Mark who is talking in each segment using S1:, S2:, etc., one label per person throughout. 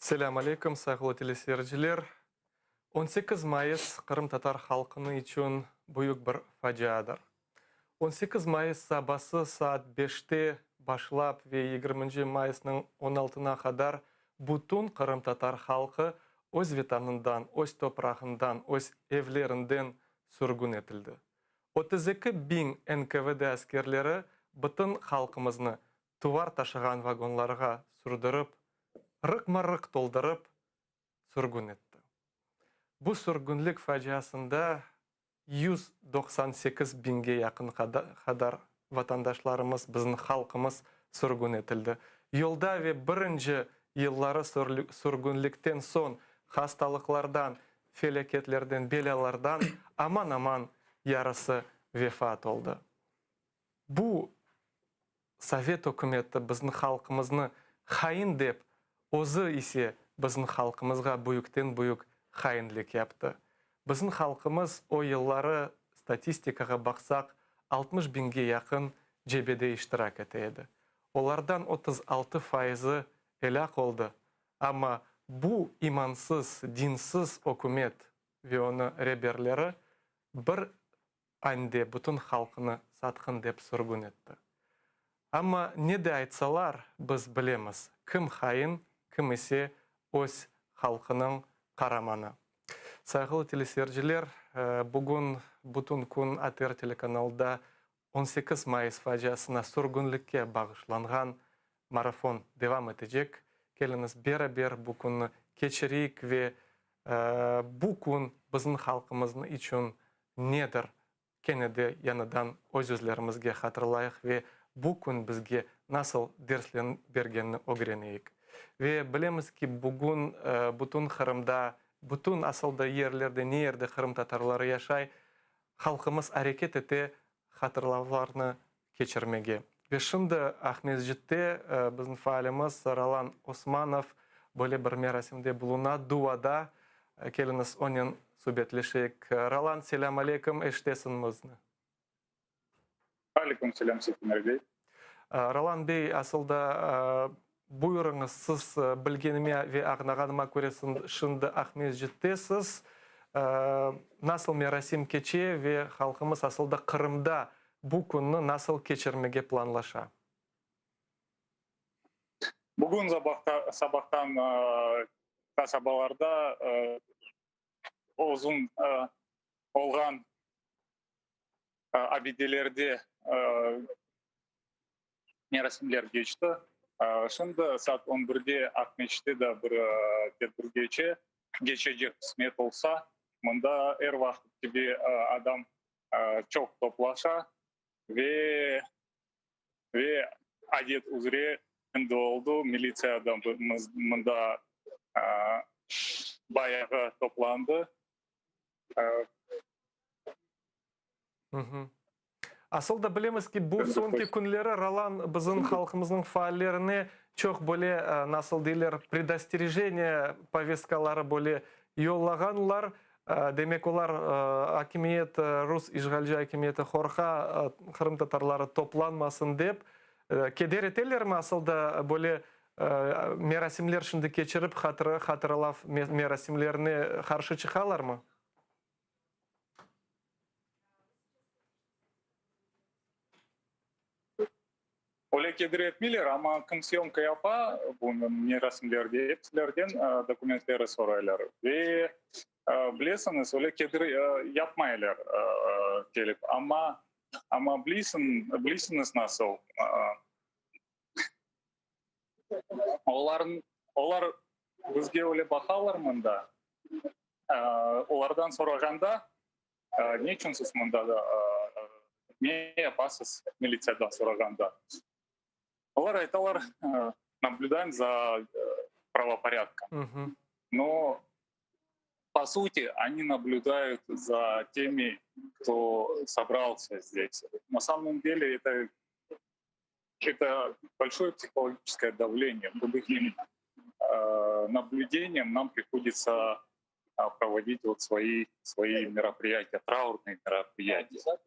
S1: Selâm aleyküm, sayğılı teleseyirciler! 18 mayıs qırımtatar halqını içün büyük bir faciadır. 18 mayıs sabası saat beşte başlap ve yigirminci mayısnıñ on altına qadar bütün qırımtatar halqı öz Vetanından, öz toprağından, öz evlerinden sürgün etildi. 32 biñ NKVD askerleri bütün halqımıznı tuvar taşığan vagonlarğa sürdürip, rıqma-rıq toldurıp, sürgün etti. Bu sürgünlik faciasında 198 biñge yaqın qadar vatandaşlarımız, bizim halqımız sürgün etildi. Yolda ve birinci yılları sürgünlikten soñ hastalıqlardan, felâketlerden, belâlardan aman-aman yarısı vefat oldı. Bu sovet ükümeti bizni halqımıznı hain dep, özü ise bizni halqımızğa büyükten-büyük hainlik yaptı. Bizim halqımız o yılları, statistikağa baqsaq, 60 biñge yaqın cebede iştirak ete edi. Olardan 36 fayızı elâk oldı. Amma bu imansız, dinsiz ükümet ve onı reberleri bir ande bütün halqını satqın dep sürgün etti. Amma ne de aytsalar, biz bilemiz, kim hain, kim ise öz halqınıñ qaramanı. Sayğılı teleseyirciler, bugün bütün kün ATR telekanalda 18 mayıs faciasına, sürgünlikke bağışlanğan marafon devam etecek. Keliñiz beraber bu künni keçireyik ve bu kün bizim halqımıznı içün nedir, kene de yañıdan öz-özlerimizge hatırlayıq ve bu kün bizge nasıl derslerni bergenini ögreneyik. Ve bilemiz ki, bugün bütün Qırımda, bütün asıl da yerlerde, ne yerde qırımtatarları yaşay, halqımız areket ete hatırlavlarnı keçirmege. Ve şimdi Aqmescitte bizim faalimiz Rolan Osmanov böyle bir merasimde buluna, duada. Keliñiz, onen subetleşeyik. Rolan, selâm aleyküm, eşitesiñmi bizni?
S2: Aleyküm selâm, Seytümer bey.
S1: Rolan bey, asıl da, buyurıñız, siz bilgenime ve añlağanıma köre, şimdi Aqmescittesiz. Nasıl merasim keçe ve halqımız asıl da Qırımda bu künni nasıl keçirmege planlaşa?
S2: Bugün sabahtan qasabalarda uzun olğan abidelerde merasimler keçti. Şimdi saat on birde Aqmescitte de bir tedbir keçe, keçecek qısmet olsa. Mında er vaqıt kibi adam çoq toplaşa ve ve adet üzre endi oldı, militsiya da mında bayağı toplandı.
S1: Asıl da bilemiz ki, bu soñki künleri, Rolan, bizim halqımıznıñ faallerine çoq böyle, nasıl deyler, predosterejeniye povestkaları böyle yollağanlar. Demek, olar, akimiyet, rus işğalci akimiyeti qorqa, qırımtatarları toplanmasın dep. Keder etelermi asıl da böyle merasimler şimdi keçirip, hatıralav merasimlerine qarşı çıqalarmı?
S2: Öyle keder etmeyler, amma kim syomka yapa, bunıñ merasimlerde, episilerden dokumentleri soraylar. Ve bilesiñiz, öyle keder yapmaylar kelip, amma, amma bileysiñ, bileysiñiz nasıl, olarnıñ, olar bizge öyle baqalar mında, Olardan sorağanda, ne içün siz mında, ne yapasız, militsiyadan sorağanda, olar aytalar, nablüdaem za pravoporâdkom. No, po suti, oni nablüdayut za temi, kto sobralsâ zdes. Na samom dele eto, eto bolşoye psihologiçeskoye davleniye, pod ihnim nablüdeniyem nam prihoditsa provodit vot svoi, svoi meropriyatiya, traurnıye meropriyatiya.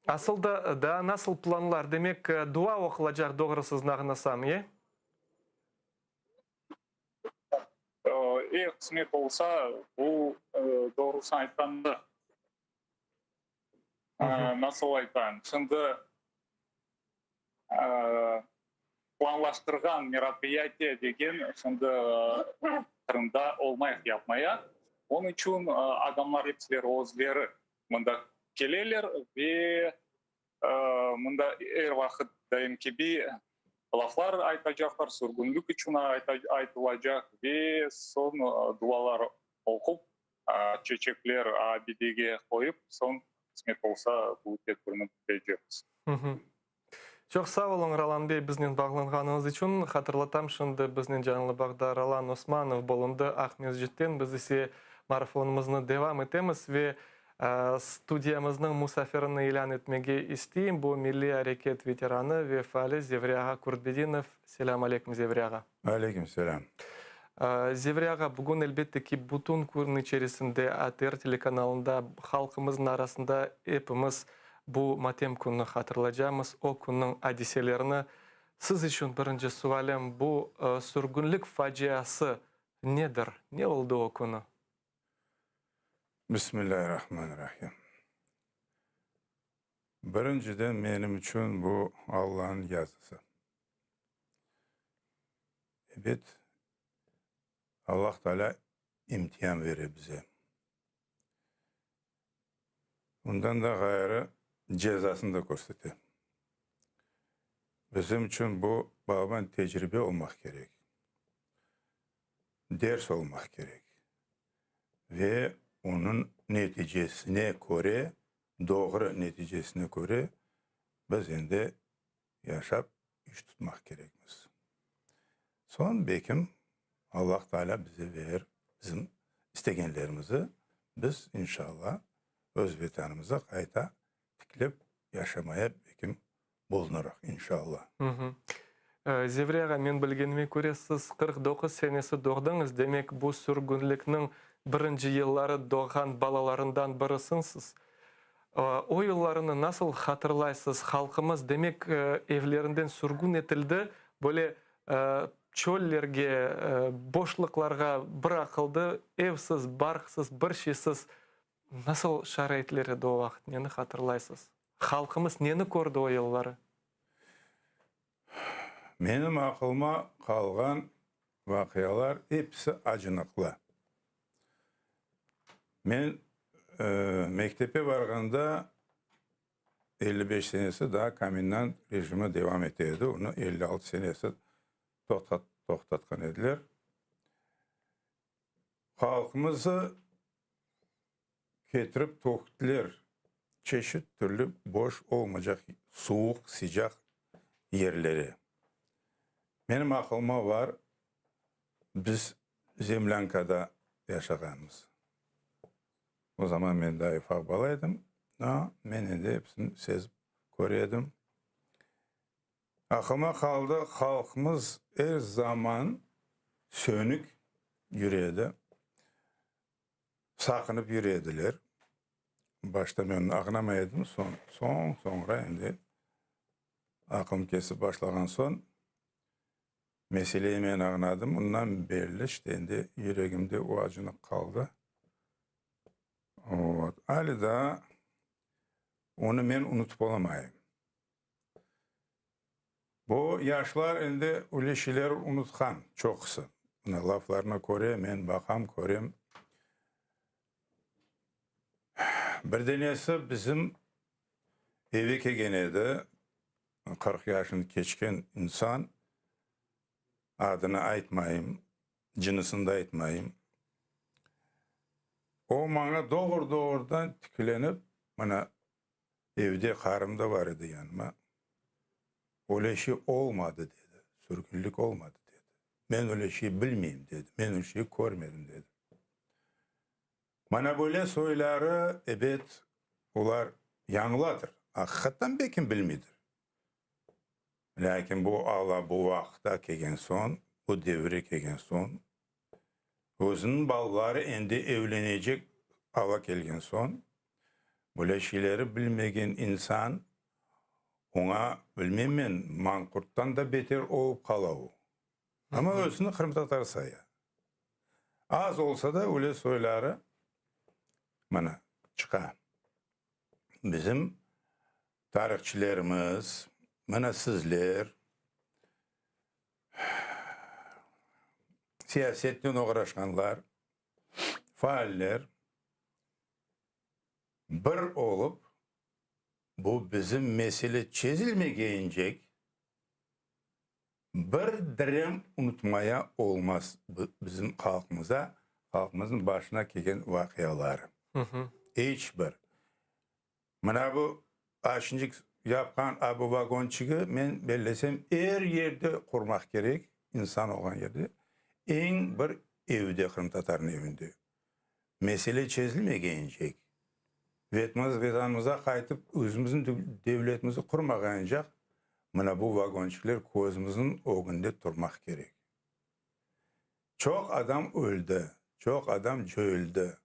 S1: Asıl da, daa nasıl planlar? Demek, dua oqulacaq, doğru sizni añlasam, ye?
S2: Eğer qısmet olsa, bu, doğrusını aytqanda, nasıl aytayım, şimdi planlaştırğan meropriyatiye degen şimdi Qırımda olmayıq yapmaya. Onıñ içün adamlar episileri özleri mında keleler ve mında er vaqıt daim kibi laflar aytacaqlar, sürgünlik içün aytılacaq ve soñ dualar oqup, çeçekler abidege qoyıp, soñ qısmet olsa bu tedbirni bitirecekmiz.
S1: Çoq sağ oluñ, Rolan bey, biznen bağlanğanıñız içün. Hatırlatam, şimdi biznen canlı bağda Rolan Osmanov bulundı Aqmescitten. Biz ise marafonımıznı devam etemiz ve studiyamıznıñ musafirini ilân etmege isteyim. Bu, milliy areket veteranı ve faali Zevri ağa Kurtbedinov. Selâm aleyküm, Zevri ağa.
S3: Aleyküm selâm.
S1: Zevri ağa, bugün, elbette ki, bütün kün içerisinde ATR telekanalında halqımıznıñ arasında epimiz Bu matem künni hatırlacamız, o künniñ adiselerini. Siz içün birinci sualim, bu sürgünlik faciası nedir? Ne oldı o künü?
S3: Bismillahirrahmanirrahim. Birinciden menim içün bu Allanıñ yazısı. Ebet, Allah Teala imtian bere bize. Bundan da ğayrı, cezasını da körsete. Bizim içün bu balaban tecribe olmaq kerek, ders olmaq kerek ve onıñ neticesine köre, doğru neticesine köre biz endi yaşap iş tutmaq kerekmiz. Soñ, bekim, Allah Taalâ bize verir bizim istegenlerimizi, biz, inşalla, öz Vetanımızda qayta tiklep yaşamaya bekim bulunırıq, inşalla.
S1: Zevri ağa, men bilgenime köre, siz 49 senesi doğdıñız, demek, bu sürgünlikniñ birinci yılları doğğan balalarından birisiñsiz. O yıllarını nasıl hatırlaysız? Halqımız, demek, evlerinden sürgün etildi, böyle çöllerge, boşluqlarğa bıraqıldı, evsiz, barqsız, bir şeysiz. Nasıl şaraitler edi o vaqıt, neni hatırlaysız? Halqımız neni kördi o yılları?
S3: Menim aqılıma qalğan vaqialar episi acınıqlı. Men mektepke barğanda 55 senesi daa komendant rejimi devam ete edi, onı 56 senesi toqtatqan ediler. Halqımızı ketirip töktüler çeşit türlü boş olmaycaq suvuq, sıcaq yerlere. Menim aqılıma var, biz zemlânkada yaşağanımız. O zaman men daa ufaq bala edim, amma men endi episini sezip köre edim. Aqılıma qaldı, halqımız er zaman sönük yüre edi. Saqınıp yüre ediler. Başta men onı añlamay edim, soñ, soñ, soñra endi aqılım kesip başlağan soñ, meseleyi men añladım. Ondan berli işte endi yüregimde o acınıq qaldı. Vot. Ali daa onı men unutıp olamayım. Bu yaşlar endi öyle şeyler unutqan, çoqusı. Mına laflarına köre men baqam, körem. Bir denesi bizim eve kelgen edi, 40 yaşını keçken insan, adını aytmayım, cınısını da aytmayım. O maña doğru-doğrudan tiklenip, mına Evde qarım da bar edi yanıma. Öyle şey olmadı, dedi. Sürgünlik olmadı, dedi. Men öyle şey bilmeyim, dedi. Men öyle şey körmedim, dedi. Mana böyle soyları, ebet, olar yañıladır. Aqiqattan belkim bilmeydir. Lâkin bu ala bu vaqıta kelgen soñ, bu devre kelgen soñ, özüniñ balaları endi evlenecek ala kelgen soñ. Böyle şeyleri bilmegen insan, oña, bilmeyim men, manqurttan da beter olıp qala o. Amma özüni qırımtatar saya. Az olsa da öyle soyları, mana, çıqa. Bizim tarihçilerimiz, mana sizler, siyasetnen oğraşqanlar, faaller bir olıp, bu bizim mesele çezilmegencek bir direm unutmaya olmaz bizim halqımıza, halqımıznıñ başına kelgen vaqiaları. İç bir. Mına bu aşıncık yapqan a bu vagonçigi, men bellesem, er yerde qurmaq kerek, insan olğan yerde, eñ bir evde, qırımtatarnıñ evinde. Mesele çezilmegencek, vetmız vetanımıza qaytıp, özümizniñ devletimizni qurmağancaq, mına bu vagonçikler közümizniñ ögünde turmaq kerek. Çoq adam öldi, çoq adam coyuldı.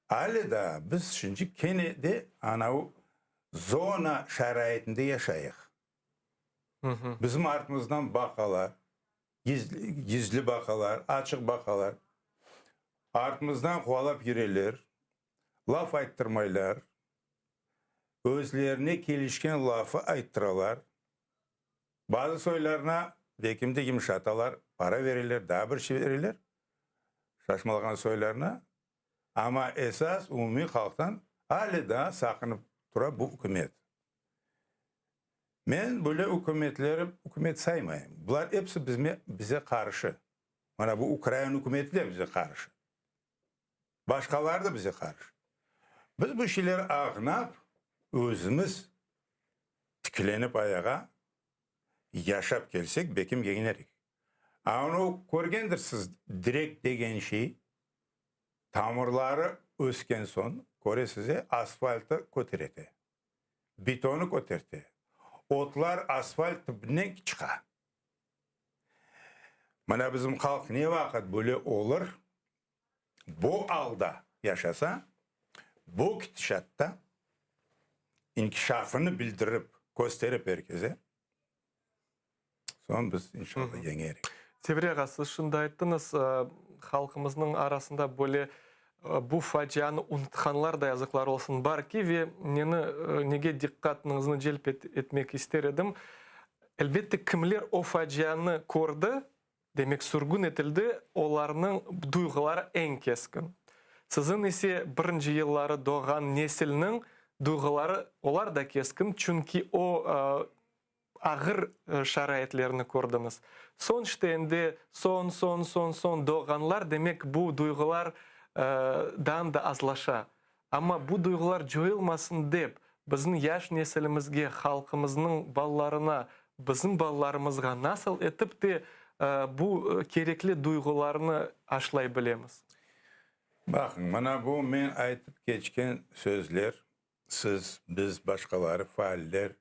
S3: Ale daa biz şimdi kene de anav zona şaraitinde yaşayıq. Bizim artımızdan baqalar, gizli baqalar, açıq baqalar. Artımızdan quvalap yüreler, laf ayttırmaylar, özlerine kelişken lafı ayttıralar. Bazı soylarına belki de yımşatalar, para bereler, daa bir şey bereler, şaşmalağan soylarına. Amma esas umumiy halqtan ale daa saqınıp tura bu ükümet. Men böyle ükümetleri ükümet saymayım. Bular episi bizme bize qarşı. Mana bu Ukraina ükümeti de bize qarşı. Başqaları da bize qarşı. Biz bu şeyleri ağnap, özümiz tiklenip ayağa yaşap kelsek, bekim yeñerik. A onı körgendirsiz, direk degen şey, tamırları ösken soñ, köresiz, asfaltı köterete. Betonı köterte. Otlar asfalt tübünden çıqa. Mına bizim halq ne vaqıt böyle olur, bu alda yaşasa, bu ketişatta inkişafını bildirip, kösterip er kese, soñ biz inşallah yeñerik.
S1: Sevri ağa, siz şimdi ayttıñız, halqımıznıñ arasında böyle bu facianı unutqanlar da yazıqlar olsun bar ki, ve neni, nege diqqatıñıznı celp etmek ister edim, elbette, kimler o facianı kördi, demek sürgün etildi, olarnıñ duyğuları eñ keskin. Siziñ ise birinci yılları doğğan nesilniñ duyğuları olar da keskin, çünki o ağır şaraitlerni kördiñiz. Soñ işte endi soñ, soñ, soñ, soñ doğğanlar, demek bu duyğular daa da azlaşa. Amma bu duyğular coyulmasın dep, bizim yaş nesilimizge, halqımıznıñ balalarına, bizim balalarımızğa nasıl etip de bu kerekli duyğularnı aşlay bilemiz?
S3: Baqıñ, mına bu men aytıp keçken sözler, siz, biz, başqaları, faaller,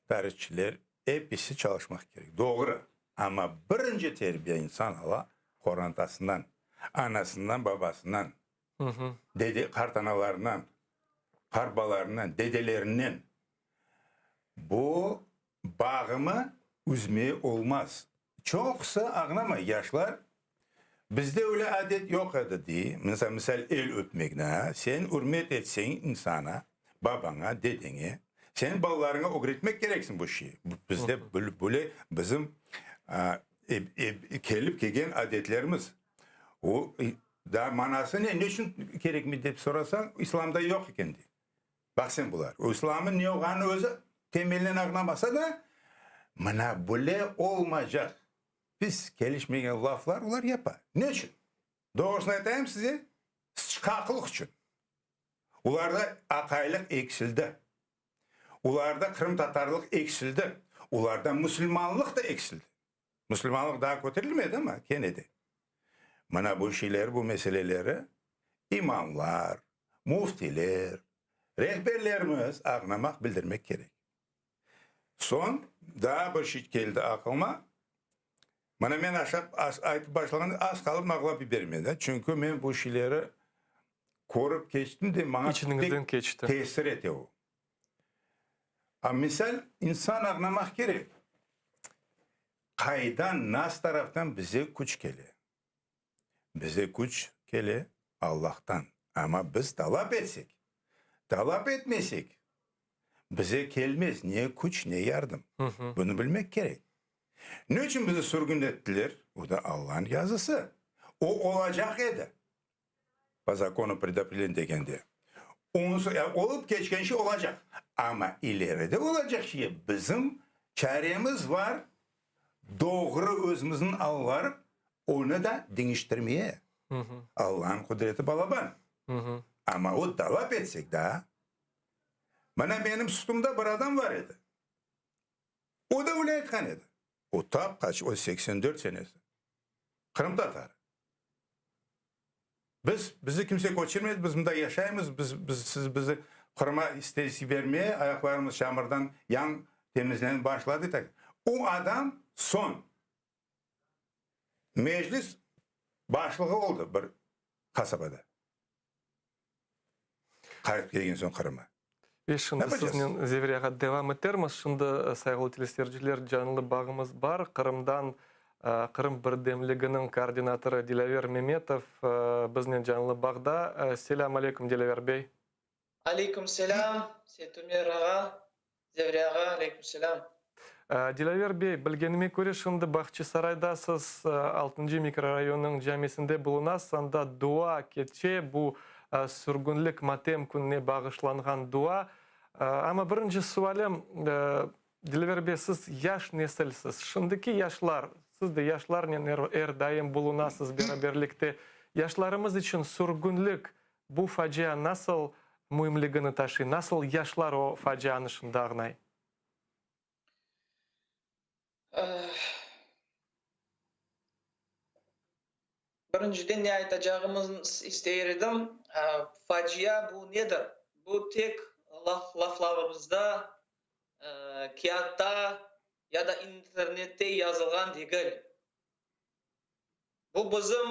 S3: tarihçiler, episi çalışmaq kerek. Doğru, amma birinci terbiye insan ala qorantasından, anasından, babasından. Dede, qartanalarından, qartbalarından, dedelerinden. Bu bağımı üzmeye olmaz. Çoqusı añlamay yaşlar, bizde öyle adet yoq edi, dey. Mesela, misal, el öpmekni, a? Sen ürmet etseñ insana, babaña, dedeñe, sen balalarıña ögretmek kereksiñ bu şeyi. Bizde böyle bizim kelip kelgen adetlerimiz. O, Daa manası ne, ne içün kerekmi dep sorasañ, İslamda yoq eken dey. Baq sen bular. İslamnıñ ne olğanını özü temelinen añlamasa da, mına böyle olmaycaq pis, kelişmegen laflar olar yapa. Ne içün? Doğrusını aytayım size, sıçqaqlıq içün. Olarda aqaylıq eksildi. Olarda qırımtatarlıq eksildi. Olarda musulmanlıq da eksildi. Musulmanlıq daa köterilmedi amma kene de. Mına bu şeyler, bu meseleleri imamlar, müftiler, rehberlerimiz añlamaq, bildirmek kerek. Soñ daa bir şey keldi aqlıma. Mına men aşap, aytıp başlağanda az qalıp ağlap yibermedi, çünki men bu şeyleri. Körip keçtim de, maña
S1: İçiñizden
S3: pek
S1: keçti.
S3: tesir ete o. A misal, insan añlamaq kerek, qaydan, nas taraftan bize küç kele. Bize küç kele Allahtan. Amma biz talap etsek. Talap etmesek, bize kelmez ne küç, ne yardım. Bunı bilmek kerek. Ne içün bizi sürgün ettiler? O da Allanıñ yazısı. O olacaq edi. Po zakonu predopredelen degende. Olıp keçken şey olacaq. Amma ileride olacaq şeye bizim çaremiz bar, doğru özümüzni alıp barıp, onı da deñiştirmeye. Allanıñ qudreti balaban. Amma o talap etsek daa. Mana menim sütümde bir adam bar edi. O da öyle aytqan edi. O tap qaç, o 84 senesi. Qırımtatar. Biz, bizi kimse köçürmedi, biz mında yaşaymız, biz, biz, siz bizi Qırıma isteysiz bermeye, ayaqlarımız çamurdan yañ temizlenip başladı. Tak. O adam soñ meclis başlığı oldı bir qasabada. Qaytıp kelgen soñ Qırıma.
S1: Ve şimdi siznen, Zevri ağa, devam etermiz. Şimdi, sayğılı teleseyirciler, canlı bağımız bar. Qırımdan Qırım birdemliginiñ koordinatorı Dilâver Memetov biznen canlı bağda. Selâm aleyküm, Dilâver bey.
S4: Aleyküm selâm, Seytumer ağa, Zevri ağa, aleyküm selâm.
S1: Dilâver bey, bilgenime köre, şimdi Bahçesaraydasız, altıncı mikrorayonnıñ camisinde bulunasız, anda dua keçe, bu sürgünlik matem kününe bağışlanğan dua. Amma birinci sualim, Dilâver bey, siz yaş nesilsiz, şimdiki yaşlar, siz de yaşlarnen er daim bulunasız beraberlikte, yaşlarımız içün sürgünlik, bu facia nasıl müimligini taşıy, nasıl yaşlar o facianı şimdi añlay?
S4: Birinciden ne aytacağımıznı isteyir edim, facia bu nedir? Bu tek laflarımızda, kâğıtta ya da internette yazılğan degil. Bu bizim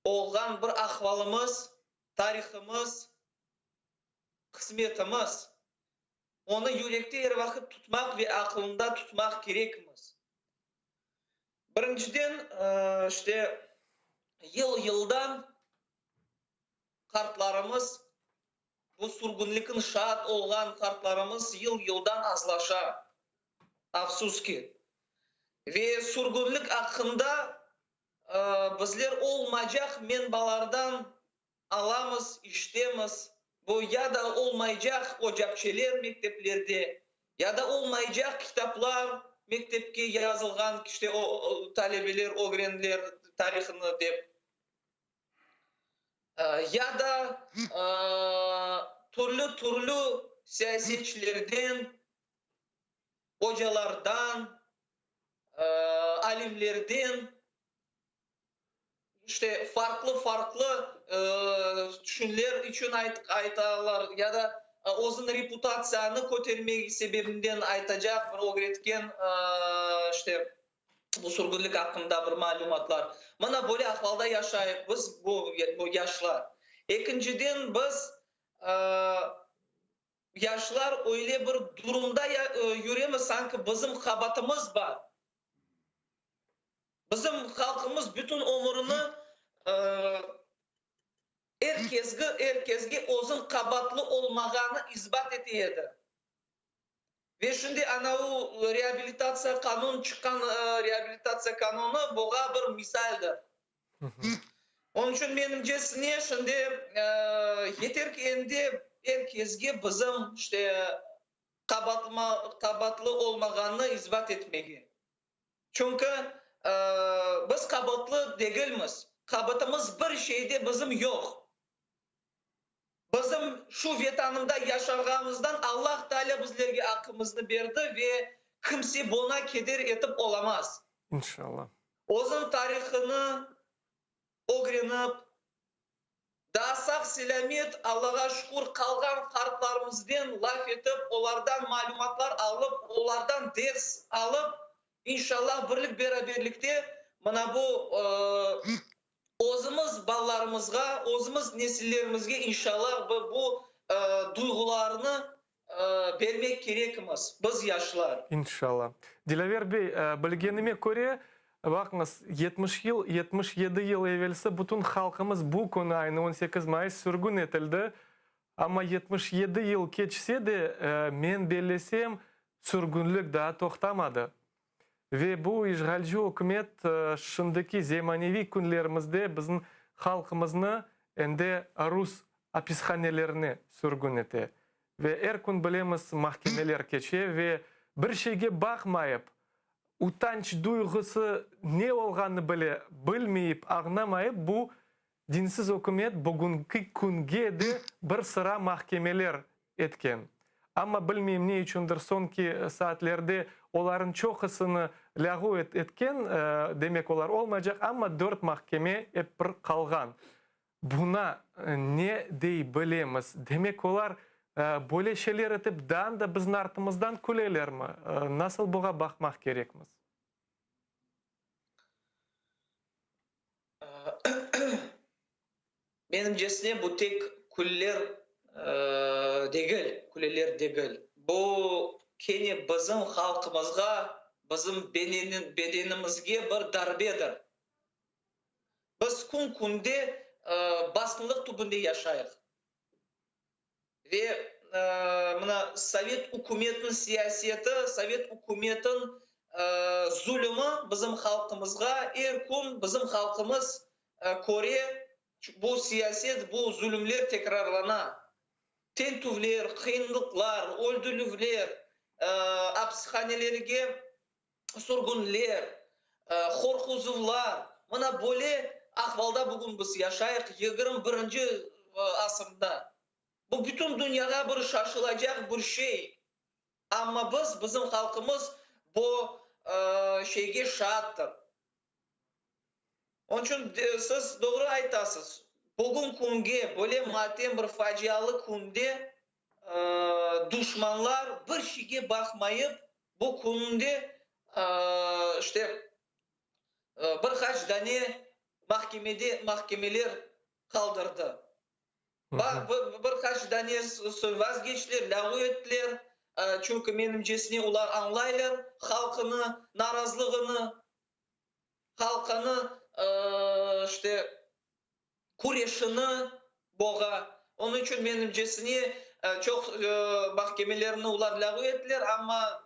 S4: olğan bir ahvalımız, tarihımız, qısmetimiz. Onı yürekte er vaqıt tutmaq ve aqılında tutmaq kerekmiz. Birinciden, işte, yıl-yıldan qartlarımız, bu sürgünlikniñ şaat olğan qartlarımız yıl-yıldan azlaşa, afsus ki. Ve sürgünlik aqqında bizler olmaycaq menbalardan alamız, işitemiz, bu ya da olmaycaq ocapçeler mekteplerde, ya da olmaycaq kitaplar mektepke yazılğan, işte o talebeler ögrenler tarihını dep, ya da türlü-türlü siyasetçilerden, ocalardan, alimlerden işte farqlı-farqlı tüşünler içün aytalar ya da özüniñ reputatsiyanı kötermek sebebinden aytacaq bir ögretken işte bu sürgünlik aqqında bir malümatlar. Mına böyle ahvalda yaşayıq biz, bu yaşlar. Ekinciden, biz yaşlar öyle bir durumda yüremiz, sanki bizim qabaatımız bar. Bizim halqımız bütün ömürini er kesge, er kesge özüñ qabaatlı olmağanı isbat ete edi. Ve şimdi ana u reabilitatsiya qanun çıqqan reabilitatsiya qanunı buğa bir misaldir. Onıñ içün menimcesine şimdi yeter ki endi er kesge bizim işte qabaatlı olmağanını isbat etmege. Çünki biz qabaatlı degilmiz, qabaatımız bir şeyde bizim yoq. Bizim şu Vetanında yaşağanımızdan Allah Taalâ bizlerge aqqımıznı berdi ve kimse buña keder etip olamaz.
S1: İnşallah.
S4: Özüniñ tarihını ögrenip, Daa sağ-selâmet, Allağa şükür, qalğan qartlarımızden laf etip, olardan malümatlar alıp, olardan ders alıp, inşallah, birlik-beraberlikte mına bu. Özümiz balalarımızğa, özümiz nesillerimizge inşallah bu duyğularnı bermek kerekmiz, biz yaşlar.
S1: İnşallah. Dilâver bey, bilgenime köre, baqıñız, 70 yıl, 77 yıl evelsi bütün halqımız bu künü, aynı 18 mayıs sürgün etildi. Amma 77 yıl keçse de, men bellesem, sürgünlik daa toqtamadı. Ve bu işğalci ükümet şimdiki zemaneviy künlerimizde bizim halqımıznı endi rus apishanelerine sürgün ete. Ve er kün bilemiz, mahkemeler keçe ve bir şeyge baqmayıp, utanç duyğusı ne olğanını bile bilmeyip, añlamayıp bu Dinsiz ükümet bugünki künge de bir sıra mahkemeler etken. Amma bilmeyim ne içündir soñki saatlerde olarıñ çoqusını lâğu etken, demek olar olmaycaq, amma dört mahkeme ep bir qalğan. Buna ne dey bilemiz? Demek olar böyle şeyler etip daa da bizni artımızdan külelermi? Nasıl buğa baqmaq kerekmiz?
S4: Menimcesine, bu tek küller degil, küleler degil. Bu kene bizim halqımızğa, bizim bedenimizge bir darbedir. Biz kün-künde basqınlıq tübünde yaşayıq. Ve mına sovet ükümetiniñ siyaseti, sovet ükümetiniñ zulümi bizim halqımızğa er kün bizim halqımız köre, bu siyaset, bu zulümler tekrarlana. Tentüvler, qıyınlıqlar, öldürüvler, apishanelerge sürgünler, qorquzuvlar, mına böyle ahvalda bugün biz yaşayıq, 21-nci asırda. Bu bütün dünyağa bir şaşılacaq bir şey. Amma biz, bizim halqımız bu şeyge şaattır. Onıñ içün siz doğru aytasız, bugün künge, böyle matem bir facialı künde duşmanlar bir şeyge baqmayıp, bu künde işte bir qaç dane mahkemede mahkemeler qaldırdı. Bir qaç dane vazgeçtiler, lâğu ettiler, çünki menimcesine olar añlaylar halqını narazılığını, halqını işte küreşini boğa. Onıñ içün menimcesine çoq mahkemelerni olar lâğu ettiler, amma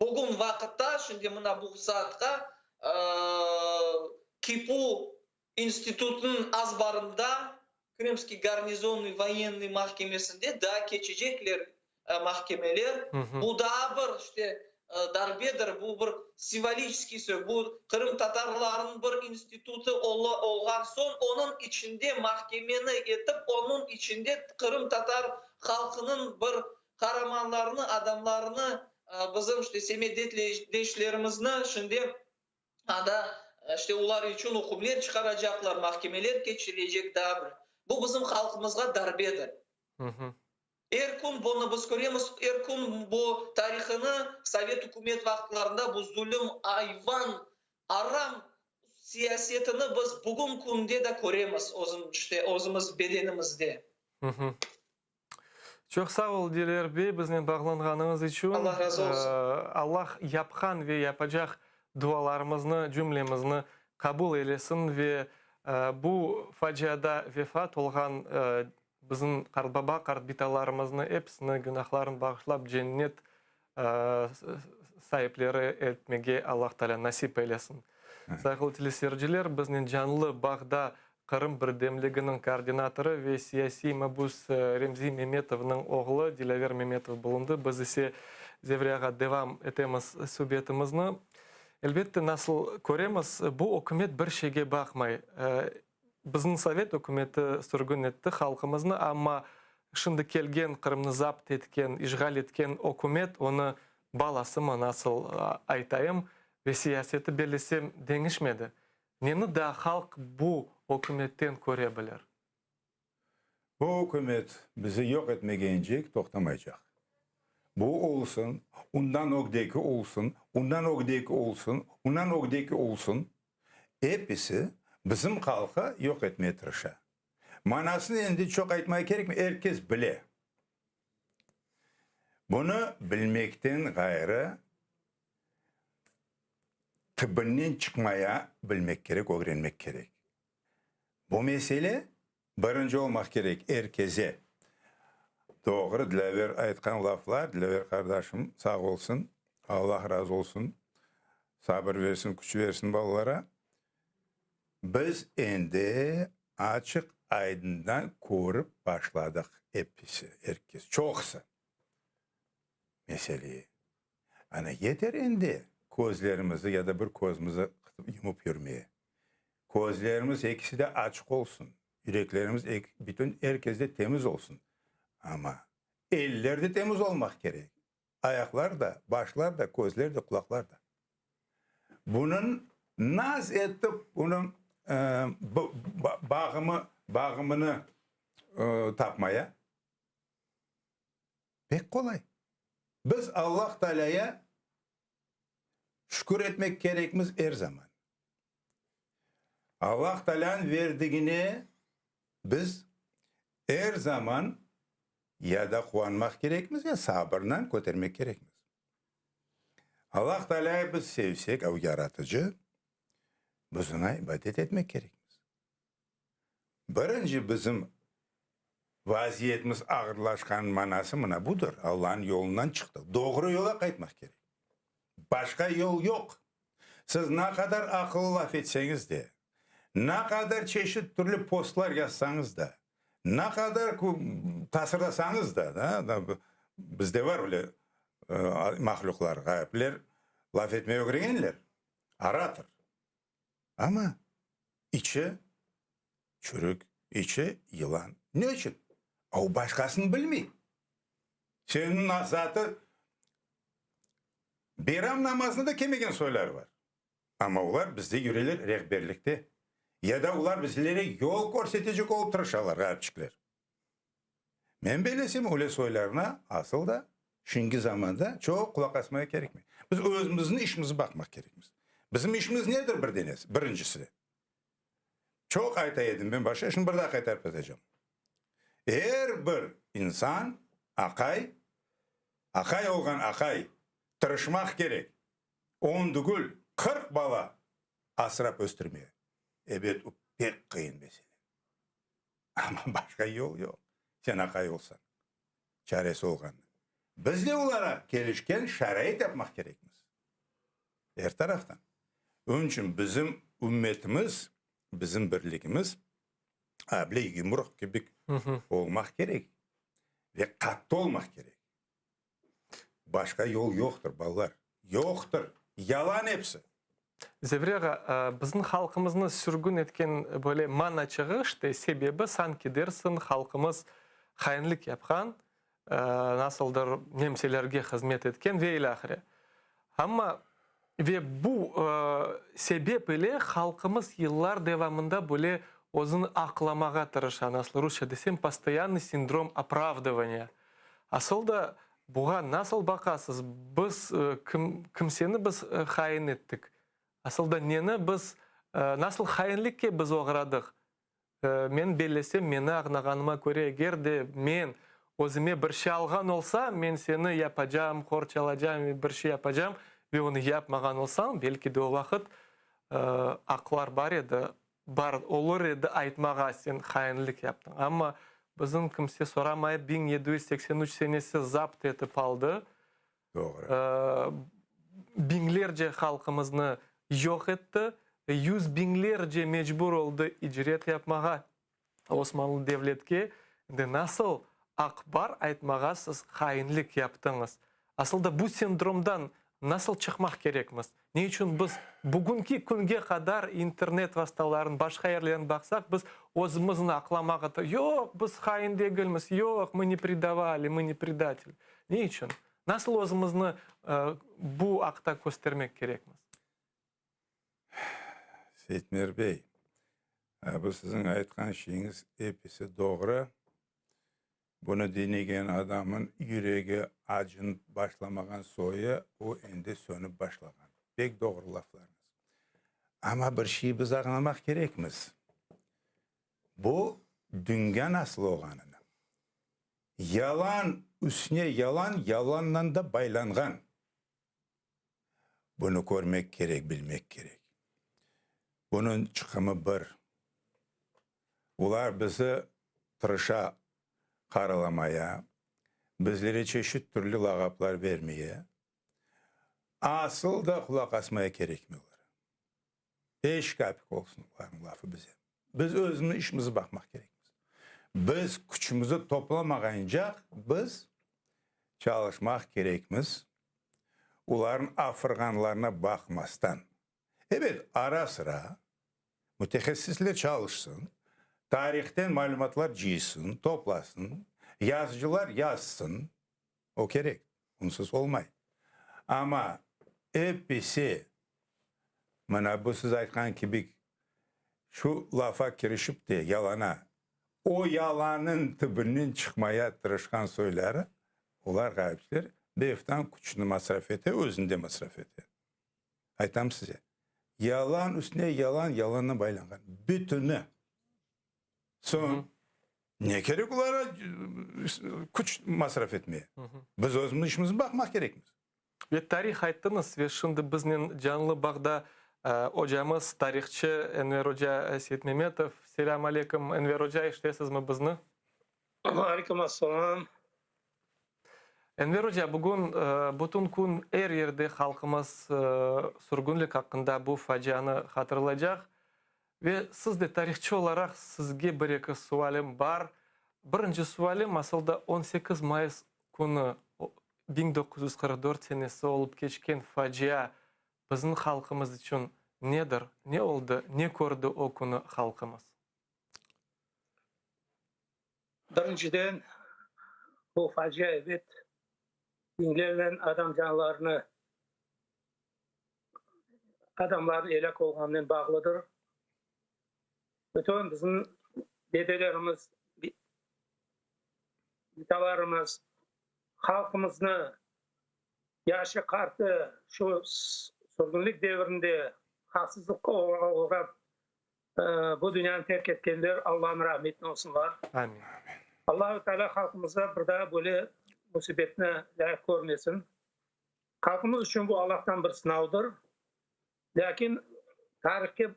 S4: bugün vaqıtta, şimdi mına bu saatqa KİPU İnstitutnıñ azbarında, Krımskiy garnizonnıy voyennıy mahkemesinde daa keçecekler mahkemeler. Bu daa bir, işte, darbedir, bu bir simvoliçeskiy söz, bu qırımtatarlarnıñ bir institutı olğan soñ, onıñ içinde mahkemeni etip, onıñ içinde qırımtatar halqınıñ bir qaramanlarını, adamlarını, bizim, işte, semetdeşlerimizni şimdi Anda, işte, olar içün ükümler çıqaracaqlar, mahkemeler keçirilecek, daa bir. Bu bizim halqımızğa darbedir. Er kün bunı biz köremiz, er kün bu tarihını, sovet ükümet vaqıtlarında bu zulüm, ayvan, aram siyasetini biz bugün künde de köremiz özüm, işte, özümiz bedenimizde.
S1: Çoq sağ ol, Dilâver bey, biznen bağlanğanıñız içün.
S4: Allah razı olsun.
S1: Allah yapqan ve yapacaq dualarımıznı, cümlemizni qabul eylesin ve bu faciada vefat olğan bizim qartbaba, qartbitalarımıznı episini günahlarını bağışlap cennet saipleri etmege Allah Taalâ nasip eylesin. Sayğılı teleseyirciler, biznen canlı bağda Qırım birdemliginiñ koordinatorı ve siyasiy mabüs Remzi Memetovnıñ oğlu Dilâver Memetov bulundı. Biz ise Zevri ağa devam etemiz subetimizni. Elbette, nasıl köremiz, bu ükümet bir şeyge baqmay. Bizni sovet ükümeti sürgün etti halqımıznı, amma şimdi kelgen, Qırımnı zapt etken, işğal etken ükümet onı balasımı, nasıl aytayım, ve siyaseti bellesem deñişmedi. Neni daa halq bu ükümetten köre bilir?
S3: Bu ükümet bizi yoq etmegencek toqtamaycaq. Bu olsun, undan ögdeki olsun, undan ögdeki olsun, undan ögdeki olsun, episi. Bizim halqı yoq etmeye tırışa. Manasını endi çoq aytmaya kerekmey, er kes bile. Bunı bilmekten ğayrı, tübünden çıqmaya bilmek kerek, ögrenmek kerek. Bu mesele birinci olmaq kerek er keze. Doğru, Dilâver aytqan laflar, Dilâver qardaşım sağ olsun, Allah razı olsun, sabır versin, küç versin balalara. Biz endi açıq-aydından körip başladıq episi, er kes, çoqusı meseleyi. Ana, yeter endi közlerimizi ya da bir közümizi yumıp yürmeye. Közlerimiz ekisi de açıq olsun, yüreklerimiz bütün er kezde temiz olsun. Amma eller de temiz olmaq kerek, ayaqlar da, başlar da, közler de, qulaqlar da. Bunıñ naz etip, bunıñ bağımı, bağımını tapmaya pek qolay. Biz Allah Taalâya şükür etmek kerekmiz er zaman. Allah Taalânıñ verdigine biz er zaman ya da quvanmaq kerekmiz, ya sabırnen kötermek kerekmiz. Allah Taalâyı biz sevsek, o Yaratıcı, biz oña ibadet etmek kerekmiz. Birinci bizim vaziyetimiz ağırlaşqanıñ manası mına budır, Allanıñ yolundan çıqtıq. Doğru yola qaytmaq kerek. Başqa yol yoq. Siz na qadar aqıllı laf etseñiz de, na qadar çeşit türlü postlar yazsañız da, na qadar tasırdasañız da, bizde var öyle mahlüqlar, ğayıpler, laf etmege ögrengenler, orator. Amma içi çürük, içi yılan. Ne içün? O başqasını bilmey. Seniñ zatı beyram namazına da kelmegen soylar bar. Amma olar bizde yüreler rehberlikte. Ya da olar bizlere yol körsetecek olıp tırışalar, ğaripçikler. Men bellesem, öyle soylarına asıl da şimdiki zamanda çoq qulaq asmaya kerekmey. Biz özümizniñ işimizni baqmaq kerekmiz. Bizim işimiz nedir bir denesi, birincisi? Çoq ayta edim men başta, şimdi bir daa qaytarıp aytacağım. Er bir insan, aqay, aqay olğan aqay tırışmaq kerek, on tügül, 40 bala asrap östürmeye. Ebet, o pek qıyın mesele. Amma başqa yol yoq, sen aqay olsañ, çaresi olğanda. Biz de olara kelişken şarait yapmaq kerekmiz. Er taraftan. Onıñ içün bizim ümmetimiz, bizim birligimiz able yumruq kibi olmaq kerek ve qattı olmaq kerek. Başqa yol yoqtır, balalar, yoqtır. Yalan episi.
S1: Zevri ağa, bizim halqımıznı sürgün etken böyle manaçığı, işte, sebebi, sanki dersiñ, halqımız hainlik yapqan, nasıldır nemselerge hızmet etken ve ilâhre. Amma ve bu sebep ile halqımız yıllar devamında böyle özüni aqlamağa tırışa, nasıl rusça desem, postoyannıy sindrom opravdovaniya. Asıl da, buğa nasıl baqasız, biz kim, kimseni biz hain ettik? Asıl da neni biz, nasıl hainlikke biz oğradıq? Men bellesem, meni ağnağanıma köre, eger de men özüme bir şey alğan olsam, men seni yapacağım, qorçalacağım ve bir şey yapacağım ve onı yapmağan olsam, belki de o vaqıt aqlar bar edi, bar olur edi aytmağa, sen hainlik yaptıñ. Amma bizim kimse soramayıp 1783 senesi zapt etip aldı.
S3: Doğru.
S1: Biñlerce halqımıznı yoq etti, yüz biñlerce mecbur oldı icret yapmağa Osmanlı devletke. Endi nasıl aq bar aytmağa siz hainlik yaptıñız? Asıl da bu sindromdan nasıl çıqmaq kerekmiz? Ne içün biz bugünki künge qadar internet vastaların, başqa yerlerini baqsaq, biz özümizni aqlamağa yoq, biz hain degilmiz, yoq, mı ne predavali, mı ne predatel. Ne içün? Nasıl özümizni bu aqta köstermek kerekmiz?
S3: Seytmer bey, bu siziñ aytqan şeyiñiz episi doğru. Bunı diñlegen adamın yüregi acınıp başlamağan soyu, o endi sönip başlağan. Pek doğru laflarıñız. Amma bir şey biz añlamaq kerekmiz, bu dünya nasıl olğanını. Yalan üstüne yalan, yalannan da baylanğan. Bunı körmek kerek, bilmek kerek. Bunıñ çıqımı bir. Olar bizi tırışa qaralamaya, bizlere çeşit türlü lağaplar vermeye, asıl da qulaq asmaya kerekmey olara. Beş kapik olsun olarnıñ lafı bize. Biz özümiz işimizi baqmaq kerekmiz. Biz küçümizi toplamağancaq biz çalışmaq kerekmiz, olarnıñ afırğanlarına baqmastan. Ebet, ara-sıra mütehassisler çalışsın, tarihten malümatlar cıysın, toplasın, yazıcılar yazsın, o kerek, unsız olmay. Amma episi, mına bu siz aytqan kibi, şu lafa kirişip de yalana, o yalanıñ tübünden çıqmaya tırışqan soyları, olar ğayıpçiler, beftan küçüni masraf ete, özüni de masraf ete. Aytam size, yalan üstüne yalan, yalanına baylanğan. Bütüni. Soñ, ne kerek olara küç masraf etmeye? Biz özümiz işimizni baqmaq kerekmiz.
S1: Ve tarih ayttıñız, ve şimdi biznen canlı bağda ocamız, tarihçı Enver oca Seytmemetov. Selâm aleyküm, Enver oca, eşitesizmi bizni?
S5: Aleyküm assalam.
S1: Enver oca, bugün bütün kün er yerde halqımız sürgünlik aqqında bu facianı hatırlaycaq. Ve siz de tarihçı olaraq sizge bir-eki sualim bar. Birinci sualim, asıl da 18 mayıs künü 1944 senesi olıp keçken facia bizim halqımız içün nedir, ne oldı, ne kördi o künü halqımız?
S5: Birinciden, bu facia, ebet, biñlernen adam canlarını, adamlarnıñ elâk olğanınen bağlıdır. Bütün bizim dedelerimiz, bitalarımız, halqımıznı, yaşı, qartı şu sürgünlik devirinde haqsızlıqqa oğrap Bu dünyanı terk etkenler Allanıñ rahmetine olsunlar.
S1: Amin.
S5: Allahu Teala halqımızğa bir daa böyle musibetni lâyıq körmesin. Halqımız içün bu Allahtan bir sınavdır. Lâkin tarihke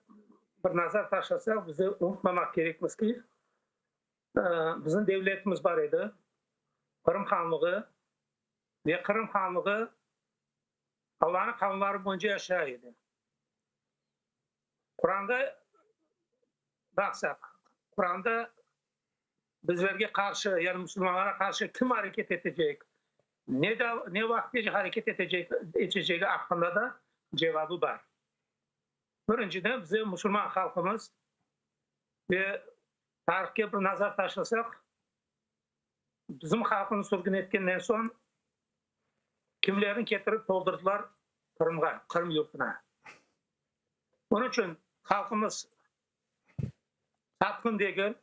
S5: bir nazar taşlasaq, biz de unutmamaq kerekmiz ki, bizim devletimiz bar edi, Qırım Hanlığı, ve Qırım Hanlığı Allanıñ qanunları boyunca yaşay edi. Quranda baqsaq, Quranda bizlerge qarşı, yani musulmanlara qarşı kim areket etecek, ne de, ne vaqıtece hareket etecek, etecegi aqqında da cevabı bar. Birinciden, bize musulman halqımız ve tarihke bir nazar taşlasaq, bizim halqını sürgün etkenden soñ kimlerni ketirip toldurdılar Qırımğa, Qırım yurtuna. Onıñ içün halqımız satqın degil,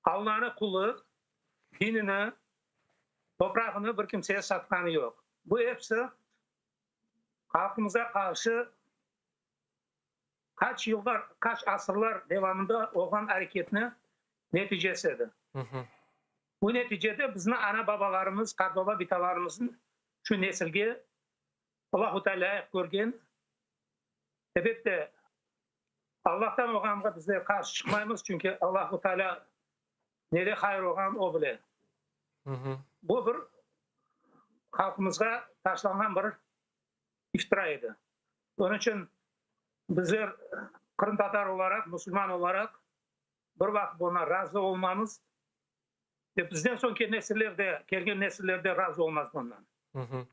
S5: Allanıñ qulı, dinini, toprağını bir kimseye satqanı yoq. Bu episi halqımıza qarşı qaç yıllar, qaç asırlar devamında olğan areketniñ neticesidir. Bu neticede bizni ana-babalarımız, qartbaba-bitalarımıznıñ şu nesilge Allahu Teala lâyıq körgen. Elbette, Allahtan olğanğa bizler qarşı çıqmaymız, çünki Allahu Teala nede hayır olğanın o bile. Bu bir halqımızğa taşlanğan bir iftira edi. Onıñ içün bizler qırımtatar olaraq, musulman olaraq bir vaqıt buña razı olmamız ve bizden soñki nesiller de, kelgen nesiller de razı olmaz bundan.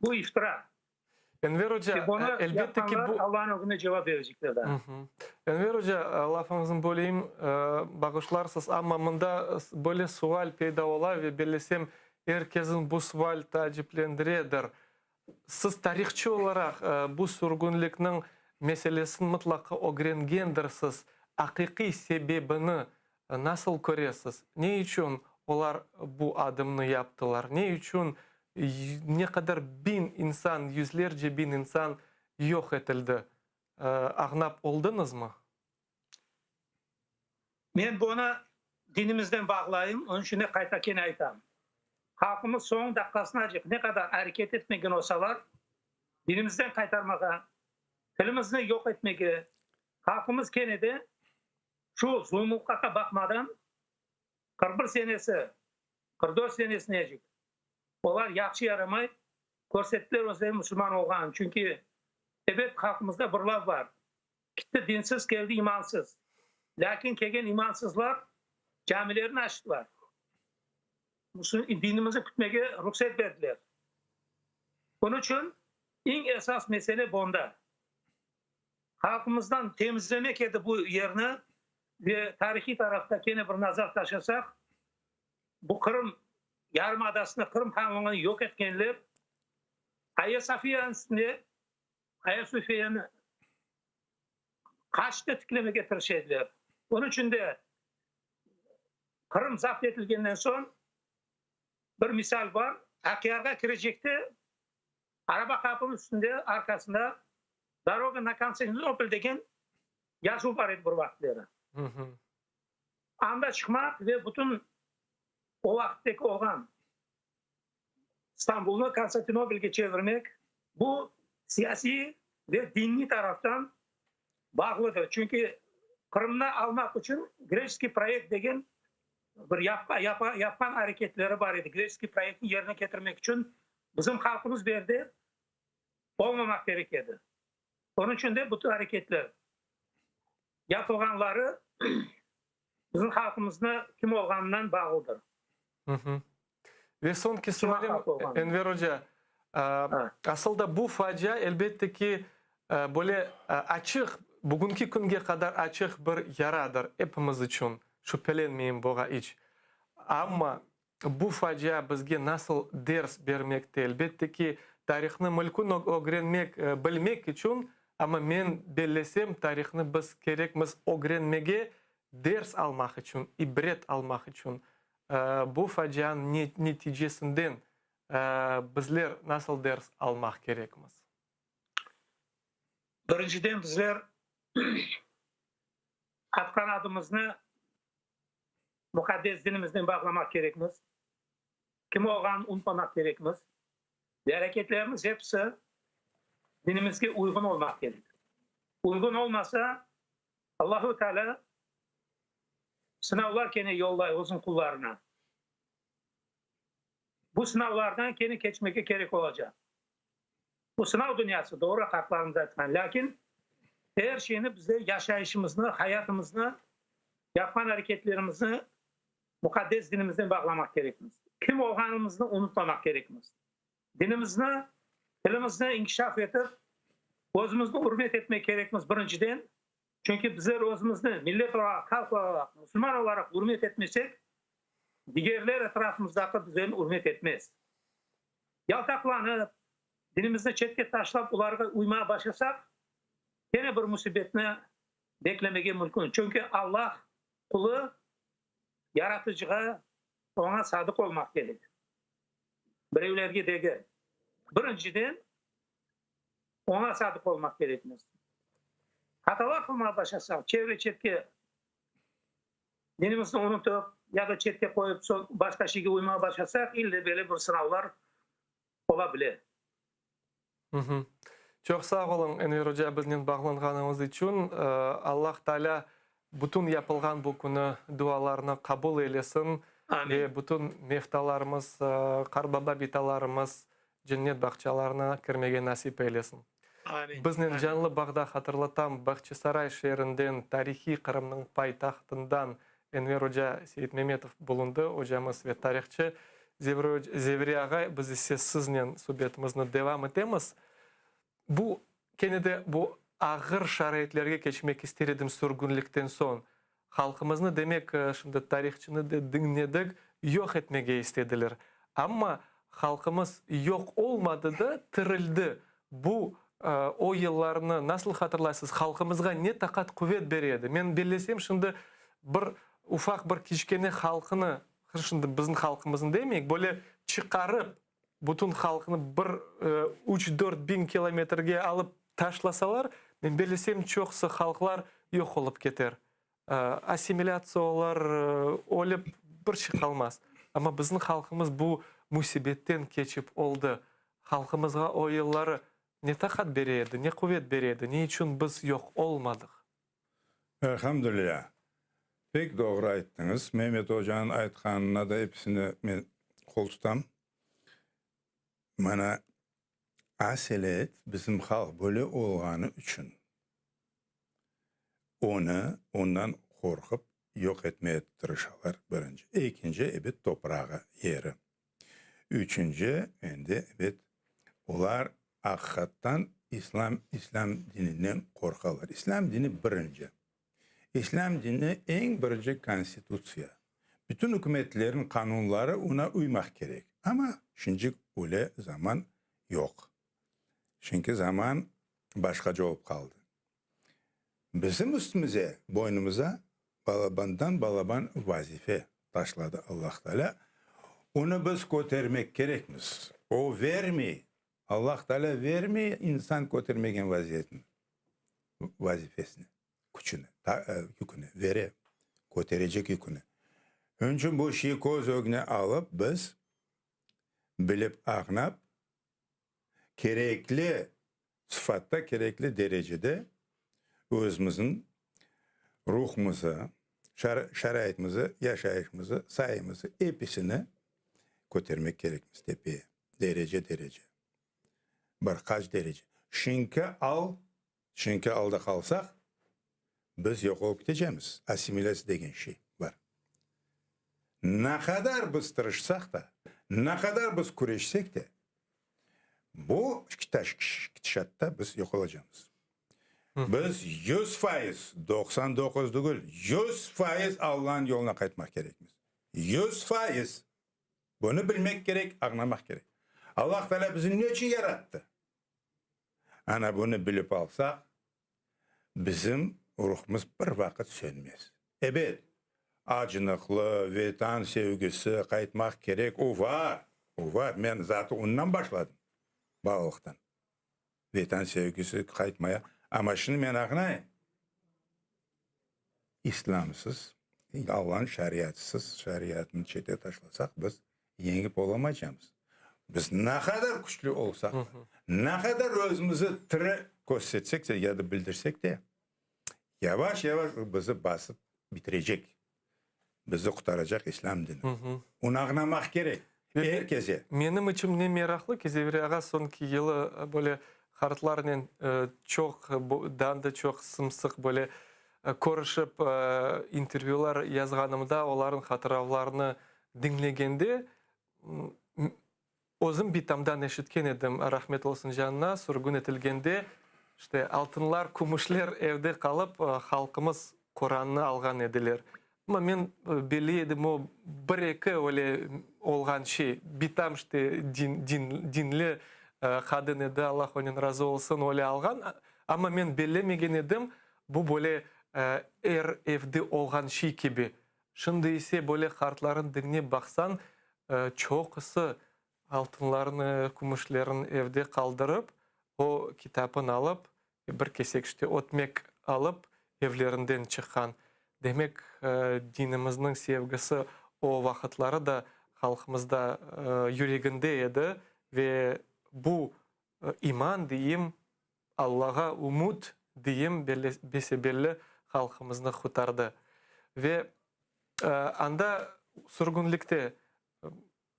S5: Bu iftira.
S1: Enver oca, elbette ki bu...
S5: Allanıñ ögünde cevap berecekler daa.
S1: Enver oca, lafıñıznı böleyim, bağışlarsız, amma mında böyle sual peyda ola ve bellesem, er kesin bu sual taaciplendiredir. Siz tarihçı olaraq bu sürgünlikniñ meselesini mıtlaqa ögrengendirsiz, aqiqiy sebebini nasıl köresiz? Ne içün olar bu adımnı yaptılar? Ne içün ne qadar biñ insan, yüzlerce biñ insan yoq etildi? Añlap oldıñızmı?
S5: Men bunı dinimizden bağlayım, onıñ içün de qayta kene aytam. Halqımız soñ daqqasınacıq ne qadar areket etmegen olsalar, dinimizden qaytarmağa, tilimizni yoq etmege, halqımız kene de şu zulumlıqqa baqmadan 41 senesi, 44 senesinecik olar yahşı yaramay körsettiler özleri musulman olğanın. Çünki, ebet, halqımızda bir laf bar, Kitti dinsiz, keldi imansız. Lâkin kelgen imansızlar camilerni açtılar. Dinimizni kütmege ruhset berdiler. Bunıñ içün eñ esas mesele bonda. Halqımızdan temizlemek edi bu yerni ve tarihiy tarafta kene bir nazar taşlasaq, bu Qırım yarımadasını, Qırım hanlığını yoq etkenler Ayasofyanıñ üstünde Ayasofyanı qaçta tiklemege tırışa ediler. Onıñ içün de Qırım zapt etilgenden soñ bir misal bar, Aqyarğa kirecekte araba qapınıñ üstünde, arqasında Doroga na Konstantinopol degen yazuv bar edi bir vaqıtları. Anda çıqmaq ve bütün o vaqıttaki olğan İstanbulnı Konstantinopolge çevirmek, bu siyasiy ve diniy taraftan bağlıdır. Çünki Qırımnı almaq içün Greçeskiy proyekt degen bir yapqan areketleri bar edi. Greçeskiy proyektni yerine ketirmek içün bizim halqımız berde olmamaq kerek edi. Onıñ içün de bütün areketler yapılğanları bizim halqımıznı kim olğanınan bağlıdır.
S1: Ve soñki sualim, Enver oca, asıl da bu facia, elbette ki, böyle açıq, bugünki künge qadar açıq bir yaradır epimiz içün, şübhelenmeyim buğa iç. Amma bu facia bizge nasıl ders bermekte? Elbette ki, tarihnı mülkün ögrenmek, bilmek içün, amma men bellesem, tarihnı biz kerekmiz ögrenmege, ders almaq içün, ibret almaq içün. Bu facianıñ neticesinden bizler nasıl ders almaq kerekmiz?
S5: Birinciden bizler atqan adımıznı muqaddes dinimiznen bağlamaq kerekmiz. Kim olğanını unutmamaq kerekmiz. Ve areketlerimiz hepsi dinimizge uyğun olmaq kerek. Uyğun olmasa, Allahu Teala sınavlar kene yollay özüñ qullarına. Bu sınavlardan kene keçmege kerek olacaq. Bu sınav dünyası, doğru qartlarımız aytqan, lâkin er şeyni bizler yaşayışımıznı, hayatımıznı, yapqan areketlerimizni muqaddes dinimizden bağlamaq kerekmiz. Kim olğanımıznı unutmamaq kerekmiz. Dinimizni, tilimizni inkişaf etip, özümizni ürmet etmek kerekmiz birinciden. Çünki bizler özümizni millet olaraq, halq olaraq, musulman olaraq ürmet etmesek, digerler etrafımızdaki bizlerni ürmet etmez. Yaltaqlanıp, dinimizni çetke taşlap olarğa uymağa başlasaq, kene bir musibetni beklemege mümkün. Çünki Allah qulı Yaratıcığa, oña sadıq olmaq kerek. Birevlerge degil. Birinciden, oña sadıq olmaq kerekmiz. Hatalar qılmağa başlasaq, çevre-çetke dinimizni unutıp ya da çetke qoyıp, soñ başqa şeyge uymağa başlasaq, ille böyle bir sınavlar ola bile.
S1: Çoq sağ oluñ, Enver oca, biznen bağlanğanıñız içün. Allah Taalâ bütün yapılğan bu künü dualarnı qabul eylesin.
S5: Amin.
S1: Ve bütün meftalarımız, qarbaba bitalarımız cennet bağçalarına kirmege nasip eylesin.
S5: Amin.
S1: Biznen canlı bağda hatırlatam, Bağçasaray şeerinden, tarihiy Qırımnıñ paytahtından Enver oca Seyitmemetov bulundı, ocamız ve tarihçı. Zevri ağay, biz ise siznen subetimizni devam etemiz. Bu, kene de bu ağır şaraitlerge keçmek ister edim sürgünlikten soñ. Halqımıznı, demek, şimdi tarihçını da diñledik, yoq etmege istediler. Amma halqımız yoq olmadı da, tirildi. Bu, o yıllarnı nasıl hatırlaysız, halqımızğa ne taqat, quvet bere edi? Men bellesem, şimdi bir ufaq bir kiçkene halqnı, şimdi bizim halqımıznı demeyik, böyle çıqarıp, bütün halqnı bir üç-dört biñ kilometrge alıp taşlasalar, Men bellesem, çoqusı halqlar yoq olıp keter. Assimilâtsiya olar, ölip bir şey qalmaz. Amma bizim halqımız bu müsibetten keçip oldı. Halqımızğa o yılları ne taqat bere edi, ne quvet bere edi, ne içün biz yoq olmadıq?
S3: Elhamdülilâ. Pek doğru ayttıñız. Memet ocanıñ aytqanına da episine men qol tutam. Mana, aselet bizim halq böyle olğanı içün onı, ondan qorqıp yoq etmeye tırışalar, birinci. Ekinci, ebet, toprağı, yeri. Üçünci, endi, ebet, olar aqiqattan islam, islâm dininden qorqalar. İslâm dini birinci. İslâm dini eñ birinci konstitutsiya. Bütün ükümetlerniñ qanunları ona uymaq kerek. Amma şimcik öyle zaman yoq. Çünki zaman başqaca olıp qaldı. Bizim üstümize, boynumuza balabandan balaban vazife taşladı Allah Taalâ. Onı biz kötermek kerekmiz. O vermey, Allah Taalâ vermey insan kötermegen vaziyetni, vazifesini, küçüni, yüküni vere, köterecek yüküni. Onıñ içün bu şeyi köz ögüne alıp biz bilip añlap, kerekli sıfatta, kerekli derecede özümizniñ ruhumızı, şaraitimizi, yaşayışımızı, sayımızı episini kötermek kerekmiz tepeye, derece-derece, bir qaç derece. Çünki al, çünki alda qalsaq, biz yoq olıp ketecemiz, assimilâtsiya degen şey bar. Ne qadar biz tırışsaq da, ne qadar biz küreşsek de, bu ketişatta biz yoq olacamız. Biz 100%, 99 degil, 100% Allanıñ yoluna qaytmaq kerekmiz. 100%! Bunı bilmek kerek, añlamaq kerek. Allah Teala bizni ne içün yarattı? Ana bunı bilip alsaq, bizim ruhumız bir vaqıt sönmez. Ebet, acınıqlı, Vetan sevgisi, qaytmaq kerek, o var, o var. Men zatı ondan başladım, balalıqtan. Vetan sevgisi, qaytmaya. Amma şimdi men añlayım, İslâmsız, Allanıñ şariatısız, şariatını çete taşlasaq, biz yeñip olamaycamız. Biz ne qadar küçlü olsaq da, ne qadar özümizi tiri kössetsek de ya da bildirsek de, yavaş-yavaş o bizi basıp bitirecek. Bizi qutaracaq İslâm dini. Onı añlamaq kerek er kese.
S1: Menim içün ne meraqlı ki, Zevri ağa soñki yılı böyle qartlarnen çoq, daa da çoq sım-sıq böyle körüşip intervyular yazğanımda, olarnıñ hatıravlarını diñlegende, özüm bitamdan eşitken edim, rahmet olsun canına, sürgün etilgende, işte, altınlar, kümüşler evde qalıp, halqımız Qorannı alğan ediler. Amma men belli edim, o bir-eki öyle olğan şey. Bitam, işte, din, din, dinli qadın edi, Allah onen razı olsun, öyle alğan. Amma men bellemegen edim, bu böyle er evde olğan şey kibi. Şimdi ise böyle qartlarnı diñlep baqsañ, çoqusı altınlarını, kümüşlerini evde qaldırıp, o kitapın alıp, bir kesek işte ötmek alıp evlerinden çıqqan. Demek, dinimizniñ sevgisi o vaqıtları da halqımızda yüreginde edi ve bu iman deyim, Allağa ümüt deyim, bese-belli halqımıznı qutardı. Ve anda sürgünlikte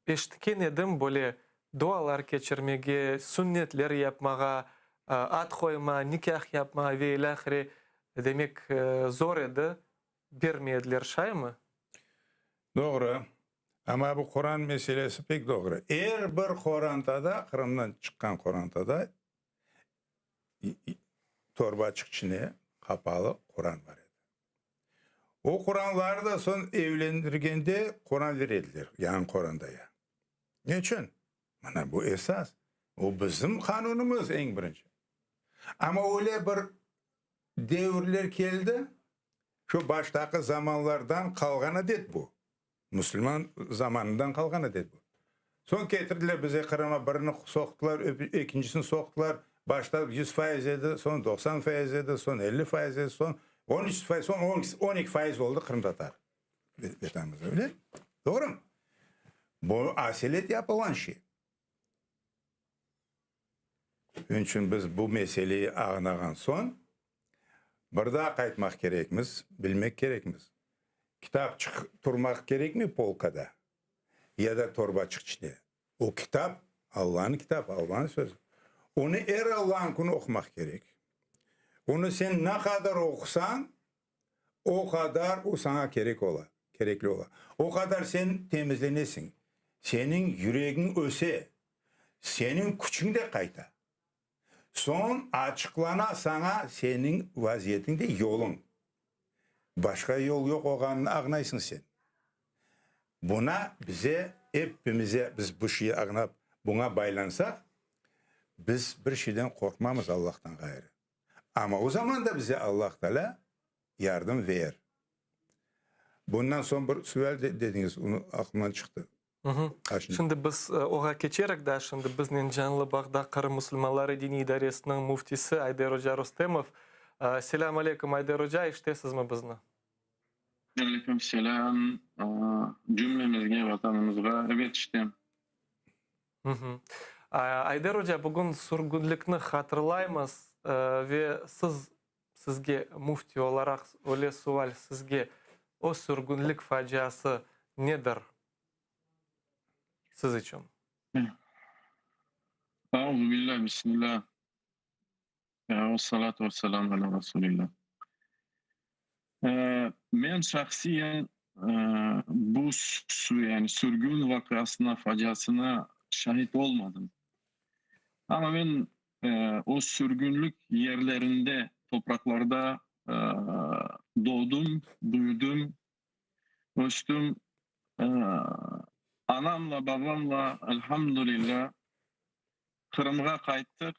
S1: Eşitken edim, böyle dualar keçirmege, sünnetler yapmağa, ad qoyma, nikâh yapma ve ilâhre, demek, zor edi, bermey ediler, şaymı?
S3: Doğru. Amma bu Quran meselesi pek doğru. Er bir qorantada, Qırımdan çıqqan qorantada torbaçıq içine qapalı Quran bar edi. O Quranları da soñ evlendirgende Quran vere ediler, yañı qorandaya. Ne içün? Mana bu esas. O bizim qanunımız eñ birinci. Amma öyle bir devirler keldi, şu baştaqı zamanlardan qalğan adet bu. Musulman zamanından qalğan adet bu. Soñ ketirdiler bize Qırıma, birini soqtılar, ekincisini soqtılar. Başta 100% edi, soñ 90% edi, soñ 50% edi, soñ 13%, soñ 12% oldı qırımtatar Vetanımızda. Öyle? Doğrumı? Bu aselet yapılğan şey. Onıñ içün biz bu meseleyi añlağan soñ, bir daa qaytmaq kerekmiz, bilmek kerekmiz. Kitapçıq turmaq kerekmi polkada ya da torbaçıq içinde? O kitap, Allanıñ kitabı, Allanıñ sözü. Onı er Allanıñ künü oqumaq kerek. Onı sen ne qadar oqusañ, o qadar o saña kerek ola, kerekli ola. O qadar sen temizlenesiñ, seniñ yüregiñ öse, seniñ küçüñ de qayta. Soñ açıqlana saña seniñ vaziyetiñ de yoluñ. Başqa yol yoq olğanını añlaysıñ sen. Buna bize, epimize, biz bu şeyi añlap, buña baylansaq, biz bir şeyden qorqmamız Allahtan ğayrı. Amma o zaman da bize Allah Taalâ yardım ver. Bundan soñ bir sual dediñiz, onı aqlımdan çıqtı.
S1: Şimdi biz oğa keçerik da, şimdi biznen canlı bağda Qırım musulmanları diniy idaresiniñ müftisi Ayder oca Rustemov. Selâm aleyküm, Ayder oca, eşitesizmi bizni?
S6: Aleyküm selâm, cümlemizge, Vatanımızğa. Evet, eşitem.
S1: Ayder oca, bugün sürgünlikni hatırlaymız ve siz, sizge müfti olaraq öyle sual sizge, o sürgünlik faciası nedir siz içün?
S6: Auzubillah, bismillah, vessalatu vesselam ala rasulillah. Men şahsiyen bu yani sürgün vaqiasına, faciasına şahit olmadım. Amma men o sürgünlik yerlerinde, topraqlarda doğdum, büyüdim, östüm. Anamla, babamla, elhamdülillah, Qırımğa qayttıq.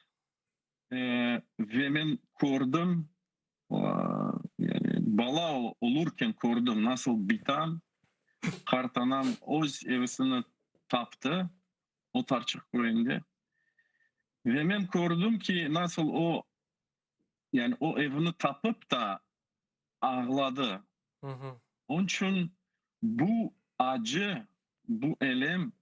S6: Ve men kördim, yani bala olurken kördim, nasıl bitam, qartanam öz evisini taptı Otarçıq köyünde. Ve men kördim ki, nasıl o, yani o evini tapıp da ağladı. Onıñ içün bu acı, bu elem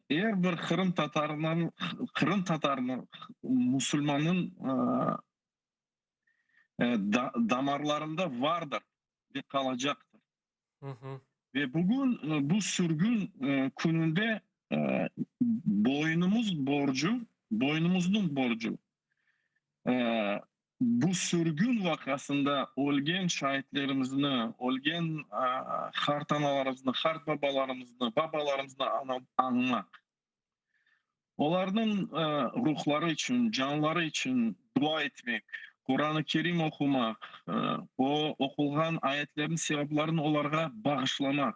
S6: er bir qırımtatarnıñ, qırımtatarnıñ, musulmannıñ damarlarında vardır ve qalacaqtır. Ve bugün bu sürgün kününde boynumuz borcu, boynumıznıñ borcu, bu sürgün vaqasında ölgen şaitlerimizni, ölgen qartanalarımıznı, qartbabalarımıznı, babalarımıznı añmaq. Olarnıñ ruhları içün, canları içün dua etmek, Quran-ı Kerim oqumaq, o oqulğan ayetlerniñ sevaplarını olarğa bağışlamaq.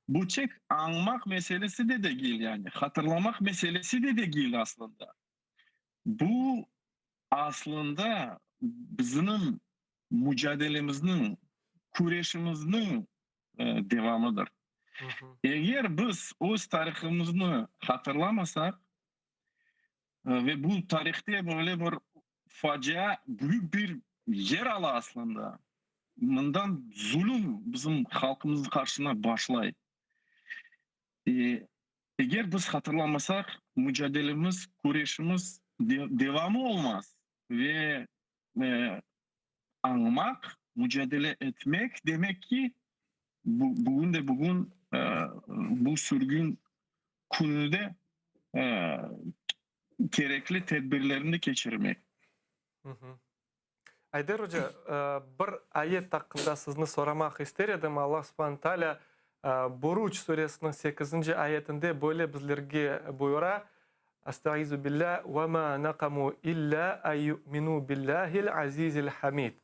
S6: Bu tek añmaq meselesi de degil, yani hatırlamaq meselesi de degil aslında. Bu aslında bizniñ mucadelemizniñ, küreşimizniñ devamıdır. Eger biz öz tarihımıznı hatırlamasaq ve bu tarihte böyle bir facia büyük bir yer ala aslında, mından zulüm bizim halqımıznıñ qarşına başlay. Eger biz hatırlamasaq, mucadelemiz, küreşimiz devamı olmaz ve añmaq, mucadele etmek, demek ki, bugün de bugün bu sürgün kününde kerekli tedbirlerni keçirmek.
S1: Ayder oca, bir ayet aqqında sizni soramaq ister edim. Allah subhane taalâ Buruc suresiniñ sekizinci ayetinde böyle bizlerge buyura, Estaizu billâ, Ve mâ naqamû illâ en yu'minû billâhil azîzil hamîd.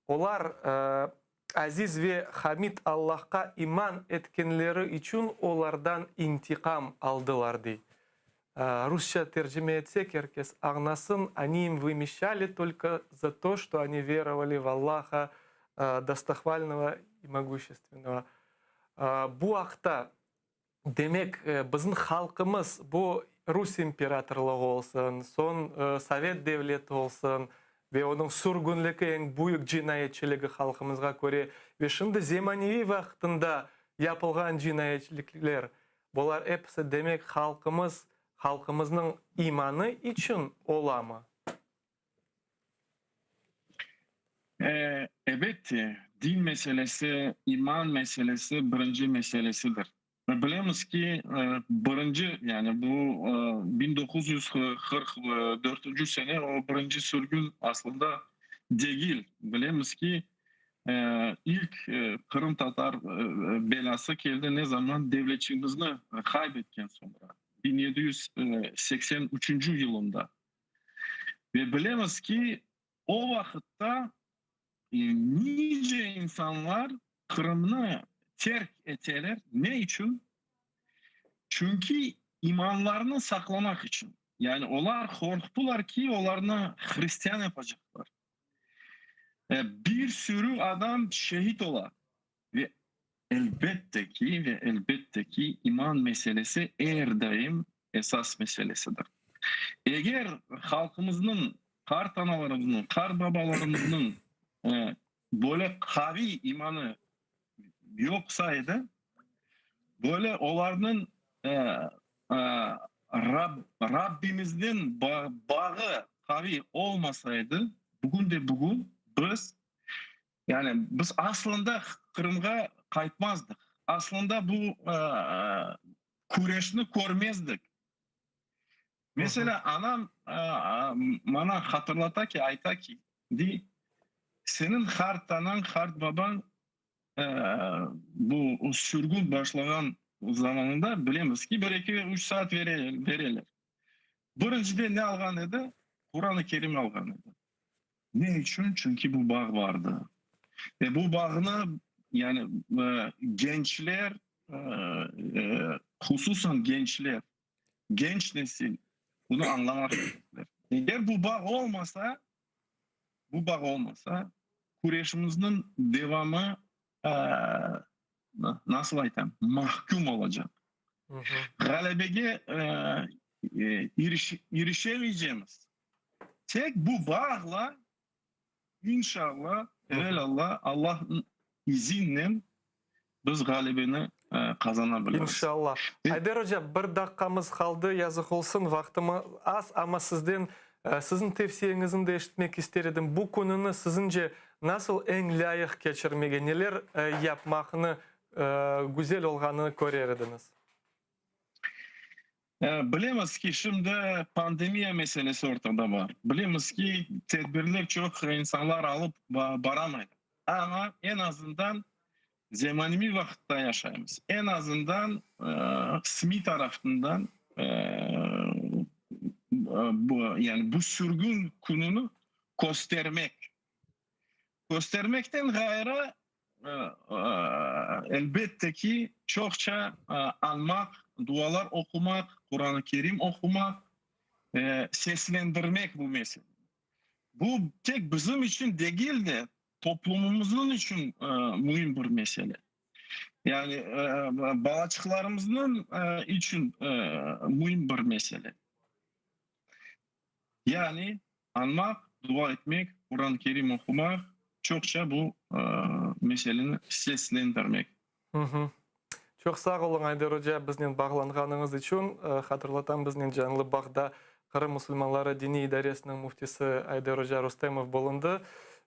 S1: Olar aziz ve hamid Allahqa iman etkenleri içün olardan intiqam aldılar, dey. Rusça tercime etsek, er kes añlasın, Oni im vımeşçali tolko za to, çto oni verovali v Allaha dostohvalnogo i moguşestvennogo. Bu aqta, demek, bizim halqımız bu. Rus imperatorlığı olsun, soñ Sovet devleti olsun ve onıñ sürgünligi eñ büyük cinayetçiligi halqımızğa köre ve şimdi zemaneviy vaqtında yapılğan cinayetçilikler, bular episi demek halqımız, halqımıznıñ imanı içün olamı?
S6: Elbette, din meselesi, iman meselesi birinci meselesidir. Ve bilemiz ki, birinci, yani bu 1944 sene o birinci sürgün aslında degil. Bilemiz ki, ilk qırımtatar belâsı keldi ne zaman? Devletçiğimizni qaybetken soñra, 1783 yılında. Ve bilemiz ki, o vaqıtta nice insanlar Qırımnı terk eteler. Ne içün? Çünki imanlarını saqlamaq içün. Yani olar qorqtılar ki, olarnı hristian yapacaqlar. Bir sürü adam şehit ola. Ve elbette ki, ve elbette ki, iman meselesi er daim esas meselesidir. Eger halqımıznıñ, qart analarımıznıñ, qart babalarımıznıñ böyle qaviy imanı yoqsa edi, böyle olarnıñ Rabbimiznen bağı qaviy olmasa edi, bugün de bugün biz Yani biz aslında Qırımğa qaytmazdıq, aslında bu küreşni körmezdik. Meselâ, anam maña hatırlata ki, ayta ki, dey, seniñ qartanañ, qartbabañ bu sürgün başlağan zamanında, bilemiz ki, bir-eki, üç saat bereler. Birinciden ne alğan edi? Quran-ı Kerim alğan edi. Ne içün? Çünki bu bağ vardı. Ve bu bağnı, yani gençler, hususan gençler, genç nesil bunı añlamaq kerekler. Eger bu bağ olmasa, bu bağ olmasa, küreşimizniñ devamı, nasıl aytam, mahküm olacaq. Ğalebege irişemeycemiz. Tek bu bağla, inşalla, evelalla, Allahnıñ izinnen biz ğalebeni qazana bilemiz.
S1: İnşalla. Ayder oca, bir daqqamız qaldı, yazıq olsun, vaqtımız az, amma sizden, siziñ tevsiyeñizni de eşitmek ister edim. Bu kününi siziñce nasıl eñ lâyıq keçirmege, neler yapmaqnı güzel olğanını körer ediñiz?
S6: Bilemiz ki, şimdi pandemiya meselesi ortada bar. Bilemiz ki, tedbirler çoq insanlar alıp baramaylar. Amma eñ azından zemaneviy vaqıtta yaşaymız. Eñ azından SMİ tarafından yani bu sürgün kününi köstermek. Köstermekten ğayrı, elbette ki, çoqça añmaq, dualar oqumaq, Quran-ı Kerim oqumaq, seslendirmek bu meseleni. Bu tek bizim içün degil de, toplumımıznıñ içün müim bir mesele. Yani balaçıqlarımıznıñ içün müim bir mesele. Yani añmaq, dua etmek, Quran-ı Kerim oqumaq, çoqça bu meseleni seslendirmek.
S1: Çoq sağ oluñ, Ayder oca, biznen bağlanğanıñız içün. Hatırlatam, biznen canlı bağda Qırım musulmanları diniy idaresiniñ müftisi Ayder oca Rustemov bulundı.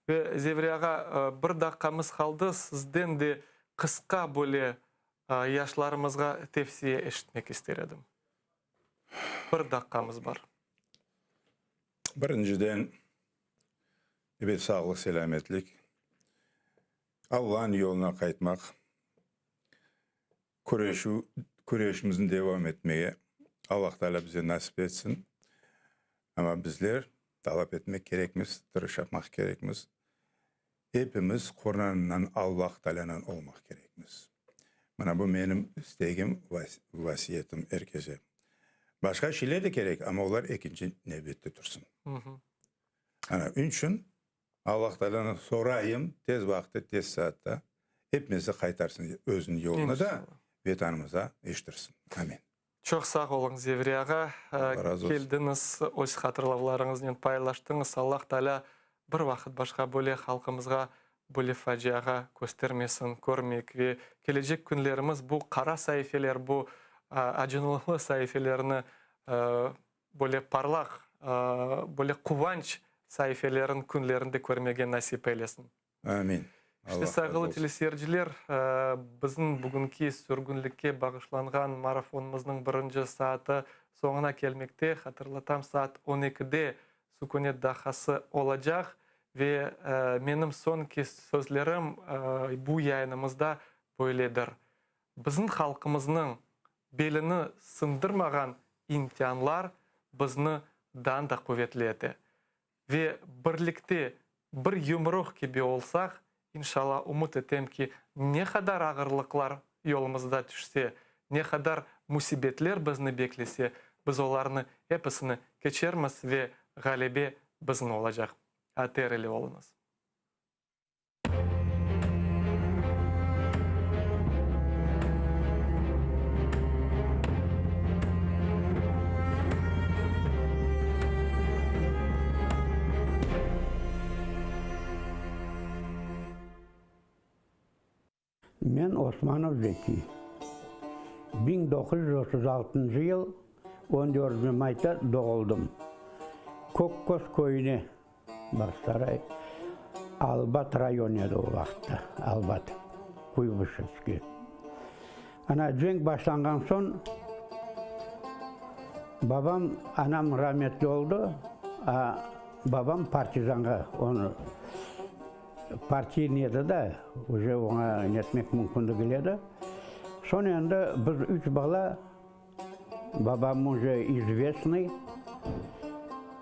S1: Ve Zevri ağa, bir daqqamız qaldı, sizden de qısqa böyle yaşlarımızğa tevsiye eşitmek ister edim. Bir daqqamız bar.
S3: Birinciden, ebet, sağlıq, selâmetlik, Allanıñ yoluna qaytmaq, küreşüv, küreşimizni devam etmege Allah Teala bize nasip etsin. Amma bizler talap etmek kerekmiz, tırışapmaq kerekmiz. Epimiz Qurannan, Allah Tealanen olmaq kerekmiz. Mına bu menim istegim, vasiyetim er kese. Başqa şeyler de kerek, amma olar ekinci nevbette tursın. Ana, ünçün Allah Tealanı sorayım, tez vaqıtta, tez saatta epimizni qaytarsın özüniñ yoluna da, Vetanımıza eştirsin. Amin.
S1: Çoq sağ oluñ, Zevri ağa.
S3: Allah razı olsun.
S1: Keldiñiz, öz hatırlavlarıñıznen paylaştıñız. Allah Taalâ bir vaqıt başqa böyle halqımızğa böyle faciağa köstermesin, körmeyik ve kelecek künlerimiz bu qara saifeler, bu acınlıqlı saifelerni böyle parlaq, böyle quvanç saifelerin künlerinde körmege nasip eylesin.
S3: Amin.
S1: İşte, sayğılı teleseyirciler, bizim bugünki sürgünlikke bağışlanğan marafonımıznıñ birinci saatı soñuna kelmekte. Hatırlatam, saat on ekide sükünet daqqası olacaq ve menim soñki sözlerim bu yayınımızda böyledir, Bizim halqımıznıñ belini sındırmağan imtianlar bizni daa da quvetli ete. Ve birlikte bir yumruq kibi olsaq, inşalla, ümüt etem ki, ne qadar ağırlıqlar yolumızda tüşse, ne qadar müsibetler bizni beklese, biz olarnı episini keçermiz ve ğalebe bizim olacaq. ATR ile oluñız.
S7: Men Osmanov Zeki. 1936 yıl on dördünci mayda doğuldım. Kökköz köyüne, Bağçasaray, Albat rayonı edi o vaqıtta, Albat, Kuybışevskiy. Ana, cenk başlanğan soñ babam, anam rametli oldı, a babam partizanğa, onı partiyniy edi da, uje oña netmek mümkün degil edi. Soñ endi biz üç bala, Babam uje izvestnıy,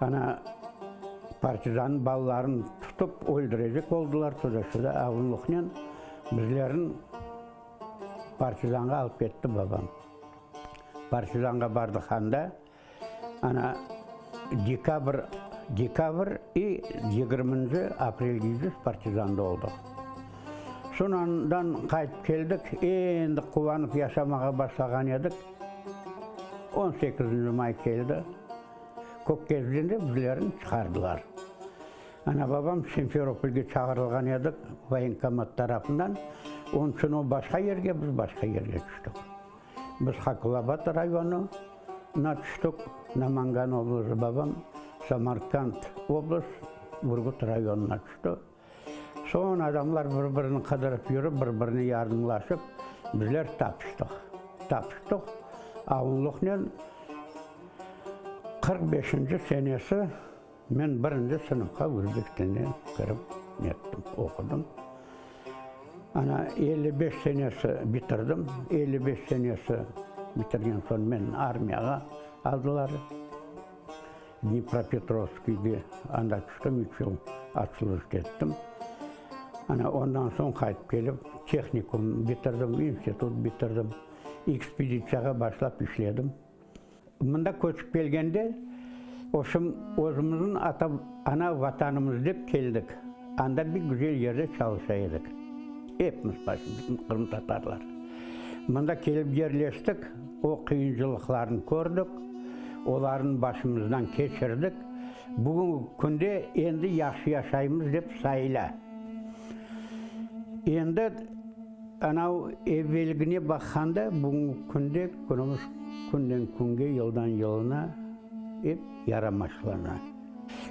S7: ana, partizannıñ balalarını tutıp öldürecek oldılar, tuda-suda avunlıqnen bizlerni partizanğa alıp ketti babam. Partizanğa bardıq anda, ana, dekabr, dekabr i yigirminci aprelge partizanda oldıq. Soñ andan qaytıp keldik, endi quvanıp yaşamağa başlağan edik. On sekizinci may keldi. Kökkezden de bizlerni çıqardılar. Ana, babam Simferopolge çağırılğan edik voyenkomat tarafından. Onıñ içün o başqa yerge, biz başqa yerge tüştik. Biz Hakulabad rayonına tüştik, Namangan oblası, babam Samarkand oblast, Urgut rayonına tüşti. Soñ adamlar bir-birini qıdırıp yürip, bir-birine yardımlaşıp, bizler tapıştıq. Tapıştıq, avunlıqnen 45-nci senesi men birinci sınıfqa özbek tiline kirip nettim, oqudım. Ana, 55 senesi bitirdim. 55 senesi bitirgen soñ meni armiyağa aldılar. Dnipropetrovskiyge anda tüştim, üç yıl otslujit ettim. Ana, ondan soñ qaytıp kelip, tehnikum bitirdim, institut bitirdim, ekspeditsiyağa başlap işledim. Mında köçip kelgende, oşım özümizniñ ata, ana Vatanımız dep keldik. Anda bik güzel yerde çalışa edik. Epimiz, başı, bütün qırımtatarlar. Mında kelip yerleştik, o qıyıncılıqlarnı kördik. Olarnı başımızdan keçirdik. Bugünki künde endi yahşı yaşaymız dep sayıla. Endi anav evvelgine baqqanda, bugünki künde künümiz künden künge, yıldan yılına ep yaramaşlana.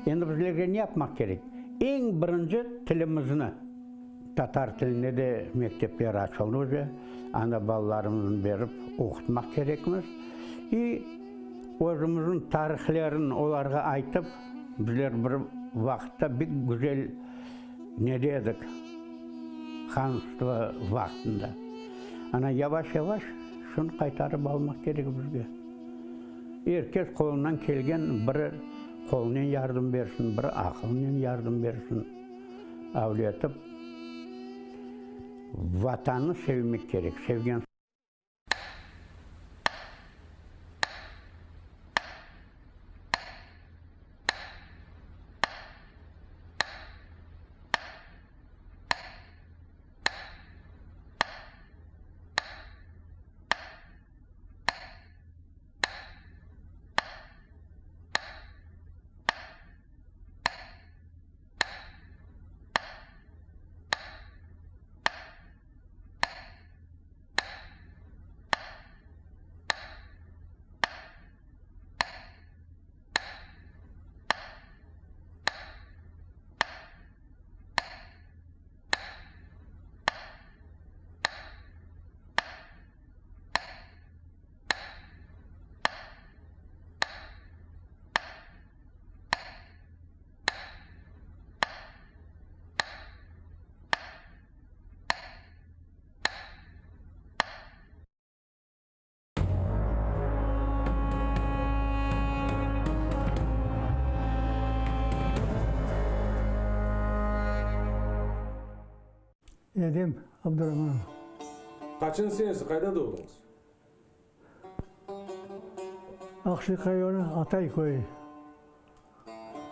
S7: Endi bizlerge ne yapmaq kerek? Eñ birinci tilimizni, tatar tiline de mektepler açıldı uje, anda balalarımıznı berip oqutmaq kerekmiz. İ özümizniñ tarihlerini olarğa aytıp, bizler bir vaqıtta bik güzel nede edik, hanstvo vaqtında. Ana, yavaş-yavaş şunı qaytarıp almaq kerek bizge. Er kes qolundan kelgen, biri qolunen yardım bersin, biri aqılınen yardım bersin, avle etip, Vatannı sevmek kerek, sevgen.
S8: Edem Abduramanov.
S9: Qaçıncı senesi, qayda doğdıñız?
S8: Aqşiq rayonı, Atay köyü.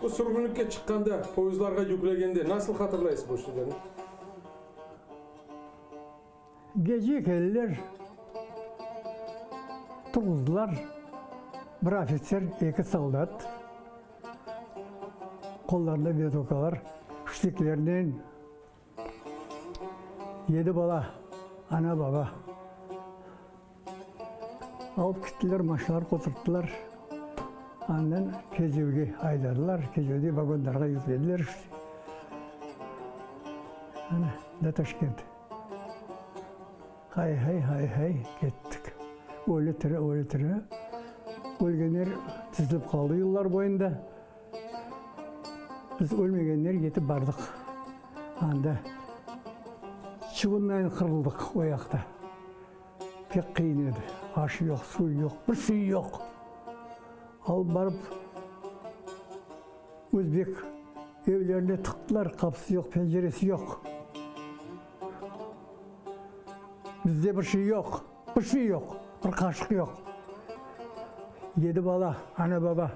S9: Bu sürgünlikke çıqqanda, poyezdlarğa yüklegende nasıl hatırlaysız bu şeylerni?
S8: Gece keldiler, turğuzdılar, bir ofitser, eki soldat, qollarında vintovkalar, ştıklernen, yedi bala, ana-baba. Alıp kettiler, maşinalarğa oturttılar. Andan Kezevge aydadılar, Kezevde vagonlarğa yüklediler işte. Ana, da Taşkent. Hay-hay, hay-hay, kettik. Ölü tiri, ölü tiri. Ölgenler tizilip qaldı yıllar boyunda. Biz ölmegenler yetip bardıq. Anda çuvunnan qırıldıq o yaqta. Pek qıyın edi. Aş yoq, suv yoq, bir şey yoq. Alıp barıp özbek evlerine tıqtılar, qapısı yoq, penceresi yoq. Bizde bir şey yoq, bir şey yoq, bir qaşıq yoq. Yedi bala, ana-baba.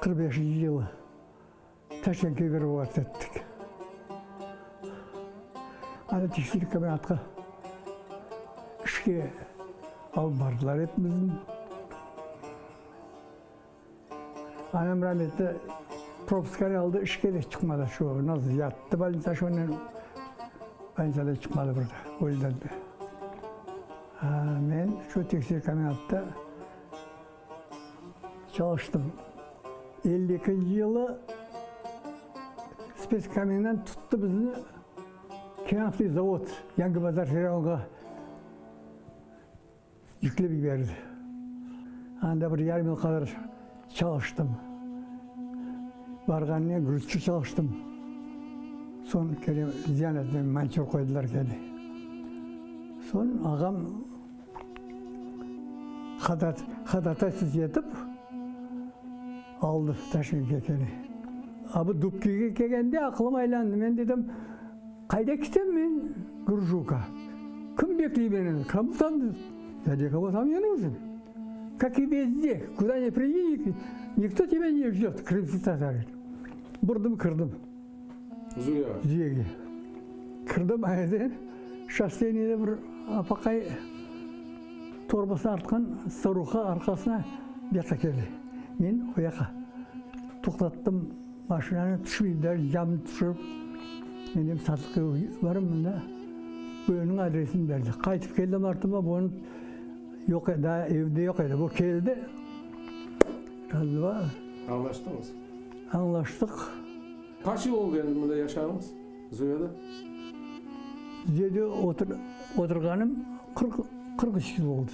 S8: 45-nci yılı Taşkentke perevod ettik. Anda tekstil kombinatqa işke alıp bardılar epimizni. Anam rametli propuskanı aldı, işke de çıqmadı şu, nasıl yattı bolnitsa şonen, bolnitsadan çıqmadı bir de, öldi. Men şu tekstil kombinatta Çalıştım. 52-nci yılı spetskominan tuttı bizni Kenafli zavod, Yangibazar rayonğa yüklep yiberdi. Anda bir yarım yıl qadar çalıştım. Barğanınen gruzçı çalıştım. Soñ kene ziyan etmem, monter qoydılar kene. Soñ ağam Hodataysız etip aldı Taşkentke kene. A bu Dubkige kelgende aqılım aylandı. Men dedim, qayda kitem men Gurjuvka? Kim bekley meni? Komu tam, ya nikomu tam ne нужен. Kak i vezde, kuda ne priydi, nikto tebya ne jdet, krımskiy tatarin. Burdım kirdim.
S9: Zuyağa.
S8: Zuyege. Kirdim evde, şosseynede bir apaqay torbasını artqan staruha arqasına bu yaqqa keldi. Men o yaqqa toqtattım maşinanı, tüşmeyim de, camnı tüşürip, men dedim, satlıqqa barım mında, bunıñ adresini berdi. Qaytıp keldim artıma, bunı yoq edi, daa evde yoq edi. Bu keldi, raz-dva.
S9: Añlaştıñız?
S8: Añlaştıq.
S9: Qaç yıl oldı endi mında yaşağıñız, Zuyada?
S8: Zuyada oturğanım 43 yıl oldı.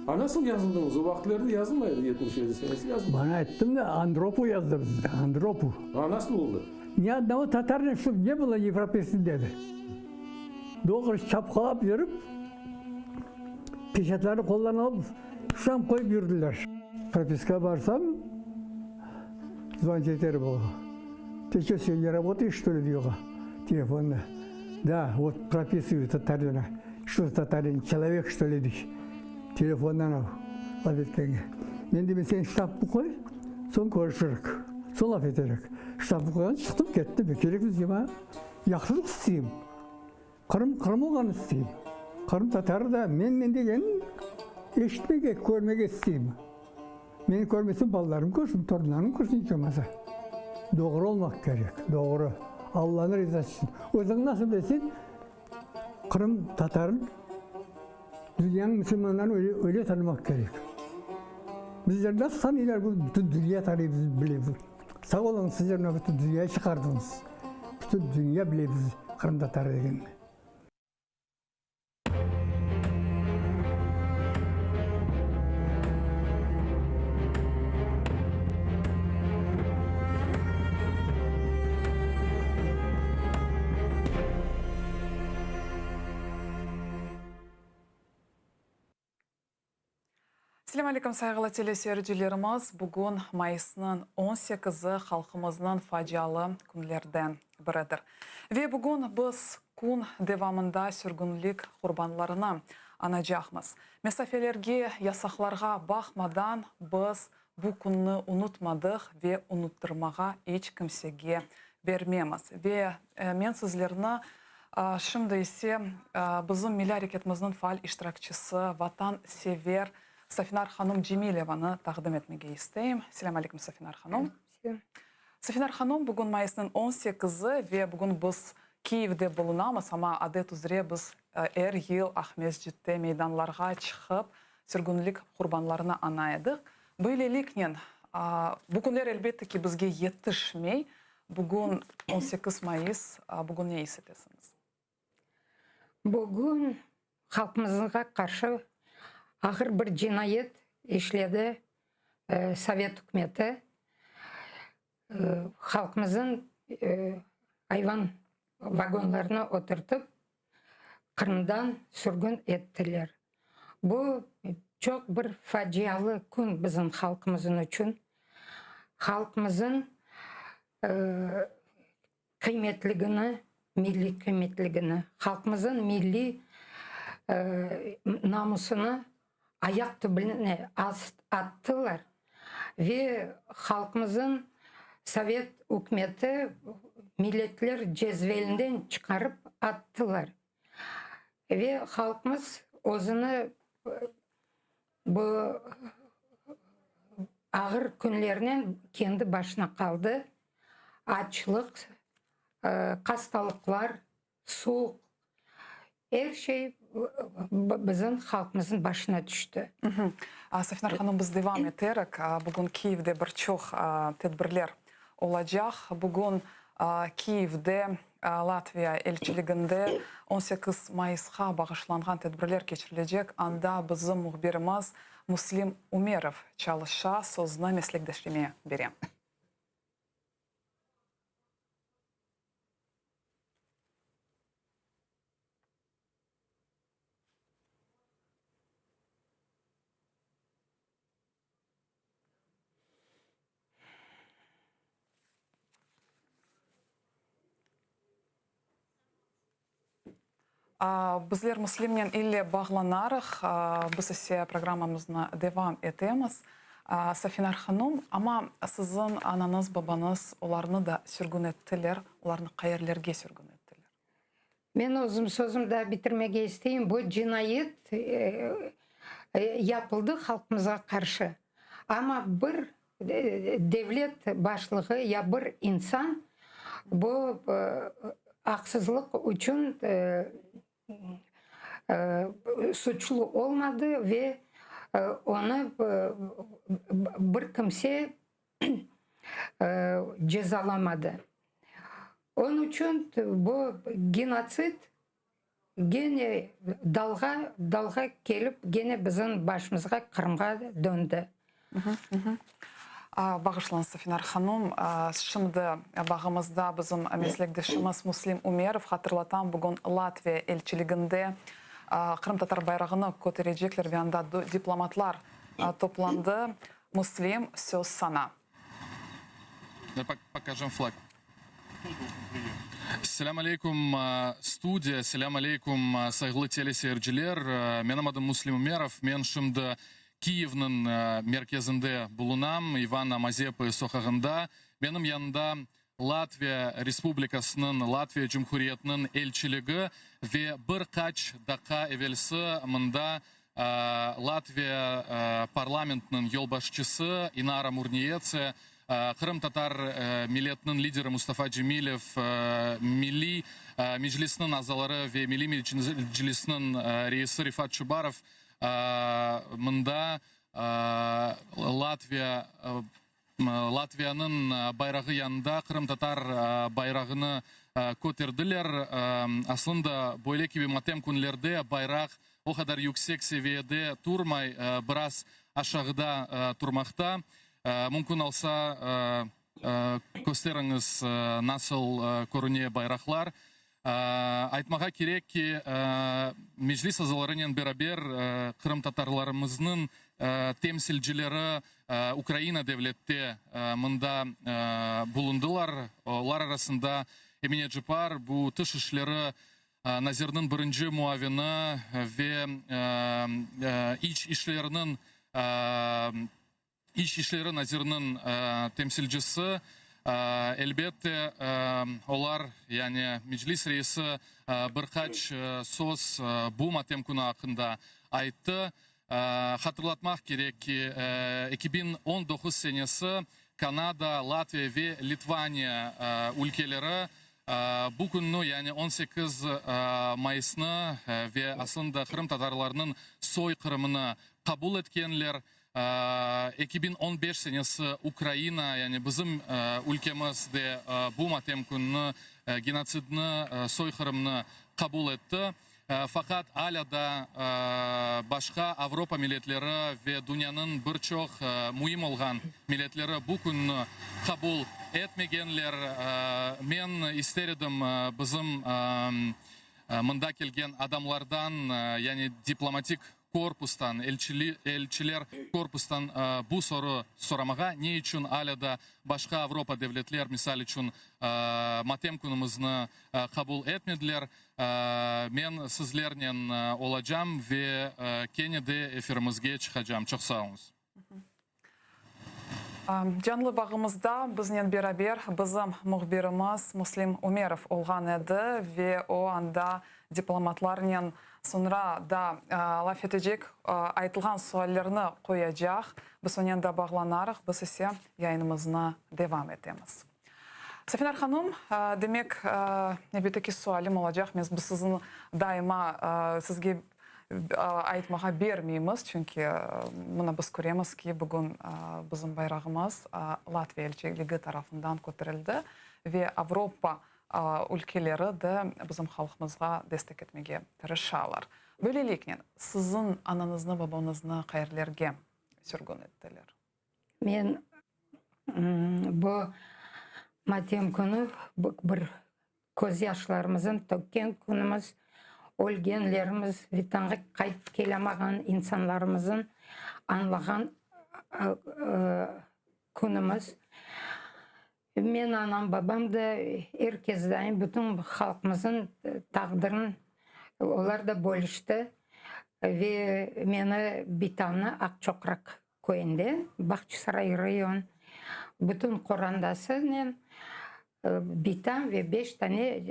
S9: A nasıl yazıldıñız? O vaqıtlarda yazılmay edi, 77 senesi yazılmay.
S8: Bana ayttım da, Andropov yazdı bizni, Andropov.
S9: A nasıl oldı?
S8: Ni odnogo tatarina, ştob ne bylo ne propisan dedi. Doğru çapqalap yürip, peçatlarnı qollarına alıp, şam qoyıp yürdiler. Propiska barsam, Zvonit eter bu. Ты что, сегодня работаешь, что ли, diyor telefonda. Да, вот прописываю татарина. Что татарин, человек, что ли, dey. Telefondan laf etkenge. Men deymen, sen ştampnı qoy, soñ körüşirik. Soñ laf eterik. Ştampnı qoyğan, çıqtım, kettim. Kerek bizge maña. Yahşılıq isteyim. Qırım Qırım olğanını isteyim. Qırım tatarı da men-men degenin eşitmege, körmege isteyim. Meni körmese, balalarım körsün, torunlarım körsün iç olmasa. Doğru olmaq kerek, doğru. Allanıñ rizası içün. Özüñ nasıl bilseñ, Qırım tatarın dünyanıñ musulmanlarını öyle, öyle tanımaq kerek. Bizler nasıl tanıylar, bu bütün dünya tanıy bizi, bile. Sağ oluñ, sizler mına bütün dünyaya çıqardıñız. Bütün dünya bile bizi qırımtatar degenini.
S10: Selâm aleyküm, sayğılı teleseyircilerimiz! Bugün mayısnıñ on sekizi halqımıznıñ facialı künlerden biridir. Ve bugün biz kün devamında sürgünlik qurbanlarını añacaqmız. Mesafelerge, yasaqlarğa baqmadan, biz bu künni unutmadıq ve unuttırmağa iç kimsege bermemiz. Ve men sizlerni şimdi ise bizim milliy areketimizniñ faal iştirakçisi, vatansever Safinar hanum Cemilevanı taqdim etmege isteyim. Selâm aleyküm, Safinar hanum. Selâm. Safinar hanum, bugün mayısnıñ on sekizi ve bugün biz Kiyevde bulunamız, amma adet üzre biz er yıl Aqmescitte meydanlarğa çıqıp, sürgünlik qurbanlarını aña edik. Böyleliknen, bu künler, elbette ki, bizge yetişmey. Bugün 18 mayıs, bugün ne is etesiñiz?
S11: Bugün halqımızğa qarşı ağır bir cinayet işledi sovet ükümeti. Halqımıznıñ ayvan vagonlarına oturtıp, Qırımdan sürgün ettiler. Bu çoq bir facialı kün bizim halqımızın içün. Halqımızın qıymetligini, milliy qıymetligini, halqımızın milliy namusını ayaq tübüne attılar ve halqımızın sovet ükümeti milletler cezvelinden çıqarıp attılar. Ve halqımız özüni bu ağır künlernen kendi başına qaldı. Açlıq, hastalıqlar, suvuq, er şey bizim halqımıznıñ başına tüşti.
S10: Safinar hanım, biz devam eterik. Bugün Kiyevde bir çoq tedbirler olacaq. Bugün Kiyevde Latviya elçiliginde 18 mayısqa bağışlanğan tedbirler keçirilecek. Anda bizim mühbirimiz Müslim Ümerov çalışa. Sözni meslekdeşime berem. Bizler Müslimnen ille bağlanarıq, biz ise programmamıznı devam etemiz. Safinar hanum, amma siziñ anañız, babañız, olarnı da sürgün ettiler, olarnı qayerlerge sürgün ettiler?
S11: Men özüm sözüm daa bitirmege isteyim. Bu cinayet yapıldı halqımızğa qarşı. Amma bir devlet başlığı ya bir insan bu aqsızlıq içün suçlu olmadı ve onı bir kimse cezalamadı. Onıñ içün bu genotsid gene dalğa dalğa kelip gene bizim başımızğa Qırımğa döndi.
S10: Bağışlañız, Safinar hanum, şimdi bağımızda bizim meslekdeşimiz Müslim Ümerov, hatırlatam, bugün Latviya elçiliginde qırımtatar bayrağını köterecekler ve anda diplomatlar toplandı. Müslim, söz saña.
S12: Pokajım flag. Selâm aleyküm, studiya, selâm aleyküm, sayğılı teleseyirciler. Menim adım Müslim Ümerov. Men şimdi Kiyevniñ merkezinde bulunam, İvana Mazepı soqağında. Menim yanımda Latviya Respublikasınıñ, Latviya Cumhuriyetiniñ elçiligi ve bir qaç daqqa evelsi mında Latviya parlamentiniñ yolbaşçısı İnara Murniyetse, qırımtatar milletiniñ lideri Mustafa Cemilev, Milliy Meclisniñ azaları ve Milliy Meclisniñ reisi Refat Çubarov mında Latviya Latviyanıñ bayrağı yanında qırımtatar bayrağını köterdiler. Aslında, böyle kibi matem künlerde bayraq o qadar yüksek seviyede turmay, biraz aşağıda turmaqta. Mümkün olsa, kösteriñiz, nasıl körüne bayraqlar. Aytmağa kerek ki, Meclis azalarınen beraber qırımtatarlarımıznıñ. temsilcileri Ukraina devlette mında bulundılar. Olar arasında Emine Ceppar, bu tış işleri naziriniñ birinci muavini ve iç işleriniñ İç işleri naziriniñ temsilcisi, elbette, olar, yani Meclis reisi bir qaç söz bu matem künü aqqında ayttı. Hatırlatmaq kerek ki, 2019 senesi Kanada, Latviya ve Litvaniya ülkeleri bu künni, yani 18 mayısnı ve aslında qırımtatarlarnıñ soyqırımını qabul etkenler. 2015 senesi Ukraina, yani bizim ülkemiz de bu matem kününi, genotsidni, soyqırımnı qabul etti. Faqat alâ da başqa Avropa milletleri ve dünyanıñ bir çoq müim olğan milletleri bu künni qabul etmegenler. Men ister edim bizim mında kelgen adamlardan, yani diplomatik korpustan, elçiler korpustan bu soru soramağa, ne içün alâ da başqa Avropa devletler, misal içün, matem künümizni qabul etmediler? Men sizlernen olacam ve kene de efirimizge çıqacam. Çoq sağ oluñız.
S10: Canlı bağımızda biznen beraber bizim mühbirimiz Müslim Ümerov olğan edi ve o anda diplomatlarnen soñra da laf etecek, aytılğan suallerni qoyacaq. Biz onen da bağlanarıq, biz ise yayınımıznı devam etemiz. Safinar hanım, demek, nevbetteki sualim olacaq, biz siziñ daima sizge aytmağa bermeymiz, çünki mına biz köremiz ki, bugün bizim bayrağımız Latviya elçiligi tarafından köterildi ve Avropa ülkeleri de bizim halqımızğa destek etmege tırışalar. Böyleliknen, siziñ anañıznı, babañıznı qayerlerge sürgün ettiler?
S11: Men bu matem künü bir közyaşlarımızın tökken künümiz, ölgenlerimiz, Vetanğa qaytıp kelemağan insanlarımızın añlağan künümiz. Men anam, babam da, er kes dayın bütün halqımızın taqdirin olar da bölüşti ve meni bitamnı Aqçoqraq köyünde, Bağçasaray rayon, bütün qorandasınen bitam ve beş tane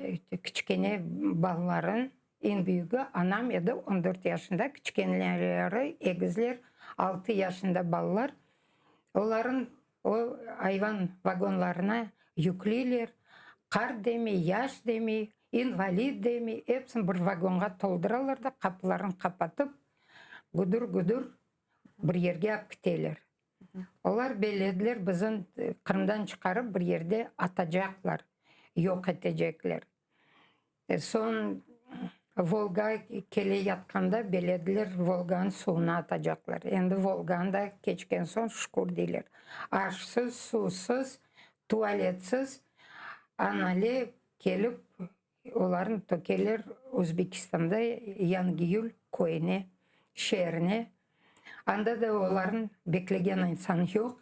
S11: kiçkene balaların, eñ büyügi anam edi, on dört yaşında, kiçkeneleri, egizler, altı yaşında balalar, oların O ayvan vagonlarına yükleyler, qart demey, yaş demey, invalid demey, epsini bir vagonğa toldıralar da, qapılarını qapatıp, güdür-güdür bir yerge ap kiteler. Olar bellediler, bizni Qırımdan çıqarıp bir yerde atacaqlar, yoq etecekler. Soñ Volga kele yatqanda belediler, Volganı suvuna atacaqlar. Endi Volganı da keçken soñ şükür deyler. Aşsız, suvsız, tuvaletsiz anale kelip olarnı tökeler Özbekistanda Yangiyül köyüne, şeerine. Anda da olarnı beklegen insan yoq.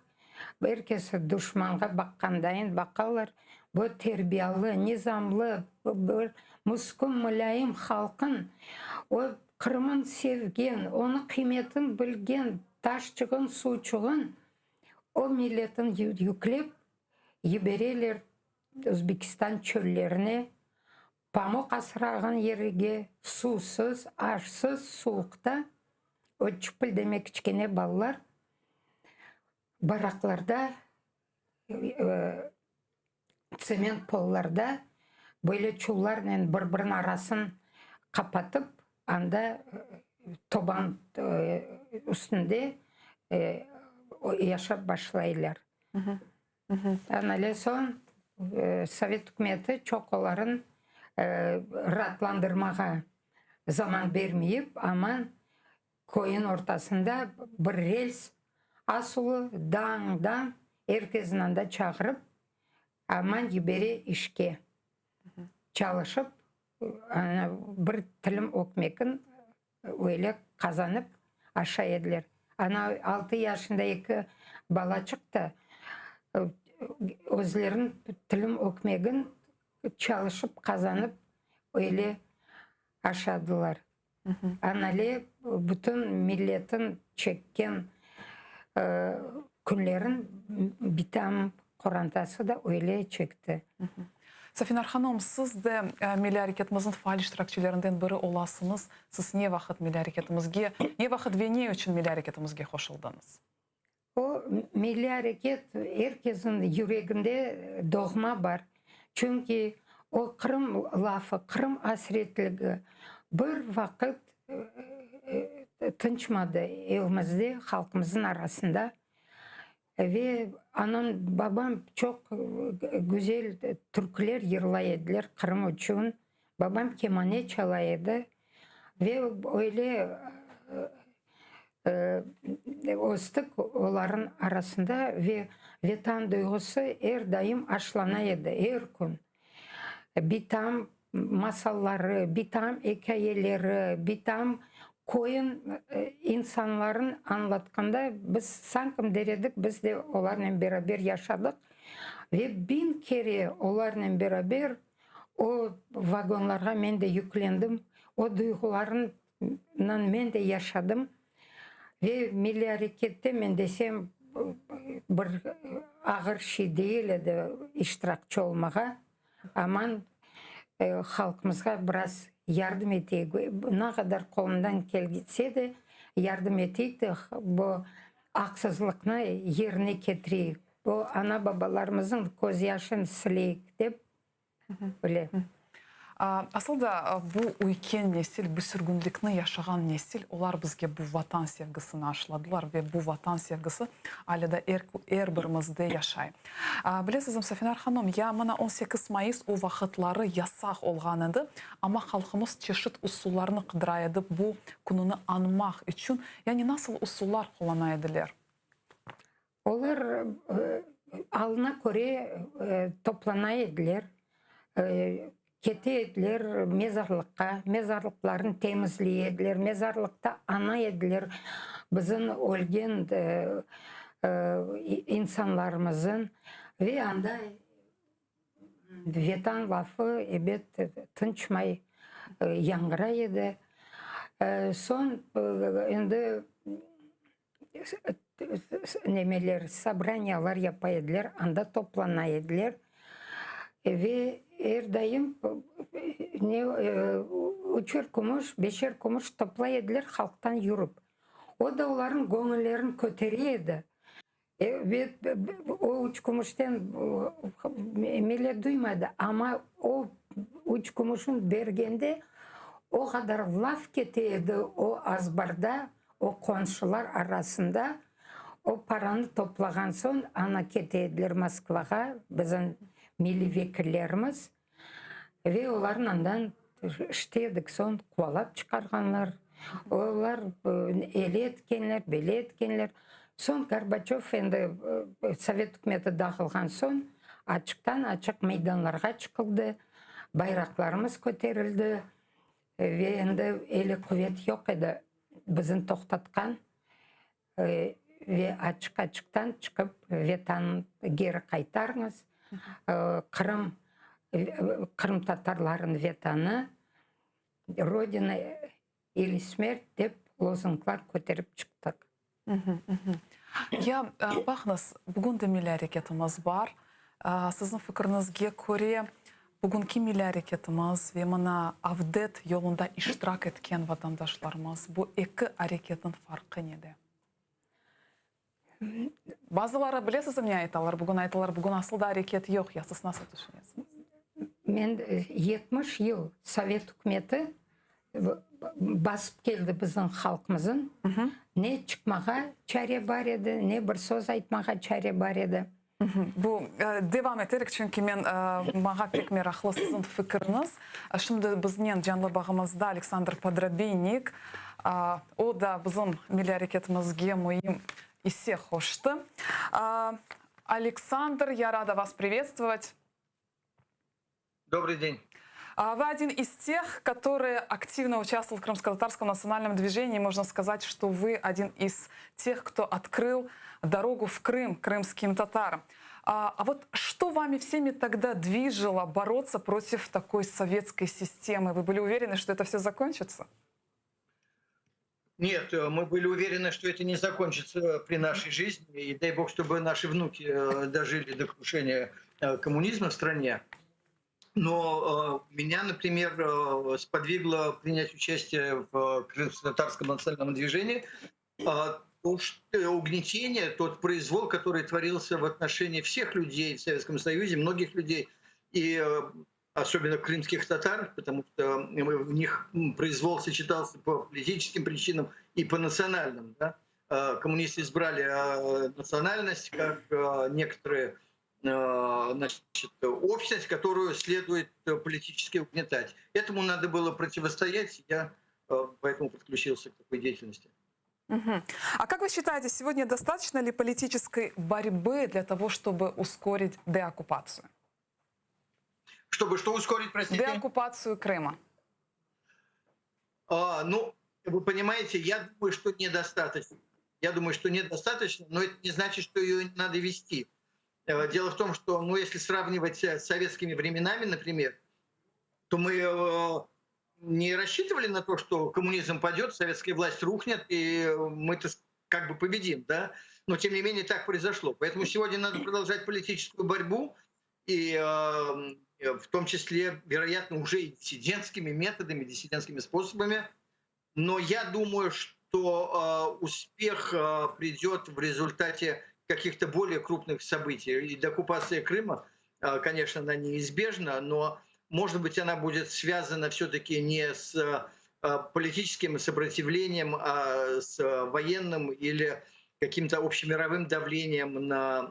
S11: Er kes duşmanğa baqqandayın baqalar. Bu terbiyalı, nizamlı, bir muskun, mulâyim halqın, o Qırımın sevgen, onıñ qıymetin bilgen, taşçığın, suvçığın o milletin yüklep yibereler Özbekistan çöllerine, Pamuq asrağan yerge suvsız, aşsız, suvuqta o çüpil deme kiçkene balalar baraqlarda, tsement pollarda böyle çullarnen bir-biriniñ arasın qapatıp, anda toban üstünde yaşap başlaylar. Anale soñ Sovet ükümeti çoq oların raatlandırmağa zaman bermeyip, aman köyün ortasında bir rels asılı, dañ-dañ er kezni anda çağırıp, aman yibere işke. Çalışıp, bir tilim ötmekin Öyle qazanıp aşay ediler. Ana altı yaşında eki balaçıq da özleriniñ tilim ökmegin çalışıp qazanıp öyle aşadılar. Anale bütün milletin çekken künlerin bitam qorantası da öyle çekti.
S10: Safinar hanım, siz de milliy areketimizniñ faal iştirakçilerinden biri olasıñız. Siz ne vaqıt milliy areketimizge, ne vaqıt ve ne içün milliy areketimizge qoşuldıñız?
S11: O, milliy areket er kesniñ yüreginde doğma bar. Çünki o Qırım lafı, Qırım asretligi bir vaqıt tınçmadı evimizde, halqımıznıñ arasında. Ve anam, babam çoq güzel türküler yırlay ediler Qırım içün. Babam kemane çala edi ve öyle östik olarnıñ arasında ve Vetan duyğusı er daim aşlana edi, er kün. Bitam masalları, bitam ikâyeleri, bitam köyün insanların añlatqanda biz sanki der edik, biz de olarnen beraber yaşadıq ve biñ kere olarnen beraber O vagonlarğa men de yüklendim, o duyğularnen men de yaşadım ve milliy arekette, men desem, bir ağır şey değil edi iştirakçı olmağa, aman halqımızğa biraz yardım eteyik, ne qadar qolumdan kelse de yardım eteyik de, bu aqsızlıqnı yerine ketireyik. Bu ana-babalarımıznıñ közyaşın sileyik dep öyle.
S10: Asıl da bu üyken nesil, bu sürgünlikni yaşağan nesil, olar bizge bu Vatan sevgisini aşıladılar ve bu Vatan sevgisi alâ da er, er birimizde yaşay. Bilesizmi, Safinar hanım, ya mına 18 mayıs o vaqıtları yasaq olğan edi, amma halqımız çeşit usullarnı qıdıra edi bu kününi añmaq içün. Yani nasıl usullar qullana ediler?
S11: Olar alına köre toplana ediler, kete ediler mezarlıqqa, mezarlıqlarnı temizley ediler, mezarlıqta ana ediler bizim ölgen insanlarımızın ve anda Vetan lafı, ebet, tınçmay yañğıray edi. Soñ endi nemeler, sobraniyalar yapa ediler, anda toplana ediler ve er daim ne üçer kümüş, beşer kümüş toplay ediler halqtan yürip. O da olarnıñ göñüllerini kötere edi. Ve o üç kümüşten millet duymadı, amma o üç kümüşni bergende o qadar laf kete edi o azbarda, o qonşular arasında. O paranı toplağan soñ ana kete ediler Moskvağa bizim milliy vekillerimiz ve olarnı andan işte edik soñ quvalap çıqarğanlar. Olar ele etkenler, bele etkenler. Soñ Gorbaçöv endi Sovet ükümeti dağılğan soñ açıqtan-açıq meydanlarğa çıqıldı, bayraqlarımız köterildi ve endi eli quvet yoq edi bizni toqtatqan ve açıq-açıqtan çıqıp Vetan geri qaytarıñız, Qırım, qırımtatarlarnıñ Vetanı, Rodina ili smert dep lozunglar köterip çıqtıq.
S10: Ya, baqıñız, bugün de milliy areketimiz bar. Siziñ fikriñizge köre, bugünki milliy areketimiz ve mına Avdet yolunda iştirak etken vatandaşlarımız, bu eki areketniñ farqı nede? Bazıları, bilesizmi, ne aytalar? Bugün aytalar, bugün asıl da areket yoq. Ya siz nasıl tüşünesiñiz?
S11: Men 70 yıl sovet ükümeti basıp keldi bizim halqımızın. Ne çıqmağa çare bar edi, ne bir söz aytmağa çare bar edi.
S10: Bu, devam eterik, çünki men, maña pek meraqlı siziñ fikiriñiz. Şimdi biznen canlı bağımızda Aleksandr Podrabinek, o da bizim milliy areketimizge müim isse qoştı. Aleksandr, ya rada vas privetstvovat.
S13: Dobrıy den.
S10: Вы один из тех, который активно участвовал в крымско-татарском национальном движении. Можно сказать, что вы один из тех, кто открыл дорогу в Крым крымским татарам. А, а вот что вами всеми тогда движило бороться против такой советской системы? Вы были уверены, что это все закончится?
S13: Нет, э, мы были уверены, что это не закончится при нашей жизни. И дай бог, чтобы наши внуки э, дожили до крушения э, коммунизма в стране. Но меня, например, сподвигло принять участие в крымско-татарском национальном движении угнетение, тот произвол, который творился в отношении всех людей в Советском Союзе, многих людей, и особенно крымских татар, потому что в них произвол сочетался по политическим причинам и по национальным. Да? Э, коммунисты избрали э, национальность как э, некоторые значит, общность, которую следует политически угнетать. Этому надо было противостоять, я поэтому подключился к такой деятельности.
S10: Угу. А как вы считаете, сегодня достаточно ли политической борьбы для того, чтобы ускорить деоккупацию?
S13: Чтобы что ускорить, простите?
S10: Деоккупацию Крыма.
S13: А, ну, вы понимаете, я думаю, что недостаточно. Я думаю, что недостаточно, но это не значит, что ее надо вести. Э, дело в том, что, ну, если сравнивать с советскими временами, например, то мы э, не рассчитывали на то, что коммунизм падет, советская власть рухнет, и мы-то как бы победим, да? Но тем не менее так произошло. Поэтому сегодня надо продолжать политическую борьбу, и э, в том числе, вероятно, уже и диссидентскими методами, диссидентскими способами. Но я думаю, что э, успех э, придет в результате каких-то более крупных событий. И деоккупация Крыма, конечно, она неизбежна, но, может быть, она будет связана все-таки не с политическим сопротивлением, а с военным или каким-то общемировым давлением на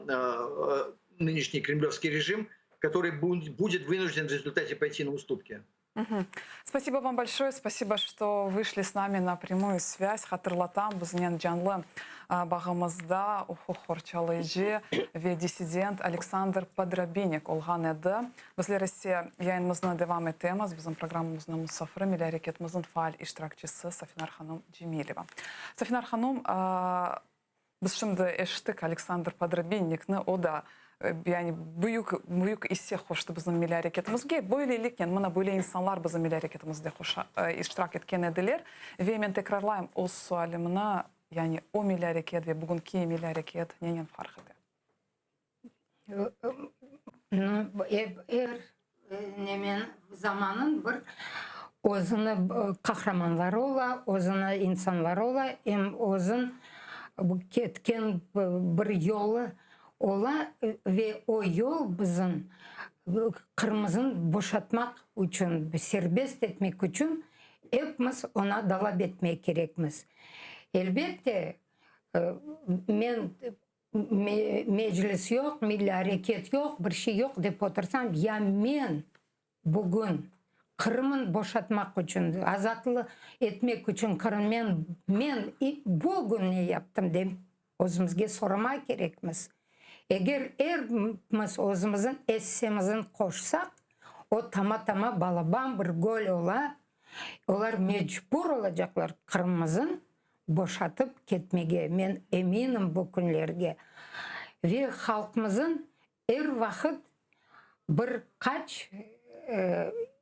S13: нынешний кремлевский режим, который будет вынужден в результате пойти на уступки.
S10: Угу. Спасибо вам большое, спасибо, что вышли с нами на прямую связь. Hatırlatam, biznen canlı bağımızda uquq qorçalayıcı ve dissident Aleksandr Podrabinek olğan edi. Bizler ise yayınımıznı devam etemiz. Bizim programmamıznıñ musafiri, milliy areketimizniñ faal iştirakçisi Safinar hanım Cemileva. Safinar hanım, Biz şimdi eşittik Aleksandr Podrabinnikni, o da, yani, büyük, büyük isse qoştı bizim milliy areketimizge. Böyleliknen, mına böyle insanlar bizim milliy areketimizde qoşa, iştirak etken ediler. Ve men tekrarlayım öz sualimni, yani, o milliy areket ve bugünki milliy areket nenen farq ete?
S11: Er nemen zamanın bir özüni qahramanları ola, özüni insanları ola, em özün ketken bir yolu ola ve o yol bizim Qırımızın boşatmaq içün, serbest etmek içün epimiz oña dalap etmek kerekmiz. Elbette, men Meclis yoq, milliy areket yoq, bir şey yoq dep otursam, ya men bugün Qırımın boşatmaq içün, azatlı etmek içün Qırım, men, men bugün ne yaptım dep özümizge sorama kerekmiz. Eger erimiz özümizin essemizin qoşsaq, o tama-tama balaban bir göl ola, olar mecbur olacaqlar Qırımımızın boşatıp ketmege, men eminim bu künlerge ve halqımızın er vaqıt bir qaç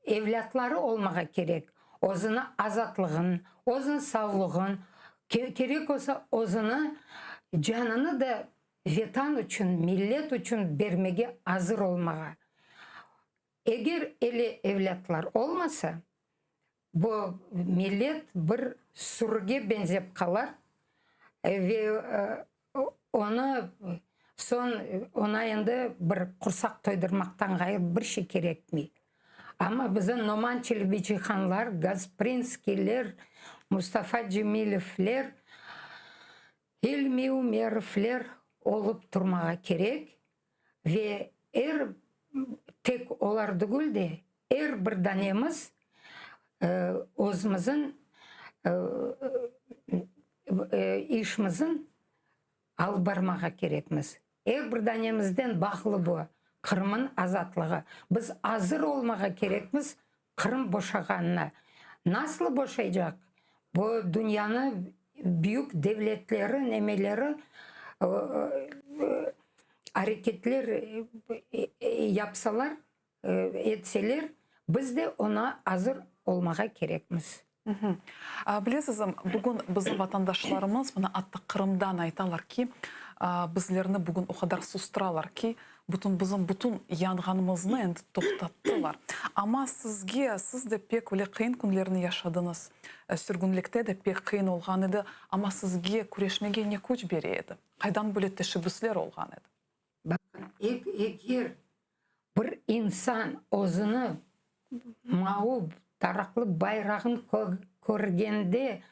S11: evlâtları olmağa kerek, özüni azatlığın, özüni savlığın, kerek olsa özüni canını da Vetan içün, millet içün bermege azır olmağa. Eger ele evlâtlar olmasa, Bu millet bir sürüge beñzep qalar ve onı soñ oña endi bir qursaq toydurmaqtan ğayrı bir şey kerekmey. Amma bizim Noman Çelebicihanlar, Gasprinskiyler, Mustafa Cemilevler, İlmi Umerovler olıp turmağa kerek Ve er, tek olar tügül de, er bir danemiz özümizin işimizin alıp barmağa kerekmiz. Er bir danemizden bağlı bu Qırım'ın azatlığı. Biz azır olmağa kerekmiz. Qırım boşağanına. Nasıl boşaycaq? Bu dünyanı büyük devletleri, nemeleri areketler yapsalar, etseler, biz de oña azır olmağa kerekmiz.
S10: Bilesizmi, bugün bizim vatandaşlarımız, mına atta Qırımdan aytalar ki, bizlerni bugün o qadar sustıralar ki, bütün bizim bütün yanğanımıznı endi toqtattılar. Amma sizge, siz de pek öyle qıyın künlerni yaşadıñız, sürgünlikte de pek qıyın olğan edi, amma sizge küreşmege ne küç bere edi? Qaydan böyle teşebbüsler olğan edi?
S11: Baqın, eger bir insan özüni mavı taraqlı bayrağın körgende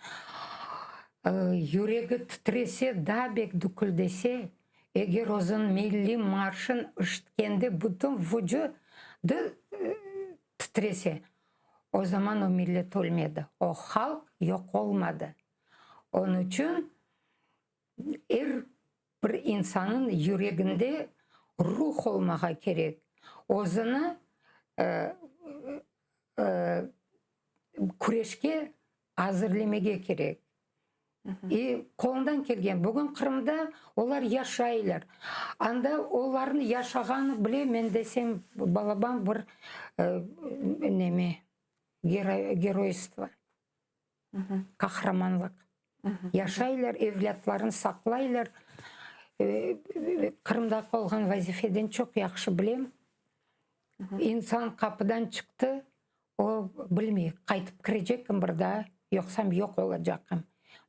S11: yüregi titrese, daa bek düküldese, eger özüniñ milliy marşın işitkende bütün vucudı titrese, o zaman o millet ölmedi, o halq yoq olmadı. Onıñ içün Er bir insanıñ yüreginde ruh olmağa kerek, özüni küreşke azırlemege kerek. İ qolundan kelgen, bugün Qırımda olar yaşaylar, anda olarnıñ yaşağanı bile, men desem, balaban bir neme, geroystvo. Qahramanlıq. Yaşaylar, evlâtlarını saqlaylar. Qırımdaki olğan vazifeden çoq yahşı bilem. İnsan qapıdan çıqtı, o bilmey, qaytıp kirecekmi bir daa, yoqsam yoq olacaqmı.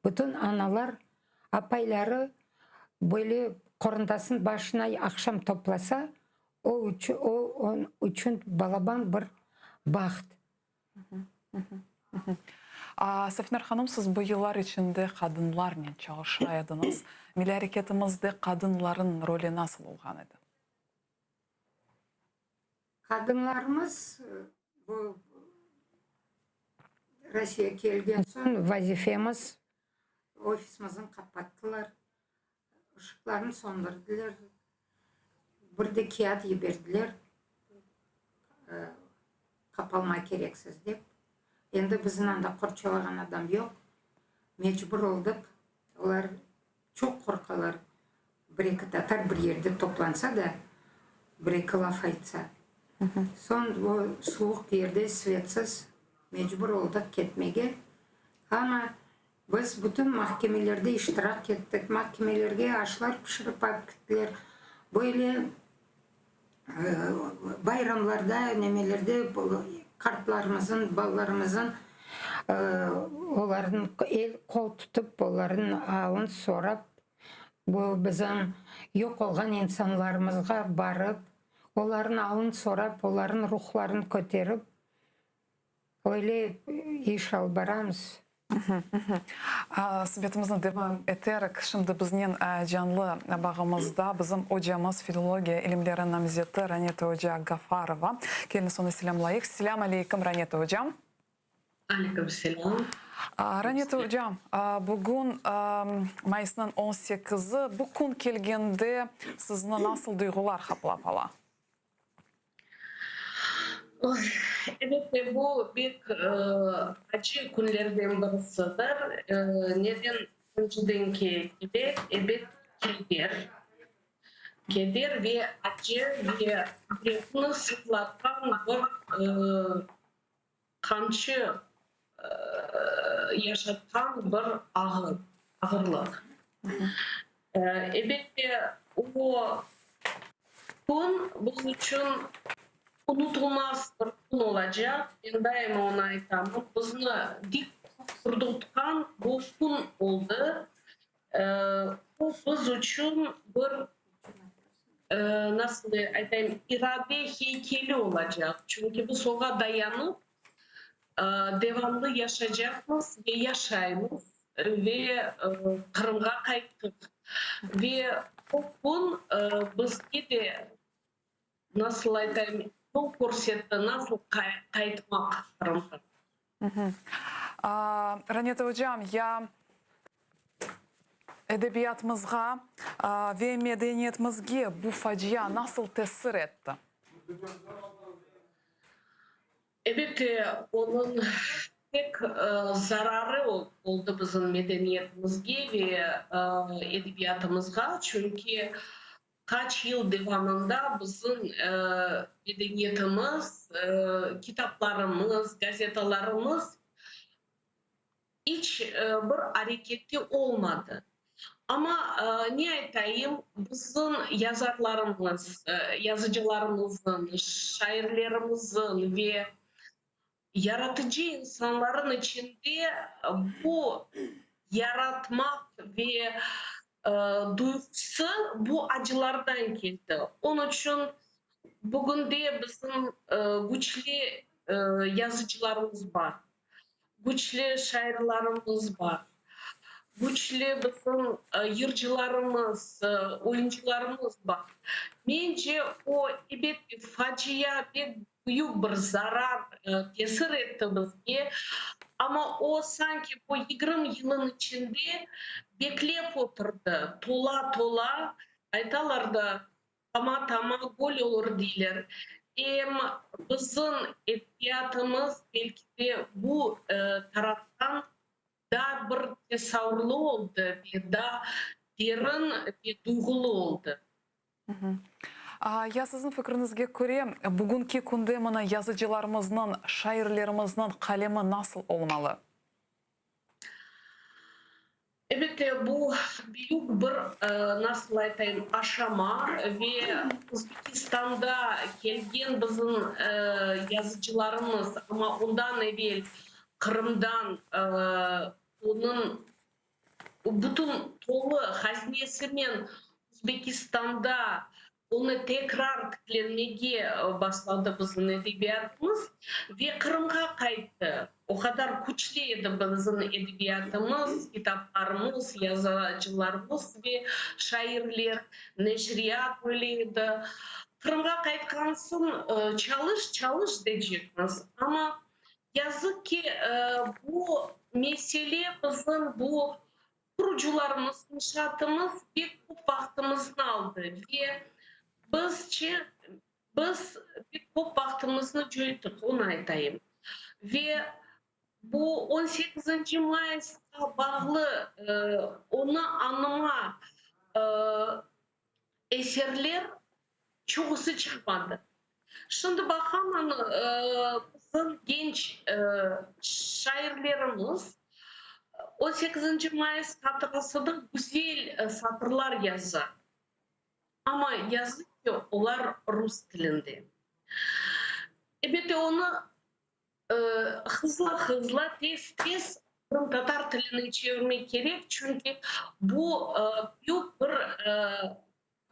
S11: Bütün analar, apayları böyle qorantasınıñ başına aqşam toplasa, o içün balaban bir baht.
S10: Safinar hanım, siz bu yıllar içinde qadınlarnen çalışa ediñiz. Milliy areketimizde qadınlarnıñ roli nasıl olğan edi?
S11: Qadınlarımız bu Rossiya kelgen soñ vazifemiz, ofisimizni qapattılar, ışıqlarnı söndürdiler, bir de kâğıt yiberdiler, qapalma kereksiz dep. Endi bizni anda qorçalağan adam yoq, mecbur oldıq. Olar çoq qorqalar, bir-eki tatar bir yerde toplansa da, bir-eki laf aytsa. Soñ o suvuq yerde svetsiz mecbur oldıq ketmege. Amma Biz bütün mahkemelerde iştirak ettik, mahkemelerge aşlar pişirip alıp kettiler. Böyle bayramlarda, nemelerde qartlarımızın, balalarımızın olarnıñ el qol tutıp, olarnıñ alın sorap, bu bizim yoq olğan insanlarımızğa barıp, olarnıñ alın sorap, olarnıñ ruhlarını köterip, Öyle iş alıp baramız.
S10: Subetimizni devam eterek, şimdi biznen canlı bağımızda bizim ocamız, filologiya ilimleri namzeti Raneta oca Gafarova. Keliñiz, onı selâmlayıq. Selâm aleykim, Raneta ocam.
S14: Aleyküm selâm.
S10: Raneta ocam, bugün mayısnıñ on sekizi, bu kün kelgende sizni nasıl duyğular qaplap ala?
S14: Elbette, bu pek acı künlerden birisidir. Neden birinciden kele? Ebet, keder. Keder ve acı ve yürekni sızlatqan bir qamçı yaşatqan bir ağır, ağırlıq. Elbette, o kün bizim içün unutılmaz bir kün olacaq. Men daima onı aytam, bizni dik turdurtqan bu kün oldı. O biz içün bir, nasıl aytayım, irade heykeli olacaq. Çünki biz oña dayanıp, devamlı yaşaycaqmız ve yaşaymız ve Qırımğa qayttıq. Ve o kün bizge de, nasıl aytayım, yol körsetti, nasıl qaytmaq Qırımğa.
S10: Raneta ocam, ya edebiyatımızğa ve medeniyetimizge bu facia nasıl tesir etti?
S14: Elbette, onıñ pek zararı oldı bizim medeniyetimizge ve edebiyatımızğa, çünki qaç yıl devamında bizim medeniyetimiz, kitaplarımız, gazetalarımız iç bir arekette olmadı. Amma ne aytayım, bizim yazarlarımız, yazıcılarımıznıñ, şairlerimizniñ ve yaratıcı insanların içinde bu yaratmaq ve duyğusı bu acılardan keldi. Onıñ içün bugünde bizim küçlü yazıcılarımız bar. Küçlü şairlarımız bar, küçlü bizim yırcılarımız, oyuncılarımız bar. Mence, o, ebet, facia, pek büyük bir zarar tesir etti bizge, amma o, sanki bu 20 yılın içinde beklep oturdı, tola-tola, aytalar da, Tama-tama göl olur deyler. Em bizim edebiyatımız belki de bu taraftan daa bir tesavurlı oldı ve daa derin ve duyğulı oldı.
S10: Ya siziñ fikriñizge köre, bugünki künde mına yazıcılarımıznıñ, şairlerimizniñ qalemi nasıl olmalı?
S14: Elbette, bu büyük bir, nasıl aytayım, aşama ve Özbekistanda kelgen bizim yazıcılarımız, amma ondan evel Qırımdan onıñ bütün tolu haznesinen Özbekistanda Onı tekrar tiklenmege başladı bizim edebiyatımız ve Qırımğa qayttı. O qadar küçlü edi bizim edebiyatımız, kitaplarımız, yazıcılarımız ve şairler, neşriyat öyle edi. Qırımğa qaytqan soñ çalış, çalış deycekmiz, amma yazıq ki, bu mesele bizim bu Qurucılarımız, inşaatımız pek köp vaqtımıznı aldı ve bizce, biz pek köp vaqtımıznı coytıq, onı aytayım. Ve bu on sekizinci mayısqa bağlı onı añma eserler çoqusı çıqmadı. Şimdi baqam, bizim genç şairlerimiz on sekizinci mayıs hatırasında güzel satırlar yaza. Amma yazıq ki, olar rus tilinde. Elbette, onı hızla-hızla, tez-tez qırımtatar tiline çevirmek kerek, çünki bu büyük bir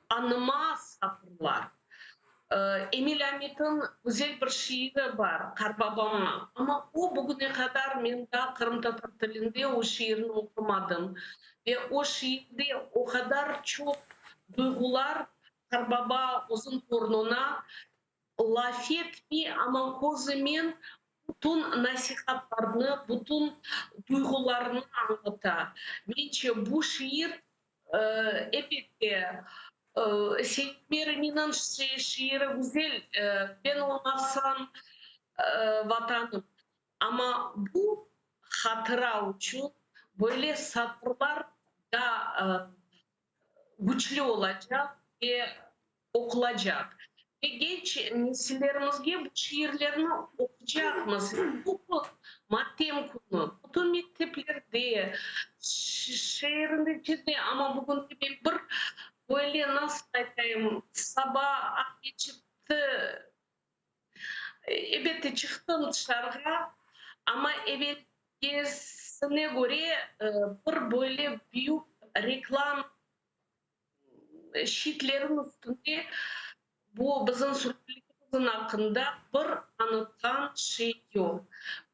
S14: Añma satırlar. Emil Amitniñ güzel bir şiiri bar, Qarbabama. Amma o bugüne qadar men daa qırımtatar tilinde o şiirni oqumadım. Ve o şiirde o qadar çoq duyğular, qarbaba özüñ torunına laf etmey, amma közümen bütün nasihatlarnı, bütün duyğularnı añlata. Mence, bu şiir Elbette, Seyitmer Eminniñ şiiri güzel, Ben olmasam, Vatanım. Amma bu hatıra içün böyle satırlar daa küçlü olacaq ve oqulacaq. Ve genç nesillerimizge bu şiirlerni oqucaqmız. Bu matem künü bütün mekteplerde, şeerniñ içinde, amma bugün men bir böyle, nasıl aytayım, saba Aqmeçitti, elbette, çıqtım tışarığa, amma evelkisine köre bir böyle büyük reklam Şitlerin üstünde bu bizim sürgünligimizin aqqında bir añıtqan şey yoq.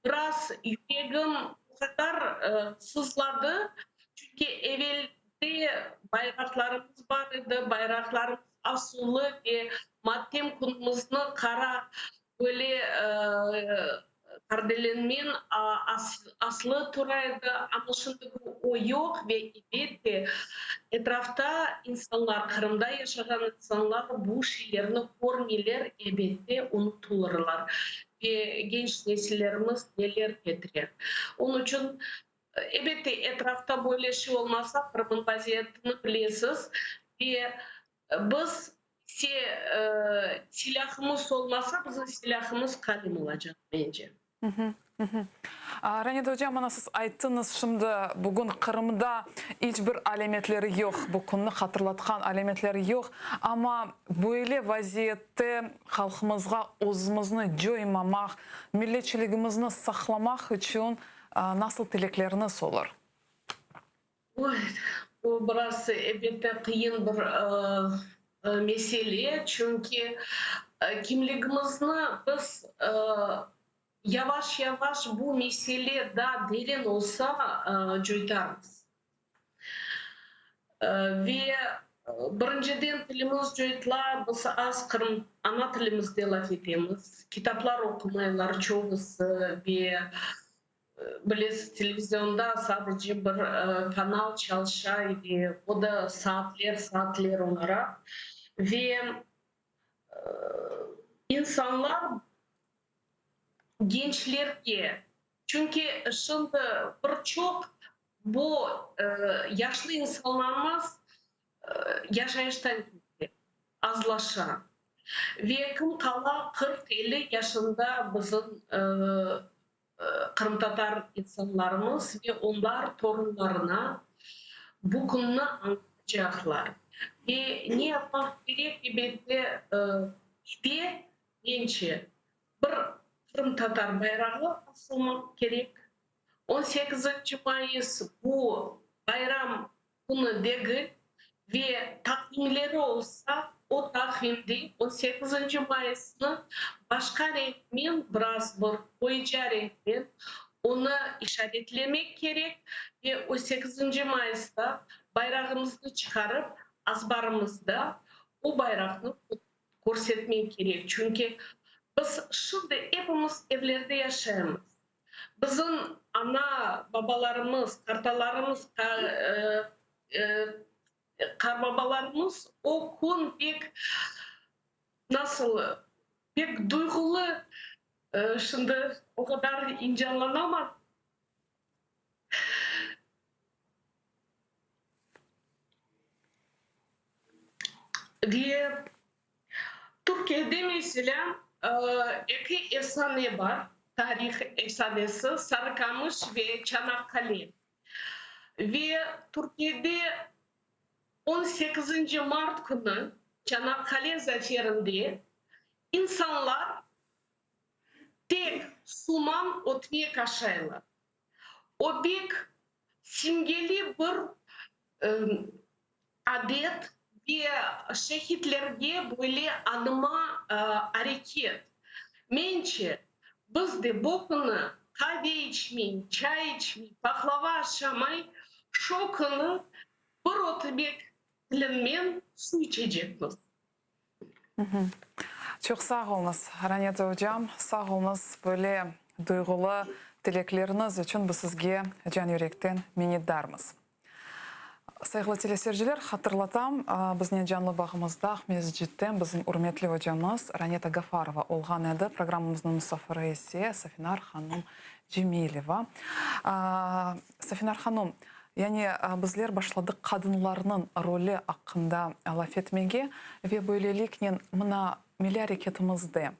S14: Biraz yüregim o qadar sızladı, çünki evelde bayraqlarımız bar edi, bayraqlarımız asuvlı ve matem künümizni qara Böyle qardelenmen aslı tura edi, amma şimdi bu o yoq ve elbette, etrafta insanlar, Qırımda yaşağan insanlar bu şeylerni körmeyler, elbette, unutılırlar. Ve genç nesillerimiz neler ketire. Onıñ içün, ebette, etrafta böyle şey olmasa, Qırımnıñ vaziyetini bilesiz, ve biz ise silâhımız olmasa, bizim silâhımız qalem olacaq, mence.
S10: Ranida oca, mına siz ayttıñız, şimdi bugün Qırımda iç bir alâmetleri yoq, bu künni hatırlatqan alâmetleri yoq, amma böyle vaziyette halqımızğa özümizni coymamaq, milletçiligimizni saqlamaq içün nasıl tilekleriñiz olur?
S14: Oy, bu biraz, elbette, qıyın bir mesele, çünki kimligimizni biz yavaş-yavaş bu mesele daa derin olsa coytarmız. Ve birinciden tilimiz coytula, biz az qırım ana tilimizde laf etemiz, kitaplar oqumaylar çoqusı ve Bilesiz, televizionda sadece bir kanal çalışa ve o da saatler, saatler olaraq. Ve insanlar gençlerge, çünki şimdi bir çoq bu yaşlı insanlarımız yaşayıştan kete, azlaşa. Ve kim qala, 40, 50 yaşında bizim qırımtatar insanlarımız ve onlar torunlarına bu künni añlatacaqlar. Ve ne yapmaq kerek, elbette, işte, mence, bir qırımtatar bayrağı asılmaq kerek. On sekizinci mayıs bu bayram künü degil ve taqvimleri olsa, o taqvimde on sekizinci mayısnı başqa renknen, biraz bir qoyuca renknen onı işaretlemek kerek ve o sekizinci mayısta bayrağımıznı çıqarıp, azbarımızda o bayraqnı körsetmek kerek. Çünki biz şimdi epimiz evlerde yaşaymız. Bizim ana, babalarımız, qartalarımız, qarbabalarımız o kün pek, nasıl, pek duyğulı, şimdi o qadar incanlanamam. Ve Türkiyede, meselâ, eki efsane bar, tarih efsanesi, Sarıkamış ve Çanakkale. Ve Türkiyede on sekizinci mart künü Çanakkale zaferinde insanlar tek suman ötmek aşaylar. O pek simgeli bir adet ve şehitlerge böyle añma areket. Mence, biz de bu künü qave içmey, çay içmey, paqlava aşamay, şu künü bir ötmek tilinmen su içecekmiz.
S10: Çoq sağ oluñız, Raneta ocam, sağ oluñız, böyle duyğulı tilekleriñiz içün biz sizge can-yürekten minnetdarmız. Sayğılı teleseyirciler, hatırlatam, biznen canlı bağımızda Aqmescitten bizim ürmetli ocamız Raneta Gafarova olğan edi, programmamıznıñ musafiri ise Safinar hanım Cemileva. Safinar hanım, yani bizler başladıq qadınlarnıñ rolü aqqında laf etmege ve böyleliknen mına milliy areketimizde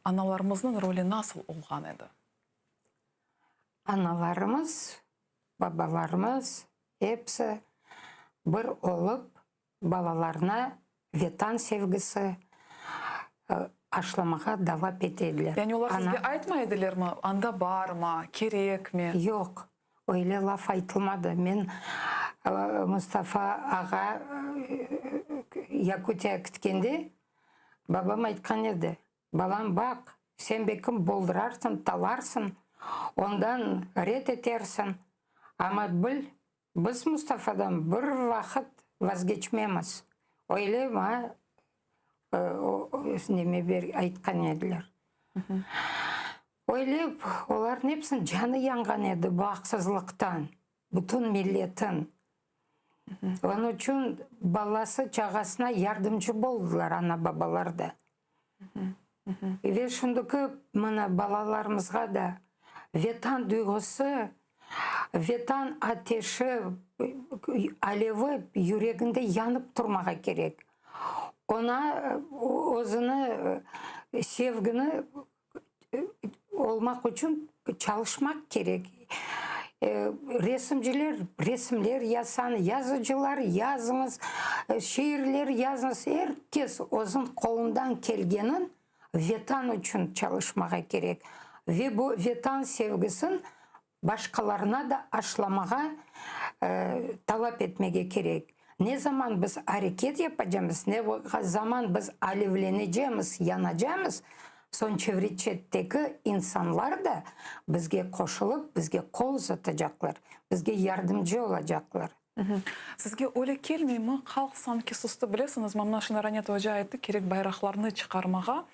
S10: analarımıznıñ rolü nasıl olğan edi?
S11: Analarımız, babalarımız episi bir olıp balalarına Vetan sevgisi aşlamağa talap ete ediler.
S10: Yani olar sizge aytmay edilermi, anda barma, kerekmi?
S11: Yoq, öyle laf aytılmadı. Men Mustafa ağa Yakutiyağa ketkende, babam aytqan edi, Balam, baq, sen belkim boldırarsıñ, talarsıñ, ondan red etersiñ, amma bil, Biz Mustafadan bir vaqıt vazgeçmemiz, öyle maña neme aytqan ediler. Öyle olarnıñ episiniñ canı yanğan edi bu aqsızlıqtan, bütün milletin. Onıñ içün balası-çağasına yardımcı boldılar ana-babalar da. Ve şimdiki mına balalarımızğa da Vetan duyğusı, Vetan ateşi, alevi yüreginde yanıp turmağa kerek. Ona özüni sevgini olmaq içün çalışmaq kerek. Resimciler resimler yasan, yazıcılar yazıñız, şiirler yazıñız, er kes özüniñ qolundan kelgenin Vetan içün çalışmağa kerek ve bu Vetan sevgisin başqalarına da aşlamağa talap etmege kerek. Ne zaman biz areket yapacamız, ne zaman biz alevlenecemiz, yanacamız, soñ çevre-çetteki insanlar da bizge qoşulıp, bizge qol uzatacaqlar, bizge yardımcı olacaqlar.
S10: Sizge öyle kelmeymi, halq sanki sustı, bilesiñizmi, mına şimdi Ranet oca ayttı, kerek bayraqlarnı çıqarmağa.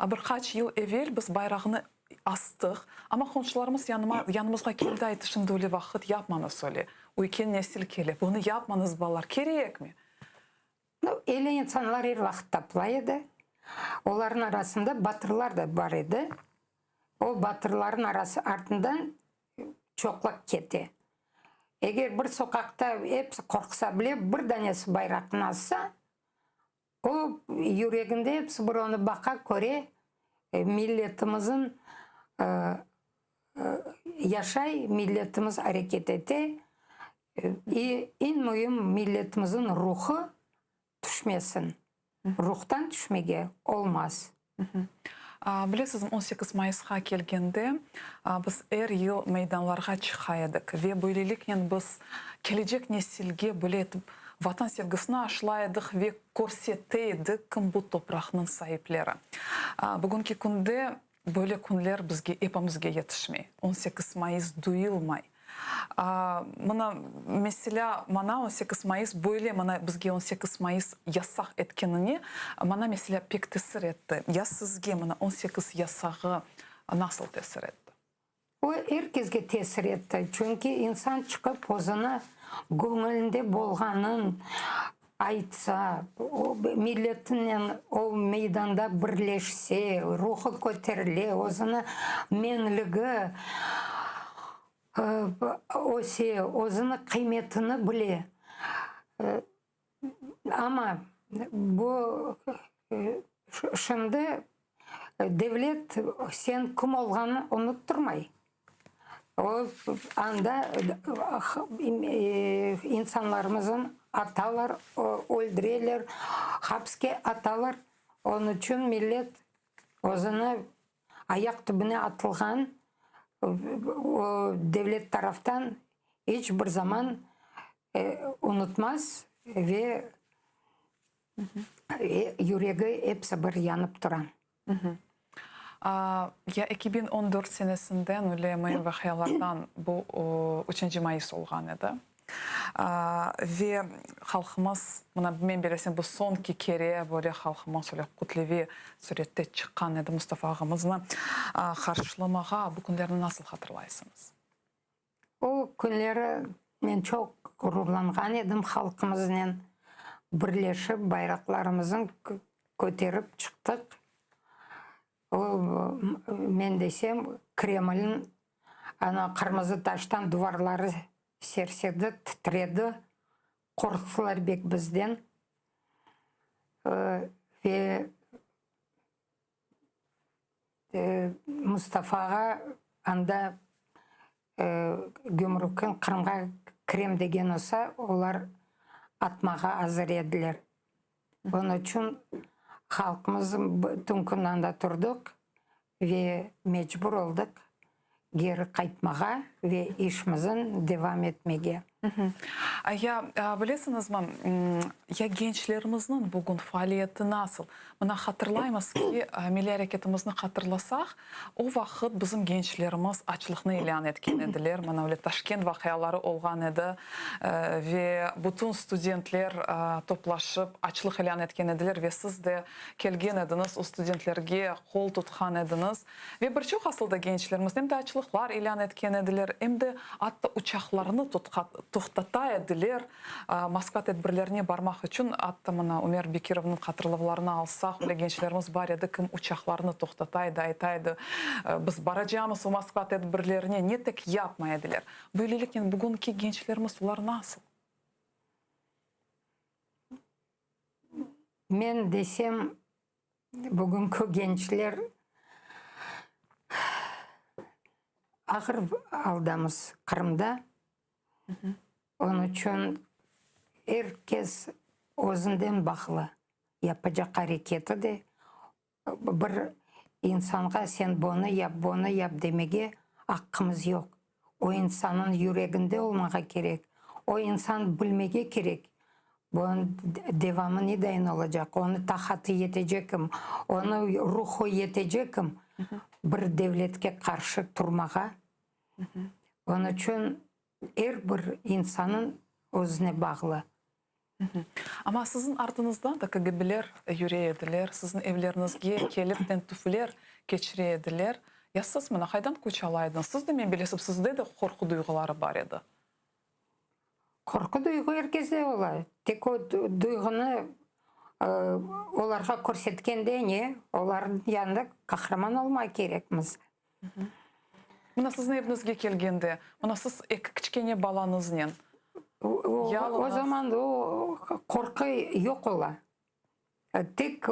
S10: Bir qaç yıl evel biz bayraqnı astıq, amma qonşularımız yanıma, yanımızğa keldi, ayttı, şimdi öyle vaqıt, yapmañız öyle, üyken nesil kele, bunı yapmañız, balalar, kerekmi?
S11: Nu, öyle insanlar er vaqıt tapıla edi. Olarnıñ arasında batırlar da bar edi. O batırlarnıñ arası artından çoqlaq kete. Eger bir soqaqta episi qorqsa bile, bir danesi bayraqnı assa, o, yüreginde episi bir onı baqa, köre, milletimizin yaşay, milletimiz areket ete, i eñ müim milletimizin ruhı tüşmesin. Ruhtan tüşmege olmaz.
S10: Bilesizmi, 18 mayısqa kelgende biz er yıl meydanlarğa çıqa edik ve böyleliknen biz kelecek nesilge böyle etip Vatan sevgisini aşılay edik ve körsete edik kim bu topraqnıñ saipleri. Bugünki künde Böyle künler bizge, epimizge yetişmey. 18 mayıs duyulmay. Mına, meselâ, maña 18 mayıs böyle, mına, bizge 18 mayıs yasaq etkenine, maña, meselâ, pek tesir etti. Ya sizge, mına, 18 yasağı nasıl tesir etti?
S11: O, er kesge tesir etti, çünki insan çıqıp özüni göñülinde bolğanın aytsa, o, milletinen o meydanda birleşse, ruhı köterile, özüni menligi öse, özüni qıymetini bile. Amma bu şimdi devlet sen kim olğanını unuttırmay. O, anda insanlarımızın atalar, öldüreler, hapske atalar. Onıñ içün millet özüni ayaq tübüne atılğan o devlet taraftan iç bir zaman unutmaz ve yüregi episi bir yanıp tura.
S10: Ya 2014 senesinden öyle müim vaqialardan bu üçünci mayıs olğan edi. Ve halqımız, mına men bilesem, bu soñki kere böyle halqımız öyle kütleviy sürette çıqqan edi Mustafa ağamıznı qarşılamağa. Bu künlerni nasıl hatırlaysıñız?
S11: O künleri men çoq ğururlanğan edim, halqımıznen birleşip, bayraqlarımızın köterip çıqtıq. O, men desem, Kremlniñ ana qırmızı taştan duvarları sersedi, titredi, qorqtılar bek bizden. Ve Mustafağa anda gümrükten Qırımğa kirem degen olsa, olar atmağa azır ediler. Onıñ içün halqımız bütün kün anda turdıq ve mecbur oldıq geri qaytmağa ve işimizin devam etmege.
S10: Ya, bilesiñizmi, ya gençlerimizniñ bugün faaliyeti nasıl? Mına hatırlaymız ki, milliy areketimizni hatırlasaq, o vaqıt bizim gençlerimiz açlıqnı ilân etken ediler. Mına öyle Taşkent vaqiaları olğan edi ve bütün studentler toplaşıp açlıq ilân etken ediler ve siz de kelgen ediñiz, o studentlerge qol tutqan ediñiz. Ve bir çoq asıl da gençlerimiz em de açlıqlar ilân etken ediler, em de atta uçaqlarnı. toqtata ediler Moskva tedbirlerine barmaq içün, atta mına Ümer Bekirovnıñ hatırlavlarını alsaq, öyle gençlerimiz bar edi, kim uçaqlarnı toqtata edi, ayta edi, biz baracamız o Moskva tedbirlerine, ne tek yapmay ediler. Böyleliknen, bugünki gençlerimiz, olar nasıl?
S11: Men desem, bugünki gençler ağır aldamız Qırımda. Onıñ içün er kes özünden bağlı, yapacaq areketi de bir insanğa sen bunı yap, bunı yap demege aqqımız yoq. O insannıñ yüreginde olmağa kerek. O insan bilmege kerek, bunıñ devamı ne dayın olacaq, onı taqatı yetecekmi, onıñ ruhu yetecekmi bir devletke qarşı turmağa. Onıñ içün er bir insannıñ özüne bağlı.
S10: Amma siziñ artıñızdan da KGBler yüre ediler, siziñ evleriñizge kelip tentüvler keçire ediler. Ya siz mına qaydan küç ala ediñiz? Siz de, men bilesem, sizde de qorqu duyğuları bar edi.
S11: Qorqu duyğu er kezde ola. Tek o duyğunı olarğa körsetkende ne, olarnıñ yanında qahraman olmaq kerekmiz.
S10: Mına siziñ eviñizge kelgende, mına siz eki kiçkene balañıznen
S11: yalıñız. O zaman o qorqu yoq ola. Tek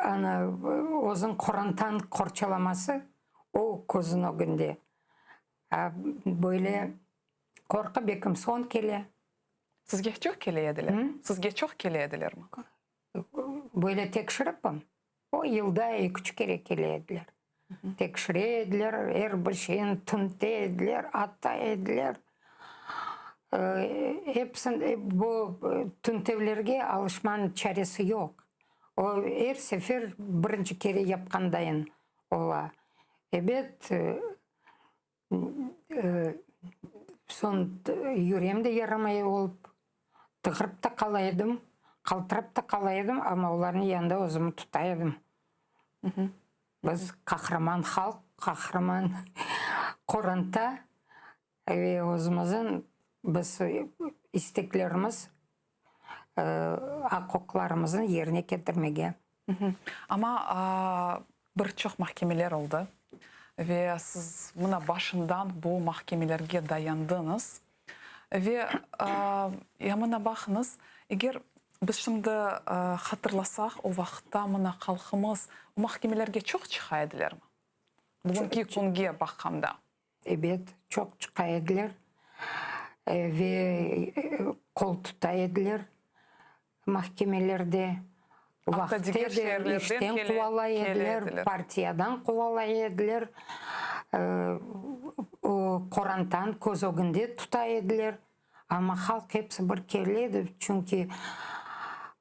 S11: ana özüñ qorantañ qorçalaması o közüñ ögünde. A böyle qorqu belkim soñ kele.
S10: Sizge çoq kele ediler? Sizge çoq kele edilermi?
S11: Böyle tekşiripmi? O yılda eki-üç kere kele ediler. Tekşire ediler, er bir şeyni tünte ediler, ata ediler. Episini, bu tüntevlerge alışmanıñ çaresi yoq. O er sefer birinci kere yapqandayın ola. Ebet, Soñ yüreğim de yaramay olıp, tığırıp da qala edim, qaltırap da qala edim, amma olarnıñ yanında özümi tuta edim. Biz qahraman halq, qahraman qoranta ve özümizniñ biz isteklerimiz, aq-uquqlarımıznı yerine ketirmege.
S10: Amma bir çoq mahkemeler oldı ve siz mına başından bu mahkemelerge dayandıñız. Ve ya mına baqıñız, eger biz şimdi hatırlasaq, o vaqıtta mına halqımız o mahkemelerge çoq çıqa edilermi? Bugünki künge baqqanda.
S11: Ebet, çoq çıqa ediler ve qol tuta ediler mahkemelerde.
S10: Atta diger şeerlerden
S11: İşten quvalay ediler, partiyadan quvalay ediler, qorantanı köz ögünde tuta ediler. Amma halq episi bir kele edi, çünki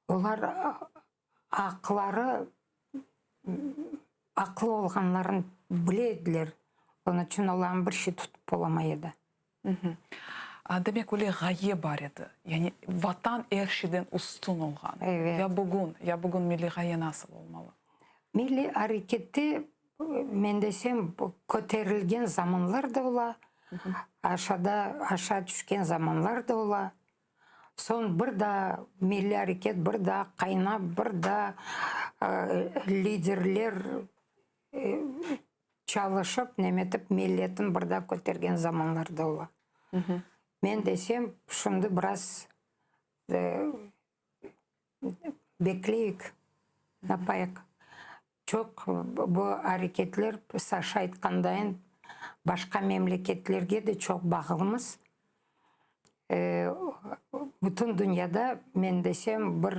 S11: olar Aqları, aqlı olğanlarını bile ediler, onıñ içün olarnı bir şey tutıp olamay edi.
S10: Demek, öyle ğaye bar edi, yani Vatan er şeyden üstün olğan.
S11: Evet.
S10: Ya bugün, ya bugün milliy ğaye nasıl olmalı?
S11: Milliy arekette, men desem, köterilgen zamanlar da ola, aşağıda, aşağı tüşken zamanlar da ola. Soñ bir daa milliy areket bir daa qaynap, bir daa liderler çalışıp, nemetip milletni bir daa kötergen zamanlar da ola. Men desem, şimdi biraz bekleyik, napayıq. Çoq bu areketler, Saşa aytqandayın, başqa memleketlerge de çoq bağlımız. Bütün dünyada, men desem, bir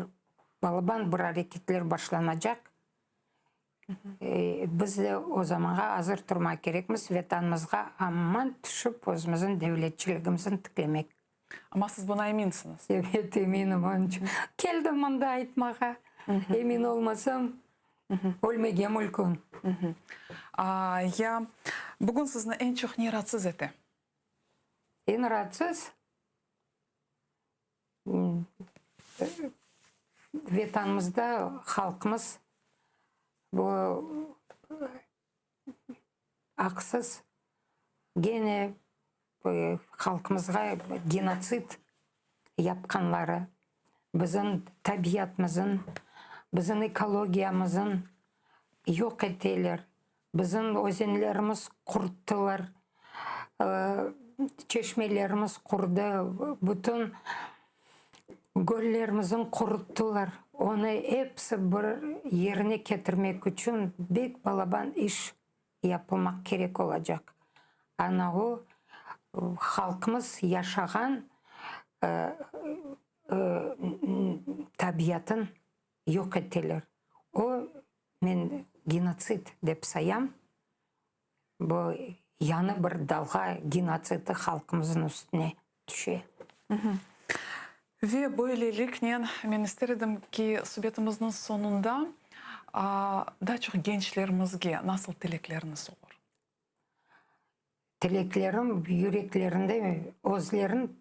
S11: balaban bir areketler başlanacaq. Biz de o zamanğa azır turmaq kerekmiz, Vetanımızğa aman tüşip özümüzniñ devletçiligimizni tiklemek.
S10: Amma siz buna eminsiñiz?
S11: Ebet, eminim, onıñ içün keldim mında aytmağa. Emin olmasam, ölmege mülkün.
S10: Ya bugün sizni eñ çoq ne raatsız ete?
S11: Eñ raatsız? Vetanımızda halqımız bu aqsız gene halqımızğa genotsid. yapqanları, bizim tabiatımızın, bizim ekologiyamızın yoq eteler, bizim özenlerimiz quruttılar, çeşmelerimiz qurdı, bütün göllerimizin quruttılar. Onı episi bir yerine ketirmek içün bek balaban iş yapılmaq kerek olacaq. Ana o, halqımız yaşağan tabiatın yoq eteler. O, men genotsid dep sayam. Bu yañı bir dalğa genotsidi halqımıznıñ üstüne tüşe.
S10: Ve böyleliknen, men ister edim ki, subetimizniñ soñunda daa çoq gençlerimizge nasıl tilekleriñiz olur?
S11: Tileklerim, yüreklerinde özlerin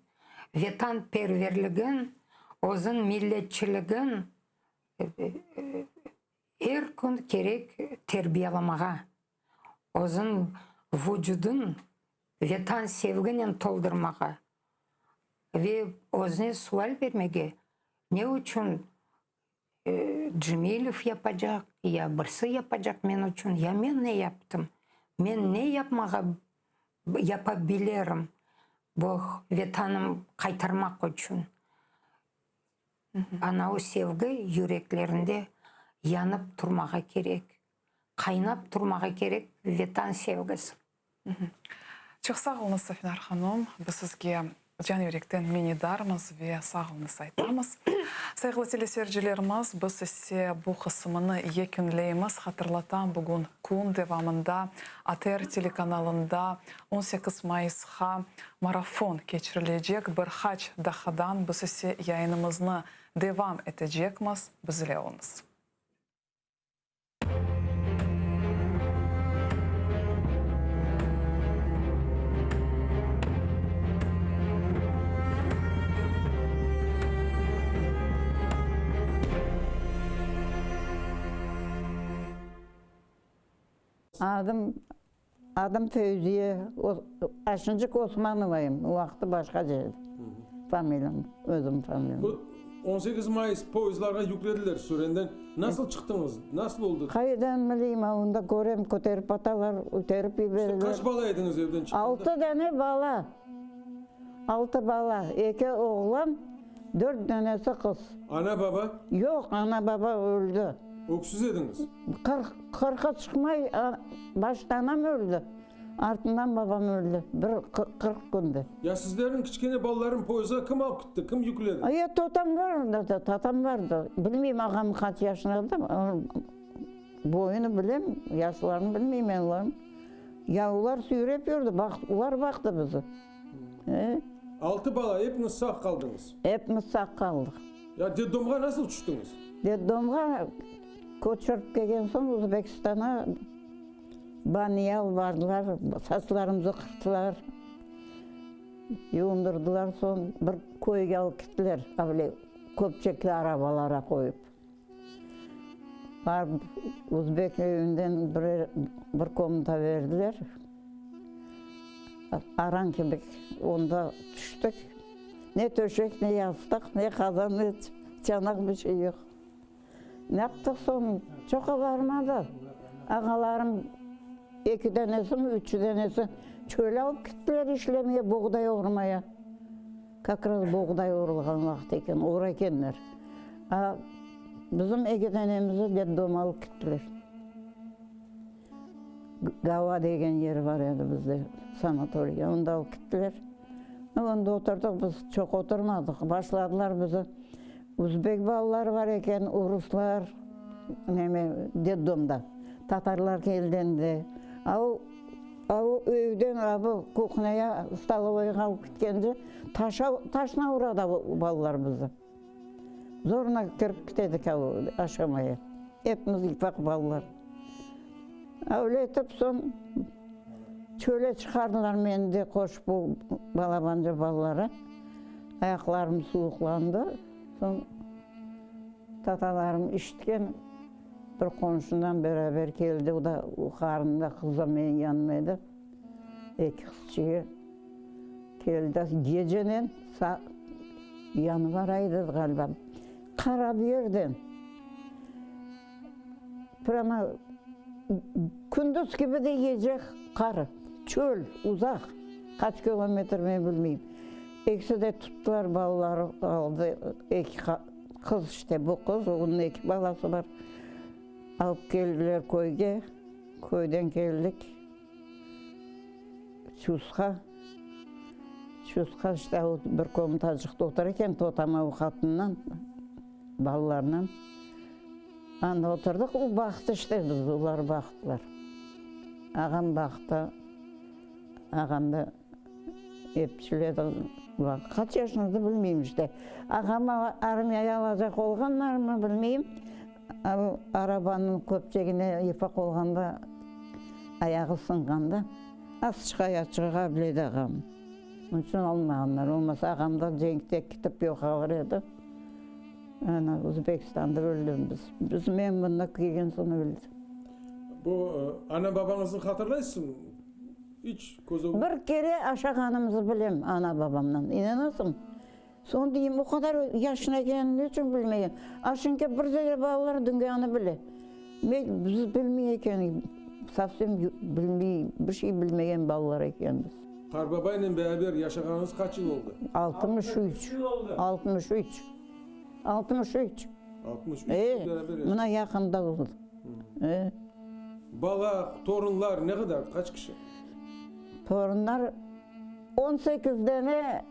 S11: vetanperverligin, özün milletçiligin er kün kerek terbiyelamağa, özün vucudın Vetan sevginen toldurmağa ve özüne sual bermege, ne içün Cemilev yapacaq, ya birisi yapacaq men içün, ya men ne yaptım, men ne yapmağa yapa bilirim bu Vetanım qaytarmaq içün? Ana o sevgi yüreklerinde yanıp turmağa kerek, qaynap turmağa kerek Vetan sevgisi.
S10: Çoq sağ oluñız, Safinar hanım. Biz sizge can-yürekten minnetdarmız ve sağ oluñız aytamız. Sayğılı teleseyircilerimiz, biz ise bu qısımını yekünleymiz. Hatırlatam, bugün kün devamında ATR telekanalında 18 mayısqa marafon keçirilecek. Bir qaç daqqadan biz ise yayınımıznı devam etecekmiz. Bizle oluñız.
S15: Adım, adım Fevziye, Aşıncık Osmanovayım, o vaqtı başqaca edi familiyam, özüm familiyam.
S9: Bu 18 mayıs poyezdlarğa yüklediler Sürenden. Nasıl çıqtıñız? Nasıl oldı?
S15: Qaydan bileyim, a onda körem, köterip atalar, üterip yibereler.
S9: İşte qaç bala ediñiz evden çıqqanda?
S15: Altı dane bala. Altı bala, eki oğlan, dört danesi qız.
S9: Ana-baba?
S15: Yoq, ana-baba öldi.
S9: Öksüz ediñiz?
S15: Qırqı çıqmay, başta anam öldi, artından babam öldi, bir 40 künde.
S9: Ya sizlerniñ kiçkene balaların poyezdğa kim alıp kitti, kim yükledi?
S15: Ya totam vardı, tatam vardı. Bilmeyim, ağam qaç yaşında, boyunı bilem, yaşlarını bilmeyim men olarnıñ. Ya olar süyrep yürdi, olar baqtı bizi.
S9: Altı bala, epiñiz sağ qaldıñız?
S15: Epimiz sağ qaldıq.
S9: Ya detdomğa nasıl tüştiñiz?
S15: Detdomğa köçürip kelgen soñ Özbekistana baniyal bardılar, saçlarımızı qırqtılar, yuvundırdılar, soñ bir köyge alıp kettiler, avle köpçekli arabalara qoyıp. Barıp özbek öyünden birer bir komnata berdiler. Aran kibi onda tüştik. Ne töşek, ne yastıq, ne qazan, ne çanaq bir şey yoq. Ne yaptıq soñ, çoqqa barmadı. Ağalarım eki danesimi, üç danesi çöl alıp kettiler işlemeye, boğday ormaya. Kak raz boğday orulğan vaqıt eken, ora ekenler. A, bizim eki tanemizi detdoma alıp kettiler. Gava degen yer bar edi bizde, sanatoriy, onda alıp kettiler. Onda oturdıq, biz çoq oturmadıq. Başladılar bizi, üzbek balaları bar eken, uruslar, neme, detdomda, tatarlar keldi endi. A o, a o evden a bu kuhnâya, stolovoyğa alıp ketkence, taşa, taşına uradı o balalar bizi. Zoruna kirip kitedik a o aşamaya. Epimiz ufaq balalar. Öyle etip soñ çöle çıqardılar meni de qoşıp o balabanca balalara. Ayaqlarım suvuqlandı. Soñ tatalarım işitken, bir qonşundan beraber keldi, o da o qarında qız da menim yanıma edi, eki qızçığı keldi. Gecenen. Yanvar ayıdır ğaliba. Qara bir yerden. Prâmo kündüz kibi de gece qar. Çöl, uzaq. Qaç kilometr men bilmeyim. Ekisi de tuttılar, balaları aldı. Eki qız işte, bu qız, onıñ eki balası bar. Alıp keldiler köyge. Köyden keldik Çusqa. Çusqa işte o bir komnatacıqta otura eken totam avuqatından, balalarınan. Anda oturdıq, o baqtı işte bizni, olar baqtılar. Ağam baqtı, ağam da epçiledi. Qaç yaşında bilmeyim işte. Ağam armiyağa alacaq olğanlarmı bilmeyim. Arabanıñ köpçegine yıfaq olğanda, ayağı sınğanda, azçıq ayaqçığa bile edi ağam. Onıñ içün almağanlar. Olmasa ağam da cenkte ketip yoq alır edi. Ana, Özbekistanda öldi biz. Biz, men mında kelgen soñ öldi.
S9: Bu ana-babañıznı hatırlaysızmı? İç köz ögüñizde?
S15: Bir kere aşağanımızı bilem ana-babamdan. İnanasıñmı? Soñ deyim, o qadar yaşına ekenin ne içün bilmegen? A çünki bir zere balalar dünyanı bile. Men, biz bilmey ekenik, sovsem bilmey, bir şey bilmegen balalar ekenmiz.
S9: Qartbabaynen beraber yaşağanıñız qaç yıl oldı?
S15: 63. 63. 63.
S9: 63 yıl beraber yaşadınız.
S15: Mına yaqında oldı.
S9: Bala, torunlar ne qadar, qaç kişi?
S15: Torunlar 18 dane.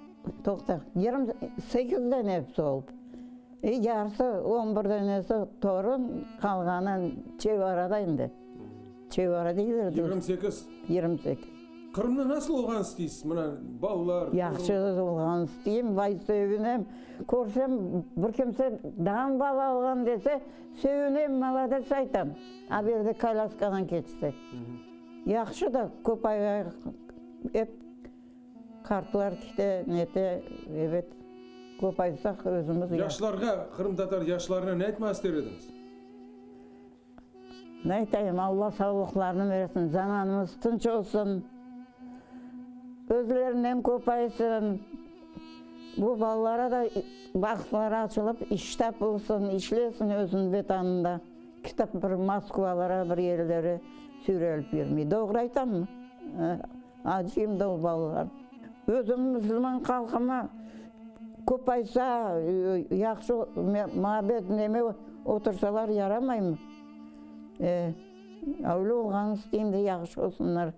S15: Toqta, 28 dane episi oldı. E, yarısı, on bir danesi torun, qalğanı çevarada endi. Çevara deyler.
S9: 28?
S15: 28.
S9: Qırımda nasıl olğanı isteysiz? Mına, balalar, torun.
S15: Yahşı olğanı isteyim, vay sevinem. Körsem, bir kimse daa bala alğan dese, sevinem, molodets aytam. A bu yerde kolâskadan keçse. Yahşı da, köp ayğayıq, ep. Qartlar kite, nete, ebet, köp aytsaq, özümiz.
S9: Yaşlarğa, qırımtatar yaşlarına ne aytmağa ister ediñiz?
S15: Ne aytayım, Alla sağlıqlarını bersin, zamanımız tınç olsun, özlerinden köpaysın, bu balalara da bahtları açılıp, iş tapılsın, işlesin özüniñ vetanında, kitap bir Moskvalara, bir yerlere süyrelip yürmey. Doğru aytammı? Acıyım da o balalar. Özüm musulman halqıma köp aytsa, yahşı muabbet neme otursalar yaramaymı? E, öyle olğanını isteyim de yahşı olsunlar.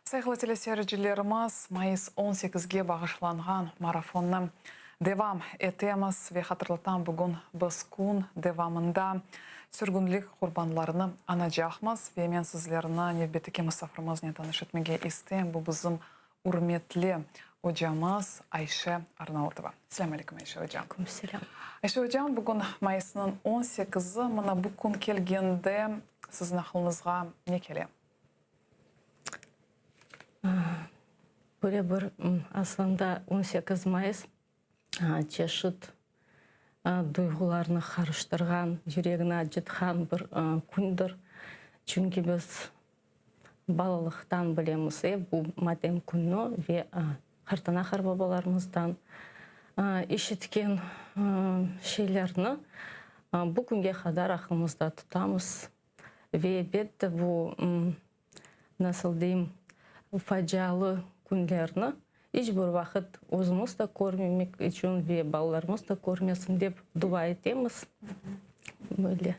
S10: Sayğılı teleseyircilerimiz, mayıs on sekizge bağışlanğan marafonnı devam etemiz ve hatırlatam, bugün biz kün devamında sürgünlik qurbanlarını añacaqmız ve men sizlerni nevbetteki musafirmiznen tanış etmege isteyim, bu bizim ürmetli ocamız Ayşe Arnautova. Selâm aleyküm, Ayşe ocam.
S16: Aleyküm selâm.
S10: Ayşe ocam, bugün mayısnıñ on sekizi, mına bu kün kelgende siziñ aqlıñızğa ne kele?
S16: Böyle bir, aslında, 18 mayıs çeşit duyğularnı qarıştırğan, yüregini acıtqan bir kündir. Çünki biz balalıqtan bilemiz bu matem künni ve qartana-qartbabalarımızdan işitken şeylerni bu künge qadar aqlımızda tutamız. Ve elbette bu, nasıl deyim, facialı künlerni iç bir vaqıt özümiz de körmemek içün ve balalarımız da körmesin dep dua etemiz. Böyle.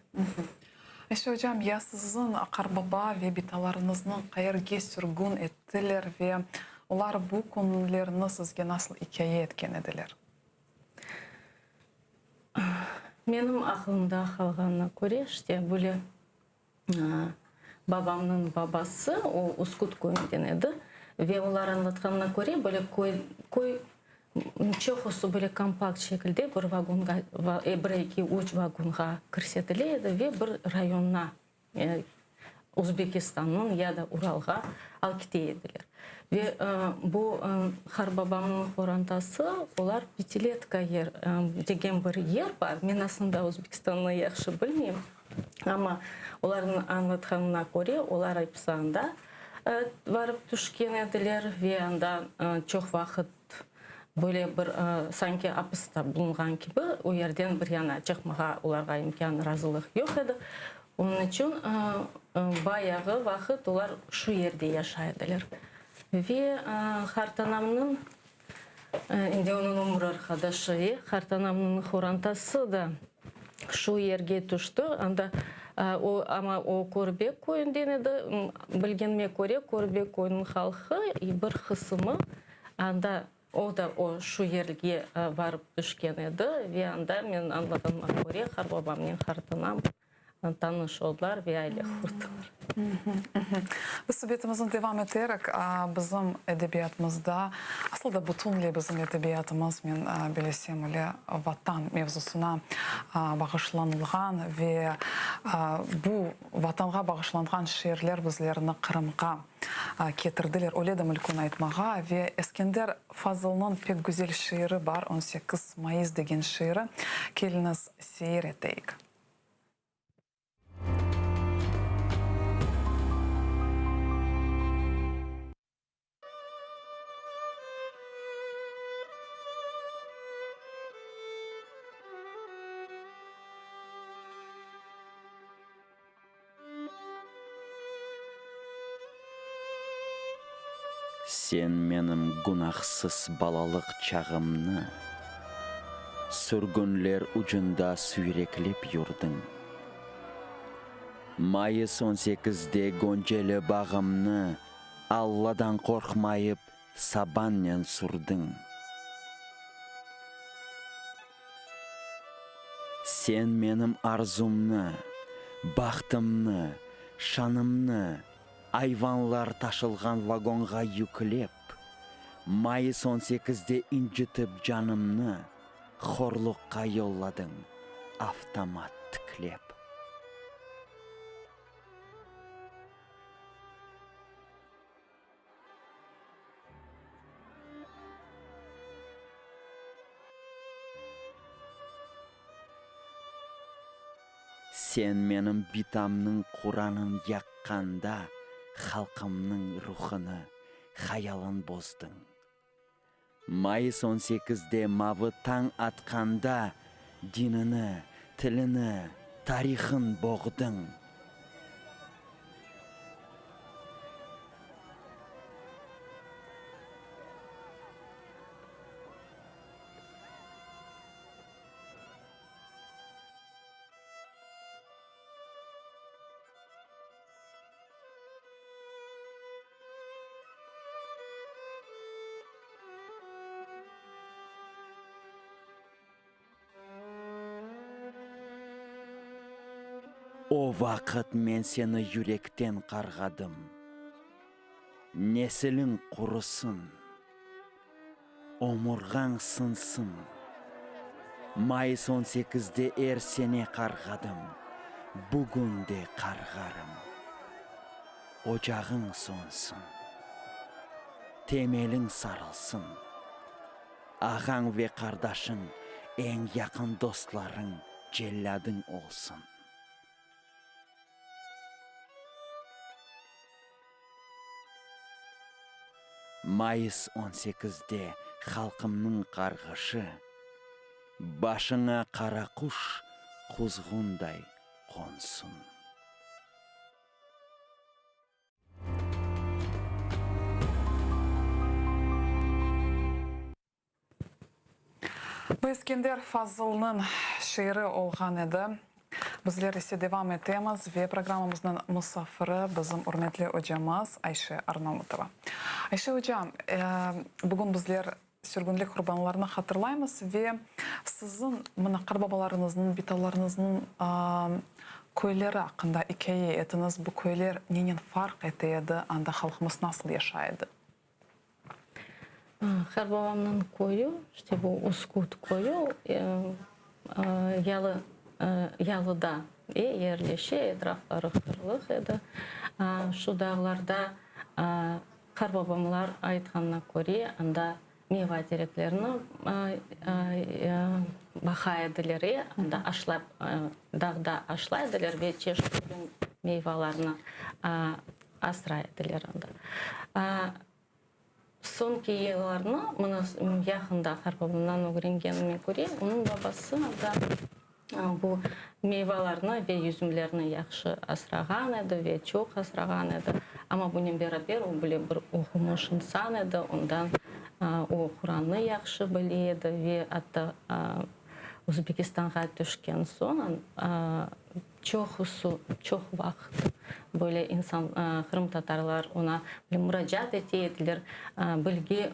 S10: Ayşe ocam, ya siziñ aqarbaba ve bitalarıñıznı qayerge sürgün ettiler ve olar bu künlerni sizge nasıl ikâye etken ediler?
S16: Menim aqlımda qalğanına köre, işte, böyle babamnıñ babası, o Uskut köyünden edi ve olar añlatqanına köre, böyle köy, köy. Çoqusı böyle kompakt şekilde bir vagonğa, bir, eki, üç vagonğa kirsetile edi ve bir rayonna, Özbekistannıñ ya da Uralğa alıp kete ediler. Ve bu qarbabamnıñ qorantası, olar Pâtiletka yer degen bir yer bar. Men aslında Özbekistannı yahşı bilmeyim, amma olarnıñ añlatqanına köre, olar episi anda barıp tüşken ediler ve anda çoq vaqıt böyle bir sanki apista bulunğan kibi, o yerden bir yana çıqmağa olarğa imkân, razılıq yoq edi. Onıñ içün bayağı vaqıt olar şu yerde yaşay ediler. Ve qartanamnıñ, endi onıñ ömür arqadaşı, qartanamnıñ qorantası da şu yerge tüşti. Anda o, amma o Körbek köyünden edi. Bilgenime köre, Körbek köyüniñ halqı bir qısımı anda O da o şu yerge barıp tüşken edi ve anda, men añlağanıma köre, qarbabamnen qartanam tanış oldılar ve aile qurdılar.
S10: Biz subetimizni devam eterek, bizim edebiyatımızda, asıl da bütünley bizim edebiyatımız, men bilesem, öyle Vatan mevzusına bağışlanılğan ve bu Vatanğa bağışlanğan şiirler bizlerni Qırımğa ketirdiler, öyle de mülkün aytmağa. Ve Eskender Fazılnıñ pek güzel şiiri bar, 18 mayıs degen şiiri. Keliñiz, seyir eteyik.
S17: Sen menim günahsız balalıq çağımnı Sürgünler ucunda süyreklep yurdıñ. Mayıs on sekizde gönceli bağımnı Alladan qorqmayıp sabannen sürdiñ. Sen menim arzumnı, bahtımnı, şanımnı ayvanlar taşılğan vagonğa yüklep, mayıs on sekizde incitip canımnı horluqqa yolladıñ avtomat tiklep. Sen menim bitamnıñ Quranın yaqqanda halqımnıñ ruhını, hayalın bozdıñ. Mayıs on sekizde mavı tañ atqanda dinini, tilini, tarihın boğdıñ. O vaqıt men seni yürekten qarğadım. Nesiliñ qurusın, omurğañ sınsın. Mayıs on sekizde er sene qarğadım, bugün de qarğarım. Ocağıñ sönsün, temeliñ sarılsın. Ağañ ve qardaşıñ, eñ yaqın dostlarıñ cellâdıñ olsun. Mayıs on sekizde halqımnıñ qarğışı başıña qara quş quzğunday qonsun.
S10: Bu Eskender Fazılnıñ şiiri olğan edi. Bizler ise devam etemiz ve programmamıznıñ musafiri bizim ürmetli ocamız Ayşe Arnavutova. Ayşe oca, bugün bizler sürgünlik qurbanlarını hatırlaymız ve siziñ mına qartbabalarıñıznıñ, bitalarıñıznıñ köyleri aqqında ikâye etiñiz. Bu köyler nenen farq ete edi, anda halqımız nasıl yaşay edi?
S16: Qarbabamnıñ köyü, işte bu Uskut köyü, yalı, yalıda yerleşe, etrafları qırlıq edi. Şu dağlarda qarbabamlar aytqanına köre, anda meyva tereklerini baqa ediler, anda aşlap, dağda aşlay ediler ve çeşit türlü meyvalarnı asray ediler anda. Soñki yıllarnı, mına yaqında qartbabamdan ögrengenime köre, onıñ babası anda bu meyvalarnı ve yüzümlerni yahşı asrağan edi ve çoq asrağan edi. Amma bunen beraber o bile bir oqumış insan edi, ondan o Qurannı yahşı bile edi ve atta Özbekistanğa tüşken soñ çoqusı, çoq vaqıt böyle insan, qırımtatarlar oña muracaat ete ediler, bilgi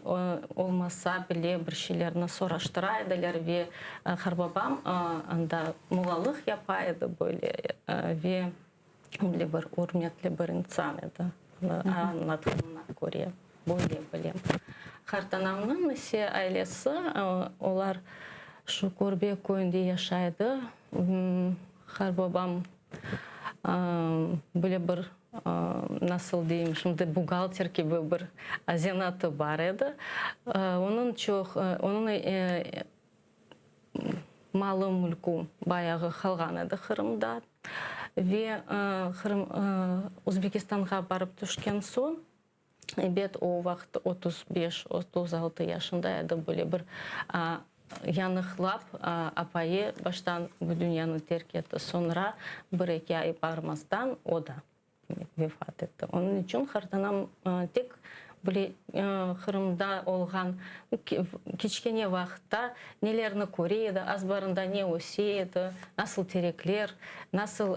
S16: olmasa bile bir şeylerni soraştıra ediler ve qarbabam anda mollalıq yapa edi böyle ve Öyle bir ürmetli bir insan edi, añlatqanına köre, böyle bilem. Qartanamnıñ ise ailesi, olar şu Körbe köyünde yaşay edi. Qarbabam böyle bir, nasıl deyim, şimdi buhgalter kibi bir zenaatı bar edi. Onıñ çoq, onıñ malı-mülkü bayağı qalğan edi Qırımda. Ve Qırım, Özbekistanğa barıp tüşken soñ, ebet, o vaqıt 35, 36 yaşında edi, böyle bir yanıqlap, apayı baştan bu dünyanı terk etti, soñra bir-eki ay barmazdan o da vefat etti. Onıñ içün qartanam tek böyle Qırımda olğan kiçkene vaqıtta nelerni köre edi, azbarında ne öse edi, nasıl terekler, nasıl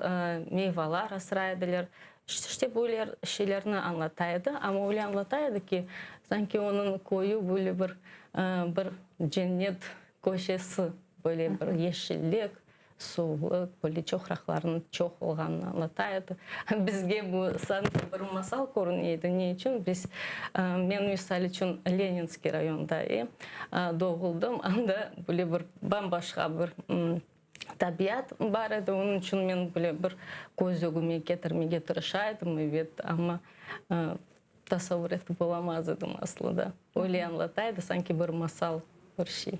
S16: meyvalar asray ediler, işte böyle şeylerni añlata edi. Amma öyle añlata edi ki, sanki onıñ köyü böyle bir bir cennet köşesi, böyle bir yeşillik, Suvlı, böyle çoqraqlarnıñ çoq olğanını añlata edi. Bizge bu sanki bir masal körüne edi. Ne içün? Biz, men, misal içün, Leninskiy rayonında doğuldım. Anda böyle bir bam-başqa bir tabiat bar edi. Onıñ içün men böyle bir köz ögüme ketirmege tırışa edim, ebet, amma tasavvur etip olamaz edim aslı da. Öyle añlata edi, sanki bir masal, bir şey.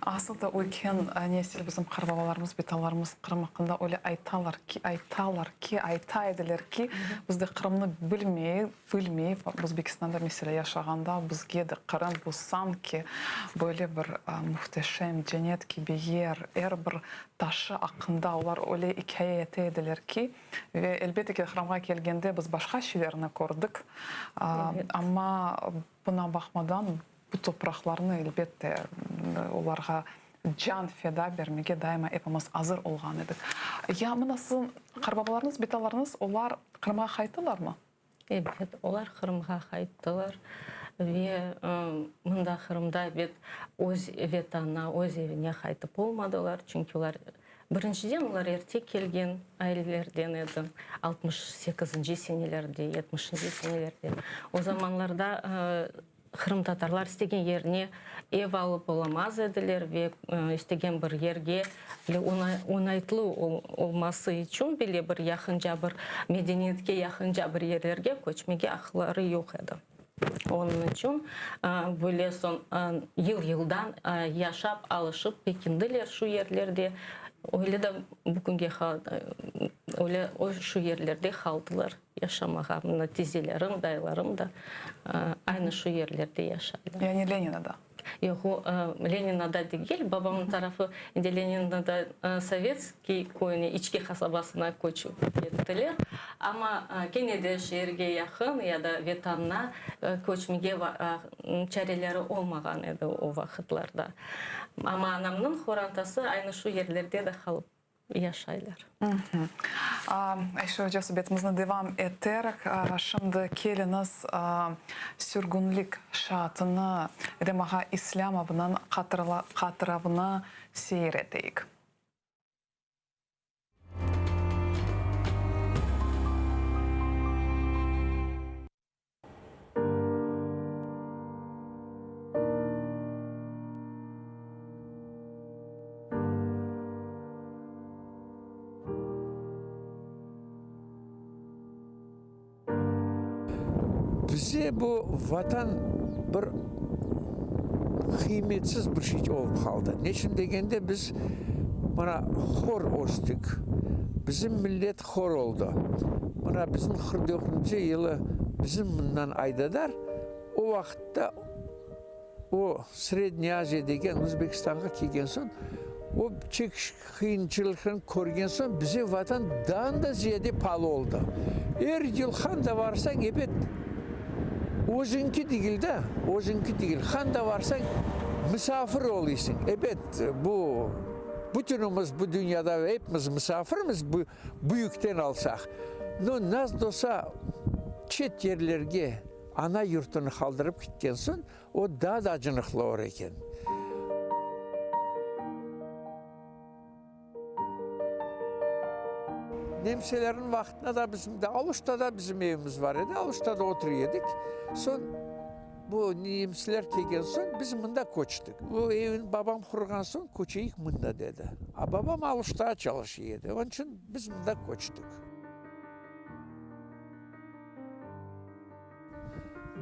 S10: Asıl da üyken nesil, bizim qartbabalarımız, bitalarımız Qırım aqqında öyle aytalar ki, aytalar ki, ayta ediler ki, biz de Qırımnı bilmey, bilmeyip, Özbekistanda, meselâ, yaşağanda bizge de Qırım bu sanki böyle bir mühteşem, cennet kibi yer, er bir taşı aqqında olar öyle ikâye ete ediler ki, Ve elbette ki, Qırımğa kelgende biz başqa şeylerni kördik, amma buna baqmadan, bu topraqlarnı, elbette, olarğa can feda bermege daima epimiz azır olğan edik. Ya mına siziñ qartbabalarıñız, bitalarıñız, olar Qırımğa qayttılarmı?
S16: Ebet, olar Qırımğa qayttılar ve mında Qırımda, ebet, öz Vetanına, öz evine qaytıp olmadılar, çünki olar, birinciden, olar erte kelgen ailelerden edi, 68-nci senelerde, yetmişinci senelerde. O zamanlarda Qırımtatarlar istegen yerine ev alıp olamaz ediler ve istegen bir yerge bile oñaytlı olması içün bile bir yaqınca bir medeniyetke yaqınca bir yerlerge köçmege aqları yoq edi. Onıñ içün böyle soñ yıl-yıldan yaşap alışıp pekindiler şu yerlerde. Öyle de bugünge öyle şu yerlerde qaldılar. Yaşamağa, mına tizelerim, dayılarım da aynı şu yerlerde yaşaylar.
S10: Yani Leninada?
S16: Yoq, o, Leninada degil, babamnıñ tarafı endi Leninada Sovetskiy köyüne, İçki qasabasına köçip kettiler. Amma kene de şeerge yaqın ya da Vetanına köçmege çareleri olmağan edi o vaqıtlarda. Amma anamnıñ qorantası aynı şu yerlerde de qalıp yaşaylar.
S10: Ayşe oca, subetimizni devam eterek, şimdi keliñiz sürgünlik şaatını, Edem ağa İslâmovnıñ hatıravını seyir eteyik.
S18: Bize bu Vatan bir qıymetsiz bir şey olıp qaldı. Neçün degende, biz mına hor östik, bizim millet hor oldı. Mına bizim qırq dörtünci yılı bizim mından aydadar, o vaqıtta o Srednâya Aziya degen Özbekistanğa kelgen soñ, o çekiş qıyınçılıqlarnı körgen soñ, bize Vatan daa da ziyade paalı oldı. Er yıl handa varsañ, ebet, özüñki degil da, özüñki degil, handa varsañ, misafir oluysıñ. Ebet, bu, bütünimiz bu dünyada epimiz misafirmiz, bu büyükten alsaq. No, nasıl da olsa, çet yerlerge ana yurtunı qaldırıp ketken soñ, o daa da acınıqlı olur eken. Nemselerniñ vaqtında da bizim de Aluştada bizim evimiz bar edi, Aluştada otura edik. Soñ bu nemseler kelgen soñ biz mında köçtik. Bu evni babam qurğan soñ köçeyik mında dedi. A babam Aluştada çalışa edi, onıñ içün biz mında köçtik.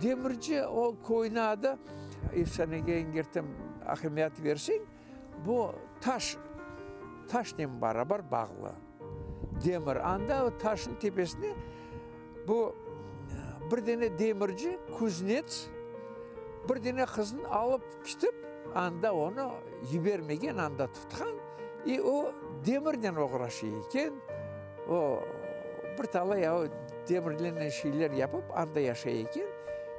S18: Demirci o köyniñ adı, efsanege engertem ahemiyat berseñ, bu taş, taşnen barabar bağlı. Demir, anda o taşnıñ tepesine bu bir dene demirci, kuznets, bir dene qıznı alıp ketip, anda onı yibermegen, anda tutqan, i o demirnen oğraşa eken, o bir talay o demirlernen şeyler yapıp, anda yaşay eken.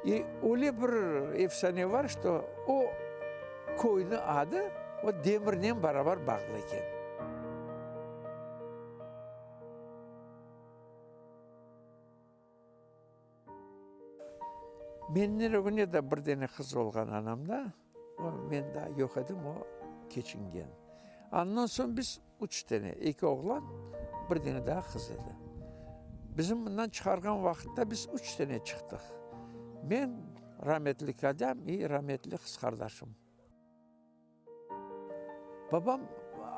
S18: I öyle bir efsane bar, şto o köyniñ adı o demirnen barabar bağlı eken. Menden ögüne de bir dene qız olğan anamda, o, men daa yoq edim, o keçingen. Andan soñ biz üç dene, eki oğlan, bir dene daa qız edi. Bizim mından çıqarğan vaqıtta biz üç dene çıqtıq. Men, rametli kadâm i rametli qız qardaşım. Babam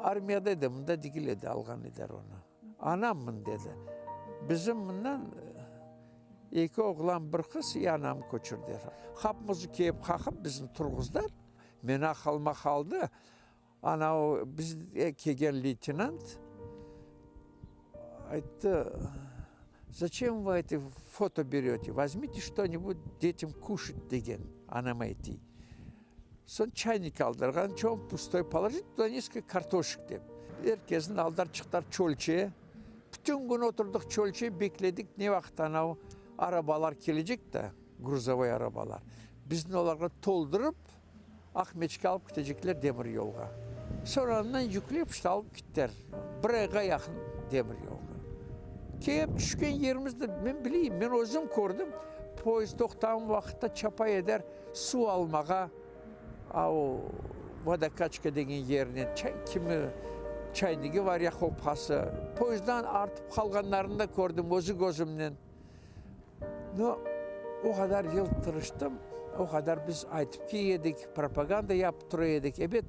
S18: armiyada edi, mında degil edi, alğan ediler onı. Anam mında edi. Bizim mından eki oğlan, bir qız i anam köçürdiler. Qapımıznı kelip qaqıp bizni turğuzdılar. Men aqılıma qaldı, ana o bizge kelgen leytenant ayttı, Zaçem vı eti foto berete, vozmite şto-nibud detyam kuşat degen, anam aytı. Soñ çaynik aldırğan, çoñ pustoy položit tuda neskolko kartoşek dep. Er kesni aldılar çıqtılar çölçe. Bütün kün oturdıq çölçe, bekledik ne vaqıt anav arabalar kelecek de, gruzovoy arabalar, bizni olarğa toldurıp Aqmeçke alıp ketecekler demir yolğa. Soñ andan yüklep işte alıp kettiler, bir ayğa yaqın demir yolğa. Kelip tüşken yerimizde men bileyim, men özüm kördim, poyezd toqtağan vaqıtta çapa eder, Suv almağa a o vodokaçka degen yerinen çay, kimi çaynigi var ya hopası. Poyezddan artıp qalğanlarını da kördim özü közümnen. No, o qadar yıl tırıştım, o qadar biz aytıp key edik, propaganda yapıp tura edik. Ebet,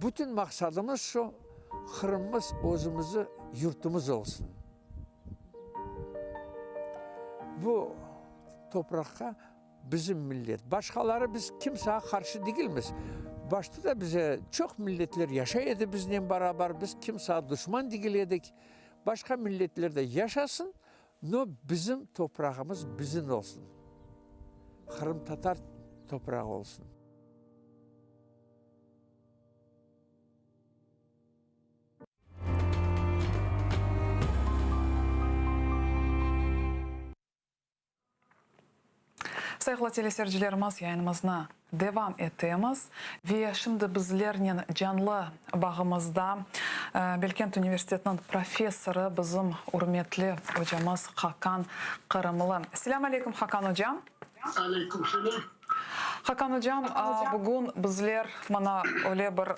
S18: bütün maqsadımız şu, Qırımımız özümizi yurtumız olsun. Bu topraqqa Bizim millet. Başqaları biz kimsege qarşı degilmiz. Başta da bize çoq milletler yaşay edi biznen barabar, biz kimsege duşman degil edik. Başqa milletler de yaşasın, no bizim toprağımız bizim olsun. Qırımtatar toprağı olsun.
S10: Sayğılı teleseyircilerimiz, yayınımıznı devam etemiz ve şimdi bizlernen canlı bağımızda Bilkent universitetiniñ professorı, bizim ürmetli ocamız Hakan Qırımlı. Selâm aleyküm, Hakan ocam.
S19: Aleyküm selâm.
S10: Hakan ocam, bugün bizler mana öyle bir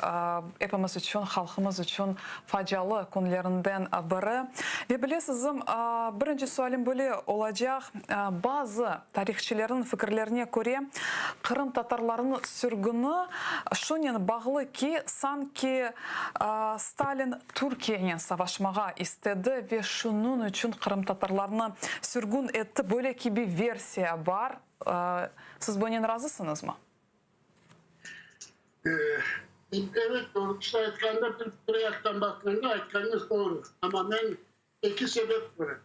S10: epimiz içün, halqımız içün facialı künlerinden biri. Ve bilesizim, birinci sualim böyle olacaq, bazı tarihçilerniñ fikirlerine köre, qırımtatarlarnıñ sürgüni şunen bağlı ki, sanki Stalin Türkiyenen savaşmağa istedi ve şunıñ içün qırımtatarlarnı sürgün etti, böyle kibi versiya bar. Siz bunen razısıñızmı?
S19: Evet, doğrusını aytqanda, bir yaqtan baqqanda aytqanıñız doğru. Amma men eki sebep körem.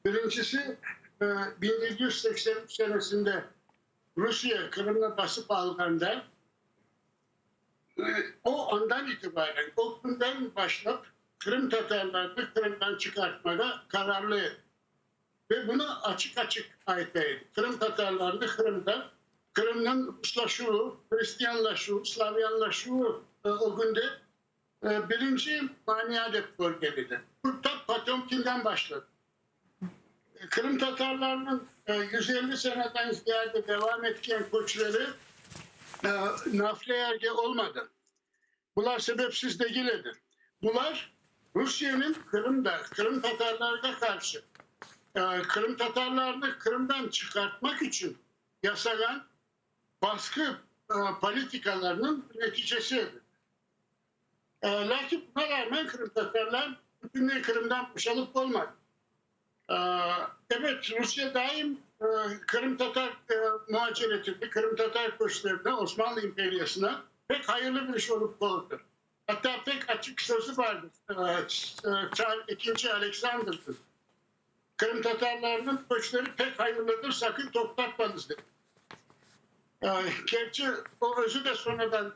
S19: Birincisi, 1783 senesinde Rusiye Qırımnı basıp alğanda, o andan itibaren, o künden başlap qırımtatarlarnı Qırımdan çıqartmağa qararlı edi. Ve bunı açıq-açıq ayta edi, qırımtatarlarnı Qırımda, Qırımnıñ ruslaşuvı, hristianlaşuvı, slavyanlaşuvı ögünde birinci mania dep körgen edi. Bu tap Potömkinden başladı. Qırımtatarlarnıñ 150 seneden ziyade devam etken köçleri nafile yerge olmadı. Bular sebepsiz degil edi. Bular Rusiyeniñ Qırımda qırımtatarlarğa qarşı, qırımtatarlarnı Qırımdan çıqartmaq içün yasağan basqı politikalarınıñ neticesi edi. Lâkin buna rağmen qırımtatarlar bütünley Qırımdan boşalıp olmadı. Evet, Rusiye daim qırımtatar muaceretini, qırımtatar köçlerini Osmanlı imperiyasına pek hayırlı bir iş olıp kördi. Hatta pek açıq sözü vardır Çar ekinci Aleksandrnıñ, Qırımtatarlarnıñ köçleri pek hayırlıdır, sakın toqtatmañız dep. Gerçi o özü de sonradan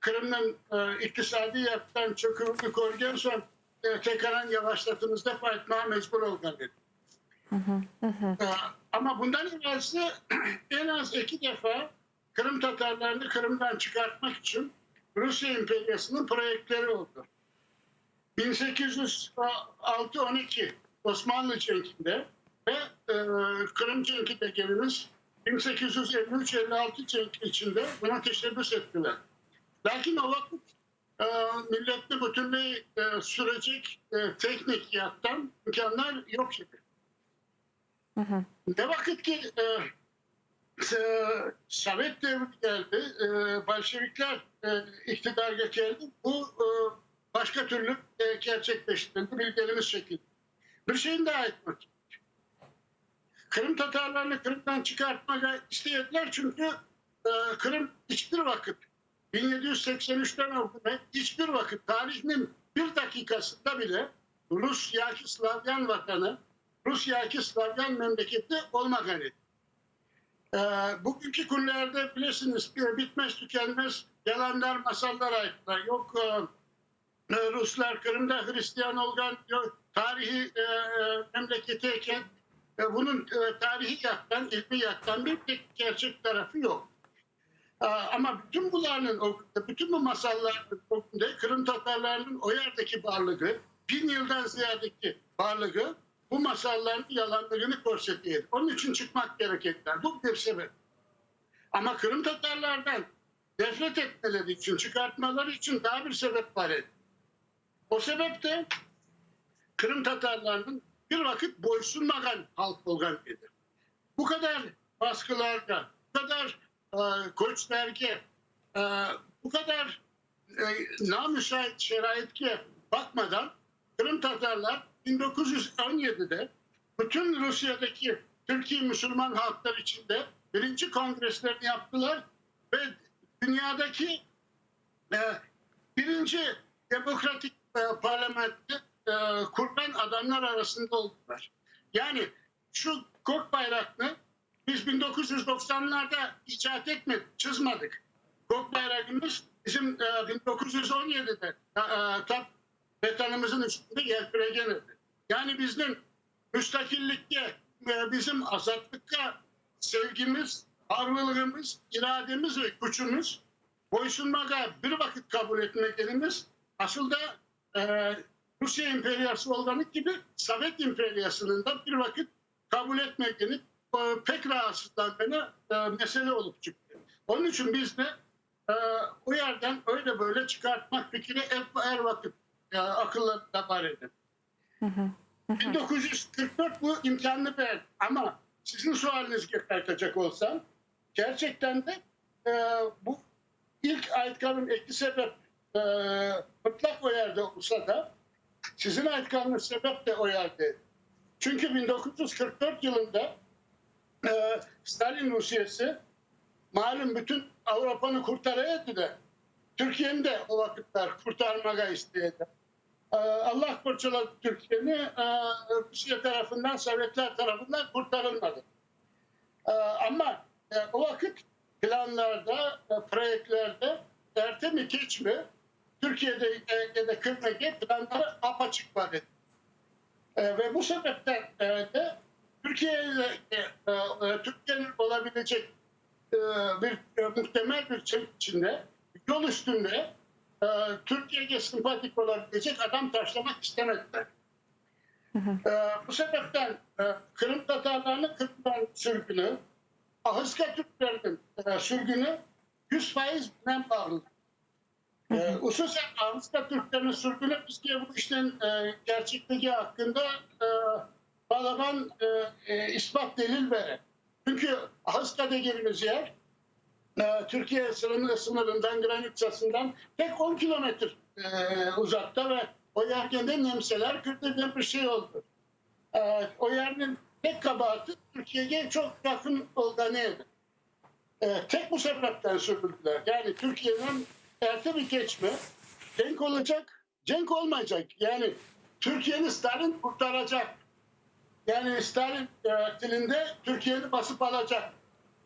S19: Qırımnıñ iqtisadiy yaqtan çöküvini körgen soñ tekaran yavaşlatıñız dep aytmağa mecbur olğan edi. Amma bundan evelsi eñ az eki defa qırımtatarlarnı Qırımdan çıqartmaq içün Rusiye imperiyasınıñ proyektleri oldı. 1806 12 Osmanlı cenkinde ve Qırım cenki degenimiz 1853 56 cenki içinde buna teşebbüs ettiler. Lâkin o vaqıt milletni bütünley sürecek tehnik yaqtan imkânlar yoq edi. Ne vaqıt ki Sovet devri keldi, bolşevikler iktidarğa keldi, bu başqa türlü kerçekleştirildi, bilgenimiz şekilde. Bir şeyni daa aytmaq kerek. Qırımtatarlarnı Qırımdan çıqartmağa isteyediler, çünki Qırım iç bir vaqıt 1783-ten ögüne iç bir vaqıt tarihniñ bir daqiqasında bile rus yaki slavyan vatanı, rus yaki slavyan memleketi olmağan edi. Bugünki künlerde bilesiñiz, bitmez-tükenmez yalanlar, masallar aytıla. Yoq, ruslar Qırımda hristian olğan, yoq, tarihiy memleketi eken. Bunıñ tarihiy yaqtan, ilmiy yaqtan bir tek kerçek tarafı yoq. Amma bütün bularnıñ ögünde, bütün bu masallarnıñ ögünde qırımtatarlarnıñ o yerdeki barlığı, biñ yıldan ziyadeki barlığı bu masallarnıñ yalanlığını körsete edi. Onıñ içün çıqmaq kerek ediler. Bu bir sebep. Amma qırımtatarlardan nefret etmeleri içün, çıqartmaları içün daa bir sebep bar edi. O sebep de qırımtatarlarnıñ bir vaqıt boysunmağan halq olğan edi. Bu qadar basqılarğa, bu qadar köçlerge, bu qadar namüsait şaraitke baqmadan qırımtatarlar 1917-de bütün Rusiyadaki türkiy musulman halqlar içinde birinci kongresslerini yaptılar ve dünyadaki birinci demokratik parlamentni qurğan adamlar arasında oldılar. Yani şu kök bayraqnı biz 1990-larda icat etmedik, çızmadık. Kök bayrağımız bizim 1917-de tap Vetanımızın üstünde yelpiregen edi. Yani bizniñ müstakillikke, bizim azatlıqqa sevgimiz, ağlılığımız, irademiz ve küçümiz boysunmağa bir vaqıt qabul etmegenimiz asıl da Rusiye imperiyası olğanı kibi, Sovet imperiyasınıñ da bir vaqıt qabul etmegeni. pek raatsızlanğanı mesele olıp çıqtı. Onıñ içün bizni o yerden öyle böyle çıqartmaq fikri er vaqıt aqıllarında bar edi. 1944 bu imkânnı berdi. Amma siziñ sualinizge qaytacaq olsam, kerçekten de bu ilk aytqanım eki sebep mıtlaq o yerde olsa da, siziñ aytqanıñız sebep de o yerde edi. Çünki 1944 yılında Stalin Rusiyesi, malüm, bütün Avropanı qurtara edi de, Türkiyeni de o vaqıtlar qurtarmağa istey edi. Allah qorçaladı Türkiyeni, Rusiye tarafından, Sovetler tarafından qurtarılmadı. Amma o vaqıt planlarda, proyektlerde ertemi keçmi Türkiyede ya da Kırmege planları apaçıq bar edi. Ve bu sebepten de Türkiyede Türkiyeniñ olabilecek bir muhtemel bir çenk içinde, yol üstünde Türkiyege simpatik olabilecek adam taşlamaq istemediler. Bu sebepten qırımtatarlarnıñ Qırımdan sürgüni, Ahıska türkleriniñ sürgüni 100% bunen bağlıdır. Hususen Ahıska türkleriniñ sürgüni bizge bu işniñ kerçekligi aqqında balaban isbat, delil bere. Çünki Ahıska degenimiz yer Türkiye sınırından, granitsasından tek on kilometr uzaqta ve o yerge ne nemseler kirdi, ne bir şey oldı. O yerniñ tek qabaatı Türkiyege çoq yaqın olğanı edi. Tek bu sebepten sürüldüler. Yani Türkiyenen ertemi keçmi cenk olacaq, cenk olmaycaq. Yani Türkiyeni Stalin qurtaracaq. Yani Stalin tilinde Türkiyeni basıp alacaq.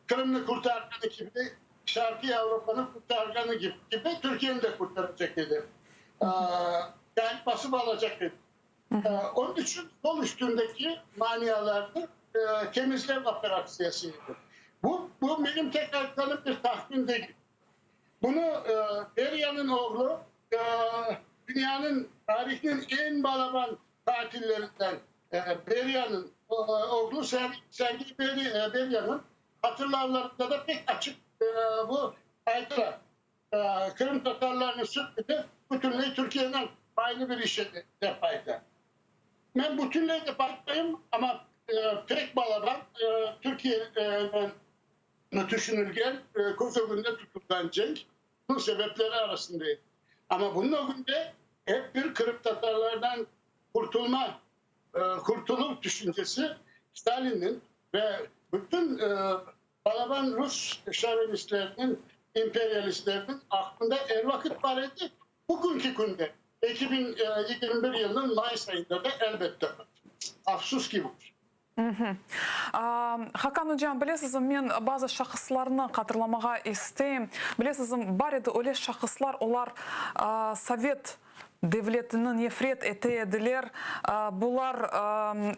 S19: Qırımnı qurtarğanı kibi, Şarqiy Avropanı qurtarğanı kibi Türkiyeni de qurtaracaq edi. Yani basıp alacaq edi. Onıñ içün yol üstündeki manialarnı temizlev operatsiyası edi. Bu, bu menim tek aytqanım bir tahmin degil. Bunı Beriyanıñ oğlu, dünyanıñ, tarihniñ eñ balaban qatillerinden Beriyanıñ oğlu Sergey Beriyanıñ hatırlavlarında da pek açıq bu aytıla. Qırımtatarlarnıñ sürgüni bütünley Türkiyenen baylı bir iş edi, dep ayta. Men bütünley dep aytmayım, amma pek balaban Türkiyenen tüşünilgen, köz ögünde tutulğan cenk bunıñ sebepleri arasında edi. Amma bunıñ ögünde hep bir qırımtatarlardan qurtulma, qurtuluv tüşüncesi Stalinniñ ve bütün Balaban rus şovinistleriniñ, imperyalistleriniñ aqlında er vaqıt bar edi, bugünki künde, 2021 yılınıñ mayıs ayında da elbette bar. Afsus ki, bar.
S10: Hakan ocam, bilesizmi, men bazı şahıslarnı hatırlamağa isteyim. Bilesizmi, bar edi öyle şahıslar, olar sovet devletini nefret ete ediler. Bular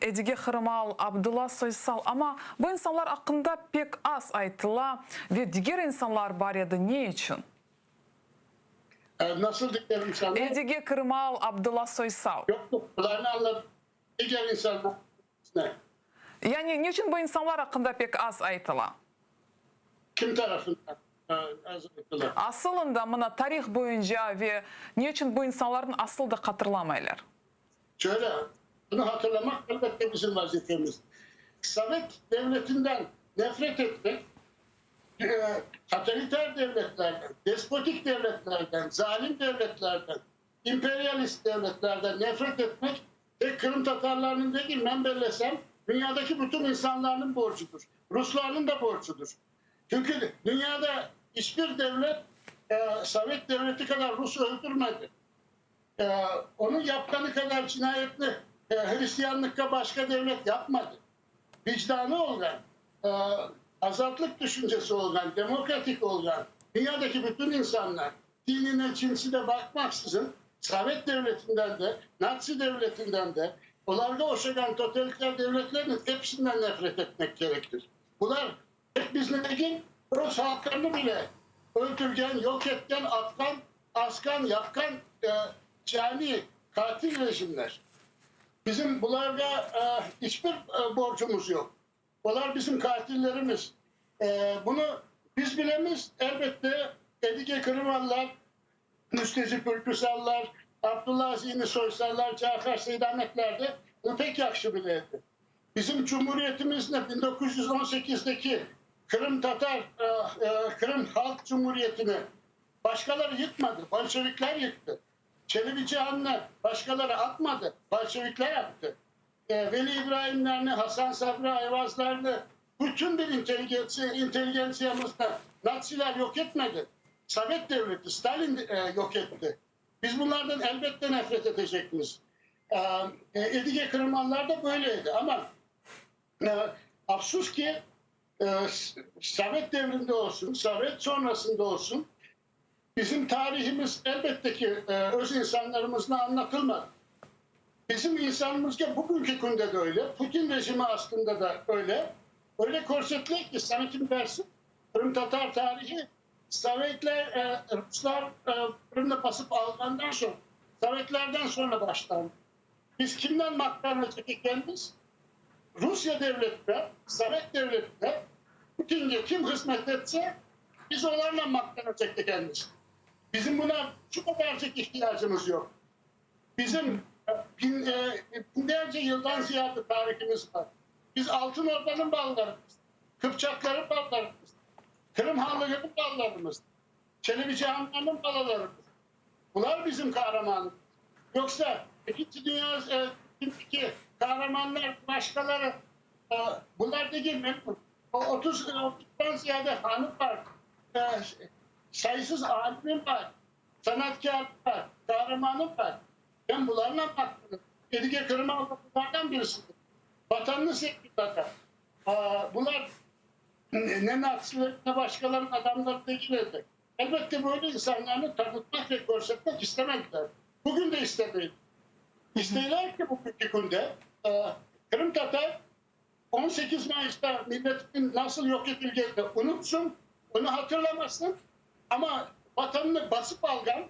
S10: Edige Qırımal, Abdulla Soysal. Amma bu insanlar aqqında pek az aytıla ve diger insanlar bar edi. Ne içün?
S19: Nasıl diger insanlar?
S10: Edige Qırımal, Abdulla Soysal.
S19: Yoq, yoq, bularnı añladım. Diger insanlar ne?
S10: Yani ne içün bu insanlar aqqında pek az aytıla?
S19: Kim tarafından az aytıla?
S10: Asılında, mına, tarih boyunca ve ne içün bu insanlarnı asıl da hatırlamaylar?
S19: Şöyle, bunı hatırlamaq elbette bizim vazifemiz. Sovet devletinden nefret etmek, totaliter devletlerden, despotik devletlerden, zalim devletlerden, İmperyalist devletlerden nefret etmek tek qırımtatarlarnıñ degil, men bellesem, dünyadaki bütün insanlarnıñ borcudır. Ruslarnıñ da borcudır. Çünki dünyada iç bir devlet Sovet devleti qadar rus öldürmedi. Onıñ yapqanı qadar cinayetni hristianlıqqa başqa devlet yapmadı. Vicdanı olğan, azatlıq tüşüncesi olğan, demokratik olğan dünyadaki bütün insanlar dinine, cinsine baqmaqsızın Sovet devletinden de, Natsi devletinden de, olarğa oşağan totaliter devletlerniñ episinden nefret etmek kerektir. Bular tek bizni degil, öz halqlarını bile öldürgen, yoq etken, atqan, asqan, yapqan cani, qatil rejimler. Bizim bularğa iç bir borcumız yoq. Olar bizim katillerimiz. Bunı biz bilemiz, elbette, Edige Kırımallar, Müstecip Ülküsallar, Abdulla Zihni Soysallar, Cafer Seydametler de bunu pek yahşı bile edi. Bizim cumhuriyetimizde 1918'deki Kırım Tatar, Kırım Halk Cumhuriyeti'ni başkaları yıkmadı, Bolşevikler yıktı. Çelebi Cihan'ı başkaları atmadı, Bolşevikler attı. Veli İbrahimlerini, Hasan Sabri Ayvazlarını, bütün bir inteligensiya, inteligentsiyamızda Natsiler yok etmedi. Sovet devleti, Stalin e, yok etti. Biz bunlardan elbette nefret edecekmiz. E, Edige Kırımanlar da böyleydi ama e, afsus ki e, Sovet devrinde olsun, Sovet sonrasında olsun bizim tarihimiz elbette ki e, öz insanlarımızla anlatılmadı. Bizim insanımız ki bugünkü günde de öyle, Putin rejimi aslında da öyle. Öyle korsetli ki sana kim dersin? Kırım Tatar tarihi Sovetler, e, Ruslar e, Kırım'da basıp algandan sonra, Sovetlerden sonra başlandı. Biz kimden maktanacak iken biz? Rusya devletine, Sovet devletine, Putin'e kim hizmet etse biz onlarla maktanacak iken biz. Bizim buna şu kadarcık ihtiyacımız yok. Bizim bin, e, binlerce yıldan ziyade tarihimiz var. Biz Altın Orda'nın ballarımız, Kıpçakların ballarımız, Kırım Hanlığı'nın ballarımız, Çelebi Cihanlar'ın balalarımız. Bunlar bizim kahramanımız. Yoksa İkinci Dünya e, kahramanlar başkaları e, bunlar değil mi? O 30 30'dan ziyade hanım var. E, sayısız alimim var. Sanatkar var. Kahramanım var. Ben bunlarla baktım. Edige Kırımoğlu bunlardan birisidir. Vatanını sevdi zaten. Bunlar ne Naziler ne başkalarının adamları değildi. Elbette böyle insanlarını tanıtmak ve görsetmek istemediler. Bugün de istemedi. İsteyler ki bugünkü günde e, Kırım Tatar 18 Mayıs'ta milletin nasıl yok edildiğini unutsun, onu hatırlamasın ama vatanını basıp algan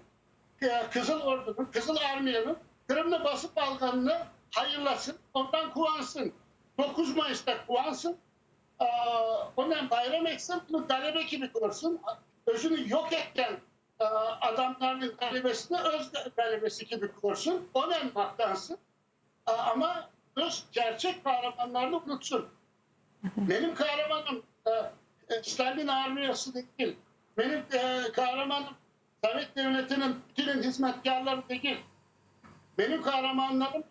S19: e, Kızıl Ordu'nun, Kızıl Armiya'nın Kırım'da basıp alganını hayırlasın, ondan kuvansın. 9 Mayıs'ta kuvansın, e, ondan bayram etsin, bunu talebe gibi görsün. Özünü yok etken e, adamların talebesini öz talebesi gibi görsün, ondan maktansın. Ama öz gerçek kahramanlarını unutsun. Benim kahramanım Stalin armiyası değil. Benim kahramanım Sovet Devleti'nin bütün hizmetkarları değil. Benim kahramanlarım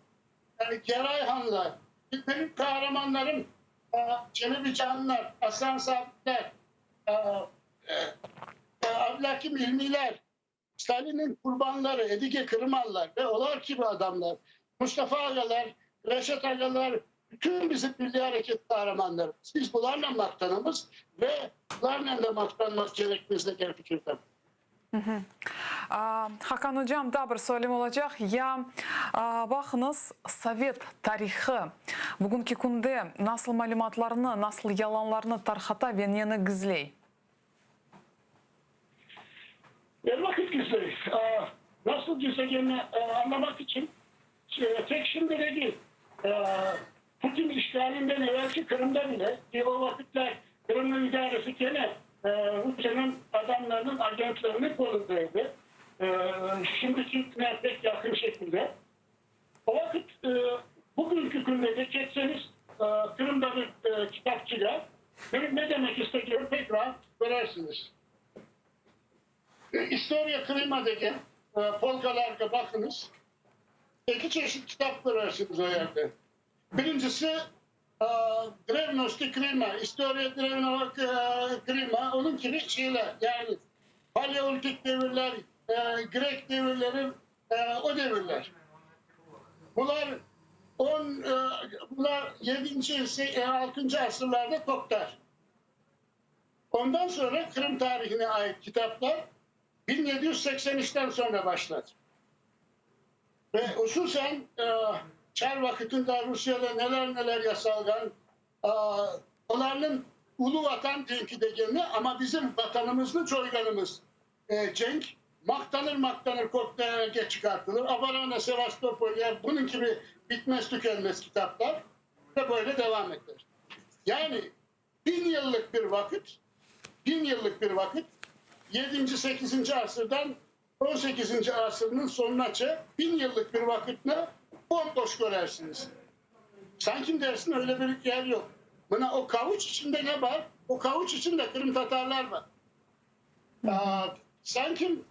S19: yani Gerayhanlar, benim kahramanlarım e, Çelebi Canlar, Hasan Sabitler, e, e, Abdülhakim İlmiler, Stalin'in kurbanları, Edige Kırımallar ve onlar gibi adamlar, Mustafa Agalar, Reşat Agalar, bütün bizim milli hareket kahramanlarımız. Biz bunlarla maktanımız ve bunlarla da maktanmak gerekmez de fikirde.
S10: Hakan ocam, daa bir sualim olacaq. Ya, baqıñız, sovet tarihı bugünki künde nasıl malümatlarnı, nasıl yalanlarnı tarqata ve neni gizley?
S19: Er vaqıt gizley. Nasıl gizlegenini añlamaq içün tek şimdi degil, Putin işğalinden evelki Qırımda bile, ki o vaqıtlar Qırımnıñ idaresi kene Rusiyeniñ adamlarınıñ, agentleriniñ qolunda edi, şimdikine pek yaqın şekilde. O vaqıt, bugünki künde de ketseñiz Qırımda bir kitapçığa, benim ne demek istegenimi pek rahat körersiñiz. İstoriya Krıma degen polkalarğa baqıñız, eki çeşit kitap körersiñiz o yerde. Birincisi, Drevnosti Krıma, İstoriya Drevnogo Krıma, onıñ kibi şeyler, yani paleolitik devirler, grek devirleri, o devirler. Bular on, bular yedinci, altıncı asırlarda toqtar. Ondan sonra Qırım tarihine ait kitaplar 1783-ten sonra başlar. Ve hususen çar vaqıtında Rusiyada neler-neler yasalğan, olarnıñ Ulu Vatan cenki degeni, amma bizim Vatanımıznı coyğanımız cenk maqtanır-maqtanır köklerge çıqartılır. Oborona Sevastopolya, bunıñ kibi bitmez-tükenmez kitaplar ve böyle devam eter. Yani Bin yıllık bir vaqıt, bin yıllık bir vaqıt, yedinci, sekizinci asırdan on sekizinci asırnıñ soñunace bin yıllık bir vaqıtnı bom-boş körersiñiz. Sanki dersiñ öyle bir yer yoq. Mına o kavuç içinde ne bar? O kavuç içinde qırımtatarlar bar. Sanki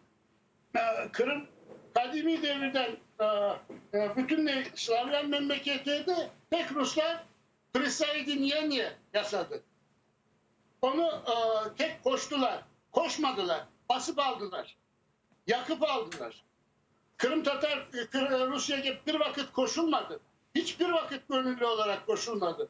S19: Qırım qadimiy devirden bütünley slavyan memleketi edi, tek ruslar Prisoedineniye yasadı. Onı tek qoştılar, qoşmadılar, basıp aldılar, yaqıp aldılar. Qırımtatar Rusiyege bir vaqıt qoşulmadı, hiç bir vaqıt göñülli olaraq qoşulmadı.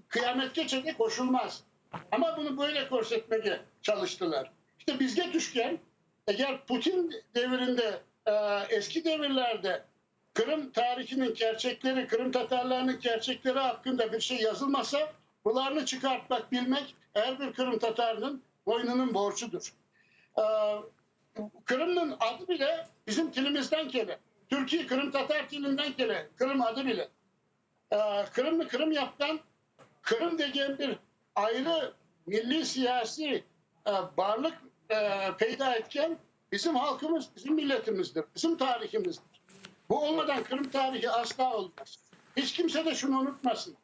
S19: Qıyametkeçe de qoşulmaz. Amma bunı böyle körsetmege çalıştılar. İşte bizge tüşken, eger Putin devirinde, eski devirlerde Qırım tarihiniñ kerçekleri, qırımtatarlarnıñ kerçekleri aqqında bir şey yazılmasa, bularnı çıqartmaq, bilmek er bir qırımtatarnıñ boynunıñ borcudır. Qırımnıñ adı bile bizim tilimizden kele, türkiy qırımtatar tilinden kele Qırım adı bile. Qırımnı Qırım yapqan Qırım degen bir ayrı milliy siyasiy varlıq peyda etken bizim halqımız, bizim milletimizdir, bizim tarihimizdir. Bu olmadan Qırım tarihi asla olmaz. Hiç kimse de şunı unutmasın,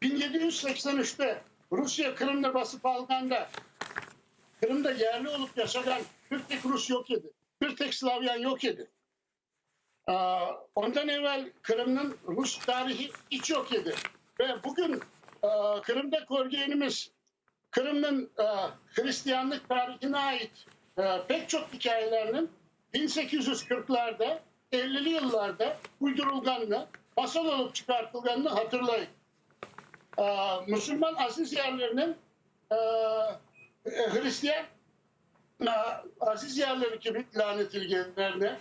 S19: 1783-te Rusiye Qırımnı basıp alğanda, Qırımda yerli olıp yaşağan bir tek rus yoq edi, bir tek slavyan yoq edi. Ondan evel Qırımnıñ rus tarihi iç yoq edi. Ve bugün Qırımda körgenimiz Qırımnıñ hristianlıq tarihine ait pek çoq ikâyelerniñ 1840-larda, ellili yıllarda uydurılğanını, masal olıp çıqartılğanını hatırlayıq. Musulman aziz yerleriniñ hristian aziz yerleri kibi ilân etilgenlerini,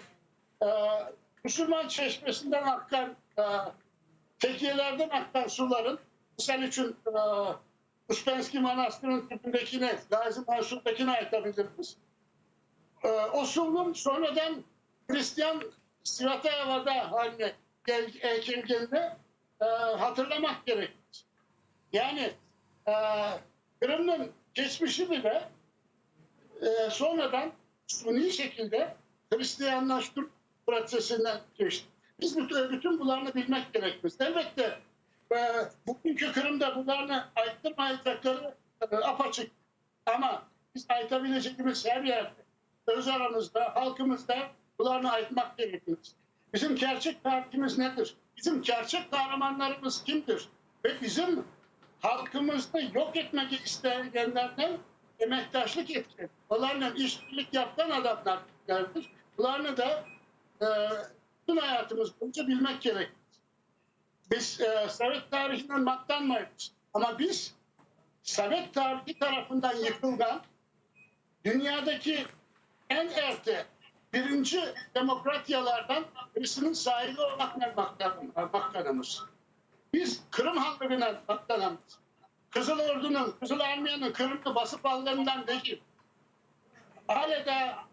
S19: musulman çeşmesinden aqqan, tekiyelerden aqqan suların, misal içün, Uspenskiy manastırınıñ tübündekini, Gazi Mansurdakini aytabilirmiz, o suvnıñ sonradan hristian Svataya voda haline kelgenini hatırlamaq kerekmiz. Yani, Qırımnıñ keçmişi bile sonradan suniy şekilde hristianlaştıruv protsessinden keçti. Biz bütün bularnı bilmek kerekmiz. Elbette, bugünki Qırımda bularnı ayttırmaycaqları apaçıq. Amma biz aytabilecegimiz her yerde, öz aramızda, halqımızda bularnı aytmaq kerekmiz. Bizim kerçek tarihimiz nedir? Bizim kerçek qahramanlarımız kimdir? Ve bizim halqımıznı yoq etmege istegenlernen emekdaşlıq etken, olarnen işbirlik yapqan adamlar kimlerdir? Bularnı da bütün ayatımız boyunca bilmek kerekmiz. Biz sovet tarihinden maqtanmaymız, amma biz sovet tarihi tarafından yıqılğan dünyadaki eñ erte birinci demokratiyalardan birisiniñ saibi olmaqnen maqtanamız. Biz Qırım hanlığınen maqtanamız. Qızıl Ordunıñ, Qızıl Armiyanıñ Qırımnı basıp alğanından degil. Alâ daa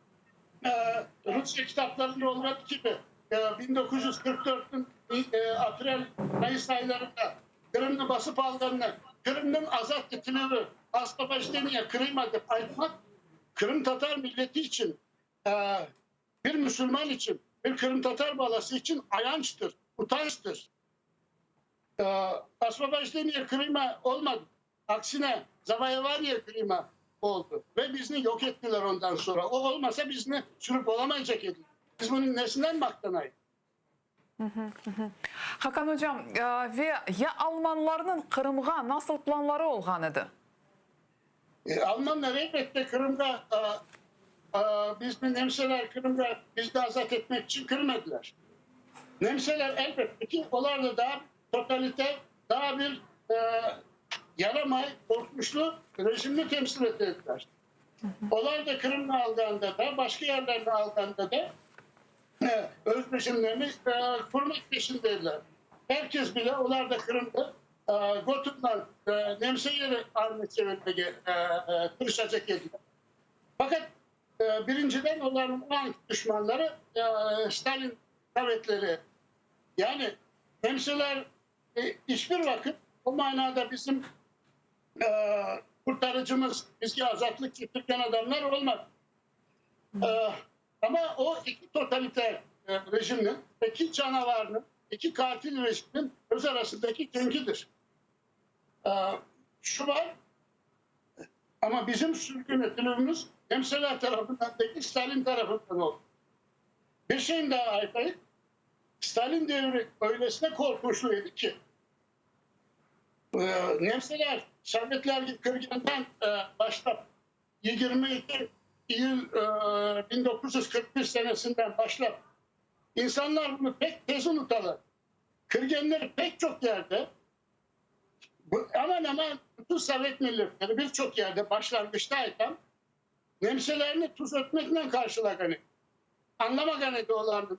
S19: Rusiye kitaplarında olğanı kibi, 1944-niñ aprel, mayıs aylarında Qırımnı basıp alğanını, Qırımnıñ azat etilüvi, Osvobojdeniye Krıma dep aytmaq, qırımtatar milleti içün, bir musulman içün, bir qırımtatar balası içün ayançtır, utançtır. Osvobojdeniye Krıma olmadı. Aksine, zavoyevaniye Krıma oldı ve bizni yoq ettiler ondan soñra. O olmasa, bizni sürüp olamaycaq edik. Biz bunıñ nesinden maqtanayıq?
S10: Hakan ocam, ve ya almanlarnıñ Qırımğa nasıl planları olğan edi?
S19: Almanlar elbette Qırımğa, bizni nemseler Qırımğa bizni azat etmek içün kirmediler. Nemseler elbette ki, olar da daa totaliter, daa bir yaramay, qorqunçlı rejimni temsil ete ediler. Olar da Qırımnı alğanda da, başqa yerlerni alğanda da öz rejimlerini qurmaq peşinde ediler. Er kes bile, olar da Qırımda Goturdan nemse yeri aline çevirmege tırışacaq ediler. Faqat birinciden olarnıñ o anki duşmanları Stalin sovetleri. Yani nemseler iç bir vaqıt. O manada bizim qurtarıcımız, bizge azatlıq ketirgen adamlar olmadı. Amma o eki totaliter rejimniñ, eki canavarnıñ, eki qatil rejimniñ öz arasındaki cenkidir. Şu bar, amma bizim sürgün etilüvimiz nemseler tarafından degil, Stalin tarafından oldı. Bir şeyni daa aytayıq, Stalin devri öylesine qorqunçlı edi ki, nemseler Sovetlerge kirgenden başlap, 22 iyül 1941 senesinden başlap, insanlar bunı pek tez unutalar, kirgenler pek çoq yerde, aman-aman bütün sovet milletleri bir çoq yerde, başlanğıçta aytam, nemselerni tuz ötmeknen qarşılağan edi. Añlamağan edi olarnıñ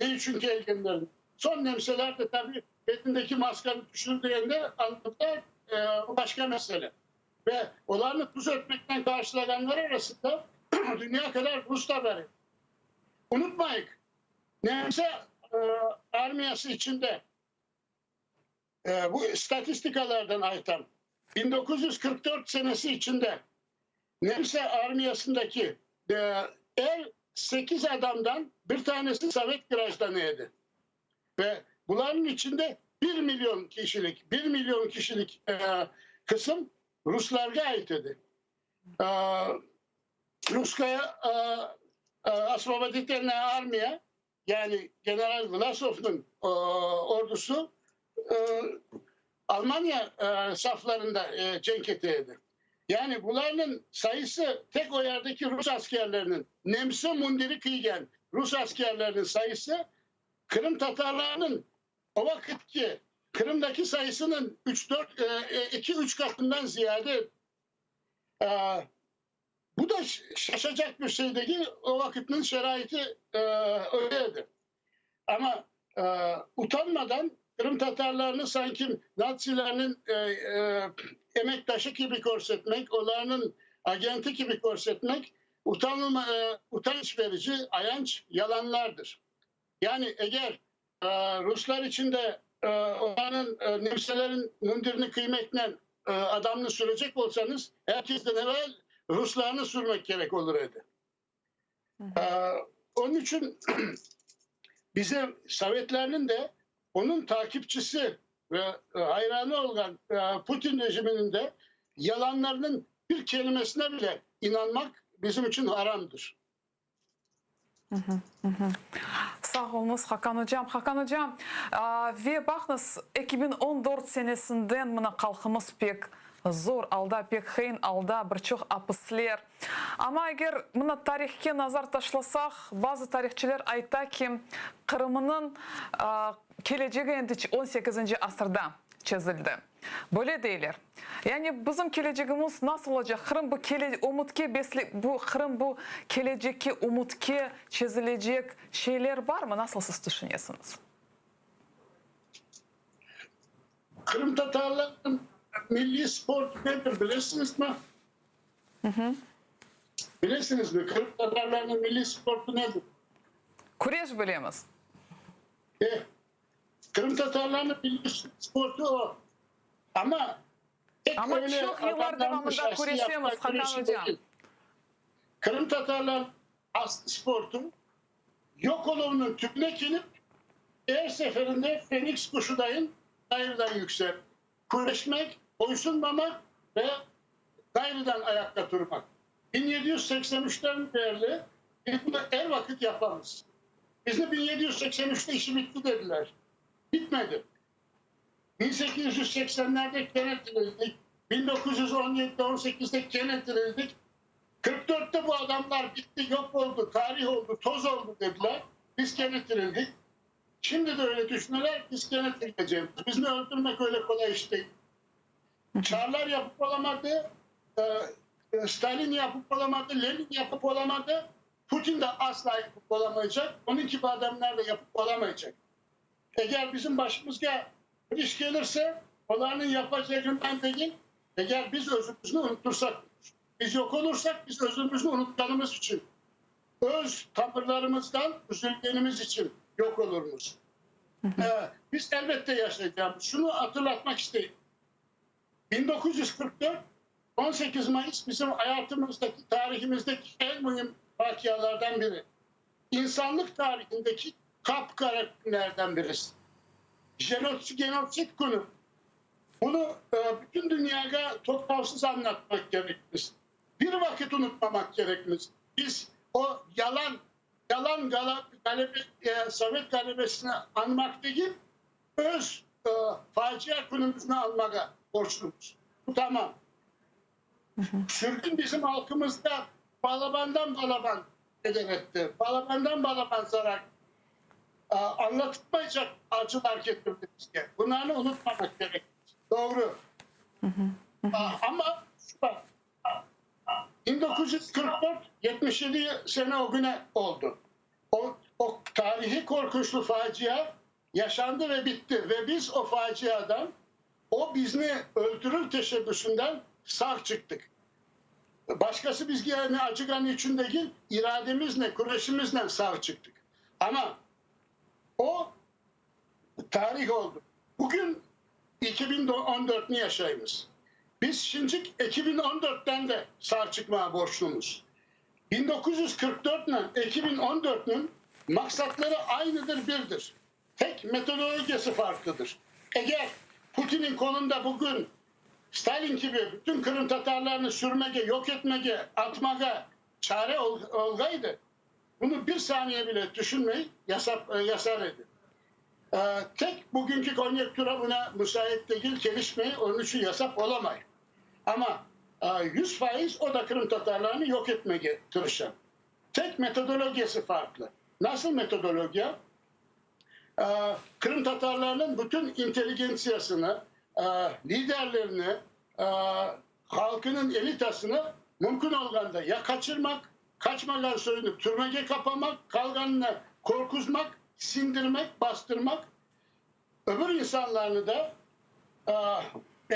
S19: ne içün kelgenlerini. Soñ nemseler de tabi betindeki maskanı tüşürdigende añladılar, o başqa mesele. Ve olarnı tuz ötmeknen qarşılağanlar arasında dünya qadar rus da bar edi. Unutmayıq, nemse armiyası içinde, bu statistikalardan aytam, 1944 senesi içinde nemse armiyasındaki er sekiz adamdan bir tanesi sovet grajdanı edi. Ve bularnıñ içinde bir million kişilik, bir million kişilik qısım ruslarğa ait edi. Russkaya osvoboditelnaya armiya, yani general Vlasovnıñ ordusı Almaniya saflarında cenk ete edi. Yani bularnıñ sayısı tek o yerdeki rus askerleriniñ, nemse mundiri kiygen rus askerleriniñ sayısı qırımtatarlarnıñ o vaqıtki Qırımdaki sayısınıñ üç, dört, eki, üç qatından ziyade. Bu da şaşacaq bir şey degil, o vaqıtnıñ şaraiti öyle edi. Amma utanmadan qırımtatarlarnı sanki natsilerniñ emekdaşı kibi körsetmek, olarnıñ agenti kibi körsetmek utanılma, utanç verici, ayanç yalanlardır. Yani eger ruslar içinde olarnıñ, nemselerin mundirini kiymeknen adamnı sürecek olsañız, er kesden evel ruslarnı sürmek kerek olur edi. Onıñ içün bize sovetlerniñ de, onıñ takipçisi ve hayranı olğan Putin rejiminiñ de yalanlarınıñ bir kelimesine bile inanmaq bizim içün haramdır.
S10: Sağ oluñız, Hakan ocam. Hakan ocam, ve baqıñız, 2014 senesinden mına halqımız pek zor alda, pek qıyın alda, bir çoq apisler. Amma eger mına tarihke nazar taşlasaq, bazı tarihçiler ayta ki, Qırımnıñ kelecegi endi on sekizinci asırda çezildi. Böyle deyler. Yani bizim kelecegimiz nasıl olacaq? Qırım bu kele ümütke besle bu Qırım bu kelecekke ümütke çezilecek şeyler barmı? Nasıl siz tüşünesiñiz?
S19: Qırımtatarlarnıñ milliy sportı nedir bilesiñizmi? Bilesiñizmi, qırımtatarlarnıñ milliy sportı nedir?
S10: Küreş bilemiz.
S19: Eh, Qırımtatarlarnıñ milliy sportı o. Amma tek
S10: Amma
S19: öyle
S10: çoq yıllar
S19: adamlarnıñ
S10: devamında
S19: şahsiy
S10: küreşemiz,
S19: yapqan
S10: Hakan
S19: küreşi
S10: ocam.
S19: degil. Qırımtatarlarnıñ asıl sportı yoq oluvnıñ tübüne kelip, er seferinde feniks quşudayın ğayrıdan yükselip, küreşmek, boysunmamaq ve ğayrıdan ayaqta turmaq. 1783-ten berli biz bunı er vaqıt yapamız. Bizni 1783-te işi bitti dediler. Bitmedi. 1880-lerde kene tirildik, 1917-de, 18-de kene tirildik. 44-te bu adamlar bitti, yoq oldı, tarih oldı, toz oldı dediler. Biz kene tirildik. Şimdi de öyle düşüneler, biz kene tirilecegimiz. Bizni öldürmek öyle qolay iş değil. Çarlar yapıp olamadı, Stalin yapıp olamadı, Lenin yapıp olamadı, Putin de asla yapıp olamaycaq, onıñ kibi adamlar da yapıp olamaycaq. Eger bizim başımızğa bir iş kelirse, olarnıñ yapacağından degil, eger biz özümüzni unutursaq, biz yoq olursaq, biz özümüzni unutqanımız içün, öz tamırlarımızdan üzülgenimiz içün yoq olurmız. Biz elbette yaşaycamız. Şunı hatırlatmaq isteyim. 1944 18 Mayıs bizim hayatımızdaki, tarihimizdeki en mühim vakialardan biri. İnsanlık tarihindeki kapkara günlerden birisi. Jenotsid, genotsid günü. Bunu bütün dünyaya toktavsız anlatmak gerekmiş. Bir vakit unutmamak gerekmiş. Biz o yalan yalan galebe, e, Sovet galebesini anmak değil, öz e, facia günümüzünü almaya borçluyuz. Bu tamam. Sürgün bizim halkımızda balabandan balaban eder etti. Balabandan balaban zarar e, anlatılmayacak acılar getirdi bize. Bunları unutmamak gerek. Doğru. Ama bak, 1944 77 sene o güne oldu. O, o tarihi korkunçlu facia yaşandı ve bitti. Ve biz o faciadan, o bizni öldürür teşebbüsünden sağ çıktık. Başkası biz yani acıgan için değil, irademizle, kureşimizle sağ çıktık. Ama o tarih oldu. Bugün 2014'ni yaşayımız. Biz şimdi 2014'ten de sağ çıkmaya borçlumuz. 1944 ile 2014'ün maksatları aynıdır, birdir. Tek metodolojisi farklıdır. Eğer Putin'in kolunda bugün Stalin gibi bütün Kırım Tatarlarını sürmege, yok etmege, atmaga çare ol, olgaydı, bunu bir saniye bile düşünmeyi yasap, e, yasar idi. Ee, tek bugünkü konjektüre buna müsait değil, gelişmeyi, onun için yasak olamay. Ama e, 100% o da Kırım Tatarlarını yok etmeye tırışan. Tek metodolojisi farklı. Nasıl metodoloji? Ee, Kırım Tatarlarının bütün inteligentsiyasını, e, liderlerini, e, halkının elitasını mümkün olganda ya kaçırmak, kaçmadan soyunup türmege kapamak, kalganını korkuzmak, sindirmek, bastırmak, öbür insanlarını da e,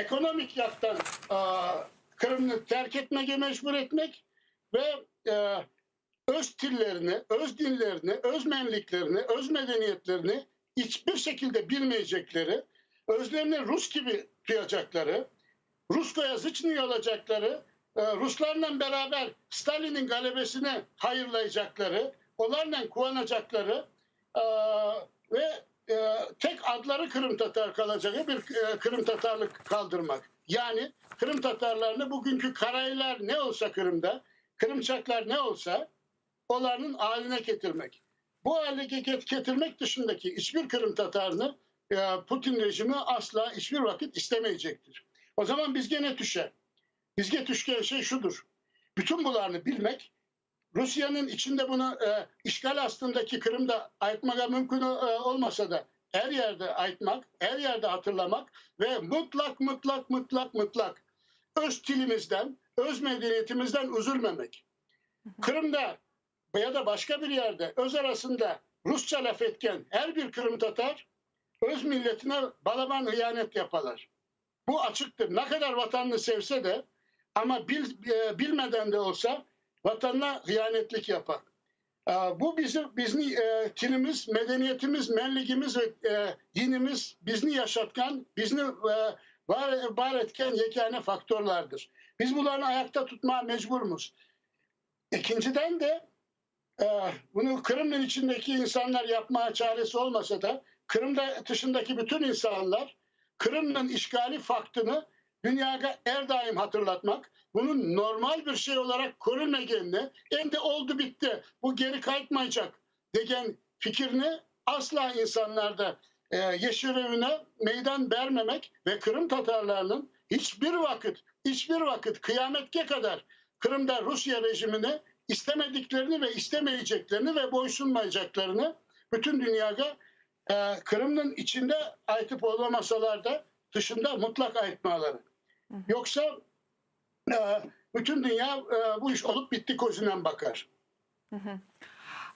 S19: ekonomik yaktan e, Kırım'ı terk etmeye mecbur etmek ve e, öz tillerini, öz dinlerini, öz menliklerini, öz medeniyetlerini hiçbir şekilde bilmeyecekleri, özlerini Rus gibi duyacakları, Ruskoya olacakları, e, Ruslarla beraber Stalin'in galebesini hayırlayacakları, onlarla kuvanacakları e, ve e, tek adları Kırım Tatar kalacağı bir Kırım Tatarlık kaldırmak. Yani Kırım Tatarlarını bugünkü Karaylar ne olsa Kırım'da, Kırımçaklar ne olsa onların haline getirmek. Bu hale getirmek dışındaki hiçbir Kırım Tatarını Putin rejimi asla hiçbir vakit istemeyecektir. O zaman bizge ne düşer? Bizge düşen şey şudur. Bütün bunları bilmek, Rusya'nın içinde bunu e, işgal astındaki Kırım'da ayıtmaya mümkün e, olmasa da her yerde ayıtmak, her yerde hatırlamak ve mutlak mutlak mutlak mutlak öz dilimizden, öz medeniyetimizden üzülmemek. Kırım'da ya da başka bir yerde öz arasında Rusça laf etken her bir Kırım Tatar öz milletine balaban hıyanet yaparlar. Bu açıktır. Ne kadar vatanını sevse de ama bil, e, bilmeden de olsa vatanına hıyanetlik yapar. E, bu bizim bizim e, tilimiz, medeniyetimiz, menligimiz ve e, dinimiz bizni yaşatkan, bizni e, var, var etken yekane faktörlerdir. Biz bunları ayakta tutmaya mecburumuz. İkinciden de e, bunu Kırım'ın içindeki insanlar yapmaya çaresi olmasa da Kırım'da dışındaki bütün insanlar Kırım'ın işgali faktını dünyaya her daim hatırlatmak, bunun normal bir şey olarak görülmediğini, hem de oldu bitti, bu geri kayıtmayacak degen fikrini asla insanlarda e, yeşerevine meydan vermemek ve Kırım Tatarlarının hiçbir vakit, hiçbir vakit kıyametke kadar Kırım'da Rusya rejimini istemediklerini ve istemeyeceklerini ve boysunmayacaklarını bütün dünyaya e, Kırım'ın içinde aytıp olamasalar da dışında mutlak ayıtmaları. Yoksa e, bütün dünya e, bu iş olup bitti gözünden bakar.
S10: Hı hı.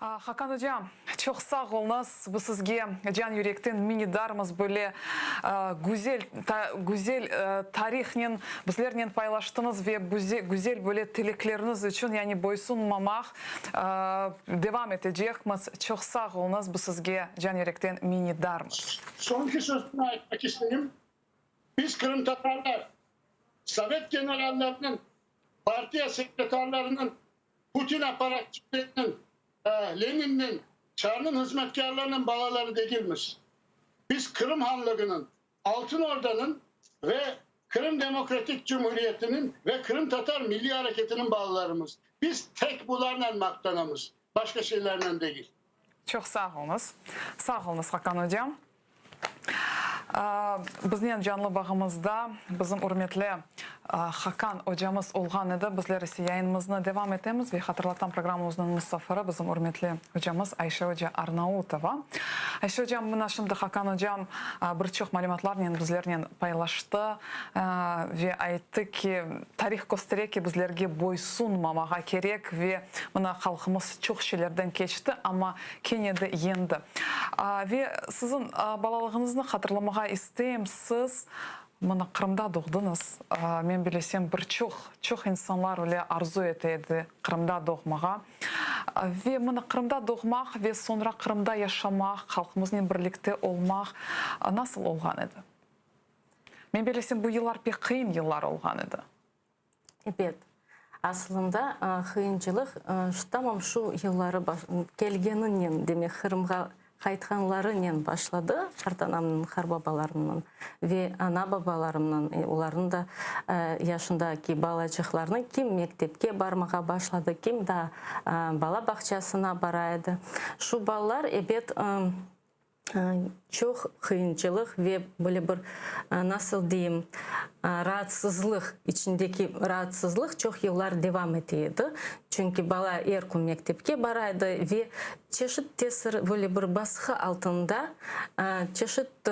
S10: Hakan oca, çoq sağ oluñız. Biz sizge can yürekten minnetdarmız, böyle güzel, güzel tarihnen bizlernen paylaştıñız ve güzel böyle tilekleriñiz içün, yani boysunmamaq devam etecekmiz. Çoq sağ oluñız, biz sizge can yürekten minnetdarmız.
S19: Soñki sözümni aytmaq isteyim. Biz, qırımtatarlar, sovet generallarınıñ, partiya sekretarlarınıñ, Putin apparatçikleriniñ, Leninniñ, çarnıñ hızmetkârlarınıñ balaları degilmiz. Biz Qırım Hanlığınıñ, Altın Ordanıñ ve Qırım Demokratik Cumhuriyetiniñ ve Qırımtatar milliy areketiniñ balalarımız. Biz tek bularnen maqtanamız, başqa şeylernen degil.
S10: Çoq sağ oluñız. Sağ oluñız, Hakan ocam. Biznen canlı bağımızda bizim ürmetli Hakan ocamız olğan edi. Bizler ise yayınımıznı devam etemiz ve hatırlatam, programmamıznıñ musafiri bizim ürmetli ocamız Ayşe oca Arnautova. Ayşe ocam, mına şimdi Hakan ocam bir çoq malümatlarnen bizlernen paylaştı ve ayttı ki, tarih köstere ki, bizlerge boysunmamağa kerek ve mına halqımız çoq şeylerden keçti, amma kene de yendi. Ve siziñ balalığıñıznı hatırlamağa isteyim. Siz mına Qırımda doğdıñız. Men bilesem, bir çoq, çoq insanlar öyle arzu ete edi Qırımda doğmağa. Ve mına Qırımda doğmaq ve soñra Qırımda yaşamaq, halqımıznen birlikte olmaq nasıl olğan edi? Men bilesem, bu yıllar pek qıyın yıllar olğan edi.
S16: Ebet. Aslında, qıyıncılıq tamam şu yılları kelgeninen, demek, Qırımğa qaytqanlarınen başladı, qartanamnıñ, qarbabalarımnıñ ve ana-babalarımnıñ, olarnıñ da yaşındaki balaçıqlarnıñ, kim mektepke barmağa başladı, kim daa bala bağçasına bara edi. Şu balalar, ebet, Çoq qıyınçılıq ve böyle bir, nasıl deyim, raatsızlıq, içindeki raatsızlıq çoq yıllar devam ete edi. Çünki bala er kün mektepke bara edi ve çeşit tesir, böyle bir basqı altında çeşit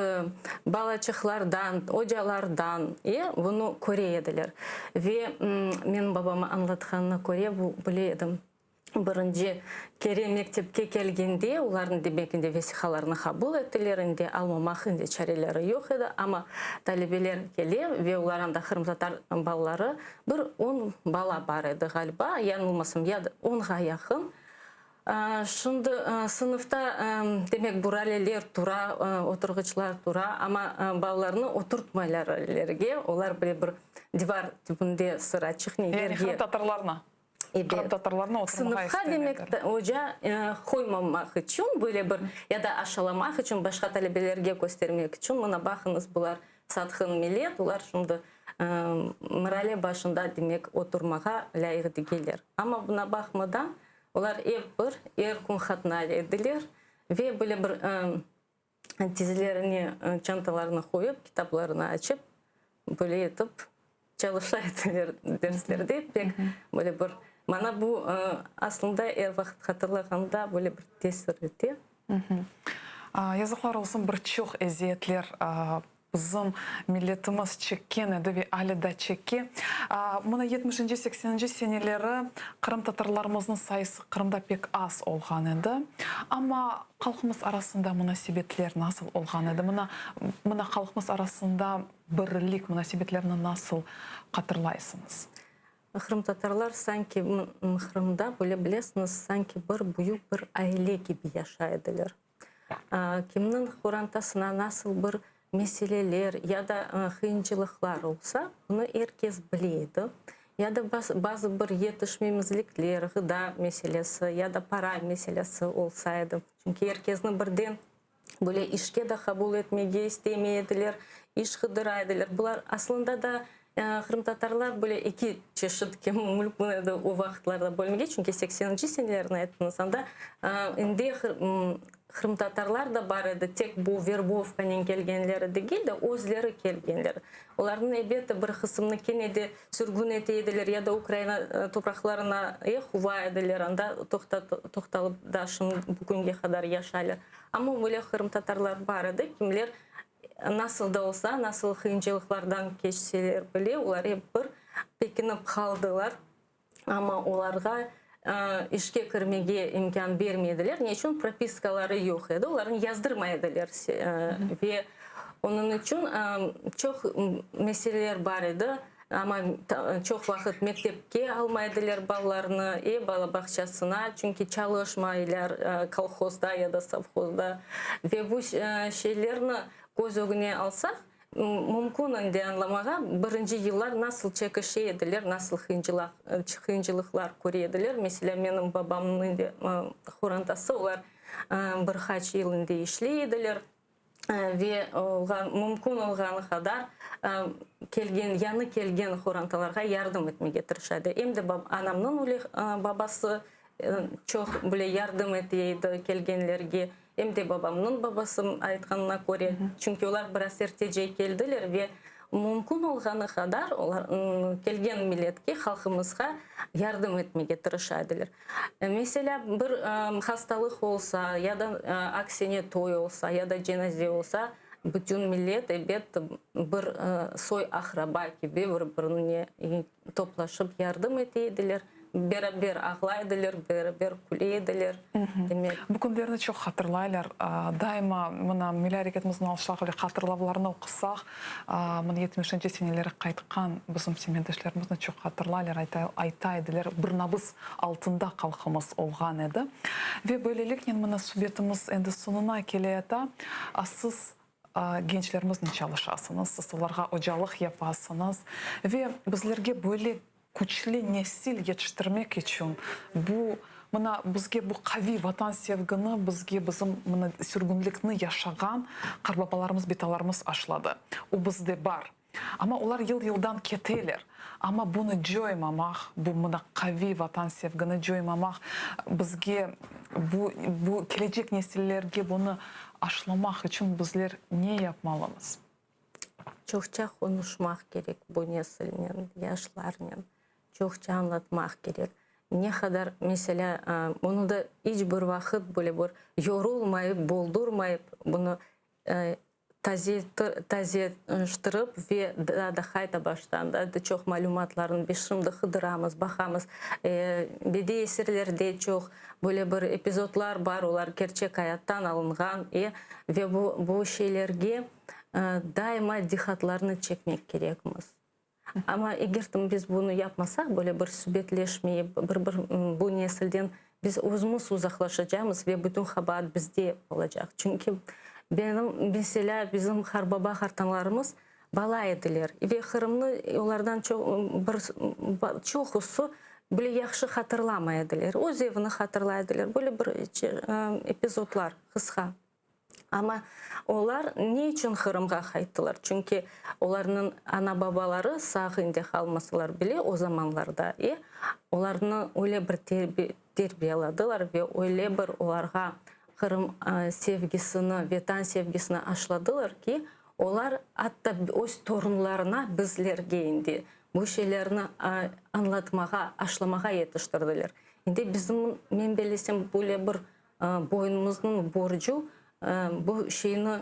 S16: balaçıqlardan, ocalardan bunı köre ediler. Ve menim babam añlatqanına köre bu bile edim. Birinci kere mektepke kelgende, olarnıñ demek indi vesiqalarını qabul ettiler, indi almamaq indi çareleri yoq edi, amma talebeler kele ve olar anda qırımtatar balaları, bir on bala bar edi ğaliba, yañılmasam, ya da onğa yaqın. Şimdi sınıfta demek bu raleler tura, oturğıçlar tura, amma balalarnı oturtmaylar ralelerge, olar bile bir divar tübünde sıraçıqnen yerge.
S10: Yani qırımtatarlarnı? Qırımtatarlarnı oturmağa
S16: Sınıfqa demek oca qoymamaq içün, böyle bir ya da aşalamaq içün, başqa talebelerge köstermek içün, mına baqıñız, bular satqın millet, olar şimdi rale başında demek oturmağa lâyıq degiller. Amma buna baqmadan, olar ep bir, er kün qatnay ediler ve böyle bir tizlerine çantalarını qoyıp, kitaplarını açıp, böyle etip çalışa ediler derslerde. Pek böyle bir, mana bu aslında er vaqıt hatırlağanda böyle bir tesir ete.
S10: Yazıqlar olsun, bir çoq eziyetler Bizim milletimiz çekken edi ve ale da çeke. Mına yetmişinci, sekseninci seneleri qırımtatarlarımıznıñ sayısı Qırımda pek az olğan edi. Amma halqımız arasında munasebetler nasıl olğan edi? Mına, mına halqımız arasında birlik munasebetlerini nasıl hatırlaysıñız?
S16: Qırımtatarlar sanki Qırımda, böyle bilesiñiz, sanki bir büyük bir aile kibi yaşay ediler. Kimniñ qorantasına nasıl bir meseleler ya da qıyıncılıqlar olsa, bunı er kes bile edi. Ya da bazı bir yetişmemizlikler, ğıda meselesi ya da para meselesi olsa edi. Çünki er kesni birden böyle işke de qabul etmege istemey ediler, iş qıdıra ediler. Bular aslında da Qırımtatarlar böyle eki çeşit mümkün edi o vaqıtlarda bölmege, çünki sekseninci senelerni ayttıñız, anda indi qırımtatarlar da bar edi, tek bu verbovkanen kelgenleri degil de, özleri kelgenler. Olarnıñ, elbette, bir qısımını kene de sürgün ete ediler ya da Ukraina topraqlarına quva ediler, anda toqtalıp da şimdi bugünge qadar yaşaylar. Amma böyle qırımtatarlar bar edi, kimler Nasıl da olsa, nasıl qıyınçılıqlardan keçseler bile, olar ep bir pekinip qaldılar. Amma olarğa. İşke kirmege imkân bermey ediler. Ne içün? Propiskaları yoq edi, olarnı yazdırmay ediler. Ve onıñ içün çoq meseleler bar edi, amma çoq vaqıt mektepke almay ediler balalarnı, e bala bağçasına, çünki çalışmaylar kolhozda ya da sovhozda. Ve bu şeylerni köz ögüne alsaq, Mümkün endi añlamağa, birinci yıllar nasıl çekişe ediler, nasıl qıyıncılıqlar köre ediler. Meselâ, menim babamnıñ endi qorantası, olar bir qaç yıl endi işley ediler ve mümkün olğanı qadar kelgen, yañı kelgen qorantalarğa yardım etmege tırışa edi. Em de anamnıñ öyle babası çoq böyle yardım ete edi kelgenlerge. Em de babamnıñ babası aytqanına köre, çünki olar biraz ertece keldiler ve mümkün olğanı qadar olar kelgen milletke, halqımızğa yardım etmege tırışa ediler. Meselâ, bir hastalıq olsa ya da aksine toy olsa ya da cenaze olsa, bütün millet, ebet, bir soy-aqraba kibi bir-birine toplaşıp yardım ete ediler, beraber ağlay ediler, beraber küle ediler, demek.
S10: Bu künlerni çoq hatırlaylar. Daima mına milliy areketimizniñ alışlağı ile hatırlavlarnı oqusaq, mına yetmişinci senelere qaytqan bizim semetdeşlerimizni çoq hatırlaylar, ayta ediler, bir nabız altında halqımız olğan edi. Ve böyleliknen mına subetimiz endi soñuna keleyata. Siz Gençlerimiznen çalışasıñız, siz olarğa ocalıq yapasıñız ve bizlerge böyle küçlü nesil yetiştirmek içün bu, mına, bizge bu qaviy Vatan sevgini bizge bizim, mına, sürgünlikni yaşağan qartbabalarımız, bitalarımız aşladı. O bizde bar. Amma olar yıl-yıldan keteler. Amma bunı coymamaq, bu mına qaviy Vatan sevgini coymamaq, bizge bu, bu kelecek nesillerge bunı aşlamaq içün bizler ne yapmalımız?
S16: Çoqça qonuşmaq kerek bu nesilnen, yaşlarnen, çoqça añlatmaq kerek. Ne qadar, meselâ, bunı da iç bir vaqıt böyle bir yorulmayıp, boldurmayıp bunı Tazeştirip ve daa da qayta baştan da çoq malümatlarnı biz şimdi qıdıramız, baqamız. Bediiy eserlerde çoq böyle bir epizodlar bar, olar kerçek ayattan alınğan ve bu bu şeylerge daima diqqatlarnı çekmek kerekmiz. Amma eger biz bunı yapmasaq, böyle bir subetleşmeyip, bir bir bu nesilden biz özümiz uzaqlaşacamız ve bütün qabaat bizde olacaq. Çünki benim, meselâ, bizim qarbaba, qartanlarımız bala ediler ve Qırımnı olardan çoq bir çoqusı bile yahşı hatırlamay ediler. Öz evini hatırlay ediler. Böyle bir epizodlar qısqa. Amma olar ne içün Qırımğa qayttılar? Çünki olarnıñ ana-babaları sağ indi qalmasalar bile o zamanlarda, e, olarnı öyle bir terbiyeladılar ve öyle bir olarğa Qırım sevgisini, Vetan sevgisini aşladılar ki, olar atta öz torunlarına, bizlerge indi bu şeylerni añlatmağa, aşlamağa yetiştirdiler. Indi bizim, men bellesem, böyle bir Boyunımıznıñ borcu bu şeyni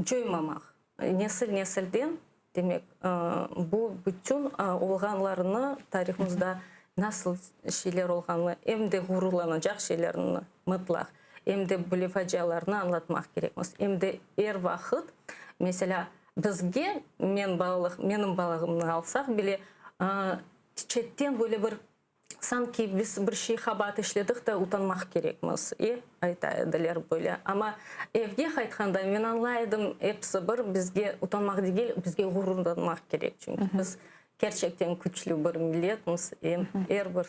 S16: coymamaq. Nesil-nesilden, demek, bu bütün olğanlarnı, tarihımızda nasıl şeyler olğanını, em de ğururlanacaq şeylerni mıtlaq, em de böyle facialarnı añlatmaq kerekmiz. Em de er vaqıt, meselâ, bizge, men balalıq, menim balalığımnı alsaq bile, çetten böyle bir Sanki biz bir şey qabaat işledik de, utanmaq kerekmiz, e, ayta ediler böyle. Amma evge qaytqanda men añlay edim, episi bir, bizge utanmaq degil, bizge ğururlanmaq kerek, çünki biz kerçekten küçlü bir milletmiz, em er bir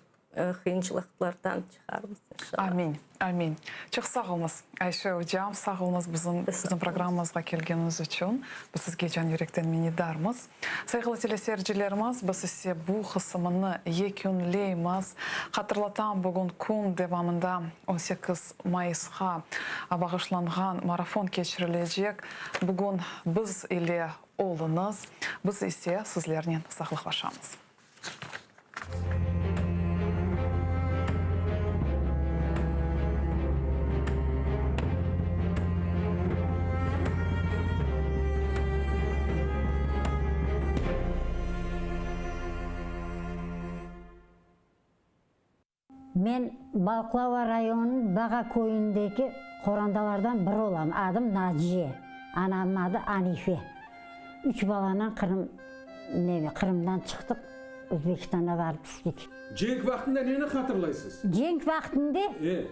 S16: qıyınçılıqlardan çıqarmız, inşallah.
S10: Amin, amin. Çoq sağ oluñız, Ayşe ocam, sağ oluñız bizim bizim programmamızğa kelgeniñiz içün. Biz sizge can yürekten minnetdarmız. Sayğılı teleseyircilerimiz, biz ise bu qısımını yekünleymiz. Hatırlatam, bugün kün devamında 18 mayısqa bağışlanğan marafon keçirilecek. Bugün biz ile oluñız, biz ise sizlernen sağlıqlaşamız.
S20: Men Balqlava rayonınıñ Bağa köyündeki qorantalardan biri olam. Adım Naciye, anamnıñ adı Anife. Üç balanen Qırım, neme, Qırımdan çıqtıq, Özbekistanğa barıp tüştik.
S9: Cenk vaqtında neni hatırlaysız?
S20: Cenk vaqtında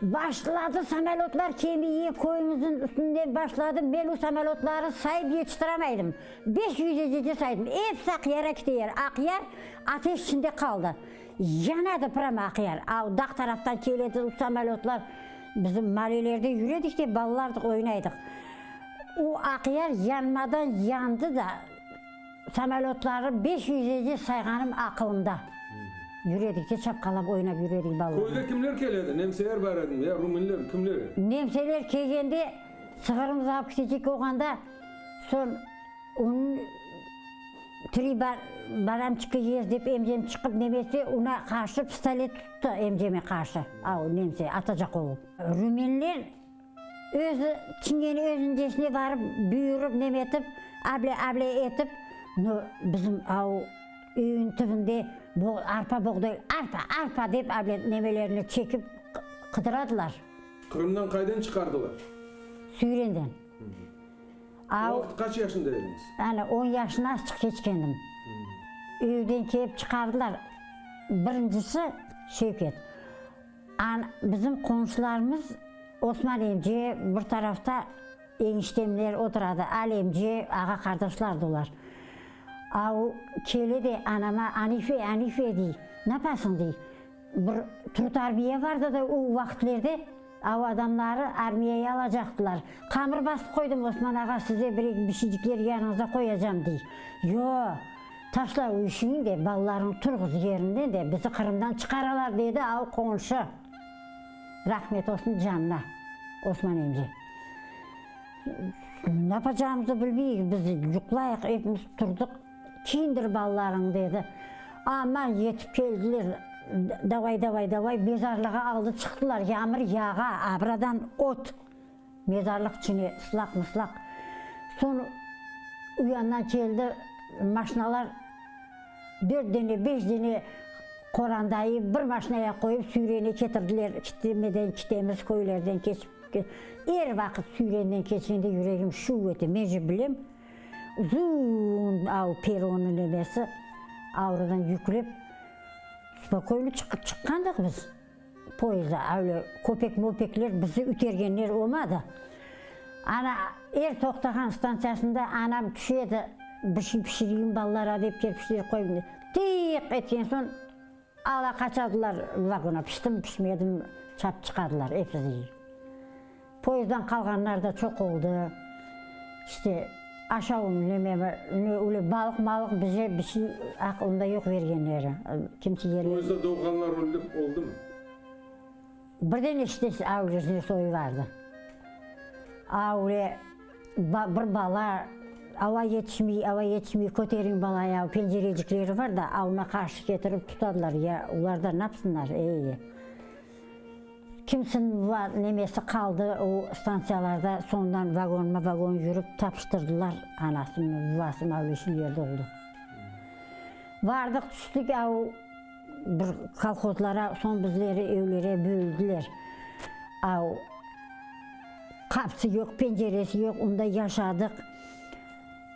S20: başladı samolötlar kelmeye, köyümizniñ üstünden başladı, men o samolötları sayıp yetiştiramaydım. 500 ecece saydım. Episi Aqyarğa kiteyer. Aqyar ateş içinde qaldı. Yanadı prama Aqyar. A, dağ taraftan keledi o samolötlar. Bizim malelerde yüredik de, balalardıq, oynaydıq. O Aqyar yanmadan yandı da, samolötları 500 ece sayğanım aqılımda. Yüredik de, çapqalap oynap yüredik balalar.
S9: Köyge kimler keledi? Nemseler bar edimi ya rumınler, kimler edi?
S20: Nemseler kelgende, sığırımız alıp ketecek olğanda, soñ onıñ Tri baramçıkı yez dep emcem çıqıp nemesi ona qarşı pistolet tuttı emceme qarşı, av nemse atacaq olıp. Rumenler özü çingene özüncesine barıp buyurıp nemetip able able etip, no bizim av öyün tübünde arpa boğday arpa arpa dep able nemelerini çekip qıdıradılar.
S9: Qırımdan qaydan çıqardılar?
S20: Süyrenden.
S9: O vaqıt qaç yaşında ediñiz?
S20: Ana, on yaşını azçıq keçkendim. Evden kelip çıqardılar. Birincisi, Şevket. An, bizim qonşularımız Osman emce, bir tarafta eniştemler oturadı, Ali emce, ağa-qardaşlardı olar. A o kele de anama, Anife, Anife, dey, napasıñ, dey. Bir trud armiya vardı da o vaqıtlerde, av adamları armiyaya alacaqtılar. Qamır basıp qoydım, Osman ağa, size bir-eki bir şeycikler yanıñıza qoyacam, dey. Yo, taşla o işiñi de, balalarıñnı turğuz yerinden de, bizi Qırımdan çıqaralar, dedi av qonşı. Rahmet olsun canına, Osman emce. Napacağımızı bilmeyik, biz yuqlayıq, epimiz turdıq. Kiyindir balalarıñnı, dedi. Aman yetip keldiler, davay, davay, davay, mezarlığa aldı çıqtılar, yağmur yağa, abradan ot mezarlıq içine, ıslaq-mıslaq. Soñ uyandan keldi maşinalar, dört dene, beş dene qorandayı bir maşinaya qoyıp Süyrene ketirdiler, kitemeden kitemiz, köylerden keçip, er vaqıt Süyrenden keçkende yüregim şuv ete, men je bilem, Uzun av peronnıñ nemesi avradan yüklep spokoyno çıqqandıq biz poyezda. Öyle köpek-möpekler bizi ütergenler olmadı. Ana, er toqtağan stantsiyasında anam tüşe edi, bir şey pişireyim balalara dep kerpiçler qoyıp, tıyıq etken soñ ala qaçadılar vagona, piştimi, pişmedimi çapıp çıqadılar episi. Poyezddan qalğanlar da çoq oldı. İşte, aşavım nememi, ne öyle balıq-malıq bize bir şey aqılımda yoq bergenleri. Kimse yerler.
S9: Poyezdda doğğanlar oldı, oldımı?
S20: Birden işte avlesine soyu vardı. Avle bir bala ava yetişmey, ava yetişmey, köteriñ balayı, av pencerecikleri var da, avına qarşı ketirip tutadılar. Ya olar da napsınlar, ey. Kimsin nemesi qaldı o stantsiyalarda, soñundan vagonma-vagon yürip tapıştırdılar anasını, bubası mavleşin yerde oldı. Vardıq, tüştik a o bir kolhozlara, soñ bizleri evlere böldüler. A o qapısı yoq, penceresi yoq, onda yaşadıq.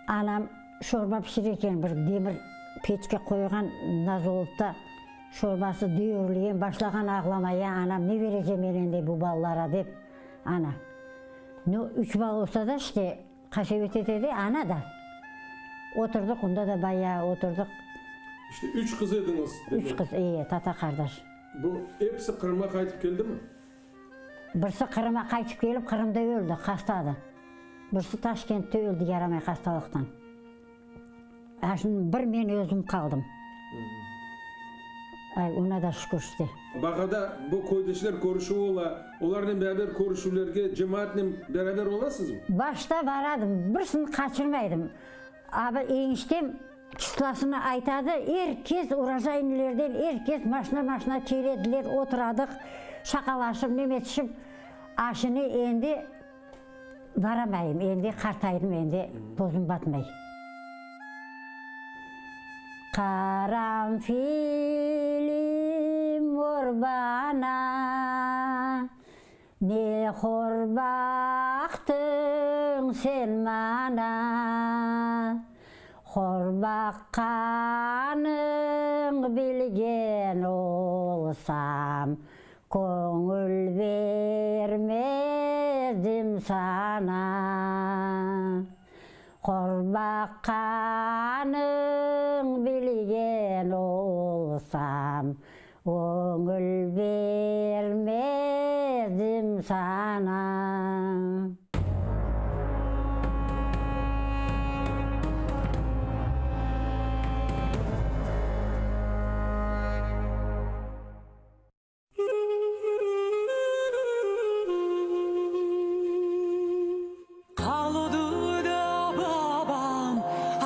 S20: Anam şorba pişire eken, bir demir peçke qoyğan nazolupta. Şorbası düyürligen, başlağan ağlamaya, anam, ne berecem men endi bu balalara dep, ana. Nu, üç bala olsa da, işte, qasevet ete de, ana da. Oturdıq, onda da bayağı oturdıq.
S9: İşte, üç qız ediñiz, demek.
S20: Üç qız, e, tata-qardaş.
S9: Bu episi Qırımğa qaytıp keldimi?
S20: Birisi Qırıma qaytıp kelip, Qırımda öldi, hastadı. Birisi Taşkentte öldi yaramay hastalıqtan. A şimdi bir men özüm qaldım. Ay, ona da şükür işte.
S9: Bağada bu köydeşler körüşüvi ola, olarnen beraber körüşüvlerge cemaatnen beraber olasızmı?
S20: Başta baradım, birisini qaçırmaydım. Abi eniştem çıslasını aytadı, er kes urojaynilerden er kes maşina-maşina kelediler, oturadıq, şaqalaşıp, nemetişip. A şimdi endi Baramayım, endi qartaydım, endi közüm batmay. Qaranfilim mor bana. Ne hor baqtıñ sen maña, Hor baqqanıñ bilgen olsam, Köñül bermezdim saña. Hor baqqanıñ bilgen olsam, Göñül bermezdim saña.
S21: Qaldı da babam,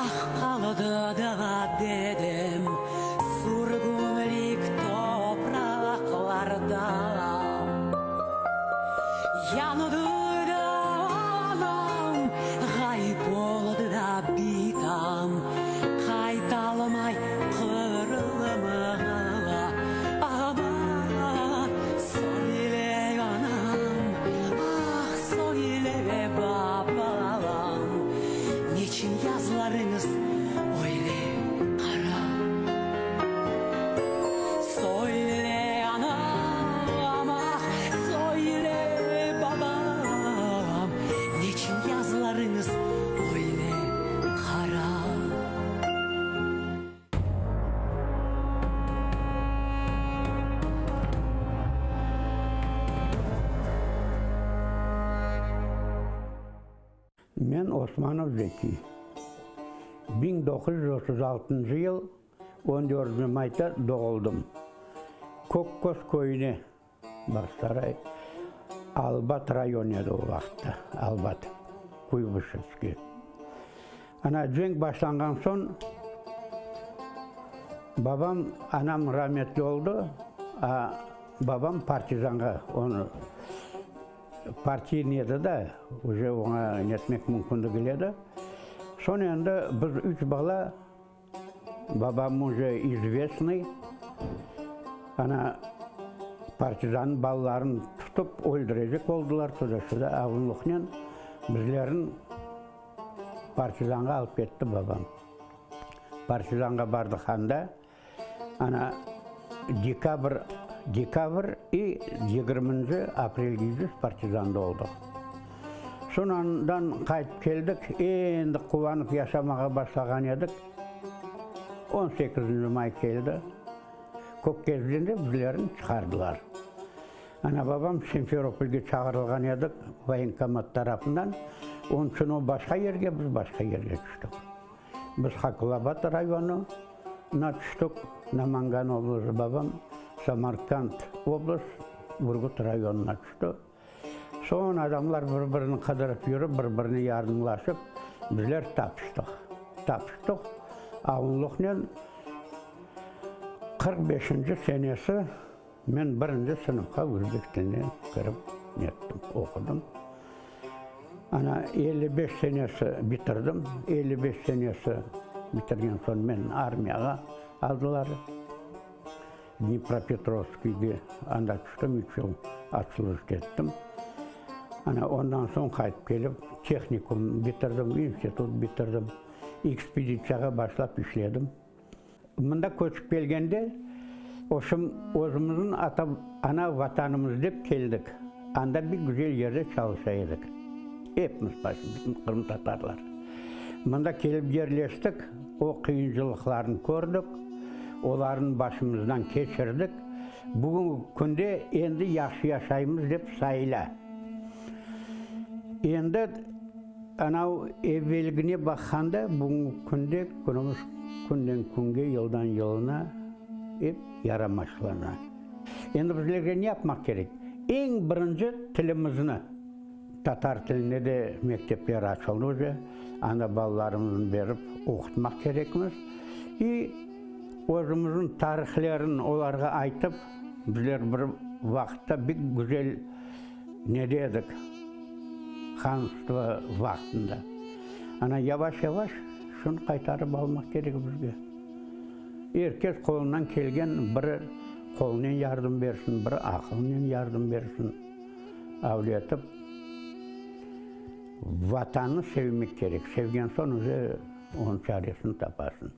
S21: ah, qaldı da dedem Sürgünlik topraqlarda. Yandı da anam, ğayıp oldı da bitam, Qaytalmay Qırımğa. Aman, söyle anam, ah, söyle babam, Neçün yazlarıñız öyle qara? Söyle anam, ah, söyle babam, Neçün yazlarıñız öyle qara?
S7: Men Osmanov Zeki. 1936 yıl on dördünci mayda doğuldım. Kökköz köyüne, Bağçasaray, Albat rayonı edi o vaqıtta, Albat, Kuybışevskiy. Ana, cenk başlanğan soñ babam, anam rametli oldı, a babam partizanğa, onı partiyniy edi da, uje oña netmek mümkün degil edi. Soñ endi biz üç bala, babam uje izvestnıy, ana, partizannıñ balalarını tutıp öldürecek oldılar, tuda-süda, avunlıqnen bizlerni Partizanğa alıp ketti babam. Partizanğa bardıq anda, ana, dekabr, dekabr i yigirminci aprelge partizanda oldıq. Soñ andan qaytıp keldik, endi quvanıp yaşamağa başlağan edik, on sekizinci may keldi, Kökkezden de bizlerni çıqardılar. Ana, babam Simferopolge çağırılğan edik voyenkomat tarafından, onıñ içün o başqa yerge, biz başqa yerge tüştik. Biz Hakulabad rayonına tüştik, Namangan oblası, babam Samarkand oblast, Urgut rayonına tüşti. Soñ adamlar bir-birini qıdırıp yürip, bir-birine yardımlaşıp, bizler tapıştıq. Tapıştıq, avunlıqnen 45-nci senesi Men birinci sınıfqa özbek tiline kirip nettim, oqudım. Ana, 55 senesi bitirdim. 55 senesi bitirgen soñ meni armiyağa aldılar. Dnipropetrovskiyge anda tüştim, üç yıl otslujit ettim. Ana, ondan soñ qaytıp kelip, tehnikum bitirdim, institut bitirdim. Ekspeditsiyağa başlap işledim. Mında köçip kelgende, oşım özümizniñ ata, ana Vatanımız dep keldik. Anda bir güzel yerde çalışa edik. Epimiz başı, bütün qırımtatarlar. Mında kelip yerleştik, o qıyıncılıqlarnı kördik, olarnı başımızdan keçirdik. Bugünki künde endi yahşı yaşaymız dep sayıla. Endi anav evvelgine baqqanda, bugünki künde künümiz künden künge, yıldan yılına ep yaramaşlana. Endi bizlerge ne yapmaq kerek? Eñ birinci tilimizni, tatar tiline de mektepler açıldı uje, anda balalarımıznı berip oqutmaq kerekmiz. İ özümizniñ tarihlerini olarğa aytıp, bizler bir vaqıtta bik güzel Nede edik hanstvo vaqtında. Ana yavaş-yavaş şunı qaytarıp almaq kerek bizge. Er kes qolundan kelgen biri qolunen yardım bersin, biri aqılınen yardım bersin. Avletip, Vatannı sevmek kerek, sevgen soñ uje onıñ çaresini tapasıñ.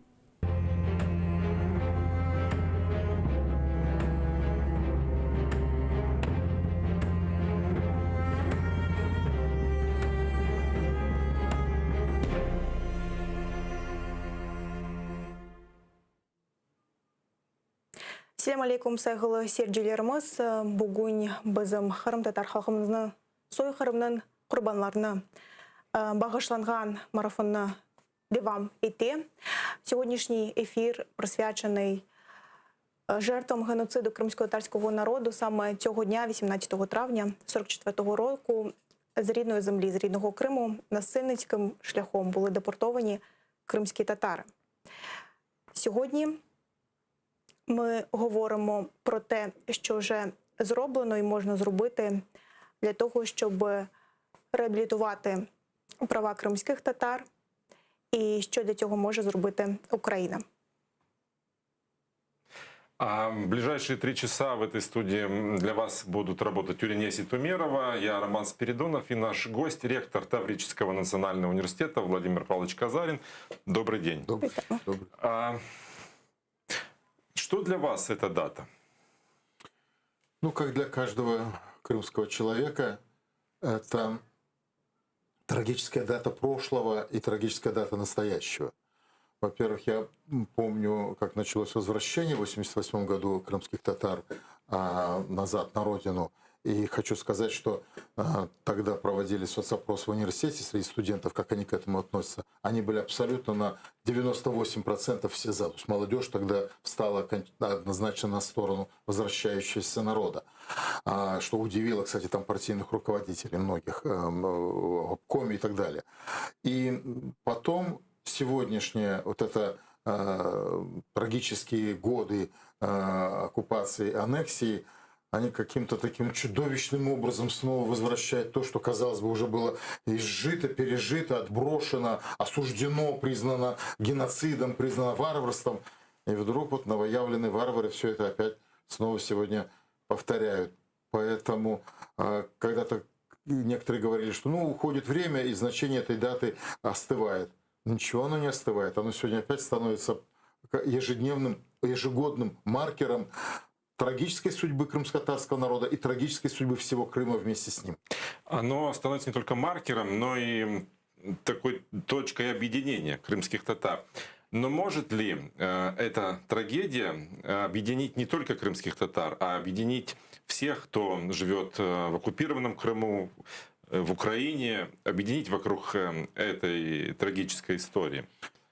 S2: Selâm aleykum, sayğılı seyircilerimiz! Bugün bizim qırımtatar halqımıznıñ soyqırımnıñ qurbanlarına bağışlanğan marafonnı devam ete. Segodnişniy efir prisvyaçenıy жертвам геноциду кримськотатарського народу саме цього дня, 18 травня 44 року, з рідної землі, з рідного Криму насильницьким шляхом були депортовані кримські татари. Сьогодні ми говоримо про те, що вже зроблено і можна зробити для того, щоб реабілітувати права кримських татар, і що для цього може зробити Україна.
S22: А в ближайшие три часа в этой студии для вас будут работать Юлия Тумерова, я Роман Спиридонов и наш гость, ректор Таврического национального университета Владимир Павлович Казарин. Добрый день.
S3: Добрый. Добрый.
S22: А, что для вас эта дата?
S23: Ну, как для каждого крымского человека, это трагическая дата прошлого и трагическая дата настоящего. Во-первых, я помню, как началось возвращение в 1988 году крымских татар а, назад на родину. И хочу сказать, что а, тогда проводили соцопрос в университете среди студентов, как они к этому относятся. Они были абсолютно на 98% все за. То есть молодежь тогда встала однозначно на сторону возвращающегося народа. А, что удивило, кстати, там партийных руководителей многих, эм, э, обкоме и так далее. И потом сегодняшнее вот это э, трагические годы э, оккупации, аннексии, они каким-то таким чудовищным образом снова возвращают то, что, казалось бы, уже было изжито, пережито, отброшено, осуждено, признано геноцидом, признано варварством. И вдруг вот новоявленные варвары все это опять снова сегодня повторяют. Поэтому э, когда-то некоторые говорили, что ну уходит время, и значение этой даты остывает. Ничего оно не остывает. Оно сегодня опять становится ежедневным, ежегодным маркером трагической судьбы крымско-татарского народа и трагической судьбы всего Крыма вместе с ним.
S22: Оно становится не только маркером, но и такой точкой объединения крымских татар. Но может ли э, эта трагедия э, объединить не только крымских татар, а объединить всех, кто живет э, в оккупированном Крыму, в Украине, объединить вокруг этой трагической истории?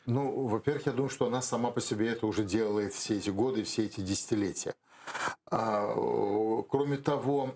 S23: Ну, во-первых, я думаю, что она сама по себе это уже делает все эти годы, все эти десятилетия. А, кроме того,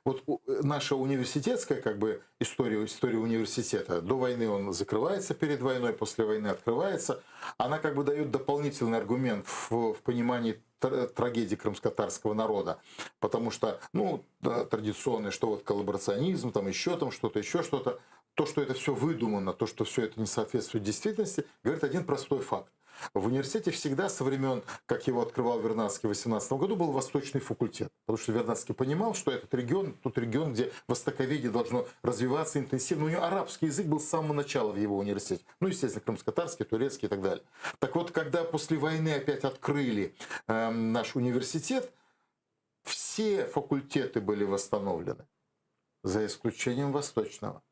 S23: вот наша университетская как бы история, история университета, до войны он закрывается перед войной, после войны открывается, она как бы дает дополнительный аргумент в, в понимании трагедии крымско-татарского народа. Потому что, ну, традиционное, что вот коллаборационизм, там еще там что-то, еще что-то. То, что это все выдумано, то, что все это не соответствует действительности, говорит один простой факт. В университете всегда со времен, как его открывал Вернадский в 18 году, был восточный факультет. Потому что Вернадский понимал, что этот регион, тот регион, где востоковедение должно развиваться интенсивно. У него арабский язык был с самого начала в его университете. Ну, естественно, крымско-татарский, турецкий и так далее. Так вот, когда после войны опять открыли э, наш университет, все факультеты были восстановлены, за исключением восточного.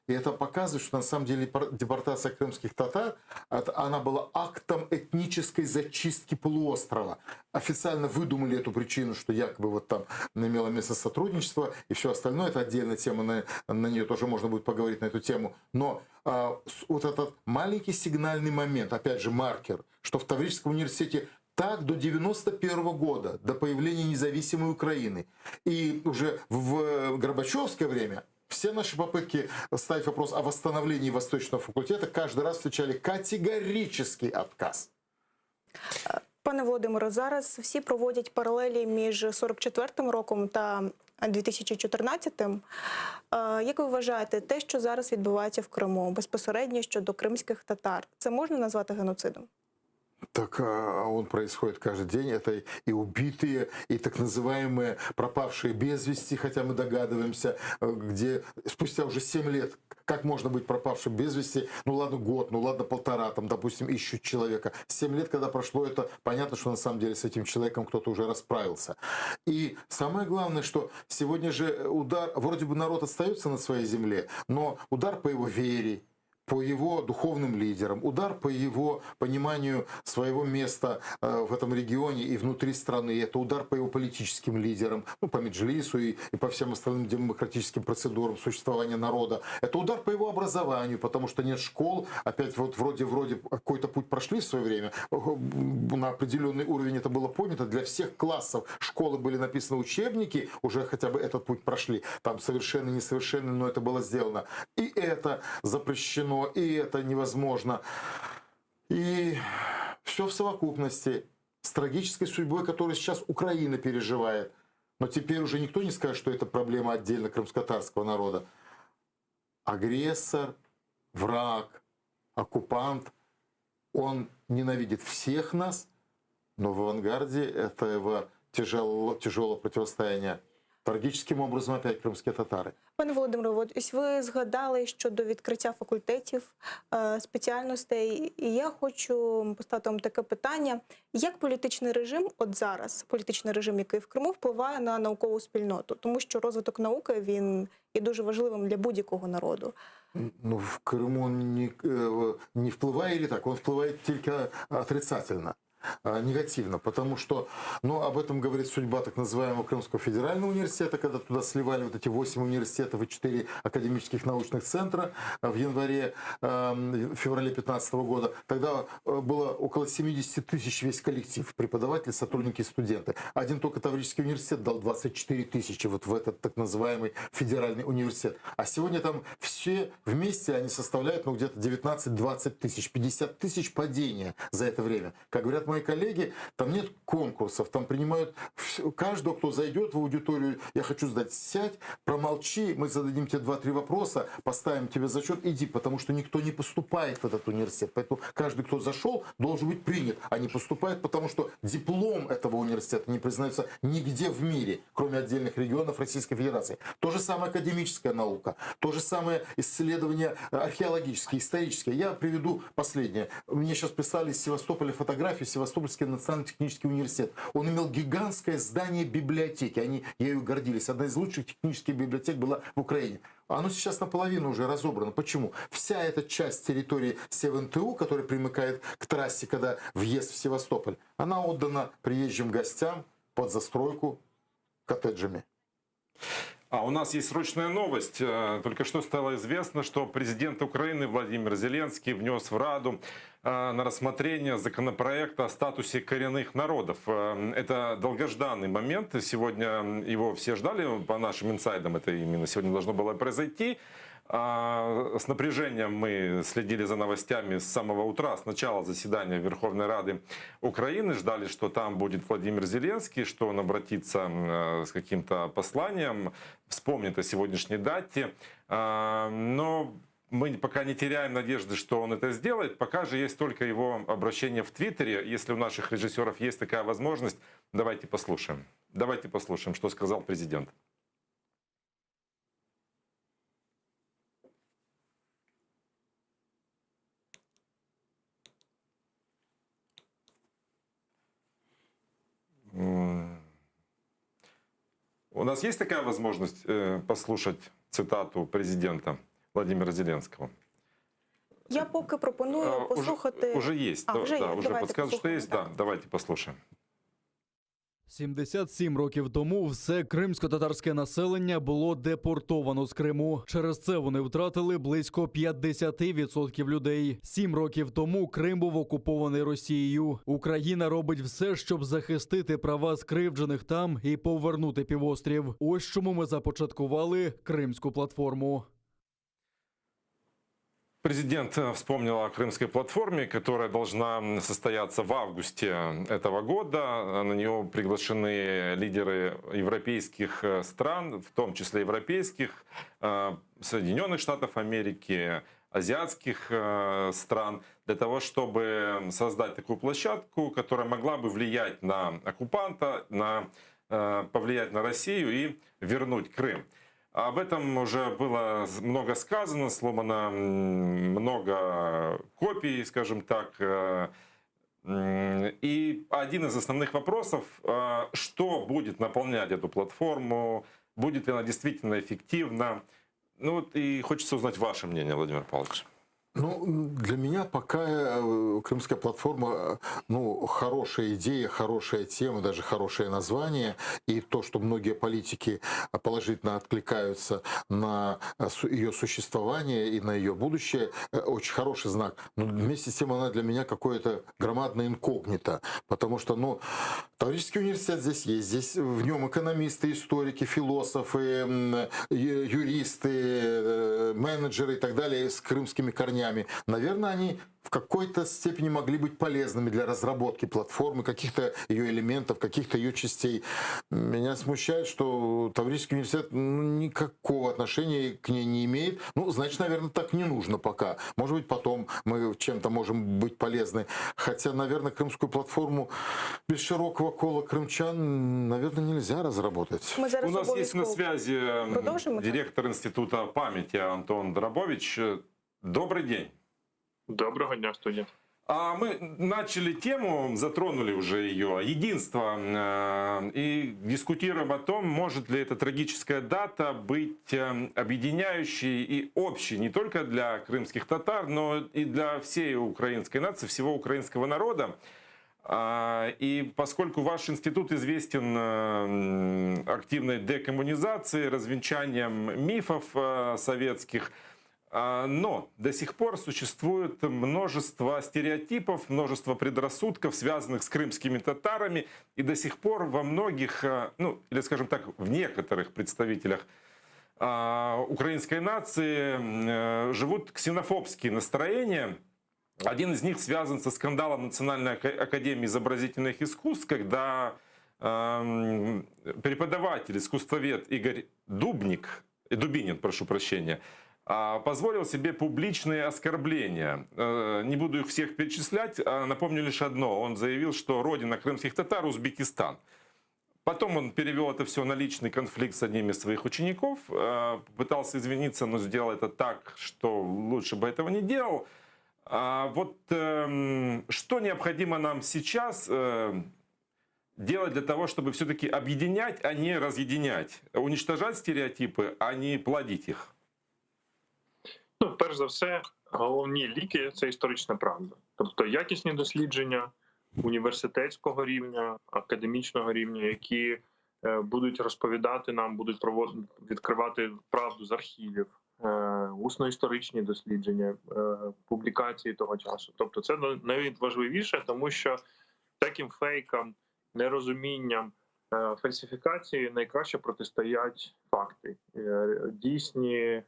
S23: И это показывает, что на самом деле депортация крымских татар, она была актом этнической зачистки полуострова. Официально выдумали эту причину, что якобы вот там имело место сотрудничество и все остальное. Это отдельная тема, на, на нее тоже можно будет поговорить на эту тему. Но а, вот этот маленький сигнальный момент, опять же маркер, что в Таврическом университете так до 91 года, до появления независимой Украины. И уже в Горбачевское время все наши попытки ставить вопрос о восстановлении Восточного факультета каждый раз встречали категорический отказ.
S2: Пане Володимире, зараз всі проводять паралелі між 44-м роком та 2014-м. Як ви вважаєте, те, що зараз відбувається в Криму, безпосередньо щодо кримських татар, це можна назвати геноцидом?
S23: Так а он происходит каждый день. Это и убитые, и так называемые пропавшие без вести, хотя мы догадываемся, э, где спустя уже 7 лет, как можно быть пропавшим без вести? Ну ладно, год, ну ладно, полтора, там, допустим, ищут человека. 7 лет, когда прошло это, понятно, что на самом деле с этим человеком кто-то уже расправился. И самое главное, что сегодня же удар, вроде бы народ остается на своей земле, но удар по его вере, по его духовным лидерам, удар по его пониманию своего места э, в этом регионе и внутри страны, это удар по его политическим лидерам, ну, по Меджлису и, и по всем остальным демократическим процедурам существования народа. Это удар по его образованию, потому что нет школ, опять вот вроде-вроде какой-то путь прошли в свое время, на определенный уровень это было поднято, для всех классов школы были написаны учебники, уже хотя бы этот путь прошли, там совершенно несовершенно, но это было сделано. И это запрещено, и это невозможно. И все в совокупности с трагической судьбой, которую сейчас Украина переживает. Но теперь уже никто не скажет, что это проблема отдельно крымско-татарского народа. Агрессор, враг, оккупант, он ненавидит всех нас, но в авангарде этого тяжелого, тяжелого противостояния трагическим образом опять крымские татары.
S2: Пане Володимире, от ось ви згадали щодо відкриття факультетів, е, спеціальностей. І я хочу поставити вам таке питання: як політичний режим, от зараз, політичний режим, який в Криму, впливає на наукову спільноту? Тому що розвиток науки він є дуже важливим для будь-якого народу.
S23: Ну, в Крыму он не, э, не впливає или так, он впливает только отрицательно а, негативно, потому что, ну, об этом говорит судьба так называемого Крымского федерального университета, когда туда сливали вот эти 8 университетов и 4 академических научных центра в январе, эм, в феврале 2015 года. Тогда э, было около 70 тысяч весь коллектив, преподаватели, сотрудники, студенты. Один только Таврический университет дал 24 тысячи вот в этот так называемый федеральный университет. А сегодня там все вместе они составляют ну, где-то 19-20 тысяч, 50 тысяч падения за это время. Как говорят мои коллеги, там нет конкурсов, там принимают каждого, кто зайдет в аудиторию, я хочу сдать, сядь, промолчи, мы зададим тебе 2-3 вопроса, поставим тебе зачет, иди, потому что никто не поступает в этот университет. Поэтому каждый, кто зашел, должен быть принят, а не поступает, потому что диплом этого университета не признается нигде в мире, кроме отдельных регионов Российской Федерации. То же самое академическая наука, то же самое исследования археологические, исторические. Я приведу последнее. Мне сейчас писали из Севастополя фотографию Севастопольский национальный технический университет. Он имел гигантское здание библиотеки. Они ею гордились. Одна из лучших технических библиотек была в Украине. Оно сейчас наполовину уже разобрано. Почему? Вся эта часть территории СевНТУ, которая примыкает к трассе, когда въезд в Севастополь, она отдана приезжим гостям под застройку коттеджами.
S22: А у нас есть срочная новость. Э, только что стало известно, что президент Украины Владимир Зеленский внес в Раду э, на рассмотрение законопроекта о статусе коренных народов. Э, это долгожданный момент. Сегодня его все ждали, по нашим инсайдам это именно сегодня должно было произойти. А, с напряжением мы следили за новостями с самого утра, с начала заседания Верховной Рады Украины. Ждали, что там будет Владимир Зеленский, что он обратится э, с каким-то посланием, вспомнит о сегодняшней дате. А, но мы пока не теряем надежды, что он это сделает. Пока же есть только его обращение в Твиттере. Если у наших режиссеров есть такая возможность, давайте послушаем. Давайте послушаем, что сказал президент. У нас есть такая возможность э, послушать цитату президента Владимира Зеленского?
S2: Я поки пропоную
S22: А,
S2: послухати.
S22: Уже, уже есть,
S2: А,
S22: да,
S2: вже
S22: да,
S2: є.
S22: уже
S2: Давайте
S22: подсказывают, что
S2: послухаємо,
S22: есть.
S2: так.
S22: Да, давайте послушаем.
S4: 77 років тому все кримсько-татарське населення було депортовано з Криму. Через це вони втратили близько 50% людей. Сім років тому Крим був окупований Росією. Україна робить все, щоб захистити права скривджених там і повернути півострів. Ось чому ми започаткували Кримську платформу.
S22: Президент э, вспомнил о крымской платформе, которая должна состояться в августе этого года. На нее приглашены лидеры европейских э, стран, в том числе европейских, э, Соединенных Штатов Америки. азиатских э, стран, для того, чтобы создать такую площадку, которая могла бы влиять на оккупанта, на, э, повлиять на Россию и вернуть Крым. Об этом уже было много сказано, сломано много копий, скажем так. Э, и один из основных вопросов, э, что будет наполнять эту платформу, будет ли она действительно эффективна. Ну вот и хочется узнать ваше мнение, Владимир Павлович.
S23: Ну, для меня пока э, Крымская платформа, э, ну, хорошая идея, хорошая тема, даже хорошее название. И то, что многие политики положительно откликаются на э, ее существование и на ее будущее, очень хороший знак. Но вместе с тем она для меня какое-то громадное инкогнито. Потому что, ну, Таврический университет здесь есть. Здесь в нем экономисты, историки, философы, юристы, менеджеры и так далее с крымскими корнями. Наверное, они в какой-то степени могли быть полезными для разработки платформы, каких-то ее элементов, каких-то ее частей. Меня смущает, что Таврический университет ну, никакого отношения к ней не имеет. Ну, значит, наверное, так не нужно пока. Может быть, потом мы чем-то можем быть полезны. Хотя, наверное, крымскую платформу без широкого кола крымчан, наверное, нельзя разработать.
S22: У нас есть на связи директор Института памяти Антон Дробович. Добрый день.
S1: Доброго дня, студія.
S22: А мы начали тему, затронули уже ее, единство, э, и дискутируем о том, может ли эта трагическая дата быть э, объединяющей и общей не только для крымских татар, но и для всей украинской нации, всего украинского народа. А, и поскольку ваш институт известен э, активной декоммунизацией, развенчанием мифов советских, а, но до сих пор существует множество стереотипов, множество предрассудков, связанных с крымскими татарами. И до сих пор во многих, а, ну или скажем так, в некоторых представителях а, украинской нации э, живут ксенофобские настроения. Один из них связан со скандалом Национальной академии изобразительных искусств, когда преподаватель, искусствовед Игорь Дубник, Дубинин, прошу прощения, позволил себе публичные оскорбления. Э, не буду их всех перечислять, а напомню лишь одно. Он заявил, что родина крымских татар – Узбекистан. Потом он перевел это все на личный конфликт с одним из своих учеников, э, пытался извиниться, но сделал это так, что лучше бы этого не делал. А вот эм, что необходимо нам сейчас э, делать для того, чтобы все-таки объединять, а не разъединять, уничтожать стереотипы, а не плодить их?
S1: Ну, перш за все, головні ліки це історична правда. Тобто якісні дослідження університетського рівня, академічного рівня, які е, будуть розповідати нам, будуть відкривати правду з архівів, е, усноісторичні дослідження, е, публікації того часу. Тобто, це найважливіше, тому що таким фейкам, нерозумінням, фальсифікації найкраще протистоять факти, дійсні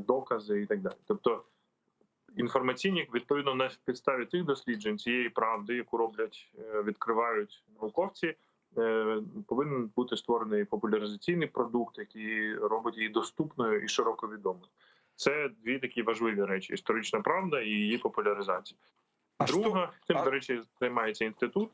S1: докази і так далі. Тобто інформаційні, відповідно, на підставі тих досліджень, цієї правди, яку роблять, е, відкривають науковці, е, повинен бути створений популяризаційний продукт, який робить її доступною і широко відомою. Це дві такі важливі речі: історична правда і її популяризація. Друга, цим, до речі, займається інститут.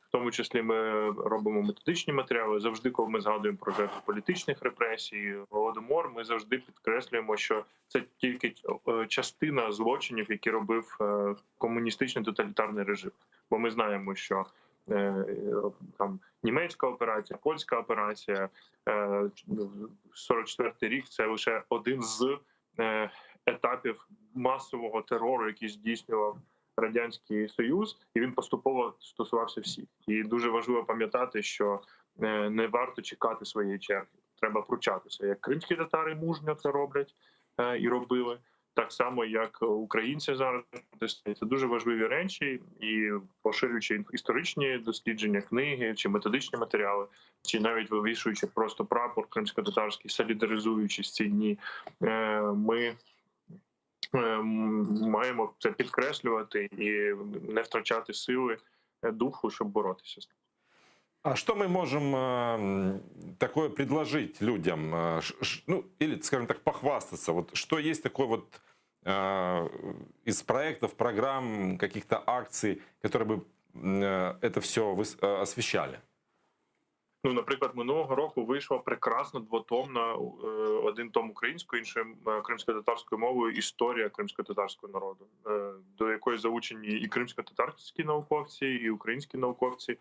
S1: В тому числі ми робимо методичні матеріали. Завжди, коли ми згадуємо про жертв політичних репресій, голодомор, ми завжди підкреслюємо, що це тільки е, частина злочинів, які робив е, комуністичний тоталітарний режим. Бо ми знаємо, що е, там німецька операція, польська операція, 44-й рік це лише один з етапів масового терору, який здійснював Радянський Союз, і він поступово стосувався всіх. І дуже важливо пам'ятати, що е, не варто чекати своєї черги. Треба пручатися. Як кримські татари мужньо це роблять е, і робили, так само як українці зараз. Це дуже важливі речі, і поширюючи історичні дослідження, книги чи методичні матеріали, чи навіть вивішуючи просто прапор кримсько-татарський, солідаризуючись ці дні, е, ми маємо це підкреслювати і не втрачати сили е, духу, щоб боротися з ним.
S22: А что мы можем э, такое предложить людям, э, ну, или, скажем так, похвастаться? Вот что есть такое вот из проектов, программ, каких-то акций, которые бы это все освещали?
S1: Ну, наприклад, минулого року вийшла прекрасна двотомна, один том українською, іншою кримсько-татарською мовою історія кримсько-татарського народу, до якої залучені і кримсько-татарські науковці, і українські науковці.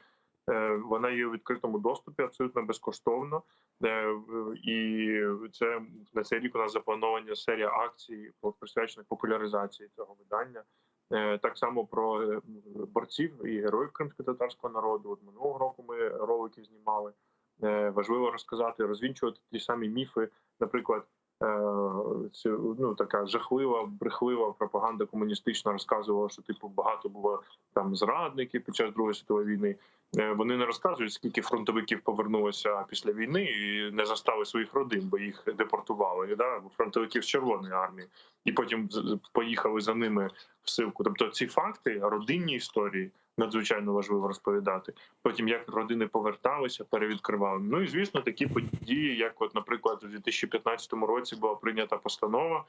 S1: Вона є у відкритому доступі абсолютно безкоштовно. І це на цей рік у нас запланована серія акцій, присвячених популяризації цього видання. Так само про борців і героїв кримсько-татарського народу. От минулого року ми ролики знімали. Важливо розказати, розвінчувати ті самі міфи, наприклад, цю, ну, така жахлива, брехлива пропаганда комуністична розказувала, що типу багато було там зрадників під час Другої світової війни. Вони не розказують, скільки фронтовиків повернулося після війни і не застали своїх родин, бо їх депортували, да? Фронтовиків з Червоної армії, і потім поїхали за ними в ссилку. Тобто ці факти, родинні історії, надзвичайно важливо розповідати. Потім, як родини поверталися, перевідкривали. Ну і, звісно, такі події, як, от, наприклад, у 2015 році була прийнята постанова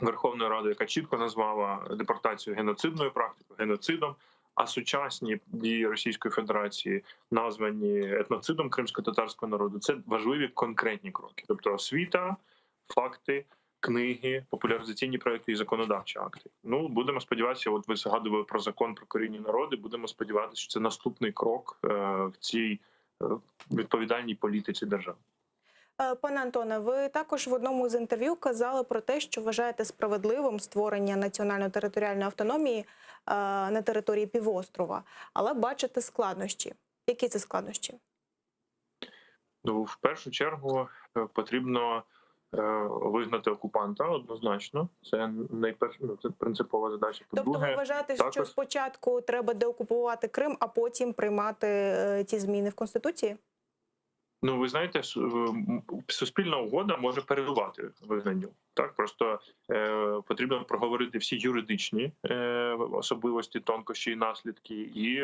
S1: Верховної Ради, яка чітко назвала депортацію геноцидною практикою, геноцидом, а сучасні дії Російської Федерації названі етноцидом кримсько-татарського народу. Це важливі конкретні кроки. Тобто освіта, факти, книги, популяризаційні проекти і законодавчі акти. Ну, будемо сподіватися, от ви згадували про закон про корінні народи, будемо сподіватися, що це наступний крок в цій відповідальній політиці держави.
S2: Пане Антоне, ви також в одному з інтерв'ю казали про те, що вважаєте справедливим створення національно-територіальної автономії на території півострова, але бачите складнощі. Які це складнощі?
S1: Ну, в першу чергу потрібно вигнати окупанта однозначно. Це найперш, ну, це принципова задача.
S2: Тобто ви вважаєте, що
S1: також...
S2: спочатку треба деокупувати Крим, а потім приймати ті зміни в Конституції?
S1: Ну, ви знаєте, суспільна угода може передувати вигнанню. Так, просто е, потрібно проговорити всі юридичні е, особливості, тонкощі і наслідки, і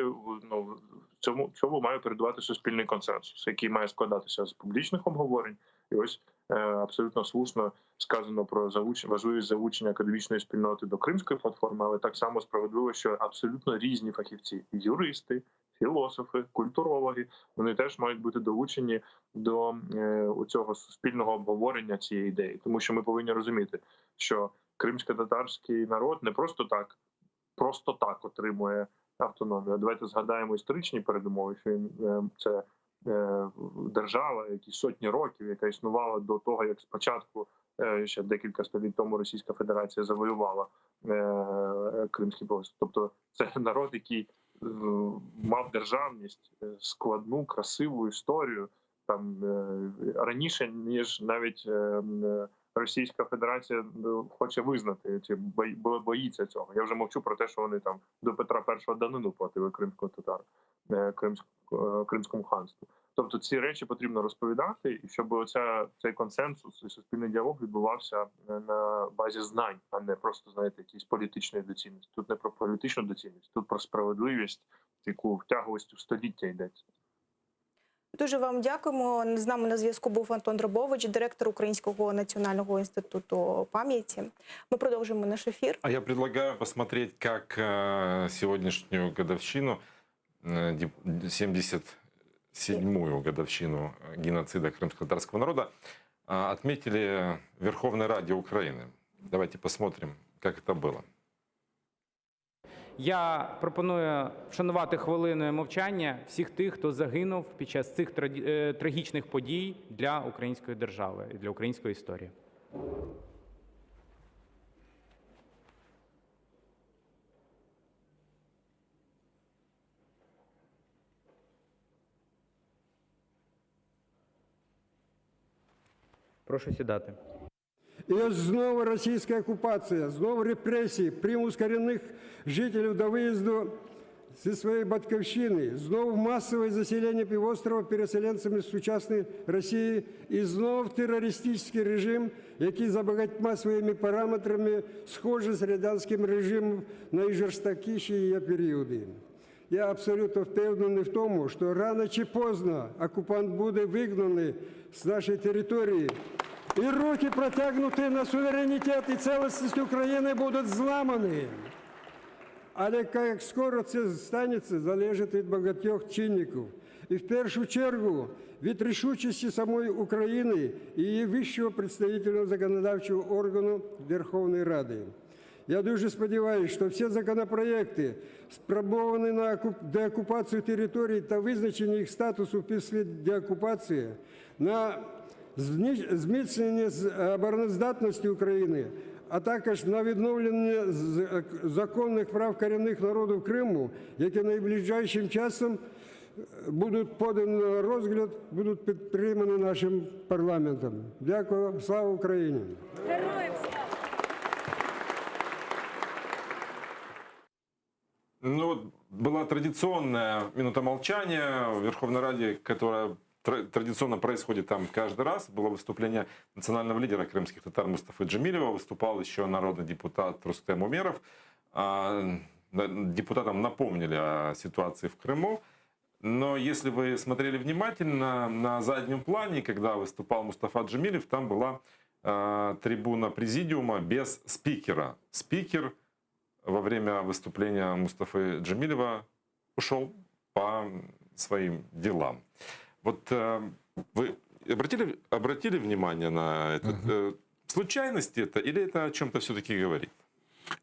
S1: ну, цьому, цьому має передувати суспільний консенсус, який має складатися з публічних обговорень. І ось е, абсолютно слушно сказано про залуч... важливість залучення академічної спільноти до Кримської платформи, але так само справедливо, що абсолютно різні фахівці, юристи, філософи, культурологи, вони теж мають бути долучені до е, цього суспільного обговорення цієї ідеї, тому що ми повинні розуміти, що кримсько-татарський народ не просто так, просто так отримує автономію. Давайте згадаємо історичні передумови, що він е, це е, держава, які сотні років, яка існувала до того, як спочатку ще декілька століть тому Російська Федерація завоювала Кримський півострів. Тобто це народ, який мав державність, складну, красиву історію там раніше, ніж навіть Російська Федерація хоче визнати, чи боїться цього. Я вже мовчу про те, що вони там до Петра І данину платили кримського татар, Кримськ, Кримському ханству. Тобто ці речі потрібно розповідати, і щоб оця, цей консенсус і суспільний діалог відбувався на базі знань, а не просто, знаєте, якісь політичної доцільності. Тут не про політичну доцільність, тут про справедливість, яку втягувалость в століття йдеться.
S2: Дуже вам дякуємо. З нами на зв'язку був Антон Дробович, директор Українського національного інституту пам'яті. Ми продовжуємо наш ефір.
S22: А я предлагаю посмотреть, как сегодняшнюю годовщину, 77-ю годовщину геноцида крымско-татарского народа, отметили в Верховной Раде Украины. Давайте посмотрим, как это было.
S5: Я пропоную вшанувати хвилиною мовчання всіх тих, хто загинув під час цих трагічних подій для української держави і для української історії. Прошу сідати.
S6: І ось знову російська окупація, знову репресії, примус корінних жителів до виїзду зі своєї батьківщини, знову масове заселення півострова переселенцями з сучасної Росії і знов терористичний режим, який за багатьма своїми параметрами схожий з радянським режимом найжорстокіші її періоди. Я абсолютно впевнений в тому, що рано чи поздно окупант буде вигнаний з нашої території. И руки, протягнутые на суверенитет и целостность Украины, будут зламані. Але як скоро це станеться, залежить від багатьох чинників. І в першу чергу від рішучості самої України і її вищого представительного законодавчого органу Верховної Ради. Я дуже сподіваюся, що всі законопроекти, спрямовані на деокупацію територій та визначення їх статусу після деокупації, на зміцнення обороноздатності України, а також на відновлення законних прав корінних народів Криму, які найближчим часом будуть подані на розгляд, будуть підтримані нашим парламентом. Дякую. Слава Україні!
S8: Героям слава!
S22: Ну, вот была традиционная минута молчания в Верховной Раде, которая традиционно происходит там каждый раз. Было выступление национального лидера крымских татар Мустафы Джемилева, выступал еще народный депутат Рустем Умеров. А, депутатам напомнили о ситуации в Крыму. Но если вы смотрели внимательно, на заднем плане, когда выступал Мустафа Джемилев, там была э, трибуна президиума без спикера. Спикер во время выступления Мустафы Джемилева ушел по своим делам. Вот э, вы обратили, обратили внимание на это? Угу. Случайность это или это о чем-то все-таки говорит?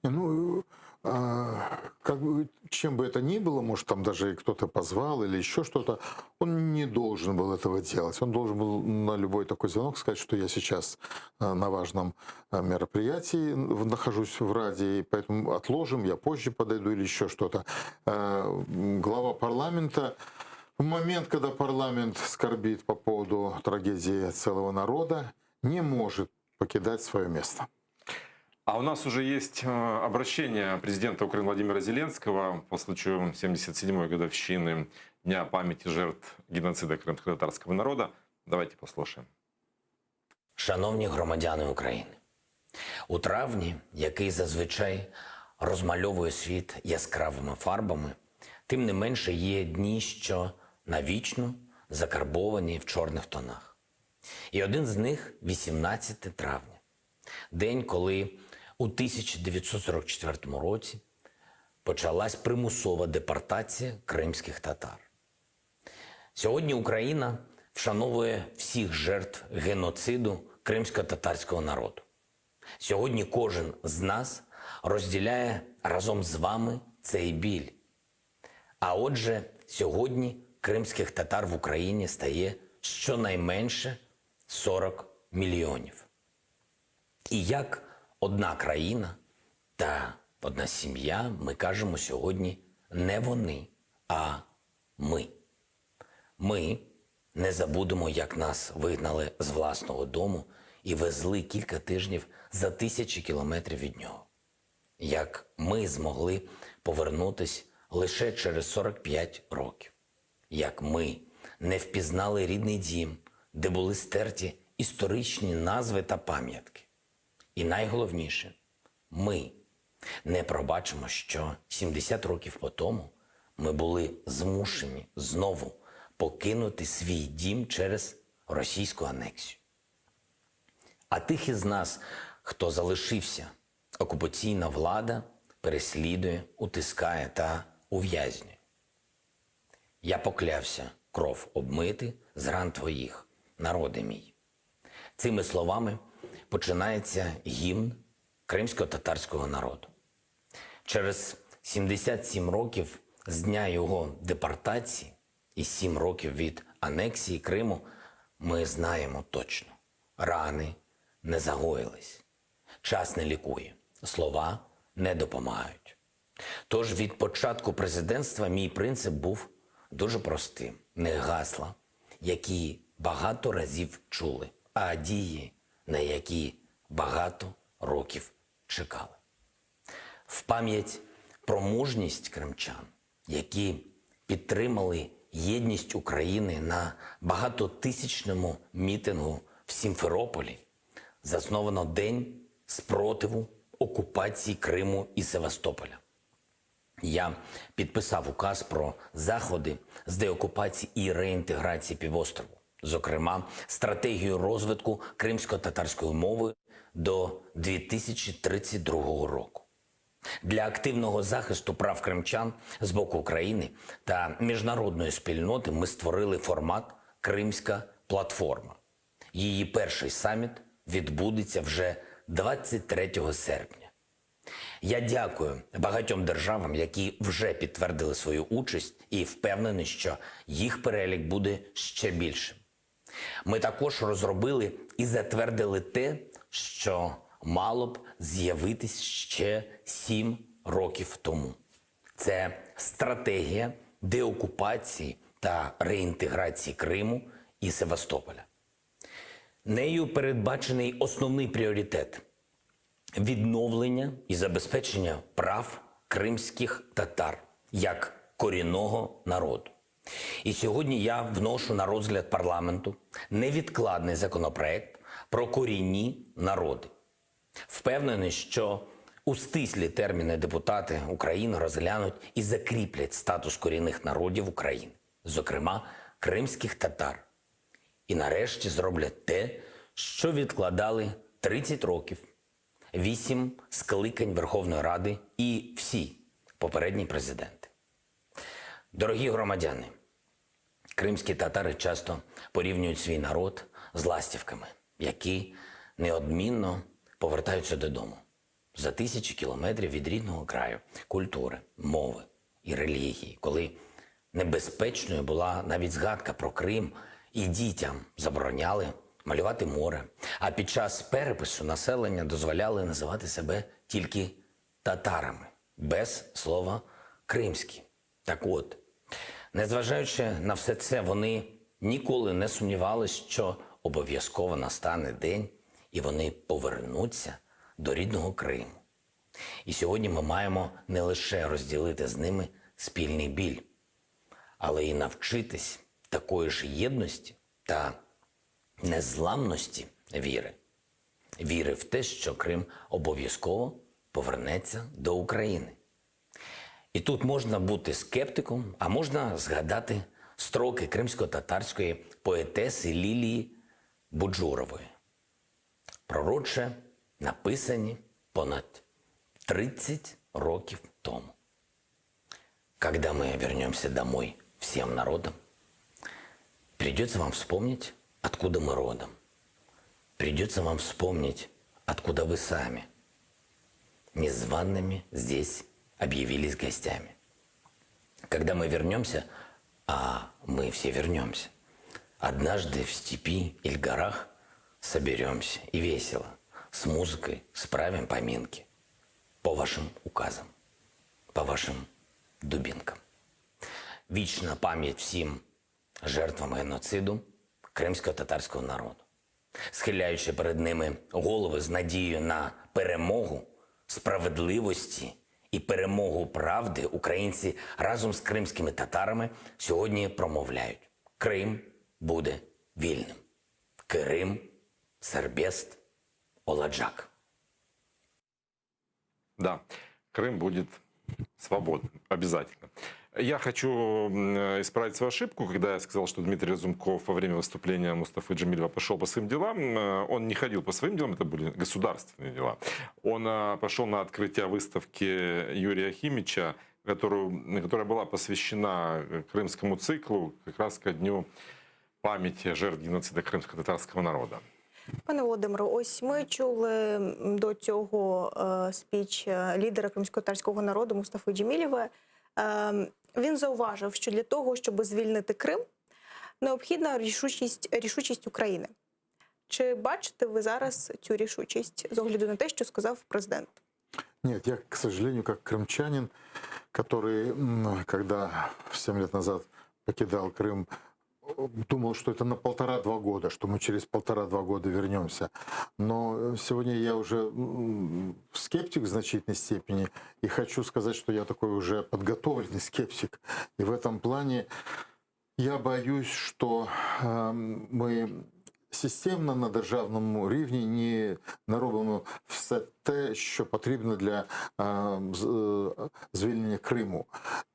S23: Ну, а, как бы, чем бы это ни было, может, там даже кто-то позвал или еще что-то, он не должен был этого делать. Он должен был на любой такой звонок сказать, что я сейчас а, на важном а, мероприятии нахожусь в Раде, и поэтому отложим, я позже подойду или еще что-то. Глава парламента в момент, когда парламент скорбит по поводу трагедии целого народа, не может покидать свое место.
S22: А у нас уже есть э, обращение президента Украины Владимира Зеленского по случаю 77-й годовщины Дня памяти жертв геноцида крымско-татарского народа. Давайте послушаем.
S12: Шановні громадяни України, у травні, який зазвичай розмальовує світ яскравими фарбами, тим не менше є дні, що навічно закарбовані в чорних тонах. І один з них 18 травня, день, коли у 1944 році почалась примусова депортація кримських татар. Сьогодні Україна вшановує всіх жертв геноциду кримсько-татарського народу. Сьогодні кожен з нас розділяє разом з вами цей біль. А отже, сьогодні кримських татар в Україні стає щонайменше 40 мільйонів. І як одна країна та одна сім'я, ми кажемо сьогодні не вони, а ми. Ми не забудемо, як нас вигнали з власного дому і везли кілька тижнів за тисячі кілометрів від нього. Як ми змогли повернутись лише через 45 років. Як ми не впізнали рідний дім, де були стерті історичні назви та пам'ятки. І найголовніше, ми не пробачимо, що 70 років по тому ми були змушені знову покинути свій дім через російську анексію. А тих із нас, хто залишився, окупаційна влада переслідує, утискає та ув'язнює. Я поклявся кров обмити з ран твоїх, народи мій. Цими словами починається гімн кримсько-татарського народу. Через 77 років з дня його депортації і 7 років від анексії Криму ми знаємо точно, рани не загоїлись, час не лікує, слова не допомагають. Тож від початку президентства мій принцип був дуже простим: не гасла, які багато разів чули, а дії, на які багато років чекали. В пам'ять про мужність кримчан, які підтримали єдність України на багатотисячному мітингу в Сімферополі, засновано День спротиву окупації Криму і Севастополя. Я підписав указ про заходи з деокупації і реінтеграції півострову. Зокрема, стратегію розвитку кримсько-татарської мови до 2032 року. Для активного захисту прав кримчан з боку України та міжнародної спільноти ми створили формат Кримська платформа. Її перший саміт відбудеться вже 23 серпня. Я дякую багатьом державам, які вже підтвердили свою участь, і впевнений, що їх перелік буде ще більшим. Ми також розробили і затвердили те, що мало б з'явитись ще сім років тому. Це стратегія деокупації та реінтеграції Криму і Севастополя. Нею передбачений основний пріоритет відновлення і забезпечення прав кримських татар як корінного народу. І сьогодні я вношу на розгляд парламенту невідкладний законопроект про корінні народи. Впевнений, що у стислі терміни депутати України розглянуть і закріплять статус корінних народів України, зокрема кримських татар. І нарешті зроблять те, що відкладали 30 років, 8 скликань Верховної Ради і всі попередні президенти. Дорогі громадяни, кримські татари часто порівнюють свій народ з ластівками, які неодмінно повертаються додому за тисячі кілометрів від рідного краю, культури, мови і релігії, коли небезпечною була навіть згадка про Крим, і дітям забороняли малювати море. А під час перепису населення дозволяли називати себе тільки татарами, без слова кримські. Так от, незважаючи на все це, вони ніколи не сумнівалися, що обов'язково настане день, і вони повернуться до рідного Криму. І сьогодні ми маємо не лише розділити з ними спільний біль, але й навчитись такої ж єдності та незламності віри. Віри в те, що Крим обов'язково повернеться до України. І тут можна бути скептиком, а можна згадати строки кримсько-татарської поетеси Лілії Буджурової. Пророче написані понад 30 років тому. Когда мы вернемся домой всем народом, придется вам вспомнить, откуда мы родом. Придется вам вспомнить, откуда вы сами. Незваными здесь объявились гостями. Когда мы вернемся, а мы все вернемся, однажды в степи или горах соберемся и весело, с музыкой справим поминки по вашим указам, по вашим дубинкам. Вічна пам'ять всім жертвам геноциду кримсько-татарського народу, схиляючи перед ними голови з надією на перемогу справедливості і перемогу правди, українці разом з кримськими татарами сьогодні промовляють: Крим буде вільним. Крим serbest olacaq.
S22: Да, Крым будет свободным, обязательно. Я хочу м, исправить свою ошибку, когда я сказал, что Дмитрий Разумков во время выступления Мустафы Джемилева пошел по своим делам. Э, Он не ходил по своим делам, это были государственные дела. Он э, пошел на открытие выставки Юрия Химича, которую, которая была посвящена крымскому циклу, как раз ко дню памяти жертв геноцида крымско-татарского народа.
S2: Пане Володимире, ось ми чули м, до цього е, спіч е, лідера кримськотатарського народу Мустафи Джемілєва. Е, він зауважив, що для того, щоб звільнити Крим, необхідна рішучість, рішучість України. Чи бачите ви зараз цю рішучість з огляду на те, що сказав президент?
S23: Нет, я, к сожалению, как крымчанин, который, м, когда 7 лет назад покидал Крым, думал, что это на полтора-два года, что мы через полтора-два года вернемся. Но сегодня я уже м, скептик в значительной степени, и хочу сказать, что я такой уже подготовленный скептик. И в этом плане я боюсь, что эм, мы системно на державному рівні не, не робимо все те, що потрібно для е, з- е, звільнення Криму.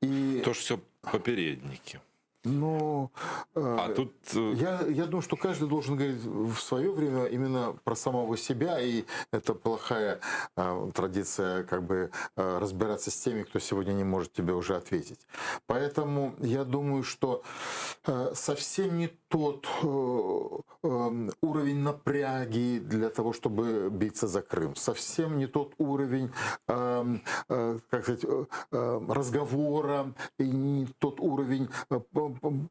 S23: І
S22: То ж все попередники.
S23: Ну,
S22: а
S23: э,
S22: тут...
S23: Я, я думаю, что каждый должен говорить в свое время именно про самого себя, и это плохая э, традиция как бы э, разбираться с теми, кто сегодня не может тебе уже ответить. Поэтому я думаю, что э, совсем не тот э, э, уровень напряги для того, чтобы биться за Крым, совсем не тот уровень, э, э, как сказать, э, э, разговора и не тот уровень э,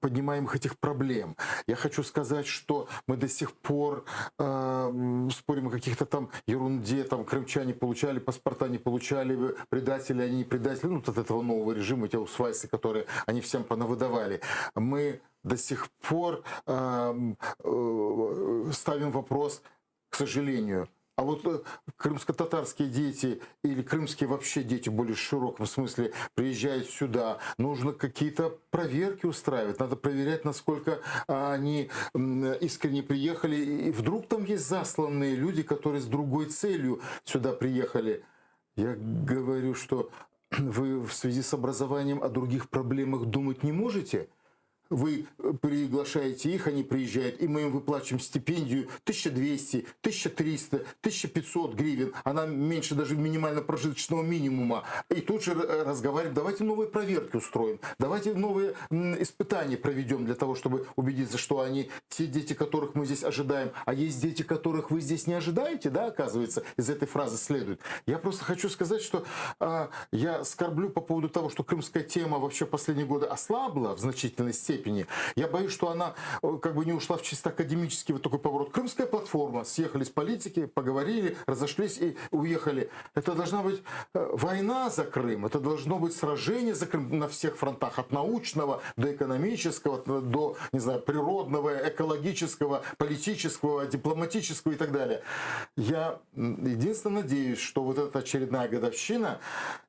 S23: поднимаемых этих проблем. Я хочу сказать, что мы до сих пор э, спорим о каких-то там ерунде, там крымчане получали паспорта, не получали, предатели, они не предатели, ну, вот от этого нового режима, те усвайсы, которые они всем понавыдавали. Мы до сих пор э, э, ставим вопрос, к сожалению, а вот э, крымско-татарские дети или крымские вообще дети в более широком смысле приезжают сюда, нужно какие-то проверки устраивать, надо проверять, насколько а, они искренне приехали. И вдруг там есть засланные люди, которые с другой целью сюда приехали. Я говорю, что вы в связи с образованием о других проблемах думать не можете – вы э, приглашаете их, они приезжают, и мы им выплачиваем стипендию 1200, 1300, 1500 гривен. Она меньше даже минимально прожиточного минимума. И тут же э, разговариваем, давайте новые проверки устроим, давайте новые испытания проведем для того, чтобы убедиться, что они те дети, которых мы здесь ожидаем, а есть дети, которых вы здесь не ожидаете, да, оказывается, из этой фразы следует. Я просто хочу сказать, что а, я скорблю по поводу того, что крымская тема вообще в последние годы ослабла в значительной степени, степени. Я боюсь, что она э, как бы не ушла в чисто академический вот такой поворот. Крымская платформа. Съехались политики, поговорили, разошлись и уехали. Это должна быть э, война за Крым. Это должно быть сражение за Крым на всех фронтах. От научного до экономического, до, не знаю, природного, экологического, политического, дипломатического и так далее. Я единственно надеюсь, что вот эта очередная годовщина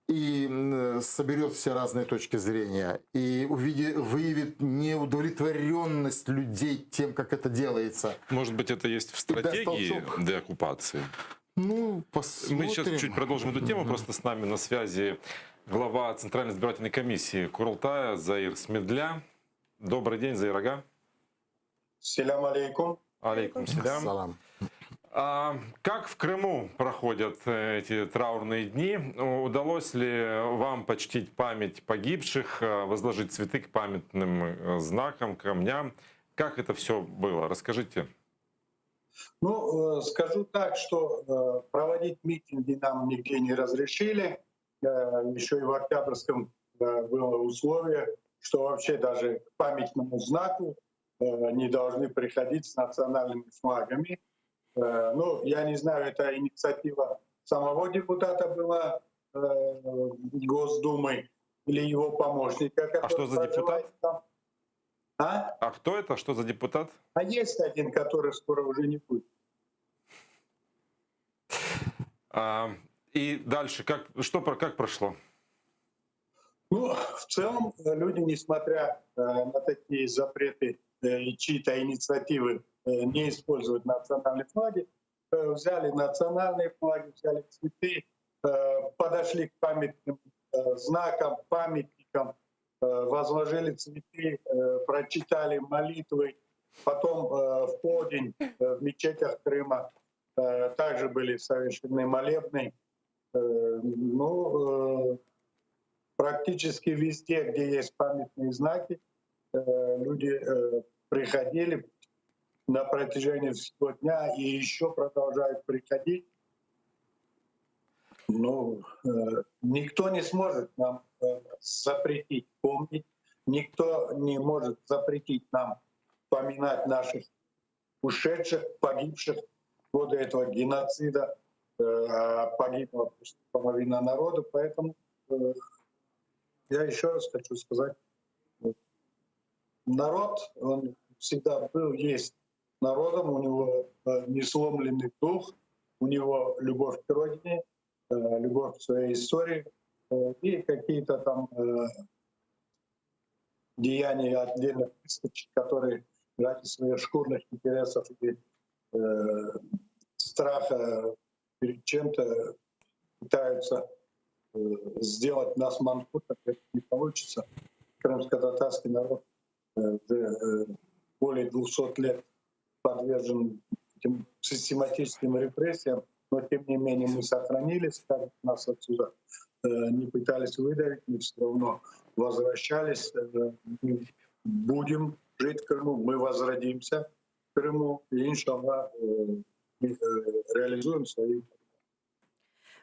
S23: и соберет все разные точки зрения, и увидит, выявит неудовлетворенность людей тем, как это делается.
S22: Может быть, это есть в стратегии деоккупации?
S23: Ну, посмотрим.
S22: Мы сейчас чуть продолжим эту тему. Просто с нами на связи глава Центральной избирательной комиссии Курултая Заир Смедля. Добрый день, Заир Ага.
S8: Селям алейкум.
S22: Алейкум селям. А как в Крыму проходят э, эти траурные дни? Удалось ли вам почтить память погибших, э, возложить цветы к памятным э, знакам, камням? Как это все было? Расскажите.
S8: Ну, скажу так, что проводить митинги нам нигде не разрешили. Еще и в Октябрьском было условие, что вообще даже к памятному знаку не должны приходить с национальными флагами. Э, ну, я не знаю, это инициатива самого депутата была э, Госдумы или его помощника.
S22: А что за депутат?
S8: Там. А?
S22: А кто это? Что за депутат?
S8: А есть один, который скоро уже не будет.
S22: А, и дальше, как, что, как прошло?
S8: Ну, в целом, люди, несмотря э, на такие запреты и чьи-то инициативы Э, не использовать национальные флаги. Э, взяли национальные флаги, взяли цветы, э, подошли к памятным знакам, памятникам, возложили цветы, прочитали молитвы. Потом в полдень в мечетях Крыма также были совершены молебны. Ну, практически везде, где есть памятные знаки, люди приходили, на протяжении всего дня и еще продолжают приходить. Ну, э, никто не сможет нам э, запретить помнить, никто не может запретить нам поминать наших ушедших, погибших в годы этого геноцида. Э, а погибла половина народа, поэтому я еще раз хочу сказать, народ, он всегда был, есть народом, у него э, несломленный дух, у него любовь к родине, э, любовь к своей истории э, и какие-то там деяния отдельных выскочек, которые ради своих шкурных интересов и страха перед чем-то пытаются сделать нас манкуртом, это не получится. Крымско-татарский народ. Уже более 200 лет подвержен этим систематическим репрессиям, но тем не менее мы сохранились, как нас отсюда не пытались выдавить, мы все равно возвращались. Мы будем жить в Крыму, мы возродимся в Крыму и, иншаллах, реализуем свои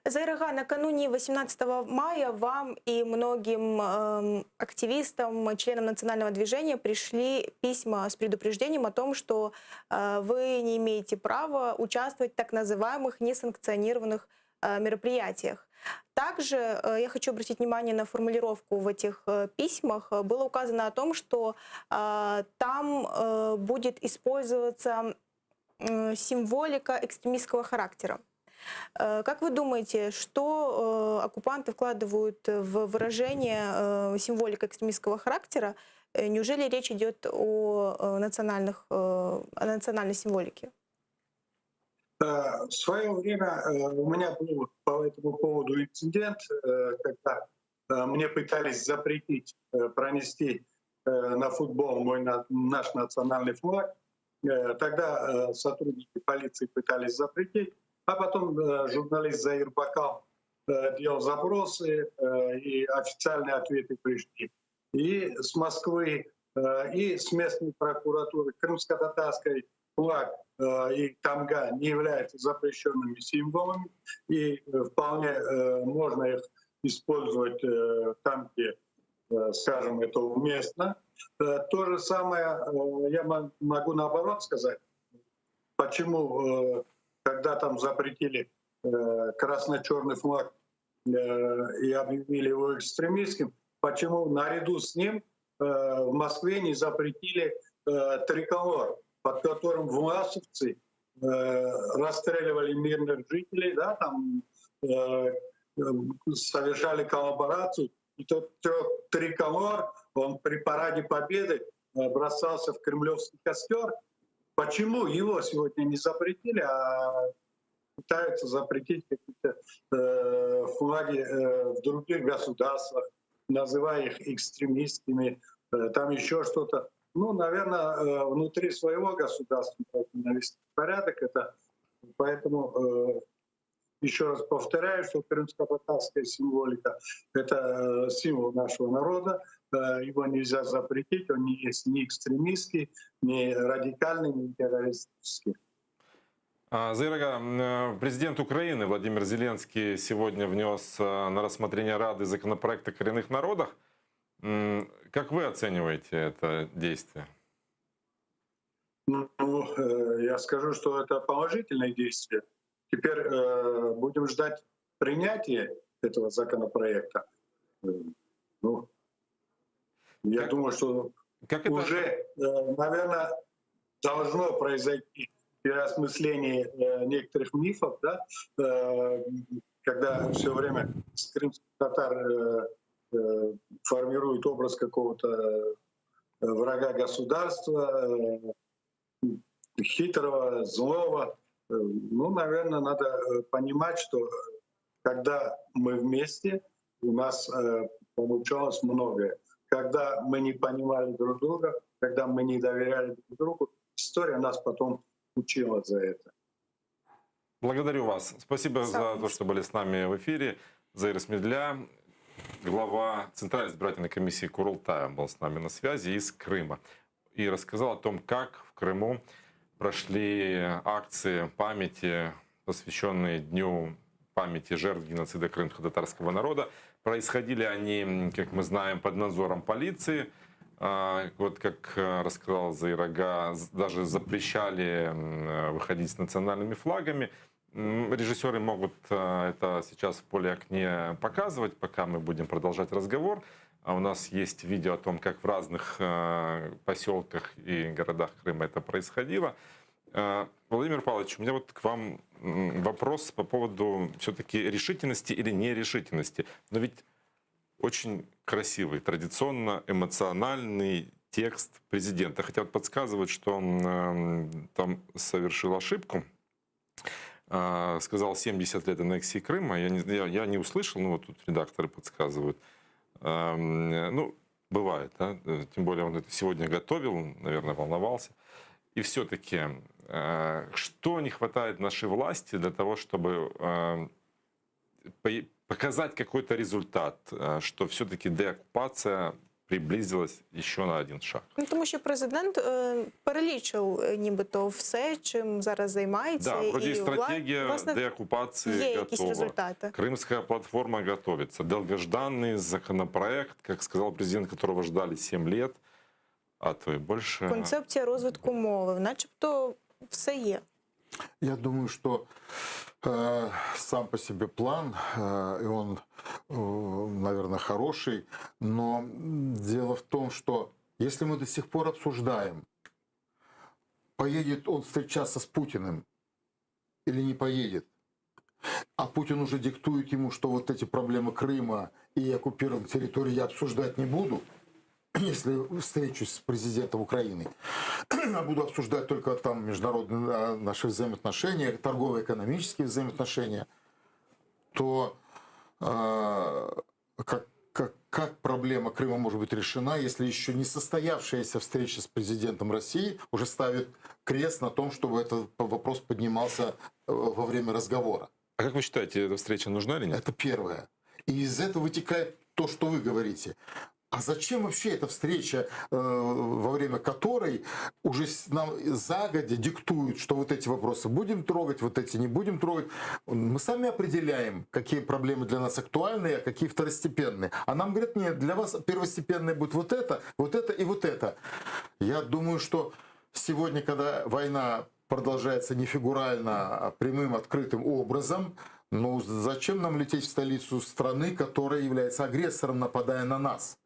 S2: Заир-ага, накануне 18 мая вам и многим э, активистам, членам национального движения пришли письма с предупреждением о том, что э, вы не имеете права участвовать в так называемых несанкционированных э, мероприятиях. Также э, я хочу обратить внимание на формулировку в этих э, письмах. Было указано о том, что э, там э, будет использоваться э, символика экстремистского характера. Э, как вы думаете, что э, оккупанты вкладывают в выражение э, символика экстремистского характера? Неужели речь идет о, национальных, о национальной символике?
S8: В свое время у меня был по этому поводу инцидент, когда мне пытались запретить пронести на футбол мой наш национальный флаг. Тогда сотрудники полиции пытались запретить. А потом э, журналист Заир Бакал э, делал запросы, э, и официальные ответы пришли и с Москвы, и с местной прокуратуры. Крымско-татарской флаг и тамга не являются запрещенными символами, и вполне можно их использовать там, где, скажем, это уместно. То же самое я могу наоборот сказать. Почему когда там запретили э, красно-черный флаг э, и объявили его экстремистским, почему наряду с ним э, в Москве не запретили триколор, под которым власовцы расстреливали мирных жителей, да, там совершали коллаборацию. И тот триколор, он при параде Победы бросался в кремлевский костер. Почему его сегодня не запретили, а пытаются запретить какие-то э, флаги э, в других государствах, называя их экстремистскими, э, там еще что-то. Ну, наверное, э, внутри своего государства навести порядок. Это, поэтому э, еще раз повторяю, что крымско-татарская символика — это э, символ нашего народа. Э, его нельзя запретить, он не есть ни экстремистский, ни радикальный, ни террористический.
S22: А, Заир-ага, э, президент Украины Владимир Зеленский сегодня внес на рассмотрение Рады законопроект о коренных народах. Как вы оцениваете это действие?
S8: Ну, я скажу, что это положительное действие. Теперь э, будем ждать принятия этого законопроекта. Э, ну, я как, думаю, что как это... уже, э, наверное, должно произойти переосмысление э, некоторых мифов, да, э, когда все время с крымских татар э, э, формируют образ какого-то э, врага государства, э, хитрого, злого. Ну, наверное, надо э, понимать, что когда мы вместе, у нас э, получалось многое. Когда мы не понимали друг друга, когда мы не доверяли друг другу, история нас потом учила за это.
S22: Благодарю вас. Спасибо за то, что были с нами в эфире. Заир Смедля, глава Центральной избирательной комиссии Курултая, был с нами на связи из Крыма. И рассказал о том, как в Крыму прошли акции памяти, посвященные Дню памяти жертв геноцида крымско-татарского народа. Происходили они, как мы знаем, под надзором полиции. А, вот как рассказал Заир-ага, даже запрещали выходить с национальными флагами. Режиссеры могут э, это сейчас в поле окне показывать, пока мы будем продолжать разговор. А у нас есть видео о том, как в разных э, поселках и городах Крыма это происходило. Э, Владимир Павлович, у меня вот к вам вопрос по поводу все-таки решительности или нерешительности. Но ведь очень красивый, традиционно эмоциональный текст президента. Хотя вот подсказывают, что он э, там совершил ошибку. Сказал 70 лет аннексии Крыма. Я не, я, я не услышал, но вот тут редакторы подсказывают. Ну, Бывает, да? Э, тем более он это сегодня готовил, наверное, волновался. И все-таки, э, что не хватает нашей власти для того, чтобы э, показать какой-то результат, что все-таки деоккупация приблизилась еще на один шаг?
S2: Ну, тому що президент е, перелічив е, нібито все, чим зараз займається.
S22: Да, вроде
S2: і,
S22: стратегия
S2: власне,
S22: деоккупации
S2: є якісь
S22: готова.
S2: результати.
S22: Крымская платформа готовится. Долгожданный законопроект, как сказал президент, которого ждали 7 лет, а то и больше.
S2: Концепція розвитку мови, начебто все є.
S23: Я думаю, что э, сам по себе план, э, и он, э, наверное, хороший, но дело в том, что если мы до сих пор обсуждаем, поедет он встречаться с Путиным или не поедет, а Путин уже диктует ему, что вот эти проблемы Крыма и оккупированной территории я обсуждать не буду, если встречусь с президентом Украины, а буду обсуждать только там международные а, наши взаимоотношения, торгово-экономические взаимоотношения, то э, как, как, как проблема Крыма может быть решена, если еще не состоявшаяся встреча с президентом России уже ставит крест на том, чтобы этот вопрос поднимался э, во время разговора?
S22: А как вы считаете, эта встреча нужна или нет?
S23: Это первое. И из этого вытекает то, что вы говорите. А зачем вообще эта встреча, э, во время которой уже нам загодя диктуют, что вот эти вопросы будем трогать, вот эти не будем трогать. Мы сами определяем, какие проблемы для нас актуальны, а какие второстепенные. А нам говорят, нет, для вас первостепенные будет вот это, вот это и вот это. Я думаю, что сегодня, когда война продолжается не фигурально, а прямым открытым образом, ну зачем нам лететь в столицу страны, которая является агрессором, нападая на нас?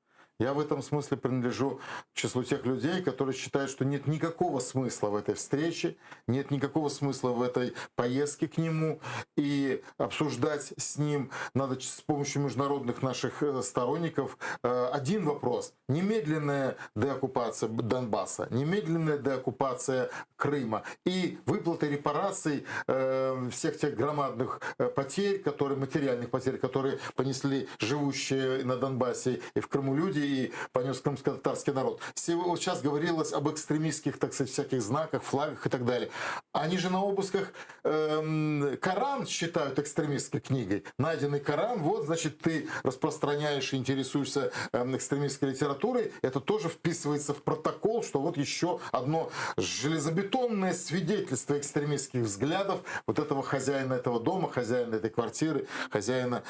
S23: Я в этом смысле принадлежу к числу тех людей, которые считают, что нет никакого смысла в этой встрече, нет никакого смысла в этой поездке к нему, и обсуждать с ним надо с помощью международных наших э, сторонников э, один вопрос. Немедленная деоккупация Донбасса, немедленная деоккупация Крыма и выплата репараций э, всех тех громадных потерь, которые, материальных потерь, которые понесли живущие на Донбассе и в Крыму люди, и понес крымско-татарский народ. Сейчас говорилось об экстремистских, так сказать, всяких знаках, флагах и так далее. Они же на обысках эм, Коран считают экстремистской книгой. Найденный Коран, вот, значит, ты распространяешь и интересуешься эм, экстремистской литературой. Это тоже вписывается в протокол, что вот еще одно железобетонное свидетельство экстремистских взглядов вот этого хозяина этого дома, хозяина этой квартиры, хозяина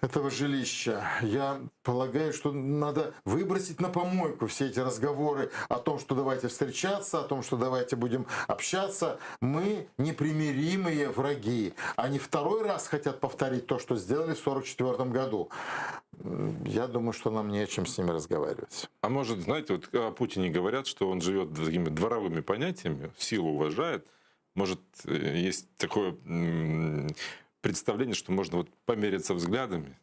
S23: этого жилища. Я полагаю, что надо выбросить на помойку все эти разговоры о том, что давайте встречаться, о том, что давайте будем общаться. Мы непримиримые враги. Они второй раз хотят повторить то, что сделали в 1944 году. Я думаю, что нам не о чем с ними разговаривать.
S22: А может, знаете, вот о Путине говорят, что он живет такими дворовыми понятиями, силу уважает. Может, э, есть такое представление, что можно вот помериться взглядами.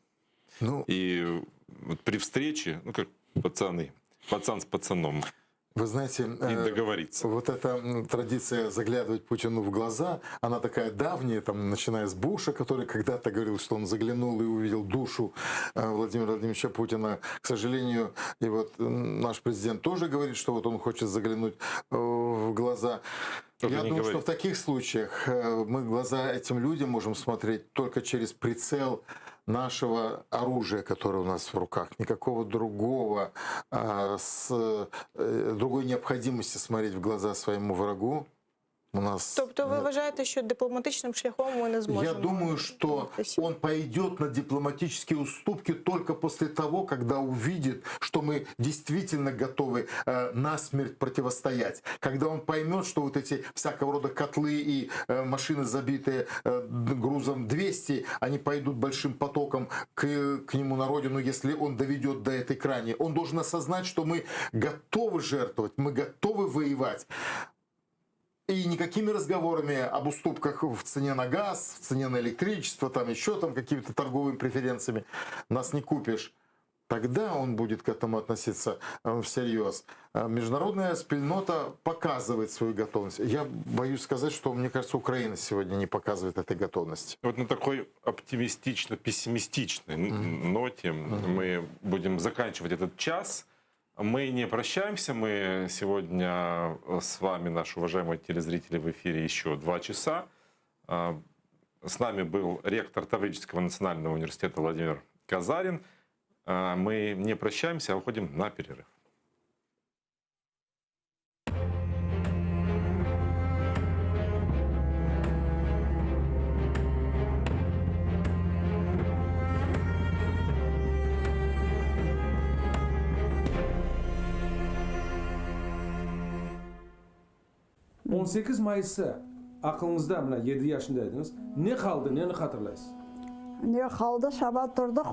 S23: Ну,
S22: и вот при встрече, ну как пацаны, пацан с пацаном.
S23: Вы знаете,
S22: и
S23: э,
S22: договориться.
S23: Вот эта традиция заглядывать Путину в глаза, она такая давняя, там, начиная с Буша, который когда-то говорил, что он заглянул и увидел душу э, Владимира Владимировича Путина. К сожалению, и вот наш президент тоже говорит, что вот он хочет заглянуть э, в глаза.
S22: Только
S23: Я
S22: не
S23: думаю, что
S22: говорит.
S23: в таких случаях мы в глаза этим людям можем смотреть только через прицел нашего оружия, которое у нас в руках. Никакого другого, а, с, э, другой необходимости смотреть в глаза своему врагу у нас
S2: Тобто ви вважаєте, що дипломатичним шляхом ми не зможемо?
S23: Я думаю, что он пойдет на дипломатические уступки только после того, когда увидит, что мы действительно готовы э, насмерть противостоять. Когда он поймет, что вот эти всякого рода котлы и э, машины, забитые э, грузом 200, они пойдут большим потоком к, к нему на родину, если он доведет до этой крайней. Он должен осознать, что мы готовы жертвовать, мы готовы воевать. И никакими разговорами об уступках в цене на газ, в цене на электричество, там еще там какими-то торговыми преференциями нас не купишь. Тогда он будет к этому относиться э, всерьез. Э, Международная спільнота показывает свою готовность. Я боюсь сказать, что, мне кажется, Украина сегодня не показывает этой готовности.
S22: Вот на такой оптимистично-пессимистичной н- ноте мы будем заканчивать этот час. Мы не прощаемся, мы сегодня с вами, наши уважаемые телезрители, в эфире еще два часа. А, С нами был ректор Таврического национального университета Владимир Казарин. А, Мы не прощаемся, а уходим на перерыв.
S9: On sekiz mayısı aqılıñızda, mına yedi yaşında ediñiz, ne qaldı, neni hatırlaysız?
S11: Ne qaldı, saba turdıq,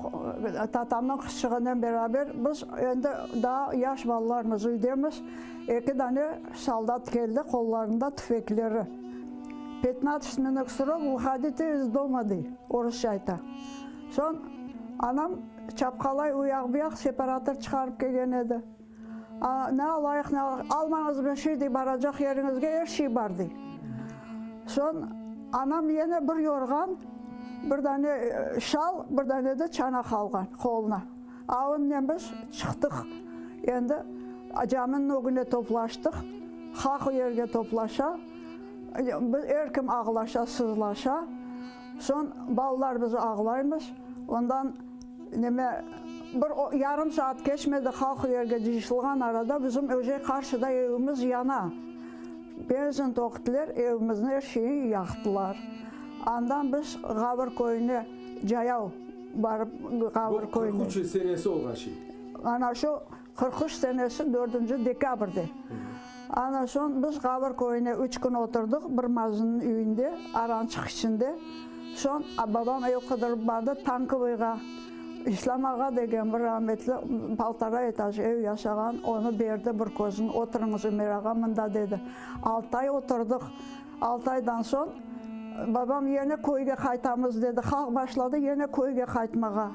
S11: tatamnıñ qızçığınen beraber, biz endi daa yaş balalarmız, üydemiz, eki dane soldat keldi, qollarında tüfekleri. Petnadtsat minut srok, vıhodite iz doma, dey, orusça ayta. Soñ anam çapqalay u yaq-bu yaq separator çıqarıp kelgen edi. Ne alayıq, ne alayıq, almañız bir şey, dey, baracaq yeriñizge er şey bar, dey. Soñ anam yene bir yorğan, bir dane şal, bir dane de çanaq alğan qoluna. A onnen biz çıqtıq. Endi caminiñ ögüne toplaştıq. Halq o yerge toplaşa. Biz er kim ağlaşa, sızlaşa. Soñ balalar biz ağlaymız. Ondan neme, bir yarım saat keçmedi, halq o yerge cıyışılğan arada bizim öyle qarşıda evimiz yana. Benzin töktüler, evimizni er şeyi yaqtılar. Andan biz Ğavr köyüne cayav barıp Ğavr
S9: Bu
S11: köyüne.
S9: 43 senesi olğan şey.
S11: Ana şu 43 senesi dördünci dekabrde. Ana soñ biz Ğavr köyüne üç kün oturdıq, bir mazinniñ üyünde, arançıq içinde. Soñ babam ev qıdırıp bardı Tankovıyğa. İslâm ağa degen bir rametli poltora etaj ev yaşağan, onı berdi bir közün, oturıñız Ümer ağa mında dedi. Altı ay oturdıq. Altı aydan soñ babam yene köyge qaytamız dedi. Halq başladı yene köyge qaytmağa,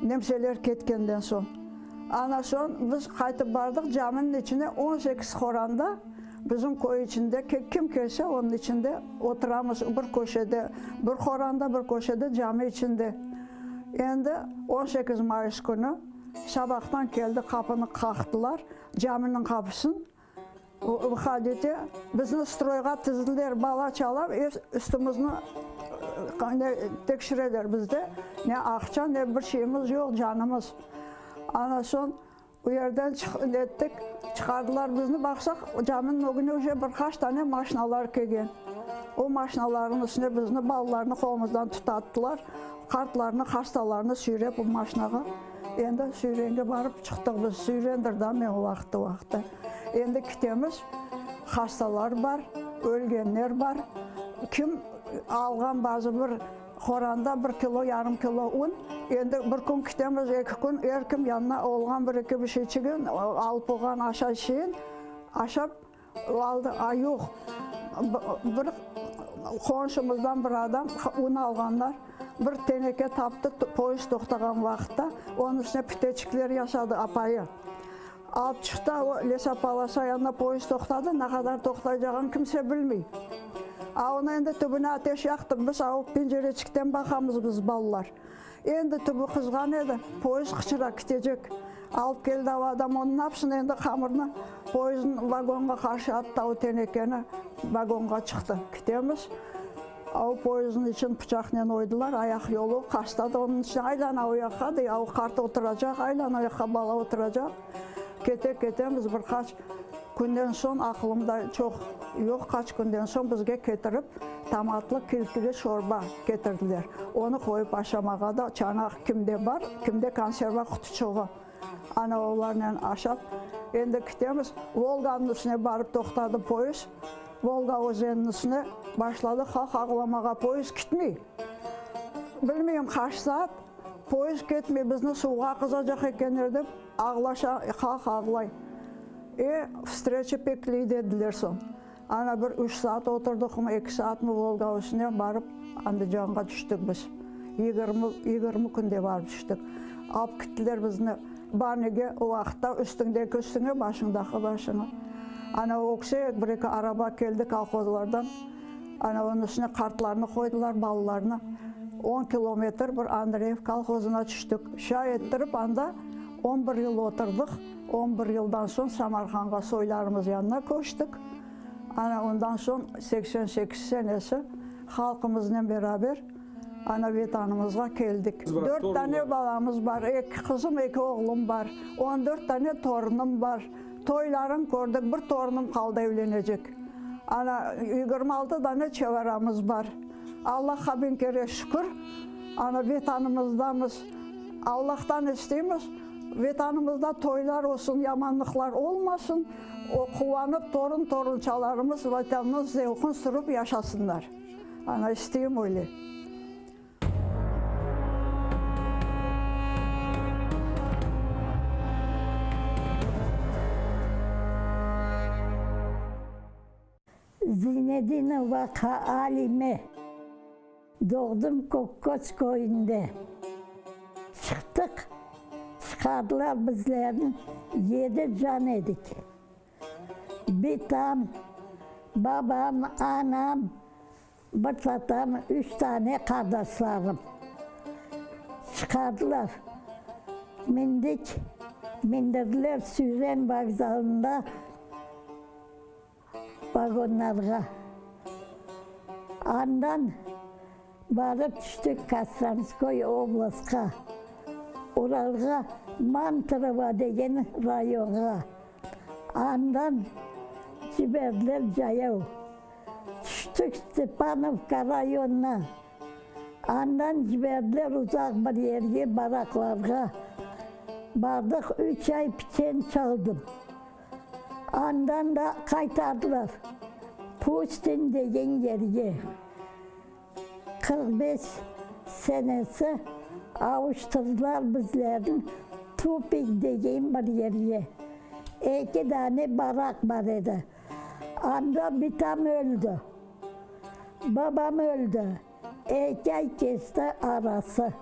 S11: nemseler ketkenden soñ. Ana soñ biz qaytıp bardıq, caminiñ içine 18 qoranda, bizim köy içinde kim kelse onıñ içinde oturamız, bir köşede bir qoranda, bir köşede cami içinde. Endi 18 mayıs künü sabahtan keldi, qapını qaqtılar, caminiñ qapısın, Vıhodite, bizni stroyğa tizdiler, bala-çala, üstümizni tekşireler, bizde ne aqça, ne bir şeyimiz yoq, canımız. Ana soñ o yerden nettik, çıqardılar bizni, baqsaq, caminiñ ögüne uje bir qaç tane maşinalar kelgen. O maşinalarnıñ üstüne bizni, balalarnı qolumızdan tutattılar, qartlarnı, hastalarnı süyrep o maşinağa. Endi Süyrenge barıp çıqtıq biz. Süyrendir da men o vaqıtta, o vaqıtta. Endi kitemiz, hastalar bar, ölgenler bar. Kim alğan bazı bir qoranda bir kilo, yarım kilo un. Endi bir kün kitemiz, eki kün, er kim yanına olğan bir-eki bir şeyçigin alıp olğan aşay şeyin aşap Aldı, a yoq, bir qonşumızdan bir adam un alğanlar, bir teneke taptı poyezd toqtağan vaqıtta, onıñ üstüne piteçikler yasadı apayı. Alıp çıqtı, o lesopolosa yanında poyezd toqtadı, ne qadar toqtaycağını kimse bilmey. A onı endi tübüne ateş yaqtı, biz a o pencereçikten baqamız biz balalar. Endi tübü qızğan edi, poyezd qıçıra, kitecek. Alıp keldi av adam, onı napsın endi hamırnı poyezdniñ vagonğa qarşı attı, av tenekeni vagonğa çıqtı. Kitemiz, av poyezdniñ için pıçaqnen oydılar, ayaq yolu hasta da onıñ içine, aylan av yaqqa, dey, av qart oturacaq, aylan o yaqqa bala oturacaq. Kete ketemiz, bir qaç künden soñ, aqılımda çoq yoq, qaç künden soñ bizge ketirip tomatlı kilkili şorba ketirdiler. Onı qoyıp aşamağa da çanaq kimde bar, kimde konserva qutuçığı. Ana olarnen aşap, endi kitemiz. Volganıñ üstüne barıp toqtadı poyezd. Volga özeniniñ üstüne başladı halq ağlamağa, poyezd kitmey. Bilmeyim qaç saat, poyezd ketmey, bizni suvğa aqızacaq ekenler dep ağlaşa, halq ağlay. E, vstreça bekley dediler soñ. Ana bir üç saat oturdıqmı, eki saatmı Volga üstüne barıp Andijanğa tüştik biz. 20, 20 künde barıp tüştik. Alıp kittiler bizni Banige, o vaqıtta üstüñdeki üstüñe, başıñdaki başıña. Ana öksek bir-eki araba keldi kolhozlardan. Ana onıñ üstüne qartlarnı qoydılar, balalarnı. On kilometr bir Andreyev kolhozına tüştik. Şay ettirip anda on bir yıl oturdıq. On bir yıldan soñ Samarqandğa soylarımız yanına köçtik. Ana ondan soñ 88 senesi halqımıznen beraber ana Vetanımızğa keldik. Dört tane balamız bar, eki qızım, eki oğlum bar. 14 tane torunım bar. Toyların kördik, bir torunım qaldı evlenecek. Ana 26 tane çevaramız bar. Allahqa biñ kere şükür, ana Vetanımızdamız. Allahtan isteymiz, Vetanımızda toylar olsun, yamanlıqlar olmasın, o quvanıp torun-torunçalarımız Vatannıñ zevqın sürüp yaşasınlar. Ana isteyim öyle.
S13: Zinedinova Alime. Doğdım Kökköz köyünde. Çıqtıq, çıqardılar bizlerni, yedi can edik. Bitam, babam, anam, bir tatam, üç tane qardaşlarım. Çıqardılar. Mindik, mindirdiler Süyren vokzalında. Vagonlarğa. Andan barıp tüştik Kostramskoy oblastqa, Uralğa Manturovo degen rayonğa. Andan ciberdiler cayav. Tüştik Stepanovka rayonına. Andan ciberdiler uzaq bir yerge, baraklarğa. Bardıq, üç ay piçen çaldım. Andan da qaytardılar Pustin degen yerge. 45 senesi avuştırdılar bizlerni Tupik degen bir yerge. Eki dane barak bar edi. Anda bitam öldi. Babam öldi. Eki ay keçti arası.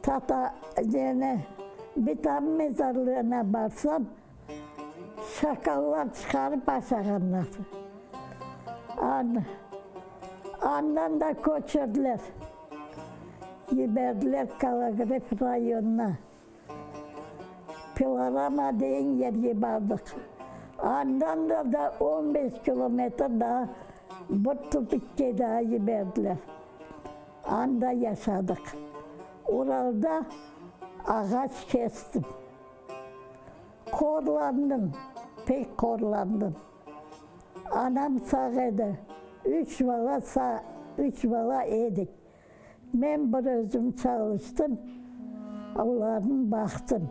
S13: Tata, yani, bitam mezarlığına barsam, şakallar çıqarıp aşağanlar. An, andan da köçürdiler. Yiberdiler Kologriv rayonına. Pilorama degen yerge bardıq. Andan da da on beş kilometr daa bir tupikke daa yiberdiler. Anda yaşadıq. Uralda ağaç kestim. Qorlandım, pek qorlandım. Anam sağ edi, üç bala sağ, üç bala edik. Men bir özüm çalıştım, olarnı baqtım.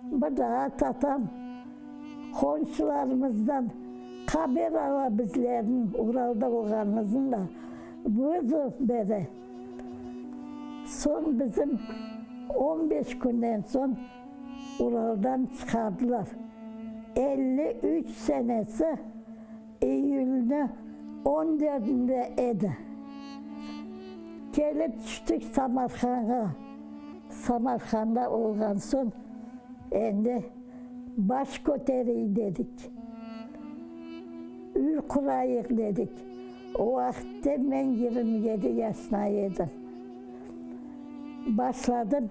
S13: Bir daa tatam qonşularımızdan haber ala bizlerniñ Uralda olğanımıznı da, vızov bere. Soñ bizim on beş künden soñ Uraldan çıqardılar. 53 senesi İyülni on dördünde edi. Kelip tüştik Samarqanğa. Samarqanda olğan soñ endi baş kötereyik dedik. Üy qurayıq dedik. O vaqıtte men 27 yaşına edim. Başladım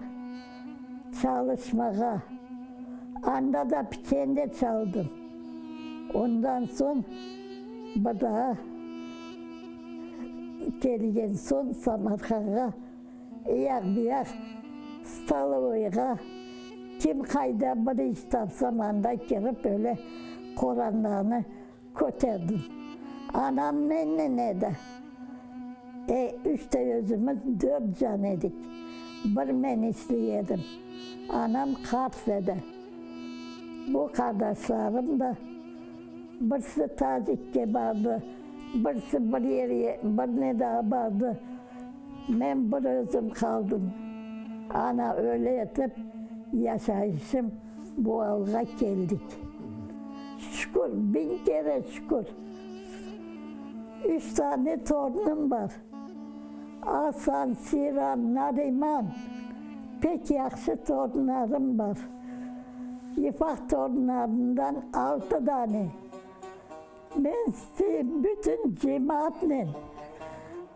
S13: çalışmağa. Anda da piçende çaldım. Ondan soñ bir daa kelgen soñ Samarqandğa iyaq-biyaq stolovoyğa kim qayda bir iş tapsam anda kirip öyle qorandanı köterdim. Anam mennen edi. E, üçte özümiz dört can edik. Bir men işli edim. Anam qart edi. Bu qardaşlarım da birisi Tacikke bardı, birisi bir yerge, bir ne daa bardı. Men bir özüm qaldım. Ana, öyle etip yaşayışım bu alğa keldik. Şükür, biñ kere şükür. Üç tane torunım bar. Asan, Siran, Nariman. Pek yahşı torunlarım bar. Yıfaq torunlarından altı dane. Men isteyim bütün cemaatnen,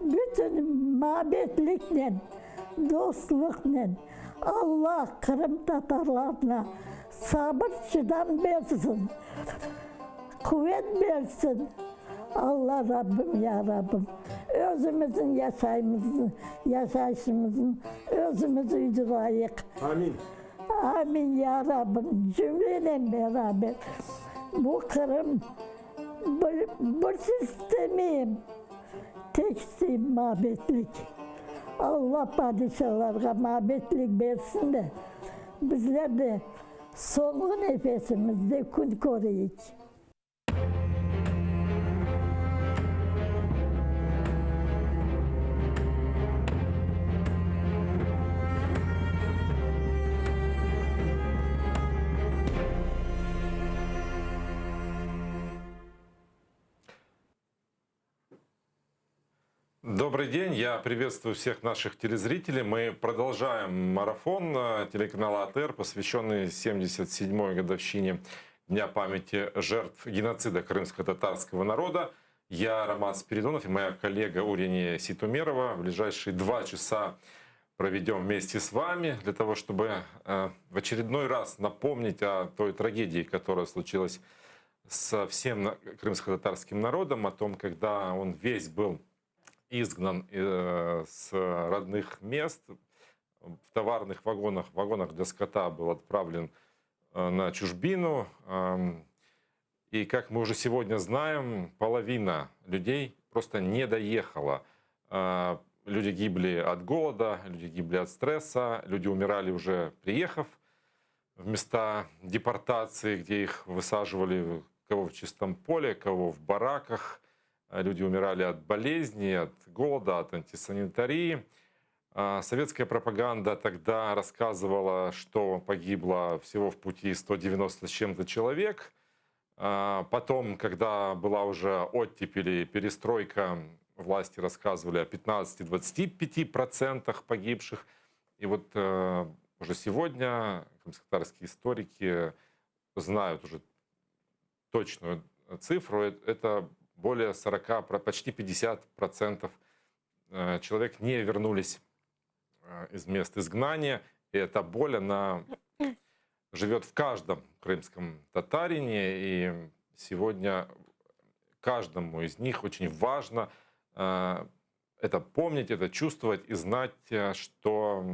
S13: bütün mabetliknen, dostluqnen Alla qırımtatarlarına sabır-çıdam bersin, quvet bersin. Alla Rabbim, ya Rabbim, özümizniñ yaşayımıznı, yaşayışımıznı özümiz uydurayıq.
S9: Amin.
S13: Amin, ya Rabbim, cümlenen beraber bu Qırım bir, bir şey istemeyim, tek isteyim mabetlik. Alla padişalarğa mabetlik bersin de, bizler de soñğı nefesimizde kün köreyik.
S22: Добрый день, я приветствую всех наших телезрителей. Мы продолжаем марафон э, телеканала АТР, посвященный 77-й годовщине Дня памяти жертв геноцида крымско-татарского народа. Я Роман Спиридонов и моя коллега Урине Ситумерова. В ближайшие два часа проведем вместе с вами для того, чтобы э, в очередной раз напомнить о той трагедии, которая случилась со всем крымско-татарским народом, о том, когда он весь был изгнан э, с родных мест, в товарных вагонах, вагонах для скота был отправлен э, на чужбину. И, как мы уже сегодня знаем, половина людей просто не доехала. Э, люди гибли от голода, люди гибли от стресса, люди умирали уже приехав в места депортации, где их высаживали кого в чистом поле, кого в бараках. Люди умирали от болезней, от голода, от антисанитарии. А, советская пропаганда тогда рассказывала, что погибло всего в пути 190 с чем-то человек. А, потом, когда была уже оттепель и перестройка, власти рассказывали о 15-25% погибших. И вот э, уже сегодня крымско-татарские историки знают уже точную цифру. Это более 40, почти 50% э, человек не вернулись э, из мест изгнания. И эта боль, она живет в каждом крымском татарине. И сегодня каждому из них очень важно э, это помнить, это чувствовать и знать, что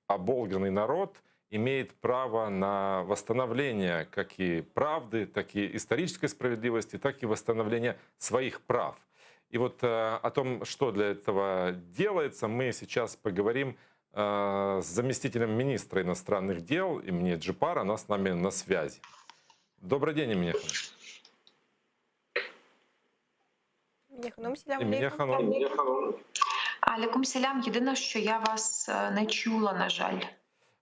S22: оболганный народ имеет право на восстановление как и правды, так и исторической справедливости, так и восстановление своих прав. И вот э, о том, что для этого делается, мы сейчас поговорим э, с заместителем министра иностранных дел Эмине Джеппар. Она с нами на связи. Добрый день, Эмине
S2: Ханум.
S22: Эмине Ханум.
S14: Алейкум селям. Єдине, що я вас не чула, на жаль.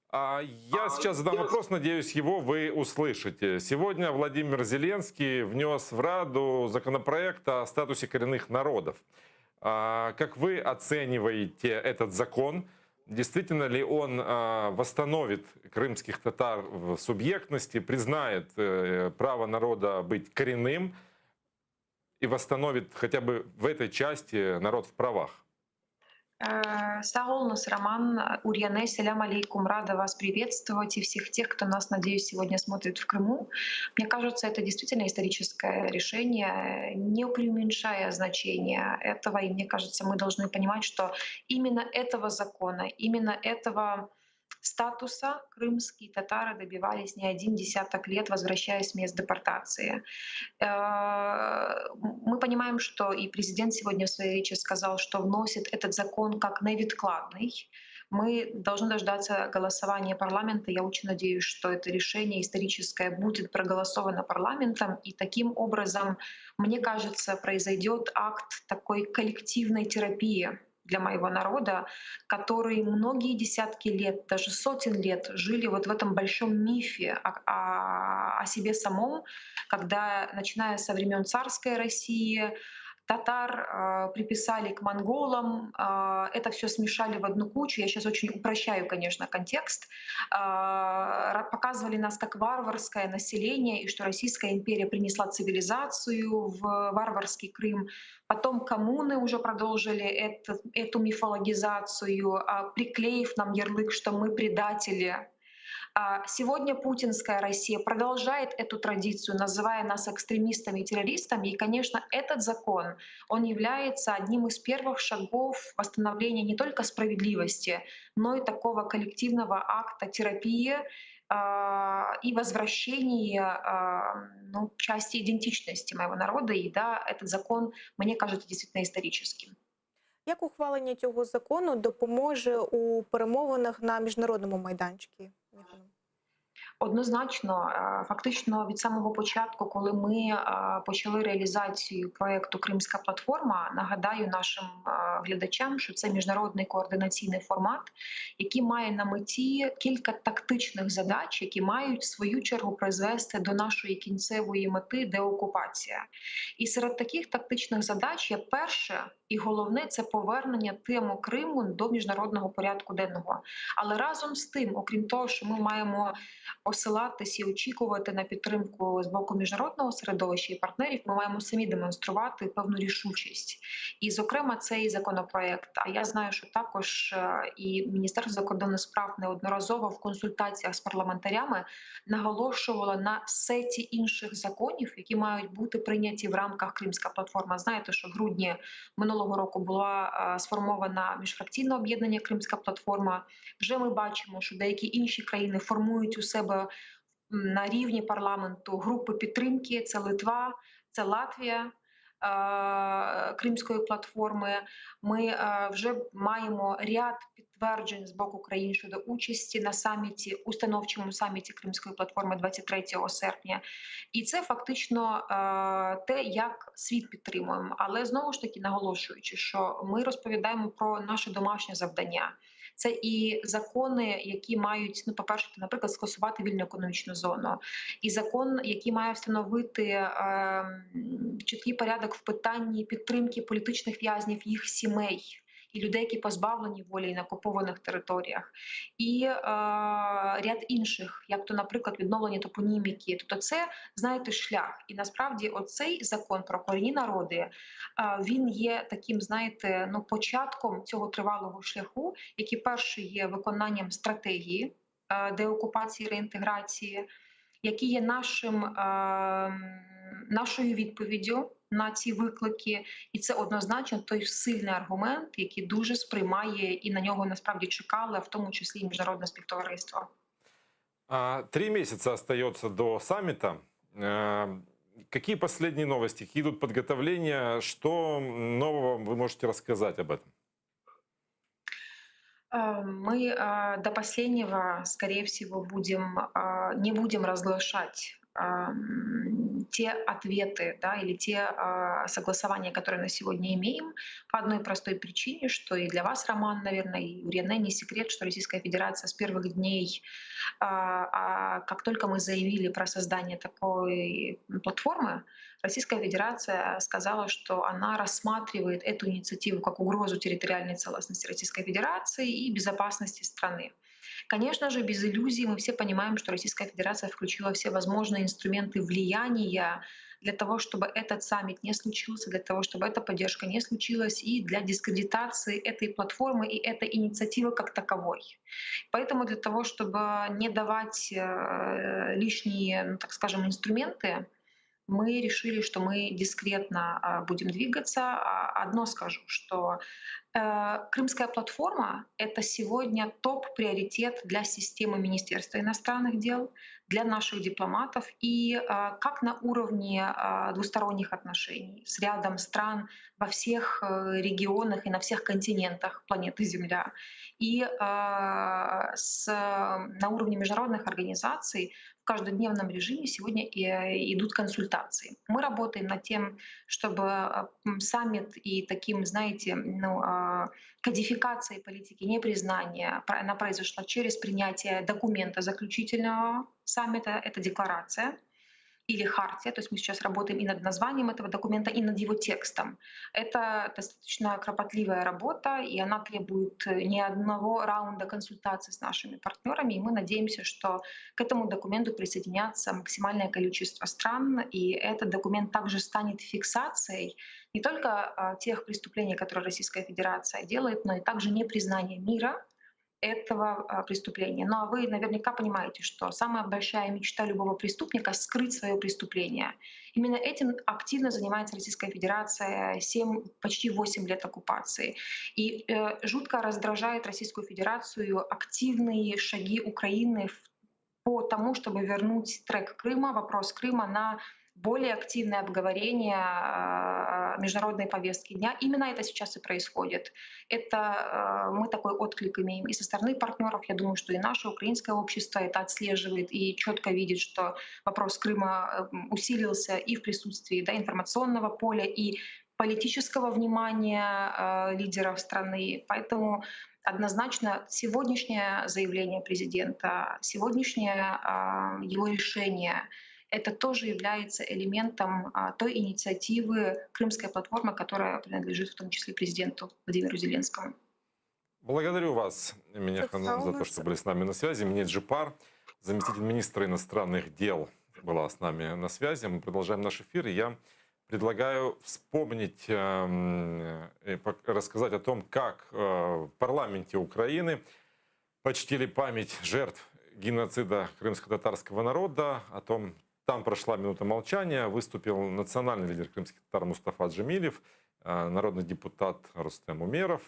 S22: А я сейчас задам вопрос, надеюсь, его вы услышите. Сегодня Владимир Зеленский внес в Раду законопроект о статусе коренных народов. А как вы оцениваете этот закон? Действительно ли он а, восстановит крымских татар в субъектности, признает э, право народа быть коренным и восстановит хотя бы в этой части народ в правах?
S14: Sağ oluñız, Роман, Урьяне, selâm aleyküm, рада вас приветствовать и всех тех, кто нас, надеюсь, сегодня смотрит в Крыму. Мне кажется, это действительно историческое решение, не преуменьшая значение этого. И мне кажется, мы должны понимать, что именно этого закона, именно этого статуса крымские татары добивались не один десяток лет, возвращаясь с мест депортации. Мы понимаем, что и президент сегодня в своей речи сказал, что вносит этот закон как невідкладний. Мы должны дождаться голосования парламента. Я очень надеюсь, что это решение историческое будет проголосовано парламентом. И таким образом, мне кажется, произойдет акт такой коллективной терапии для моего народа, которые многие десятки лет, даже сотен лет жили вот в этом большом мифе о, о, о себе самом, когда, начиная со времен царской России, Татар э, приписали к монголам, э, это все смешали в одну кучу. Я сейчас очень упрощаю, конечно, контекст. Э, показывали нас как варварское население, и что Российская империя принесла цивилизацию в варварский Крым. Потом коммуны уже продолжили это, эту мифологизацию, приклеив нам ярлык, что мы предатели а, сегодня путинская Россия продолжает эту традицию, называя нас экстремистами и террористами. И, конечно, этот закон, он является одним из первых шагов восстановления не только справедливости, но и такого коллективного акта терапии а, и возвращения а, ну, части идентичности моего народа. И да, этот закон, мне кажется, действительно историческим.
S2: Як ухвалення цього закону допоможе у перемовинах на міжнародному майданчику?
S14: Однозначно, е, фактично від самого початку, коли ми е, почали реалізацію проекту Кримська платформа, нагадаю нашим е, глядачам, що це міжнародний координаційний формат, який має на меті кілька тактичних задач, які мають в свою чергу призвести до нашої кінцевої мети деокупація. І серед таких тактичних задач є перше і головне це повернення теми Криму до міжнародного порядку денного. Але разом з тим, окрім того, що ми маємо посилатись і очікувати на підтримку з боку міжнародного середовища і партнерів, ми маємо самі демонструвати певну рішучість. І, зокрема, цей законопроект. А я знаю, що також е, і Міністерство закордонних справ неодноразово в консультаціях з парламентарями наголошувало на сеті інших законів, які мають бути прийняті в рамках Кримська платформа. Знаєте, що в грудні минулого року була е, сформована міжфракційне об'єднання Кримська платформа. Вже ми бачимо, що деякі інші країни формують у себе на рівні парламенту групи підтримки. Це Литва, це Латвія. Е, Кримської платформи ми е, вже маємо ряд підтверджень з боку країн щодо участі на саміті, установчому саміті Кримської платформи 23 серпня, і це фактично е, те, як світ підтримуємо. Але знову ж таки наголошуючи, що ми розповідаємо про наше домашнє завдання. Це і закони, які мають ну, по перше, наприклад, скасувати вільну економічну зону, і закон, який має встановити е, чіткий порядок в питанні підтримки політичних в'язнів їх сімей. І людей, які позбавлені волі на окупованих територіях, і е, ряд інших, як то, наприклад, відновлення топоніміки. Тобто, це знаєте шлях. І насправді, оцей закон про корінні народи е, він є таким, знаєте, ну початком цього тривалого шляху, який перший є виконанням стратегії е, деокупації реінтеграції, який є нашим, е, нашою відповіддю на ці виклики, і це однозначно той сильний аргумент, який дуже сприймає і на нього насправді чекали, в тому числі і міжнародне співтовариство.
S22: Три месяца остается до саммита. Э, какие последние новости? Какие идут подготовления? Что нового вы можете рассказать об этом?
S14: Э, мы э, до последнего, скорее всего, будем, не будем разглашать те ответы да, или те э, согласования, которые на сегодня имеем, по одной простой причине, что и для вас, Роман, наверное, и у Рене не секрет, что Российская Федерация с первых дней, э, э, как только мы заявили про создание такой платформы, Российская Федерация сказала, что она рассматривает эту инициативу как угрозу территориальной целостности Российской Федерации и безопасности страны. Конечно же, без иллюзий мы все понимаем, что Российская Федерация включила все возможные инструменты влияния для того, чтобы этот саммит не случился, для того, чтобы эта поддержка не случилась и для дискредитации этой платформы и этой инициативы как таковой. Поэтому для того, чтобы не давать э, лишние, ну, так скажем, инструменты, мы решили, что мы дискретно а, будем двигаться. А, одно скажу, что э, Крымская платформа — это сегодня топ-приоритет для системы Министерства иностранных дел, для наших дипломатов и э, как на уровне э, двусторонних отношений с рядом стран во всех регионах и на всех континентах планеты Земля, и с, на уровне международных организаций в каждодневном режиме сегодня идут консультации. Мы работаем над тем, чтобы саммит и таким, знаете, ну, кодификацией политики непризнания, она произошла через принятие документа заключительного саммита, это декларация. Или хартия, то есть мы сейчас работаем и над названием этого документа, и над его текстом. Это достаточно кропотливая работа, и она требует не одного раунда консультаций с нашими партнерами, и мы надеемся, что к этому документу присоединятся максимальное количество стран, и этот документ также станет фиксацией не только тех преступлений, которые Российская Федерация делает, но и также непризнание мира этого преступления. Ну а вы наверняка понимаете, что самая большая мечта любого преступника — скрыть свое преступление. Именно этим активно занимается Российская Федерация 7, почти 8 лет оккупации. И жутко раздражает Российскую Федерацию активные шаги Украины по тому, чтобы вернуть трек Крыма, вопрос Крыма на более активное обговорение международной повестки дня. Именно это сейчас и происходит. Это мы такой отклик имеем и со стороны партнеров. Я думаю, что и наше украинское общество это отслеживает и четко видит, что вопрос Крыма усилился и в присутствии, да, информационного поля, и политического внимания лидеров страны. Поэтому однозначно сегодняшнее заявление президента, сегодняшнее его решение — это тоже является элементом той инициативы Крымская платформа, которая принадлежит в том числе президенту Владимиру Зеленскому.
S22: Благодарю вас, Эмине Ханум, за то, что были с нами на связи. Эмине Джеппар, заместитель министра иностранных дел, была с нами на связи. Мы продолжаем наш эфир. И я предлагаю вспомнить, и рассказать о том, как в парламенте Украины почтили память жертв геноцида крымско-татарского народа, о том, там прошла минута молчания, выступил национальный лидер крымских татар Мустафа Джемилев, народный депутат Рустем Умеров.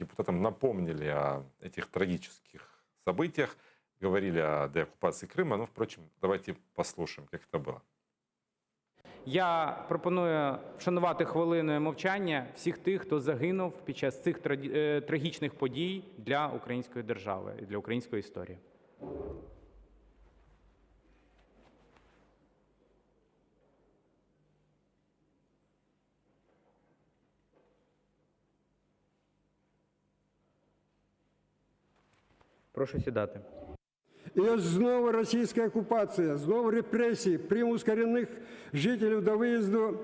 S22: Депутатам напомнили о этих трагических событиях, говорили о деоккупации Крыма. Но, впрочем, давайте послушаем, как это было.
S5: Я пропоную вшанувати хвилиною мовчання всіх тих, хто загинув під час цих трагічних подій для української держави і для української історії. Прошу сідати.
S6: І ось знову російська окупація, знову репресії, примус корінних жителів до виїзду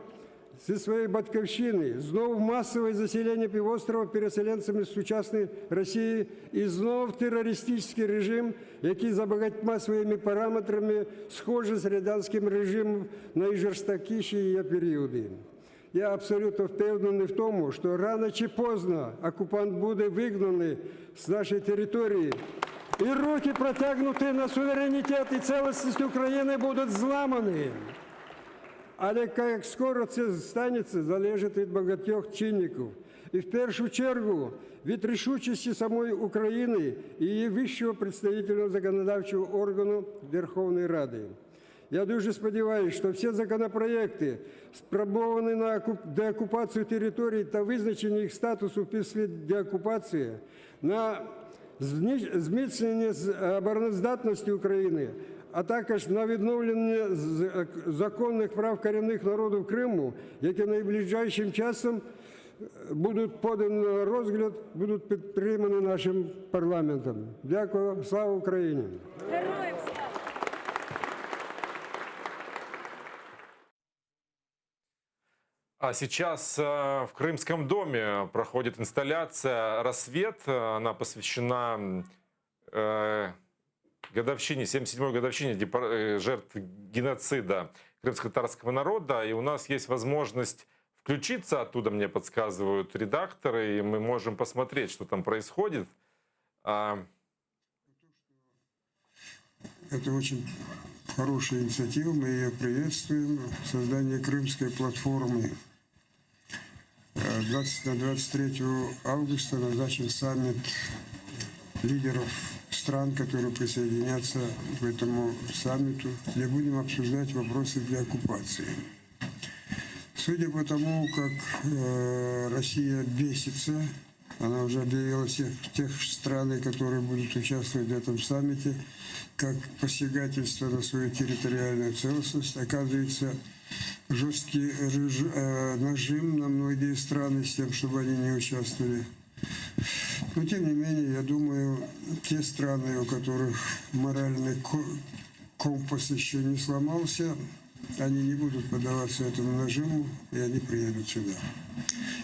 S6: зі своєї батьківщини, знову масове заселення півострова переселенцями з сучасної Росії і знов терористичний режим, який за багатьма своїми параметрами схожий з радянським режимом найжорстокіші її періоди. Я абсолютно впевнений в тому, що рано чи поздно окупант буде вигнаний з нашої території, і руки, протягнуті на суверенітет і цілісність України, будуть зламані. Але як скоро це станеться, залежить від багатьох чинників. І в першу чергу від рішучості самої України і її вищого представительного законодавчого органу Верховної Ради. Я дуже сподіваюся, що всі законопроекти, спрямовані на деокупацію територій та визначення їх статусу після деокупації, на зміцнення обороноздатності України, а також на відновлення законних прав корінних народів Криму, які найближчим часом будуть подані на розгляд, будуть підтримані нашим парламентом. Дякую. Слава Україні!
S15: Героям слава!
S22: А сейчас в Крымском доме проходит инсталляция «Рассвет». Она посвящена годовщине, 77-й годовщине жертв геноцида крымско-татарского народа. И у нас есть возможность включиться оттуда, мне подсказывают редакторы, и мы можем посмотреть, что там происходит.
S6: Это очень хорошая инициатива, мы ее приветствуем. Создание Крымской платформы. На 23 августа назначен саммит лидеров стран, которые присоединятся к этому саммиту, где будем обсуждать вопросы деоккупации. Судя по тому, как Россия бесится, она уже объявила всех тех стран, которые будут участвовать в этом саммите, как посягательство на свою территориальную целостность. Оказывается, жесткий нажим на многие страны с тем, чтобы они не участвовали. Но, тем не менее, я думаю, те страны, у которых моральный компас еще не сломался, Они не будут поддаваться этому нажиму, и они приедут сюда.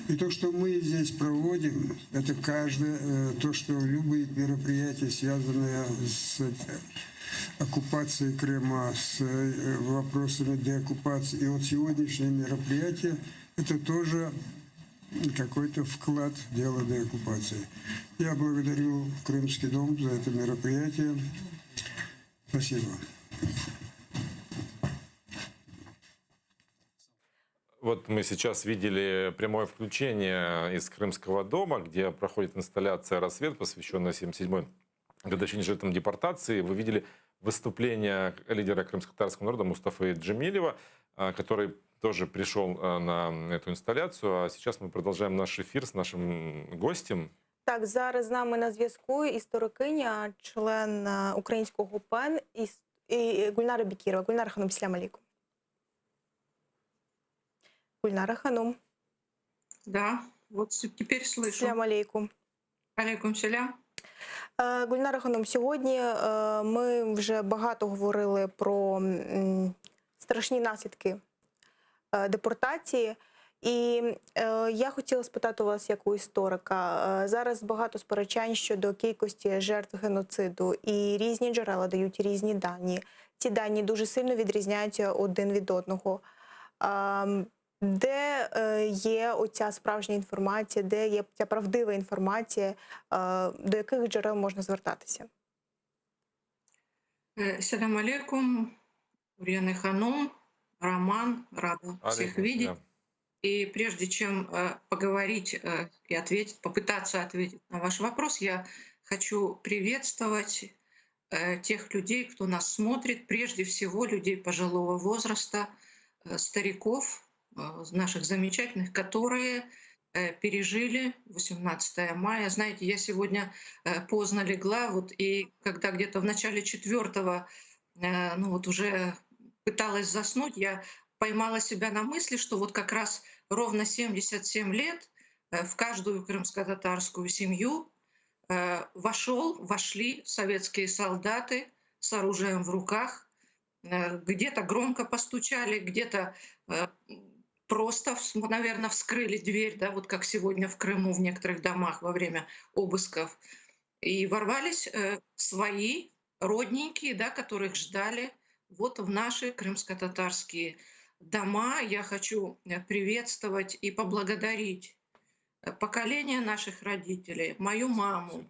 S6: И то, что мы здесь проводим, это каждое, э, то, что любые мероприятия, связанные с оккупацией Крыма, с э, вопросами деоккупации. И вот сегодняшнее мероприятие – это тоже какой-то вклад в дело деоккупации. Я благодарю Крымский дом за это мероприятие. Спасибо.
S22: Вот мы сейчас видели прямое включение из Крымского дома, где проходит инсталляция «Рассвет», посвященная 77-й годовщине жертвам депортации. Вы видели выступление лидера крымско-татарского народа Мустафы Джемилева, а, который тоже пришел а, на эту инсталляцию. А сейчас мы продолжаем наш эфир с нашим гостем.
S2: Так, зараз з нами на зв'язку історикиня, член е, українського ПЕН і, і Гульнара Бекірова. Гульнара Ханум, селям алейкум. Гульнара Ханум.
S15: Да, вот теперь слышу.
S2: Селям алейкум.
S15: Алейкум селям.
S2: Е, Гульнара Ханум, сьогодні е, ми вже багато говорили про страшні наслідки е, депортації. І я хотіла спитати у вас, як у історика, зараз багато сперечань щодо кількості жертв геноциду, і різні джерела дають різні дані. Ці дані дуже сильно відрізняються один від одного. Де е, є оця справжня інформація, де є ця правдива інформація, е, до яких джерел можна звертатися?
S15: Э, Селям алейкум, Урьяне Ханум, Роман, рада всех
S22: Алейкум
S15: видеть.
S22: селям.
S15: И прежде чем э, поговорить э, и ответить, попытаться ответить на ваш вопрос, я хочу приветствовать э, тех людей, кто нас смотрит, прежде всего людей пожилого возраста, э, стариков, наших замечательных, которые э, пережили 18 мая. Знаете, я сегодня э, поздно легла, вот, и когда где-то в начале четвертого, э, ну вот уже пыталась заснуть, я поймала себя на мысли, что вот как раз ровно 77 лет э, в каждую крымско-татарскую семью э, вошел, вошли советские солдаты с оружием в руках, э, где-то громко постучали, где-то э, просто, наверное, вскрыли дверь, да, вот как сегодня в Крыму в некоторых домах во время обысков, и ворвались э, свои родненькие, да, которых ждали вот в наши крымско-татарские дома. Я хочу э, приветствовать и поблагодарить э, поколение наших родителей, мою маму,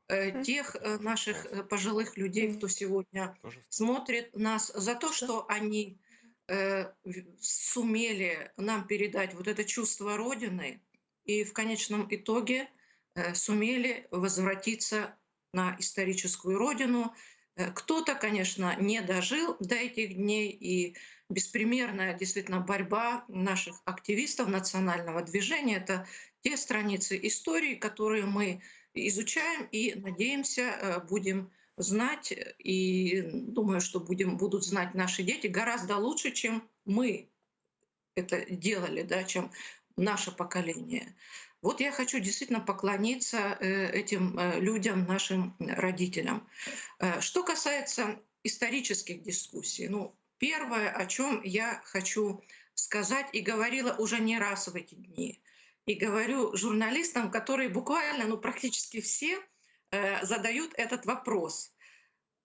S15: э, тех наших пожилых людей, кто сегодня смотрит нас, за то, что они сумели нам передать вот это чувство Родины и в конечном итоге э, сумели возвратиться на историческую родину. Э, Кто-то, конечно, не дожил до этих дней, и беспримерная действительно борьба наших активистов национального движения — это те страницы истории, которые мы изучаем и, надеемся, э, будем знать, и думаю, что будем, будут знать наши дети гораздо лучше, чем мы это делали, да, чем наше поколение. Вот я хочу действительно поклониться э, этим э, людям, нашим родителям. Э, Что касается исторических дискуссий, ну, первое, о чем я хочу сказать и говорила уже не раз в эти дни, и говорю журналистам, которые буквально, ну, практически все задают этот вопрос.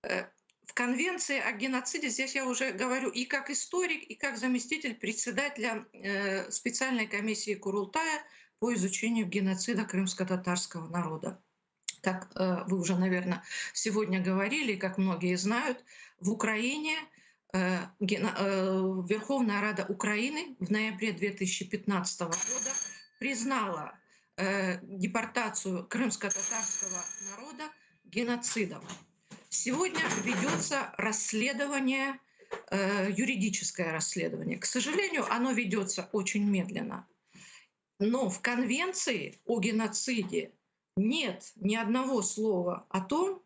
S15: Э, В Конвенции о геноциде, здесь я уже говорю и как историк, и как заместитель председателя э, специальной комиссии Курултая по изучению геноцида крымско-татарского народа. Как э, вы уже, наверное, сегодня говорили, как многие знают, в Украине Верховная Рада Украины в ноябре 2015 года признала депортацию крымско-татарского народа геноцидом. Сегодня ведется расследование, э, юридическое расследование. К сожалению, оно ведется очень медленно. Но в Конвенции о геноциде нет ни одного слова о том,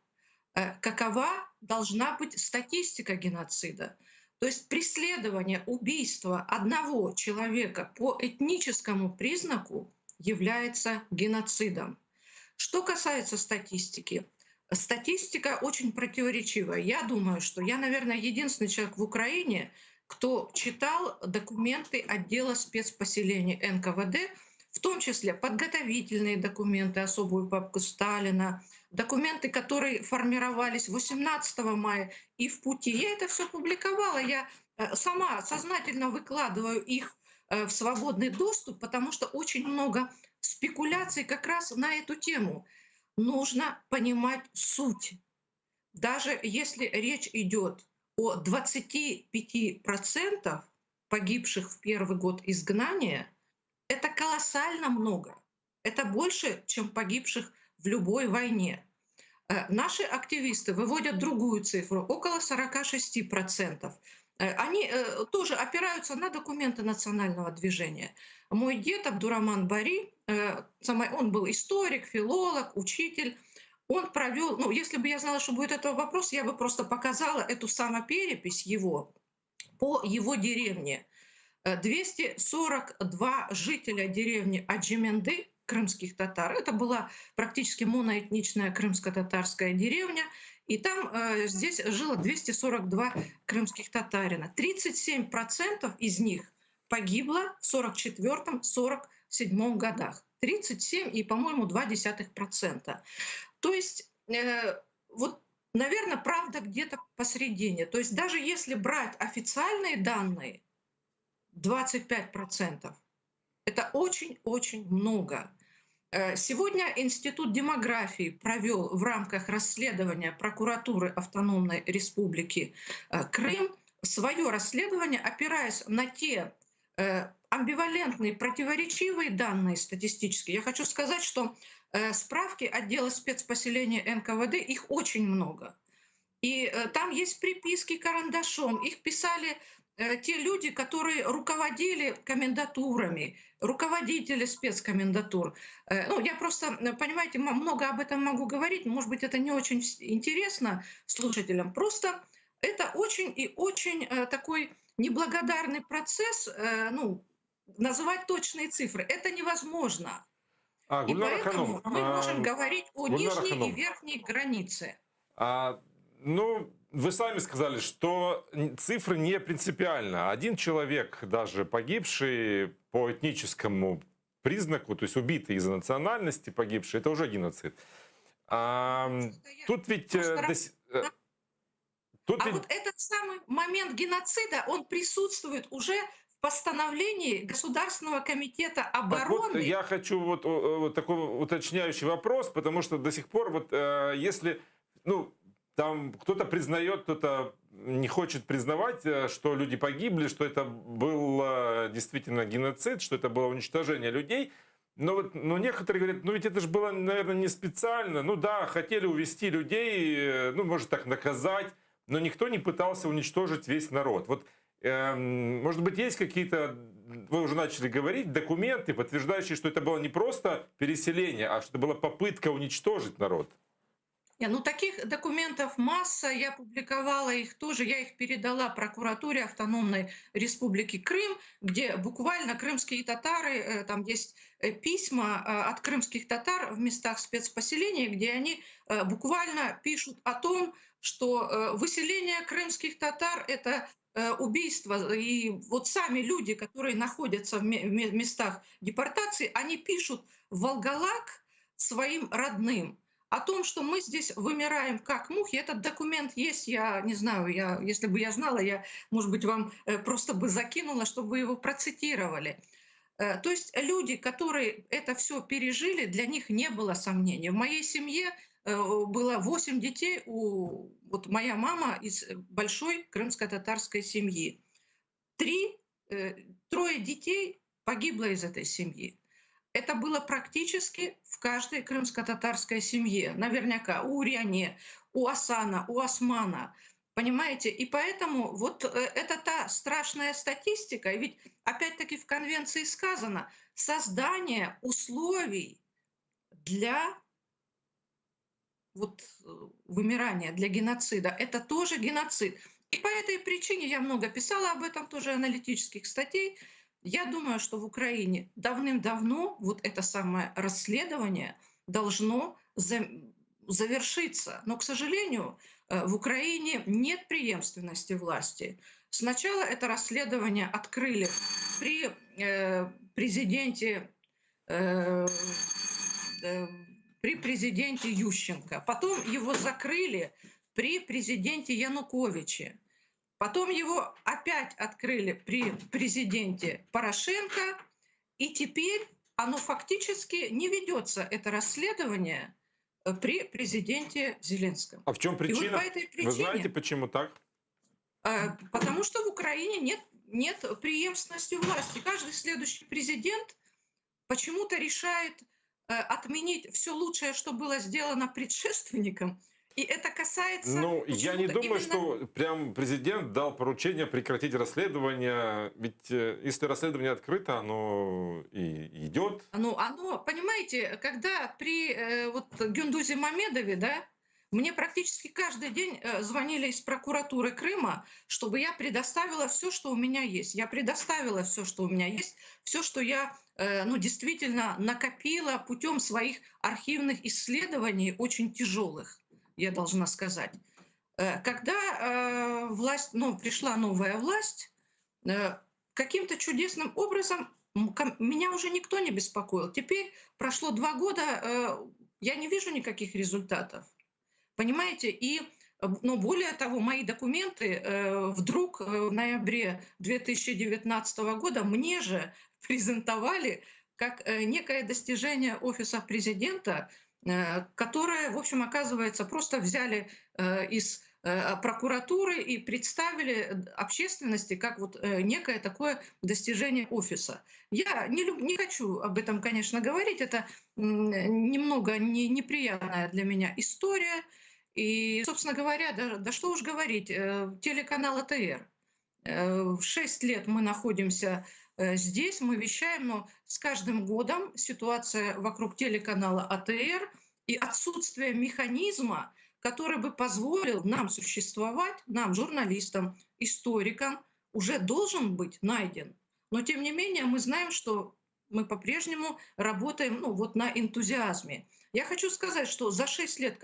S15: э, какова должна быть статистика геноцида. То есть преследование, убийство одного человека по этническому признаку является геноцидом. Что касается статистики, статистика очень противоречивая. Я думаю, что я, наверное, единственный человек в Украине, кто читал документы отдела спецпоселений НКВД, в том числе подготовительные документы, особую папку Сталина, документы, которые формировались 18 мая и в пути. Я это все публиковала, я э, сама сознательно выкладываю их э, в свободный доступ, потому что очень много спекуляций как раз на эту тему. Нужно понимать суть. Даже если речь идет о 25% погибших в первый год изгнания, это колоссально много. Это больше, чем погибших в любой войне. Э, наши активисты выводят другую цифру, около 46%. Э, они э, тоже опираются на документы национального движения. Мой дед Абдураман Бари, он был историк, филолог, учитель. Он провел, ну, если бы я знала, что будет этот вопрос, я бы просто показала эту самоперепись его по его деревне. 242 жителя деревни Аджименды, крымских татар. Это была практически моноэтничная крымско-татарская деревня. И там э, здесь жило 242 крымских татарина. 37% из них погибло в 44-47 годах. 37 и, по-моему, 2%. То есть, э, вот, наверное, правда где-то посередине. То есть даже если брать официальные данные, 25%, это очень-очень много. Э, сегодня Институт демографии провел в рамках расследования прокуратуры Автономной Республики э, Крым свое расследование, опираясь на те э, амбивалентные, противоречивые данные статистические. Я хочу сказать, что справки отдела спецпоселения НКВД, их очень много. И там есть приписки карандашом, их писали те люди, которые руководили комендатурами, руководители спецкомендатур. Э, ну, я просто, э, понимаете, много об этом могу говорить, может быть, это не очень интересно слушателям. Просто это очень и очень такой неблагодарный процесс, ну, называть точные цифры. Это невозможно.
S22: А,
S15: и поэтому Ханум, мы можем а, говорить о Гульнара нижней Ханум. и верхней границе.
S22: А, ну, вы сами сказали, что цифры не принципиально. Один человек, даже погибший по этническому признаку, то есть убитый из-за национальности погибший, это уже геноцид. А, тут ведь... Э, до... Э,
S15: тут а ведь... вот этот самый момент геноцида, он присутствует уже в постановлении Государственного комитета обороны.
S22: Так вот, я хочу вот, вот такой уточняющий вопрос, потому что до сих пор вот э, если ну, там кто-то признает, кто-то не хочет признавать, э, что люди погибли, что это был э, действительно геноцид, что это было уничтожение людей. Но вот, но некоторые говорят, ну ведь это же было, наверное, не специально. Ну да, хотели увести людей, э, ну, может так наказать, но никто не пытался уничтожить весь народ. Вот, эм, может быть, есть какие-то, вы уже начали говорить, документы, подтверждающие, что это было не просто переселение, а что это была попытка уничтожить народ?
S15: Не, ну таких документов масса, я публиковала их тоже, я их передала прокуратуре Автономной Республики Крым, где буквально крымские татары, э, там есть э, письма э, от крымских татар в местах спецпоселения, где они буквально пишут о том, что выселение крымских татар — это убийство. И вот сами люди, которые находятся в местах депортации, они пишут в Волголаг своим родным о том, что мы здесь вымираем как мухи. Этот документ есть, я не знаю, я, если бы я знала, я, может быть, вам э, просто бы закинула, чтобы вы его процитировали. Э, то есть люди, которые это все пережили, для них не было сомнений. В моей семье э, было 8 детей, у, вот моя мама из большой крымско-татарской семьи. Три, трое детей погибло из этой семьи. Это было практически в каждой крымско-татарской семье. Наверняка у Уряне, у Асана, у Османа. Понимаете? И поэтому вот э, это та страшная статистика. И ведь опять-таки в конвенции сказано, создание условий для вот э, вымирания, для геноцида, это тоже геноцид. И по этой причине я много писала об этом тоже аналитических статей, я думаю, что в Украине давным-давно вот это самое расследование должно завершиться. Но, к сожалению, э, в Украине нет преемственности власти. Сначала это расследование открыли при э, президенте э, э, при президенте Ющенко. Потом его закрыли при президенте Януковиче. Потом его опять открыли при президенте Порошенко. И теперь оно фактически не ведется, это расследование, э, при президенте Зеленском.
S22: А в чем
S15: И вот
S22: причина?
S15: по этой
S22: Вы
S15: причине,
S22: знаете, почему так?
S15: э, потому что в Украине нет, нет преемственности власти. Каждый следующий президент почему-то решает э, отменить все лучшее, что было сделано предшественником. И это касается...
S22: Ну, я не
S15: почему-то
S22: думаю,
S15: именно-
S22: что прям президент дал поручение прекратить расследование. Ведь э, если расследование открыто, оно и идет.
S15: Ну, оно, понимаете, когда при э, вот Гюндузе Мамедове, да, мне практически каждый день э, звонили из прокуратуры Крыма, чтобы я предоставила все, что у меня есть. Я предоставила все, что у меня есть, все, что я, э, ну, действительно накопила путем своих архивных исследований, очень тяжелых, я должна сказать. Э, Когда э, власть, ну, пришла новая власть, э, каким-то чудесным образом м, ко- меня уже никто не беспокоил. Теперь прошло два года, э, я не вижу никаких результатов. Понимаете? И, э, но более того, мои документы э, вдруг э, в ноябре 2019 года мне же презентовали как э, некое достижение офиса президента, э, которое, в общем, оказывается, просто взяли э, из э, прокуратуры и представили общественности как вот э, некое такое достижение офиса. Я не, люб- не хочу об этом, конечно, говорить, это м, немного не- неприятная для меня история. И, собственно говоря, да, да что уж говорить, э, телеканал АТР. Э, Шесть лет мы находимся э, здесь, мы вещаем, но с каждым годом ситуация вокруг телеканала АТР и отсутствие механизма, который бы позволил нам существовать, нам, журналистам, историкам, уже должен быть найден. Но тем не менее мы знаем, что мы по-прежнему работаем ну, вот на энтузиазме. Я хочу сказать, что за 6 лет,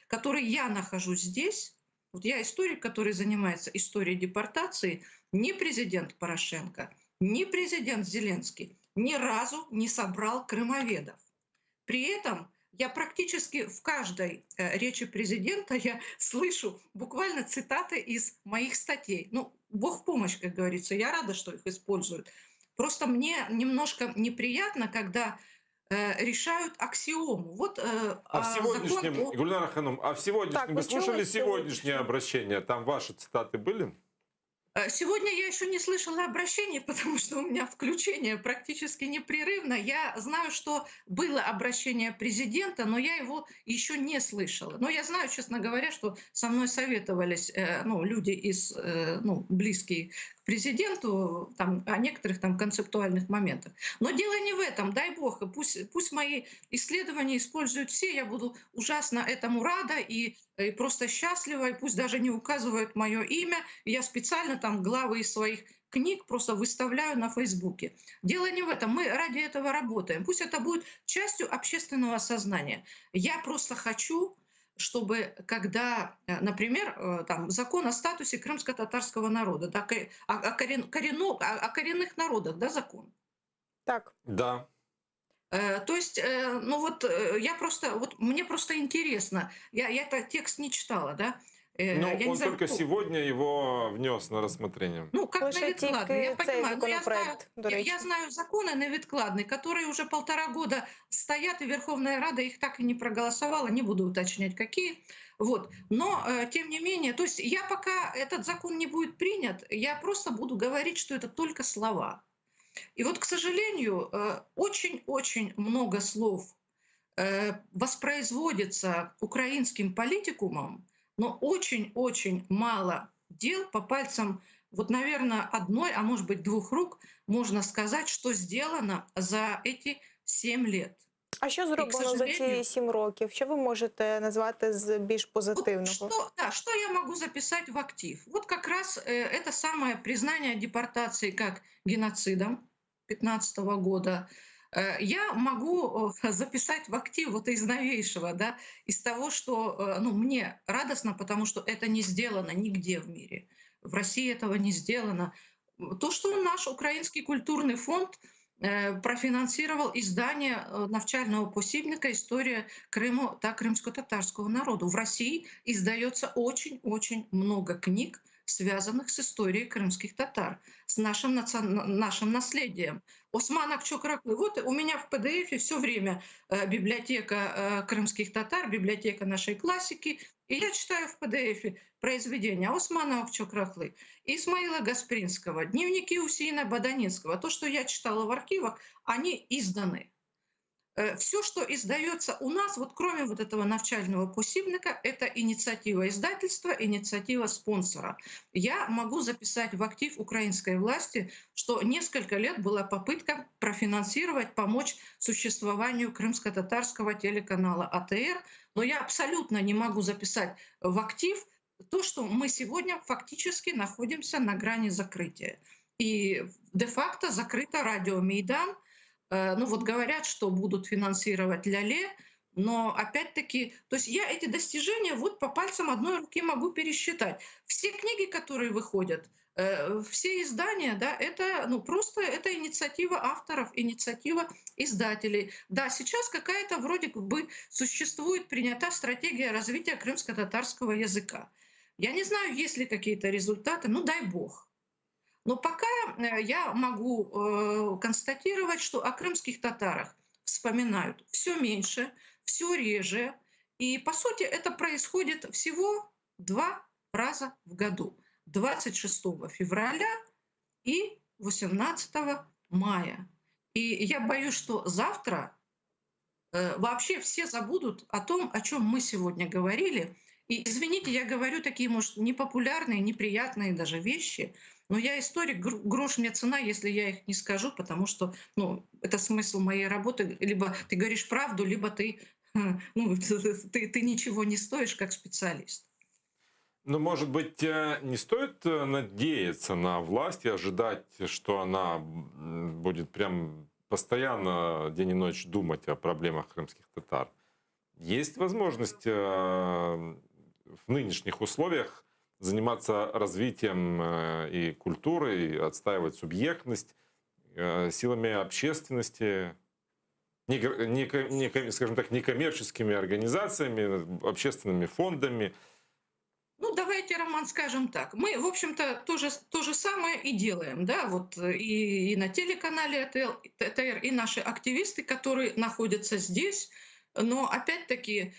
S15: которые я нахожусь здесь, вот я историк, который занимается историей депортации, ни президент Порошенко, ни президент Зеленский ни разу не собрал крымоведов. При этом я практически в каждой э, речи президента я слышу буквально цитаты из моих статей. Ну, бог в помощь, как говорится, я рада, что их используют. Просто мне немножко неприятно, когда э, решают аксиому. Вот, э,
S22: А в
S15: а, закон
S22: сегодняшнем,
S15: о-
S22: Гульнара Ханум, а в сегодняшнем,
S2: Так,
S22: вы
S2: вы чули
S22: слушали
S2: сегодняшнее?
S22: сегодняшнее обращение? Там ваши цитаты были?
S15: Э, Сегодня я еще не слышала обращений, потому что у меня включение практически непрерывно. Я знаю, что было обращение президента, но я его еще не слышала. Но я знаю, честно говоря, что со мной советовались э, ну, люди из, э, ну, близкие к президенту там, о некоторых там концептуальных моментах. Но дело не в этом, дай бог, и пусть, пусть мои исследования используют все, я буду ужасно этому рада и, и просто счастлива, и пусть даже не указывают мое имя, я специально там главы из своих книг просто выставляю на Фейсбуке. Дело не в этом, мы ради этого работаем. Пусть это будет частью общественного сознания. Я просто хочу, чтобы когда, э, например, э, там, закон о статусе крымско-татарского народа, да, ко- о, о корен- коренно- о- о коренных народах, да, закон.
S2: Так.
S22: Да.
S15: Э, То есть, э, ну вот э, я просто, вот мне просто интересно, я, я этот текст не читала, да? Э,
S22: Ну,
S15: я не
S22: он
S15: знаю,
S22: только
S15: кто-
S22: сегодня его внес на рассмотрение.
S15: Ну, как
S2: Лише
S15: невідкладний, я
S2: тільки цей
S15: понимаю. Но я знаю,
S2: законопроект, до
S15: я,
S2: речі.
S15: я знаю законы невідкладные, которые уже полтора года стоят, и Верховная Рада их так и не проголосовала, не буду уточнять, какие. Вот. Но, э, тем не менее, то есть я пока этот закон не будет принят, я просто буду говорить, что это только слова. И вот, к сожалению, э, очень-очень много слов э, воспроизводится украинским политикумом, но очень-очень мало дел по пальцам, вот, наверное, одной, а может быть двух рук можно сказать, что сделано за эти семь лет.
S2: А що
S15: І, к
S2: зроблено за ці
S15: сожалению,
S2: сім років? Що ви можете назвати з більш позитивного?
S15: Что, да, что я могу записать в актив? Вот как раз э, это самое признание депортации как геноцидом 2015 года. Э, я могу э, записать в актив вот из новейшего, да, из того, что э, ну, мне радостно, потому что это не сделано нигде в мире. В России этого не сделано. То, что наш Украинский культурный фонд э, профинансировал издание э, навчального посібника «История Крыма та крымско-татарского народа». В России издается очень-очень много книг, связанных с историей крымских татар, с нашим, нашим наследием. Осман Акчокраклы. Вот у меня в PDF все время э, библиотека э, крымских татар, библиотека нашей классики. И я читаю в PDF произведения Османа Акчокраклы, Исмаила Гаспринского, дневники Усеина Баданинского. То, что я читала в архивах, они изданы. Э, Все, что издается у нас, вот кроме вот этого навчального посібника, это инициатива издательства, инициатива спонсора. Я могу записать в актив украинской власти, что несколько лет была попытка профинансировать, помочь существованию крымско-татарского телеканала АТР, но я абсолютно не могу записать в актив то, что мы сегодня фактически находимся на грани закрытия. И де-факто закрыто радио «Мейдан», Э, ну вот говорят, что будут финансировать Ляле, но опять-таки, то есть я эти достижения вот по пальцам одной руки могу пересчитать. Все книги, которые выходят, э, все издания, да, это ну, просто это инициатива авторов, инициатива издателей. Да, сейчас какая-то вроде бы существует, принята стратегия развития крымско-татарского языка. Я не знаю, есть ли какие-то результаты, ну дай бог. Но пока э, я могу э, констатировать, что о крымских татарах вспоминают все меньше, все реже. И, по сути, это происходит всего два раза в году. 26 февраля и 18 мая. И я боюсь, что завтра э, вообще все забудут о том, о чем мы сегодня говорили. И, извините, я говорю такие, может, непопулярные, неприятные даже вещи, но я историк, грош мне цена, если я их не скажу, потому что ну, это смысл моей работы. Либо ты говоришь правду, либо ты, ну, ты, ты ничего не стоишь как специалист.
S22: Но, может быть, э, не стоит э, надеяться на власть и ожидать, что она будет прям постоянно день и ночь думать о проблемах крымских татар. Есть возможность э, в нынешних условиях заниматься развитием э, и культуры, и отстаивать субъектность э, силами общественности, не, не, не, скажем так, некоммерческими организациями, общественными фондами.
S15: Ну, давайте, Роман, скажем так. Мы, в общем-то, то же, то же самое и делаем, да, вот э, и, и на телеканале АТР, и наши активисты, которые находятся здесь, но опять-таки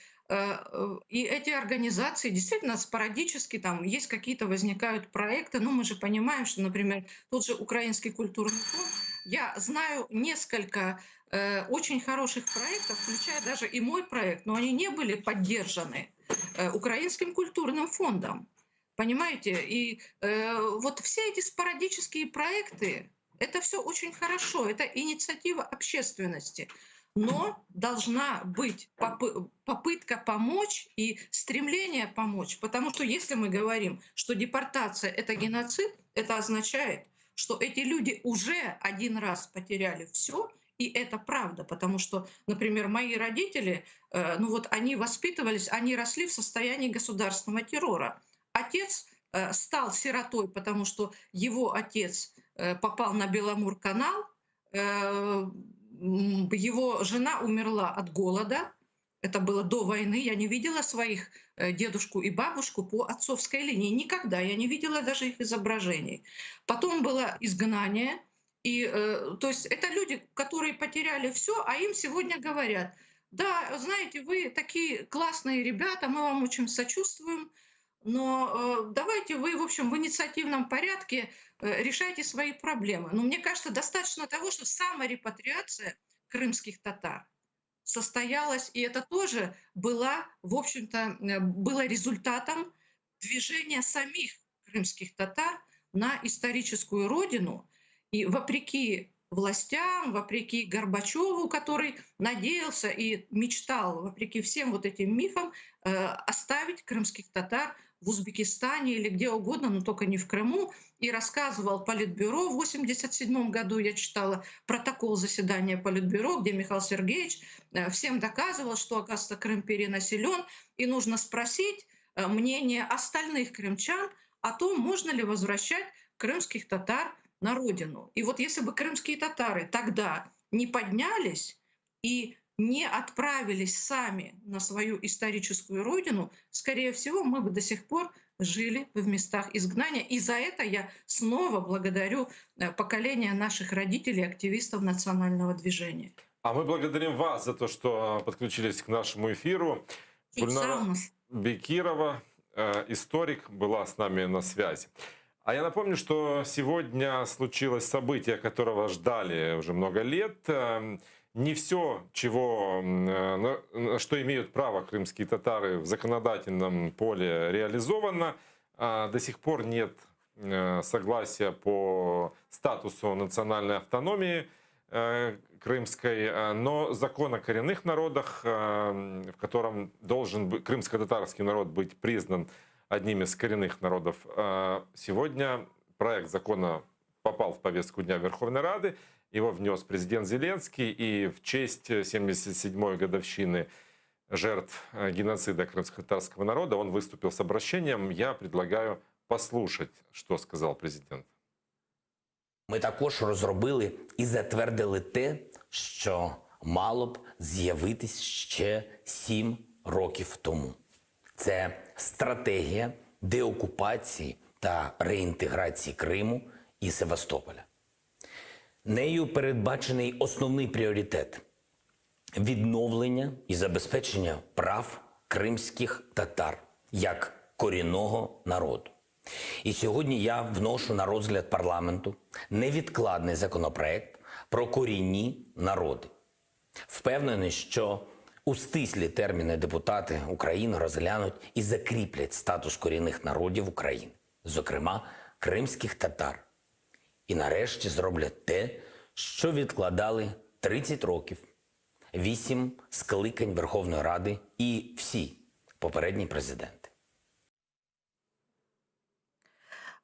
S15: и эти организации действительно спорадически там есть какие-то возникают проекты, но мы же понимаем, что, например, тот же Украинский культурный фонд, я знаю несколько э, очень хороших проектов, включая даже и мой проект, но они не были поддержаны э, Украинским культурным фондом. Понимаете? И э, вот все эти спорадические проекты, это все очень хорошо, это инициатива общественности но должна быть попытка помочь и стремление помочь. Потому что если мы говорим, что депортация — это геноцид, это означает, что эти люди уже один раз потеряли все, и это правда, потому что, например, мои родители, э, ну вот они воспитывались, они росли в состоянии государственного террора. Отец э, стал сиротой, потому что его отец э, попал на Беломур-канал, его жена умерла от голода. Это было до войны. Я не видела своих э, дедушку и бабушку по отцовской линии. Никогда я не видела даже их изображений. Потом было изгнание. И, э, то есть это люди, которые потеряли все, а им сегодня говорят, да, знаете, вы такие классные ребята, мы вам очень сочувствуем, но э, давайте вы, в общем, в инициативном порядке э, решайте свои проблемы. Но мне кажется, достаточно того, что саморепатриация крымских татар состоялась, и это тоже было, в общем-то, э, было результатом движения самих крымских татар на историческую родину. И вопреки властям, вопреки Горбачеву, который надеялся и мечтал, вопреки всем вот этим мифам, оставить крымских татар в Узбекистане или где угодно, но только не в Крыму, и рассказывал Политбюро в 1987 году, я читала протокол заседания Политбюро, где Михаил Сергеевич э, всем доказывал, что, оказывается, Крым перенаселен, и нужно спросить э, мнение остальных крымчан. о том, можно ли возвращать крымских татар на родину. И вот если бы крымские татары тогда не поднялись и не отправились сами на свою историческую родину, скорее всего, мы бы до сих пор жили в местах изгнания. И за это я снова благодарю э, поколение наших родителей, активистов национального движения.
S22: А мы благодарим вас за то, что подключились к нашему эфиру. Гульнара Бекирова, э, историк, была с нами на связи. А я напомню, что сегодня случилось событие, которого ждали уже много лет. Эм, не все, чего, э, что имеют право крымские татары в законодательном поле реализовано. А, до сих пор нет э, согласия по статусу национальной автономии э, крымской, но закон о коренных народах, в котором должен крымско-татарский народ быть признан одним из коренных народов, сегодня проект закона попал в повестку дня Верховной Рады. Его внес президент Зеленский, и в честь 77-й годовщины жертв э, геноцида крымско-татарского народа он выступил с обращением. Я предлагаю послушать, что сказал президент.
S12: Ми також розробили і затвердили те, що мало б з'явитись ще сім років тому. Це стратегія деокупації та реінтеграції Криму і Севастополя. Нею передбачений основний пріоритет відновлення і забезпечення прав кримських татар як корінного народу. І сьогодні я вношу на розгляд парламенту невідкладний законопроект про корінні народи. Впевнений, що у стислі терміни депутати України розглянуть і закріплять статус корінних народів України, зокрема кримських татар і нарешті зроблять те, що відкладали 30 років, вісім скликань Верховної Ради і всі попередні президенти.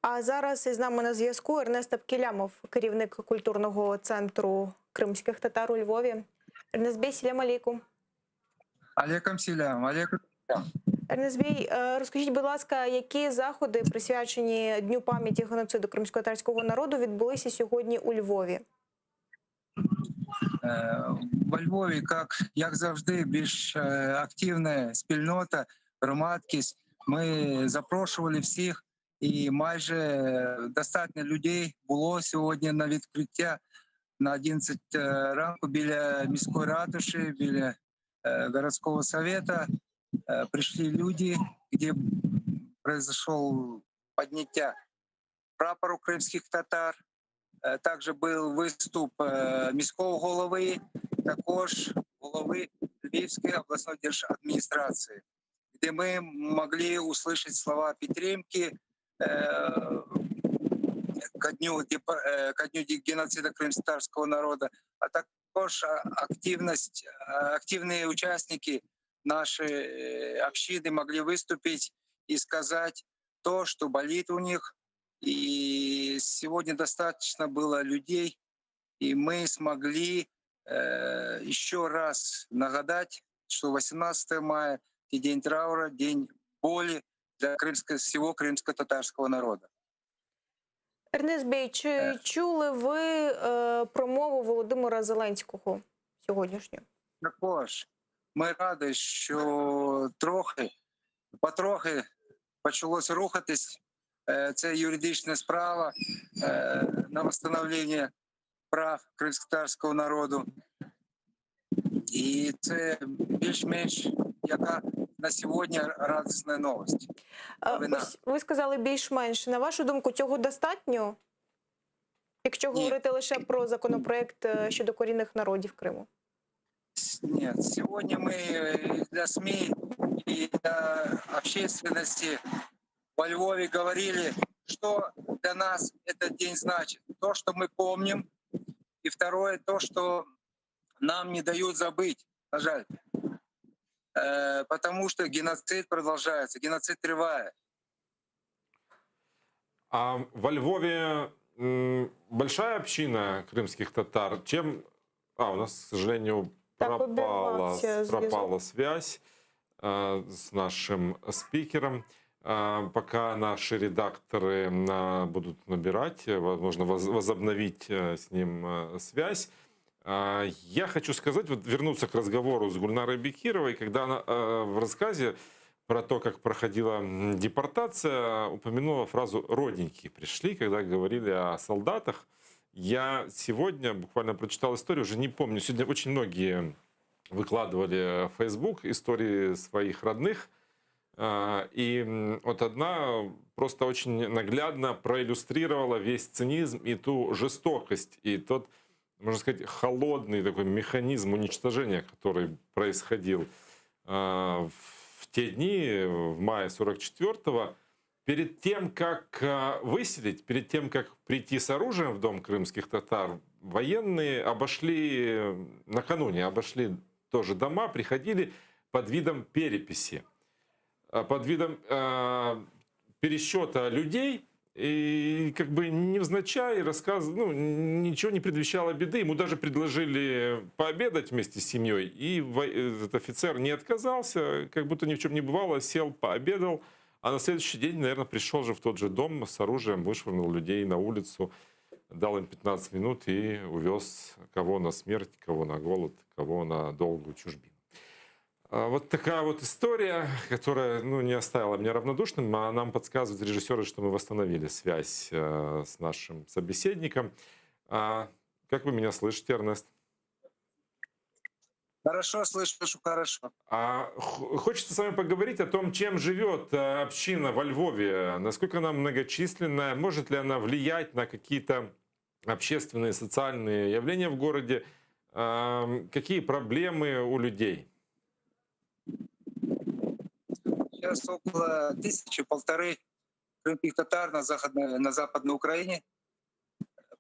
S2: А зараз із нами на зв'язку Ернест Абкілямов, керівник культурного центру кримських татар у Львові. Ернест Бей, селям алейкум.
S17: Алейкум селям, алейкум селям.
S2: Ернест Бей, е, розкажіть, будь ласка, які заходи, присвячені Дню пам'яті геноциду кримськотатарського народу, відбулися сьогодні у Львові?
S17: Е, во Львові, як, як завжди, більш е, активна спільнота, громадськість. Ми запрошували всіх, і майже достатньо людей було сьогодні на відкриття на 11 ранку біля міської ратуші, біля городского совета. Пришли люди, где произошел подняття прапору кримських татар. Также був виступ міського голови, також голови Львівської обласної держадміністрації, де ми могли услышать слова підтримки ко дню, ко дню геноцида крымско-татарского народа, а також активность, активные участники нашей общины могли выступить и сказать то, что болит у них. И сегодня достаточно было людей, и мы смогли э, еще раз нагадать, что 18 мая — это день траура, день боли для крымско, всего крымско-татарского народа.
S2: Ернест Бей, чи чули ви е, промову Володимира Зеленського сьогоднішню?
S17: Також ми раді, що трохи, потрохи почалось рухатись. Це юридична справа на восстановлення прав кримськотатарського народу. І це більш-менш яка на сьогодні радісна новость.
S2: Новина. Ось ви сказали більш-менш. На вашу думку, цього достатньо? Якщо Ні. говорити лише про законопроект щодо корінних народів Криму?
S17: Нет, сегодня мы для СМИ и для общественности во Львове говорили, что для нас этот день значит. То, что мы помним, и второе, то, что нам не дают забыть, на жаль. Потому что геноцид продолжается, геноцид триває.
S22: А во Львове большая община крымских татар. Чем... А, у нас, к сожалению, пропала, пропала связь э, с нашим спикером. Пока наши редакторы будут набирать, возможно, возобновить э, с ним э, связь. Я хочу сказать, вот вернуться к разговору с Гульнарой Бекировой, когда она э, в рассказе про то, как проходила депортация, упомянула фразу «родненькие пришли», когда говорили о солдатах. Я сегодня буквально прочитал историю, уже не помню, сегодня очень многие выкладывали в Facebook истории своих родных, а, и вот одна просто очень наглядно проиллюстрировала весь цинизм и ту жестокость, и тот, можно сказать, холодный такой механизм уничтожения, который происходил а, в те дни, в мае 44-го, перед тем, как а, выселить, перед тем, как прийти с оружием в дом крымских татар, военные обошли, накануне обошли тоже дома, приходили под видом переписи, а, под видом э, пересчета людей, и как бы невзначай рассказ, ну, ничего не предвещало беды. Ему даже предложили пообедать вместе с семьей, и этот офицер не отказался, как будто ни в чем не бывало, сел, пообедал, а на следующий день, наверное, пришел же в тот же дом с оружием, вышвырнул людей на улицу, дал им 15 минут и увез кого на смерть, кого на голод, кого на долгую чужбину. А, вот такая вот история, которая ну, не оставила меня равнодушным, а нам подсказывают режиссеры, что мы восстановили связь э, с нашим собеседником. А, как вы меня слышите, Эрнест?
S17: Хорошо, слышу, хорошо.
S22: А, хочется с вами поговорить о том, чем живет э, община во Львове, насколько она многочисленная, может ли она влиять на какие-то общественные, социальные явления в городе, какие проблемы у людей?
S17: Сейчас около тысячи, полторы крымских татар на, западной, на Западной Украине.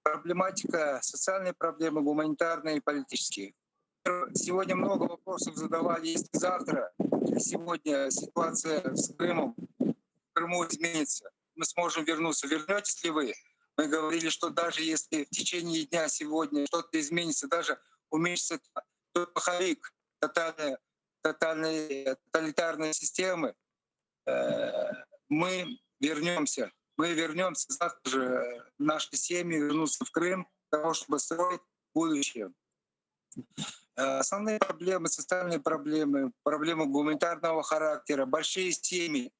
S17: Проблематика, социальные проблемы, гуманитарные и политические. Сегодня много вопросов задавали, если завтра или сегодня ситуация с Крымом в Крыму изменится, мы сможем вернуться. Вернетесь ли вы? Мы говорили, что даже если в течение дня сегодня что-то изменится, даже уменьшится тот маховик тотальной, тотальной, тоталитарной системы, э, мы вернемся. Мы вернемся завтра же, наши семьи вернутся в Крым для того, чтобы строить будущее. Э, основные проблемы, социальные проблемы, проблемы гуманитарного характера, большие семьи.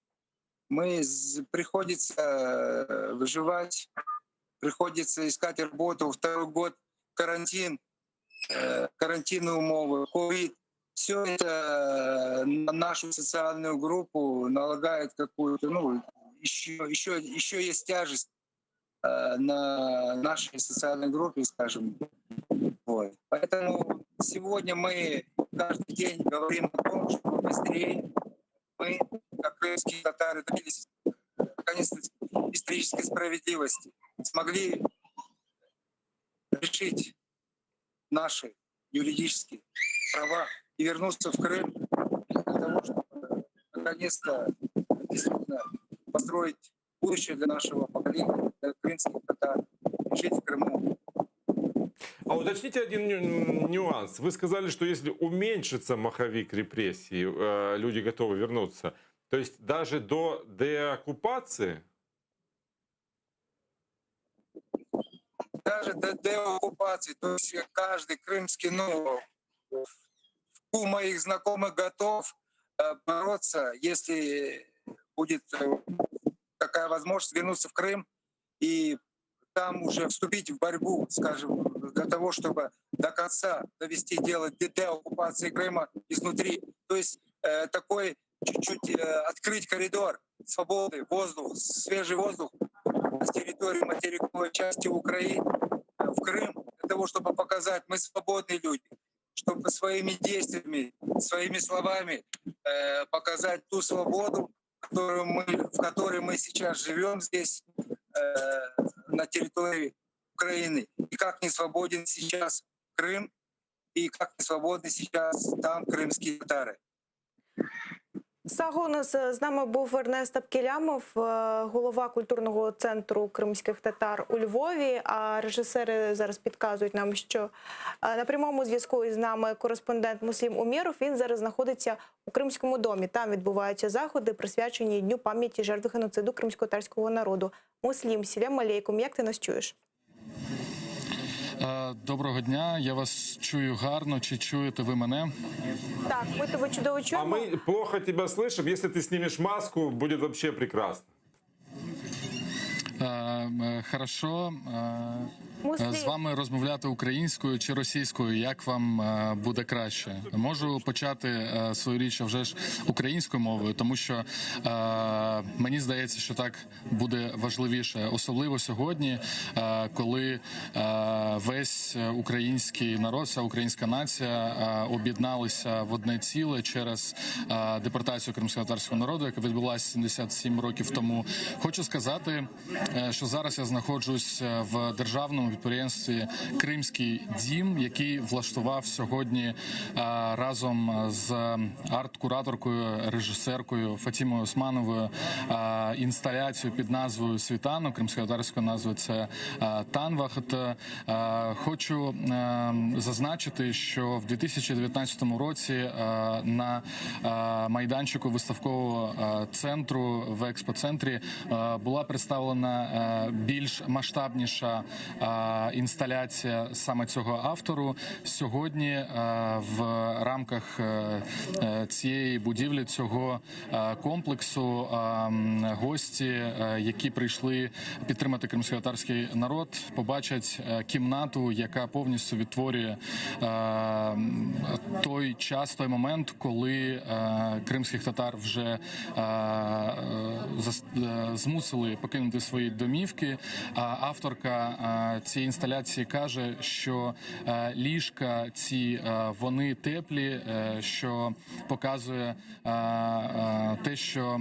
S17: Мы приходится э, выживать, приходится искать работу. Второй год карантин, э, карантинные умови, ковид. Все это на нашу социальную группу налагает какую-то, ну, еще, еще, еще есть тяжесть на нашей социальной группе, скажем. Вот. Поэтому сегодня мы каждый день говорим о том, что быстрее мы, как крымские татары, добились наконец-то исторической справедливости, смогли решить наши юридические права и вернуться в Крым для того, чтобы наконец-то действительно построить будущее для нашего поколения, для крымских татар, жить в Крыму.
S22: А уточните один нюанс. Вы сказали, что если уменьшится маховик репрессий, э, люди готовы вернуться. То есть даже до деоккупации?
S17: Даже до деоккупации. То есть каждый крымский, ну, у моих знакомых готов э, бороться, если будет э, такая возможность вернуться в Крым и там уже вступить в борьбу, скажем, для того, чтобы до конца довести дело до деоккупации Крыма изнутри. То есть э, такой чуть-чуть э, открыть коридор свободы, воздух, свежий воздух с территории материковой части Украины э, в Крым, для того, чтобы показать, мы свободные люди, чтобы своими действиями, своими словами э, показать ту свободу, которую мы, в которой мы сейчас живем здесь, э, на территории Украины. И как не свободен сейчас Крым, и как не свободны сейчас там крымские татары.
S2: Sağ oluñız. З нами був Ернест Абкелямов, голова культурного центру кримських татар у Львові. А режисери зараз підказують нам, що на прямому зв'язку із нами кореспондент Муслім Умєров. Він зараз знаходиться у Кримському домі. Там відбуваються заходи, присвячені Дню пам'яті жертв геноциду кримськотатарського народу. Муслім, селям алейкум, як ти нас чуєш?
S16: Доброго дня, я вас чую гарно. Чи чуєте ви мене?
S2: Так, ми тебе чудово
S22: А
S2: чуємо.
S22: мы плохо тебя слышим. Если ты снимешь маску, будет вообще прекрасно.
S16: Хорошо.
S2: Муслім.
S16: З вами розмовляти українською чи російською, як вам буде краще? Можу почати свою річ вже ж українською мовою, тому що мені здається, що так буде важливіше, особливо сьогодні, коли весь український народ, вся українська нація об'єдналися в одне ціле через депортацію кримськотатарського народу, яка відбулася 77 років тому. Хочу сказати, що зараз я знаходжусь в державному підприємстві Кримський дім, який влаштував сьогодні разом з арт-кураторкою, режисеркою Фатімою Османовою інсталяцію під назвою Світанок. Кримськотатарською назвою це Танвахт. Хочу зазначити, що в 2019 році на майданчику виставкового центру в експоцентрі була представлена більш масштабніша інсталяція саме цього автору. Сьогодні в рамках цієї будівлі, цього комплексу гості, які прийшли підтримати кримськотатарський народ, побачать кімнату, яка повністю відтворює той час, той момент, коли кримських татар вже змусили покинути свої домівки. Авторка цієї інсталяції каже, що ліжка ці, вони теплі, що показує те, що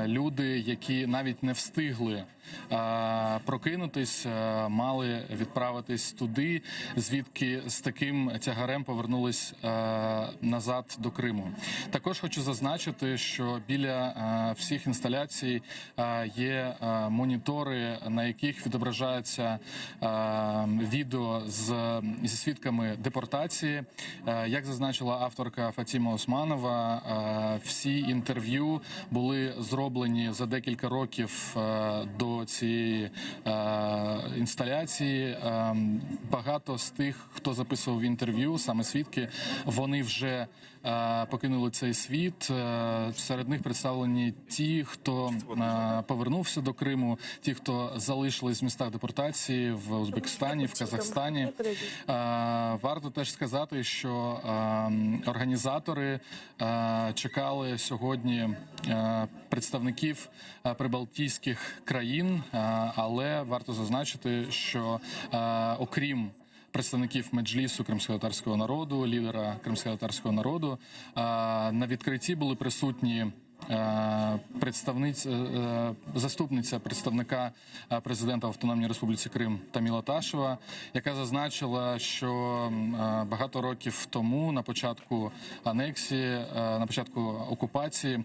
S16: люди, які навіть не встигли прокинутись, мали відправитись туди, звідки з таким тягарем повернулись назад до Криму. Також хочу зазначити, що біля всіх інсталяцій є монітори, на яких відображаються відео зі свідками депортації. Як зазначила авторка Фатіма Османова, всі інтерв'ю були зроблені за декілька років до цієї інсталяції. Багато з тих, хто записував інтерв'ю, саме свідки, вони вже покинули цей світ. Серед них представлені ті, хто повернувся до Криму, ті, хто залишились в містах депортації в Узбекистані, в Казахстані. Варто теж сказати, що організатори чекали сьогодні представників прибалтійських країн, але варто зазначити, що окрім представників Меджлісу кримськотатарського народу, лідера кримськотатарського народу, на відкритті були присутні заступниця представника президента в Автономній Республіці Крим Таміла Ташева, яка зазначила, що багато років тому, на початку анексії, на початку окупації,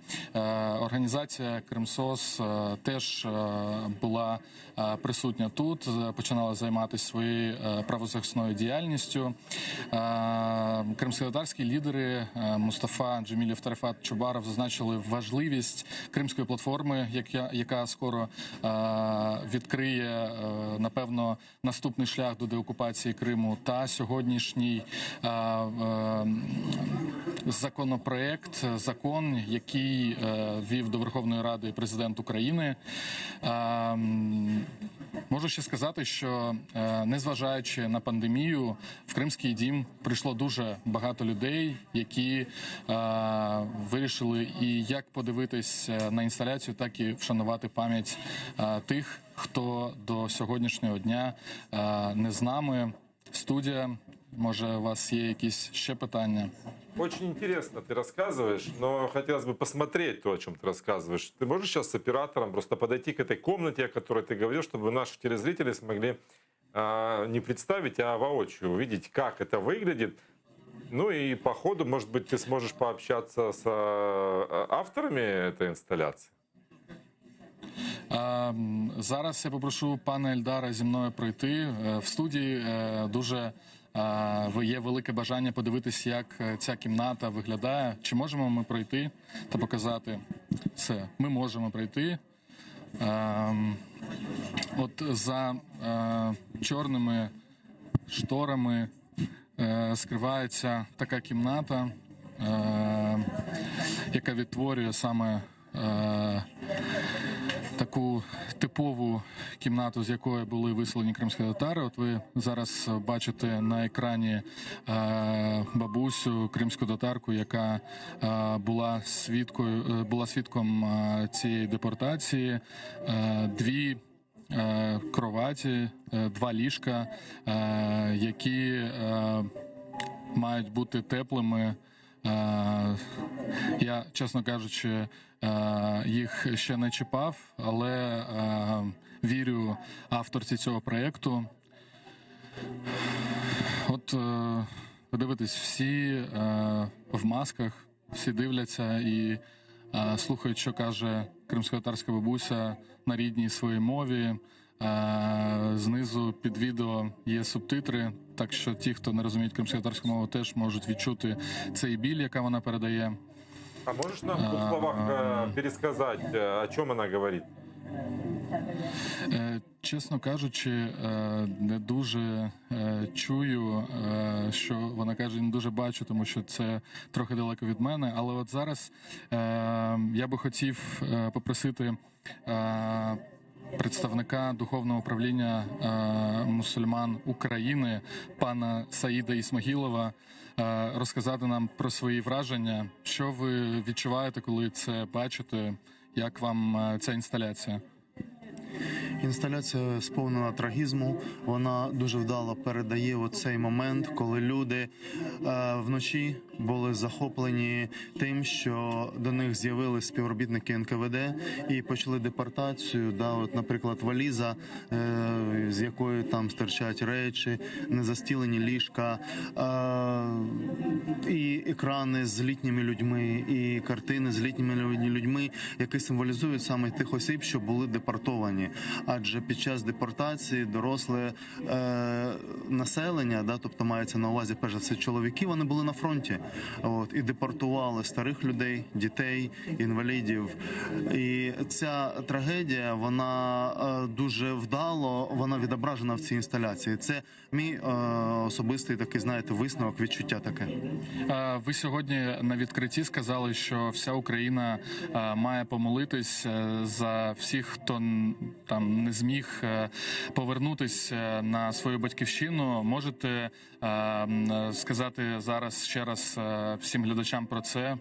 S16: організація Кримсос теж була присутня тут, починала займатися своєю правозахисною діяльністю. Кримськотатарські лідери Мустафа Джемілєв та Рефат Чубаров зазначили важливість Кримської платформи, яка скоро відкриє, напевно, наступний шлях до деокупації Криму, та сьогоднішній законопроект, закон, який вів до Верховної Ради президент України. Можу ще сказати, що незважаючи на пандемію, в Кримський дім прийшло дуже багато людей, які вирішили і як подивитись на інсталяцію, так і вшанувати пам'ять тих, хто до сьогоднішнього дня не з нами. Студія, може, у вас є якісь ще питання?
S22: Очень интересно ты рассказываешь, но хотелось бы посмотреть то, о чем ты рассказываешь. Ты можешь сейчас с оператором просто подойти к этой комнате, о которой ты говорил, чтобы наши телезрители смогли не представить, а воочию увидеть, как это выглядит. Ну и по ходу, может быть, ты сможешь пообщаться с э, авторами этой инсталляции?
S16: Е, Зараз я попрошу пана Ельдара зі мною пройти Е, в студії. е, Дуже е, є велике бажання подивитись, як е, ця кімната виглядає. Чи можемо ми пройти та показати це? Ми можемо пройти. Ем, От за е, чорними шторами е, скривається така кімната, е, яка відтворює саме е, таку типову кімнату, з якої були виселені кримські татари. От ви зараз бачите на екрані е, бабусю кримську татарку, яка е, була свідкою, е, була свідком е, цієї депортації. Е, дві е, кроваті, е, два ліжка, е, які е, мають бути теплими. Е, Я, чесно кажучи, е, їх ще не чіпав, але е, вірю авторці цього проєкту. От ви дивитесь, всі в масках, всі дивляться і слухають, що каже кримськотатарська бабуся на рідній своїй мові. Знизу під відео є субтитри, так що ті, хто не розуміють кримськотатарську мову, теж можуть відчути цей біль, яка вона передає.
S22: А можешь нам в двух словах э, пересказать, э, о чем она говорит?
S16: Е, Чесно кажучи, е, не дуже е, чую, е, що вона каже, не дуже бачу, тому що це трохи далеко від мене. Але от зараз е, я би хотів е, попросити е, представника духовного управління е, мусульман України пана Саїда Ісмагілова е, розказати нам про свої враження. Що ви відчуваєте, коли це бачите? Як вам е, ця інсталяція?
S10: Інсталяція сповнена трагізму. Вона дуже вдало передає оцей момент, коли люди е, вночі були захоплені тим, що до них з'явились співробітники НКВД і почали депортацію. Да, от, наприклад, валіза, е, з якої там стирчать речі, незастілені ліжка, е, і екрани з літніми людьми, і картини з літніми людьми, які символізують саме тих осіб, що були депортовані. Адже під час депортації доросле е, населення, да, тобто мається на увазі перш за все чоловіки, вони були на фронті, от, і депортували старих людей, дітей, інвалідів. І ця трагедія, вона е, дуже вдало вона відображена в цій інсталяції. Це мій е, особистий такий, знаєте, висновок, відчуття таке.
S16: Е, Ви сьогодні на відкритті сказали, що вся Україна е, має помолитись е, за всіх, хто там не зміг е, повернутись е, на свою батьківщину. Можете е, сказати зараз ще раз всім глядачам про це?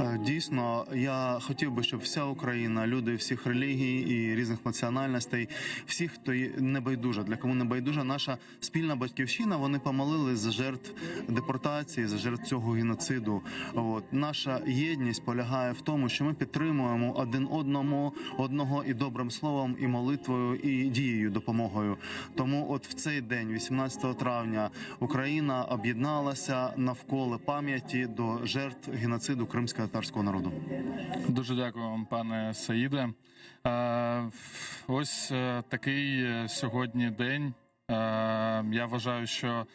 S10: Е, Дійсно, я хотів би, щоб вся Україна, люди всіх релігій і різних національностей, всі, хто не байдужа, для кому не байдужа наша спільна батьківщина, вони помолились за жертв депортації, за жертв цього геноциду. От наша єдність полягає в тому, що ми підтримуємо один одному одного і добрим словом, і молитвою, і дією допомогою. Тому, от в цей день, 18 травня, Україна об'єдналася навколо пам'яті до жертв геноциду кримсько-татарського народу.
S16: Дуже дякую вам, пане Саїде. Е, Ось е, такий е, сьогодні день. Я вважаю, що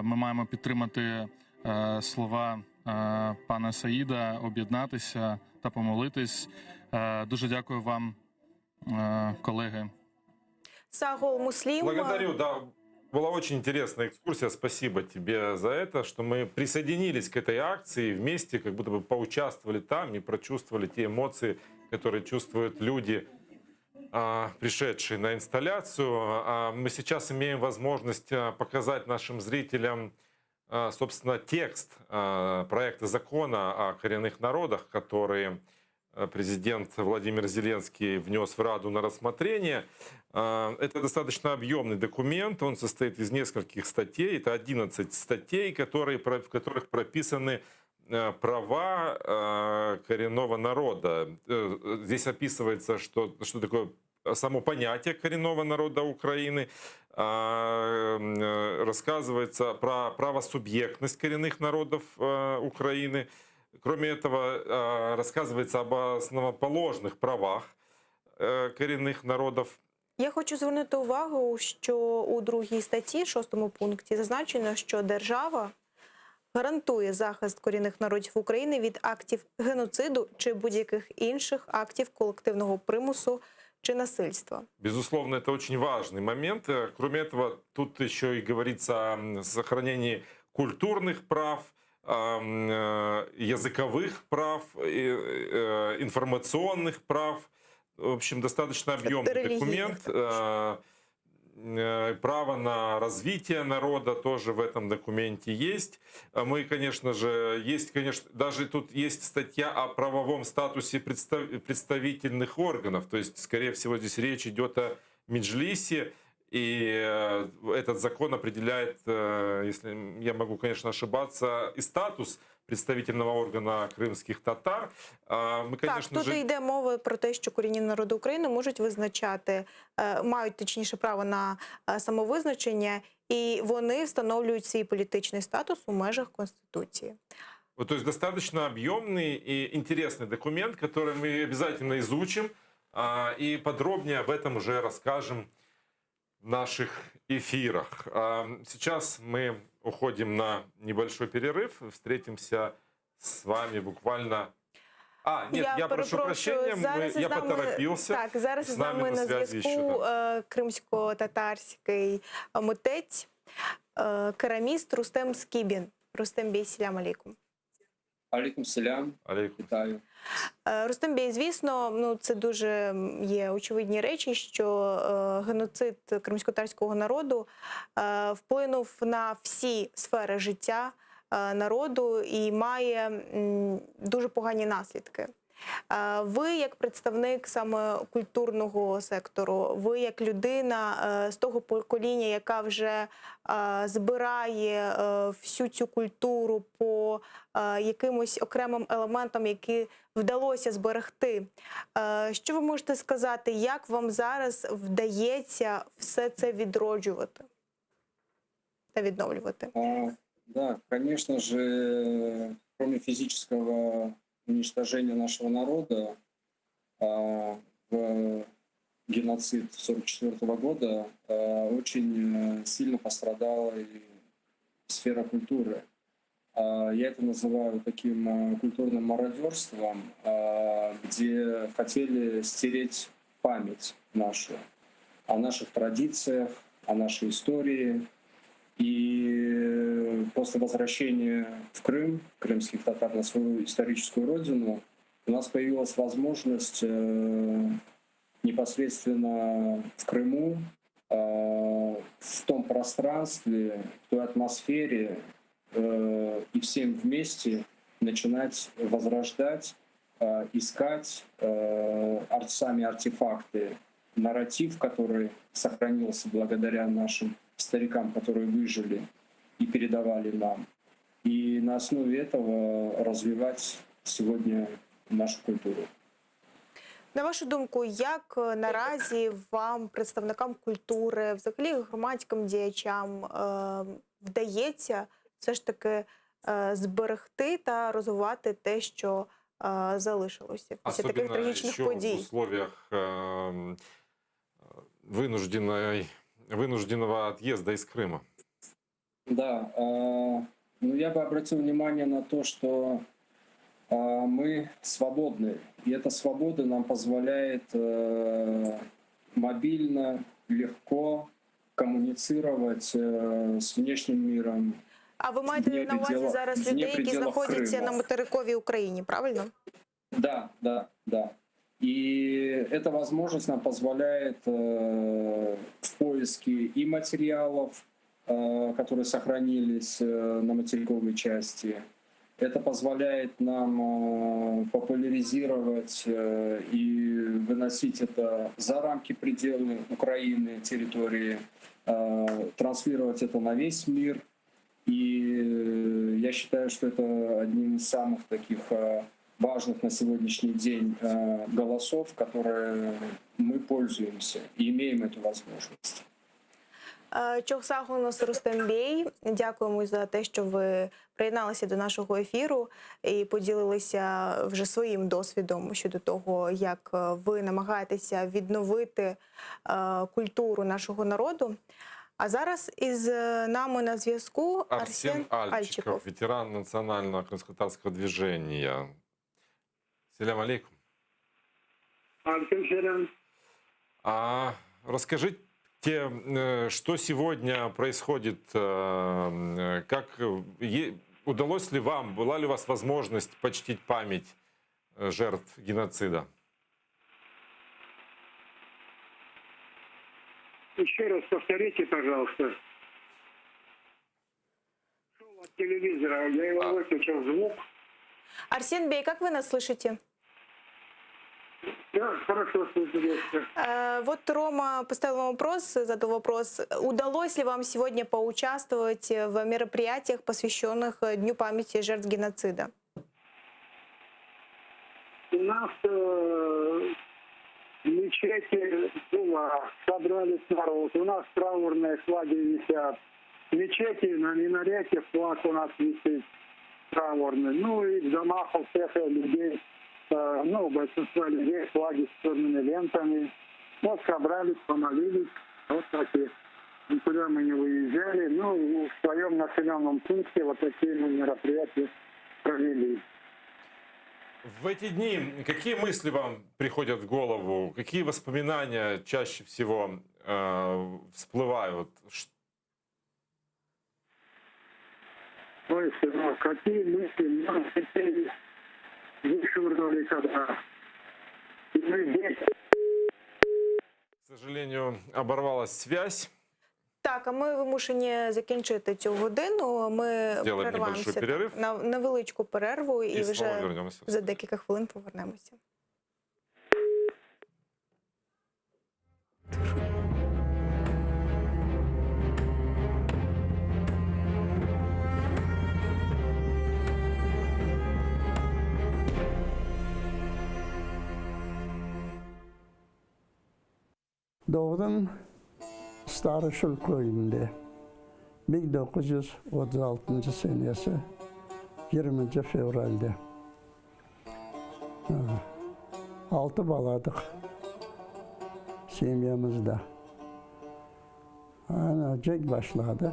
S16: ми маємо підтримати слова пана Саїда, об'єднатися та помолитись. Дуже дякую вам, колеги.
S2: Sağ ol, Муслим.
S22: Благодарю, да. Была очень интересная экскурсия. Спасибо тебе за это, что мы присоединились к этой акции, вместе как будто бы поучаствовали там и прочувствовали те эмоции, которые чувствуют люди, а, пришедшие на инсталляцию. А, Мы сейчас имеем возможность а, показать нашим зрителям, собственно, текст проекта закона о коренных народах, который президент Владимир Зеленский внес в Раду на рассмотрение. Э, Это достаточно объемный документ, он состоит из нескольких статей, это 11 статей, которые, в которых прописаны э, права э, коренного народа. Э, Здесь описывается, что, что такое. само понятие коренного народа Украины, а, э, рассказывается про правосубъектность коренных народов э, Украины. Кроме этого, э, рассказывается об основоположных правах э, коренных народов.
S2: Я хочу звернути увагу, що у другій статті, шостому пункті, зазначено, що держава гарантує захист корінних народів України від актів геноциду чи будь-яких інших актів колективного примусу чи насильства.
S22: Безусловно, это очень важный момент. Э, Кроме этого, тут еще и говорится о м, сохранении культурных прав, ам, э, языковых прав, э, э, информационных прав. В общем, достаточно объемный
S2: Религийных
S22: документ. Э, э, Право на развитие народа тоже в этом документе есть. А Мы, конечно же, есть, конечно, даже тут есть статья о правовом статусе представ- представительных органов. То есть, скорее всего, здесь речь идет о Меджлисе, и э, этот закон определяет, э, если я могу, конечно, ошибаться, и статус представительного органа крымских татар. А, Мы,
S2: Так,
S22: конечно
S2: тут
S22: же,
S2: йде мова про те, що корінні народи України можуть визначати, е, мають точніше право на е, самовизначення, і вони встановлюють свій політичний статус у межах Конституції.
S22: Вот, то есть достаточно объемный и интересный документ, который мы обязательно изучим а, и подробнее об этом уже расскажем в наших эфирах. А, Сейчас мы уходим на небольшой перерыв, встретимся с вами буквально... А, нет, я, прошу
S2: перепрошую,
S22: прощения, мы-
S2: зараз із
S22: я
S2: нами-
S22: поторопился.
S2: Так, зараз
S22: З
S2: з нами
S22: нами
S2: на
S22: на зв'язі
S2: зв'язку
S22: ще,
S2: е, кримсько-татарський митець, е, кераміст Рустем Скібін. Рустем бей, селям алейкум.
S18: Алейкум селям.
S22: Алейкум.
S18: Вітаю.
S2: Е, Рустем бей, звісно, ну це дуже м, є очевидні речі, що е, геноцид кримськотатарського народу е, вплинув на всі сфери життя е, народу і має м, дуже погані наслідки. Е, Ви, як представник саме культурного сектору, ви як людина е, з того покоління, яка вже е, збирає е, всю цю культуру по е, якимось окремим елементам, які вдалося зберегти. Е, Що ви можете сказати, як вам зараз вдається все це відроджувати та відновлювати?
S18: А, да, конечно же, кроме физического уничтожения нашего народа, а, в геноцид 1944 года а, очень э, сильно пострадала и сфера культуры. А, Я это называю таким э, культурным мародерством, а, где хотели стереть память нашу о наших традициях, о нашей истории. И после возвращения в Крым, крымских татар на свою историческую родину, у нас появилась возможность э, непосредственно в Крыму, э, в том пространстве, в той атмосфере э, и всем вместе начинать возрождать, э, искать э, ар- сами артефакты, нарратив, который сохранился благодаря нашим старикам, которые выжили и передавали нам. И на основе этого развивать сегодня нашу культуру.
S2: На вашу думку, як е, наразі вам, представникам культури, взагалі громадським діячам, е, вдається все ж таки е, зберегти та розвивати те, що е, залишилося після таких
S22: Особенно
S2: трагічних
S22: еще
S2: подій?
S22: в условиях эм, вынужденной, вынужденного отъезда из Крыма.
S18: Да, э, ну я бы обратил внимание на то, что э, мы свободны, и эта свобода нам позволяет э, мобильно, легко коммуницировать э, с внешним миром.
S2: А ви маєте
S18: вне
S2: на увазі
S18: пределах-
S2: зараз
S18: вне
S2: людей, які
S18: пределах
S2: знаходяться
S18: Крыма.
S2: на материковій Україні, правильно?
S18: Да, да, да. И эта возможность нам позволяет э, в поиске и материалов, э, которые сохранились э, на материковой части. Это позволяет нам э, популяризировать э, и выносить это за рамки пределы Украины, территории, э, транслировать это на весь мир. И э, я считаю, что это одним из самых таких э, важных на сегодняшний день э, голосов, которые мы пользуемся и имеем эту возможность.
S2: Е, Çoq sağ oluñız, Рустем Бей. Дякуємо за те, що ви приєдналися до нашого ефіру і поділилися вже своїм досвідом щодо того, як е, ви намагаєтеся відновити е, культуру нашого народу. А зараз із е, нами на зв'язку
S22: Арсен,
S2: Арсен
S22: Альчиков,
S2: Альчиков.
S22: ветеран национального крымско-татарского движения. Селям алейкум.
S8: Алейкум селям.
S22: А расскажите, э, что сегодня происходит, э, э, как э, е- удалось ли вам, была ли у вас возможность почтить память э, жертв геноцида?
S8: Еще раз повторите, пожалуйста. Шел от телевизора, я его выключил звук.
S2: Арсен Бей, как вы нас слышите?
S8: Да, хорошо слышу. девушка.
S2: Э, Вот Рома поставил вам вопрос, задал вопрос. Удалось ли вам сегодня поучаствовать в мероприятиях, посвященных э, Дню памяти жертв геноцида?
S8: У нас э, в мечети была, собрались народ, у нас траурные флаги висят. В мечети на минарете флаг у нас висит траурный. Ну и в домах у всех людей, э, ну, у большинства людей флаги с черными лентами. Вот собрались, помолились, вот такие. Никуда мы не выезжали. Ну, в своем населенном пункте вот такие мы мероприятия провели.
S22: В эти дни какие мысли вам приходят в голову? Какие воспоминания чаще всего э, всплывают? Ш-
S8: Ой, сынок, какие мысли нас детей вышвырнули когда. И мы дети.
S22: К сожалению, оборвалась связь.
S2: Так, а ми вимушені закінчити цю годину. Ми
S22: Сделаем
S2: перервемося
S22: небольшой перерыв.
S2: на невеличку перерву і,
S22: І знову
S2: вже
S22: вернемося.
S2: за декілька хвилин повернемося.
S7: Doğdum Starışıl köyünde. 1936 senesi 20 fevralde. Altı baladıq semyamızda. Ana cenk başladı.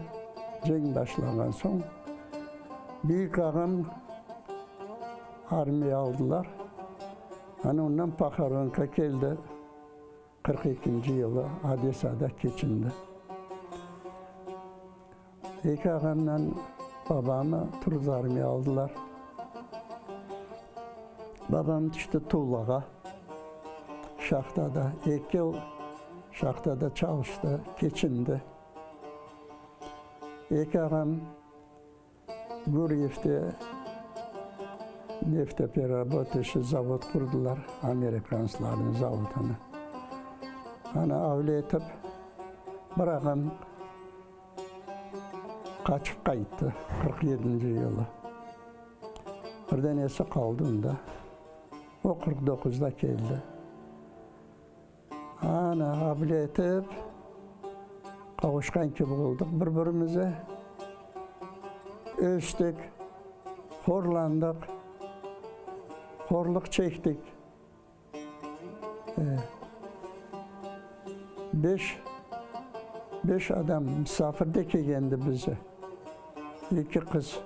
S7: Cenk başlağan soñ büyük ağam armiya aldılar. Ana ondan pohoronka keldi. 42-nci yılı Odessada keçindi. Eki ağamnen babamı trud-armiya aldılar. Babam tüşti Tulağa, şahtada. Eki yıl şahtada çalıştı, keçindi. Eki ağam Guryevde neftepererabotaşiy zavod qurdılar, amerikanslarnıñ zavodını. Ana avle etip, bir ağam qaçıp qayttı 47-nci yılı. Bir danesi qaldı onda. O 49-da keldi. Ana, avle etip, qavuşqan kibi oldıq bir-birimize. Östik, horlandıq, horluq çektik. Beş, beş adam misafir de kelgendi bize. Eki qız,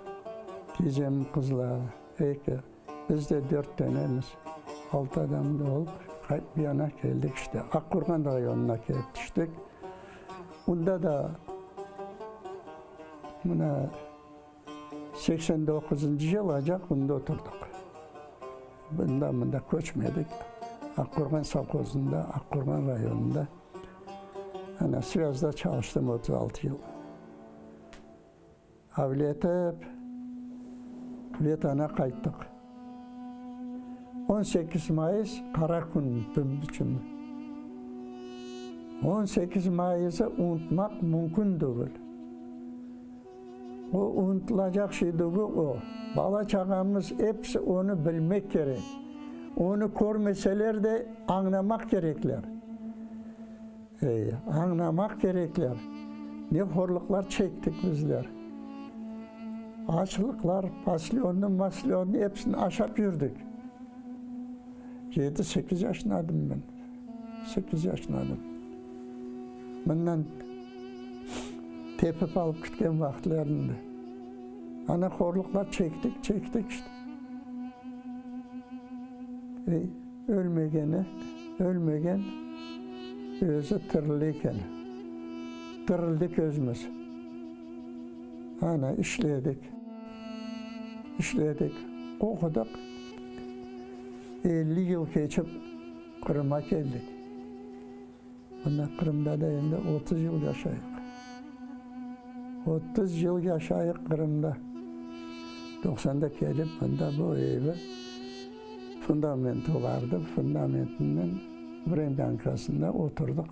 S7: tizemniñ qızları, eki. Biz de dört tanemiz, altı adam da olıp, bir yana keldik işte. Aqqurğan rayonına kelip tüştik. Onda da mına 89-ncı yılacaq onda oturdıq. Bunda mında köçmedik. Aqqurğan sovhozında, Aqqurğan rayonında. Ana, svâzda çalıştım 36 yıl. Avletip, Vetana qayttıq. 18 mayıs qara kün bizim içün. 18 mayısı unutmaq mümkün degil. O unutılacaq şey degil o. Bala-çağamız episi onı bilmek kerek. Onı körmeseler de añlamaq kerekler. Ey, añlamaq kerekler. Ne horluqlar çektik bizler. Açlıqlar, paslönnı, maslönnı episini aşap yürdik. Yedi-sekiz yaşındadım men. Sekiz yaşındadım. Mından tepip alıp ketken vaqıtlarında. Ana horluqlar çektik, çektik işte. Ey, ölmegeni, ölmegen özü tirildi eken. Tirildik özümiz. Ana işledik. İşledik, oqudıq. 50 yıl keçip Qırımğa keldik. Mında Qırımda da endi 30 yıl yaşayıq. 30 yıl yaşayıq Qırımda. 90-da kelip mında bu evi fundamenti vardı, fundamentinden vremyankasında oturdıq.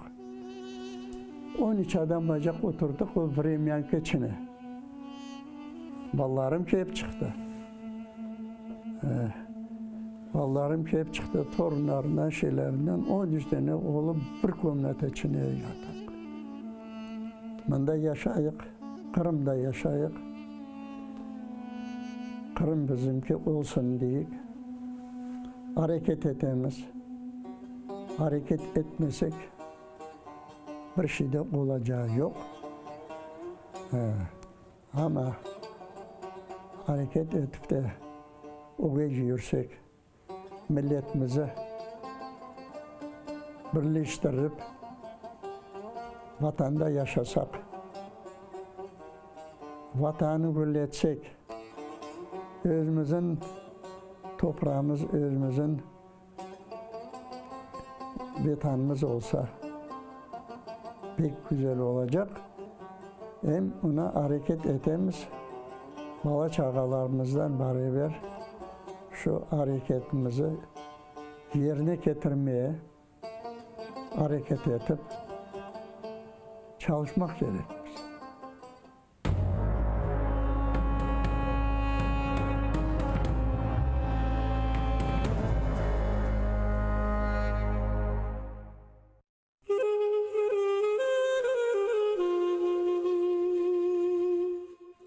S7: 13 adam olacaq oturdıq o vremyanka içine. Balalarım kelip çıqtı. Balalarım kelip çıqtı, torunlarından, şeylerinden 13 dane oğlum bir komnata içine yataq. Mında yaşayıq, Qırımda yaşayıq. Qırım bizimki olsun deyik. Areket etemiz. Areket etmesek, bir şey de olacağı yoq. Amma areket etip de öge yürsek, milletimizi birleştirip, Vatanda yaşasaq, Vatanı gülletsek, özümizin toprağımız, özümizin Vetanımız olsa, pek güzel olacaq. Em buna areket etemiz, bala-çağalarımızdan beraber şu areketimizi yerine ketirmeye areket etip çalışmaq kerekmiz.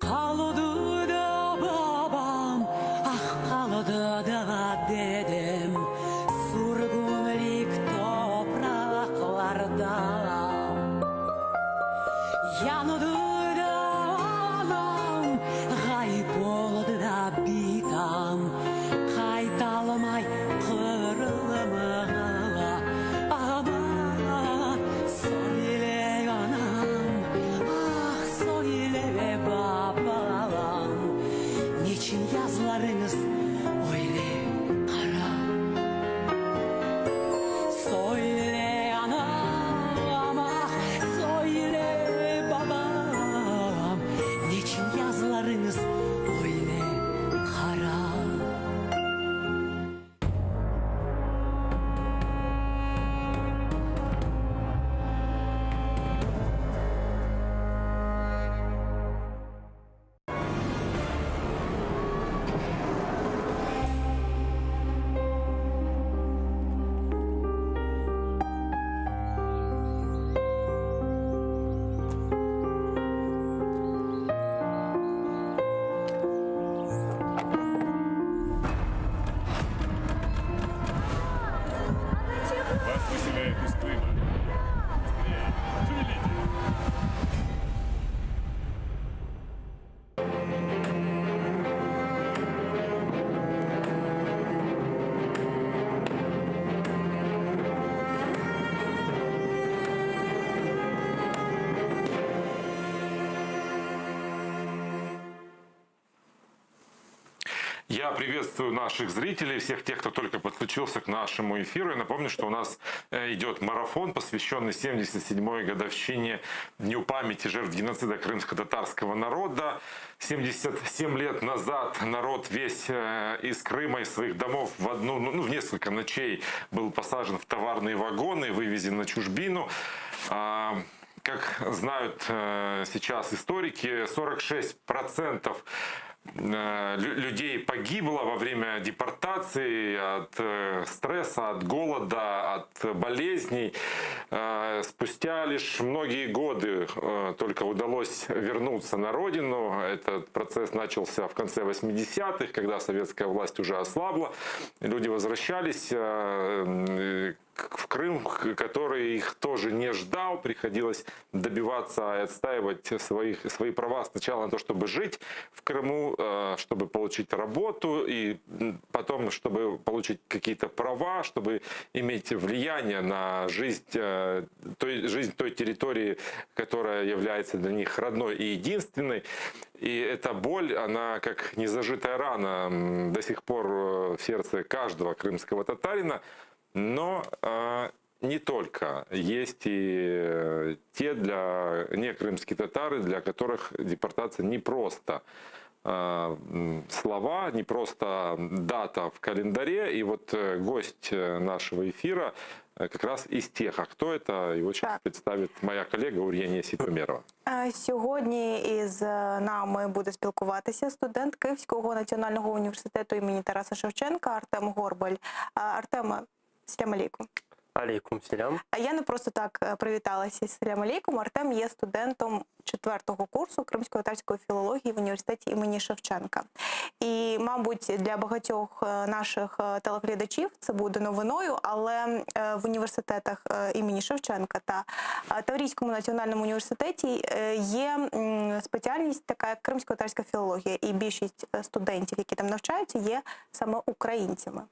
S19: Qaldı da babam, ah, qaldı da dedem Sürgünlik topraqlarda. Yandı da anam, ğayıp oldı da bitam, Qaytalmay Qırımğa. Aman, söyle anam, ah, söyle babam, Neçün yazlarıñız öyle qara? Söyle anam, ah, söyle babam, Neçün yazlarıñız öyle qara?
S20: Вас выселяют из Крыма. Быстрее, шевелитесь!
S22: Я приветствую наших зрителей, всех тех, кто только подключился к нашему эфиру. Я напомню, что у нас э, идет марафон, посвященный 77-й годовщине Дню памяти жертв геноцида крымско-татарского народа. 77 лет назад народ весь э, из Крыма, из своих домов в одну, ну, ну в несколько ночей был посажен в товарные вагоны, вывезен на чужбину. Как знают э, сейчас историки, 46% э, людей погибло во время депортации от э, стресса, от голода, от болезней. Спустя лишь многие годы только удалось вернуться на родину. Этот процесс начался в конце 80-х, когда советская власть уже ослабла. Люди возвращались в Крым, который их тоже не ждал, приходилось добиваться и отстаивать своих, свои права сначала на то, чтобы жить в Крыму, э, чтобы получить работу, и потом, чтобы получить какие-то права, чтобы иметь влияние на жизнь э, той, жизнь той территории, которая является для них родной и единственной. И эта боль, она как незажитая рана до сих пор э, в сердце каждого крымского татарина. Но э, не только. Есть и э, те для не крымские татары, для которых депортация не просто э, слова, не просто дата в календаре. И вот э, гость нашего эфира как раз из тех. А кто это? Его сейчас так. представит моя коллега Урьяния Ситумерова.
S2: Сьогодні із нами буде спілкуватися студент Київського національного університету імені Тараса Шевченка Артем Горбаль. Артеме, Селям алейкум.
S3: Алейкум селям.
S2: А я не просто так е, привіталася з селям алейкум. Артем є студентом четвертого курсу кримсько-татарської філології в університеті імені Шевченка. І, мабуть, для багатьох е, наших е, телеглядачів це буде новиною, але в університетах імені Шевченка та Таврійському національному університеті є спеціальність така як кримсько-татарська філологія, і більшість студентів, які там навчаються, є саме українцями.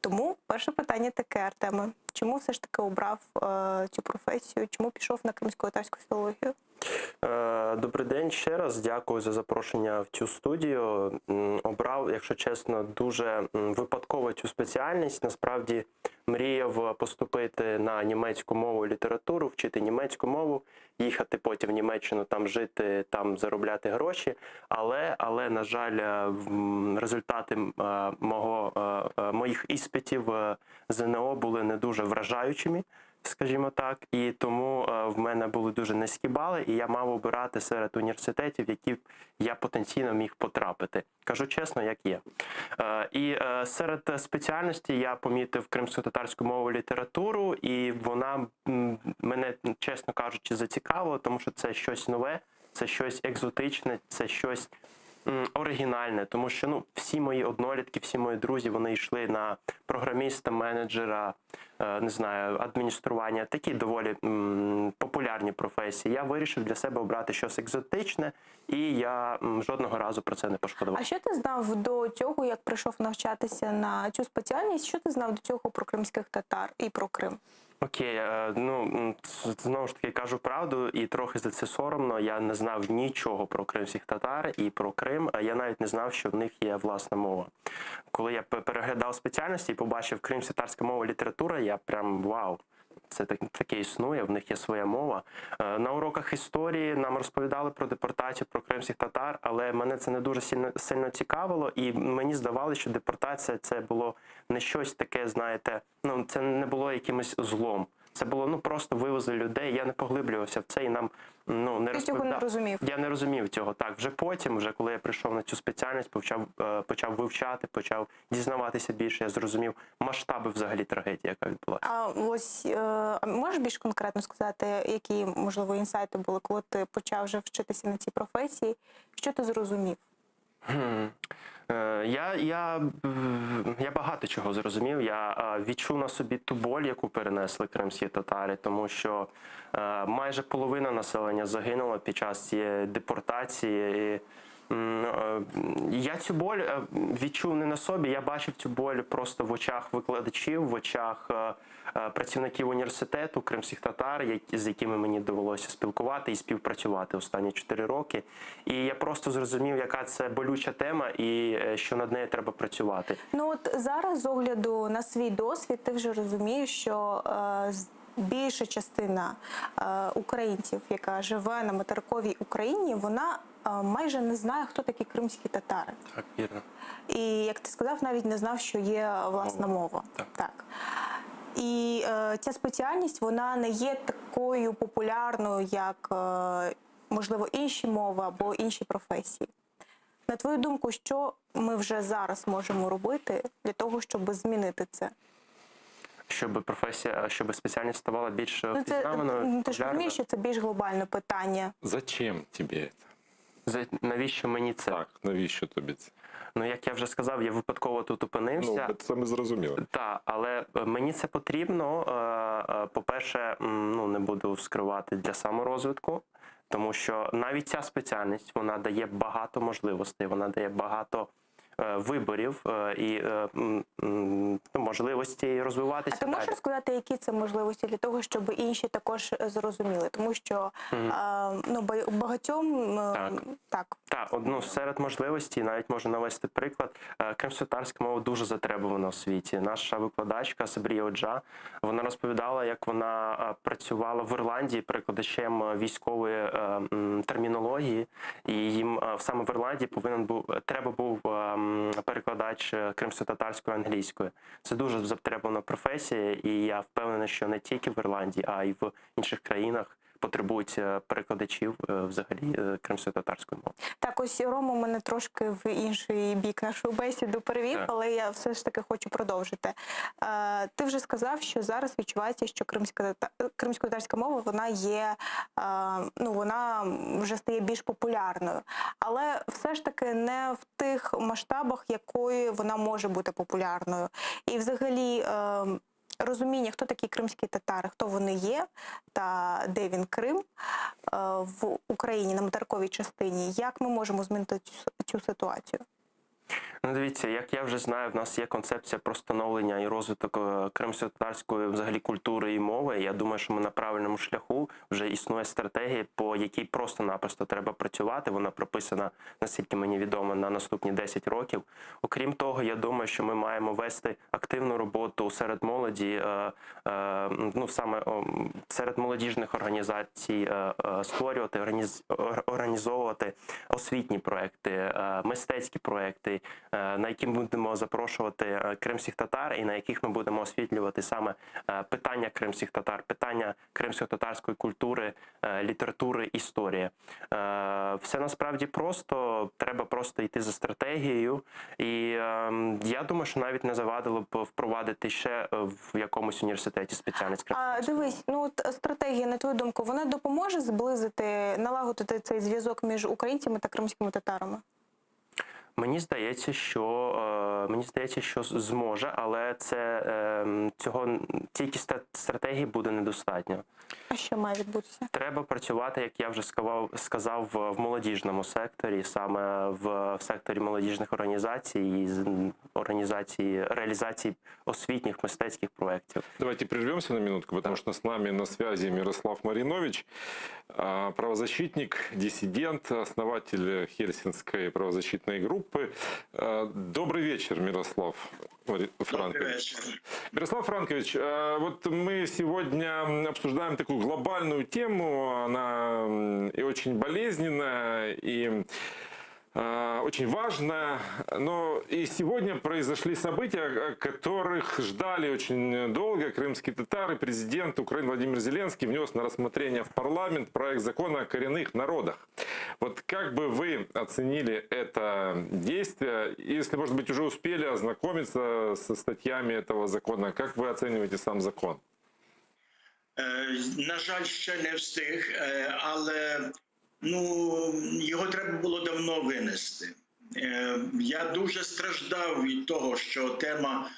S2: Тому перше питання таке, Артеме. Чому все ж таки обрав е, цю професію? Чому пішов на кримсько-татарську філологію?
S3: Е, добрий день ще раз. Дякую за запрошення в цю студію. Обрав, якщо чесно, дуже випадково цю спеціальність. Насправді мріяв поступити на німецьку мову і літературу, вчити німецьку мову, їхати потім в Німеччину, там жити, там заробляти гроші. Але, але на жаль, е, результати е, мого, моїх іспитів ЗНО були не дуже вражаючими скажімо так, і тому е, в мене були дуже низькі бали, і я мав обирати серед університетів, які я потенційно міг потрапити. Кажу чесно, як є. Е, і е, серед спеціальностей я помітив кримсько-татарську мову і літературу, і вона мене, чесно кажучи, зацікавила, тому що це щось нове, це щось екзотичне, це щось оригінальне, тому що ну, всі мої однолітки, всі мої друзі, вони йшли на програміста, менеджера, е, не знаю, адміністрування, такі доволі м, популярні професії. Я вирішив для себе обрати щось екзотичне, і я жодного разу про це не пошкодував.
S2: А що ти знав до цього, як прийшов навчатися на цю спеціальність? Що ти знав до цього про кримських татар і про Крим?
S3: Окей, е, ну знову ж таки кажу правду, і трохи за це соромно. Я не знав нічого про кримських татар і про Крим. А я навіть не знав, що в них є власна мова. Коли я переглядав спеціальності і побачив кримсько-татарська мова література, я прям вау. Це так, таке існує, в них є своя мова. Е, На уроках історії нам розповідали про депортацію, про кримських татар, але мене це не дуже сильно, сильно цікавило, і мені здавалося, що депортація це було не щось таке, знаєте, ну це не було якимось злом. Це було ну просто вивезли людей. Я не поглиблювався в це і нам ну не
S2: Ти цього не розумів?
S3: Я не розумів цього. Так, вже потім, вже коли я прийшов на цю спеціальність, почав, е, почав вивчати, почав дізнаватися більше. Я зрозумів масштаби взагалі трагедії, яка відбулася.
S2: А ось е, можеш більш конкретно сказати, які можливо інсайти були, коли ти почав вже вчитися на цій професії? Що ти зрозумів?
S3: Хм. Е, Я, я, я багато чого зрозумів. Я е, відчув на собі ту боль, яку перенесли кримські татари, тому що е, майже половина населення загинула під час цієї депортації. І, Я цю боль відчув не на собі, я бачив цю боль просто в очах викладачів, в очах працівників університету, кримських татар, з якими мені довелося спілкувати і співпрацювати останні 4 роки. І я просто зрозумів, яка це болюча тема і е, що над нею треба працювати.
S2: Ну от зараз, з огляду на свій досвід, ти вже розумієш, що е, більша частина е, українців, яка живе на материковій Україні, вона е, майже не знає, хто такі кримські татари.
S3: Так, вірно.
S2: І як ти сказав, навіть не знав, що є власна мова.
S3: Так.
S2: Так. І е, ця спеціальність вона не є такою популярною, як е, можливо інші мови або інші професії. На твою думку, що ми вже зараз можемо робити для того, щоб змінити це?
S3: Щоб професія, щоб спеціальність ставала більш
S2: Ну, це
S3: впізнаваною,
S2: ти ж
S3: популярною.
S2: розумієш, що це більш глобальне питання.
S22: Зачем тебе это?
S3: За- Навіщо мені це?
S22: Так, навіщо тобі це?
S3: Ну, як я вже сказав, я випадково тут опинився.
S22: Ну, це ми зрозуміли.
S3: Так, але е, мені це потрібно. е, е, По-перше, м, ну не буду скривати для саморозвитку, тому що навіть ця спеціальність вона дає багато можливостей, вона дає багато е, виборів е, і е, м, м, ну, можливості розвиватися.
S2: А ти можеш
S3: далі.
S2: розказати, які це можливості для того, щоб інші також е, зрозуміли? Тому що
S3: Мгм.
S2: е, ну, ба- багатьом е,
S3: Так.
S2: так.
S3: Так, одну серед можливостей, навіть можу навести приклад. Е, Кримськотатарська мова дуже затребувана в світі. Наша викладачка Сабрія Оджа, вона розповідала, як вона е, працювала в Ірландії перекладачем е, військової е, м, термінології, і їм е, саме в Ірландії повинен був треба був е, м, перекладач е, кримськотатарської англійської. Це дуже затребувана професія, і я впевнений, що не тільки в Ірландії, а й в інших країнах потребують е, перекладачів е, взагалі е, кримськотатарської мови.
S2: Так, ось Рома мене трошки в інший бік нашу бесіду перевів,
S3: Так.
S2: але я все ж таки хочу продовжити. Е, ти вже сказав, що зараз відчувається, що кримська кримськотатарська мова вона є, е, ну вона вже стає більш популярною, але все ж таки не в тих масштабах, якої вона може бути популярною. І взагалі. Е, Розуміння, хто такі кримські татари, хто вони є та де він Крим е, в Україні на материковій частині, як ми можемо змінити цю, цю ситуацію?
S3: Ну, дивіться, як я вже знаю, в нас є концепція про становлення і розвиток е, кримськотатарської взагалі культури і мови. Я думаю, що ми на правильному шляху вже існує стратегія, по якій просто-напросто треба працювати. Вона прописана, наскільки мені відомо, на наступні 10 років. Окрім того, я думаю, що ми маємо вести активну роботу серед молоді, е, е, ну саме о, серед молодіжних організацій, е, е, створювати, організ- ор- організовувати освітні проекти, е, мистецькі проекти, е, на які ми будемо запрошувати е, кримських татар, і на яких ми будемо освітлювати саме е, питання кримських татар, питання кримсько-татарської культури, е, літератури, історії. Е, Все насправді просто, треба просто йти за стратегією. І ем, я думаю, що навіть не завадило б впровадити ще е, в якомусь університеті спеціальність
S2: А дивись, ну от стратегія, на твою думку, вона допоможе зблизити, налагодити цей зв'язок між українцями та кримськими татарами?
S3: Мені здається, що е, мені здається, що з- зможе, але це е, цього тільки ста- стратегії буде недостатньо.
S2: А що має відбутися?
S3: Треба працювати, як я вже сказав, сказав в в молодіжному секторі, саме в, в секторі молодіжних організацій і з- організації реалізації освітніх мистецьких проєктів.
S22: Давайте прервемся на минутку, потому что с нами на связи Мирослав Маринович, а, правозащитник, диссидент, основатель Хельсинской правозащитной группы. А, Добрый вечер, Мирослав Мари- Франкович. Мирослав Франкович, а, вот мы сегодня обсуждаем такую глобальную тему, она м, и очень болезненная, и э, очень важная. Но и сегодня произошли события, которых ждали очень долго. Крымские татары, президент Украины Владимир Зеленский внес на рассмотрение в парламент проект закона о коренных народах. Вот как бы вы оценили это действие? Если, может быть, уже успели ознакомиться со статьями этого закона, как вы оцениваете сам закон?
S1: Е, На жаль, ще не встиг, е, але ну, його треба було давно винести. Е, Я дуже страждав від того, що тема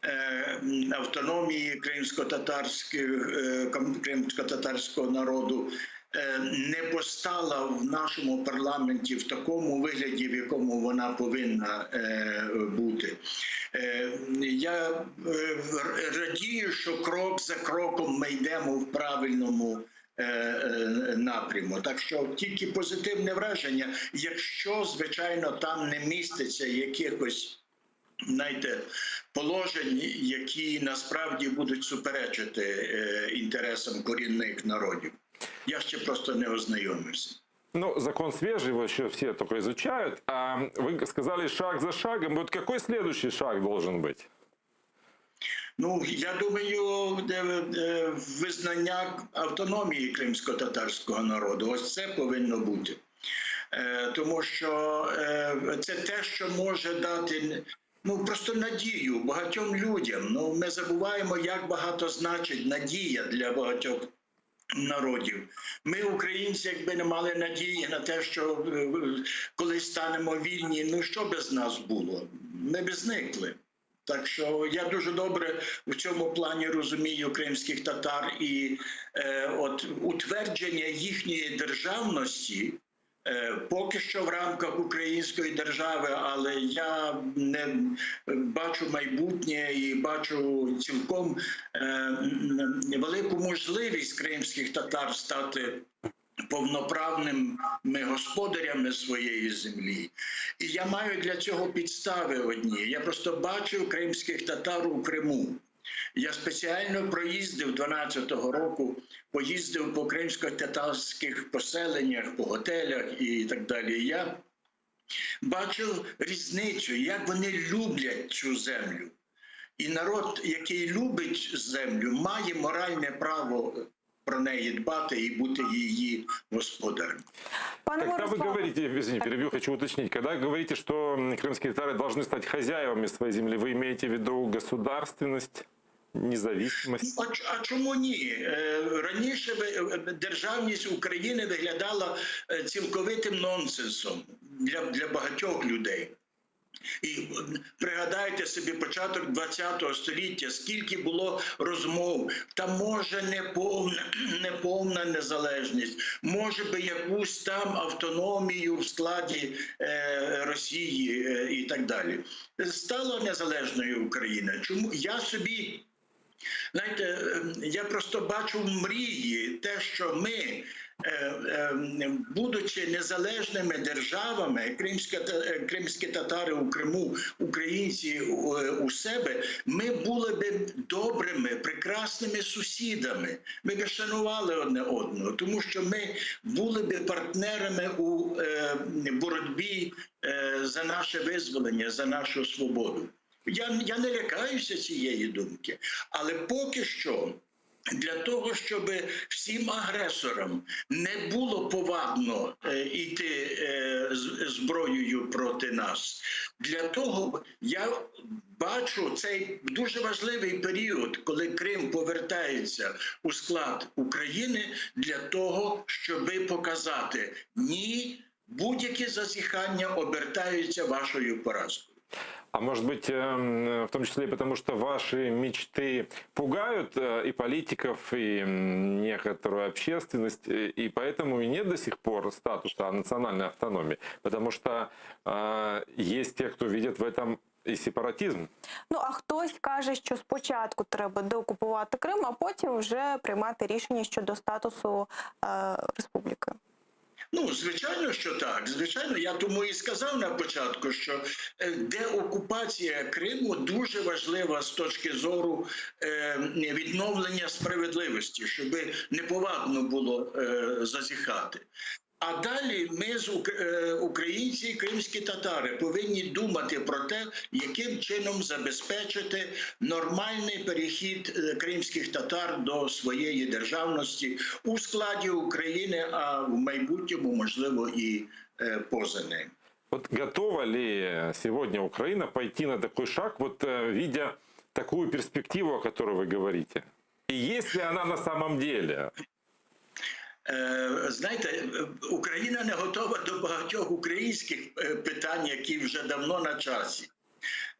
S1: е, автономії кримсько-татарських, е, кам- кримсько-татарського народу е, не постала в нашому парламенті в такому вигляді, в якому вона повинна е, бути. Е, Я е, радію, що крок за кроком ми йдемо в правильному е, е, напряму. Так що тільки позитивне враження, якщо, звичайно, там не міститься якихось. Знаєте, положень, які насправді будуть суперечити е, інтересам корінних народів. Я ще просто не ознайомився.
S22: Ну, закон свежий, его еще все только изучают. А вы сказали шаг за шагом. Вот какой следующий шаг должен быть?
S1: Ну, я думаю, визнання автономії кримсько-татарського народу. Ось це повинно бути. Тому що це те, що може дати ну, просто надію багатьом людям. Ну, ми забуваємо, як багато значить надія для багатьох народів. Ми, українці, якби не мали надії на те, що колись станемо вільні, ну що би з нас було? Ми б зникли. Так що я дуже добре в цьому плані розумію кримських татар і от утвердження їхньої державності поки що в рамках української держави, але я не бачу майбутнє і бачу цілком велику можливість кримських татар стати повноправними господарями своєї землі. І я маю для цього підстави одні. Я просто бачив кримських татар у Криму. Я спеціально проїздив 12-го року, поїздив по кримсько-татарських поселеннях, по готелях і так далі. Я бачив різницю, як вони люблять цю землю. І народ, який любить землю, має моральне право про неї дбати і бути її господарем.
S2: Пане
S20: Когда вы
S2: Мирославе,
S20: говорите, извини, перебью, хочу уточнить, когда говорите, что крымские татары должны стать хозяевами своей земли, вы имеете в виду государственность, независимость?
S1: А, а чому ні? Раніше державність України виглядала цілковитим нонсенсом для, для багатьох людей. І пригадайте собі початок ХХ століття, скільки було розмов, та може не повна, не повна незалежність, може би якусь там автономію в складі е, Росії е, і так далі. Стала незалежною Україна. Чому я собі Знаєте, я просто бачу в мрії те, що ми, будучи незалежними державами, кримські, кримські татари у Криму, українці у себе, ми були би добрими, прекрасними сусідами. Ми б шанували одне одного, тому що ми були би партнерами у боротьбі за наше визволення, за нашу свободу. Я, я не лякаюся цієї думки, але поки що. Для того, щоб всім агресорам не було повадно е, йти е, зброєю проти нас, для того я бачу цей дуже важливий період, коли Крим повертається у склад України, для того, щоби показати ні, будь-які зазіхання обертаються вашою поразкою.
S20: А может быть, эм, в том числе и потому, что ваши мечты пугают э, и политиков, и некоторую общественность, э, и поэтому и нет до сих пор статуса национальной автономии, потому что э, есть те, кто видит в этом и сепаратизм.
S2: Ну а хтось каже, що спочатку треба деокупувати Крим, а потім вже приймати рішення щодо статусу е, республіки.
S1: Ну, звичайно, що так. Звичайно, я тому і сказав на початку, що е, деокупація Криму дуже важлива з точки зору е, відновлення справедливості, щоб неповадно було е, зазіхати. А далі ми з е, українці і кримські татари повинні думати про те, яким чином забезпечити нормальний перехід е, кримських татар до своєї державності у складі України, а в майбутньому можливо і е, поза ним.
S20: Вот готова ли сегодня Украина пойти на такой шаг, вот видя такую перспективу, о которой вы говорите? И есть ли она на самом деле?
S1: Е, Знаєте, Україна не готова до багатьох українських е, питань, які вже давно на часі.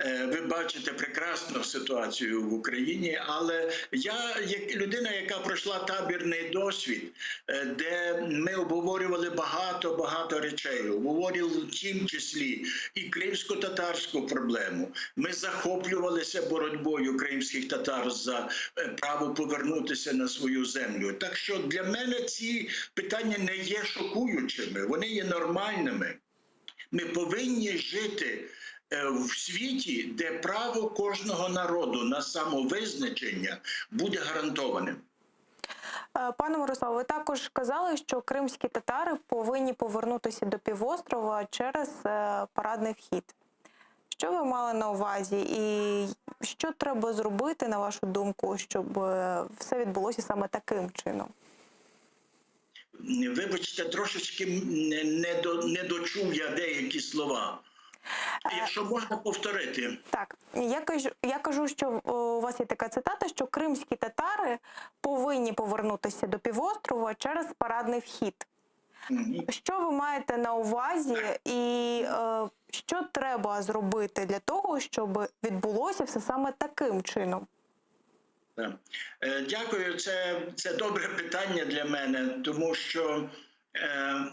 S1: Е, Ви бачите прекрасну ситуацію в Україні, але я, як людина, яка пройшла табірний досвід, е, де ми обговорювали багато багато речей, обговорювали в тім числі і кримсько-татарську проблему. Ми захоплювалися боротьбою кримських татар за е, право повернутися на свою землю. Так що для мене ці питання не є шокуючими, вони є нормальними. Ми повинні жити в світі, де право кожного народу на самовизначення буде гарантованим.
S2: Е, Пане Мирославе, ви також казали, що кримські татари повинні повернутися до півострова через е, парадний вхід. Що ви мали на увазі, і що треба зробити, на вашу думку, щоб е, все відбулося саме таким чином?
S1: Вибачте, трошечки не, не, до, не дочув я деякі слова. Якщо можна повторити.
S2: Так, я кажу, я кажу, що о, у вас є така цитата, що кримські татари повинні повернутися до півострова через парадний вхід. Що ви маєте на увазі, і е, що треба зробити для того, щоб відбулося все саме таким чином?
S1: Так. Е, Дякую, це, це добре питання для мене, тому що е, е,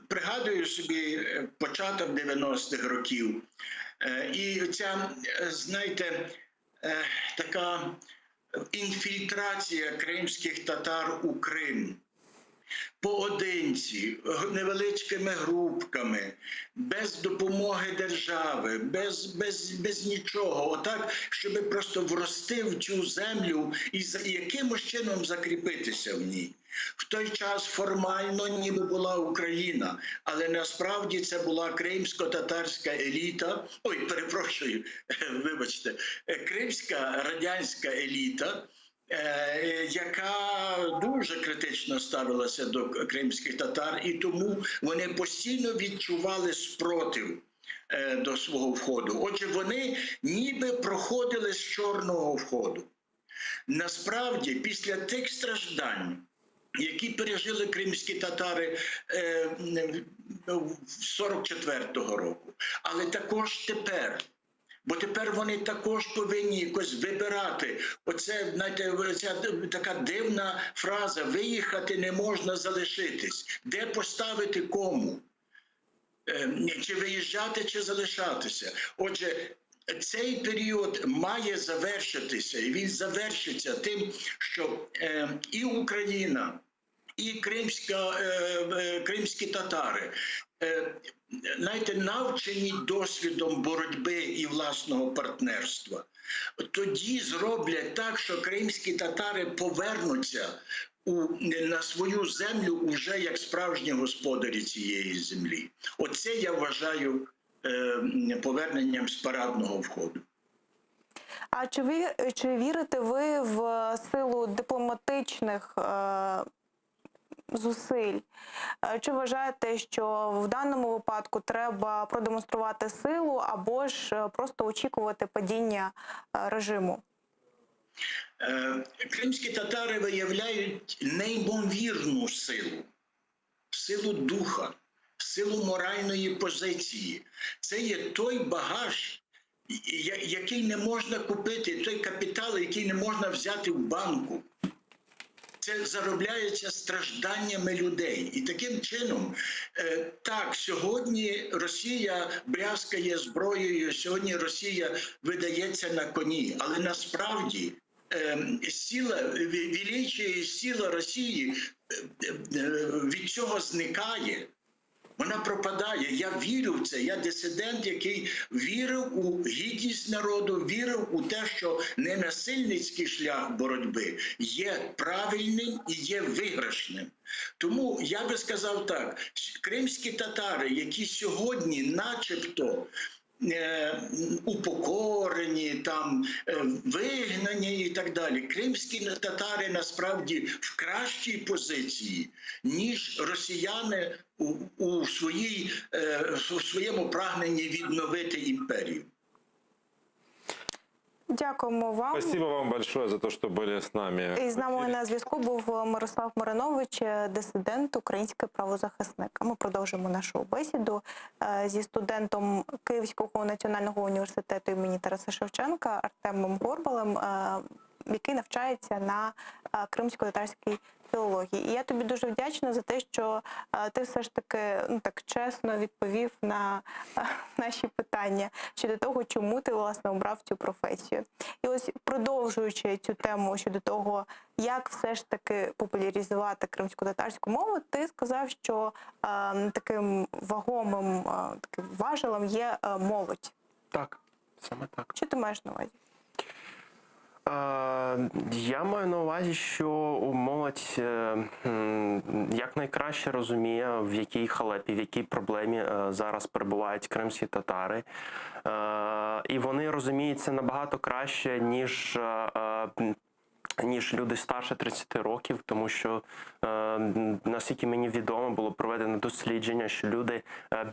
S1: пригадую собі е, початок 90-х років. Е, і ця, е, знаєте, е, така інфільтрація кримських татар у Крим. Поодинці, г- невеличкими групками, без допомоги держави, без, без, без нічого. Отак, щоб просто врости в цю землю і, за- і якимось чином закріпитися в ній. В той час формально ніби була Україна, але насправді це була кримсько-татарська еліта. Ой, перепрошую, вибачте, е, кримська радянська еліта е, яка дуже критично ставилася до кримських татар, і тому вони постійно відчували спротив е, до свого входу. Отже, вони ніби проходили з чорного входу. Насправді, після тих страждань, які пережили кримські татари е, 44-го року, але також тепер. Бо тепер вони також повинні якось вибирати. Оце, знаєте, ця така дивна фраза виїхати не можна залишитись. Де поставити кому? Е, Чи виїжджати, чи залишатися. Отже, цей період має завершитися, і він завершиться тим, що е, і Україна, і кримська, е, е, кримські татари, е, знаєте, навчені досвідом боротьби і власного партнерства, тоді зроблять так, що кримські татари повернуться у, на свою землю уже як справжні господарі цієї землі. Оце я вважаю е, поверненням з парадного входу.
S2: А чи ви чи вірите ви в силу дипломатичних е, зусиль? Е, Чи вважаєте, що в даному випадку треба продемонструвати силу або ж е, просто очікувати падіння е, режиму?
S1: Е, Кримські татари виявляють неймовірну силу, силу духа, силу моральної позиції. Це є той багаж, я- який не можна купити, той капітал, який не можна взяти в банку. Це заробляється стражданнями людей. І таким чином, е, так, сьогодні Росія брязкає зброєю, сьогодні Росія видається на коні, але насправді е, сила, ві- величие і сила Росії е, е, від цього зникає. Вона пропадає. Я вірю в це. Я дисидент, який вірив у гідність народу, вірив у те, що ненасильницький шлях боротьби є правильним і є виграшним. Тому я би сказав так: кримські татари, які сьогодні, начебто, е, упокорені, там е, вигнані і так далі. Кримські татари насправді в кращій позиції, ніж росіяни у, у, своїй, е, у своєму прагненні відновити імперію.
S2: Дякуємо вам.
S20: Спасибо вам большое за то, что были с нами.
S2: І з нами на зв'язку був Мирослав Маринович, е, дисидент, український правозахисник. А Ми продовжуємо нашу бесіду е, зі студентом Київського національного університету імені Тараса Шевченка Артемом Горбалем, е, який навчається на е, кримсько-татарській філології. І я тобі дуже вдячна за те, що е, ти все ж таки ну так чесно відповів на е, наші питання щодо того, чому ти власне обрав цю професію. І ось продовжуючи цю тему щодо того, як все ж таки популяризувати кримсько-татарську мову, ти сказав, що е, таким вагомим е, таким важелем є е, молодь.
S3: Так, саме так.
S2: Що ти маєш на увазі?
S3: Е, Я маю на увазі, що молодь е, м, якнайкраще розуміє, в якій халепі, в якій проблемі е, зараз перебувають кримські татари. Е, І вони розуміють це набагато краще, ніж ніж люди старше 30 років, тому що, наскільки мені відомо, було проведено дослідження, що люди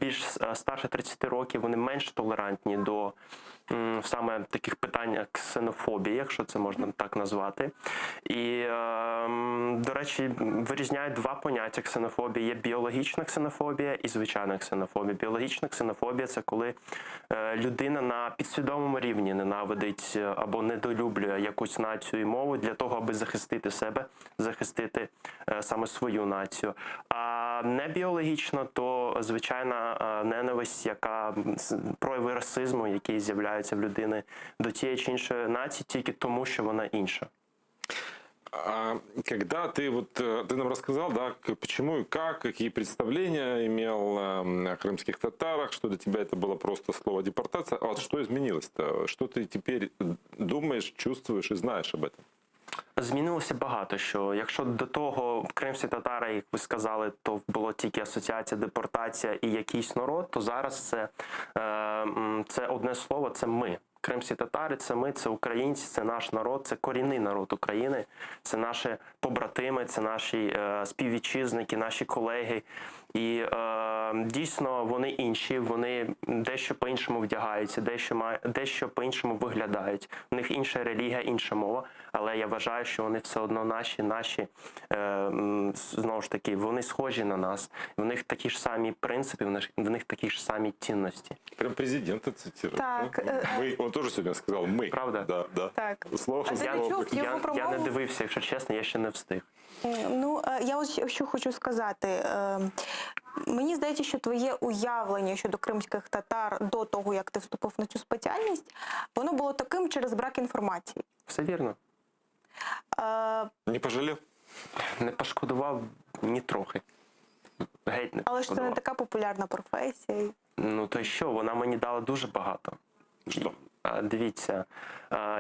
S3: більш старше 30 років, вони менш толерантні до саме таких питань, як ксенофобії, якщо це можна так назвати. І, до речі, вирізняють два поняття ксенофобії. Є біологічна ксенофобія і звичайна ксенофобія. Біологічна ксенофобія – це коли людина на підсвідомому рівні ненавидить або недолюблює якусь націю і мову для того, аби захистити себе, захистити саме свою націю. А не біологічно, то звичайна ненависть, яка прояви расизму, які з'являються в людини до тієї чи іншої нації тільки тому, що вона інша.
S20: А когда ты вот ты нам рассказал, да, почему и как, какие представления имел о крымских татарах, что для тебя это было просто слово депортация. А вот что изменилось-то? Что ты теперь думаешь, чувствуешь и знаешь об этом?
S3: Змінилося багато що. Якщо до того кримські татари, як ви сказали, то було тільки асоціація, депортація і якийсь народ, то зараз це, це одне слово, це ми. Кримські татари це ми, це українці, це наш народ, це корінний народ України, це наші побратими, це наші співвітчизники, наші колеги. І дійсно вони інші, вони дещо по-іншому вдягаються, дещо, дещо по-іншому виглядають. У них інша релігія, інша мова, але я вважаю, що вони все одно наші, наші, знову ж таки, вони схожі на нас. В них такі ж самі принципи, в них, в них такі ж самі цінності.
S20: Прям президента цитирует.
S2: Так,
S20: Мы, он тоже сегодня сказал мы.
S3: Правда?
S20: Да, да.
S2: Так.
S20: Слово
S2: А ти не чув його
S3: Я, я не дивився, якщо чесно, я ще не встиг.
S2: Ну, я ось що хочу сказати. Мені здається, що твоє уявлення щодо кримських татар до того, як ти вступив на цю спеціальність, воно було таким через брак інформації.
S3: Все вірно.
S20: Не пожалів?
S3: Не пошкодував ні трохи. Геть не
S2: Але ж це не така популярна професія.
S3: Ну то й що, вона мені дала дуже багато.
S20: Що?
S3: Дивіться,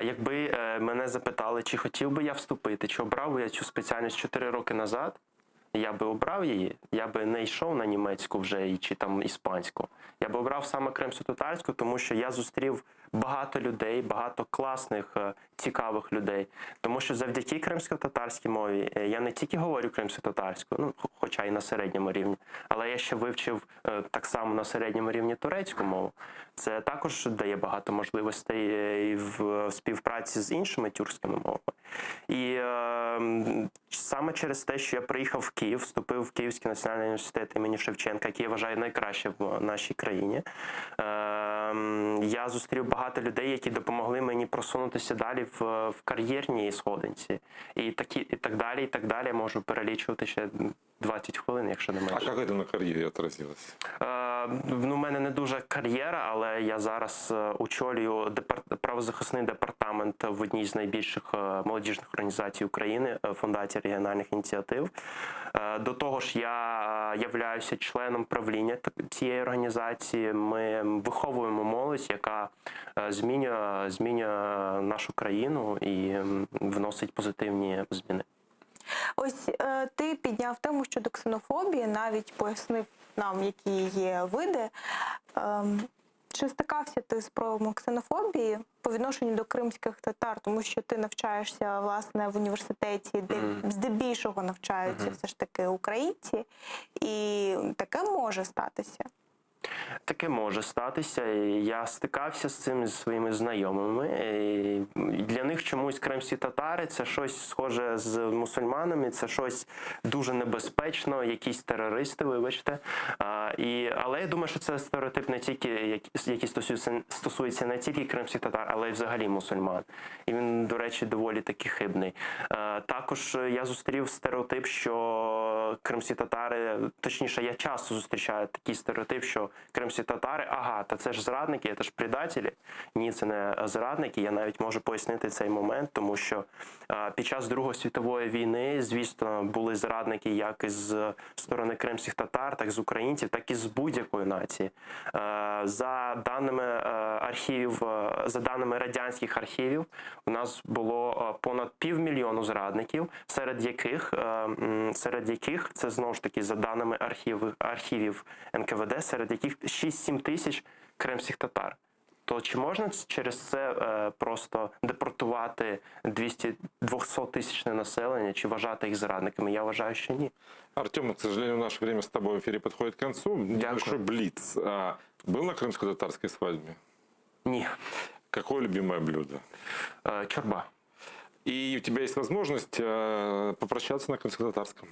S3: якби е, мене запитали, чи хотів би я вступити, чи обрав би я цю спеціальність 4 роки назад, я би обрав її, я би не йшов на німецьку вже чи там іспанську. Я би обрав саме кримсько-татарську, тому що я зустрів багато людей, багато класних, е, цікавих людей. Тому що завдяки кримсько-татарській мові е, я не тільки говорю кримсько-татарську, ну хоча й на середньому рівні, але я ще вивчив е, так само на середньому рівні турецьку мову. Це також дає багато можливостей і в співпраці з іншими тюркськими мовами. І е, саме через те, що я приїхав в Київ, вступив в Київський національний університет імені Шевченка, який я вважаю найкраще в нашій країні. Е, я зустрів багато людей, які допомогли мені просунутися далі в, в кар'єрній сходинці. І такі, і так далі, і так далі. Я можу перелічувати ще 20 хвилин, якщо не менше.
S20: А як це на кар'єрі отразилось?
S3: Е, ну, у мене не дуже кар'єра, але я зараз е, очолюю департ... правозахисний департамент в одній з найбільших е, молодіжних організацій України Фундації регіональних ініціатив. До того ж, я являюся членом правління цієї організації. Ми виховуємо молодь, яка змінює, змінює нашу країну і вносить позитивні зміни.
S2: Ось е, ти підняв тему щодо ксенофобії, навіть пояснив нам, які є види. Ем, чи стикався ти з проявом ксенофобії по відношенню до кримських татар, тому що ти навчаєшся власне в університеті, де здебільшого навчаються все ж таки українці, і таке може статися.
S3: Таке може статися. Я стикався з цим зі своїми знайомими. І Для них чомусь кримські татари це щось схоже з мусульманами, це щось дуже небезпечно, якісь терористи, вибачте. І, але я думаю, що це стереотип не тільки, який стосується, стосується не тільки кримських татар, але й взагалі мусульман. І він, до речі, доволі таки хибний. Також я зустрів стереотип, що кримські татари, точніше, я часто зустрічаю такий стереотип, що кримські татари, ага, та це ж зрадники, це ж предателі. Ні, це не зрадники. Я навіть можу пояснити цей момент, тому що під час Другої світової війни, звісно, були зрадники як із сторони кримських татар, так і з українців, так і з будь-якої нації. За даними е, архівів, е, за даними радянських архівів, у нас було е, понад півмільйону зрадників, серед яких, серед яких це знову ж таки за даними архівів, архівів НКВД, серед яких 6-7 тисяч кримських татар. То чи можна через це е, просто депортувати 200 200-тисячне населення чи вважати їх зрадниками? Я вважаю, що ні.
S20: Артем, к сожалению, наше время с тобой в эфире подходит к концу. Небольшой блиц. А, Был на крымско-татарской свадьбе?
S3: Ні.
S20: Какое любимое блюдо?
S3: Э, Чорба.
S20: И у тебя есть возможность э, попрощаться на крымско-татарском.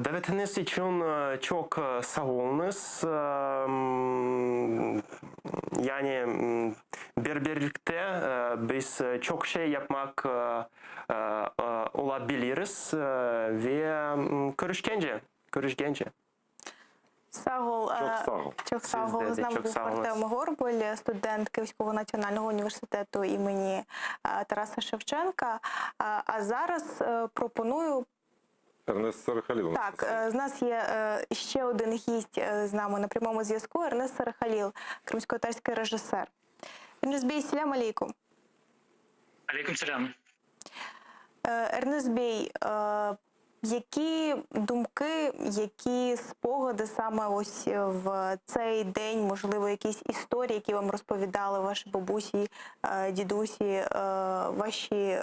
S3: Davetiñiz içün çoq sağ oluñız. Yani bir-birlikte biz çoq şey yapmaq ola biliriz ve körüşkence, körüşkence.
S2: Sağ ol.
S20: Çoq sağ ol.
S2: Çoq sağ ol. З нами був Артем Горбаль, студент Київського національного університету імені Тараса Шевченка. А зараз пропоную
S20: Ернест Сарихаліл.
S2: Так, з нас є ще один гість з нами на прямому зв'язку Ернест Сарихаліл, кримськотатарський режисер. Ернест Бей, селям алейкум.
S4: Алейкум селям.
S2: Ернест Бей, які думки, які спогади саме ось в цей день, можливо, якісь історії, які вам розповідали ваші бабусі, дідусі, ваші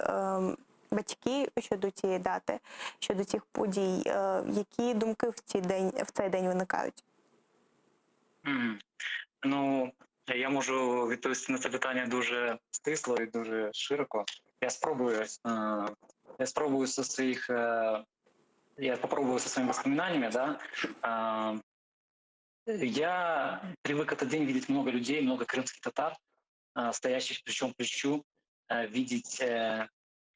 S2: батьки щодо цієї дати, щодо цих подій, які думки в цей день, в цей день виникають?
S4: Mm. Ну, я можу відповісти на це питання дуже стисло і дуже широко. Я спробую, я спробую со своих, я попробую со своими воспоминаниями, да. Я привык этот день видеть много людей, много крымских татар, стоящих плечом к плечу, видеть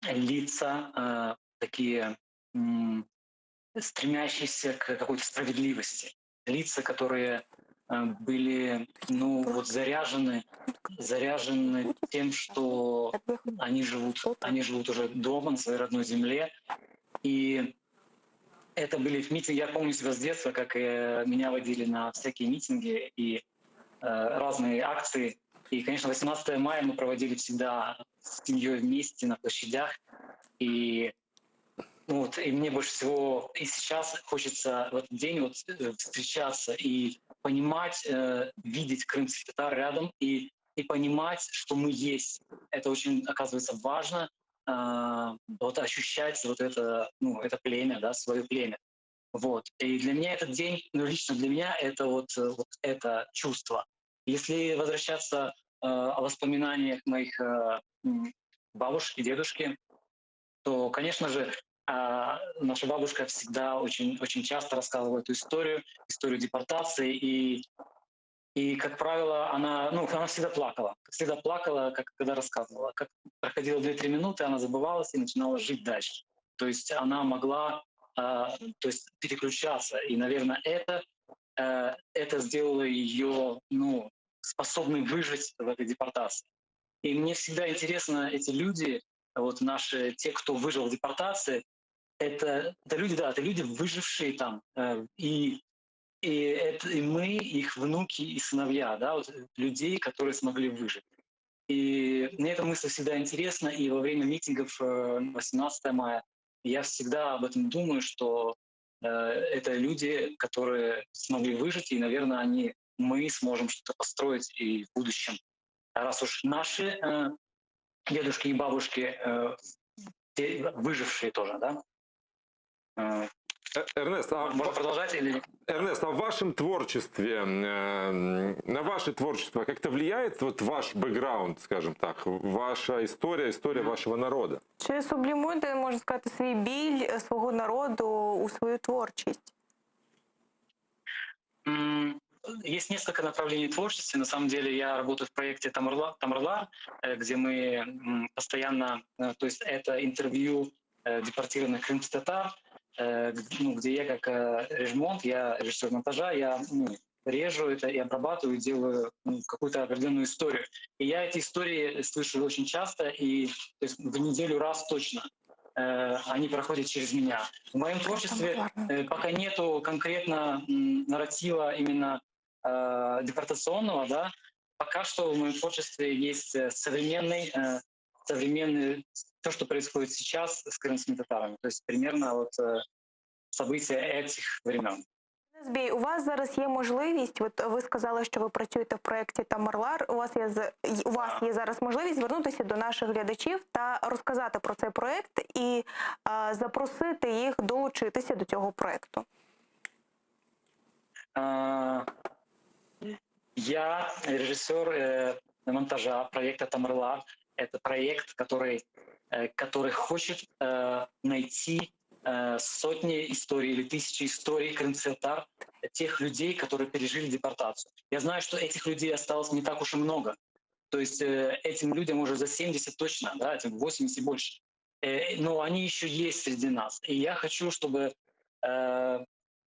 S4: лица такие стремящиеся к какой-то справедливости, лица, которые были, ну, вот заряжены, заряжены тем, что они живут, они живут уже дома, на своей родной земле. И это были митинги. Я помню себя с детства, как меня водили на всякие митинги и разные акции. И, конечно, 18 мая мы проводили всегда с семьей вместе на площадях. И, ну, вот, и мне больше всего и сейчас хочется в этот день вот встречаться и понимать, видеть крымских татар рядом и, и понимать, что мы есть. Это очень, оказывается, важно, вот ощущать вот это, ну, это племя, да, свое племя. Вот. И для меня этот день, ну, лично для меня это вот, вот это чувство. Если возвращаться э, о воспоминаниях моих э, бабушки, дедушки, то, конечно же, э, наша бабушка всегда очень, очень часто рассказывала эту историю, историю депортации, и, и как правило, она, ну, она всегда плакала. Всегда плакала, как, когда рассказывала. Как проходило 2-3 минуты, она забывалась и начинала жить дальше. То есть она могла то есть переключаться. И, наверное, это, э, это сделало ее ну, способной выжить в этой депортации. И мне всегда интересно эти люди, вот наши, те, кто выжил в депортации, это, это люди, да, это люди, выжившие там. Э, и, и, это, и мы, их внуки и сыновья, да, вот людей, которые смогли выжить. И мне эта мысль всегда интересна, и во время митингов 18 э, мая я всегда об этом думаю, что э, это люди, которые смогли выжить, и, наверное, они, мы сможем что-то построить и в будущем. А раз уж наши э, дедушки и бабушки, э, те, выжившие тоже, да?
S20: Э, Эрнест, а
S4: можно продолжать или?
S20: Эрнест, а в вашем творчестве, э, на ваше творчество как-то влияет вот ваш бэкграунд, скажем так, ваша история, история вашего народа?
S2: Чи сублімуєте, можна сказати, свій біль свого народу у свою творчість?
S4: Есть несколько направлений творчества. На самом деле я работаю в проекте Тамырла, Тамырлар, где мы постоянно, то есть это интервью депортированных крымских татар, ну, где я как режмонт, я режиссер монтажа, я ну, режу это и обрабатываю, делаю ну, какую-то определенную историю. И я эти истории слышу очень часто, и то есть в неделю раз точно э, они проходят через меня. В моем творчестве э, пока нету конкретно нарратива именно э, депортационного, да, пока что в моем творчестве есть современный, э, современный то, что происходит сейчас с крымскими татарами. То есть примерно вот э, события этих времен.
S2: Bey, у вас зараз є можливість, от ви сказали, що ви працюєте в проєкті Тамерлар. У вас є з- у вас є зараз можливість звернутися до наших глядачів та розказати про цей проєкт і е, запросити їх долучитися до цього проєкту.
S4: А, Я режиссер э, монтажа проекта Тамерлар. Это проект, который, э, который хочет э, найти э, сотни историй или тысячи историй крымских татар, тех людей, которые пережили депортацию. Я знаю, что этих людей осталось не так уж и много. То есть э, этим людям уже за 70 точно, да, этим 80 и больше. Э, но они еще есть среди нас. И я хочу, чтобы э,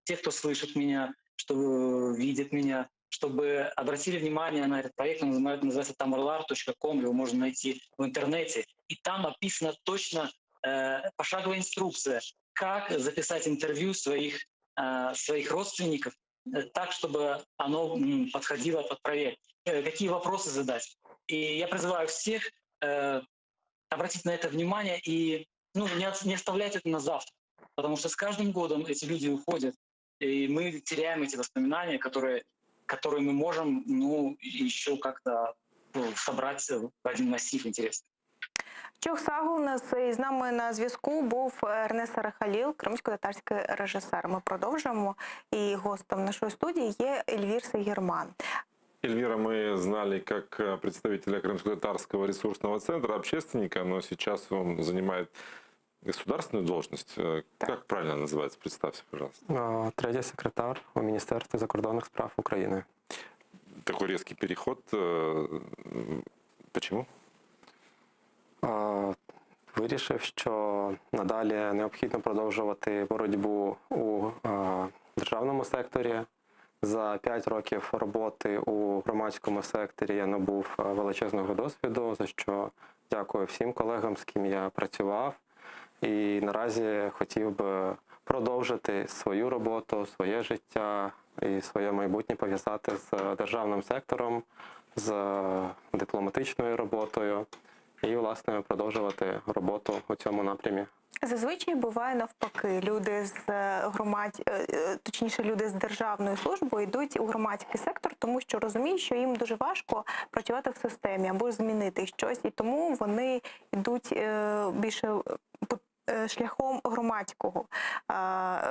S4: те, кто слышит меня, чтобы видит меня, чтобы обратили внимание на этот проект, он называется, называется tamerlar.com, его можно найти в интернете. И там описана точно э, пошаговая инструкция, как записать интервью своих, э, своих родственников э, так, чтобы оно м, подходило под проект, э, какие вопросы задать. И я призываю всех э, обратить на это внимание и ну, не, от- не оставлять это на завтра. Потому что с каждым годом эти люди уходят, и мы теряем эти воспоминания, которые, которые мы можем ну, еще как-то ну, собрать в один массив интересный.
S2: Çoq sağ oluñız. І з нами на зв'язку був Ернес Сарихаліл, кримсько-татарський режисер. Ми продовжуємо. І гостем нашої студії є Ельвір Сегірман.
S20: Эльвира мы знали как э, представителя Крымско-Татарского ресурсного центра, общественника, но сейчас он занимает государственную должность. Э, Как правильно называется? Представься, пожалуйста.
S3: Е, Третій секретар у Міністерстві закордонних справ України.
S20: Такой резкий переход. э, Почему?
S3: Е, Вирішив, що надалі необхідно продовжувати боротьбу у е, державному секторі. За 5 років роботи у громадському секторі я набув е, величезного досвіду, за що дякую всім колегам, з ким я працював. І наразі хотів би продовжити свою роботу, своє життя і своє майбутнє пов'язати з державним сектором, з дипломатичною роботою і, власне, продовжувати роботу у цьому напрямі.
S2: Зазвичай буває навпаки. Люди з е, громад, е, е, точніше, люди з державної служби йдуть у громадський сектор, тому що розуміють, що їм дуже важко працювати в системі або змінити щось, і тому вони йдуть е, більше по е, шляхом громадського, е,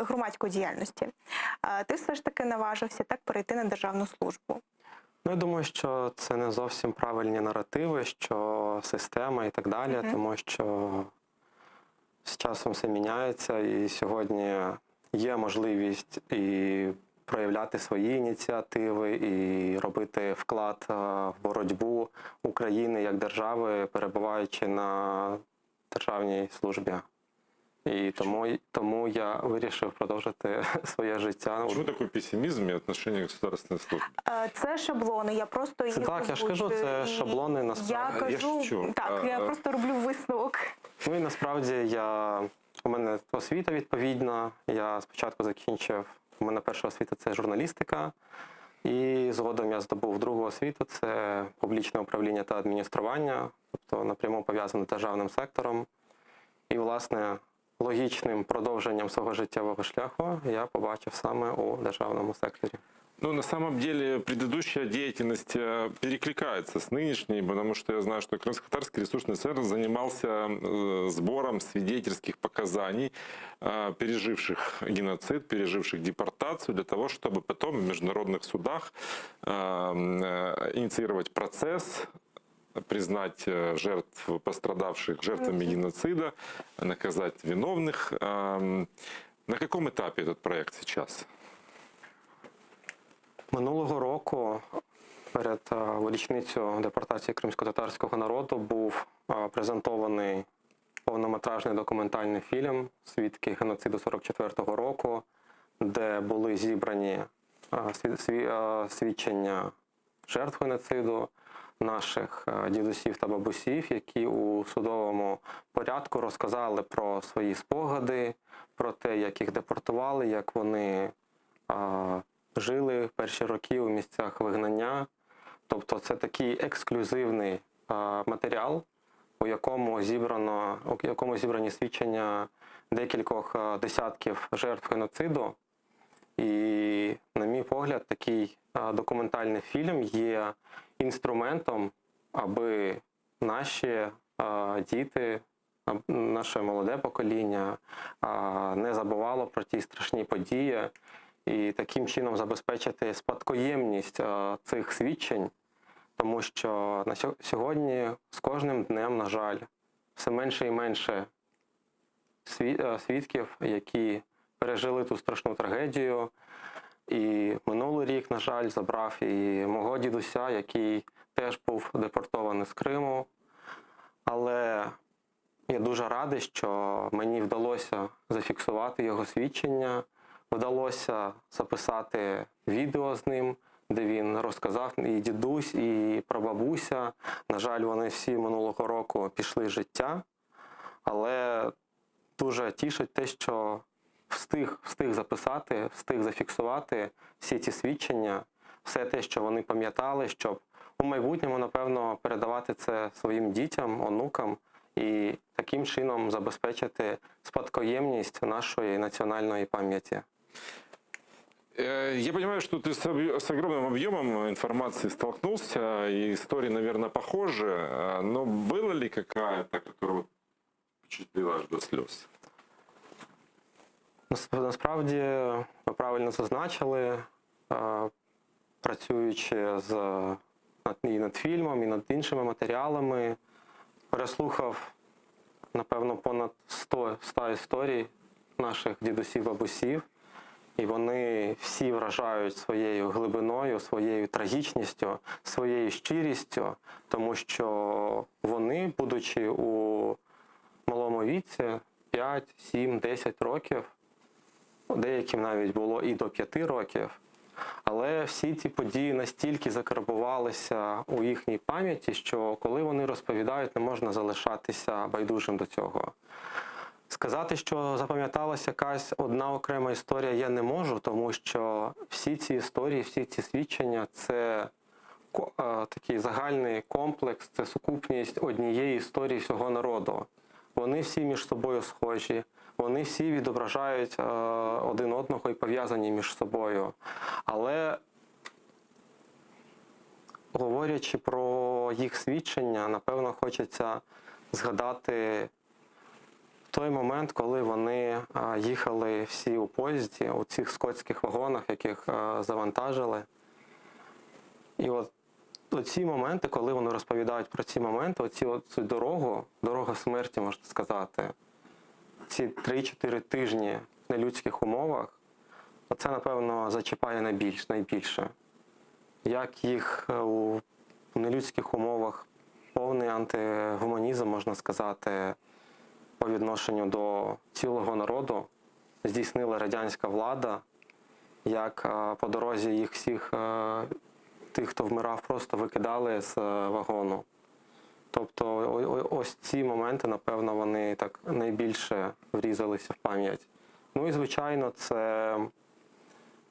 S2: громадської діяльності. Е, Ти все ж таки наважився так перейти на державну службу.
S3: Ну, я думаю, що це не зовсім правильні наративи, що система і так далі,
S2: Мгм.
S3: тому що з часом все міняється, і сьогодні є можливість і проявляти свої ініціативи, і робити вклад е, в боротьбу України як держави, перебуваючи на державній службі. І тому, тому я вирішив продовжити своє життя.
S20: Почему такой пессимизм и отношение к государственной службе?
S2: Е, Це шаблони. Я просто
S3: Це
S2: їх
S3: так, я ж кажу,
S2: озвучую.
S3: це
S2: І
S3: шаблони насправді.
S2: Я
S20: Я
S2: кажу,
S20: шучу.
S2: так, я
S20: А,
S2: просто роблю висновок.
S3: Ну і насправді я у мене освіта відповідна. Я спочатку закінчив. У мене перша освіта це журналістика, і згодом я здобув другу освіту це публічне управління та адміністрування, тобто напряму пов'язане з державним сектором. І, власне, логічним продовженням свого життєвого шляху я побачив саме у державному секторі.
S20: Ну, на самом деле, предыдущая деятельность э, перекликается с нынешней, потому что я знаю, что Крымско-Татарский ресурсный центр занимался э, сбором свидетельских показаний э, переживших геноцид, переживших депортацию, для того, чтобы потом в международных судах э, э, инициировать процесс, признать э, жертв, пострадавших жертвами геноцида, наказать виновных. Эм, На каком этапе этот проект сейчас?
S3: Минулого року перед е, річницю депортації кримсько-татарського народу був е, презентований повнометражний документальний фільм Свідки геноциду 44-го року, де були зібрані е, сві- сві- е, свідчення жертв геноциду, наших е, дідусів та бабусів, які у судовому порядку розказали про свої спогади, про те, як їх депортували, як вони е, жили перші роки у місцях вигнання. Тобто це такий ексклюзивний е, матеріал, у якому зібрано, у якому зібрані свідчення декількох е, десятків жертв геноциду. І, на мій погляд, такий документальний фільм є інструментом, аби наші діти, наше молоде покоління не забувало про ті страшні події і таким чином забезпечити спадкоємність цих свідчень, тому що на сьогодні з кожним днем, на жаль, все менше і менше свідків, які пережили ту страшну трагедію. І минулий рік, на жаль, забрав і мого дідуся, який теж був депортований з Криму. Але я дуже радий, що мені вдалося зафіксувати його свідчення, вдалося записати відео з ним, де він розказав і дідусь, і прабабуся. На жаль, вони всі минулого року пішли з життя, але дуже тішить те, що встиг, встиг записати, встиг зафіксувати всі ці свідчення, все те, що вони пам'ятали, щоб у майбутньому, напевно, передавати це своїм дітям, онукам і таким чином забезпечити спадкоємність нашої національної пам'яті.
S20: Э, Я понимаю, что ты с объ- с огромным объемом информации столкнулся, и истории, наверное, похожи, э, но была ли какая-то, которая вот впечатлила аж до слез?
S3: Нас- Насправді, ви правильно зазначили, е, працюючи з, над, і над фільмом, і над іншими матеріалами, переслухав, напевно, понад 100, 100 історій наших дідусів, бабусів, і вони всі вражають своєю глибиною, своєю трагічністю, своєю щирістю, тому що вони, будучи у малому віці, 5, 7, 10 років, деяким навіть було і до 5 років. Але всі ці події настільки закарбувалися у їхній пам'яті, що коли вони розповідають, не можна залишатися байдужим до цього. Сказати, що запам'яталася якась одна окрема історія, я не можу, тому що всі ці історії, всі ці свідчення це е, такий загальний комплекс, це сукупність однієї історії всього народу. Вони всі між собою схожі, вони всі відображають е, один одного і пов'язані між собою. Але говорячи про їх свідчення, напевно, хочеться згадати той момент, коли вони е, їхали всі у поїзді, у цих скотських вагонах, яких е, завантажили. І от оці моменти, коли вони розповідають про ці моменти, оці от цю дорогу, дорога смерті, можна сказати, ці 3-4 тижні в нелюдських умовах, оце, напевно, зачіпає найбільш, найбільше. Як їх е, у нелюдських умовах повний антигуманізм, можна сказати, по відношенню до цілого народу здійснила радянська влада, як е, по дорозі їх всіх, е, тих, хто вмирав, просто викидали з вагону. Тобто ось ці моменти, напевно, вони так найбільше врізалися в пам'ять. Ну і, звичайно, це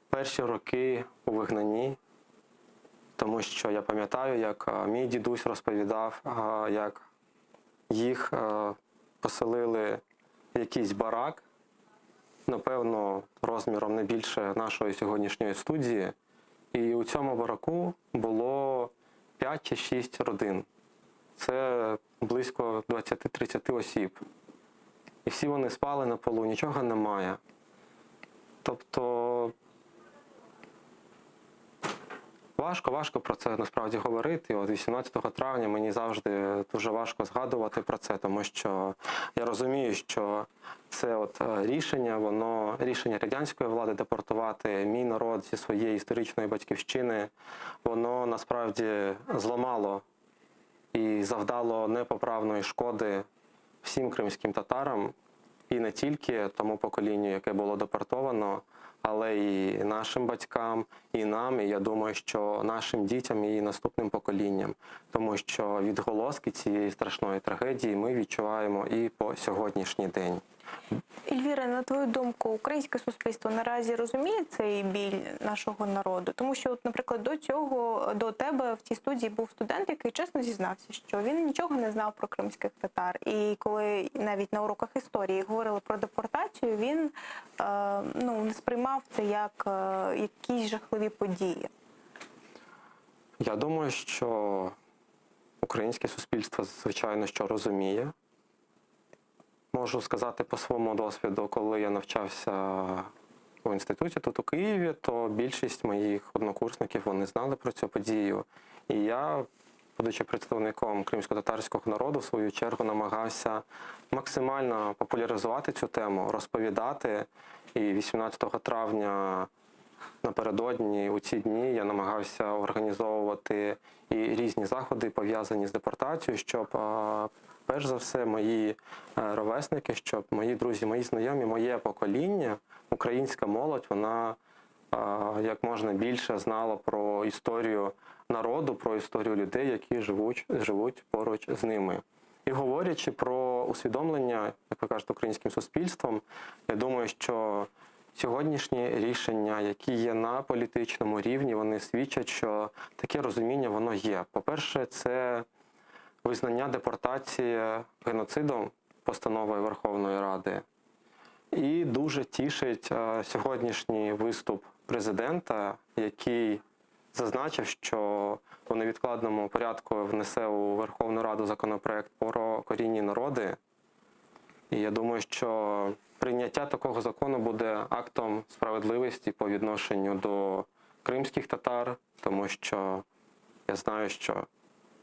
S3: перші роки у вигнанні, тому що я пам'ятаю, як мій дідусь розповідав, як їх поселили в якийсь барак, напевно, розміром не більше нашої сьогоднішньої студії. І у цьому бараку було 5 чи 6 родин. Це близько 20-30 осіб. І всі вони спали на полу, нічого немає. Тобто важко, важко про це насправді говорити. От 18 травня мені завжди дуже важко згадувати про це, тому що я розумію, що це от е, рішення, воно рішення радянської влади депортувати мій народ зі своєї історичної батьківщини, воно насправді зламало і завдало непоправної шкоди всім кримським татарам, і не тільки тому поколінню, яке було депортовано, але і нашим батькам, і нам, і я думаю, що нашим дітям і наступним поколінням, тому що відголоски цієї страшної трагедії ми відчуваємо і по сьогоднішній день.
S2: Ельвіра, на твою думку, українське суспільство наразі розуміє цей біль нашого народу? Тому що, от, наприклад, до цього до тебе в цій студії був студент, який чесно зізнався, що він нічого не знав про кримських татар. І коли навіть на уроках історії говорили про депортацію, він е, ну, не сприймав це як е, якісь жахливі події.
S3: Я думаю, що українське суспільство, звичайно, що розуміє. Можу сказати по своєму досвіду, коли я навчався у інституті тут у Києві, то більшість моїх однокурсників вони знали про цю подію. І я, будучи представником кримсько-татарського народу, в свою чергу намагався максимально популяризувати цю тему, розповідати. І 18 травня напередодні у ці дні я намагався організовувати і різні заходи, пов'язані з депортацією, щоб перш за все мої е, ровесники, щоб мої друзі, мої знайомі, моє покоління, українська молодь, вона як можна більше знала про історію народу, про історію людей, які живуть, живуть поруч з ними. І говорячи про усвідомлення, як ви кажете, українським суспільством, я думаю, що сьогоднішні рішення, які є на політичному рівні, вони свідчать, що таке розуміння воно є. По-перше, це визнання депортації геноцидом постановою Верховної Ради. І дуже тішить е, сьогоднішній виступ президента, який зазначив, що у невідкладному порядку внесе у Верховну Раду законопроект про корінні народи. І я думаю, що прийняття такого закону буде актом справедливості по відношенню до кримських татар, тому що я знаю, що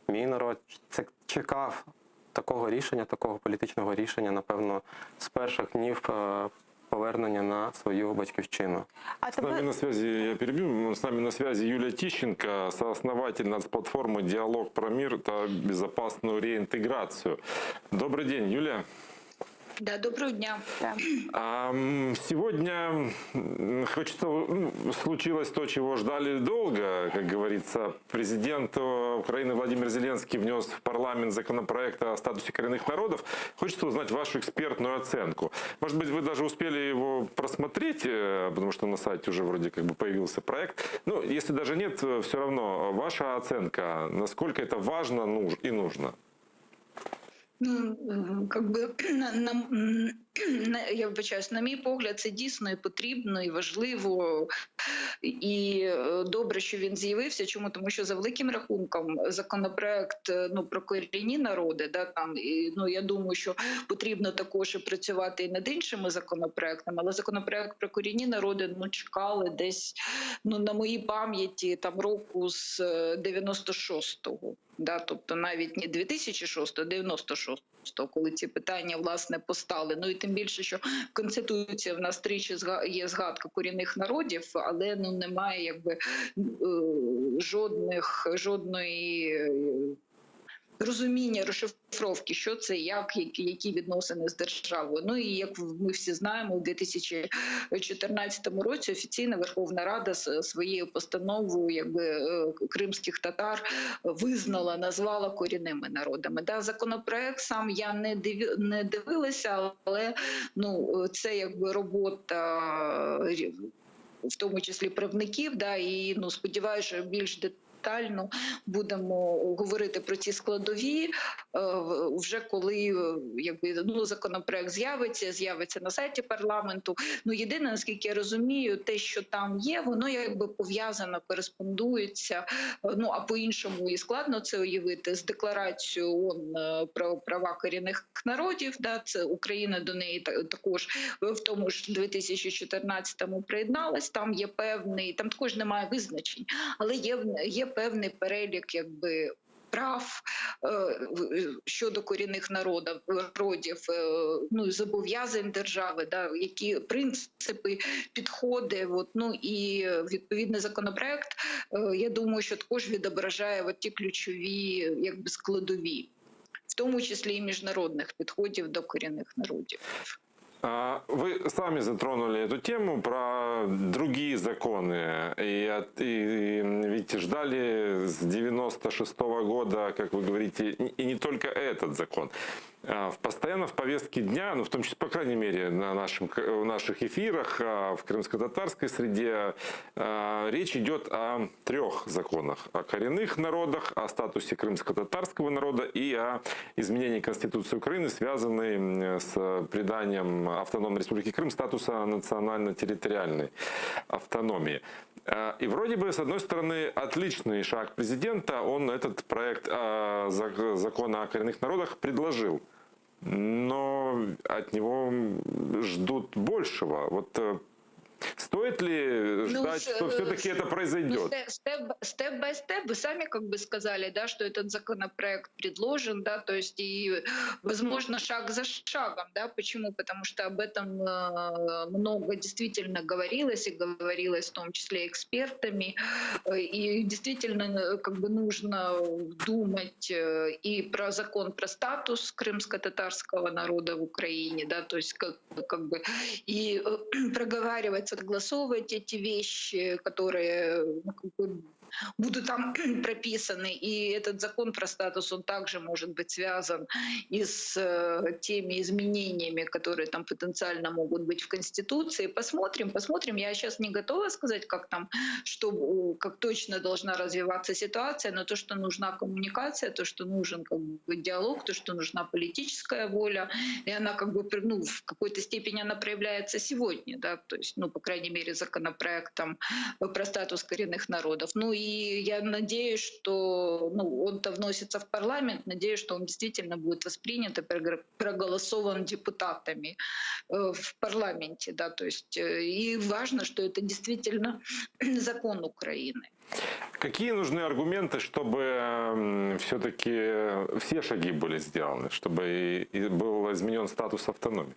S3: мій народ це чекав такого рішення, такого політичного рішення, напевно, з перших днів е, повернення на свою батьківщину.
S2: А
S20: С нами на связи, я перебью, с нами на связи Юлия Тищенко, сооснователь нацплатформы «Диалог про мир та безопасную реинтеграцию». Добрый день, Юлия.
S15: Да, доброго дня.
S20: А, м, Сегодня м, хочется, ну, случилось то, чего ждали долго, как говорится. Президент э, Украины Владимир Зеленский внес в парламент законопроект о статусе коренных народов. Хочется узнать вашу экспертную оценку. Может быть, вы даже успели его просмотреть, э, потому что на сайте уже вроде как бы появился проект. Ну, если даже нет, все равно ваша оценка, насколько это важно нуж- и нужно?
S15: Ну, м, как бы, на, на, м, на, я вибачаюсь, на мій погляд, це дійсно і потрібно, і важливо, і е, добре, що він з'явився. Чому? Тому що за великим рахунком законопроект е, ну, про корінні народи, да, там, і, ну, я думаю, що потрібно також і працювати і над іншими законопроектами, але законопроект про корінні народи ну, чекали десь ну, на моїй пам'яті там, року з е, 96-го. Да, тобто навіть не 2006, а 96-го, коли ці питання власне постали. Ну і тим більше, що в Конституції в нас тричі є згадка корінних народів, але ну немає якби е, жодних жодної. е, Розуміння розшифровки, що це, як, які, які відносини з державою. Ну і як ми всі знаємо, у 2014 році офіційно Верховна Рада своєю постановою якби е, кримських татар визнала, назвала корінними народами. Да, законопроект сам я не диві, не дивилася, але ну це якби робота е, в тому числі правників, да, і ну сподіваюся, що більш детально будемо говорити про ці складові е, вже коли е, якби ну законопроект з'явиться, з'явиться на сайті парламенту. Ну єдине, наскільки я розумію, те, що там є, воно якби пов'язано, кореспондується. е, Ну а по-іншому і складно це уявити з декларацією ООН про права корінних народів. Да, це Україна до неї також в тому ж 2014-му приєдналась. Там є певний, там також немає визначень, але є, є певний перелік, якби. Прав е, щодо корінних народів, родів, е, ну зобов'язань держави, да, які принципи, підходи, от, ну і відповідний законопроект, е, я думаю, що також відображає от ті ключові якби складові, в тому числі і міжнародних підходів до корінних народів.
S20: А, Вы сами затронули эту тему про другие законы. И, и ведь ждали с 96 года, как вы говорите, и не только этот закон. А, в- Постоянно в повестке дня, ну, в том числе, по крайней мере, на нашем, в наших эфирах, а, в крымско-татарской среде, а, речь идет о трех законах. О коренных народах, о статусе крымско-татарского народа и о изменении Конституции Украины, связанной м, с приданием Автономной Республики Крым статуса национально-территориальной автономии. Э, И вроде бы, с одной стороны, отличный шаг президента, он этот проект э, зак- закона о коренных народах предложил. Но от него ждут большего. Вот э, стоит ли
S11: Ну,
S20: ждать,
S11: с-
S20: что
S11: э,
S20: все-таки это
S11: Ну,
S20: произойдет?
S11: step, step by step, вы сами как бы сказали, да, что этот законопроект предложен, да, то есть и, возможно, шаг за шагом, да, почему? Потому что об этом э, много действительно говорилось, и говорилось в том числе экспертами, э, и действительно э, как бы нужно думать э, и про закон про статус крымско-татарского народа в Украине, да, то есть как, как бы и э, проговаривать, согласовывать эти вещи, которые ну, как бы будут там прописаны. И этот закон про статус, он также может быть связан и с э, теми изменениями, которые там потенциально могут быть в Конституции. Посмотрим, посмотрим. Я сейчас не готова сказать, как там, что, э, как точно должна развиваться ситуация, но то, что нужна коммуникация, то, что нужен как бы диалог, то, что нужна политическая воля, и она как бы ну, в какой-то степени она проявляется сегодня, да, то есть, ну, по крайней мере, законопроектом про статус коренных народов. Ну и я надеюсь, что ну, он-то вносится в парламент, надеюсь, что он действительно будет воспринят и проголосован депутатами э, в парламенте, да, то есть э, и важно, что это действительно закон Украины.
S20: Какие нужны аргументы, чтобы все-таки все шаги были сделаны, чтобы и был изменен статус автономии?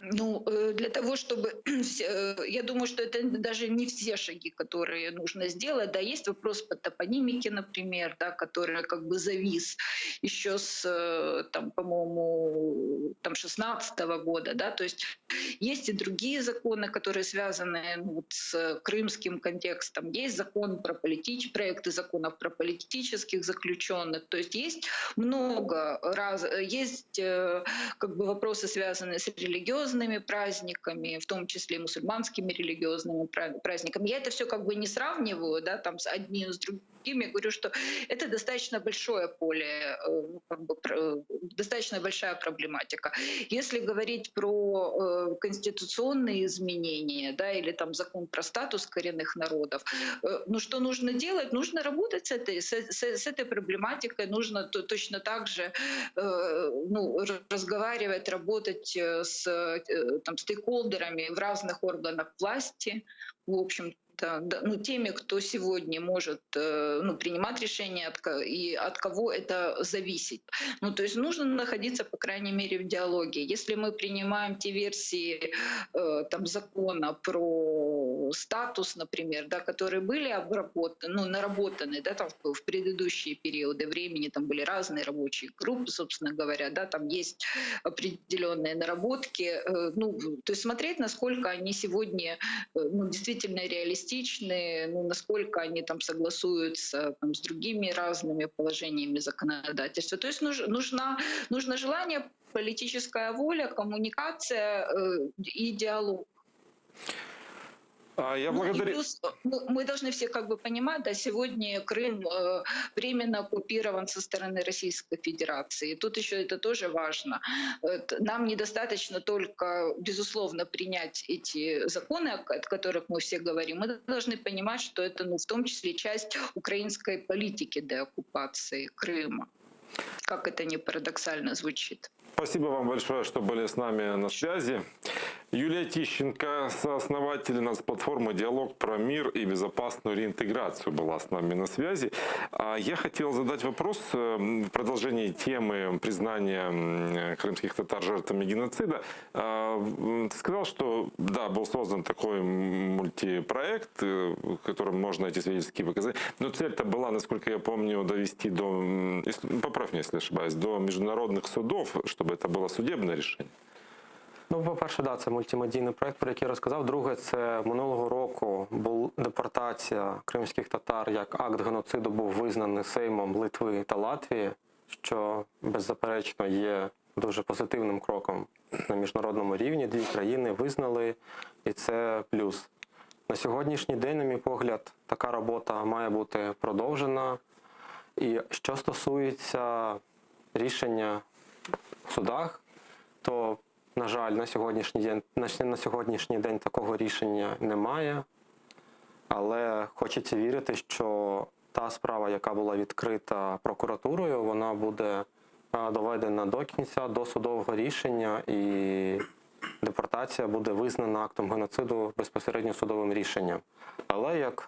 S11: Ну, э, для того, чтобы... э, Я думаю, что это даже не все шаги, которые нужно сделать. Да, есть вопрос по топонимике, например, да, который как бы завис еще с, э, там, по-моему, там 16 года, да, то есть есть и другие законы, которые связаны ну, вот с крымским контекстом. Есть закон про политич, проекты законов про политических заключенных. То есть есть много раз, есть как бы вопросы, связанные с религиозными праздниками, в том числе и мусульманскими религиозными праздниками. Я это все как бы не сравниваю, да, там с одним с другим. Я говорю, что это достаточно большое поле, э, ну, как бы, достаточно большая проблематика. Если говорить про э, конституционные изменения, да, или там закон про статус коренных народов, э, ну что нужно делать? Нужно работать с этой, с, с, с этой проблематикой, нужно точно так же ну, разговаривать, работать с там, стейкхолдерами в разных органах власти, в общем ну, теми, кто сегодня может ну, принимать решения от, и от кого это зависит. Ну, то есть нужно находиться, по крайней мере, в диалоге. Если мы принимаем те версии там, закона про статус, например, да, которые были обработаны, ну, наработаны да, там, в предыдущие периоды времени, там были разные рабочие группы, собственно говоря, да, там есть определенные наработки. Ну, то есть смотреть, насколько они сегодня ну, действительно реалистичны, ну, насколько они там согласуются там, с другими разными положениями законодательства. То есть нуж, нужна, нужно желание, политическая воля, коммуникация э, и диалог.
S20: А я
S11: Ну, и
S20: благодарю...
S11: плюс мы, мы должны все как бы понимать, да, сегодня Крым э, временно оккупирован со стороны Российской Федерации. И тут еще это тоже важно. Э, Нам недостаточно только, безусловно, принять эти законы, о которых мы все говорим. Мы должны понимать, что это, ну, в том числе часть украинской политики деоккупации Крыма. Как это ни парадоксально звучит.
S20: Спасибо вам большое, что были с нами на связи. Юлия Тищенко, сооснователь нацплатформы «Диалог про мир и безопасную реинтеграцию» была с нами на связи. А Я хотел задать вопрос э, в продолжении темы признания м, крымских татар жертвами геноцида. А, м, Ты сказал, что да, был создан такой мультипроект, э, в котором можно эти свидетельские показания. Но цель-то была, насколько я помню, довести до, м, если, поправь меня, если ошибаюсь, до международных судов, чтобы это было судебное решение.
S3: Ну, по-перше, да, це мультимедійний проект, про який я розказав. Друге, це минулого року була депортація кримських татар як акт геноциду був визнаний Сеймом Литви та Латвії, що Що беззаперечно є дуже позитивним кроком на міжнародному рівні. Дві країни визнали, і це плюс. На сьогоднішній день, на мій погляд, така робота має бути продовжена. І що стосується рішення в судах, то, на жаль, на сьогоднішній день, на сьогоднішній день такого рішення немає. Але хочеться вірити, що та справа, яка була відкрита прокуратурою, вона буде доведена до кінця, до судового рішення, і депортація буде визнана актом геноциду безпосередньо судовим рішенням. Але, як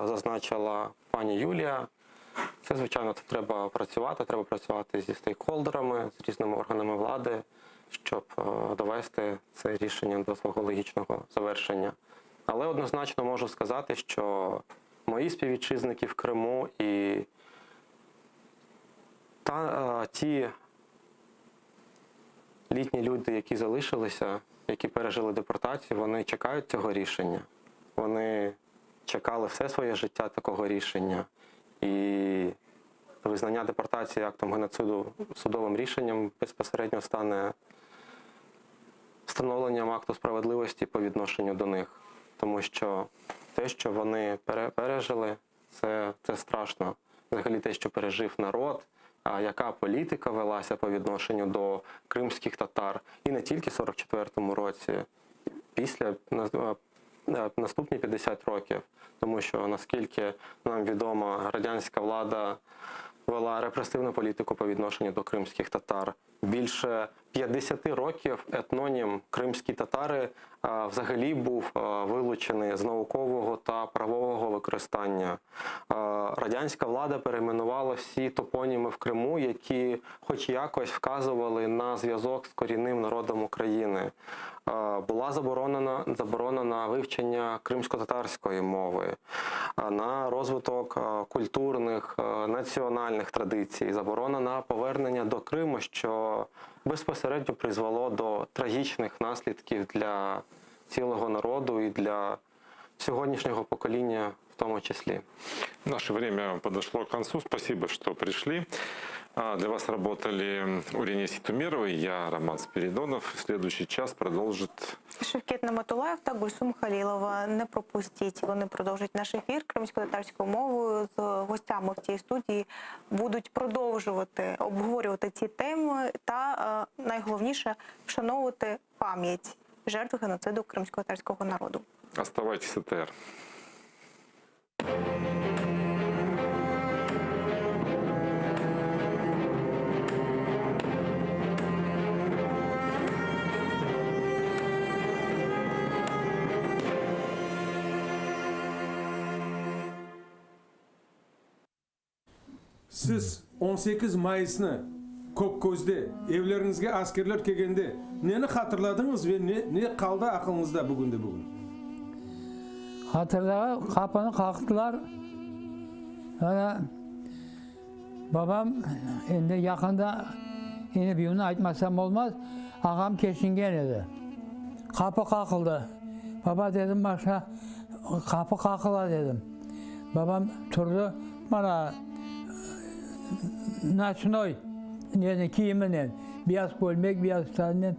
S3: зазначила пані Юлія, це, звичайно, це треба працювати, треба працювати зі стейкхолдерами, з різними органами влади, щоб довести це рішення до свого логічного завершення. Але однозначно можу сказати, що мої співвітчизники в Криму і та, ті літні люди, які залишилися, які пережили депортацію, вони чекають цього рішення. Вони чекали все своє життя такого рішення. І визнання депортації актом геноциду судовим рішенням безпосередньо стане встановленням акту справедливості по відношенню до них. Тому що те, що вони пережили, це, це страшно. Взагалі те, що пережив народ, а яка політика велася по відношенню до кримських татар, і не тільки в 44-му році, після е, наступні 50 років, тому що наскільки нам відомо, радянська влада вела репресивну політику по відношенню до кримських татар. Більше 50 років етнонім кримські татари взагалі був вилучений з наукового та правового використання. Радянська влада перейменувала всі топоніми в Криму, які хоч якось вказували на зв'язок з корінним народом України. Була заборонена, заборонена вивчення кримсько-татарської мови, на розвиток культурних, національних традицій, заборона на повернення до Криму, що безпосередньо призвело до трагічних наслідків для цілого народу і для сьогоднішнього покоління в тому числі.
S20: Наше время подошло к концу. Спасибо, что пришли. А, Для вас работали Урине Ситумерова и я, Роман Спиридонов. Следующий час продолжит
S2: Шевкет Наматулаєв та Гульсум Халілова. Не пропустіть. Вони продовжать наш ефір кримсько-татарською мовою з гостями в цій студії будуть продовжувати обговорювати ці теми та е, найголовніше вшановувати пам'ять жертв геноциду кримсько-татарського народу.
S20: Оставайтесь с АТР.
S9: Siz 18 mayısnı Kökközde evleriñizge askerler kelgende neni hatırladıñız ve ne ne qaldı aqılıñızda bugünde-bugün?
S21: Hatırlağa, qapını qaqtılar. Ana, babam endi yaqında, endi bunı aytmasam olmaz, ağam keçingen edi. Qapı qaqıldı. Baba, dedim, maşna, qapı qaqıla, dedim. Babam turdı, mana, noçnoy neni, kiyiminen, beyaz kölmek, beyaz ştanınen,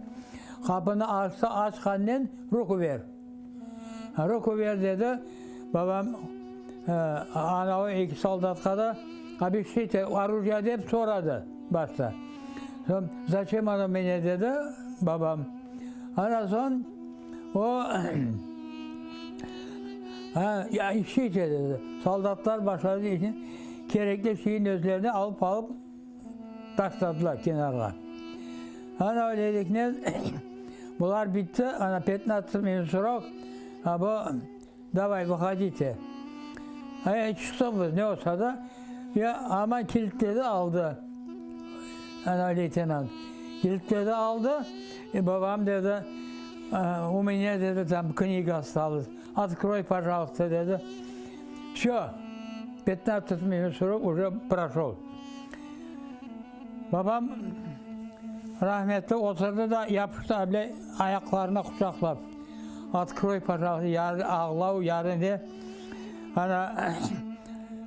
S21: qapını açtı, açqannen ruku ver. Ruku ver, dedi. Babam anavı eki soldatqa da, Obişçite orujiye dep soradı başta. Soñ, Zaçem ono mene, dedi babam. Ana soñ o, Ya işçite, dedi. Soldatlar başladı işni, kerekli şeyni özlerine alıp-alıp taşladılar kenarğa. Ana öyleliknen bular bitti, ana petnadtsıt minut srok, a bu, davay, vıhodite. E, çıqtıq biz, ne olsa da, ya aman kilitledi aldı, ana leytenant, kilitledi aldı, e, babam dedi, u menya, dedi, tam kniga ostalas, otkroy, pojalsta, dedi. Vsё, petnadtsıt minut srok uje proşol. Babam rahmetli oturdı da yapıştı able ayaqlarına quçaqlap, Otkroy, pojalsta, yarı ağlav, yarı ne, ana,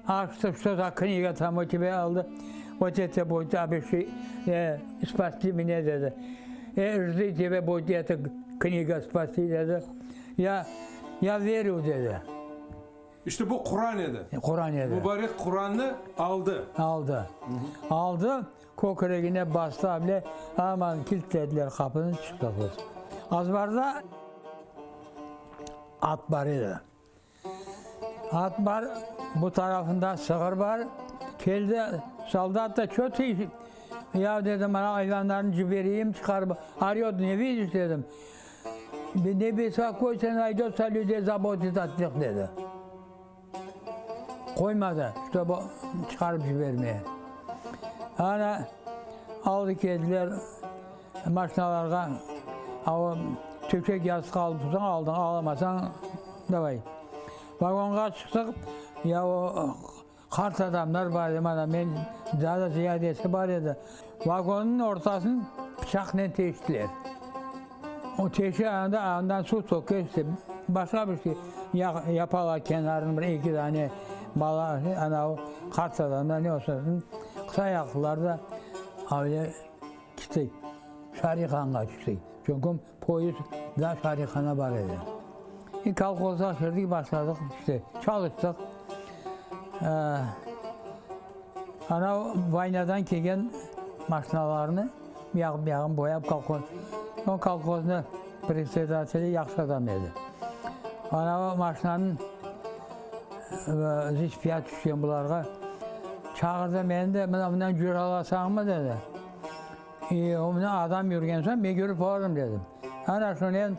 S21: açtı, çto za kniga tam u tebâ aldı. Вот это будет обещи, э, спасти меня, dedi. E, жди, тебе будет эта книга спасти, dedi. Я, я верю, dedi.
S9: İşte bu Quran edi.
S21: Quran edi.
S9: Mubarek Qurannı aldı.
S21: Aldı. Aldı, kökregine bastı able, aman kilitlediler qapını, çıqtıq biz. Azbarda at bar edi. At bar, bu tarafında sığır bar. Keldi soldat da, ço tı, ya dedim, ana ayvanlarnı cibereyim, çıqarıp, oryot, ne vidiş, dedim. Ne bespokoysa, naydötsa lüdey zabotit ot nih, dedi. Qoymadı, ştobu çıqarıp cibermeye. Ana, aldı keldiler maşinalarğa, a o töşek yastıq alıp tursañ aldıñ, alamasañ, davay. Vagonğa çıqtıq, ya o qart adamlar bar edi, mana men daa da ziyadesi bar edi. Vagonnıñ ortasını pıçaqnen teştiler. O teşe anda, andan suv töke işte, başqa bir şey yapalar kenarını bir eki dane bala, anavı qart adamlar ne olsa, qısa ayaqlılar da öyle kettik, Şarihanğa tüştik. Çünki poyezd da Şarihana bar edi. E, kolhozğa kirdik, başladıq işte, çalıştıq. Anav vaynadan kelgen maşinalarnı yağıp-yağıp boyap kolhoz. O kolhoznı predsedateli yahşı adam edi. Anav maşinanıñ zispiya tüşken bularğa çağırdı meni de, mına bundan cüre alasañmı dedi. E, o mına adam yürgen soñ men yürip olurım dedim. Ana şunen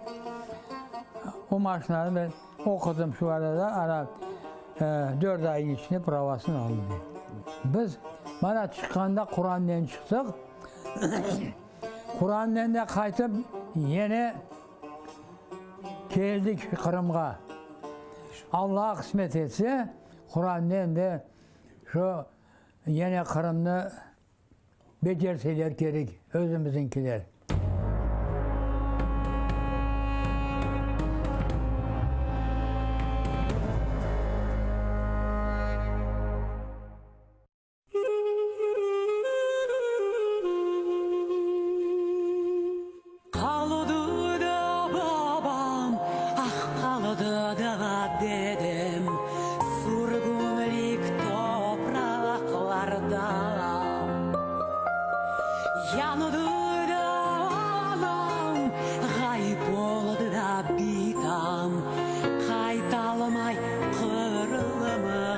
S21: o maşinanı ben oqudım şu arada, ana dört aynıñ içinde pravasını aldım. Biz mana çıqqanda Qurannen çıqtıq, Qurannen de qaytıp yene keldik Qırımğa. Alla qısmet etse, Qurannen de şu yene Qırımnı Becerseler kerek özümiziñkiler.
S19: Qaldı da babam, ah, qaldı da dedem Sürgünlik topraqlarda. Yandı da anam, ğayıp oldı da bitam, Qaytalmay Qırımğa.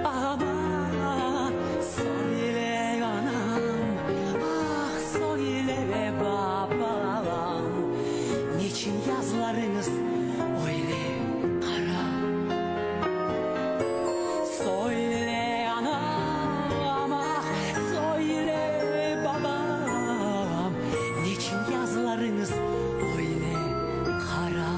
S19: Aman, söyle anam, ah, söyle babam, Neçün yazlarıñız öyle qara? Söyle anam, ah, söyle babam, Neçün yazlarıñız öyle qara?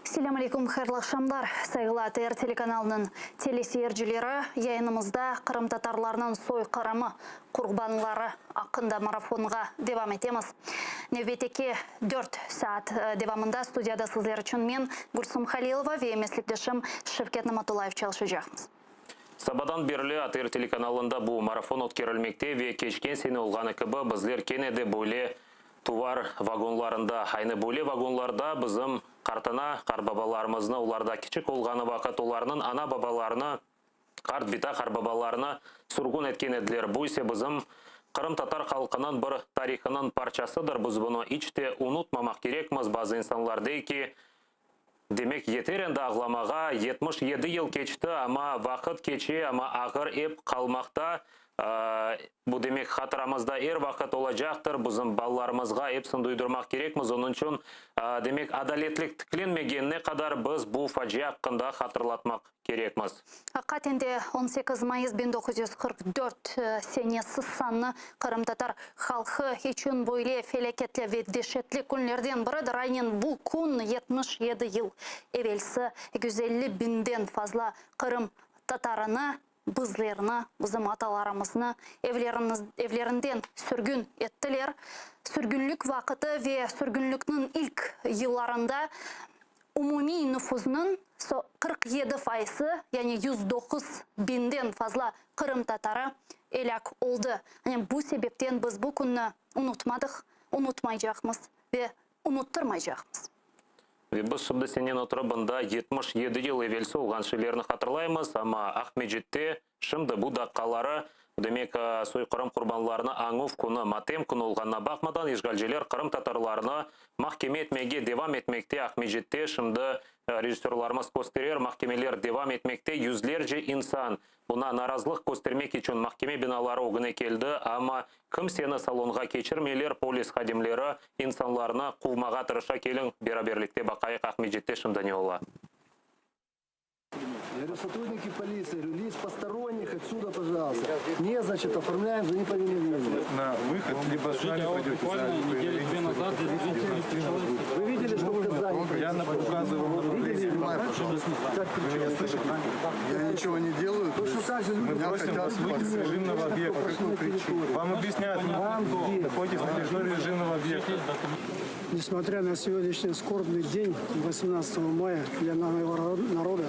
S13: Selâm aleykum, hayırlı aqşamlar, sayğılı ATR telekanalınıñ teleseyircileri. Yayınımızda qırımtatarlarnıñ soyqırımı qurbanları aqqında marafonğa devam etemiz. Nevbetteki dört saat devamında studiyada sizler içün men, Gülsum Halilova, ve meslekdeşim Şevket Namatullayev çalışacaqmız.
S14: Sabadan berli ATR telekanalında bu marafon ötkerilmekte ve keçken sene olğanı kibi bizler kene de böyle tuvar vagonlarında, aynı böyle vagonlarda bizim qartana, qartbabalarımıznı, olarda kiçik olğanı vaqıt olarnıñ ana-babalarını, Qart bita-qartbabalarını sürgün etken ediler. Bu ise bizim qırımtatar halqınıñ bir tarihınıñ parçasıdır. Biz bunı iç te unutmamaq kerekmiz. Bazı insanlar dey ki, demek yeter endi ağlamağa, 77 yıl keçti, amma vaqıt keçe, amma ağır ep qalmaqta. Bu demek, hatıramızda er vaqıt olacaqtır, bizim balalarımızğa epsini duydurmaq kerekmiz, onıñ içün, demek, adaletlik tiklenmegenine qadar biz bu facia aqqında hatırlatmaq kerekmiz.
S13: Aqiqaten de, 18 mayıs 1944 senesi sanlı qırımtatar halqı içün böyle felâketli ve deşetli künlerden biridir. Aynen bu kün 77 yıl evelsi 250 biñden fazla qırım tatarını Bizlerni, bizim atalarımıznı evlerinden sürgün ettiler. Sürgünlik vaqıtı ve sürgünlikniñ ilk yıllarında umumiy nüfuznıñ 47 fayızı, yani 109 biñden fazla qırımtatarı elâk oldı. Bu sebepten biz bu künni unutmadıq, unutmaycaqmız ve unuttırmaycaqmız.
S14: Ve biz şimdi senen oturıp bunda 77 yıl evelsi olğan şeylerni hatırlaymız, amma Aqmescitte şimdi bu daqqaları, demek, soyqırım qurbanlarını añuv künü, matem künü olğanına baqmadan, işğalciler qırımtatarlarnı mahkeme etmege devam etmekte. Aqmescitte şimdi rejissörlarımız kösterer, mahkemeler devam etmekte, yüzlerce insan Buña narazılıq köstermek içün mahkeme binaları ögüne keldi, amma kimseni salonğa keçirmeyler, polis hadimleri insanlarnı quvmağa tırışa. Keliñ, beraberlikte baqayıq, Aqmescitte şimdi ne ola.
S5: Я говорю, сотрудники полиции, говорю, лиц посторонних отсюда, пожалуйста. Не, значит, оформляем за неповиновение.
S6: На выход, либо с нами пойдете за
S5: Вы видели, что в Казани?
S6: Я указываю вам
S5: Видели? Как
S6: Вы меня слышите?
S5: Я ничего не делаю. Точно так же
S6: Мы
S5: люди
S6: просим
S5: хотят
S6: вас выйти с режимного объекта. Вам объясняют, вы находитесь на территории режимного объекта.
S23: Несмотря на сегодняшний скорбный день, 18 мая, для нашего народа,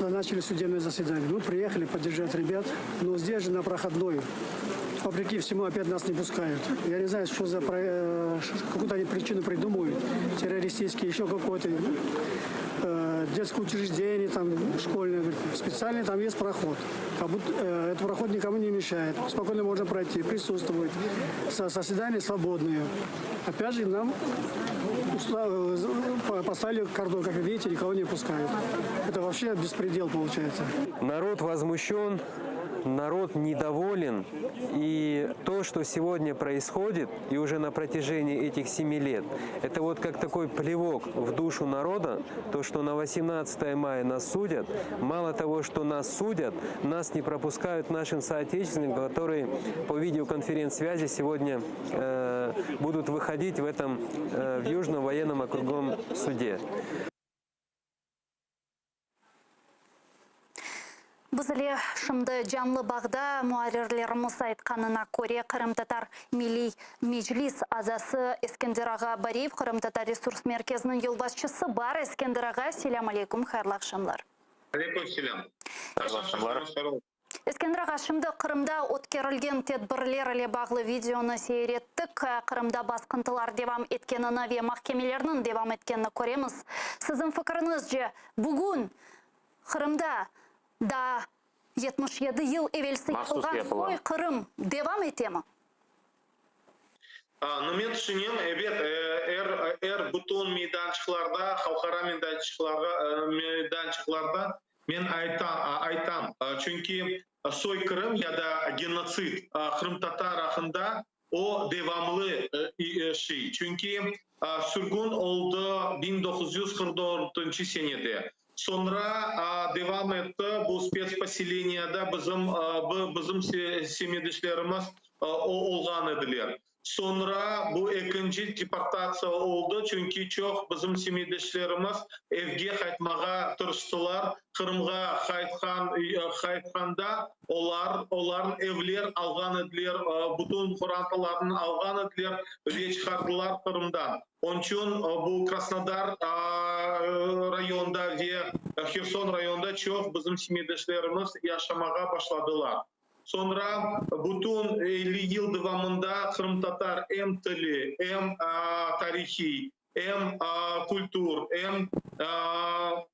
S23: начали судебное заседание. Мы приехали поддержать ребят, но здесь же на проходной, вопреки всему, опять нас не пускают. Я не знаю, что за э, какую-то они причину придумывают, террористические, еще какой-то э, детское учреждение, там, школьное. Специальный там есть проход. Как будто, э, этот проход никому не мешает. Спокойно можно пройти, присутствовать. Заседания свободные. Опять же, нам э, поставили кордон, как вы видите, никого не пускают. Это вообще беспредел получается.
S24: Народ возмущен, народ недоволен. И то, что сегодня происходит, и уже на протяжении этих семи лет, это вот как такой плевок в душу народа, то, что на 18 мая нас судят. Мало того, что нас судят, нас не пропускают нашим соотечественникам, которые по видеоконференц-связи сегодня э, будут выходить в этом э, в Южном военном округом суде.
S13: Biz ile şimdi canlı bağda muarrirlerimiz aytqanına köre Qırımtatar Milliy Meclis azası Eskender ağa Bariyev, Qırımtatar Resurs Merkeziniñ yolbaşçısı bar. Eskender ağa, selâm aleyküm, hayırlı aqşamlar.
S25: Aleyküm selâm.
S14: Hayırlı aqşamlar.
S13: Eskender ağa, şimdi Qırımda ötkerilgen tedbirler ile bağlı videonı seyir ettik. Qırımda basqıntılar devam etkenini ve mahkemelerniñ devam etkenini köremiz. Siziñ fikiriñizce, bugün Qırımda daa 77 yıl evelsi
S14: Mahsus
S13: yapılğan
S14: yapıla.
S13: soyqırım devam etemi?
S25: Nu, men tüşünem, ebet, er, er bütün meydançıqlarda, halqara meydançıqlarğa, meydançıqlarda men ayta, aytam, çünki soyqırım ya da genotsid qırımtatar aqqında o devamlı şey, çünki sürgün oldı 1944 senede, soñra devam etti bu spetsposeleniyada bizim, bizim semetdeşlerimiz olğan ediler. Soñra bu ekinci deportatsiya oldı, çünki çoq bizim semetdeşlerimiz evge qaytmağa tırıştılar. Qırımğa qaytqan qaytqanda olar, olarnıñ evler alğan ediler, bütün qorantalarını alğan ediler ve çıqardılar Qırımdan. Onıñ içün bu Krasnodar rayonında ve Herson rayonında çoq bizim semetdeşlerimiz yaşamağa başladılar. Soñra bütün 50 yıl devamında qırımtatar em tili, em tarihiy, em kültür, em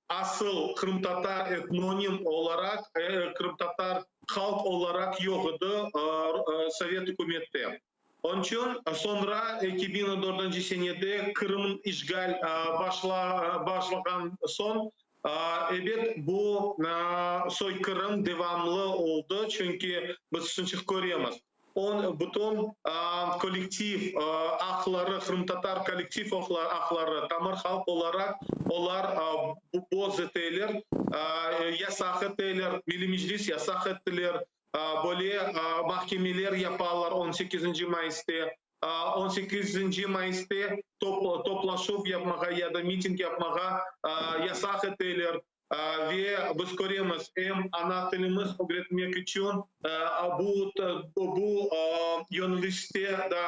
S25: asıl qırımtatar etnonim olaraq, qırımtatar halq olaraq yoq edi Sovet ükümette. Onıñ içün soñra 2014 senede Qırım işğal başlağan soñ. Ebet, bu soykırım devamlı oldı, çünki biz şunçıq köremiz, on bütün kollektiv aqları, qırımtatar kollektiv aqları, tamır halq olaraq olar boz eteler, yasaq eteler, Milliy Meclis yasaq ettiler, böyle mahkemeler yapalar on sekizinci mayıste, on sekizinci mayıste toplaşuv yapmağa ya da miting yapmağa yasaq eteler. Ve biz köremiz, em ana tilimiz ögretmek içün bu bu yönelişte da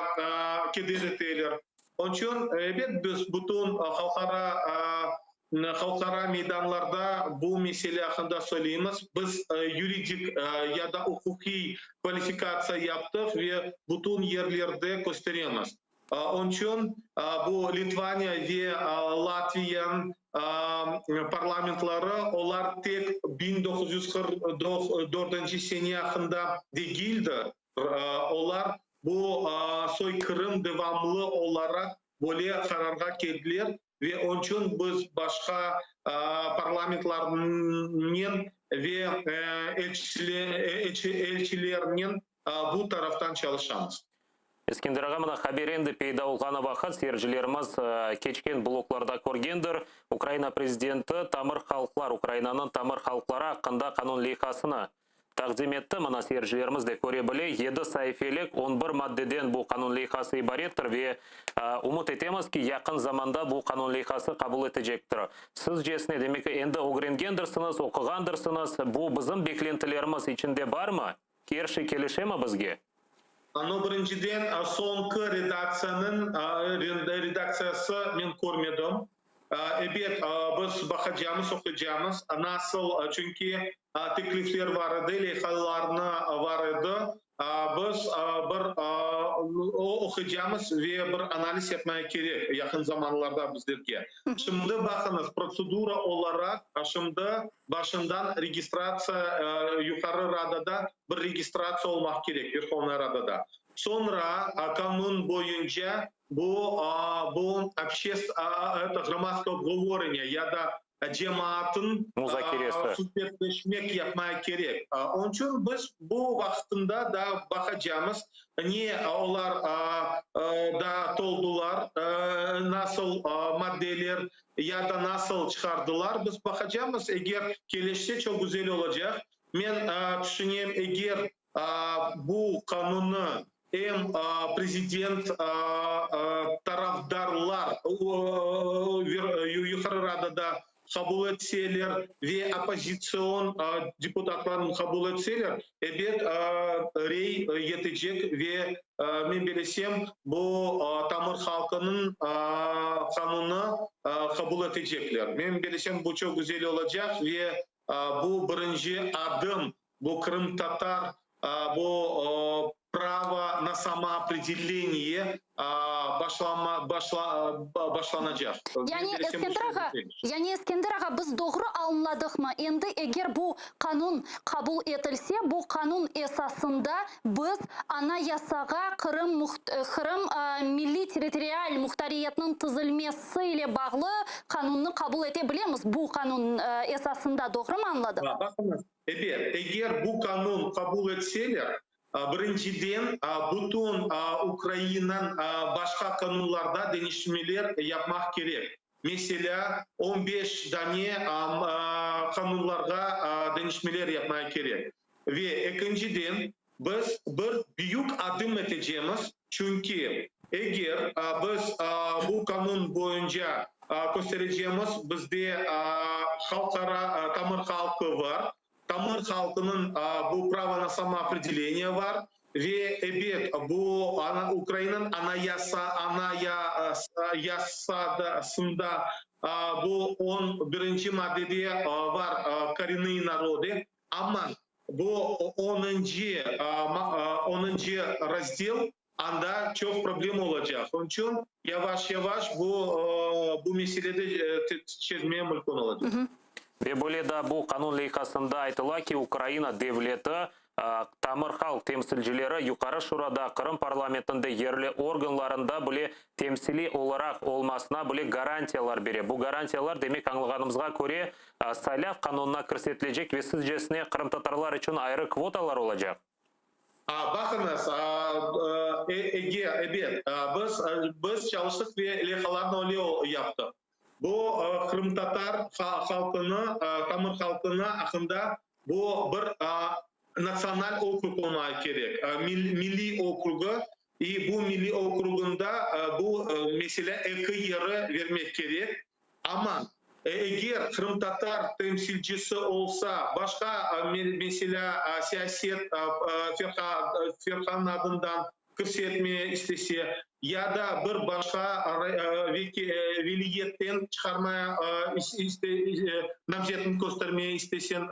S25: keder eteler. Onıñ içün, ebet, biz bütün halqara halqara meydanlarda bu mesele aqqında söyleymiz. Biz yuridik ya da uquqiy kvalifikatsiya yaptıq ve bütün yerlerde kösteremiz. Onıñ içün bu Litvaniya ve Latviyanıñ parlamentleri, olar tek 1944 sene aqqında degildir, olar bu soykırım devamlı olaraq böyle qararğa keldiler ve onıñ içün biz başqa parlamentlarnen ve elçilernen bu taraftan çalışamız.
S14: Eskender ağa, mına haber endi peyda olğanı vaqıt seyircilerimiz keçken bloglarda körgendir, Ukraina prezidenti tamır halqlar, Ukrainanıñ tamır halqları aqqında qanun leyhasını taqdim etti. Mına seyircilerimiz de köre bile, yedi saifelik on bir maddeden bu qanun leyhası ibarettir ve ümüt etemiz ki, yaqın zamanda bu qanun leyhası qabul etecektir. Sizcesine, demek ki, endi ögrengendirsiñiz, oquğandırsıñız, bu bizim beklentilerimiz içinde barmı? Er şey kelişemi bizge?
S25: No, birinciden, soñki redaktsiyanıñ redaktsiyası men körmedim. Ebet, biz baqacamız, oquycamız, nasıl, çünki teklifler bar edi, leyhalarnı bar edi. Biz bir oquycamız ve bir analiz yapmaya kerek yaqın zamanlarda bizlerge. Şimdi baqıñız, protsedura olaraq şimdi başından registratsiya, Yuqarı Radada bir registratsiya olmaq kerek, Verhovnaya Radada. Soñra qanun boyunca bu, bu ğromadske obgovoreniye ya da cemaatın
S14: Muzakeresi.
S25: subetleşmek yapmaya kerek. Onıñ içün biz bu vaqtında da baqacamız, ne olar da toldular, nasıl maddeler ya da nasıl çıqardılar, biz baqacamız. Eger kelişse, çoq güzel olacaq. Men tüşünem, eger bu qanunnı em prezident tarafdarlar Yuqarı Radada qabul etseler ve oppozitsion deputatlarnıñ qabul etseler, ebet, rey yetecek ve men belesem, bu tamır halqınıñ qanunı qabul etecekler. Men belesem, bu çoq güzel olacaq ve bu birinci adım, bu qırımtatar bu pravo na samoopredeleniye başlama, başla, başlanacaq.
S13: Yani Eskender ağa, yani Eskender ağa, biz doğru añladıqmı, endi eger bu qanun qabul etilse, bu qanun esasında biz Anayasağa Qırım Qırım milliy-territorial muhtariyetniñ tizilmesi ile bağlı qanunnı qabul ete bilemiz, bu qanun esasında, doğrumı añladıq?
S25: Baqıñız, Ebet, eger bu qanun qabul etseler, birinciden, bütün Ukrainanıñ başqa qanunlarda deñişmeler yapmaq kerek. Meselâ, on beş dane qanunlarğa deñişmeler yapmaq kerek. Ve ekinciden, biz bir büyük adım etecemiz, çünki eger biz bu qanun boyunca kösterecemiz, bizde halqara tamır halqı bar, tamır halqınıñ bu pravo na samoopredeleniye bar, ve, ebet, bu Ukrainanıñ anayasa anayasasında bu on birinci maddede var korennıye narodı, amma bu onuncı onuncı razdel, anda çoq problem olacaq. Onıñ içün yavaş-yavaş bu bu meselede çezmeye mümkün olacaq.
S14: Ve böyle da bu qanun leyhasında aytıla ki, Ukraina devleti. Tamır halq temsilcileri Yuqarı Şurada, Qırım parlamentinde, yerli organlarında bile temsiliy olaraq olmasına bile garantiyalar bere. Bu garantiyalar, demek, añlağanımızğa köre, saylav qanunına kirsetilecek ve sizcesine qırımtatarlar içün ayrı kvotalar olacaq?
S25: Baqıñız, Ege, ebet, biz, biz çalıştıq ve leyhalarnı öyle yaptıq. Bu qırımtatar halqını, tamır halqını aqqında bu bir natsional okrug olmağa kerek, milliy okrugı, i bu milliy okrugında bu mesele eki yeri vermek kerek. Amma eger qırımtatar temsilcisi olsa, başqa, meselâ, siyaset firqanıñ adından kirsetmeye istese, ya da bir başqa veliyetten çıqarmaya namzetini köstermeye istesen,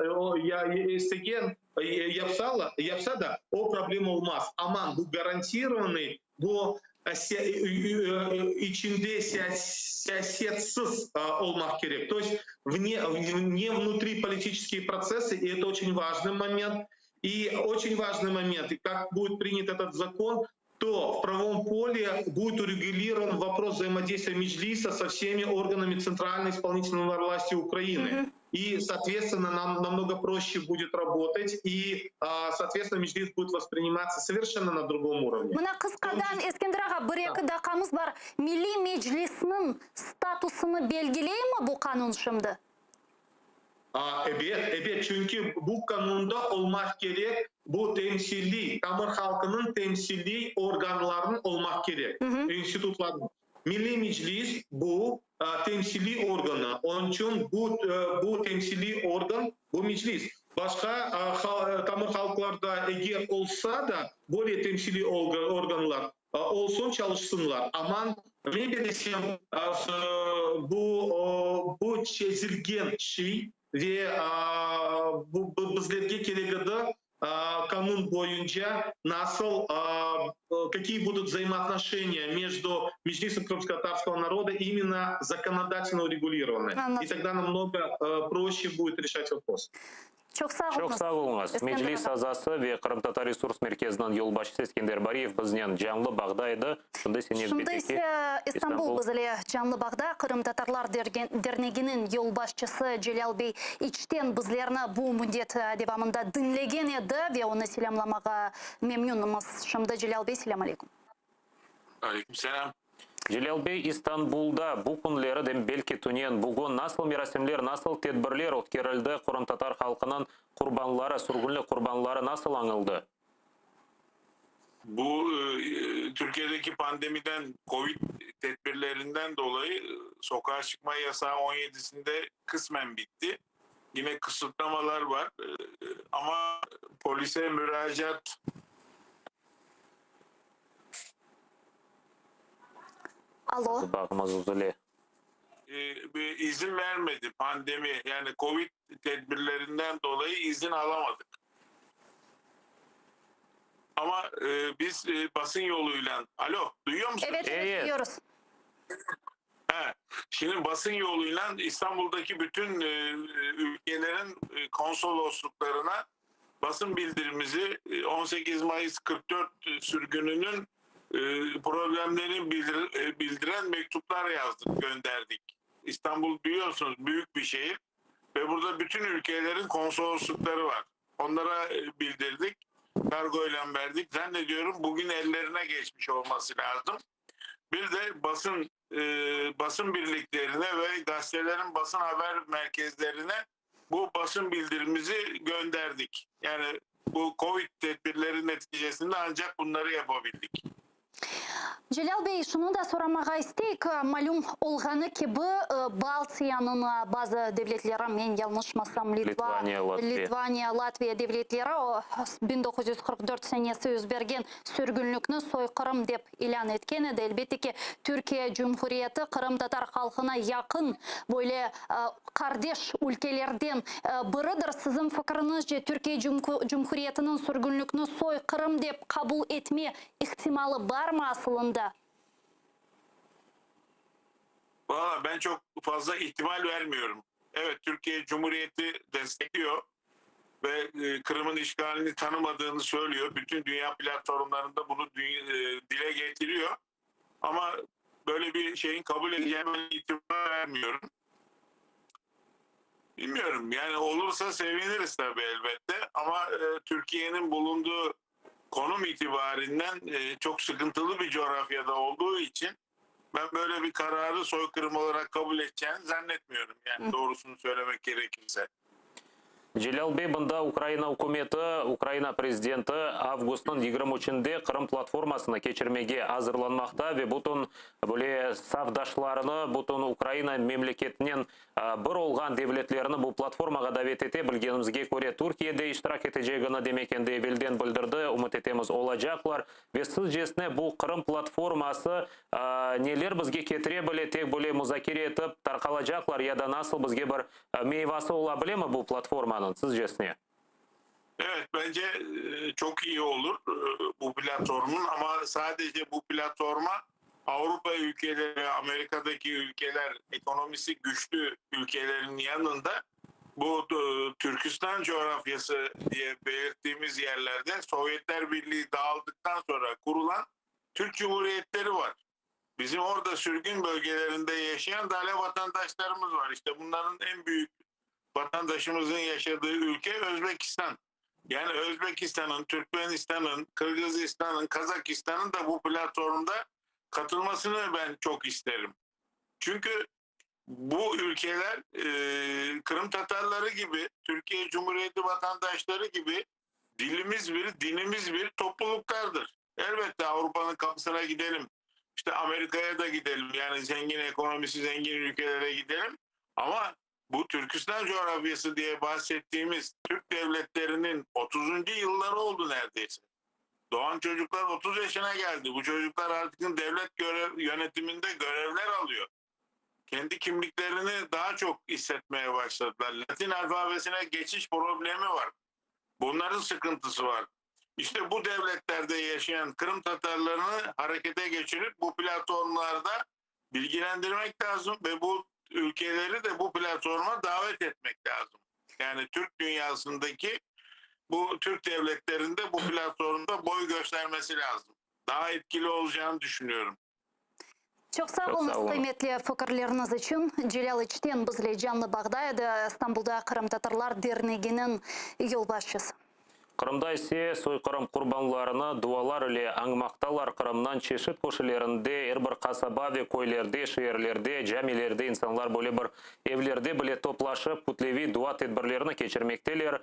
S25: istegen yapsa, yapsa da, o problem olmaz. Aman bu garantirovanıy, bu içinde siyasetsiz olmaq kerek. To est vne, ne vnutri politiçeskiye protsessy, i eto oçen vajnıy moment, И очень важный момент, и как будет принят этот закон, то в правом поле будет урегулирован вопрос взаимодействия Меджлиса со всеми органами центральной исполнительной власти Украины. Mm-hmm. И, соответственно, нам намного проще будет работать, и, соответственно, Меджлис будет восприниматься совершенно на другом уровне.
S13: Mına qısqadan, Eskender ağa, bir-eki daqqamız bar. Milliy Meclisniñ statusını belgileymi bu qanun şimdi?
S25: Ebet, ebet, çünki bu qanunda olmaq kerek, bu temsiliy, tamır halqınıñ temsiliy organlarınıñ olmaq kerek, institutlarınıñ. Milliy Meclis bu temsiliy organı, onıñ içün bu, bu temsiliy organ, bu Meclis. Başqa tamır halqlarda eger olsa da böyle temsiliy organlar, olsun, çalışsınlar. Aman, men bellesem, bu, bu çezilgen şey ve bu bizlerge kerek edi, qanun boyunca nasıl, kakiye budut vzaimootnoşeniya mejdu Meclisom krımskotatarskogo naroda imенно zakonodatelno uregulirovany. I togda namnogo proşçe budet reşat vopros.
S13: Çoq sağ
S14: Çoq sağ oluñız. Meclis azası ve Qırımtatar Resurs Merkeziniñ yolbaşçısı Eskender Bariyev biznen canlı bağda edi. Şimdi ise
S13: Şimdi
S14: nevbetteki
S13: ise İstanbul biz ile canlı bağda Qırımtatarlar Derneginiñ yolbaşçısı Celâl bey İçten bizlerni bu müddet devamında diñlegen edi ve onı selâmlamağa memnünimiz. Şimdi Celâl bey, selâm aleyküm.
S10: Aleyküm selâm.
S14: Celâl bey, İstanbulda bu künleri, dem belki tünen, bugün nasıl merasimler, nasıl tedbirler ötkerildi, qırımtatar halqınıñ qurbanları, sürgünlik qurbanları nasıl añıldı?
S10: Bu Türkiye'deki pandemiden, Covid tedbirlerinden dolayı sokağa çıkma yasağı 17'sinde kısmen bitti. Yine kısıtlamalar var ama polise müracaat
S13: Alo.
S14: Bağımız üzüle.
S10: İzin vermedi pandemi, yani Covid tedbirlerinden dolayı izin alamadık. Ama e, biz e, basın yoluyla... Alo, duyuyor musunuz?
S13: Evet, evet, duyuyoruz.
S10: He, şimdi basın yoluyla İstanbul'daki bütün e, ülkelerin konsolosluklarına basın bildirimizi 18 Mayıs 44 sürgününün problemlerini bildir, bildiren mektuplar yazdık, gönderdik. İstanbul biliyorsunuz büyük bir şehir ve burada bütün ülkelerin konsoloslukları var. Onlara bildirdik, kargoyla verdik. Zannediyorum bugün ellerine geçmiş olması lazım. Bir de basın e, basın birliklerine ve gazetelerin basın haber merkezlerine bu basın bildirimizi gönderdik. Yani bu Covid tedbirleri neticesinde ancak bunları yapabildik.
S13: Celâl bey, şunı da soramağa isteyik, malüm olğanı kibi, Baltiyanıñ bazı devletleri, men yañlışmasam, Litva, Litvaniya, Latviya devletleri 1944 senesi yüz bergen sürgünlikni soyqırım dep ilân etken edi. Elbette ki, Türkiye Cumhuriyeti qırımtatar halqına yaqın böyle qardeş ülkelerden biridir. Siziñ fikriñizce, Türkiye Cumhuriyetiniñ sürgünlikni soyqırım dep qabul etme ihtimalı barmı asılında?
S10: Valla ben çok fazla ihtimal vermiyorum. Evet, Türkiye Cumhuriyeti destekliyor. Ve e, Kırım'ın işgalini tanımadığını söylüyor. Bütün dünya platformlarında bunu dünya, dile getiriyor. Ama böyle bir şeyin kabul edeceğine itibar vermiyorum. Bilmiyorum yani olursa seviniriz tabii elbette ama e, Türkiye'nin bulunduğu konum itibarinden e, çok sıkıntılı bir coğrafyada olduğu için ben böyle bir kararı soykırım olarak kabul edeceğini zannetmiyorum. Yani doğrusunu söylemek gerekirse.
S14: Celâl bey, bunda Ukraina ükümeti, Ukraina prezidenti avgustnıñ 23-inde Qırım platformasını keçirmege azırlanmaqta ve bütün böyle safdaşlarını, bütün Ukraina memleketinen bir olğan devletlerni bu platformağa davet ete. Bilgenimizge köre, Türkiye de iştirak etecegini, demek, endi evelden bildirdi, ümüt etemiz, olacaqlar. Ve sizcesine bu Qırım platforması neler bizge ketire bile, tek böyle muzakere etip tarqalacaqlar ya da nasıl bizge bir Meyvası ola bilemi bu platformanıñ, sizcesine?
S10: Evet, bence çoq iyi olur bu platformın, amma sadece bu platforma Avropa ülkeleri, Amerikadaki ülkeler, ekonomisi güçlü ülkelerin yanında bu Türkistan coğrafyası diye belirttiğimiz yerlerde Sovyetler Birliği dağıldıktan sonra kurulan Türk Cumhuriyetleri var. Bizim orada sürgün bölgelerinde yaşayan dale vatandaşlarımız var. İşte bunların en büyük vatandaşımızın yaşadığı ülke Özbekistan. Yani Özbekistan'ın, Türkmenistan'ın, Kırgızistan'ın, Kazakistan'ın da bu platformda katılmasını ben çok isterim. Çünkü bu ülkeler e, Kırım Tatarları gibi, Türkiye Cumhuriyeti vatandaşları gibi dilimiz bir, dinimiz bir topluluklardır. Elbette Avrupa'nın kapısına gidelim. İşte Amerika'ya da gidelim. Yani zengin ekonomisi zengin ülkelere gidelim. Ama bu Türkistan coğrafyası diye bahsettiğimiz Türk devletlerinin 30. yılları oldu neredeyse. Doğan çocuklar 30 yaşına geldi. Bu çocuklar artık devlet görev, yönetiminde görevler alıyor. Kendi kimliklerini daha çok hissetmeye başladılar. Latin alfabesine geçiş problemi var. Bunların sıkıntısı var. İşte bu devletlerde yaşayan Kırım Tatarlarını harekete geçirip bu platformlarda bilgilendirmek lazım ve bu ülkeleri de bu platforma davet etmek lazım. Yani Türk dünyasındaki bu Türk devletlerinde bu platformda boy göstermesi lazım. Daha etkili olacağını düşünüyorum.
S13: Çoq sağ oluñız qıymetli fikirleriñiz içün. Celâl İçten bizle canlı bağda edi, İstanbulda Qırımtatarlar derneginiñ yolbaşçısı.
S14: Qırımda ise soyqırım qurbanlarını dualar ile añmaqtalar. Qırımnıñ çeşit köşelerinde, er bir qasaba ve köylerde, şeerlerde, camilerde insanlar böyle bir evlerde bile toplaşıp, kütleviy dua tedbirlerini keçirmekteler.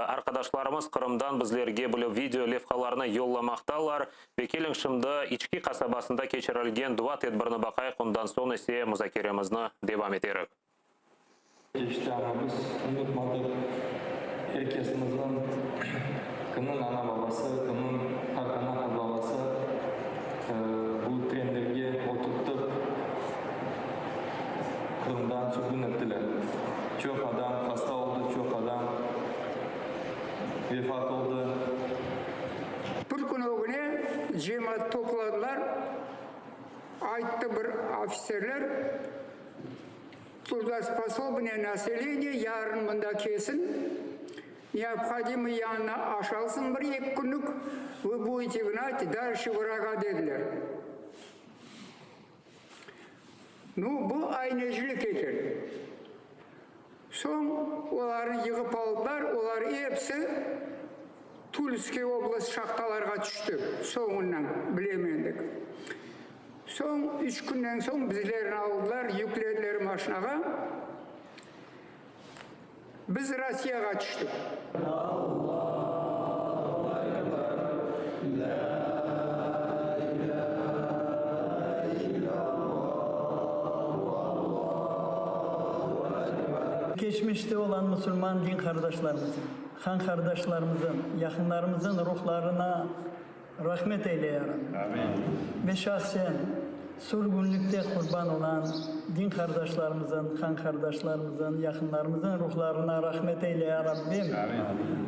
S14: Arqadaşlarımız Qırımdan bizlerge böyle video levhalarnı yollamaqtalar. Ve keliñ şimdi İçki qasabasında keçirilgen dua tedbirini baqayıq, ondan soñ ise muzakeremizni devam eterik.
S8: Keçti, amma biz unutmadıq. Er kesimizniñ, kimniñ ana-babası, kimniñ qartana-qartbabası bu trenlerge oturtıp, Qırımdan sürgün ettiler. Çoq adam hasta oldı, çoq adam vefat oldı.
S12: Bir kün ögüne cemaat topladılar, ayttı bir ofitserler, Trudosposobnoye naseleniye yarın mında kelsin, neobhodimıy yanına aş alsın bir eki künlük, vı budete gnat dalşe vraga dediler. Nu, bu aynecilik eken. Soñ olarnı yığıp aldılar, olar episi Tulskiy oblast şahtalarğa tüşti, soñundan bilem endik. Soñ üç künden soñ bizlerni aldılar, yüklediler maşinağa, biz Rossiyağa tüştik.
S16: Keçmişte olan musulman din qardaşlarımızın, han qardaşlarımızın, yaqınlarımızın ruhlarına rahmet eyle, ya Rabbim. Ve şahsen sürgünlikte qurban olan din qardaşlarımızın, han qardaşlarımızın, yaqınlarımızın ruhlarına rahmet eyle, ya Rabbim.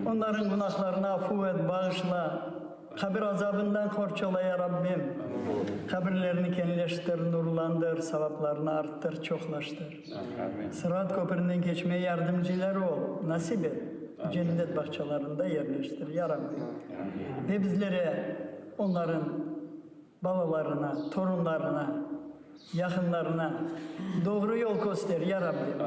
S16: Onların günahlarını afu et, bağışla. Qabir azabından qorçala, ya Rabbim. Qabirlerini kenleştir, nurlandır, savaplarını arttır, çoqlaştır. Sırat köpründen keçmeye yardımcıları ol, nasip et. Cennet bağçalarında yerleştir, Ya Rabbim. Ve bizlere onların balalarına, torunlarına, yaqınlarına doğru yol köster, Ya Rabbim.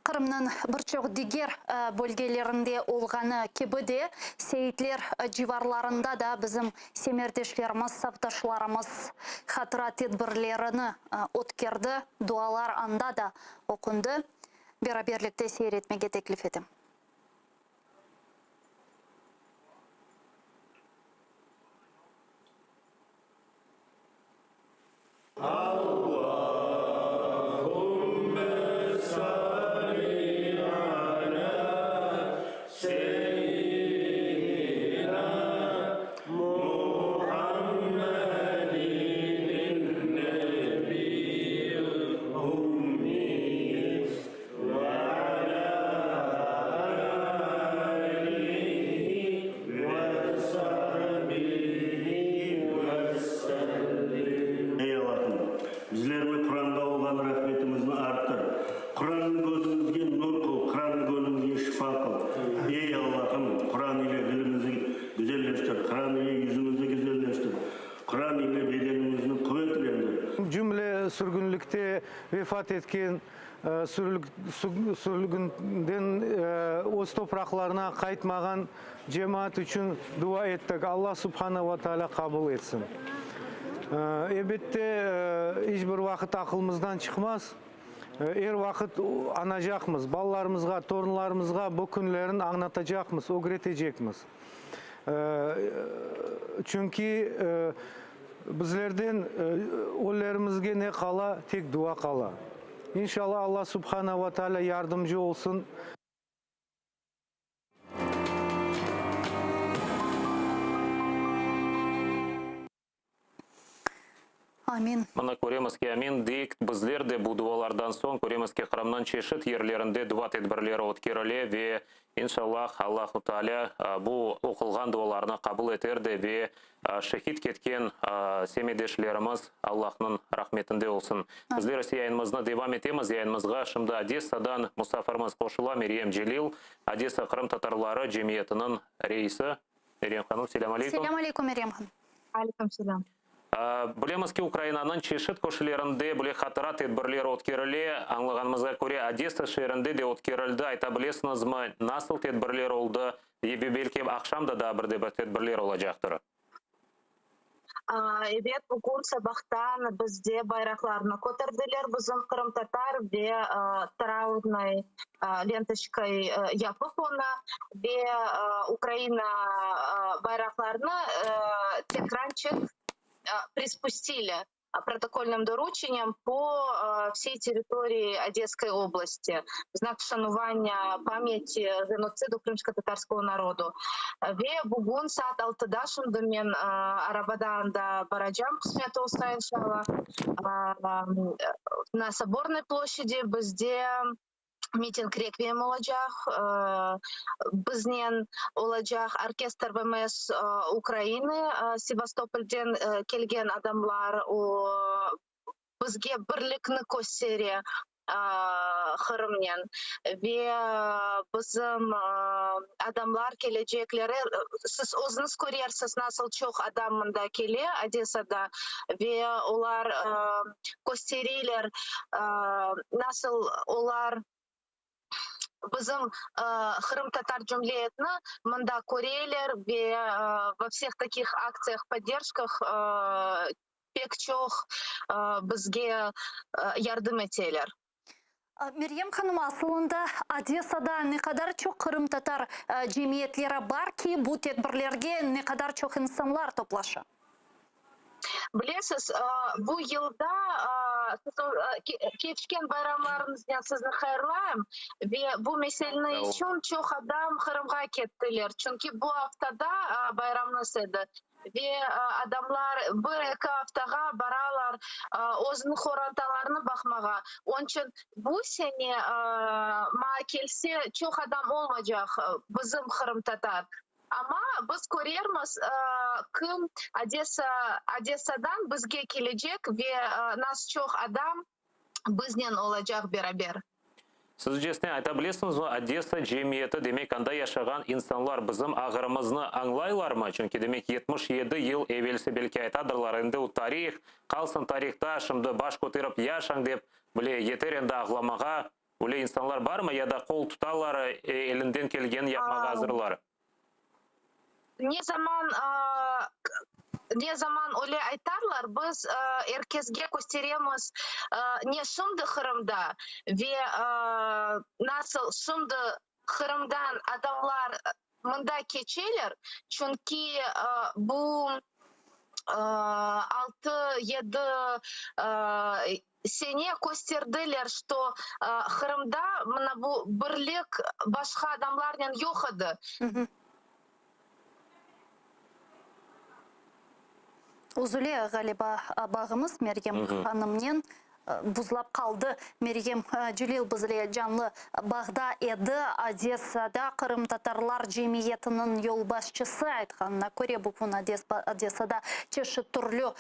S13: Qırımnıñ bir çoq diger bölgelerinde olğanı kibi de, Seyitler civarlarında da bizim semerdeşlerimiz, safdaşlarımız hatıra tedbirlerini ötkerdi, dualar anda da oqundı. Beraberlikte seyir etmege teklif etem.
S1: Allahümme salli alâ seyyidina Muhammedin nebiyyil ummiy ve alâ âlihi ve sahbihi ve sellim.
S7: Ey Allahım! Bizlerni Quranğa olğan rahmetimizni arttır. Qurannı közümizge nur qıl, Qurannı gönlümizge şifa qıl. Ey Allahım! Quran ile dilimizni güzelleştir, Quran ile yüzümizni güzelleştir, Quran ile bedenimizni quvetlendir.
S6: Cümle sürgünlikte vefat etken Sürgünden öz topraqlarına qaytmağan cemaat içün dua ettik. Alla Subhana ve Taalâ qabul etsin. Elbette, iç bir vaqıt aqılımızdan çıqmaz. Er vaqıt añacaqmız, balalarımızğa, torunlarımızğa bu künlerin añlatacaqmız, ögretecekmiz. Çünki bizlerden ölülerimizge ne qala, tek dua qala. İnşallah Alla Subhana ve Taalâ yardımcı olsun.
S13: Amin.
S14: Mına köremiz ki, amin deyik, bizler de bu dualardan soñ köremiz ki, Qırımnıñ çeşit yerlerinde dua tedbirleri ötkerile ve inşallah Allahu Teala bu oqulğan dualarnı qabul eter de ve şehit ketken semetdeşlerimiz Allahnıñ rahmetinde olsun. Bizler ise yayınımıznı devam etemiz. Yayınımızğa şimdi Odessadan musafirimiz qoşula, Meryem Celil, Odessa qırımtatarları cemiyetiniñ reisi. Meryem hanım, selâm aleyküm.
S13: Selâm aleyküm, Meryem hanım.
S17: Aleyküm selâm.
S14: Bilemiz ki, Ukrainanıñ çeşit köşelerinde bile hatıra tedbirleri ötkerile. Añlağanımızğa köre, Odessa şeerinde de ötkerildi. Ayta bilesiñizmi, nasıl tedbirler oldı ve belki aqşam da daa bir de bir tedbirler olacaqtır?
S17: Ebet, bugün sabahtan bizde bayraqlarnı köterdiler, bizim qırımtatar ve traurnıy lentoçkay yapıp onı ve Ukraina bayraqlarını tekrançıq prispustili protokolnım doruçeniyem po vsey territoriyi Odesskoy oblasti v znak vşanuvanya pamyati genotsidu krımskotatarskogo narodu. Ve bugün saat altıda şimdi men arabada anda baracam, qısmet olsa, inşalla, na Sobornoy ploşçadi bizde miting-rekviyem olacaq, biznen olacaq orkestr VMS Ukrainı, Sevastopolden kelgen adamlar, o, bizge birlikni köstere Qırımnen ve bizim adamlar kelecekleri, siz özüñiz körersiz, nasıl çoq adam mında kele Odessada ve olar köstereyler, nasıl olar bizim qırımtatar cumhuriyetini mında köreler ve vo vseh takih aktsiyah, podderjkah pek çoq bizge yardım eteler.
S13: Meryem hanım, asılında Odessada ne qadar çoq qırımtatar cemiyetleri bar ki, bu tedbirlerge ne qadar çoq insanlar toplaşa?
S17: Bilesiz, bu yılda keçken bayramlarıñıznen sizni hayırlayım ve bu meseleni içün çoq adam Qırımğa kettiler, çünki bu aftada bayramımız edi ve adamlar bir-eki aftağa baralar özüniñ qorantalarını baqmağa. Onıñ içün bu sene, maña kelse, çoq adam olmaycaq bizim qırımtatar. Amma biz körermiz, kim Odessa, Odessadan bizge kelecek ve nas çoq adam biznen olacaq beraber.
S14: Sizcesine ayta bilesiñizmi, Odessa cemiyeti, demek, anda yaşağan insanlar bizim ağrımıznı añlaylarmı? Çünki, demek, 77 yıl evelsi belki aytadırlar, endi o tarih, qalsın tarihta, şimdi baş köterip yaşañ dep bile yeter endi ağlamağa. Öyle insanlar barmı ya da qol tutalar, elinden kelgenini yapmağa azırlar?
S17: Ne zaman, ne zaman öyle aytarlar, biz er kesge kösteremiz, ne şimdi Qırımda ve nasıl şimdi Qırımdan adamlar mında keçeler, çünki bu altı, yedi sene kösterdiler, şto Qırımda mına bu birlik başqa adamlarnen yoq edi.
S13: Üzüle, ğaliba, bağımız Meryem hanımnen. Buzlap qaldı. Meryem Celil bizle canlı bağda edi. Odessada qırımtatarlar cemiyetiniñ yolbaşçısı aytqanına köre, bugün Odessada çeşit türlü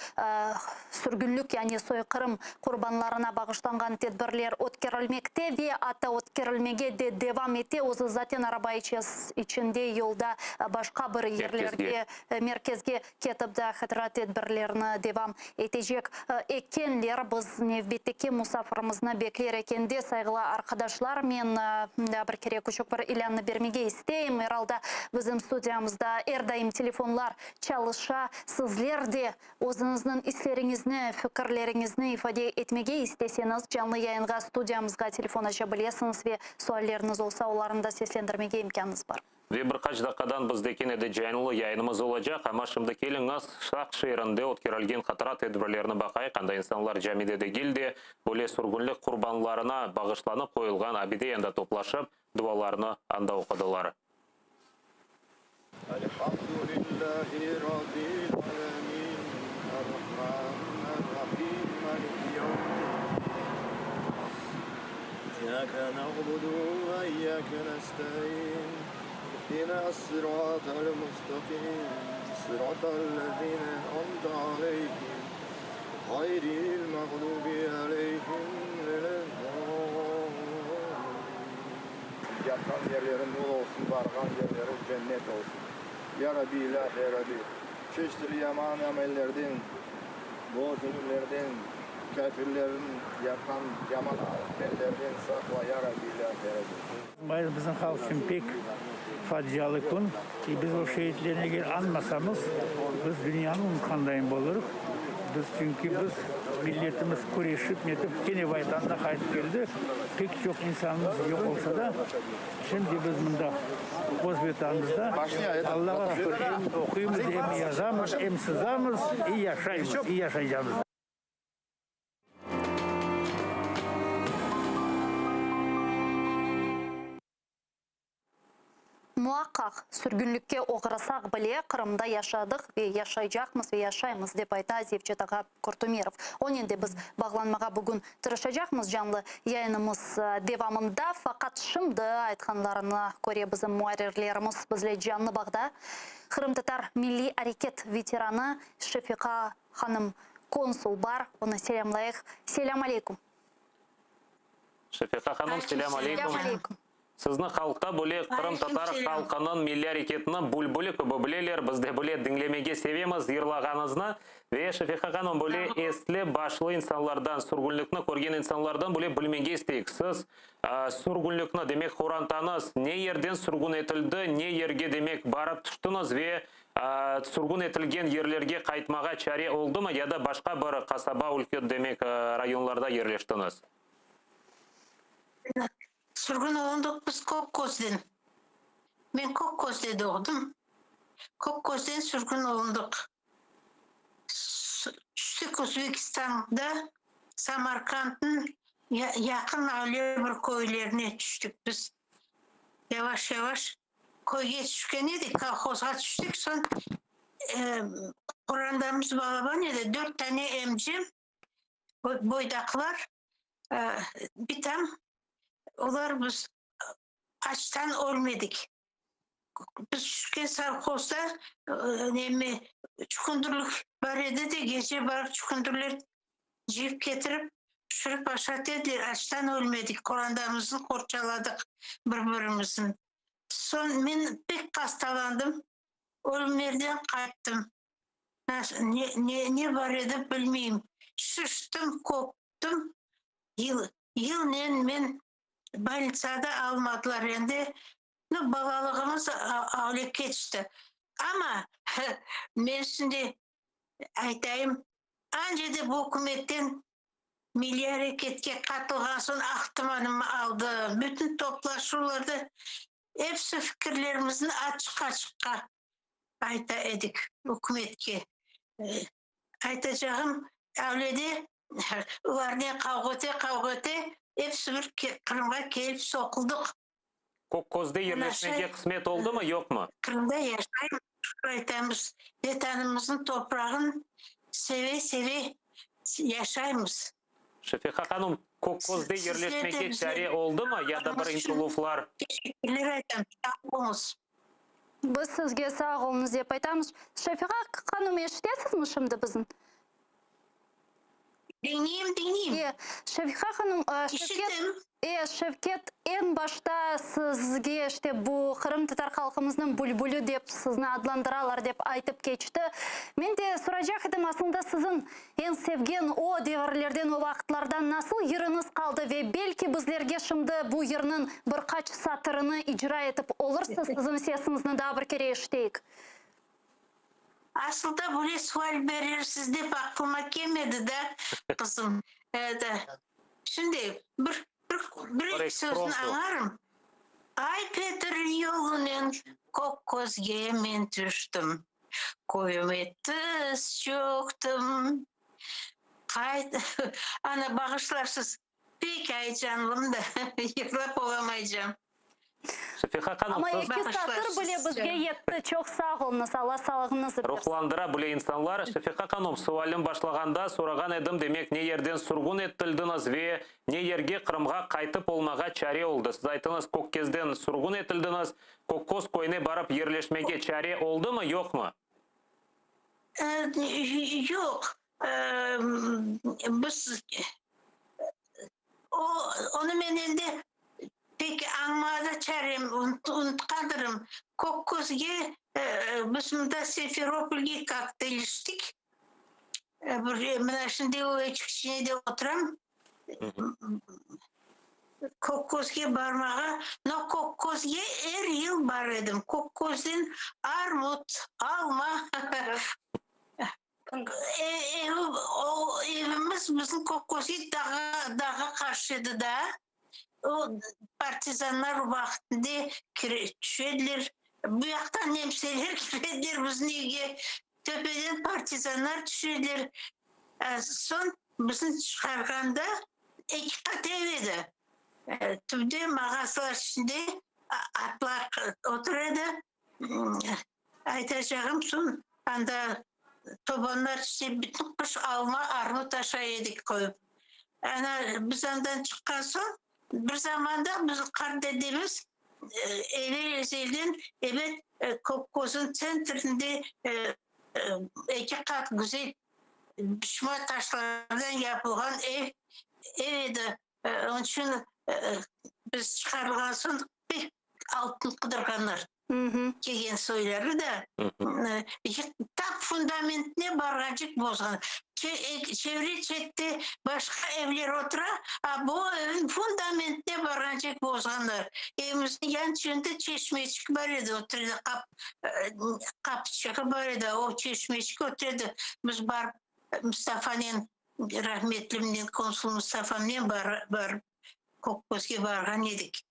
S13: sürgünlik, yani soyqırım qurbanlarına bağışlanğan tedbirler ötkerilmekte ve atta ötkerilmege de devam ete. Özü zaten araba içinde yolda başqa bir yerlerge, merkezge ketip daa hatıra tedbirlerini devam etecek ekenler. Biz nevbetteki musafirimizni bekler ekende, sayğılı arqadaşlar, men daa bir kere küçük bir ilânnı bermege isteyim. Er alda bizim studiyamızda er daim telefonlar çalışa. Sizler de özüñizniñ isleriñizni, fikirleriñizni ifade etmege isteseñiz, canlı yayınğa studiyamızğa telefon aça bilesiñiz ve sualleriñiz olsa, olarnı da seslendirmege imkânıñız bar.
S14: Ve bir qaç daqqadan bizde kene de canlı yayınımız olacaq, amma şimdi keliñiz, Saq şeerinde ötkerilgen hatıra tedbirlerini baqayıq, anda insanlar camide degil de, böyle sürgünlik qurbanlarına bağışlanıp qoyulğan abide yanında toplaşıp, dualarını anda oqudılar.
S1: Elhamdülillahi Rabbil alemin, Errahmanirrahim, Maliki yevmiddin, İyyâke na'budu ve iyyâke nesta'in, İhdina s-sıratal mustaqim, Sıratal lezîne en'amte aleyhim, Gayril mağdubi aleyhim velez-dâllîn. Yatqan yerleri nur olsun, barğan yerleri cennet olsun. Ya Rabbi, İlâhi Ya Rabbi, çeşit yaman amellerden, bu zulümlerden, kâfirlerniñ yapqan yaman amellerden saqla, Ya Rabbi, İlâhi Ya Rabbi.
S4: Mayıs bizim halq içün pek facialı kün. E biz o şeitlerni eger añmasamız, biz dünyanı unutqandayın bolurıq. Biz, çünki biz, milletimiz küreşip netip kene Vatanına qaytıp keldi. Pek çoq insanımız yoq olsa da, şimdi biz mında öz Vetanımızda, Allağa şükür, em oquymız, em yazamız, em sızamız, i yaşaymız, i yaşaycamız.
S13: Muaqqaq, sürgünlikke oğrasaq bile, Qırımda yaşadıq ve yaşaycaqmız ve yaşaymız, dep ayta Zevcet ağa Kurtumerov. Onen de biz bağlanmağa bugün tırışacaqmız canlı yayınımız devamında. Faqat şimdi, aytqanlarına köre, bizim muarrirlerimiz bizle canlı bağda, qırımtatar milliy areket veteranı Şefiqa hanım Konsul bar, onı selâmlayıq. Selâm aleyküm.
S14: Şefiqa hanım, selâm aleyküm. Sizni halqta bile qırımtatar halqınıñ milliy areketiniñ bülbüli kibi bileler, biz de bile diñlemege sevemiz yırlağanıñıznı. Ve Şefiqa hanım, böyle esli başlı insanlardan, sürgünlikni körgen insanlardan bile bilmege isteyik, siz sürgünlikni, demek qorantañız ne yerden sürgün etildi, ne yerge demek barıp tüştiñiz ve sürgün etilgen yerlerge qaytmağa çare oldımı ya da başqa bir qasaba, ülke, demek rayonlarda yerleştiñiz?
S11: Sürgün olundıq biz Kökközden. Men Kökközde doğdım. Kökközden sürgün olundıq. Tüştik Özbekistanda Samarkandnıñ yaqın öyle bir köylerine tüştik biz. Yavaş-yavaş köyge tüşken edik, kolhozğa tüştik, soñ qorandamız balaban edi, dört tane emcem, boydaqlar, bitam, olar biz açtan ölmedik. Biz tüşken sovhozda neme, çukundırlıq bar edi de, gece barıp çukundırlar cıyıp ketirip, pişirip aşata ediler. Açtan ölmedik, qorandamıznı qorçaladıq bir-birimizni. Soñ men pek hastalandım, ölümlerden qayttım. Ne, ne, ne bar edi bilmeyim. Şiştim, köptim. Yıl, yılnen men bolnitsada almadılar endi. Nu, balalığımız öyle keçti. Amma men şimdi aytayım, anca da bu ükümetten milliy areketke qatılğan soñ aq tumanımı aldım. Bütün toplaşuvlarda episi fikirlerimizni açıq-açıqqa ayta edik ükümetke. Aytacağım, avlede olarnen qavğa ete, qavğa ete, episi bir Qırımğa kelip soquldıq.
S14: Kökközde yerleşmege qısmet oldımı, yoqmı?
S11: Qırımda yaşaymız, şükür aytamız, Vetanımıznıñ toprağın seve-seve yaşaymız.
S14: Şefiqa hanım, Kökközde yerleşmege çare oldımı ya da bir ıntıluvlar?
S11: Teşekkürler aytam, sağ oluñız.
S13: Biz sizge sağ oluñız dep aytamız. Şefiqa hanım, eşitesizmi şimdi bizni?
S11: Diñleyim, diñleyim.
S13: E, Şefiqa hanım, Şevket, e, Şevket eñ başta sizge işte bu qırımtatar halqımıznıñ bülbülü dep sizni adlandıralar dep aytıp keçti. Men de soracaq edim, aslında siziñ eñ sevgen o devirlerden, o vaqıtlardan nasıl yırıñız qaldı ve belki bizlerge şimdi bu yırnıñ bir qaç satırını icra etip olursız, siziñ sesiñizni daa bir kere eşiteyik.
S11: Asılda böyle sual berersiz dep aqlıma kelmedi da, qızım. Şimdi bir, bir, bir eki sözüni añarım. Ay Petr yolunen Kökközge men tüştim, Köyüme tiz çöktim. Qayt, ana, bağışlarsız, Pek ayecanlım da, yırlap olamaycam.
S14: Şefiqa hanım,
S13: Amma
S14: siz.
S13: eki satır bile bizge yetti. Çoq sağ oluñız, Alla sağlığıñıznı bersin.
S14: Ruhlandıra bile insanlar. Şefiqa hanım, sualim başlağanda sorağan edim, demek ne yerden sürgün etildiñiz ve ne yerge Qırımğa qaytıp olmağa çare oldı? Siz aytıñız, Kökkezden sürgün etildiñiz, Kökköz köyüne barıp yerleşmege çare oldımı, yoqmı?
S11: Yoq, Biz o, onı men endi pek añmağa çarem, unutqandırım. Kökközge biz mında Simferopolge kak-to iliştik. Bir, mına şimdi o eçik içine de oturam. Kökközge barmağa, no Kökközge er yıl bar edim. Kökközden armut, alma O evimiz bizim Kökközge dağa, dağa qarşı edi da. O partizanlar o vaqtında tüşediler. Bu yaqtan nemseler kirediler bizim evge. Töpeden partizanlar tüşediler. Soñ bizni çıqarğanda eki qat ev edi. Tübde mağazlar içinde atlar otura edi. Aytacağım soñ, anda tobanlar içinde bütün qış alma, armut aşay edik qoyıp. Ana, biz andan çıqqan soñ, bir zamanda bizim qart dedemiz evel-ezelden ebet Kökközüñ tsentrinde eki qat güzel biçma taşlardan yapılğan ev ev edi. Onıñ içün biz çıqarılğan soñ pek altın qıdırğanlar. Kelgen soyları da tap fundamentine barğancıq bozğan. Çevre çette başqa evler otura, a bu evniñ fundamentine barğancıq bozğanlar. Evimizniñ yan çetinde çeşmeçik bar edi, oturdı, qap, qapıçığı bar edi, o çeşmeçik oturdı. Biz barıp Mustafanen, rahmetlimnen, konsul Mustafamnen barıp Kökközge barğan edik.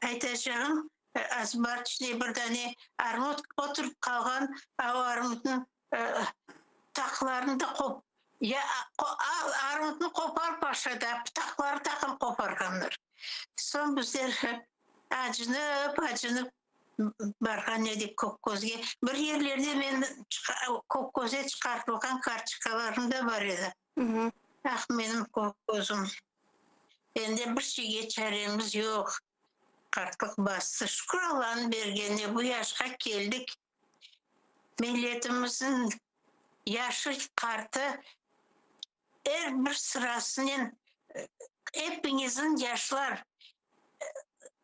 S11: Aytacağım, azbar içinde bir dane armut oturıp qalğan, a o armutnıñ taqlarını da qop, ya armutnı qoparıp aşadı, a pıtaqları taqım qoparğanlar. Soñ bizler acınıp, acınıp barğan edik Kökközge. Bir yerlerde men Kökközde çıqartılğan kartoçkalarım da bar edi. Ah, menim Kökközüm. Endi bir şeyge çaremiz yoq. Qartlıq bastı. Şükür Allanıñ bergenine bu yaşqa keldik. Milletimizniñ yaşı, qartı er bir sırasınen epiñizniñ yaşlar,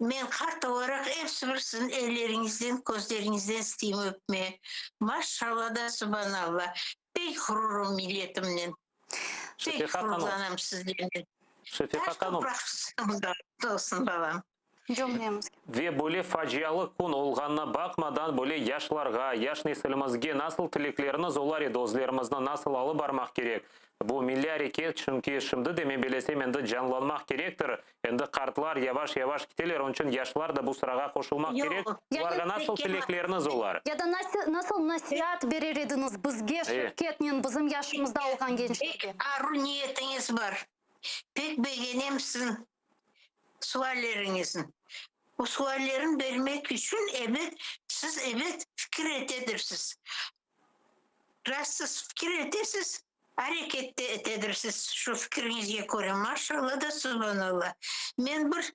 S11: men qart olaraq episi bir siziñ elleriñizden, közleriñizden isteyim öpmege. Maşalla da subanalla. Pek ğururım milletimnen. Pek ğururlanam sizlernen.
S14: Şefiqa
S11: Taş
S14: hanım.
S11: topraq olsun balam.
S13: Cümlemizge.
S14: Ve böyle facialı kün olğanına baqmadan, böyle yaşlarğa, yaş nesilimizge nasıl tilekleriñiz olar edi, özlerimizni nasıl alıp barmaq kerek? Bu milliy areket, çünki şimdi de, men belesem, endi canlanmaq kerektir. Endi qartlar yavaş-yavaş kiteler, onıñ içün yaşlar da bu sırağa qoşulmaq kerek. Olarğa nasıl tilekleriñiz olar?
S13: Ya da nasıl nasiat berer ediñiz bizge, Şevketnen, bizim yaşımızda olğan gençlerge?
S11: Pek aru niyetiñiz bar. Pek begenem siziñ sualleriñizni. Bu suallerni bermek içün, ebet, siz, ebet, fikir etedirsiz. Rastsız fikir etesiz, areket de etedirsiz şu fikiriñizge köre. Maşalla da subhanalla. Men bir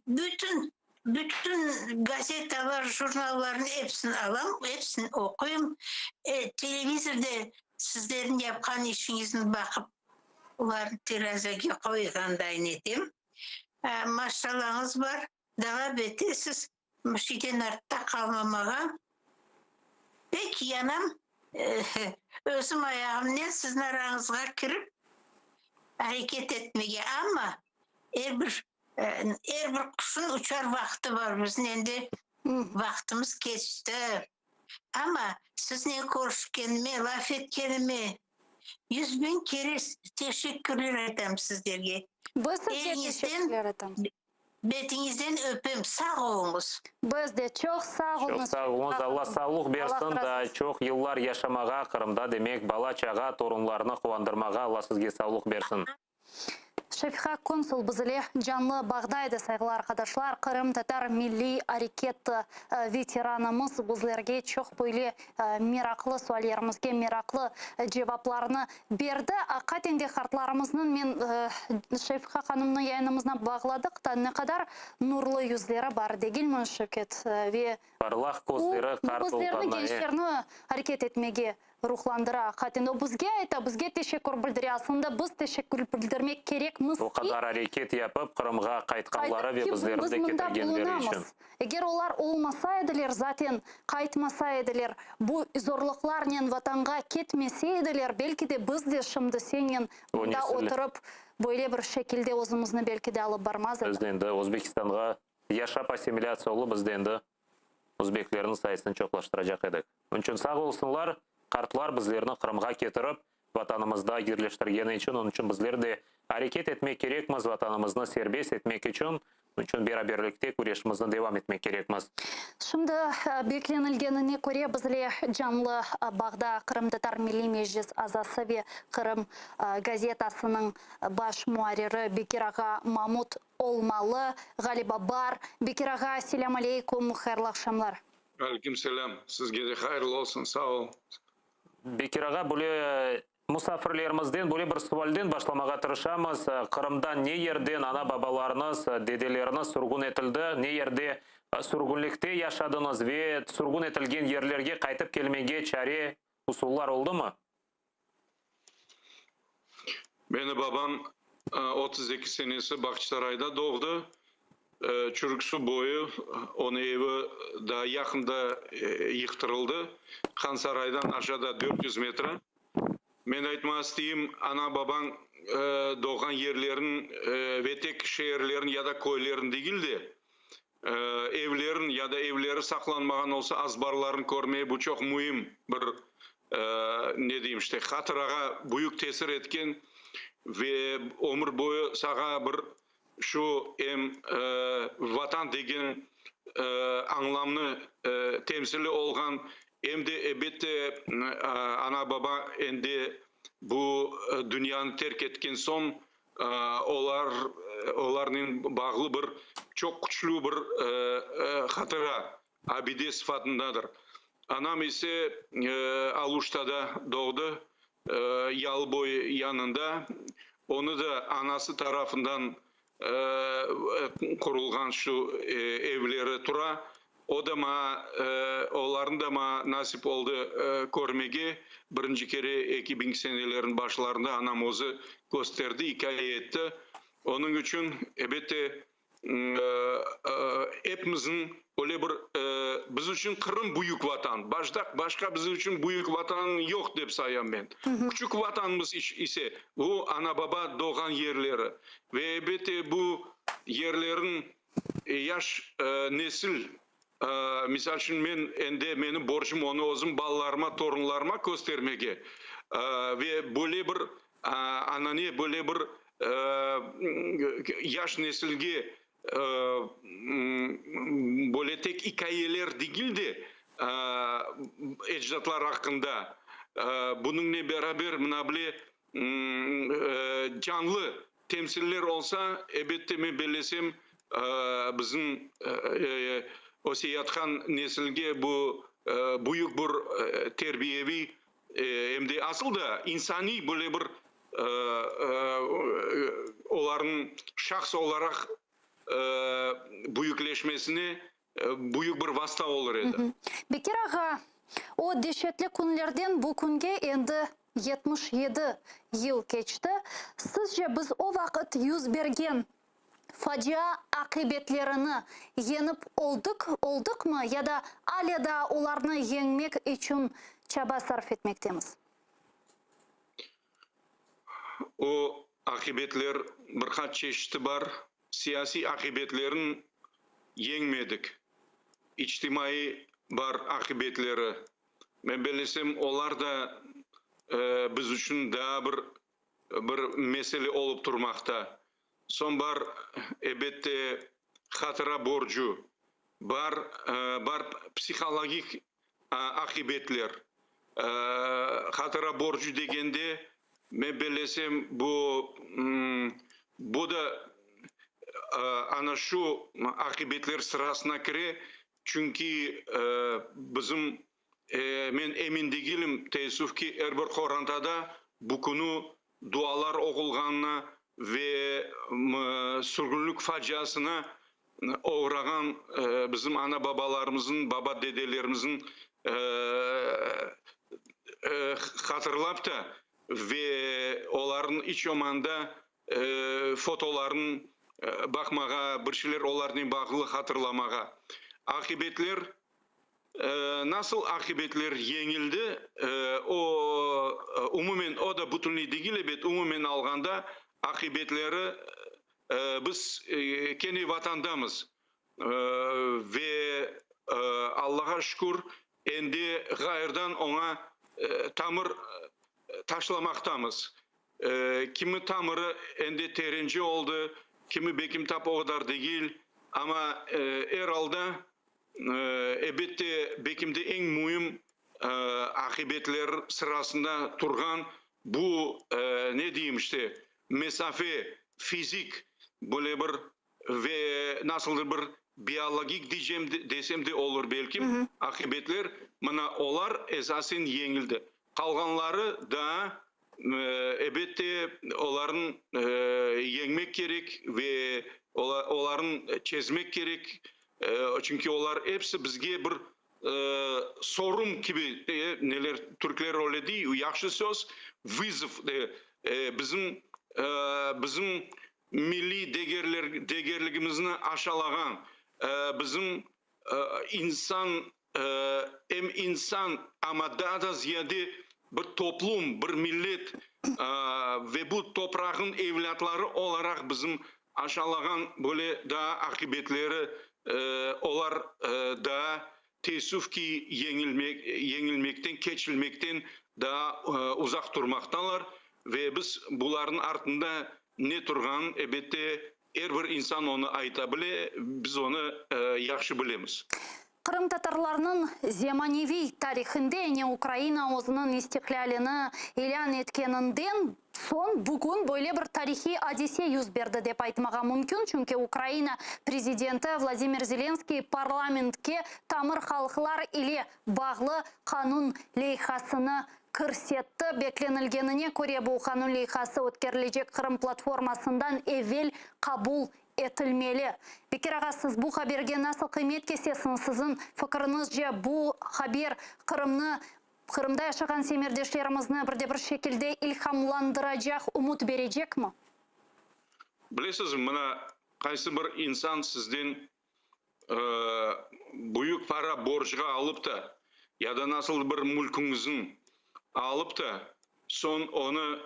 S11: bütün, bütün gazetalar, jurnallarnı episini alam, episini oquyım. Televizorde sizlerniñ yapqan işiñizni baqıp, olarnı terazege qoyğandayın etem. Maşallañız bar, daa betersiz, bir şeyden artta qalmamağa pek yanam. Özüm ayağımnen siziñ arañızğa kirip, areket etmege. Amma er bir, er bir quşnıñ uçar vaqtı bar, bizim endi vaqtımız keçti. Amma siznen körüşkenime, laf etkenime 100.000 kere teşekkürler aytam sizlerge.
S13: Biz sizge teşekkürler aytamız.
S11: Betiñizden öpem, sağ oluñız.
S13: Biz de çoq sağ oluñız.
S14: Çoq sağ oluñız, Alla sağlıq bersin, daa çoq yıllar yaşamağa, Qırımda demek, bala-çağa, torunlarnı quvandırmağa Alla sizge sağlıq bersin.
S13: Şefiqa Konsul biz ile canlı bağda edi, sayğılı arqadaşlar, qırımtatar milliy areket veteranımız bizlerge çoq böyle meraqlı suallerimizge meraqlı cevaplarnı berdi. Aqiqaten de qartlarımıznıñ, men Şefiqa hanımnı yayınımızına bağladıq da, ne qadar nurlı yüzleri bar, degilmi, Şevket? Ve
S14: Parlaq közleri qart
S13: bu bizlerni,
S14: olğanına, e.
S13: gençlerni areket etmege Ruhlandıra, aqiqaten. O bizge ayta, bizge teşekkür bildire. Aslında biz teşekkür bildirmek kerekmiz
S14: O
S13: ki,
S14: qadar areket yapıp, Qırımğa qaytqanları
S13: qaytıp
S14: ve
S13: ki,
S14: bizlerni
S13: biz
S14: de
S13: mında
S14: ketirgenleri içün.
S13: bulunamız. Eger olar olmasa ediler, zaten qaytmasa ediler, bu zorluqlarnen Vatanğa ketmese ediler, belki de biz de şimdi senen
S14: O
S13: mında
S14: nesil.
S13: oturıp, böyle bir şekilde özümizni belki de alıp barmaz
S14: Biz
S13: edik.
S14: de endi Özbekistanğa yaşap assimilâtsiya olıp, biz de endi özbeklerniñ sayısını çoqlaştıracaq edik. Onıñ içün sağ olsunlar, qartlar bizlerni Qırımğa ketirip, Vatanımızda yerleştirgeni içün, onıñ içün bizler de areket etmek kerekmiz, Vatanımıznı serbest etmek içün, onıñ içün beraberlikte küreşimizni devam etmek kerekmiz.
S13: Şimdi beklenilgenine köre, bizle canlı bağda Qırımtatar Milliy Meclis azası ve Qırım gazetasınıñ baş muarriri Bekir ağa Mamut olmalı, ğaliba, bar. Bekir ağa, selâm aleykum, hayırlı aqşamlar.
S2: Aleyküm selâm, sizge de hayırlı olsun, sağ ol.
S14: Bekir ağa, böyle musafirlerimizden böyle bir sualden başlamağa tırışamız, Qırımda ne yerden ana-babalarıñız, dedeleriñiz sürgün etildi, ne yerde sürgünlikte yaşadıñız ve sürgün etilgen yerlerge qaytıp kelmege çare, usullar oldımı?
S2: Meni babam 32 senesi Bağçasarayda doğdı. Çürüksu boyu, onıñ evi daa yaqında yıqtırıldı, Hansaraydan aşağıda 400 metre. Men aytmağa isteyim, ana-babañ doğğan yerlerin ve tek şeerlerin ya da köylerin degil de, evlerin ya da evleri saqlanmağan olsa, azbarların körmeye bu çoq müim bir, ne deyim işte, hatırağa büyük tesir etken ve ömür boyu saña bir şu em Vatan degen añlamnı temsili olğan, em de, elbette, ana-baba endi bu dünyanı terk etken soñ, Olar, olarnen bağlı bir çoq küçlü bir hatıra, abide sıfatındadır. Anam ise Aluştada doğdı, Yalıboy yanında. Onı da anası tarafından. qurulğan şu evleri tura. O da maña, olarnı da maña nasip oldı körmege. Birinci kere 2000 senelerniñ başlarında anam özü kösterdi, ikâye etti. Onıñ içün, ebette, Epimizniñ öyle bir, biz içün Qırım büyük vatan, başta başqa bizim içün büyük vatan yoq dep sayam men. Küçük vatanımız ise bu ana-baba doğğan yerleri ve elbette bu yerlerniñ yaş nesil, misal içün men endi menim borcum onı özüm balalarıma, torunlarıma köstermege ve böyle bir anane, böyle bir yaş nesilge böyle tek ikâyeler degil de, ecdatlar aqqında, bunıñle beraber mına bile canlı temsiller olsa, elbette, men bellesem, bizim öseyatqan nesilge bu büyük bir terbiyeviy Em de asıl da insaniy böyle bir olarnıñ şahs olaraq büyükleşmesine büyük bir vasta olur edi.
S13: Bekir ağa, o deşetli künlerden bu künge endi 77 yıl keçti. Sizce biz o vaqıt yüz bergen facia aqibetlerini yeñip oldıq, oldıqmı ya da ale daa olarnı yeñmek içün çaba sarf etmektemiz?
S2: O aqibetler bir qaç çeşiti bar. Siyasiy aqibetlerin yeñmedik. İçtimaiy bar aqibetleri. Men bellesem, olar da biz içün daa bir bir mesele olıp turmaqta. Soñ bar, ebette, hatıra borcu, bar, bar psihologik aqibetler. Hatıra borcu degende, men bellesem, bu, bu da ana şu aqibetler sırasına kire, çünki bizim Men emin degilim, teessüf ki, er bir qorantada bu künü dualar oqulğanına ve sürgünlik faciasına oğrağan bizim ana-babalarımıznıñ, baba-dedelerimizniñ hatırlap da ve olarnıñ iç olmağanda fotolarını baqmağa, bir şeyler olarnen bağlı hatırlamağa. Aqibetler Nasıl aqibetler yeñildi? O, umumen, o da bütünley degil, ebet, umumen alğanda, aqibetleri, biz kene vatandamız ve, Allağa şükür, endi ğayırdan oña tamır taşlamaqtamız. Kimi tamırı endi terence oldı, kimi bekim tap o qadar degil, amma er alda, Ebette, belkim de eñ müim aqibetler sırasında turğan bu, ne deyim işte, mesafe, fizik böyle bir ve nasıldır bir biologik diycem desem de olur belkim, aqibetler, mına olar esasen yeñildi. Qalğanları daa, ebette, olarnı yeñmek kerek ve olarnı çezmek kerek, çünki olar episi bizge bir sorun kibi, neler, türkler öyle dey, yahşı söz, vızov, bizim bizim milliy degerler degerligimizni aşalağan, bizim insan, em insan, amma daa da ziyade bir toplum, bir millet ve bu toprağın evlâtları olaraq bizim aşalağan böyle daa aqibetleri, olar daa, teessüf ki, yeñilmek, yeñilmekten, keçilmekten daa uzaq turmaqtalar ve biz bularnıñ artında ne turğanın, ebette, Er bir insan onı ayta bile, biz onı yahşı bilemiz.
S13: Qırımtatarlarnıñ zemaneviy tarihinde, yani Ukraina özüniñ istiqlâlini ilân etkeninden soñ bugün böyle bir tarihiy adise yüz berdi dep aytmağa mümkün, çünki Ukraina prezidenti Vladimir Zelenskiy parlamentke tamır halqlar ile bağlı qanun leyhasını kirsetti. Beklenilgenine köre, bu qanun leyhası ötkerilecek Qırım platformasından evel qabul etilmeli. Bekir ağa, siz bu haberge nasıl qıymet kesesiñiz? Siziñ fikiriñizce, bu haber Qırımnı, Qırımda yaşağan semerdeşlerimizni bir de bir şekilde ilhamlandıracaq, ümüt berecekmi?
S2: Bilesizmi, mına qaysı bir insan sizden büyük para borcğa alıp da, ya da nasıl bir mülküñizni alıp da, soñ onı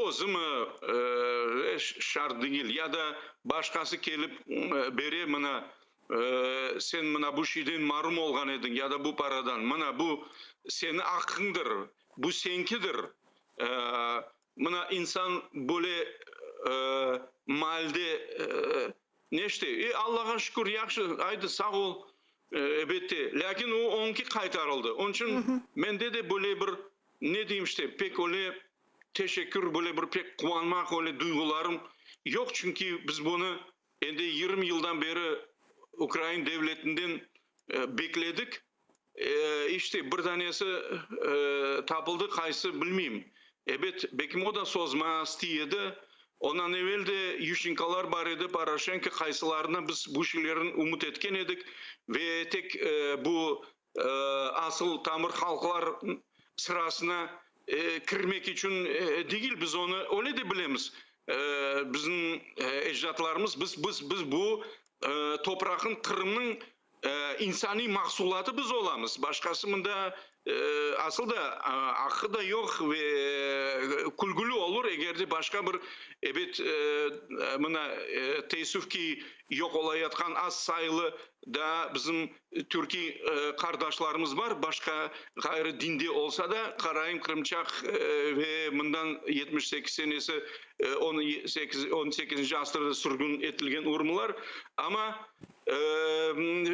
S2: özümi, şart degil, ya da başqası kelip bere, mına, sen mına bu şeyden marum olğan ediñ, ya da bu paradan, mına bu seniñ aqqıñdır, bu señkidir, mına insan böyle maalde Neşte, e, Allağa şükür, yahşı, aydı, sağ ol, ebette, lâkin o, onıñki qaytarıldı. Onıñ içün mende de böyle bir, ne deyim işte, pek öyle teşekkür, böyle bir pek quvanmaq öyle duyğularım yoq, çünki biz bunı endi 20 yıldan beri ukrain devletinden bekledik. İşte, bir danesi tapıldı, qaysı bilmeyim. Ebet, belkim o da sozma istiy edi. Ondan evel de Yuşçenkolar bar edi, Poroşenko, qaysılarına biz bu şeylerni ümüt etken edik ve tek bu asıl tamır halqlar sırasına kirmek içün degil, biz onı öyle de bilemiz, bizim ecdatlarımız, biz, biz, biz bu topraqnıñ, Qırımnıñ İnsaniy mahsulatı biz olamız, başqası mında asıl da aqqı da yoq ve külgüli olur, eger de başqa bir, ebet, mına, teessüf ki, yoq olayatqan az sayılı daa bizim türkiy qardaşlarımız bar, başqa ğayrı dinde olsa da, qaraim, qırımçaq ve mından 78 senesi on sekizinci asırda sürgün etilgen urumlar, amma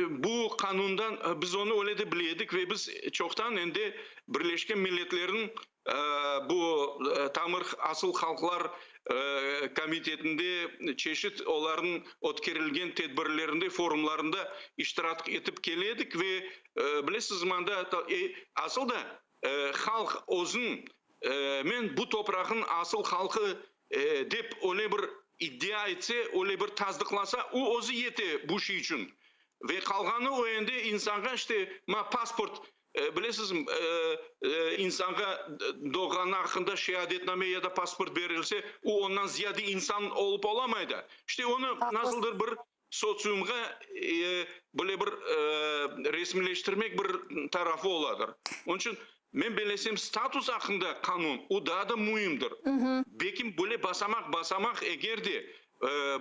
S2: Bu qanundan biz onı öyle de bile edik ve biz çoqtan endi Birleşken Milletlerniñ bu tamır asıl halqlar komitetinde çeşit olarnıñ ötkerilgen tedbirlerinde, forumlarında iştirak etip kele edik ve bilesiz, mında asıl da halq özüniñ men bu topraqnıñ asıl halqı dep öyle bir iddia etse, öyle bir tasdıqlasa, o özü yete bu şey içün. Ve qalğanı o endi insanğa işte, ma pasport, bilesizmi, insanğa doğğanı aqqında şeadetname ya da pasport berilse, o ondan ziyade insan olıp olamay da. İşte onı nasıldır bir sotsiumğa böyle bir resmileştirmek bir tarafı oladır. Onıñ içün men bellesem, status aqqında qanun, o daa da müimdir. Bekim böyle basamaq-basamaq eger de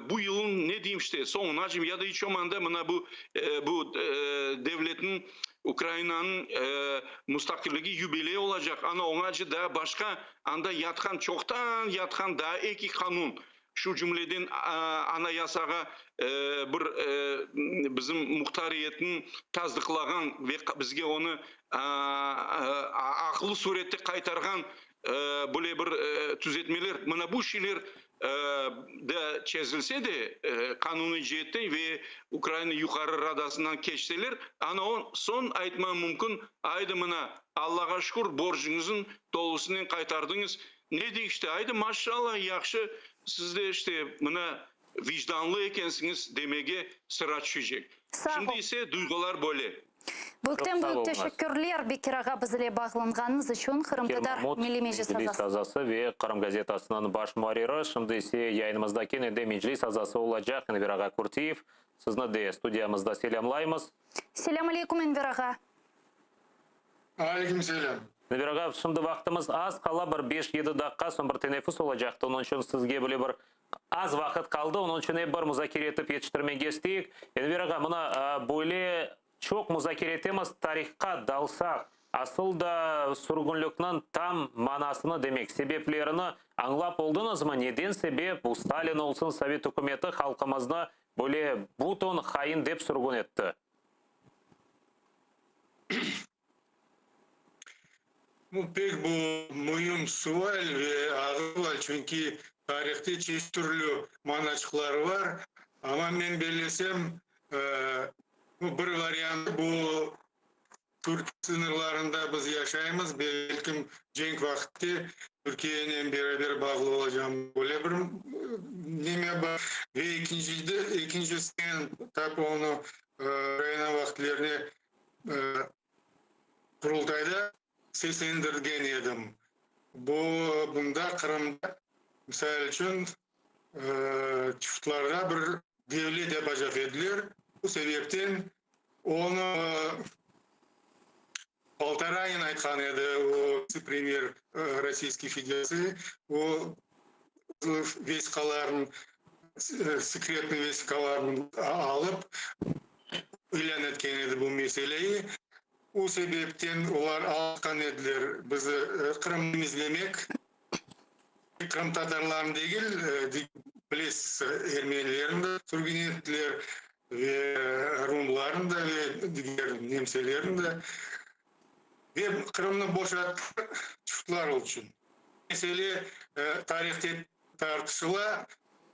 S2: bu yılın, ne deyim işte, soñunacım ya da iç olmağanda mına bu bu devletniñ, Ukrainanıñ mustaqilligi yubileyi olacaq, ana oñace daa başqa anda yatqan, çoqtan yatqan daa eki qanun, Şu cümleden, Anayasağa bir bizim muhtariyetniñ tasdıqlağan ve bizge onı aqlı surette qaytarğan böyle bir tüzetmeler, mına bu şeyler da çezilse de qanuniy ceetten ve Ukraina Yuqarı Radasından keçseler, ana soñ aytma mümkün, aydı mına, Allağa şükür, borcuñıznı tolusınen qaytardıñız, Ne dey işte, aydı maşşalla, yahşı, siz de işte mına vicdanlı ekensiñiz demege sıra tüşecek. Şimdi ise duyğular böyle.
S13: Büyükten
S14: Çoq sağ
S13: büyük
S14: oluñız.
S13: teşekkürler, Bekir ağa, biz ile bağlanğanıñız içün,
S14: Bekir
S13: Qırımtatar
S14: Mamut,
S13: Milliy Meclis
S14: Meclis
S13: azası.
S14: azası ve Qırım gazetasınıñ baş muarriri. Şimdi ise yayınımızda kene de Meclis azası olacaq Enver ağa Kürtiyev. Sizni de studiyamızda selâmlaymız.
S13: Selâm aleyküm, Enver ağa.
S3: Aleyküm selâm.
S14: Enver ağa, şimdi vaqtımız az qala, bir beş-yedi daqqa, soñ bir teneffüs olacaqtı, onıñ içün sizge böyle bir az vaqıt qaldı, onıñ içün ep bir muzakere etip yetiştirmege isteyik. Enver ağa, mına, böyle çoq muzakere etemiz, tarihqa dalsaq, asıl da sürgünlikniñ tam manasını, demek, sebeplerini añlap oldıñızmı? Neden sebep bu Stalin olsun, sovet ükümeti halqımıznı böyle buton hain dep sürgün etti?
S3: Bu pek bu müim sual ve ağır sual, çünki tarihte çeşit türlü manaçıqları bar. Amma men bellesem, bu bir variantı bu Türkiye sıñırlarında biz yaşaymız, belkim cenk vaqıtte Türkiyenen beraber bağlı olacağım böyle bir neme bar. Ve ekincide, ekincisi men tap onı Ukraina vaqıtlerine Qurultayda seslendirgen edim. Bu, bunda Qırımda, misal içün, çuftlarğa bir devlet yapacaq ediler. Bu sebepten onı Poltoranin aytqan edi, o vitse-premyer Rossiyskiy Federatsiya, o vesiqalarnı, sekretnıy vesiqalarnı alıp ilân etken edi bu meseleyi. O sebepten olar aldatqan ediler bizi Qırımnı temizlemek, qırımtatarlarnı degil, bilesiz, ermenilerni de sürgün ettiler ve rumlarnı da ve diger nemselerni de. Ve Qırımnı boşattılar çufutlar içün. Mesele tarihte tartışıla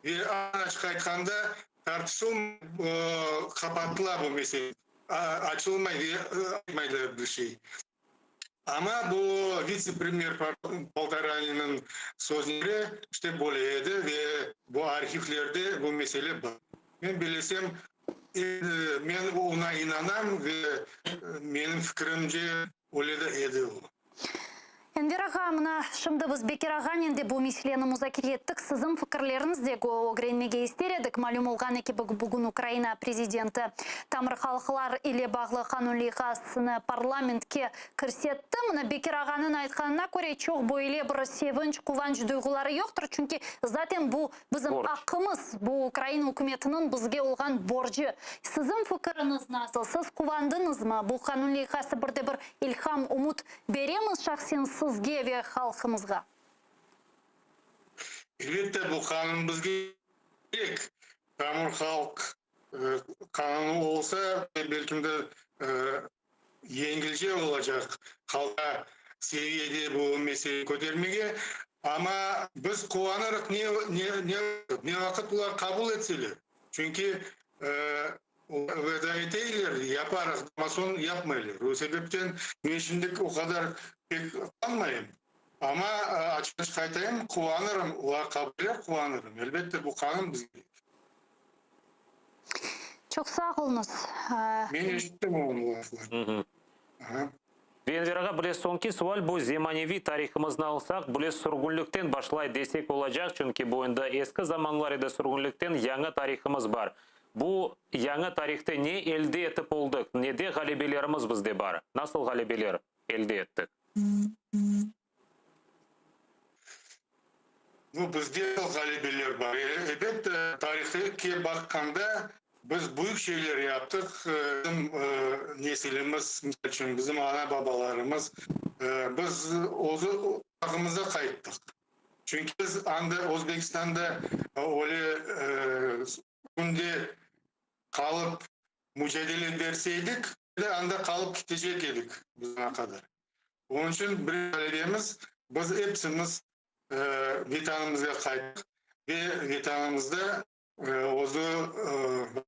S3: ve açıq aytqanda tartışılmay, qapatıla bu mesele, açılmay ve aytmaylar bir şey. Amma bu vitse-premyer Poltoraninniñ sözüne köre, işte böyle edi ve bu arhivlerde bu mesele bar. Men bilesem, men oña inanam ve menim fikirimce, öyle de edi o.
S13: Enver ağa, mına, şimdi biz Bekir ağanen de bu meseleni muzakere ettik. Siziñ fikirleriñiz de ögrenmege ister edik. Malüm olğanı kibi, bugün Ukraina prezidenti tamır halqlar ile bağlı qanun leyhasını parlamentke kirsetti. Mına, Bekir ağanıñ aytqanına köre, çoq böyle bir sevinç, quvanç duyğuları yoqtır, çünki zaten bu Bizim aqqımız, bu Ukraina ükümetiniñ bizge olğan borcu. Siziñ fikiriñiz nasıl, siz quvandıñızmı, bu qanun leyhası bir de bir ilham, ümüt beremi şahsen sizge ve halqımızğa?
S3: Elbette, bu qanun bizge kerek. Tamır halq qanunı olsa, belkim de, yengilce olacaq halqara seviyede bu meseleni kötermege, amma biz quvanırıq ne ne ne vaqıt olar qabul etseler, çünki veda eteyler, yaparıq, amma soñ yapmaylar. O sebepten men şimdik o qadar pek quvanmayım, amma açıq-açıq aytayım, quvanırım, olar qabul eter, quvanırım. Elbette, bu qanun bizge.
S13: Çoq sağ oluñız.
S3: Men eşittim onıñ laflarını.
S14: Ve Enver ağa, bile soñki sual, bu zemaneviy tarihımıznı alsaq, bile sürgünlikten başlay desek olacaq, çünki bu endi eski zamanlar edi, sürgünlikten yañı tarihımız bar. Bu yañı tarihte ne elde etip oldıq, nede ğalebelerimiz bizde bar, nasıl ğalebeler elde ettik?
S3: Bu bizde ğalebeler bar. Ebet, tarihke baqqanda, biz büyük şeyler yaptıq. Bizim nesilimiz, misal içün, bizim ana-babalarımız, biz özü toprağımıza qayttıq. Çünki biz anda, Özbekistanda öyle künde qalıp mucadele berseydik, anda qalıp ketecek edik biz oña qadar. Onıñ içün bir ğalebemiz, biz epsimiz Vetanımızğa qayttıq ve Vetanımızda özü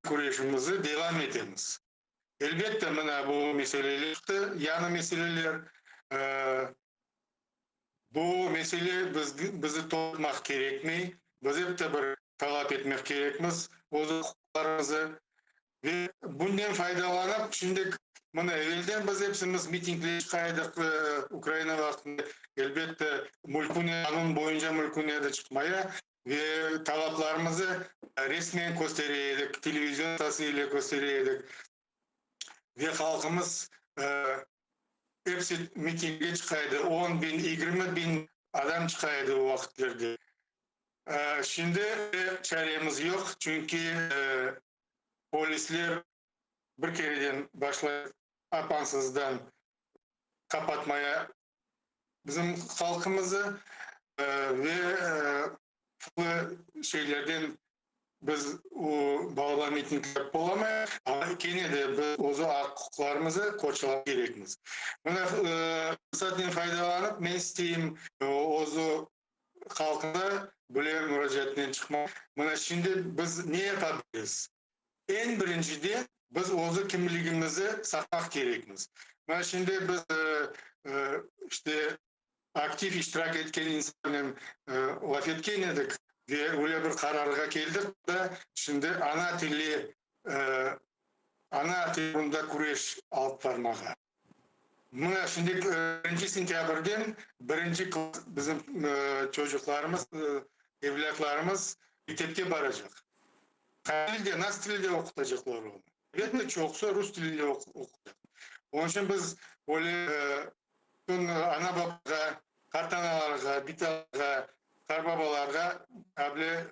S3: küreşimizi devam etemiz. Elbette, mına bu meseleler çıqtı, yañı meseleler. Bu mesele bizi toqtatmaq kerekmey, biz ep de bir talap etmek kerekmiz öz uquqlarımızı. Ve bunden faydalanıp, şimdi mına evelden biz epsimiz mitingler çıqa edik Ukraina vaqtında, elbette, mülkün, qanun boyunca mülkün edi çıqmaya ve talaplarımızı resmen köstere edik, televizion vastası ile köstere edik. Ve halqımız episi mitingge çıqa edi, on biñ, 20 biñ adam çıqa edi o vaqıtlerde. Şimdi çaremiz yoq, çünki polisler bir kereden başlay apansızdan qapatmaya bizim halqımızı ve farqlı şeylerden. Biz o balaban miting yapıp olamayıq, amma kene de biz özü aq-uquqlarımızı qorçalamaq kerekmiz. Mına, fırsatnen faydalanıp, men isteyim özü halqına böyle muracaatnen çıqmaq. Mına şimdi biz ne yapa biliriz? Eñ birinciden, biz özü kimligimizi saqlamaq kerekmiz. Mına şimdi biz, işte, aktiv iştirak etken insannen laf etken edik ve öyle bir qararğa keldik da, şimdi ana tili, ana tilinde küreş alıp barmağa. Mına şimdi birinci sentâbrden birinci klass bizim çocuqlarımız, evlâtlarımız mektepke baracaq. Qaysı tilde, nasıl tilde oqutacaqlar onı? Elbette, çoqusı rus tilinde oqutacaq. Onıñ içün biz öyle bütün ana-babağa, qartanalarğa, bitalarğa, qartbabalarğa able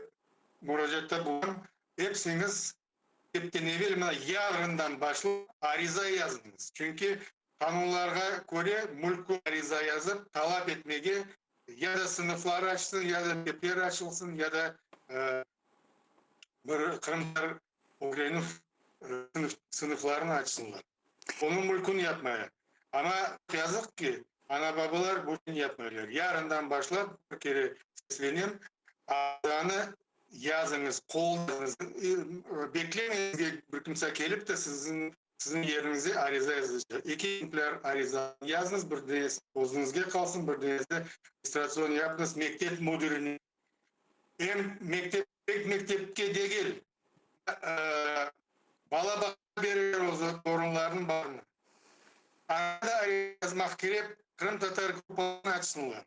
S3: muracaatta bulunam, episiñiz mektepten evel mına yarından başlap ariza yazıñız. Çünki qanunlarğa köre mülkü ariza yazıp talap etmege ya da sınıflar açsın, ya da mektepler açılsın, ya da bir qırımtatar ögrenüv sınıflarını açsınlar. Onıñ mülkün yapmaya. Amma yazıq ki, ana-babalar bu işni yapmaylar. Yarından başlap, bir kere seslenem, arizanı yazıñız, qol yazıñız. Beklemeñiz, bir kimse kelip de siziñ siziñ yeriñize ariza yazacaq. Eki ekzemplâr arizanı yazıñız, bir denesi özüñizge qalsın, bir denesi registratsion yapıñız mektep müdirine. Em mektep, tek mektepke degil, bala bağça bereler özü torunlarnıñ barını. Anda da ariza yazmaq kerek, qırımtatar gruppalarını açsınlar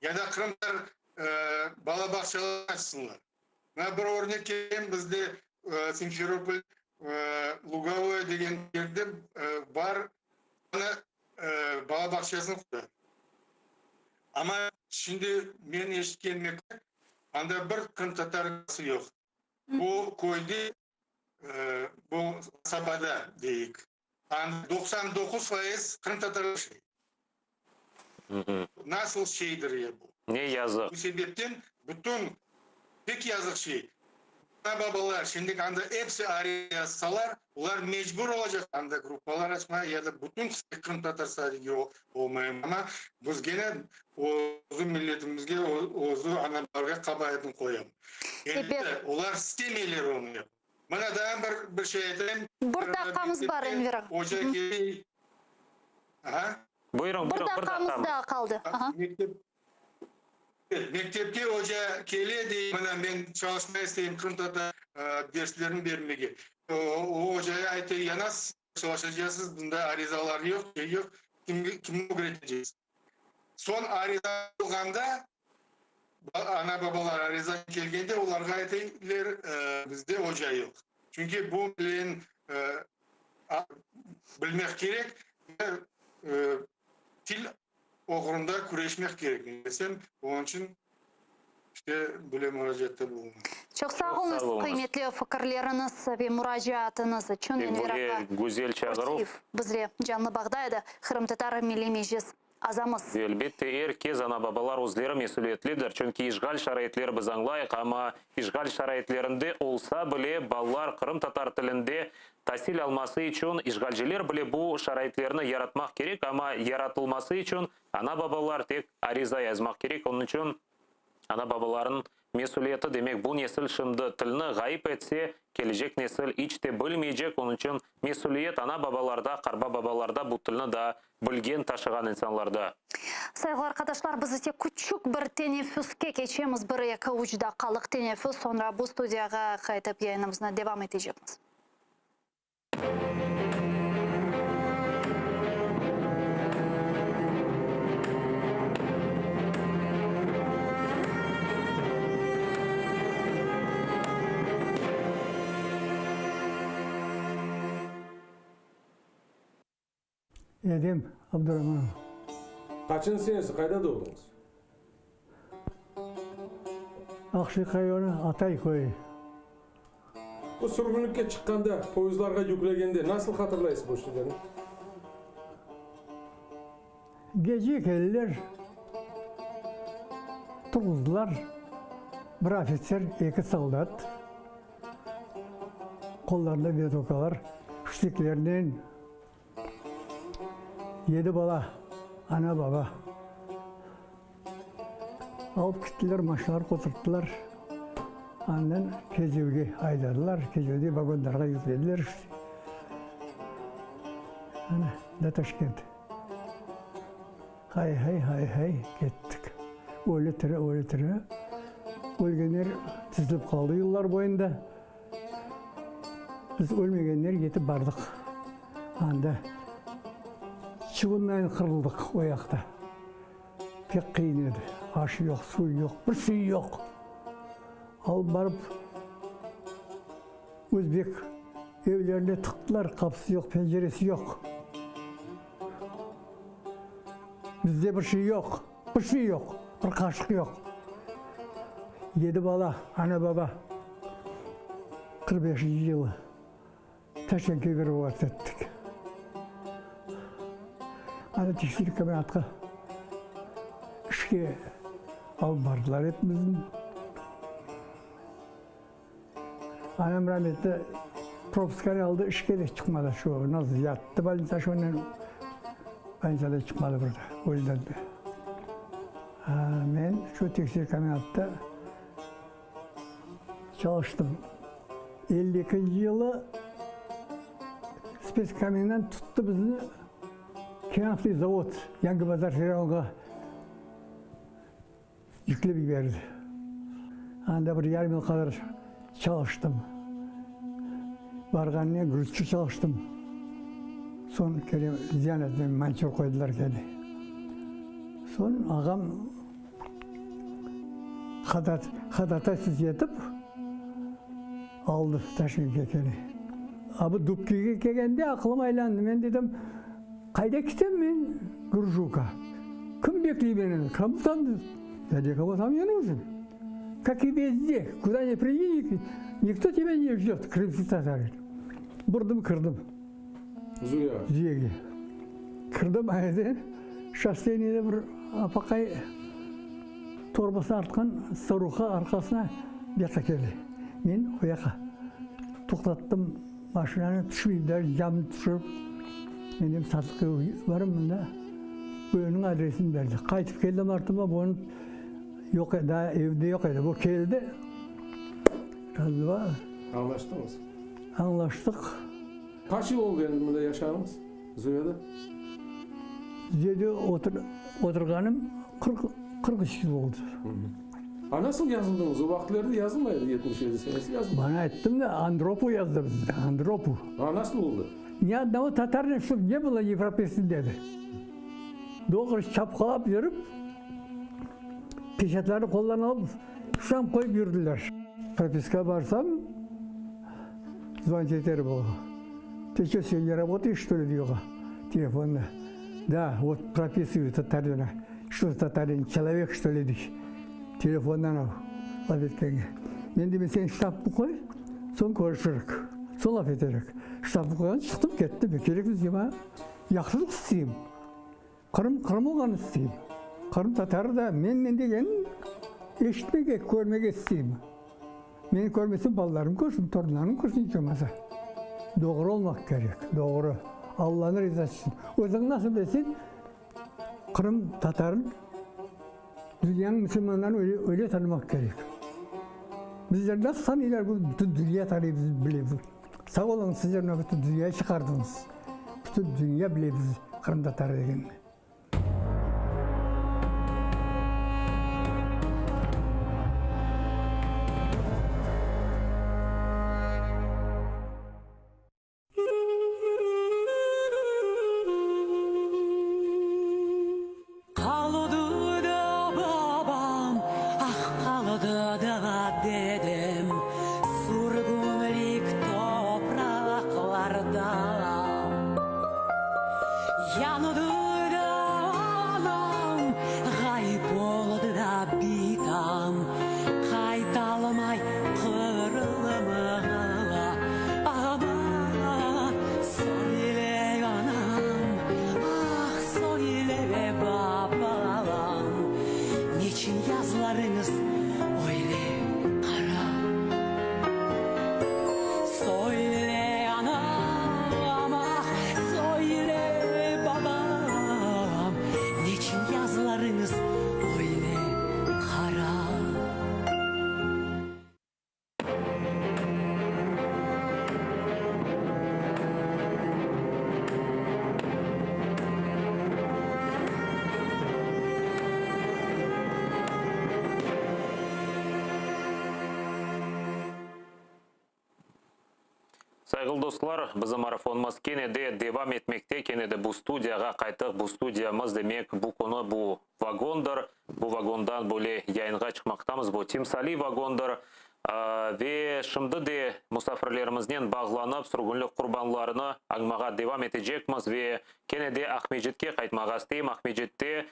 S3: ya da qırımtatar bala bağçalarını açsınlar. Mına bir örnek keltireyim, bizde Simferopol Lugovoye degen yerde bar, bala bağçasını qurdı. Amma şimdi men eşitkenime köre, anda bir qırımtatar balası yoq. Bu köyde, bu qasabada deyik, anda 99 faiz qırımtatarlar yaşay. Nasıl şeydir ya bu?
S14: Ne yazıq.
S3: Bu sebepten bütün, pek yazıq şey. Ana-babalar şimdi anda episi ariza yazsalar, olar mecbur olacaq anda gruppalar açmağa ya da bütün qırımtatar sadece olmayım. Amma biz gene özü milletimizge, özü ana-babalarğa qabaatını qoyam. Endi olar istemeyler onı. Mına daa bir bir şey aytayım.
S13: Bir daqqamız bar, Enver ağa.
S3: Oca keley. Aha.
S14: Buyurıñ,
S13: Bir
S14: buyurıñ, bir
S13: daqqamız
S14: daqqamız.
S13: daa qaldı. Aha.
S3: Mektep, mektepke oca kele, dey, mına men çalışmağa isteyim qırımtatar derslerini bermege. O, o ocaya ayta, ya nasıl çalışacaqsız, bunda arizalar yoq, şey yoq, kimge, kimge ögreteceksin? Soñ ariza olğanda, ana-babalar ariza kelgende, olarğa aytaylar, bizde oca yoq. Çünki bu bilen bilmek kerek, til oğrunda küreşmek kerek, desem, onıñ içün işte böyle muracaatta bulunam.
S13: Çoq sağ oluñız, qıymetli fikirleriñiz ve muracaatıñız içün, Enver ağa.
S14: Güzel çağıruv.
S13: Bizle canlı bağda edi Qırımtatar Milliy Meclis azamız.
S14: Ve elbette, er kez ana-babalar özleri mesüliyetlidir, çünki işğal şaraitleri biz añlayıq, amma işğal şaraitlerinde olsa bile balalar qırımtatar tilinde tasil alması içün işğalciler bile bu şaraitlerni yaratmaq kerek, amma yaratılması içün ana-babalar tek ariza yazmaq kerek, onıñ içün ana-babalarnıñ mesüliyeti, demek, bu nesil şimdi tilni ğayıp etse, kelecek nesil iç te bilmeycek, onıñ içün mesüliyet ana-babalarda, qarba-babalarda, bu tilni daa bilgen, taşığan insanlarda.
S13: Sayğılı arqadaşlar, biz ise küçük bir teneffüske keçemiz, bir, eki, üç daqqalıq teneffüs, soñra bu studiyağa qaytıp yayınımıznı devam etecekmiz.
S23: Edem Abduramanov.
S9: Qaçıncı senesi, qayda doğdıñız?
S23: Aqşıq rayonı, Atay köyü.
S9: Bu sürgünlikke çıqqanda, poyezdlarğa yüklegende nasıl hatırlaysız bu şeylerni?
S23: Gece keldiler, turğuzdılar, bir ofitser, eki soldat.
S15: Qollarında vintovkalar, ştıklernen. Yedi bala, ana-baba. Alıp kettiler, maşinalarğa oturttılar. Andan Kezevge aydadılar, Kezevde vagonlarğa yüklediler işte. Ana, da Taşkent. Hay-hay, hay-hay, kettik. Ölü tiri, ölü tiri. Ölgenler tizilip qaldı yıllar boyunda. Biz ölmegenler yetip bardıq. Anda çıbınnan qırıldıq o yaqta. Pek qıyın edi. Aş yoq, suv yoq, bir şey yoq. Alıp barıp özbek evlerine tıqtılar, qapısı yoq, penceresi yoq. Bizde bir şey yoq, bir şey yoq, bir qaşıq yoq. Yedi bala, ana-baba. 45-nci yılı Taşkentke evakuatsiya ettik. Ana tekstil kombinatqa işke alıp bardılar epimizni. Anam rametli propuskanı aldı, işke de çıqmadı şu, nasıl yattı bolnitsa şonen, bolnitsadan çıqmadı bir de, öldi. Men şu tekstil kombinatta çalıştım. 52-nci yılı spetskombinattan tuttı bizni Keramskiy zavod, Yangibazar rayonğa yüklep yiberdi. Anda bir yarım yıl qadar çalıştım. Barğanınen gruzçı çalıştım. Soñ kene ziyan etmem, monter qoydılar kene. Soñ ağam Hodataysız etip aldı Taşkentke kene. A bu Dubkige kelgende aqılım aylandı. Men dedim, qayda kitem men Gurjuka? Kim bekley meni? Кому там? Я никому там не нужен. Как и везде, куда ни приди, никто тебя не ждет, крымский татарин. Burdım kirdim.
S9: Zuya.
S15: Zuyege. Kirdim evde, şosseynede bir apaqay torbasını artqan staruha arqasına buyaqa keldi. Men o yaqa toqtattım maşinanı, tüşmeyim da, camnı tüşürip, men dedim, satlıqqa barım mında. Bunıñ adresini berdi. Qaytıp keldim artıma, bunıñ yoq edi, daa evde yoq edi. Bu keldi, razı.
S9: Añlaştıñız?
S15: Añlaştıq.
S9: Qaç yıl oldı endi mında yaşağıñız, Zuyada?
S15: Zuyada oturğanım 43 yıl oldı.
S9: A nasıl yazıldıñız? O vaqıtlarda yazılmay edi, 77 senesi yazılmay.
S15: Bana ayttım da, Andropu yazdı bizni, Andropu.
S9: A nasıl oldı?
S15: Ni odnogo tatarina, ştob ne bylo ne propisan dedi. Doğru çapqalap yürip, peçatlarnı qollarına alıp, şam qoyıp yürdiler. Propiska barsam, Звонить eter bu. Ты что, сегодня работаешь, что ли, diyor telefonda. Да, вот прописываю татарина. Что татарин, человек, что ли, dey. Telefondan laf etkenge. Men deyim, sen ştampnı qoy, soñ körüşirik. Soñ laf eterik. Ştampnı qoyğan, çıqtım, kettim. Kerek bizge maña. Yahşılıq isteyim. Qırım Qırım olğanını isteyim. Qırım tatarı da men-men degenin eşitmege, körmege isteyim. Meni körmese, balalarım körsün, torunlarım körsün iç olmasa. Doğru olmaq kerek, doğru. Allanıñ rizası içün. Özüñ nasıl bilseñ, Qırım tatarın, dünyanıñ musulmanlarını öyle, öyle tanımaq kerek. Bizler nasıl tanıylar, bu bütün dünya tanıy bizi, bile. Sağ oluñ, sizler mına bütün dünyaya çıqardıñız. Bütün dünya bile bizi qırımtatar degenini.
S19: Qaldı da babam, ah, qaldı da dedem Sürgünlik topraqlarda. Yandı da.
S14: Sayğılı dostlar, bizim marafonımız kene de devam etmekte, kene de bu studiyağa qayttıq. Bu studiyamız, demek, bu künü bu vagondır. Bu vagondan böyle yayınğa çıqmaqtamız, bu timsaliy vagondır. Ve şimdi de musafirlerimiznen bağlanıp, sürgünlik qurbanlarını añmağa devam etecekmiz. Ve kene de Aqmescitke qaytmağa isteyim. Aqmescitte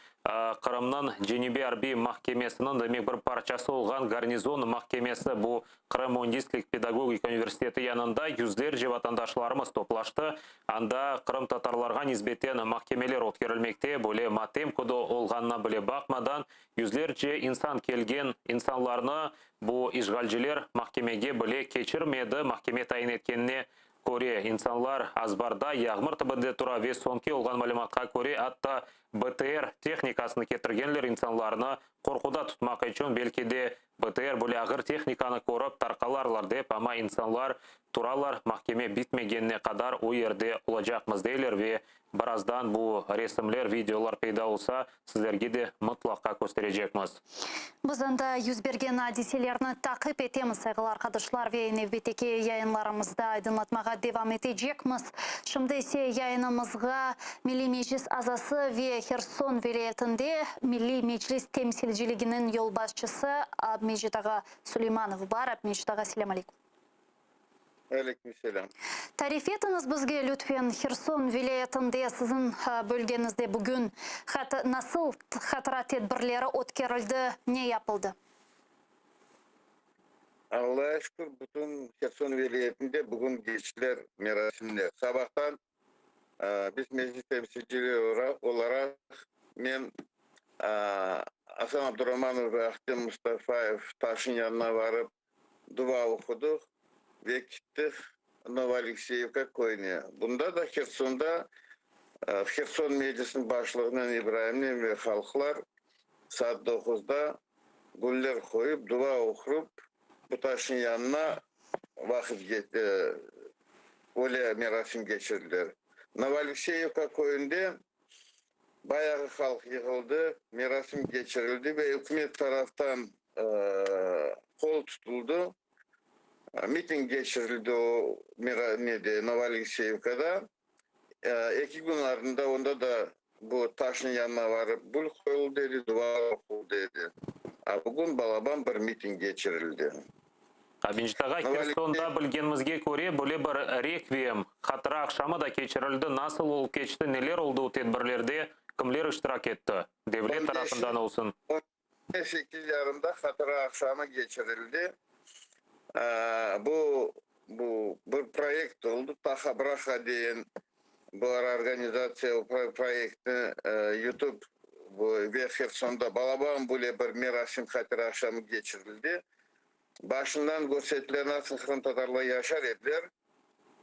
S14: Qırımnıñ Cenübiy arbiy mahkemesiniñ, demek, bir parçası olğan garnizon mahkemesi, bu Qırım müendislik pedagogika universiteti yanında yüzlerce vatandaşlarımız toplaştı. Anda qırımtatarlarğa nisbeten mahkemeler ötkerilmekte, böyle matem künü olğanına bile baqmadan, yüzlerce insan kelgen, insanlarnı bu işğalciler mahkemege bile keçirmedi, mahkeme tayin etkenine köre, insanlar azbarda yağmur tibinde tura ve soñki olğan malümatqa köre, atta BTR tehnikasını ketirgenler insanlarnı qorquda tutmaq içün, belki de BTR böyle ağır tehnikanı körip tarqalarlar dep, amma insanlar turalar, mahkeme bitmegenine qadar o yerde olacaqmız deyler ve birazdan bu resimler, videolar peyda olsa, sizlerge de mıtlaqa kösterecekmiz.
S13: Biz anda yüz bergen adiselerni taqip etemiz, sayğılı arqadaşlar, ve nevbetteki yayınlarımızda aydınlatmağa devam etecekmiz. Şimdi ise yayınımızğa Milliy Meclis azası ve Herson vilâyetinde Milliy Meclis temsilciliginiñ yolbaşçısı Abmecit ağa Suleymanov bar. Abmecit ağa, selâm aleykum.
S5: Aleyküm selâm.
S13: Tarif etiñiz bizge, lütfen, Herson vilâyetinde, siziñ bölgeñizde bugün nasıl hatıra tedbirleri ötkerildi, ne yapıldı?
S5: Allağa şükür, bütün Herson vilâyetinde bugün keçtiler merasimler. Sabahtan biz meclis temsilcileri olaraq men, Asan Abduramanov ve Ahtem Mustafayev taşnıñ yanına barıp dua oqudıq ve kittik Novoalekseyevka köyüne. Bunda da Hersonda Herson meclisiniñ başlığınen İbraimnen ve halqlar saat doquzda güller qoyıp, dua oqurup, bu taşnıñ yanına vaqıt öyle merasim keçirdiler. Novoalekseyevka köyünde bayağı halq yığıldı, merasim keçirildi ve ükümet taraftan qol tutuldı. Miting keçirildi o nede, Novoalekseyevkada. Eki kün artında onda da bu taşnıñ yanına barıp gül qoyuldı edi, dua oquldı edi. A bugün balaban bir miting keçirildi.
S14: Abmecit ağa, Hersonda bilgenimizge köre, böyle bir rekviyem, hatıra aqşamı da keçirildi. Nasıl olıp keçti, neler oldı o tedbirlerde, kimler iştirak etti, devlet tarafından olsun?
S5: 18 yarımda hatıra aqşamı keçirildi. Bu, bu bir proyekt oldı, Taha Braha deyen bu ara organizatsiya o proyektni YouTube ve Hersonda balaban böyle bir merasim hatıra aqşamı keçirildi. Başından körsettiler nasıl qırımtatarlar yaşar ediler,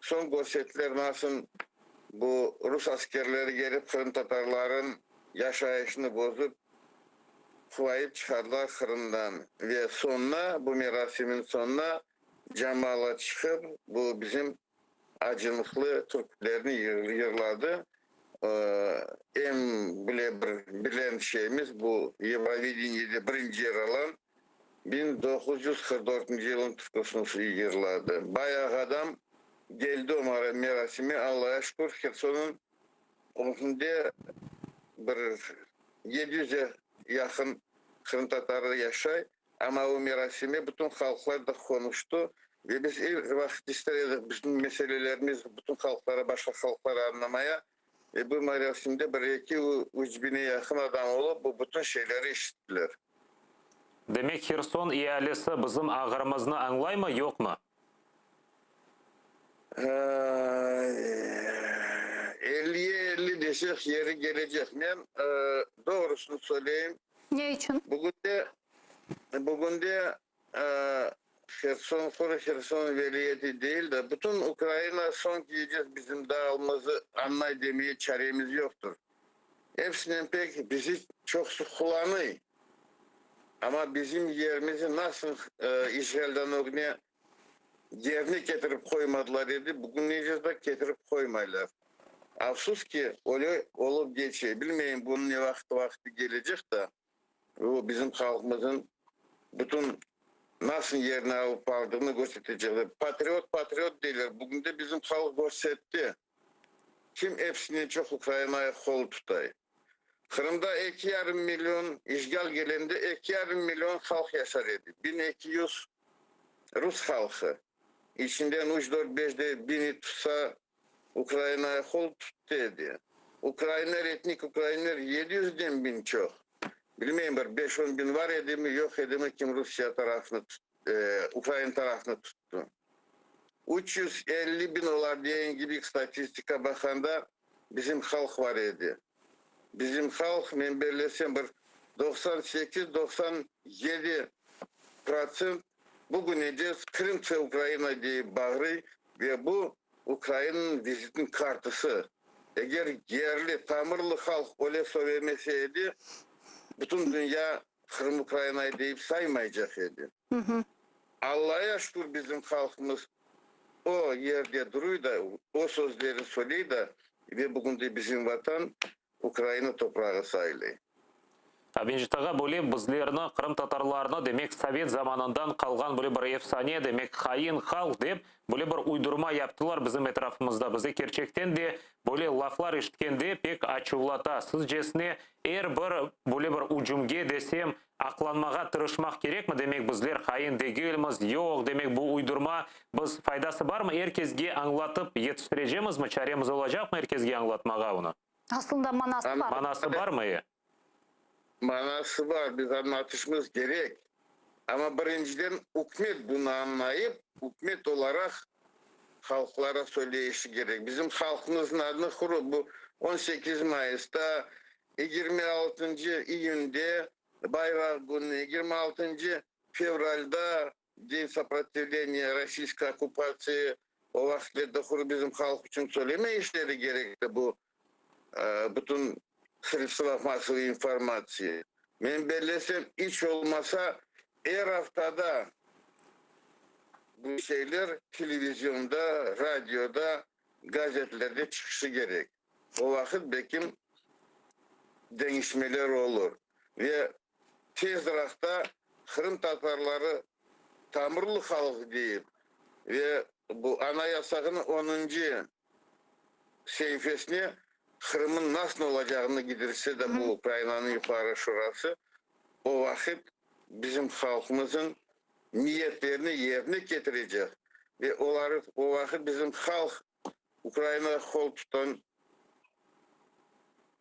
S5: soñ körsettiler nasıl bu rus askerleri kelip qırımtatarların yaşayışını bozıp quvayıp çıqardılar Qırımdan ve soñuna bu merasimin soñuna Camala çıqıp bu bizim acınıqlı türkülerni yırladı. Eñ bile bir bilen şeyimiz bu Yevrovideniyede birinci yer alan 1944 yılın türküsini yırladı. Bayağı adam geldi o merasime, Allağa şükür, Hersonıñ özünde bir 700'e yaqın qırımtatarı yaşay. Amma o merasime bütün halqlar da qonuştı ve biz er vaqıt ister edik bizim meselelerimiz bütün halqlara, başqa halqlara añlamaya. Ve bu merasimde bir eki, üç bine yaqın adam olıp, bu bütün şeyleri işittiler.
S14: Demek, Herson ealisi bizim ağrımıznı añlaymı, yoqmı?
S5: Elliye elli desek yeri kelecek. Men doğrusını söyleyim.
S13: Ne içün?
S5: Bugünde, bugünde Herson, quru Herson vilâyeti değil de, bütün Ukraina soñ kiyeceğiz bizim dağılmızı añlay demeye çaremiz yoqtır. Epsinen pek bizi çoqsu qulanıy. Amma bizim yerimizi nasıl işğaldan ögüne Yerine ketirip qoymadılar edi, bugün nece da ketirip qoymaylar. Afsus ki, öyle olıp keçe. Bilmeyim, bunıñ ne vaqıt vaqtı kelecek da, bu bizim halqımızın bütün. Nasıl yerine alıp bardığını körsetecekler. Patriot, patriot deyler. Bugün de bizim halq körsetti, kim episinden çoq Ukrainaya qol tutay. Qırımda 2,5 million, işgal kelgende 2,5 million halq yaşar edi. 1200 rus halqı. İçinden üç, dört, beş de bini tutsa Ukrainaya qol tuttı edi. Ukrainler, etnik ukrainler 700-den biñ çoq. Bilmeyim, bir beş-on biñ var edimi, yoq edimi, kim Rusiye tarafını Ukrain tarafını tuttı. 350 biñ olar degen kibi statistika baqanda bizim halq var edi. Bizim halq, men bellesem, bir 98-97% bugünece Krım tse Ukraina deyip bağırıy ve bu Ukrainanıñ vizitin kartısı. Eger yerli, tamırlı halq öyle söylemese edi, bütün dünya Qırım Ukrainayı deyip saymaycaq edi. Allaya şükür bizim halqımız o yerde duruy da, o sözleri söyley da ve bugün de bizim Vatan Ukraina toprağı sayılay.
S14: Abimcit ağa, böyle bizlerni, qırımtatarlarnı, demek, sovet zamanından qalğan böyle bir efsane, demek, hain halq dep, böyle bir uydurma yaptılar bizim etrafımızda. Bize kerçekten de böyle laflar eşitkende pek açuvlata. Sizcesine, er bir böyle bir ücümge, desem, aqlanmağa tırışmaq kerekmi? Demek, bizler hain degilmiz, yoq, demek, bu uydurma. Biz faydası barmı? Er kesge añlatıp yetiştirecemizmi? Çaremiz olacaqmı er kesge añlatmağa onı?
S13: Aslında manası bar.
S14: Manası barmı? E.
S5: Manası bar, biz añlatışımız kerek. Amma birinciden ükümet bunı añlayıp, ükümet olaraq halqlara söyleyişi kerek. Bizim halqımıznıñ adını quru bu 18 mayısta, 26 iyünde Bayraq künü, 26 fevralda День сопротивления российской оккупации, o vaqıtlarda quru bizim halq içün söyleme işleri kerekti bu bütün средства массовой информации. Men bellesem, iç olmasa er aftada bu şeyler televizionda, radioda, gazetlerde çıqışı kerek. O vaqıt belkim deñişmeler olur ve tezraqta qırımtatarları tamırlı halq deyip ve bu Anayasağınıñ onuncı saifesine Qırımnıñ nasıl olacağını gidirse de bu Ukrainanıñ Yuqarı Şurası, o vaqıt bizim halqımızıñ niyetlerini yerine ketirecek ve oları o vaqıt bizim halq Ukrainağa qol tutan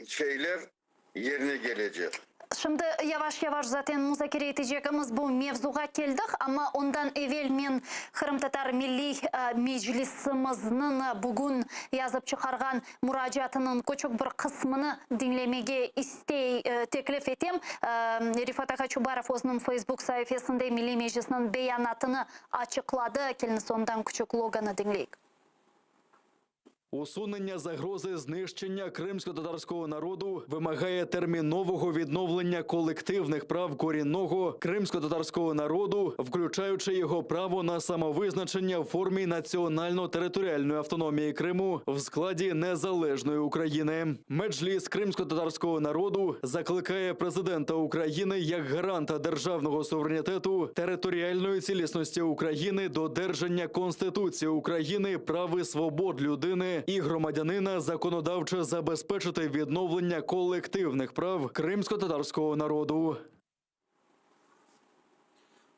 S5: şeyler yerine kelecek.
S13: Şimdi yavaş-yavaş zaten muzakere etecegimiz bu mevzuğa keldik, amma ondan evel men Qırımtatar Milliy Meclisimizniñ bugün yazıp çıqarğan muracaatınıñ küçük bir qısmını diñlemege istey, teklif etem. Refat ağa Çubarov özüniñ Facebook saifesinde Milliy Meclisniñ beyanatını açıqladı. Keliñiz ondan küçük logonı diñleyik.
S18: Усунення загрози знищення кримськотатарського народу вимагає термінового відновлення колективних прав корінного кримськотатарського народу, включаючи його право на самовизначення в формі національно-територіальної автономії Криму в складі незалежної України. Меджліс кримськотатарського народу закликає президента України як гаранта державного суверенітету, територіальної цілісності України, додержання Конституції України, прав і свобод людини і громадянина законодавчо забезпечити відновлення колективних прав кримськотатарського народу.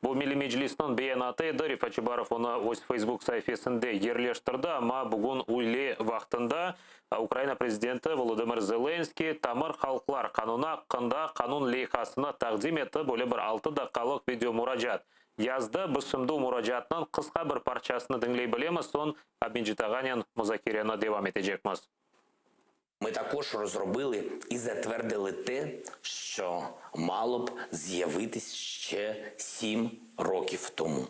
S14: Bu Milliy Meclisniñ beyanatı edi, Refat Çubarov onı öz Facebook saifesinde yerleştirdi, amma bugün üyle vaqtında Ukraina prezidenti Volodımır Zelenskıy Tamır halqlar qanunı aqqında qanun leyhasını taqdim etti, böyle bir altı daqqalıq video muracaat yazdı. Biz şimdi o muracaatnıñ qısqa bir parçasını diñley bilemiz, soñ Abmecit ağanen muzakereni devam etecekmiz.
S20: Ми також розробили і затвердили те, що мало б з'явитись ще сім років тому.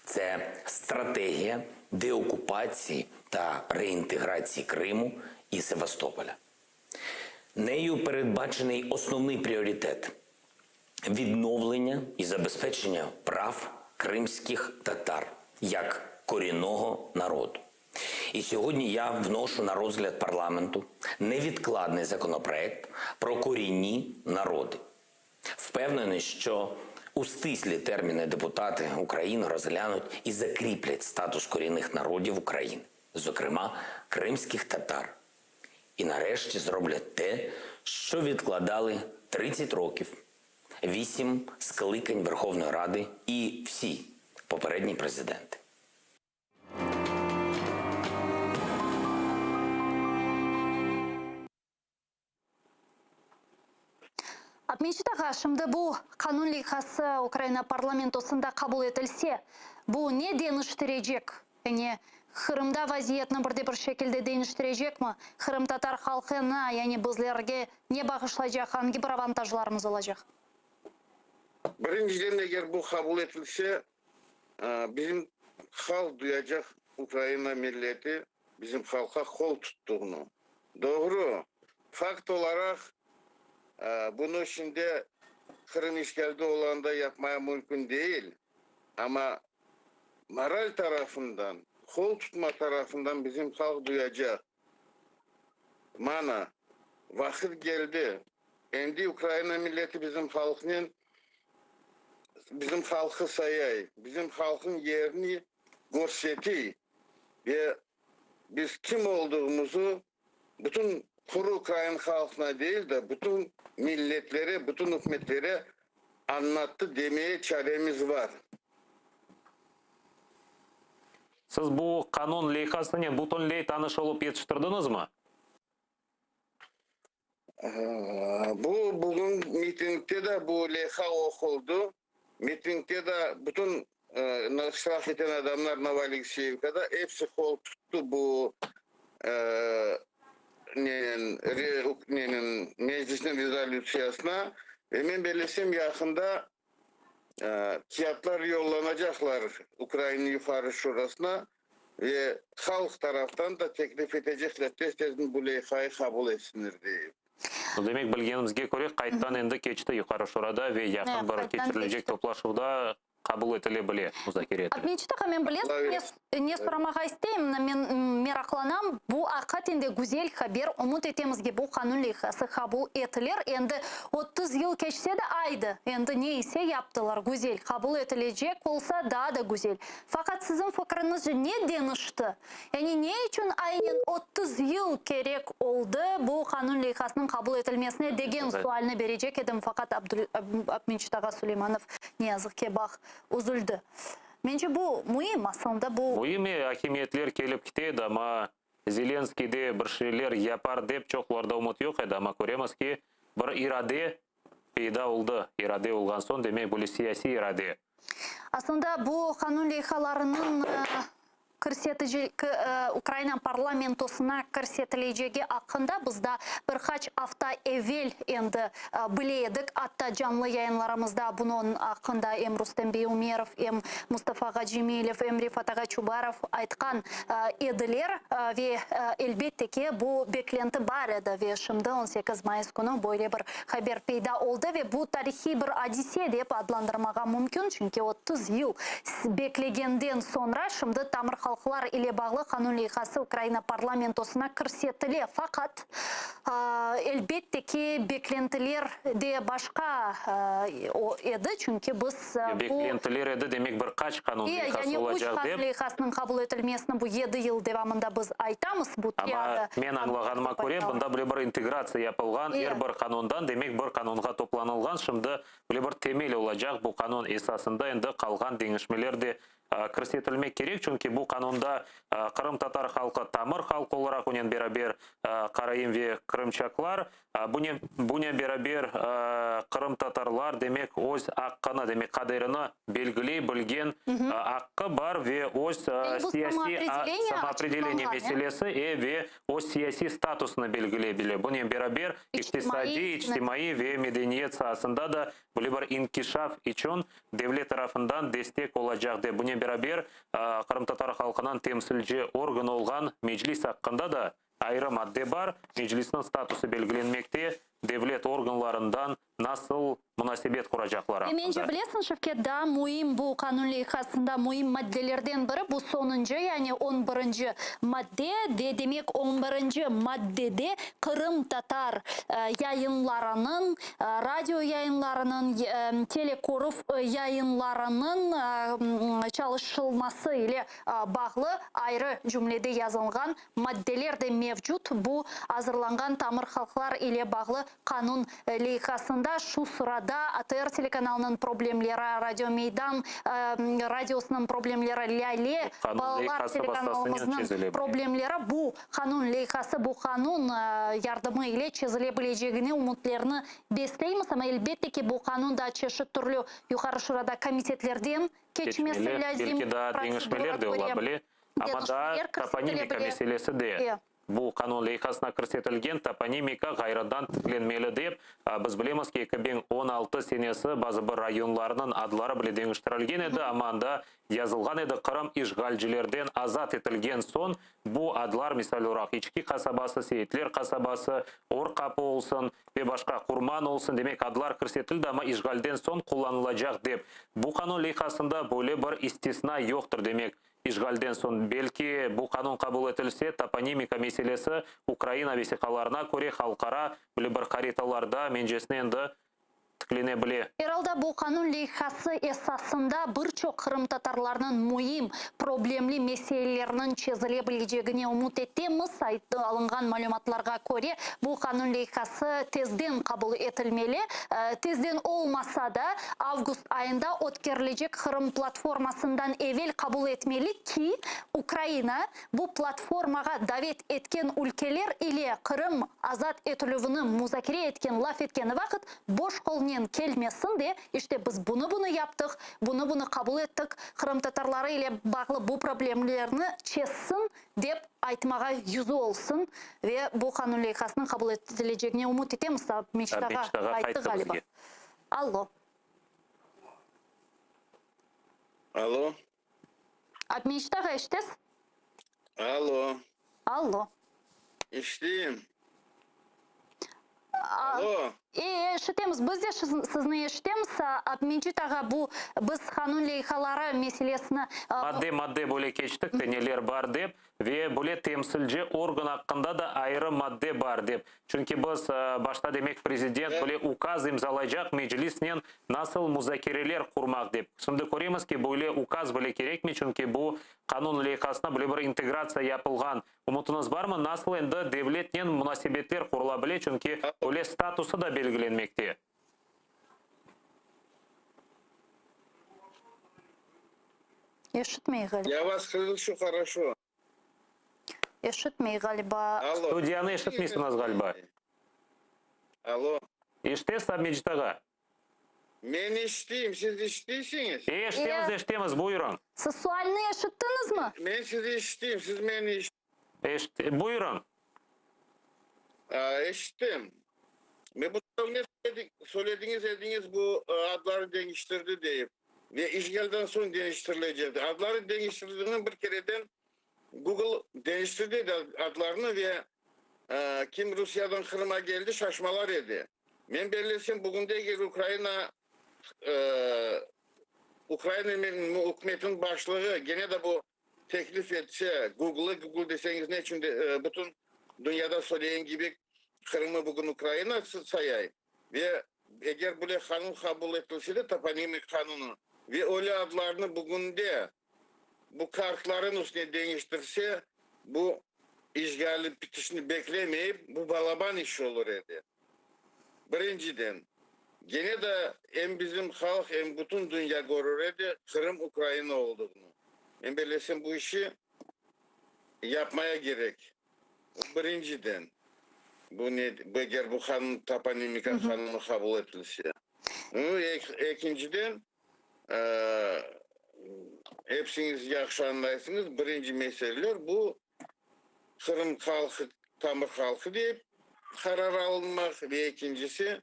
S20: Це стратегія деокупації та реінтеграції Криму і Севастополя. Нею передбачений основний пріоритет відновлення і забезпечення прав кримських татар як корінного народу. І сьогодні я вношу на розгляд парламенту невідкладний законопроект про корінні народи. Впевнений, що У стислі терміни депутати України розглянуть і закріплять статус корінних народів України, зокрема кримських татар. І нарешті зроблять те, що відкладали 30 років, 8 скликань Верховної Ради і всі попередні президенти.
S13: Abmecit ağa, şimdi bu qanun leyhası Ukraina parlamentosında qabul etilse, bu ne deñiştirecek? Yani Qırımda vaziyetni bir de bir şekilde deñiştirecekmi? Qırımtatar halqına, yani bizlerge ne bağışlaycaq, angi bir avantajlarımız olacaq?
S5: Birinciden, eger bu qabul etilse, bizim halq duyacaq Ukraina milleti bizim halqqa qol tuttuğını. Doğru, fakt olaraq bunı şimdi Qırım işğalde olanda yapmaya mümkün değil, amma moral tarafından, qol tutma tarafından bizim halq duyacaq. Mana, vaqıt keldi, endi Ukraina milleti bizim halqnen, bizim halqı sayay, bizim halqnıñ yerini körsetiy ve biz kim olduğımızı bütün quru ukrain halqına değil de, bütün milletlere, bütün ükümetlere añlattı demeye çaremiz var.
S14: Siz bu qanun leyhasınen bütünley tanış olıp yetiştirdiñizmi?
S5: Bu bugün mitingde de bu leyha oquldı. Mitingde de bütün iştirak eten adamlar Novoalekseyevkada episi qol tuttı bu nenen, nenen, meclisniñ rezolütsiyasına. Ve men bellesem, yaqında Kâğıtlar yollanacaqlar Ukraina Yuqarı Şurasına ve halq taraftan da teklif etecekler, tez-tezden bu leyhayı qabul etsinler deyip.
S14: Demek, bilgenimizge köre, qayttan endi keçti Yuqarı Şurada ve yaqın bir keçirilecek toplaşuvda qabul etile bile, muzakere etile.
S13: Abmecit ağa, men bilesiz, ne soramağa isteyim, men meraqlanam, bu aqiqaten de güzel haber, ümüt etemiz ki, bu qanun leyhası qabul etilir. Endi 30 yıl keçse de, aydı, endi ne ise yaptılar, güzel, qabul etilecek olsa, daa da güzel. Faqat siziñ fikriñizce ne deñişti? Yani ne içün aynen 30 yıl kerek oldı bu qanun leyhasınıñ qabul etilmesine degen sualni berecek edim, faqat Abmecit ağa Suleymanov, ne yazıq ki, bağ üzüldi. Mence, bu müim, aslında bu.
S14: Müim, e, akimiyetler kelip kite edi, amma Zelenskıy de bir şeyler yapar dep çoqlarda ümüt yoq edi, amma köremiz ki, bir irade peyda oldı. İrade olğan soñ, demek, böyle siyasiy irade.
S13: Aslında bu qanun leyhalarınıñ kirsetici, Ukraina parlamentosına kirsetilecegi aqqında biz daa bir qaç afta evel endi bile edik. Atta canlı yayınlarımızda bunıñ aqqında em Rustem bey Umerov, em Mustafa Gacimilev, em Refat ağa Çubarov aytqan ediler. Ve, elbette ki, bu beklenti bar edi ve şimdi 18 mayıs künü böyle bir haber peyda oldı ve bu tarihiy bir adise dep adlandırmağa mümkün, çünki 30 yıl beklegenden soñra şimdi tamır halqlar ile bağlı qanun leyhası Ukraina parlamentosına kirsetile. Faqat, elbette ki, beklentiler de başqa edi, çünki biz bu.
S14: Beklentiler edi, demek, bir qaç qanun leyhası
S13: yani
S14: olacaq
S13: üç qanun
S14: dep.
S13: leyhasınıñ qabul etilmesini bu yedi yıl devamında biz aytamız, bu
S14: Amma
S13: triada.
S14: men añlağanıma köre, bunda bile bir integratsiya yapılğan, er bir qanundan, demek, bir qanunğa toplanılğan, şimdi bile bir temel olacaq, bu qanun esasında endi qalğan deñişmeler de kirsetilmek kerek, çünki bu qanunda qırımtatar halqı tamır halq olaraq, onen beraber qaraim ve qırımçaqlar, bunen bunen beraber qırımtatarlar, demek, öz aqqını, demek, qaderini belgiley bilgen aqqı bar ve öz siyasiy samoopredeleniye meselesi ve öz siyasiy statusını belgiley bile. Bunen beraber iqtisadiy, içtimaiy ve medeniyet saasında da böyle bir inkişaf içün devlet tarafından destek olacaq dep. Bunen beraber, qırımtatar halqınıñ temsilci organı olğan Meclis aqqında da ayrı madde bar. Meclisniñ statusı belgilenmekte. devlet organlarından nasıl munasebet quracaqları
S13: Ve mence,
S14: aqqında.
S13: bilesiñ, Şevket, daa müim bu qanun leyhasında müim maddelerden biri bu soñuncı, yani on birinci madde ve demek on birinci maddede qırımtatar yayınlarınıñ, radio yayınlarınıñ, telekorüv yayınlarınıñ çalışılması ile bağlı ayrı cümlede yazılğan maddeler de mevcut. Bu azırlanğan tamır halqlar ile bağlı qanun leyhasında, şu sırada ATR telekanalınıñ problemleri, Radio Meydan radiosınıñ problemleri, Lâle
S14: Qanun
S13: balalar
S14: leyhası vastasınen
S13: telekanalımıznıñ
S14: çezile bile.
S13: problemleri bu qanun leyhası, bu qanun yardımı ile çezile bilecegine ümütlerni besleymiz. Amma elbette ki, bu qanun da çeşit türlü Yuqarı Şurada komitetlerden keçmesi
S14: Keçmeli,
S13: lâzim,
S14: belki daa deñişmeler
S13: protsedura
S14: de ola
S13: köre
S14: bile. Amma daa
S13: deñişmeler kirsetile
S14: toponimika
S13: bile.
S14: meselesi de
S13: E.
S14: Bu qanun leyhasına kirsetilgen toponimika ğayrıdan tiklenmeli dep, biz bilemiz ki, 2016 senesi bazı bir rayonlarnıñ adları bile deñiştirilgen edi, amma anda yazılğan edi, Qırım işğalcilerden azat etilgen soñ bu adlar, misal olaraq, İçki qasabası, Seyitler qasabası, Or qapı olsun ve başqa, Qurman olsun, demek, adlar kirsetildi, amma işğalden soñ qullanılacaq dep. Bu qanun leyhasında böyle bir istisna yoqtır, demek, İşğalden soñ, belki, bu qanun qabul etilse, toponimika meselesi Ukraina vesiqalarına köre halqara bile bir haritalarda mencesine endi tiklene bile.
S13: Er alda bu qanun leyhası esasında bir çoq qırımtatarlarnıñ müim, problemli meseleleriniñ çezile bilecegine ümüt etemiz. Alınğan malümatlarğa köre, bu qanun leyhası tezden qabul etilmeli. Tezden olmasa da, avgust ayında ötkerilecek Qırım platformasından evel qabul etmeli ki, Ukraina bu platformağa davet etken ülkeler ile Qırım azat etilüvini muzakere etken, laf etkeni vaqıt boş qolnen kelmesin de, işte biz bunı-bunı yaptıq, bunı-bunı qabul ettik, qırımtatarları ile bağlı bu problemlerni çezsin, dep aytmağa yüzü olsun ve bu qanun leyhasınıñ qabul etilecegine ümüt etemiz, Mecit ağa qayttı ğaliba. Allo.
S5: Allo.
S13: Abmecit ağa eşitesiz?
S5: Allo.
S13: Allo.
S5: Eşiteyim. Allo.
S13: E, eşitemiz, biz de sizni eşitemiz. Abmecit ağa, bu biz qanun leyhaları meselesini.
S14: Madde-madde böyle keçtik de, neler bar dep. Ve böyle temsilci organ aqqında da ayrı madde bar dep. Çünki biz başta demek prezident böyle ukaz imzalaycaq Meclisnen nasıl muzakereler qurmaq dep. Şimdi köremiz ki, böyle ukaz bile kerekmey, çünki bu qanun leyhasına böyle bir integratsiya yapılğan. Ümütiñiz barmı, nasıl endi devletnen munasebetler qurula bile, çünki böyle statusı da belgilenmekte.
S13: Eşitmey ğaliba.
S5: Ya vas slışu horoşo.
S13: Eşitmey ğaliba.
S5: Allo.
S14: Studiyanı eşitmeysiñiz ğaliba.
S5: Allo.
S14: Eşitesiz, Abmecit ağa?
S5: Men eşiteyim, siz eşiteysiñiz?
S14: E, eşitemiz, eşitemiz, buyurıñ.
S13: Siz sualni eşittiñizmi?
S5: Men sizi eşiteyim, siz meni
S14: Eşit, buyurıñ.
S5: Eşittim. Men bu ne söylediñiz ediñiz bu adları deñiştirdi deyip ve işğalden soñ deñiştirilecek. Adları deñiştirildiğini bir kereden Google deñiştirdi adlarını ve kim Rusiyadan Qırıma geldi şaşmalar edi. Men bellesem bugünde eger Ukraina Ukraina ükümetiniñ başlığı gene de bu teklif etse, Google'ı Google deseñiz ne içün de bütün dünyada söyleyen kibi Qırım'ı bugün Ukraina sayay ve eger böyle qanun qabul etilse de toponimik qanunı ve öyle adlarnı bugünde bu kartların üstüne deñiştirse bu işgali bitişini beklemeyip bu balaban iş olur edi. Birinciden, gene de em bizim halq, em bütün dünya körür edi Qırım Ukraina olduğını. Men bellesem, bu işi yapmaya kerek. Bu birinciden, bu ne, eger bu qanun, toponimika qanunı qabul etilse. Ekinciden, episiñiz yahşı añlaysıñız, birinci meseleler bu Qırım halqı, tamır halqı dep qarar alınmaq ve ekincisi,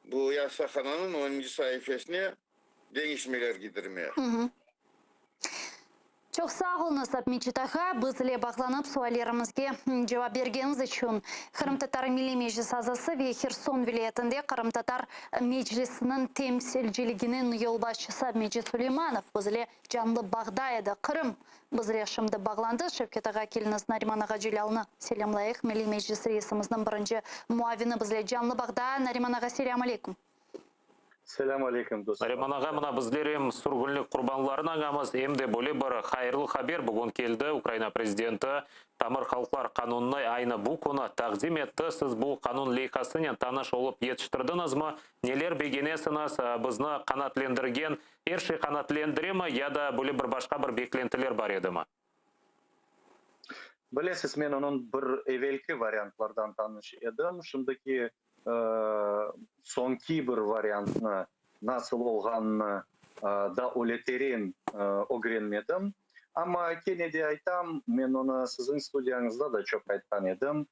S5: bu yasaqhananıñ onuncı saifesine deñişmeler kidirmek.
S13: Çoq sağ oluñız, Abmecit ağa, biz ile bağlanıp suallerimizge cevap bergeniñiz içün. Qırımtatar Milliy Meclis azası ve Herson vilâyetinde Qırımtatar Meclisiniñ temsilciliginiñ yolbaşçısı Abmecit Suleymanov biz ile canlı bağda edi. Qırım biz ile şimdi bağlandı. Şevket ağa, keliñiz, Nariman ağa Celâlnı selâmlayıq. Milliy Meclis reisimizniñ birinci muavini biz ile canlı bağda. Nariman ağa, selâm aleyküm.
S10: Selâm aleyküm, dostlar.
S14: Nariman ağa, mına bizler em sürgünlik qurbanlarını añamız, em de böyle bir hayırlı haber bugün keldi, Ukraina prezidenti Tamır halqlar qanunını aynı bu künü taqdim etti. Siz bu qanun leyhasınen tanış olıp yetiştirdiñizmi? Neler begenesiñiz? Bizni qanaatlendirgen er şey qanaatlendiremi ya da böyle bir başqa bir beklentiler bar edimi?
S10: Bilesiz, men onıñ bir evelki variantlardan tanış edim. Şimdiki soñki bir variantnı nasıl olğanını da öyle teren ögrenmedim. Amma kene de aytam, men onı siziñ studiyañızda da çoq aytqan edim,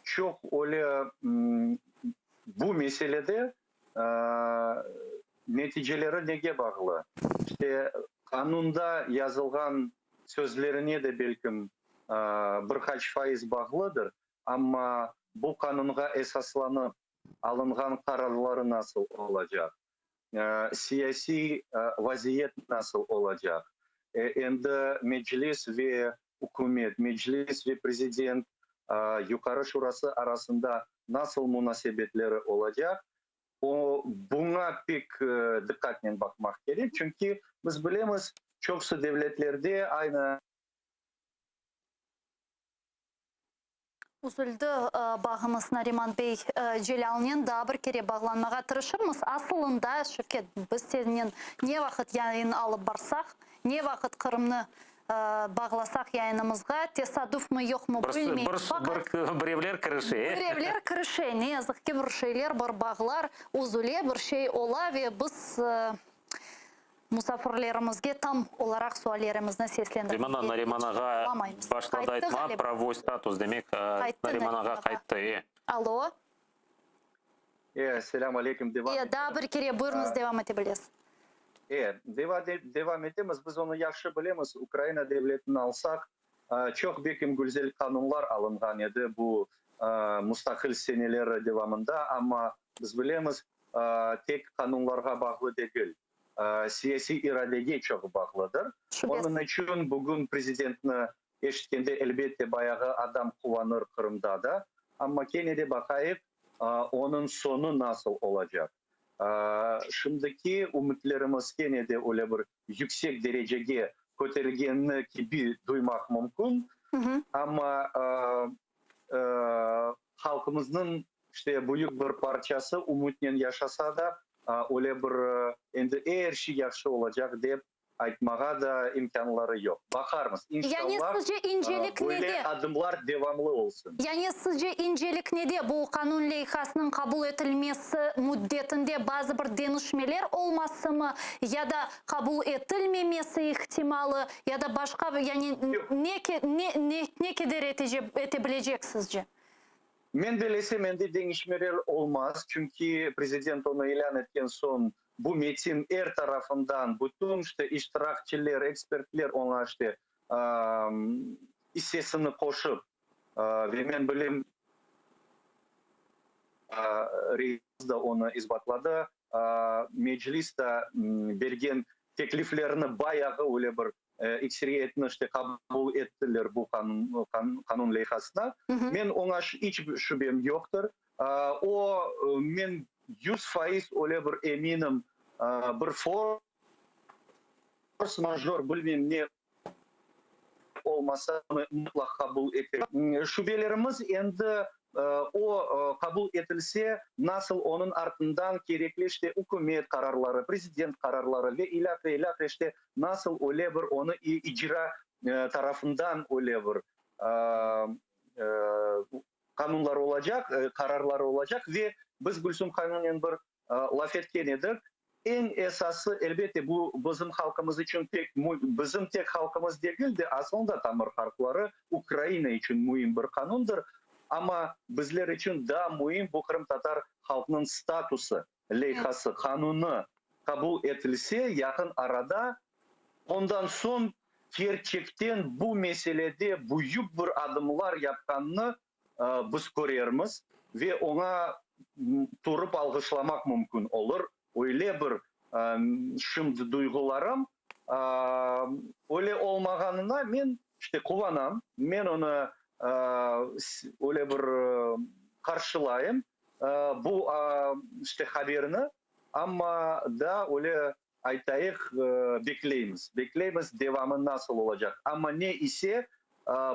S10: çoq öyle bu meselede neticeleri nege bağlı? İşte, qanunda yazılğan sözlerine de belkim bir qaç faiz bağlıdır, Amma bu qanunğa esaslanıp alınğan qararları nasıl olacaq, siyasiy vaziyet nasıl olacaq, endi Meclis ve ükümet, Meclis ve prezident, Yuqarı Şurası arasında nasıl munasebetleri olacaq, o, buña pek diqqatnen baqmaq kerek, çünki biz bilemiz, çoqusı devletlerde aynı.
S13: Üzüldi bağımız Nariman bey Celâlnen daa bir kere bağlanmağa tırışırmız. Asılında, Şevket, biz sennen ne vaqıt yayın alıp barsaq, ne vaqıt Qırımnı bağlasaq yayınımızğa, tesadufmı, yoqmı bilmeyim, faqat
S14: Birevler kirişe.
S13: Birevler kirişe, ne yazıq ki, bir şeyler, bir bağlar üzüle, bir şey ola ve biz Musafirlerimizge tam olaraq suallerimizni seslendirmege
S14: Mına Nariman ağa
S13: olamaymız.
S14: başladı
S13: Qayttı
S14: aytmağa,
S13: ğaliba.
S14: pravoy status, demek,
S13: Qayttı
S14: Nariman
S13: Nariman
S14: ağa
S13: ağa.
S14: qayttı, e.
S13: Alo.
S10: E, selâm aleyküm, devam
S13: E, daa
S10: etelim.
S13: bir kere buyurıñız, devam ete bilesiz.
S10: E, deva, devam etemiz. Biz onı yahşı bilemiz, Ukraina devletini alsaq, çoq bekim güzel qanunlar alınğan edi bu mustaqil seneleri devamında, amma biz bilemiz, tek qanunlarğa bağlı degil. siyasiy iradege çoq bağlıdır. Onıñ içün bugün prezidentni eşitkende, elbette, bayağı adam quvanır Qırımda da, amma kene de baqayıq, onıñ soñu nasıl olacaq. Şimdiki ümütlerimiz kene de öyle bir yüksek derecege köterilgenini kibi duymaq mümkün, amma halqımıznıñ işte büyük bir parçası ümütnen yaşasa da, öyle bir endi er şey yahşı olacaq dep aytmağa da imkânları yoq. Baqarmız,
S13: Yani
S10: inşallah,
S13: sizce incelik
S10: böyle
S13: nede?
S10: adımlar devamlı olsun.
S13: Yani sizce incelik nede? Bu qanun leyhasınıñ qabul etilmesi müddetinde bazı bir deñişmeler olmasımı ya da qabul etilmemesi ihtimalı ya da başqa, yani ne ne ne keder ete bilecek sizce?
S10: Men bellesem, endi deñişmeler olmaz, çünki prezident onı ilân etken soñ bu metin er tarafından bütün işte iştirakçiler, ekspertler oña işte issesini qoşıp ve men bilem, reis da onı isbatladı, Meclis da bergen tekliflerini bayağı öyle bir Ekseriyetni işte qabul ettiler bu qanun, qanun leyhasına. Men oña iç şübem yoqtır. O, men 100% öyle bir eminim, bir fors-major, bilmem ne olmasa, onı mıtlaq qabul eter. Şübelerimiz endi O qabul etilse, nasıl onıñ artından kerekli işte ükümet qararları, prezident qararları ve ilâhre, ilâhre işte nasıl öyle bir onı icra tarafından öyle bir qanunlar olacaq, qararları olacaq ve biz Gülsüm hanımnen bir laf etken edik. Eñ esası, elbette, bu bizim halqımız içün pek bizim tek halqımız degil de, aslında tamır halqları, Ukraina içün müim bir qanundır. Amma bizler içün daa müim bu qırımtatar halqınıñ statusı leyhası, qanunı qabul etilse yaqın arada. Ondan soñ kerçekten bu meselede büyük bir adımlar yapqanını biz körermiz ve oña turıp alğışlamaq mümkün olur. Öyle bir şimdi duyğularım öyle olmağanına men işte quvanam, men onı öyle bir qarşılayım bu işte haberni, amma daa öyle Aytayıq, bekleymiz. Bekleymiz, devamı nasıl olacaq. Amma ne ise,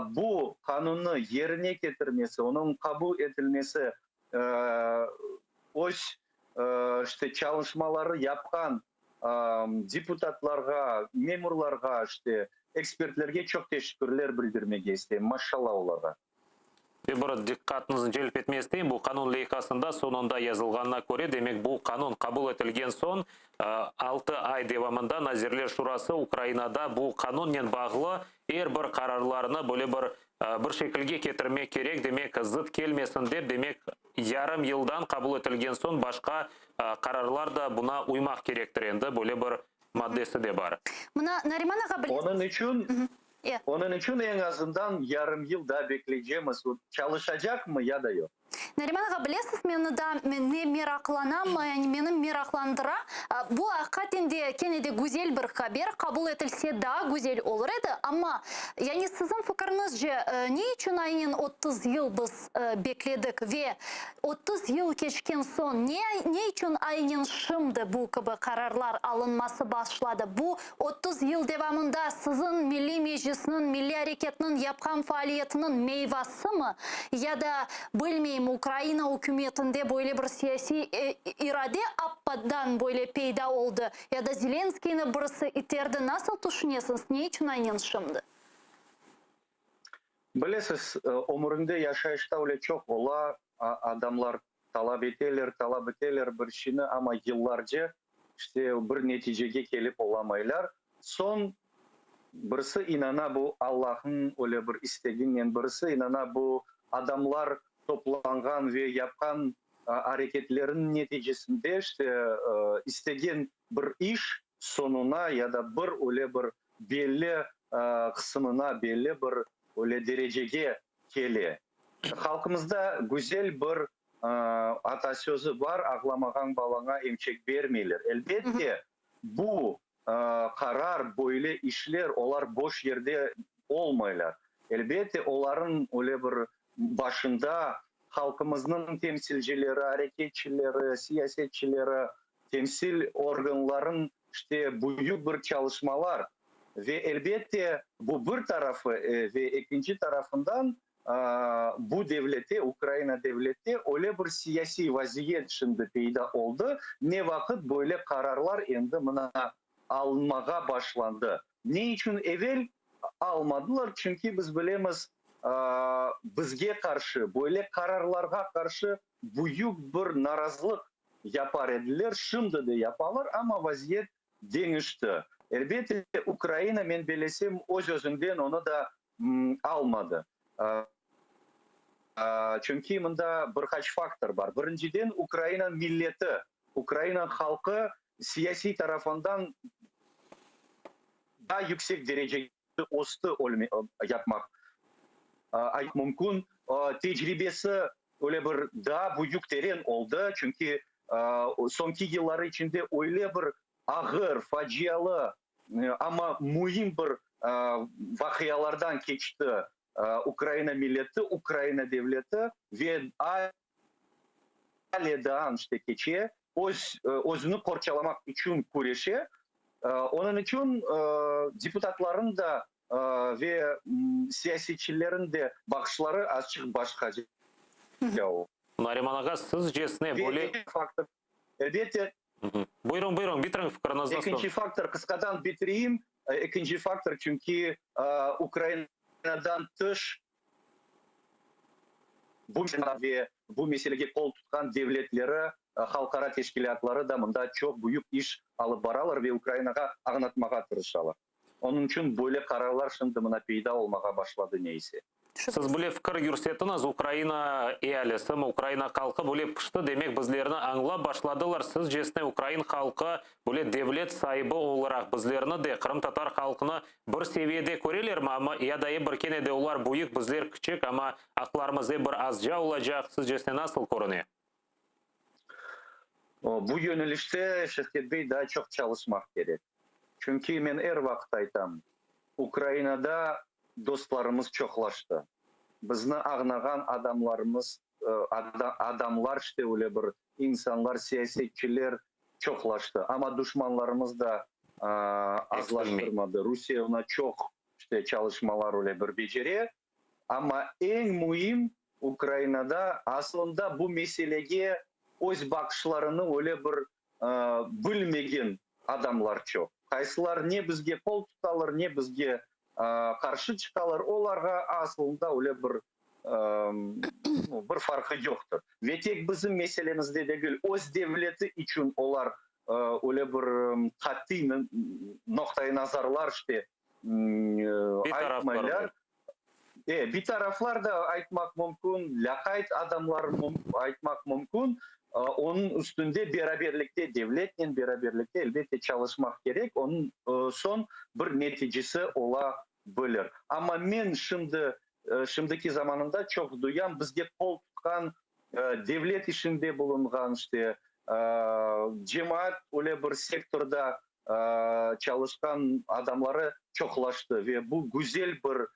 S10: bu qanunnı yerine ketirmesi, onıñ qabul etilmesi öz işte çalışmaları yapqan deputatlarğa, memurlarğa, işte ekspertlerge çoq teşekkürler bildirmege isteyim. Maşşalla olarğa.
S14: Ve bir diqqatıñıznı celp etmege isteyim, bu qanun leyhasında soñunda yazılğanına köre, demek bu qanun qabul etilgen soñ altı ay devamında Nazirler Şurası Ukrainada bu qanunnen bağlı er bir qararlarını böyle bir bir şekilge ketirmek kerek, demek zıt kelmesin dep, demek yarım yıldan qabul etilgen soñ başqa qararlar da buna uymaq kerektir endi, böyle bir maddesi de bar.
S13: Mına, Nariman ağa, bilesiz.
S10: Onıñ içün Onıñ içün eñ azından yarım yıl daa bekleycemiz, çalışacaqmı ya da yoq.
S13: Nariman ağa, bilesiz, meni daa ne meraqlanam, yani meni meraqlandıra, bu aqiqaten de kene de güzel bir haber, qabul etilse daa güzel olur edi, amma, yani siziñ fikiriñizce, ne içün aynen 30 yıl biz bekledik ve 30 yıl keçken soñ ne ne içün aynen şimdi bu kibi qararlar alınması başladı? Bu 30 yıl devamında siziñ Milliy Meclisniñ, milliy areketniñ yapqan faaliyetiniñ meyvasımı ya da, bilmeyim, Ukraina ükümetinde böyle bir siyasiy irade appadan böyle peyda oldı ya da Zelenskıynı birisi iterdi, nasıl tüşünesiñiz, ne içün aynen şimdi?
S10: Bilesiz, ömürinde yaşayışta öyle çoq ola, adamlar talap eteler, talap eteler bir şeyni, amma yıllarca işte bir neticege kelip olamaylar. Soñ birisi inana bu Allahnıñ öyle bir isteginen, birisi inana bu adamlar toplanğan ve yapqan areketleriniñ neticesinde işte istegen bir iş soñuna ya da bir öyle bir belli qısımına, belli bir öyle derecege kele. Halqımızda güzel bir atasözü bar, Ağlamağan balaña emçek bermeyler. Elbette, bu qarar, böyle işler, olar boş yerde olmaylar. Elbette, olarıñ öyle bir başında halqımıznıñ temsilcileri, areketçileri, siyasetçileri, temsil organlarıñ işte büyük bir çalışmalar ve elbette bu bir tarafı ve ekinci tarafından bu devlette, Ukraina devlette öyle bir siyasiy vaziyet şimdi peyda oldı, ne vaqıt böyle qararlar endi mına alınmağa başlandı. Ne içün evel almadılar? Çünki biz bilemiz, bizge qarşı, böyle qararlarğa qarşı büyük bir narazılıq yapar ediler, şimdi de yapalar, amma vaziyet deñişti. Elbette, Ukraina, men belesem, öz-özünden onı da almadı. Çünki mında bir qaç faktor bar. Birinciden, Ukraina milleti, Ukraina halqı siyasiy tarafından daa yüksek derecege östi, yapmaq mümkün. Tecribesi öyle bir daa büyük, teren oldı, çünki soñki yılları içinde öyle bir ağır, facialı, amma müim bir vaqialardan keçti Ukraina milleti, Ukraina devleti ve ale daa işte keçe, öz özüni qorçalamaq içün küreşe. Onıñ içün deputatlarnıñ da ve siyasetçilerniñ de baqışları azçıq başqaca oldı.
S14: Nariman ağa, sizcesine böyle.
S10: Faktor, elbette.
S14: Buyurıñ, buyurıñ, bitiriñ fikiriñizni.
S10: Ekinci faktor, qısqadan bitireyim, ekinci faktor, çünki Ukrainadan tış bu ve bu meselege qol tutqan devletleri, halqara teşkilâtları da mında çoq büyük iş alıp baralar ve Ukrainağa añlatmağa tırışalar. Onıñ içün böyle qararlar şimdi mına peyda olmağa başladı ne ise.
S14: Siz bile fikir yürsettiñiz, Ukraina ealisimi, Ukraina halqı bile pıştı, demek bizlerni añlap başladılar. Sizcesine ukrain halqı bile devlet saibi olaraq bizlerni de, qırımtatar halqını bir seviyede körelermi, amma ya da ep bir kene de olar büyük, bizler kiçik, amma aqlarımız ep bir azca olacaq, sizcesine nasıl körüne?
S10: Bu yönelişte, Şevket bey, daa çoq çalışmaq kerek. Çünki men er vaqıt aytam, Ukrainada dostlarımız çoqlaştı. Bizni ağnağan adamlarımız, adamlar, işte öyle bir insanlar, siyasetçiler çoqlaştı. Amma duşmanlarımız da azlaştırmadı. Rusiye oña çoq işte çalışmalar öyle bir becere. Amma eñ müim, Ukrainada aslında bu meselege öz baqışlarını öyle bir bilmegen adamlar çoq. Qaysılar ne bizge qol tutalar, ne bizge qarşı çıqalar, olarğa aslında öyle bir bir farqı yoqtır. Ve tek bizim meselemizde degil, öz devleti içün olar öyle bir qatiy noqtai nazarlar işte aytmaylar. E, bir taraflar da aytmaq mümkün, lâqayt adamlar aytmaq mümkün. Onıñ üstünde beraberlikte, devletnen beraberlikte, elbette, çalışmaq kerek, onıñ soñ bir neticesi ola bilir. Amma men şimdi, şimdiki zamanında çoq duyam, bizge qol tutqan, devlet işinde bulunğan, işte, cemaat öyle bir sektorda çalışqan adamları çoqlaştı ve bu güzel bir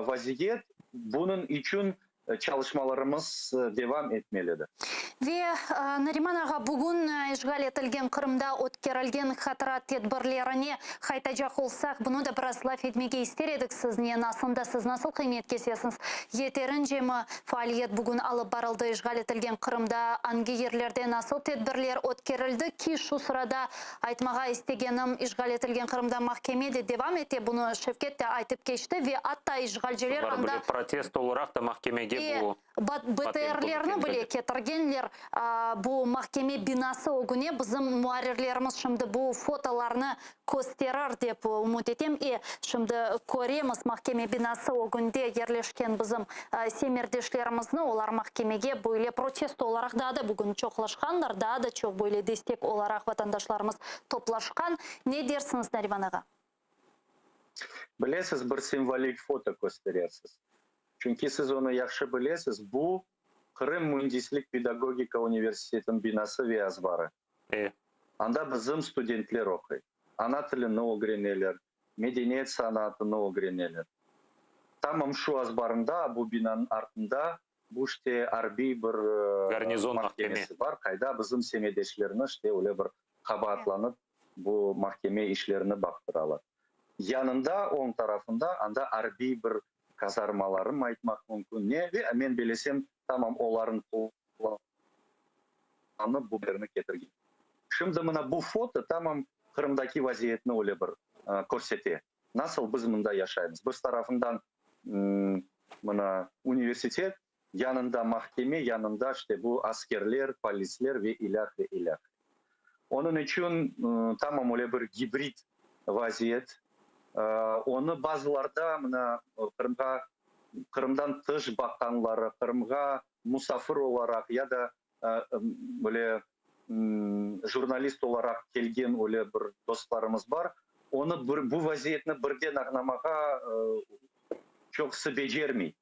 S10: vaziyet, bunıñ içün çalışmalarımız devam etmelidir.
S13: Ve, Nariman ağa, bugün işğal etilgen Qırımda ötkerilgen hatıra tedbirlerine qaytacaq olsaq, bunı da biraz laf etmege ister edik siznen. Aslında siz nasıl qıymet kesesiñiz? Yeterincemi faaliyet bugün alıp barıldı işğal etilgen Qırımda? Angi yerlerde nasıl tedbirler ötkerildi ki, şu sırada Aytmağa istegenim, işğal etilgen Qırımda mahkeme de devam ete, bunı Şevket de aytıp keçti, ve atta işğalciler
S14: Olar
S13: anda
S14: bile protest olaraq da mahkemege bu
S13: BTRlerni bile ketirgenler bu mahkeme binası ögüne. Bizim muarrirlerimiz şimdi bu fotolarnı kösterir, dep ümüt etem. E, şimdi köremiz mahkeme binası ögünde yerleşken bizim semerdeşlerimizni, olar mahkemege böyle protesto olaraq daa da bugün çoqlaşqanlar, daa da çoq böyle destek olaraq vatandaşlarımız toplaşqan. Ne dersiñiz, Nariman ağa?
S10: Bilesiz, bir simvolik foto kösterersiz. Çünki siz onı yahşı bilesiz, bu, Qırım müendislik-pedagogika universitetiniñ binası ve azbarı. Anda bizim studentler oquy, ana tilini ögreneler, medeniyet sanatını ögreneler. Tamam şu azbarında, bu binanıñ artında, bu işte arbiy bir
S14: Garnizon mahkeme.
S10: mahkemesi bar, qayda bizim semedeşlerni işte öyle bir qabaatlanıp bu mahkeme işlerini baqtıralar. Yanında, oñ tarafında, anda arbiy bir kazarmalarım aytmaq mümkün, ne, ve men belesem, tamam olarnıñ qullanıp bu yerni ketirgen. Şimdi mına bu foto tamam Qırımdaki vaziyetni öyle bir körsete. Nasıl biz mında yaşaymız. Biz tarafından mına universitet, yanında mahkeme, yanında işte bu askerler, polisler ve ilâhre, ilâhre. Onıñ içün tamam öyle bir gibrid vaziyet. Onı bazılarda mına Qırımğa, Qırımdan tış baqqanları, Qırımğa musafir olaraq ya da böyle jurnalist olaraq kelgen öyle bir dostlarımız bar, onı bir, bu vaziyetni birden añlamağa çoqusı becermey,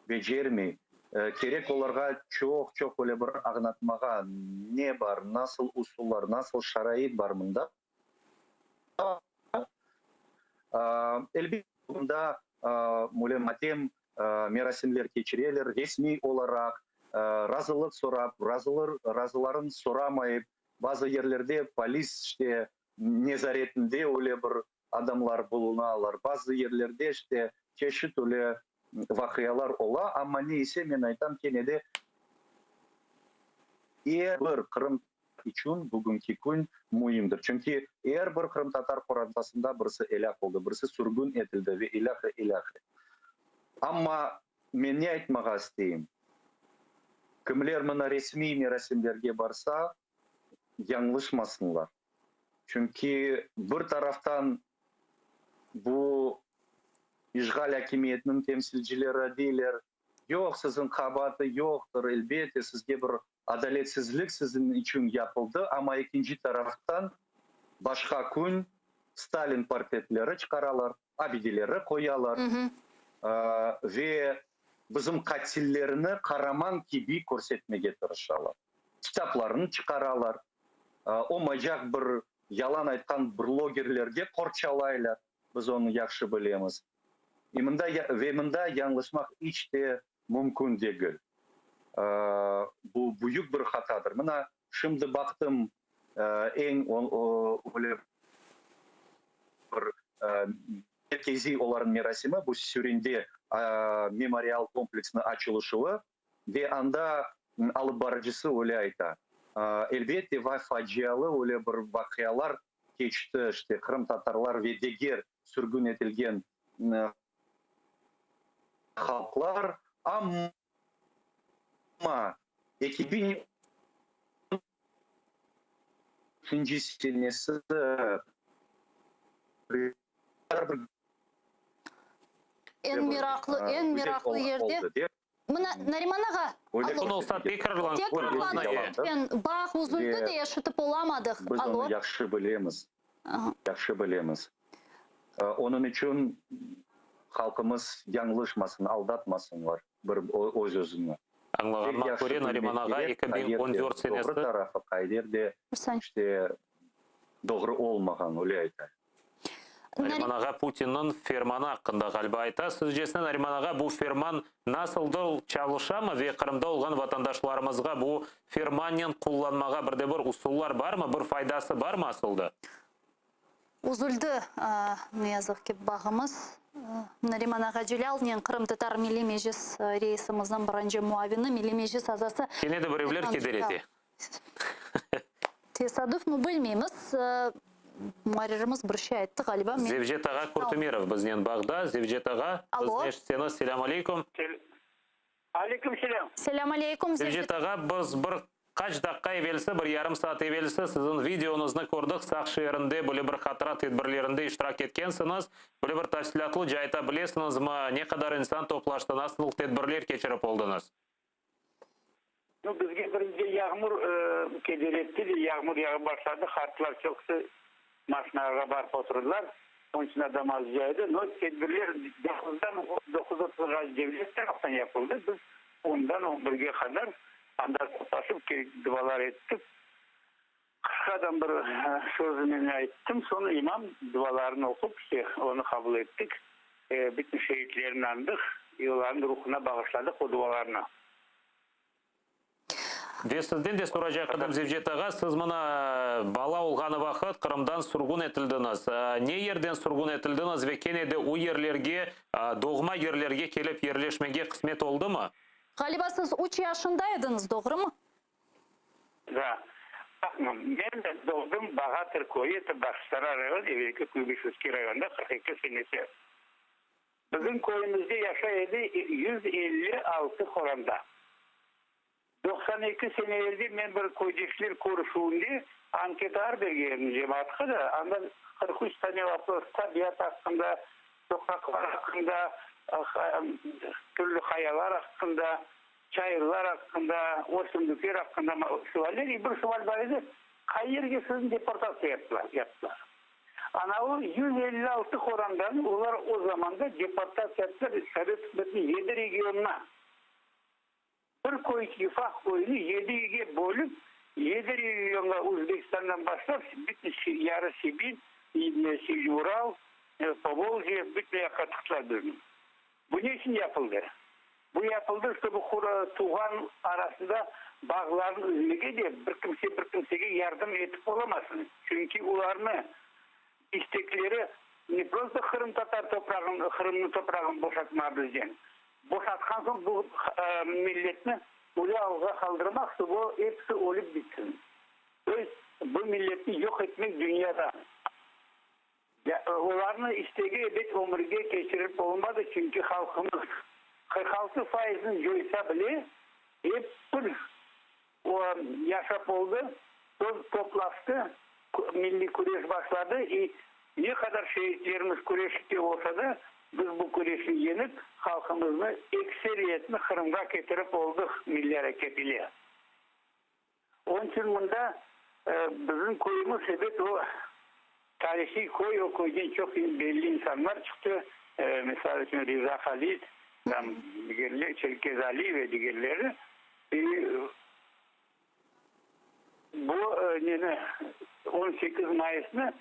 S10: becermey. Kerek olarğa çoq-çoq öyle bir añlatmağa, ne bar, nasıl usullar, nasıl şarait bar mında. Elbette, bunda böyle matem merasimler keçireler, resmiy olaraq, razılıq sorap, razıların soramayıp, bazı yerlerde polis işte nezaretinde öyle bir adamlar bulunalar, bazı yerlerde işte çeşit öyle vaqialar ola, amma ne ise, men aytam, kene de er bir qırım içün bugünki kün müimdir. Çünki er bir qırımtatar qorantasında birisi elâk oldı, birisi sürgün etildi ve ilâhre, ilâhre. Amma men ne aytmağa isteyim? Kimler mına resmiy merasimlerge barsa, yañlışmasınlar. Çünki bir taraftan bu. İşğal akimiyetiniñ temsilcileri deyler, Yoq, siziñ qabaatı yoqtır, elbette, sizge bir adaletsizlik siziñ içün yapıldı, amma ekinci taraftan başqa kün Stalin portretleri çıqaralar, abideleri qoyalar ve bizim qatillerini qaraman kibi körsetmege tırışalar. Kitaplarını çıqaralar, olmaycaq bir yalan aytqan blogerlerge qorçalaylar, biz onı yahşı bilemiz. E mında ve mında yañlışmaq iç te mümkün degil. Bu büyük bir hatadır. Mına, şimdi baqtım, eñ öyle bir merkeziy olarnıñ merasimi, bu Sürinde memorial kompleksiniñ açılışuvı ve anda alıp barıcısı öyle ayta, Elbette, vay facialı öyle bir vaqialar keçti, işte, qırımtatarlar ve diger sürgün etilgen halqlar, amma 2013 senesi bir
S13: Eñ meraqlı, eñ meraqlı yerde Mına, Nariman ağa,
S14: Öyle
S13: alo.
S14: olsa tekrarlañ,
S13: Tekrarlañ, lütfen, bağ üzüldi de eşitip olamadıq.
S10: Biz
S13: Alo.
S10: onı yahşı bilemiz, yahşı bilemiz. Onıñ içün halqımız yañlışmasın, aldatmasınlar bir öz-özüni.
S14: Añlağanıma köre, Nariman ağa, 2014 senesi.
S10: Doğru tarafı qayder işte doğru olmağan, öyle aytayıq.
S14: Nariman ağa Putinniñ fermanı aqqında ğaliba ayta. Sizcesine, Nariman ağa, bu ferman nasıldır, çalışamı ve Qırımda olğan vatandaşlarımızğa bu fermannen qullanmağa bir de bir usullar barmı, bir faydası barmı asılda?
S13: Üzüldi, ne yazıq ki, bağımız. Nariman ağa Celâlnen Qırımtatar Milliy Meclis reisimizniñ birinci muavini, Milliy Meclis azası
S14: Kene de birevler
S13: Nariman
S14: keder
S13: Celâl.
S14: ete.
S13: Tesadüfmi bilmeymiz, muarririmiz bir şey ayttı ğaliba. Men
S14: Zevcet ağa Kurtumerov biznen bağda. Zevcet ağa,
S13: Alo.
S14: biz eşitseniz, selâm aleyküm.
S8: Aleyküm selâm.
S13: Selâm aleyküm,
S14: Zevcet
S13: Zevcet.
S14: ağa, biz bir qaç daqqa evelsi, bir yarım saat evelsi siziñ videoñıznı kördik, Saq şeerinde böyle bir hatıra tedbirlerinde iştirak etkensiñiz. Böyle bir tafsilâtlıca ayta bilesiñizmi, ne qadar insan toplaştı, nasıl tedbirler keçirip oldıñız?
S8: Nu, bizge birinci yağmur keder etti de, yağmur yağıp başladı, qartlar çoqusı maşinalarğa barıp oturdılar, onıñ içün adam azca edi. No, tedbirler doquzdan doquz otuzğa devlet taraftan yapıldı, biz ondan on birge qadar anda toplaşıp, kerek dualar ettik. Qısqadan bir sözünen ayttım, soñ imam dualarını oqup, işte, onı qabul ettik, bütün şehitlerni añdıq ve olarnıñ ruhuna bağışladıq o dualarnı.
S14: Ve sizden de soracaq edim, Zevcet ağa, siz mına bala olğanı vaqıt Qırımdan sürgün etildiñiz. Ne yerden sürgün etildiñiz ve kene de o yerlerge, doğma yerlerge kelip yerleşmege qısmet oldımı?
S13: Ğaliba siz üç yaşında ediñiz, doğrumı?
S8: Da. Baqıñ, men doğdım Bağatır köyü, endi Bağçasaray rayonı, evelki Kuybışevskiy rayonında, 42 senesi. Bizim köyümizde yaşay edi 156 qoranta. 92 sene evelde men bir köydeşler körüşüvinde anketalar bergen edim cemaatqa da, anda 43 tane vopros, tabiat aqqında, soqaqlar aqqında, türlü qayalar aqqında, Çayırlar aqqında, ösümlikler aqqında sualler, i bir sual bar edi, qayerge sizni deportatsiya yaptılar, yaptılar? Ana o 156 qorandanı olar o zamanda deportatsiya yaptılar Sovet ükümetiniñ yedi regionına. Bir köy, Yufaq köyüni yedige bölip, yedi regionğa Özbekistandan başlap, bütün yarı Sibir, Ural, Povoljiye, bütün yaqqa tıqtılar bizni. Bu ne içün yapıldı? Bu yapıldı, ştobu tuvğan arasında bağlarnı üzmege de, bir kimse bir kimsege yardım etip olamasın. Çünki olarnı istekleri ne prosto qırımtatar toprağın, Qırımnıñ toprağını boşatma bizden. Boşatqan soñ bu milletni ölü alğa qaldırmaq, ştobu episi ölip bitsin. To est, bu milletni yoq etmek dünyadan. Olarnıñ istegi ebet ömürge keçirip olmadı, çünki halqımız 46 faizini coysa bile, ep bir yaşap oldı, soñ toplaştı, milliy küreş başladı, i ne qadar şehitlerimiz küreşte olsa da. Biz bu küreşni yeñip, halqımıznı ekseriyetini Qırımğa ketirip oldıq milliy areket ile. Onıñ içün mında bizim köyümiz, ebet, o tarihiy köy, o köyden çoq belli insanlar çıqtı, misal içün Riza Halid, tam digerler, Çerkez Ali ve digerleri. Bu neni, 18 mayısnı,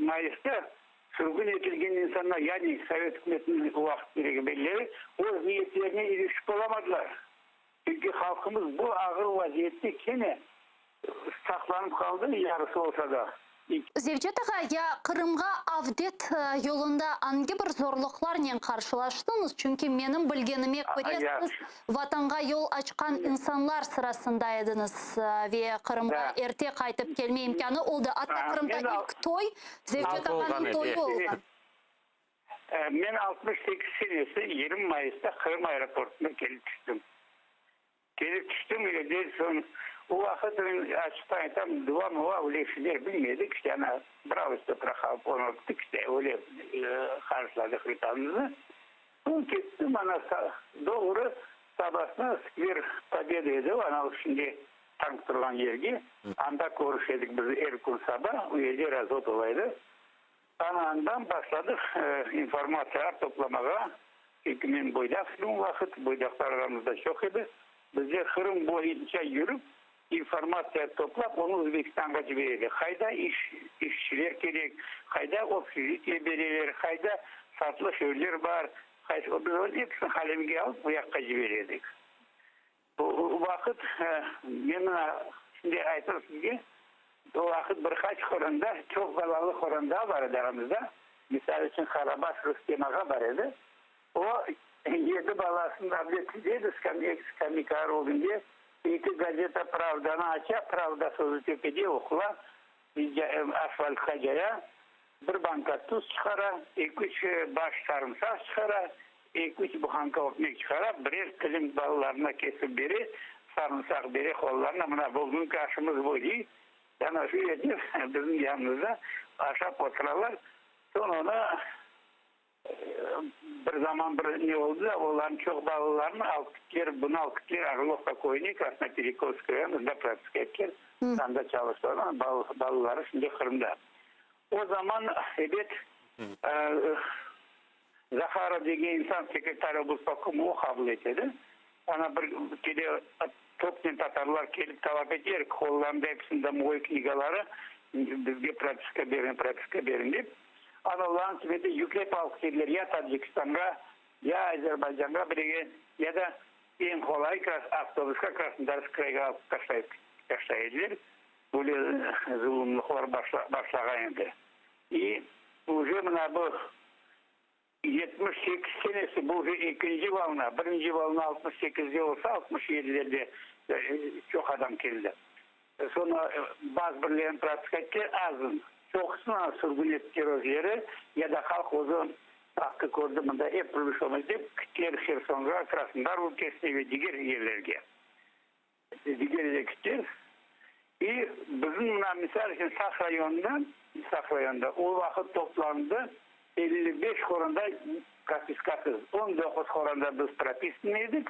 S8: mayısta sürgün etilgen insanlar, yani Sovet ükümetiniñ o vaqıt reberleri öz niyetlerine irişip olamadılar. Çünki halqımız bu ağır vaziyette kene saqlanıp qaldı, yarısı olsa da.
S13: Zevcet ağa, ya Qırımğa avdet yolunda angi bir zorluqlarnen qarşılaştıñız? Çünki menim bilgenime köre, siz Vatanğa yol açqan insanlar sırasında ediñiz ve Qırımğa erte qaytıp kelme imkânı oldı. Atta Qırımda ilk toy Zevcet ağanıñ toyu olğan.
S8: Men 68 senesi 20 mayısta Qırım aeroportına kelip tüştim. Kelip tüştim, evden soñ, o vaqıt men açıqtan aytam, dua-mua öyle şeyler bilmedik, işte ana bir avuç topraq alıp onı örttük, işte öyle qarşıladıq Vetanımıznı. Soñ kettim, ana doğru sabasına skver Pobeda edi, ana şimdi tank turğan yerge, anda körüş edik biz er kün saba, o yerde razvod ola edi. Ana andan başladıq informatsiyalar toplamağa, çünki men boydaq edim o vaqıt, boydaqlar aramızda çoq edi. Bizler Qırım boyunca yürip, informatsiya toplap, onı Özbekistanğa cibere edik. Qayda iş, işçiler kerek, qayda obşejitiye bereler, qayda satlıq evler bar, qaysı, biz onıñ episini qalemge alıp, bu yaqqa cibere edik. O vaqıt, men mına şimdi aytım sizge, o vaqıt bir qaç qoranda, çoq balalı qoranda bar edi aramızda. Misal içün, Qarabaş Rustem ağa bar edi. O, yedi balasını avdet edi, skameykalar ögünde eki gazeta Pravdanı aça, Pravda sözü töpede oqula, asfaltqa caya, bir banka tuz çıqara, eki-üç baş sarımsaq çıqara, Eki-üç buhanka ötmek çıqara, birer tilim balalarına kesip bere, sarımsaq bere qollarına, mına bugünki aşımız bu, dey. Ana şu yerde bizim yanımızda aşap oturalar. Soñ onı bir zaman bir ne oldı da, olarnıñ çoq balalarını alıp kettiler, bunı alıp kettiler Orlovka köyüne, Krasnoperekopskaya, anda propiska ettiler, anda çalıştılar, balaları şimdi Qırımda. O zaman, ebet, Zaharov degen insan sekretar oblsovkoma o qabul etedi. Ana bir kere topnen tatarlar kelip talap eter, qollarında episiniñ domovoy knigaları, bizge propiska beriñ, propiska beriñ dep. Ana olarnı tibete yüklep alıp keldiler ya Tacikistanğa, ya Azerbaycanğa birege, ya da eñ qolayı avtobusqa Krasnodarsk krayğa alıp taşlay ediler. Böyle zulumlıqlar başlağan edi. İ uje mına bu 78 senesi, bu uje ekinci volna, birinci volna 68-de olsa, 67-lerde çoq adam keldi. Soñra bazı birlerini propiska ettiler, azın. Çoqusını sürgün ettiler özleri, ya da halq özü bahtı kördi, mında ep bir bir şey olmaz dep, kittiler Hersonğa, Krasnodar ülkesine ve diger yerlerge. Diger yekitler. İ bizim mına, misal içün, Saq rayonında, Saq rayonında o vaqıt toplandı 55 qoranda propiskasız, 19 qoranda biz propisnıy edik,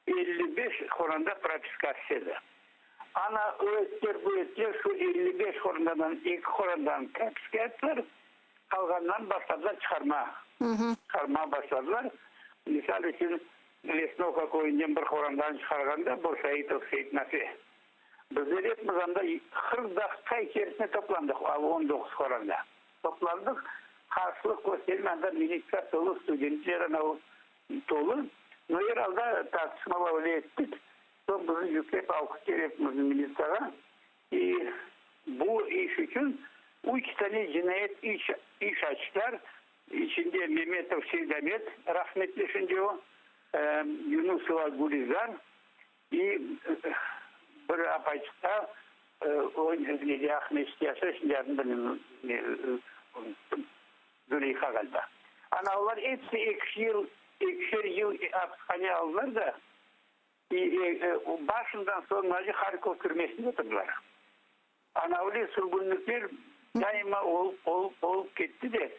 S8: 55 qoranda propiskasız edi. Ana o etler, bu etler şu 55 qorandadan eki qorandanı propiska ettiler, qalğanlarını başladılar çıqarmağa. Çıqarmağa başladılar. Misal içün, Lesnovka köyünden bir qorantanı çıqarğanda Bursaitov Seytnafe. Bizler epimiz anda 40 daqqa içerisinde toplandıq, a 19 qoranta. Toplandıq, qarşılıq köstermey, anda militsiya tolu, studentler ana tolu. No, er alda tartışmalar öyle ettik. Soñ bizni yüklep alıp kettiler epimizni militsiyağa. İ bu iş içün üç tane cinayet iş iş açtılar. İçinde Memetov Seydamet, rahmetli şimdi o, Yunusova Gülizar i bir apayçıq daa, o nede Aqmescitte yaşay, şimdi adını bilmeyim, unuttım, Züleyha ğaliba. Ana olar episi ekişer yıl, ekişer yıl apishane aldılar da, başından soñunace Harkov türmesinde oturdılar. Ana öyle sürgünlikler daima olıp, olıp, olıp ketti de.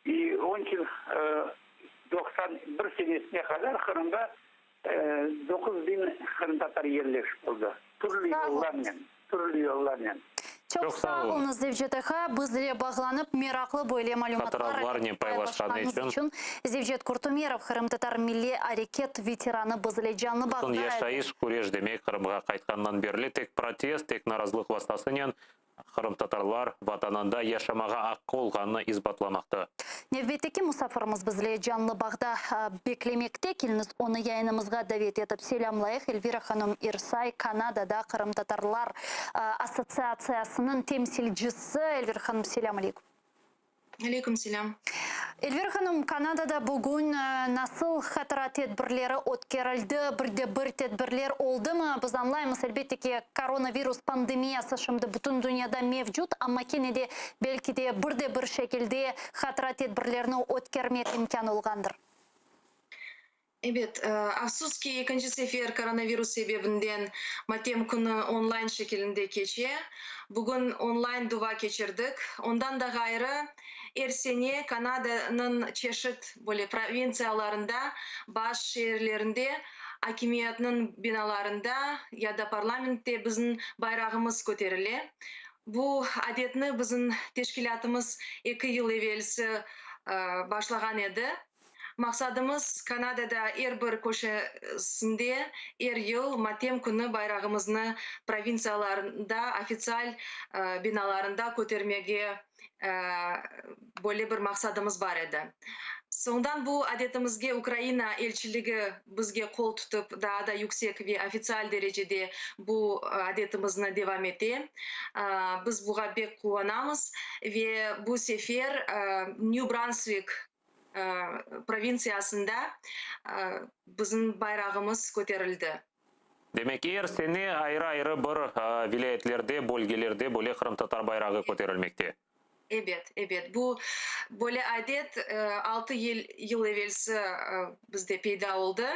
S8: İ onıñ içün 91 senesine qadar Qırımda 9000 qırımtatar yerleşip oldı, türlü yollarnen, türlü yollarnen.
S13: Çoq sağ oluñız, Zevcet ağa, bizle bağlanıp meraqlı böyle malümatlar paylaşqanıñız içün. Zevcet Kurtumerov, qırımtatar milliy areket veteranı bizle canlı
S14: Bütün
S13: bağda edi.
S14: yaşayış küreş demek, Qırımğa qaytqandan berli tek protest, tek narazılıq vastasınen Qırımtatarlar Vatanında yaşamağa aqqı olğanını isbatlamaqta.
S13: Nevbetteki musafirimiz bizle canlı bağda beklemekte. Keliñiz, onı yayınımızğa davet etip selâmlayıq. Elvira hanım İrsay, Kanadada Qırımtatarlar assotsiatsiyasınıñ temsilcisi. Elvira hanım, selâm aleyküm.
S12: Aleyküm selâm.
S13: Elvira hanım, Kanadada bugün nasıl hatıra tedbirleri ötkerildi, bir de bir tedbirler oldımı? Biz añlaymız, elbette ki, koronavirus pandemiyası şimdi bütün dünyada mevcut, amma kene de, belki de, bir de bir şekilde hatıra tedbirlerini ötkermek imkân olğandır.
S12: Ebet, afsus ki, ekinci sefer koronavirus sebebinden matem künü onlayn şekilinde keçe. Bugün onlayn duva keçirdik. Ondan da ğayrı, er sene Kanadanıñ çeşit böyle provintsiyalarında, baş şeerlerinde akimiyetniñ binalarında ya da parlamentte bizim bayrağımız köterile. Bu adetni bizim teşkilâtımız eki yıl evelsi başlağan edi. Maqsadımız, Kanadada er bir köşesinde er yıl matem künü bayrağımıznı provintsiyalarda ofitsial binalarında kötermege böyle bir maqsadımız bar edi. Soñdan bu adetimizge Ukraina elçiligi bizge qol tutıp, daa da yüksek ve ofitsial derecede bu adetimizni devam ete. Biz buğa pek quvanamız ve bu sefer New Brunswick provintsiyasında bizim bayrağımız köterildi.
S14: Demek, er sene ayrı-ayrı bir vilâyetlerde, bölgelerde böyle qırımtatar bayrağı köterilmekte.
S12: Ebet, ebet. Bu böyle adet altı yıl evelsi bizde peyda oldı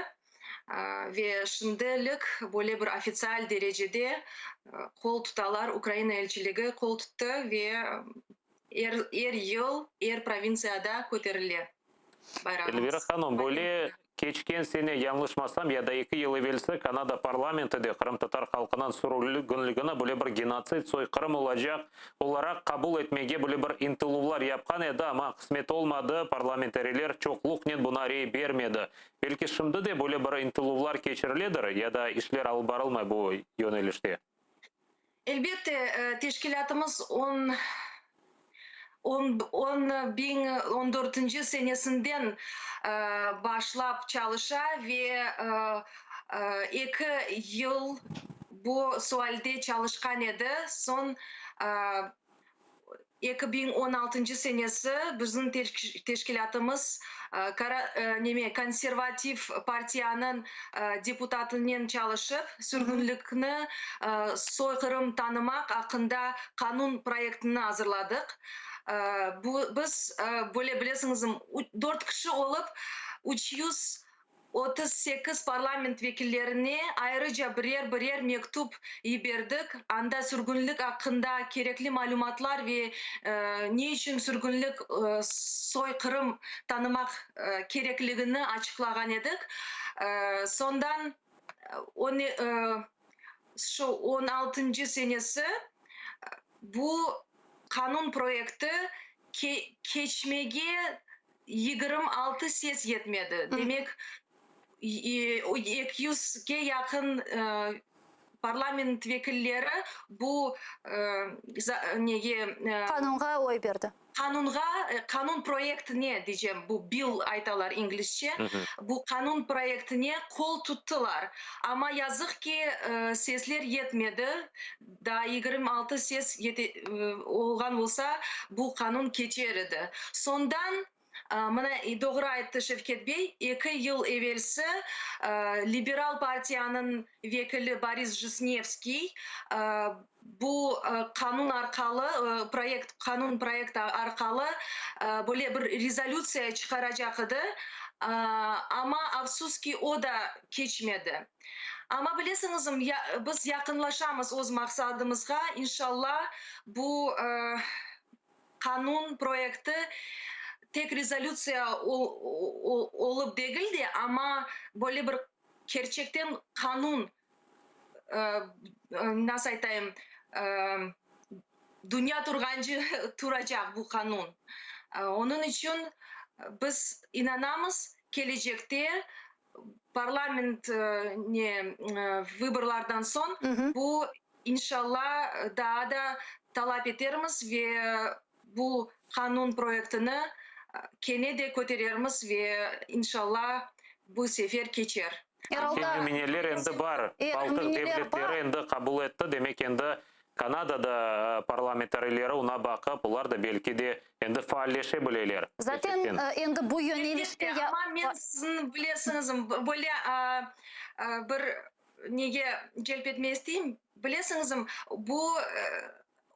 S12: ve şimdilik böyle bir ofitsial derecede qol tutalar, Ukraina elçiligi qol tuttı ve Er, er yıl, er provintsiyada köterile bayrağımız.
S14: Elvira hanım, böyle keçken sene, yañlışmasam, ya da eki yıl evelsi Kanada parlamenti de qırımtatar halqınıñ sürgünligini böyle bir genotsid, soyqırım olacaq olaraq qabul etmege böyle bir ıntıluvlar yapqan edi, amma qısmet olmadı, parlamentariyler çoqluqnen buna rey bermedi. Belki şimdi de böyle bir ıntıluvlar keçiriledir ya da işler alıp barılmay bu yönelişte?
S12: Elbette, teşkilâtımız on, on, on biñ on dörtünci senesinden başlap çalışa ve eki yıl bu sualde çalışqan edi. Soñ 2016 senesi bizim teşkilâtımız neme, Konservativ partiyanıñ deputatınen çalışıp, sürgünlikni soyqırım tanımaq aqqında qanun proyektini azırladıq. Bu, biz, böyle bilesiñiz, dört kişi olıp, 338 parlament vekillerine ayrıca birer-birer mektüp yiberdik, anda sürgünlik aqqında kerekli malümatlar ve ne içün sürgünlik, soyqırım tanımaq kerekligini açıqlağan edik. Soñdan şu on altıncı senesi bu qanun proyekti keçmege 26 ses yetmedi. Demek, eki yüzge yaqın parlament vekilleri bu nege
S13: Qanunğa oy berdi.
S12: Qanunğa, qanun proyektine diycem, bu bill aytalar inglizce, bu qanun proyektine qol tuttılar. Amma yazıq ki, sesler yetmedi, daa 26 ses yete olğan olsa, bu qanun keçer edi. Soñdan, mına, doğru ayttı Şevket bey, eki yıl evelsi Liberal partiyanıñ vekili Boris Jisnevskiy Bu qanun arqalı, proyekt, qanun proyekti arqalı böyle bir rezolütsiya çıqaracaq edi, amma, afsus ki, o da keçmedi. Amma, bilesiñizmi, biz yaqınlaşamız öz maqsadımızğa, inşalla, bu qanun proyekti. tek rezolütsiya olıp degil de, amma böyle bir kerçekten qanun, nasıl aytayım, dünya turğance turacaq bu qanun. Onıñ içün biz inanamız, kelecekte parlament ne vıborlardan soñ bu, inşalla, daa da talap etermiz ve bu qanun proyektini kene de köterermiz ve, inşalla, bu sefer keçer.
S14: Erkin nümüneler endi bar. Baltıq devletleri endi qabul etti, demek endi Kanadada parlamentariyleri oña baqıp, olar da belki de endi faalleşe bileler.
S13: Zaten endi bu yönelişte
S12: Elbette, amma men siziñ bilesiñiz, böyle bir nege celp etmege isteyim, bilesiñizmi, bu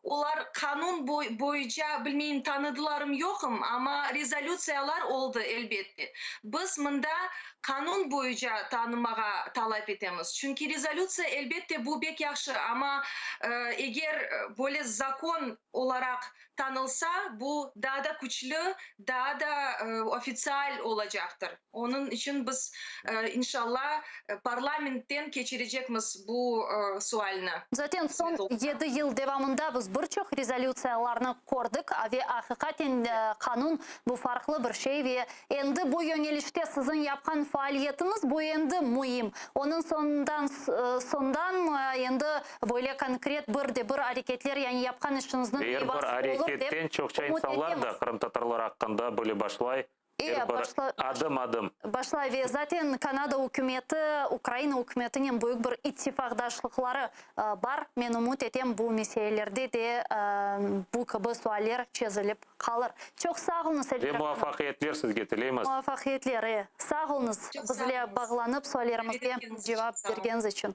S12: Olar qanun boyunca, bilmeyim, tanıdılarım, yoqım, amma rezolütsiyalar oldı, elbette. Biz mında qanun boyunca tanımağa talap etemiz. Çünki rezolütsiya, elbette, bu bek yahşı, amma eger böyle zakon olaraq tanılsa, bu daa da küçlü, daa da ofitsial olacaqtır. Onıñ içün biz, inşalla, parlamentten keçirecekmiz bu sualni.
S13: Zaten soñ yedi yıl devamında biz bir çoq rezolütsiyalarnı kördik ve aqiqaten qanun bu farqlı bir şey ve endi bu yöñelişte siziñ yapqan faaliyetiñiz bu endi müim. Onıñ soñundan soñdan endi böyle konkret bir de bir areketler yani yapqan işiñizniñ
S14: Er bir
S13: meyvası olur dep
S14: areketten çoqça
S13: ümüt
S14: insanlar da
S13: etemiz.
S14: qırımtatarlar aqqında bile başlay.
S13: E,
S14: Er bir
S13: başla,
S14: adım-adım.
S13: Başlay ve zaten Kanada ükümeti Ukraina ükümetinen büyük bir ittifaqdaşlıqları bar. Men ümüt etem, bu meselelerde de bu kibi sualler çezilip qalır. Çoq sağ oluñız,
S14: Ve
S13: Elvira hanım.
S14: muvafaqiyetler sizge tileymiz.
S13: Muvafaqiyetler, e. Sağ oluñız, bizle bağlanıp, suallerimizge cevap bergeniñiz içün.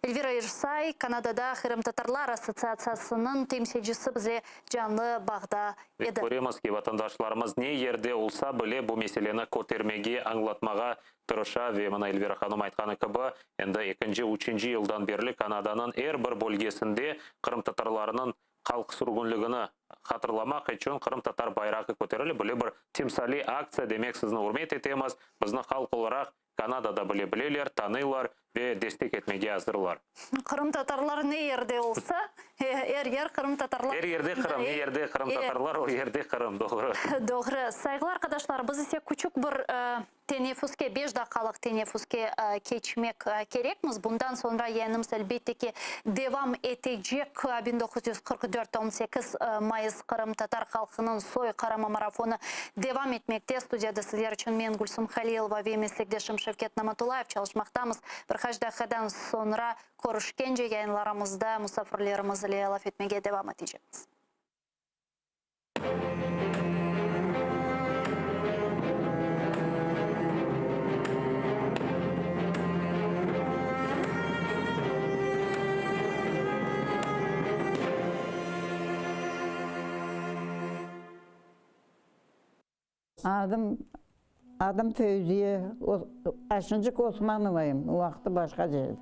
S13: Elvira İrsay, Kanadada Qırımtatarlar assotsiatsiyasınıñ temsilcisi bizle canlı bağda
S14: Ve
S13: edi.
S14: köremiz ki, vatandaşlarımız ne yerde olsa bile bu meseleni kötermege, añlatmağa tırışa ve mına Elvira hanım aytqanı kibi, endi ekinci, üçünci yıldan berli Kanadanıñ er bir bölgesinde qırımtatarlarnıñ halq sürgünligini hatırlamaq içün qırımtatar bayrağı köterile, böyle bir timsaliy aktsiya, demek sizni ürmet etemiz, bizni halq olaraq Kanadada bile bileler, tanıylar ve destek etmege azırlar.
S13: Qırımtatarlar ne yerde olsa, er yer qırımtatarlar.
S14: Er yerde Qırım, ne yerde qırımtatarlar, o yerde Qırım, doğru.
S13: Doğru. Sayğılı arqadaşlar, biz ise küçük bir teneffüske, beş daqqalıq teneffüske keçmek kerekmiz. Bundan soñra yayınımız, elbette ki, devam etecek. 1944, 18 mayıs qırımtatar halqınıñ soyqırımı marafonı Devam etmekte. Studiyada sizler içün men, Gülsum Halilova ve meslekdeşim Şevket Namatullayev çalışmaqtamız. Bir qaç daqiqadan soñra körüşkence yayınlarımızda musafirlerimiz ile laf etmege devam etecekmiz.
S16: Adım, adım Fevziye, Aşıncık Osmanovayım, o vaqtı başqaca edi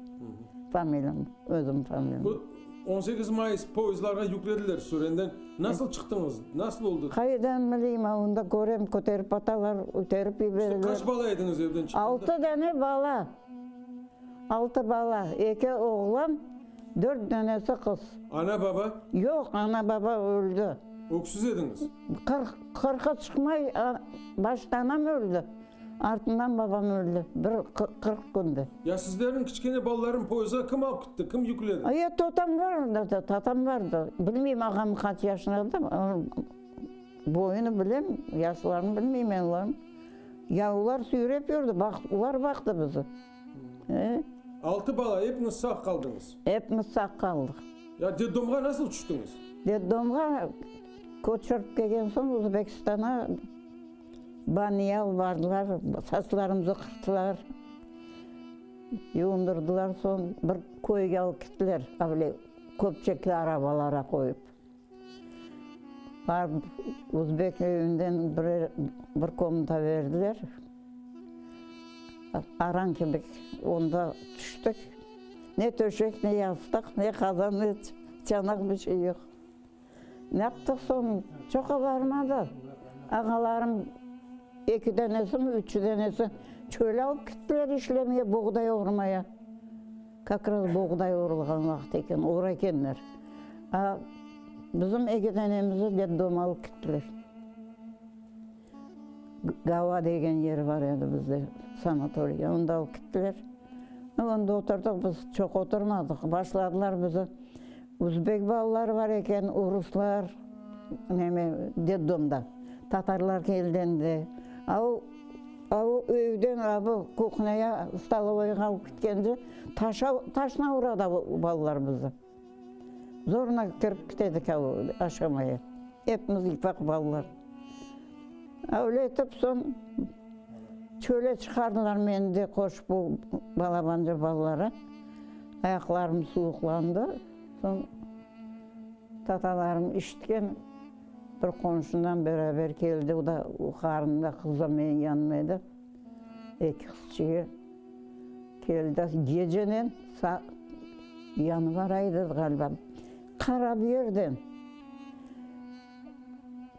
S16: familiyam, özüm familiyam.
S9: Bu 18 mayıs poyezdlarğa yüklediler Sürenden. Nasıl çıqtıñız? Nasıl oldı?
S16: Qaydan bileyim, a onda körem, köterip atalar, üterip yibereler.
S9: İşte qaç bala ediñiz evden çıqqanda?
S16: Altı dane bala. Altı bala, eki oğlan, dört danesi qız.
S9: Ana-baba?
S16: Yoq, ana-baba öldi.
S9: Öksüz ediñiz?
S16: 40, qırqı çıqmay, başta anam öldi, artından babam öldi, bir 40 künde.
S9: Ya sizlerniñ kiçkene balaların poyezğa kim alıp kitti, kim yükledi?
S16: Ya totam vardı, tatam vardı. Bilmeyim, ağam qaç yaşında edi, boyunı bilem, yaşlarını bilmeyim men olarnıñ. Ya olar süyrep yürdi, baq, olar baqtı bizi. E?
S9: Altı bala, epiñiz sağ qaldıñız?
S16: Epimiz sağ qaldıq.
S9: Ya detdomğa nasıl tüştiñiz?
S16: Detdomğa köçürip kelgen soñ Özbekistana banıya alıp bardılar, saçlarımızı qırqtılar, yuvundırdılar, soñ bir köyge alıp kettiler, avle köpçekli arabalara qoyıp. Barıp özbek öyünden birer bir komnata berdiler. Aran kibi onda tüştik. Ne töşek, ne yastıq, ne qazan, ne çanaq bir şey yoq. Ne yaptıq soñ, çoqqa barmadı. Ağalarım eki danesimi, üç danesi çöl alıp kettiler işlemeye, boğday ormaya. Kak raz boğday orulğan vaqıt eken, ora ekenler. A bizim eki danemizi detdoma alıp kettiler. Gava degen yer bar edi bizde, sanatoriy, onda alıp kettiler. Onda oturdıq, biz çoq oturmadıq, başladılar bizi, uzbek balaları bar eken, uruslar, neme, detdomda, tatarlar keldi endi. A o, a o evden a bu kuhnâya, stolovoyğa alıp ketkence, taşa, taşna uradı o balalar bizi. Zorla kirip kitedik aşamaya. Epimiz ufaq balalar. Öyle etip soñ çöle çıqardılar meni de qoşıp bu balabanca balalara. Ayaqlarım suvuqlandı. Soñ tatalarım işitken bir qonşundan beraber keldi. O da qarnında qız da menim yanıma edi. Eki qızçığı. Keldi gecenen, yanvar ayıdır ğaliba, qara bir yerden,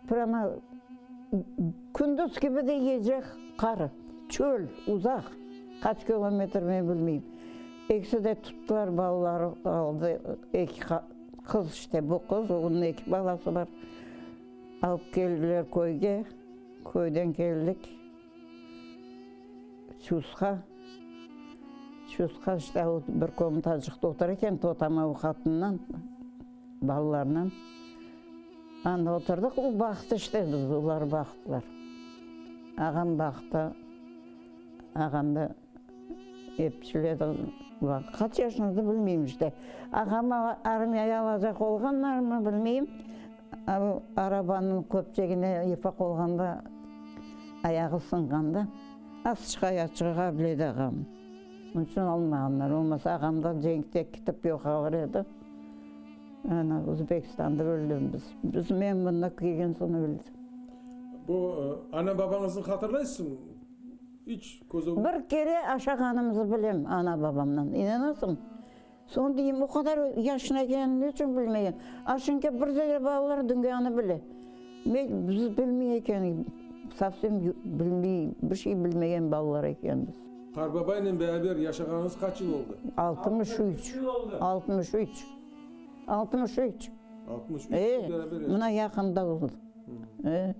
S16: prâmo kündüz kibi de gece qar, çöl, uzaq, qaç kilometr men bilmeyim. Ekisi de tuttılar, balaları aldı, eki qız işte, bu qız, onıñ eki balası bar, alıp keldiler köyge, köyden keldik. Çusqa, Çusqa işte o bir komnatacıqta otura eken totam avuqatından, balalarınan. Anda oturdıq, o baqtı işte bizni, olar baqtılar. Ağam baqtı, ağam da epçil edi, qaç yaşında edi bilmeyim işte. Ağam armiyaya alacaq olğanlarmı bilmeyim, Arabanıñ köpçegine yıfaq olğanda, ayağı sınğanda, azçıq ayaqçığa bile edi ağam. Onıñ içün almağanlar. Olmasa ağam da cenkte ketip yoq alır edi. Ana, Özbekistanda öldi biz. Biz, men mında kelgen soñ öldi.
S9: Bu ana-babañıznı hatırlaysızmı? İç köz ögüñizde?
S16: Bir kere aşağanımızı bilem ana-babamdan. İnanasıñmı? Soñ deyim, o qadar yaşına ekenin ne içün bilmegen? A çünki bir zere balalar dünyanı bile. Men, biz bilmey ekenik, sovsem bilmey, bir şey bilmegen balalar ekenmiz.
S9: Qartbabaynen beraber yaşağanıñız qaç yıl oldı?
S16: 63. 63. 63.
S9: 63 yıl beraber yaşadınız.
S16: Mına yaqında oldı. E.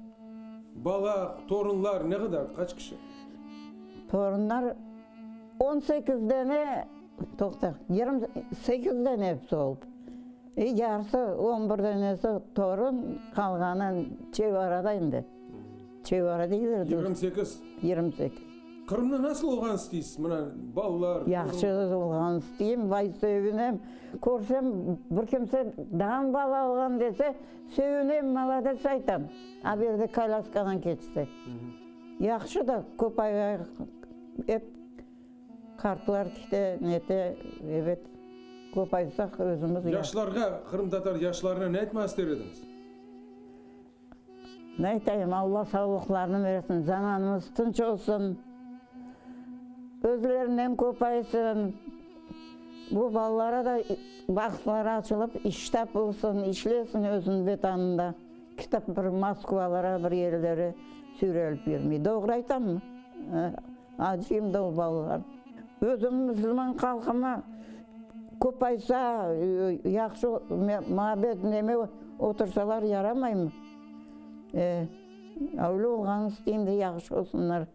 S9: Bala, torunlar ne qadar, qaç kişi?
S16: Torunlar 18 dane. Toqta, 28 dane episi oldı. E, yarısı, on bir danesi torun, qalğanı çevarada endi. Çevara deyler.
S9: 28?
S16: 28.
S9: Qırımda nasıl olğanı isteysiz? Mına, balalar, torun.
S16: Yahşı olğanı isteyim, vay sevinem. Körsem, bir kimse daa bala alğan dese, sevinem, molodets aytam. A bu yerde kolâskadan keçse. Yahşı da, köp ay ep. Qartlar kite, nete, ebet, köp aytsaq, özümiz.
S9: Yaşlarğa, qırımtatar yaşlarına ne aytmaq ister ediñiz?
S16: Ne aytayım, Alla sağlıqlarını bersin, zamanımız tınç olsun, özlerinden köp aysın, bu balalara da bahtları açılıp, iş tapılsın, işlesin özüniñ vetanında, kitap bir Moskvalara, bir yerlere süyrelip yürmey. Doğru aytammı? Acıyım da o balalar. Özüm musulman halqıma köp aytsa, yahşı muabbet neme otursalar yaramaymı? E, öyle olğanını isteyim de yahşı olsunlar.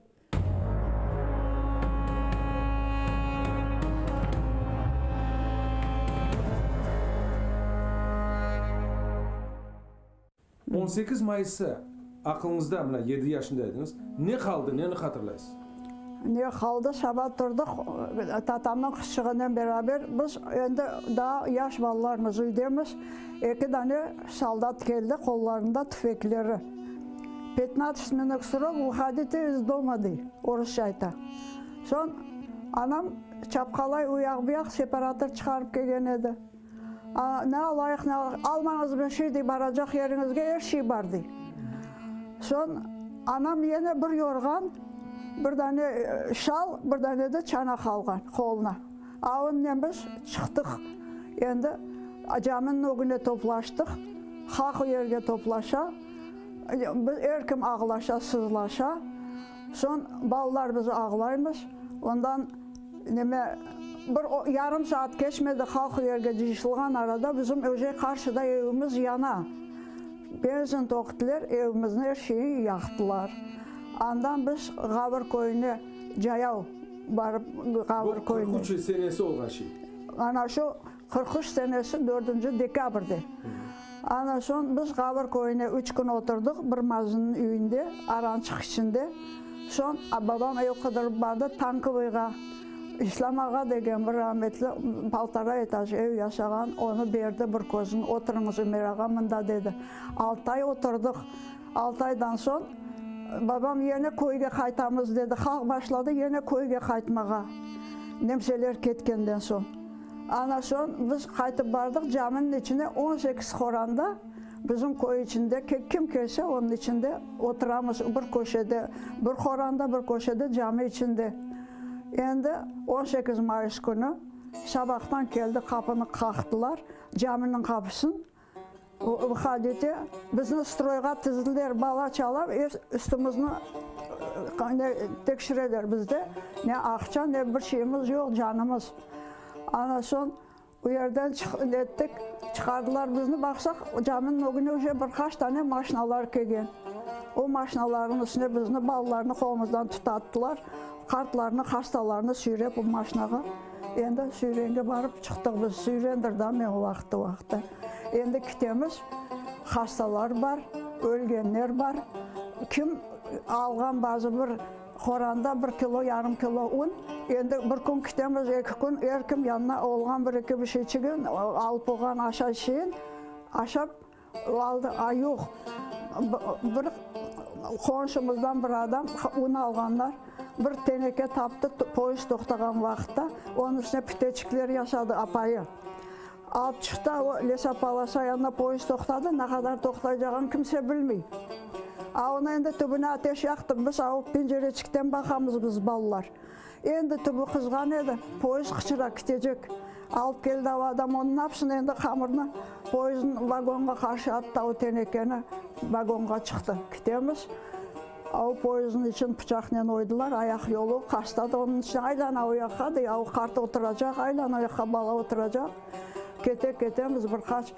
S9: 18 mayısı aqlıñızda, mına yedi yaşında ediñiz, ne qaldı, neni hatırlaysız?
S7: Ne qaldı, saba turdıq, tatamnıñ qızçığınen beraber, biz endi daa yaş balalarmız, üydemiz, eki dane soldat keldi, qollarında tüfekleri. Petnadtsat minut srok, vıhodite iz doma, dey, orusça ayta. Soñ anam çapqalay u yaq-bu yaq separator çıqarıp kelgen edi. Ne alayıq, ne alayıq, almañız bir şey, dey, baracaq yeriñizge er şey bar, dey. Soñ anam yene bir yorğan, bir dane şal, bir dane de çanaq alğan qoluna. Avınnen biz çıqtıq. Endi caminiñ ögüne toplaştıq. Halq o yerge toplaşa. Er kim ağlaşa, sızlaşa. Soñ balalar biz ağlaymız. Ondan neme, bir yarım saat keçmedi, halq yerge cıyışılğan arada bizim öyle qarşıda evimiz yana. Benzin töktiler, evimizni er şeyi yaqtılar. Andan biz Ğavr köyüne cayav barıp Ğavr köyüne.
S9: Bu 43 senesi olğan şey.
S7: Ana şu 43 senesi dördünci dekabrde. Ana soñ biz Ğavr köyüne üç kün oturdıq, bir mazinniñ üyünde, arançıq içinde. Soñ babam ev qıdırıp bardı Tankovıyğa. İslâm ağa degen bir rametli poltora etaj ev yaşağan, onı berdi bir közün, oturıñız Ümer ağa mında dedi. Altı ay oturdıq. Altı aydan soñ babam yene köyge qaytamız dedi. Halq başladı yene köyge qaytmağa, nemseler ketkenden soñ. Ana soñ biz qaytıp bardıq, caminiñ içine 18 qoranda, bizim köy içinde kim kelse onıñ içinde oturamız, bir köşede bir qoranda, bir köşede cami içinde. Endi 18 mayıs künü sabahtan keldi, qapını qaqtılar, caminiñ qapısın. Vıhodite, bizni stroyğa tizdiler, bala-çala, üstümizni tekşireler bizde, ne aqça, ne bir şeyimiz yoq, canımız. Ana soñ o yerden nettik, çıqardılar bizni, baqsaq, caminiñ ögüne uje bir qaç tane maşinalar kelgen. O maşinalarnıñ üstüne bizni, balalarnı qolumızdan tutattılar, qartlarnı, hastalarnı süyrep o maşinağa. Endi Süyrenge barıp çıqtıq biz. Süyrendir da men o vaqıtta, o vaqıtta. Endi kitemiz, hastalar bar, ölgenler bar. Kim alğan bazı bir qoranda bir kilo, yarım kilo un. Endi bir kün kitemiz, eki kün, er kim yanına olğan bir-eki bir şeyçigin alıp olğan aşay şeyin aşap, Aldı, a yoq, bir qonşumızdan bir adam un alğanlar, bir teneke taptı poyezd toqtağan vaqıtta, onıñ üstüne piteçikler yasadı apayı. Alıp çıqtı, o lesopolosa yanında poyezd toqtadı, ne qadar toqtaycağını kimse bilmey. A onı endi tübüne ateş yaqtıq biz, a o pencereçikten baqamız biz balalar. Endi tübü qızğan edi, poyezd qıçıra kitecek. Alıp keldi o adam, onı napsın endi hamırnı poyezdniñ vagonğa qarşı attı o tenekeni, vagonğa çıqtı. Kitemiz, o poyezdniñ için pıçaqnen oydılar, ayaq yolu qasta da onıñ içine, aylana o yaqqa dey, o qart oturacaq, aylana o yaqqa bala oturacaq. Kete ketemiz, bir qaç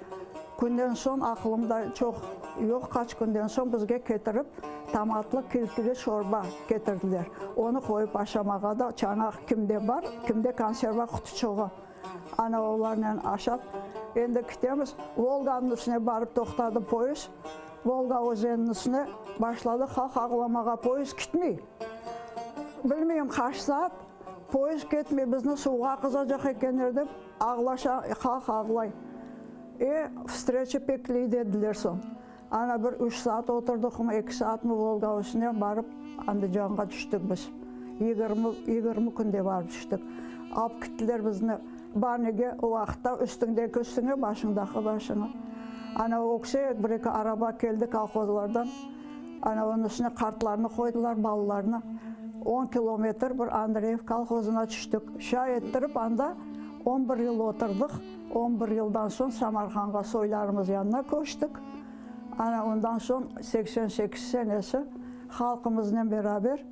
S7: künden soñ, aqılımda çoq yoq, qaç künden soñ bizge ketirip tomatlı kilkili şorba ketirdiler. Onı qoyıp aşamağa da çanaq kimde bar, kimde konserva qutuçığı. Ana olarnen aşap, endi kitemiz. Volganıñ üstüne barıp toqtadı poyezd. Volga özeniniñ üstüne başladı halq ağlamağa, poyezd kitmey. Bilmeyim qaç saat. Poyezd ketmey, bizni suvğa aqızacaq ekenler, dep ağlaşa, halq ağlay. E, vstreça bekley, dediler soñ. Ana bir üç saat oturdıqmı, eki saatmı Volga üstüne barıp Andijanğa tüştik biz. 20, 20 künde barıp tüştik. Alıp kittiler bizni Banige, o vaqıtta üstüñdeki üstüñe, başıñdaki başıña. Ana öksek, bir-eki araba keldi kolhozlardan. Ana onıñ üstüne qartlarnı qoydılar, balalarnı. On kilometr bir Andreyev kolhozına tüştik. Şay ettirip anda on bir yıl oturdıq. On bir yıldan soñ Samarqandğa soylarımız yanına köçtik. Ana ondan soñ 88 senesi halqımıznen beraber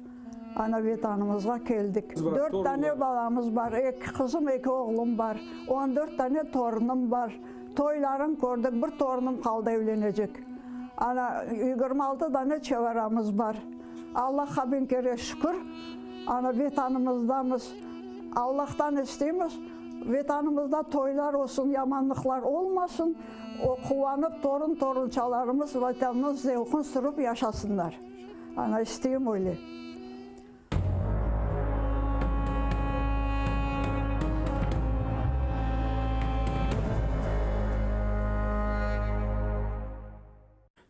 S7: ana Vetanımızğa keldik. Dört tane balamız bar, eki qızım, eki oğlum bar. 14 tane torunım bar. Toyların kördik, bir torunım qaldı evlenecek. Ana 26 dane çevaramız bar. Allahqa biñ kere şükür, ana Vetanımızdamız. Allahtan isteymiz, Vetanımızda toylar olsun, yamanlıqlar olmasın, o quvanıp torun-torunçalarımız Vatannıñ zevqın sürüp yaşasınlar. Ana isteyim öyle.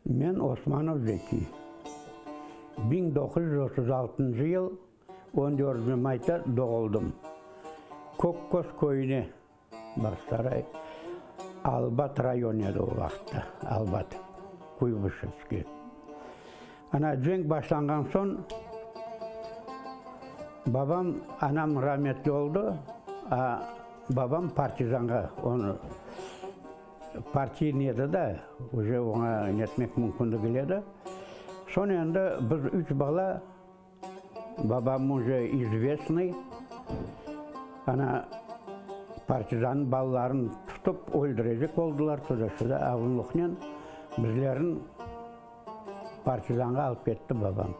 S6: Men Osmanov Zeki. 1936 yıl on dördünci mayda doğuldım. Kökköz köyüne, Bağçasaray, Albat rayonı edi o vaqıtta, Albat, Kuybışevskiy. Ana, cenk başlanğan soñ babam, anam rametli oldı, a babam partizanğa, onı. partiyniy edi da, uje oña netmek mümkün degil edi. Soñ endi biz üç bala, babam uje izvestnıy, ana, partizannıñ balalarını tutıp öldürecek oldılar, tuda-süda, avunlıqnen bizlerni partizanğa alıp ketti babam.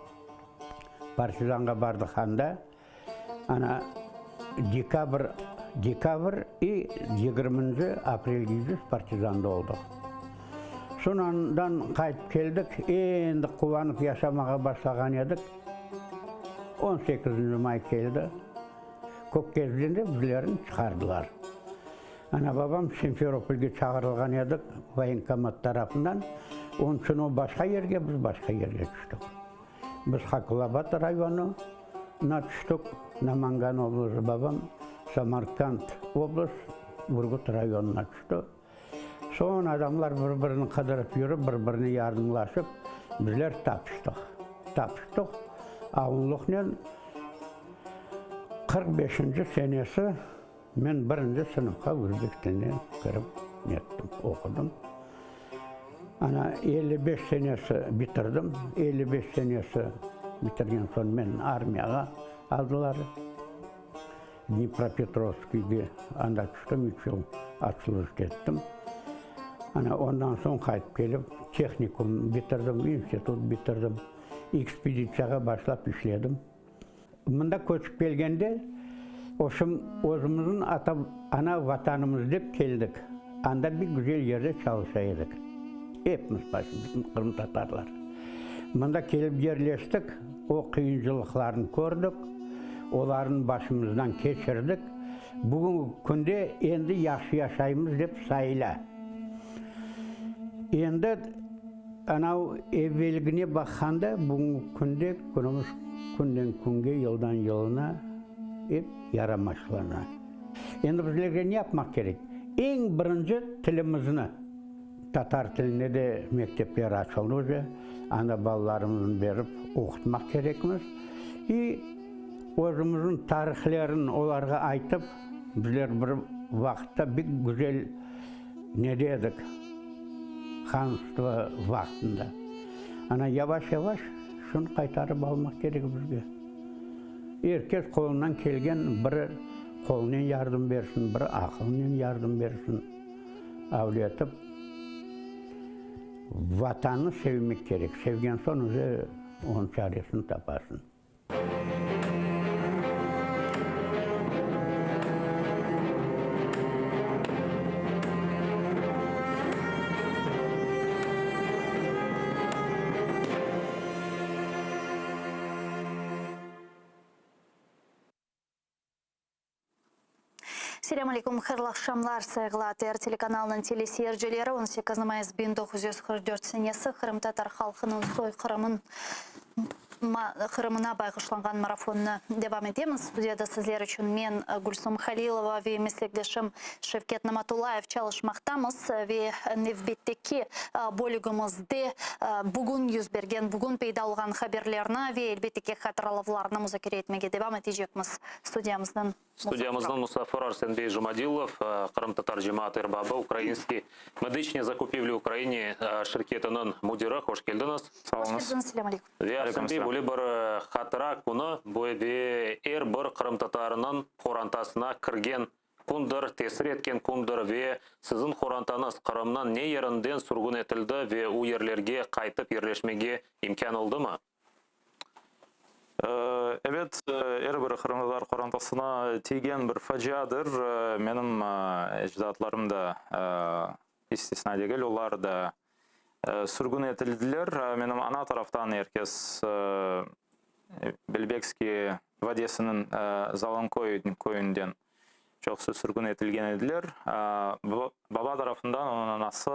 S6: Partizanğa bardıq anda, Ana, dekabr, dekabr i yigirminci aprelge partizanda oldıq. Soñ andan qaytıp keldik, endi quvanıp yaşamağa başlağan edik, on sekizinci may keldi, Kökkezden de bizlerni çıqardılar. Ana, babam Simferopolge çağırılğan edik voyenkomat tarafından, onıñ içün o başqa yerge, biz başqa yerge tüştik. Biz Hakulabad rayonı na tüştik, Namangan oblası, babam Samarkand oblast, Urgut rayonına tüşti. Soñ adamlar bir-birini qıdırıp yürip, bir-birine yardımlaşıp, bizler tapıştıq. Tapıştıq, avunlıqnen 45-nci senesi Men birinci sınıfqa özbek tiline kirip nettim, oqudım. Ana, 55 senesi bitirdim. 55 senesi bitirgen soñ meni armiyağa aldılar. Dnipropetrovskiyge anda tüştim, üç yıl otslujit ettim. Ana, ondan soñ qaytıp kelip, tehnikum bitirdim, institut bitirdim. Ekspeditsiyağa başlap işledim. Mında köçip kelgende, oşım özümizniñ ata, ana Vatanımız dep keldik. Anda bir güzel yerde çalışa edik. Epimiz başı, bütün qırımtatarlar. Mında kelip yerleştik, o qıyıncılıqlarnı kördik, olarnı başımızdan keçirdik. Bugünki künde endi yahşı yaşaymız dep sayıla. Endi anav evvelgine baqqanda, bugünki künde künümiz künden künge, yıldan yılına ep yaramaşlana. Endi bizlerge ne yapmaq kerek? Eñ birinci tilimizni, tatar tiline de mektepler açıldı uje, anda balalarımıznı berip oqutmaq kerekmiz. İ özümizniñ tarihlerini olarğa aytıp, bizler bir vaqıtta bek güzel Nede edik hanstvo vaqtında. Ana, yavaş-yavaş şunı qaytarıp almaq kerek bizge. Er kes qolundan kelgen, biri qolunen yardım bersin, biri aqılınen yardım bersin. Avle etip, Vatannı sevmek kerek. Sevgen soñ uje onıñ çaresini tapasıñ.
S13: Selâm aleyküm, hayırlı aqşamlar, sayğılı ATR telekanalınıñ teleseyircileri. 18 mayıs 1944 senesi qırımtatar halqınıñ soyqırımın Qırımına bağışlanğan marafonnı devam etemiz. Studiyada sizler içün men, Gülsum Halilova ve meslekdeşim Şevket Namatullayev çalışmaqtamız ve nevbetteki bölügimizde bugün yüz bergen, bugün peyda olğan haberlerni ve elbette ki hatıralavlarnı muzakere etmege devam etecekmiz. Studiyamıznıñ
S14: Studiyamıznıñ musafiri Arsen bey Jumadilov, qırımtatar cemaat erbabı, Ukrainskiy medicni zakupivli Ukraini şirketiniñ müdiri. Hoş keldiñiz.
S13: Hoş keldiñiz, selâm aleyküm.
S14: Ve Arsen bey, böyle bir hatıra künü, bu ve er bir qırımtatarınıñ qorantasına kirgen kündir, tesir etken kündir ve siziñ qorantañız Qırımnıñ ne yerinden sürgün etildi ve o yerlerge qaytıp yerleşmege imkân oldımı?
S17: Ebet, er bir qırımtatar qorantasına tiygen bir faciadır. Menim ecdatlarım da istisna degil, olar da sürgün etildiler. Menim ana taraftan er kes Belbekskiy vadiyesiniñ Zalanköy köyünden çoqusı sürgün etilgen ediler. Baba tarafından onıñ anası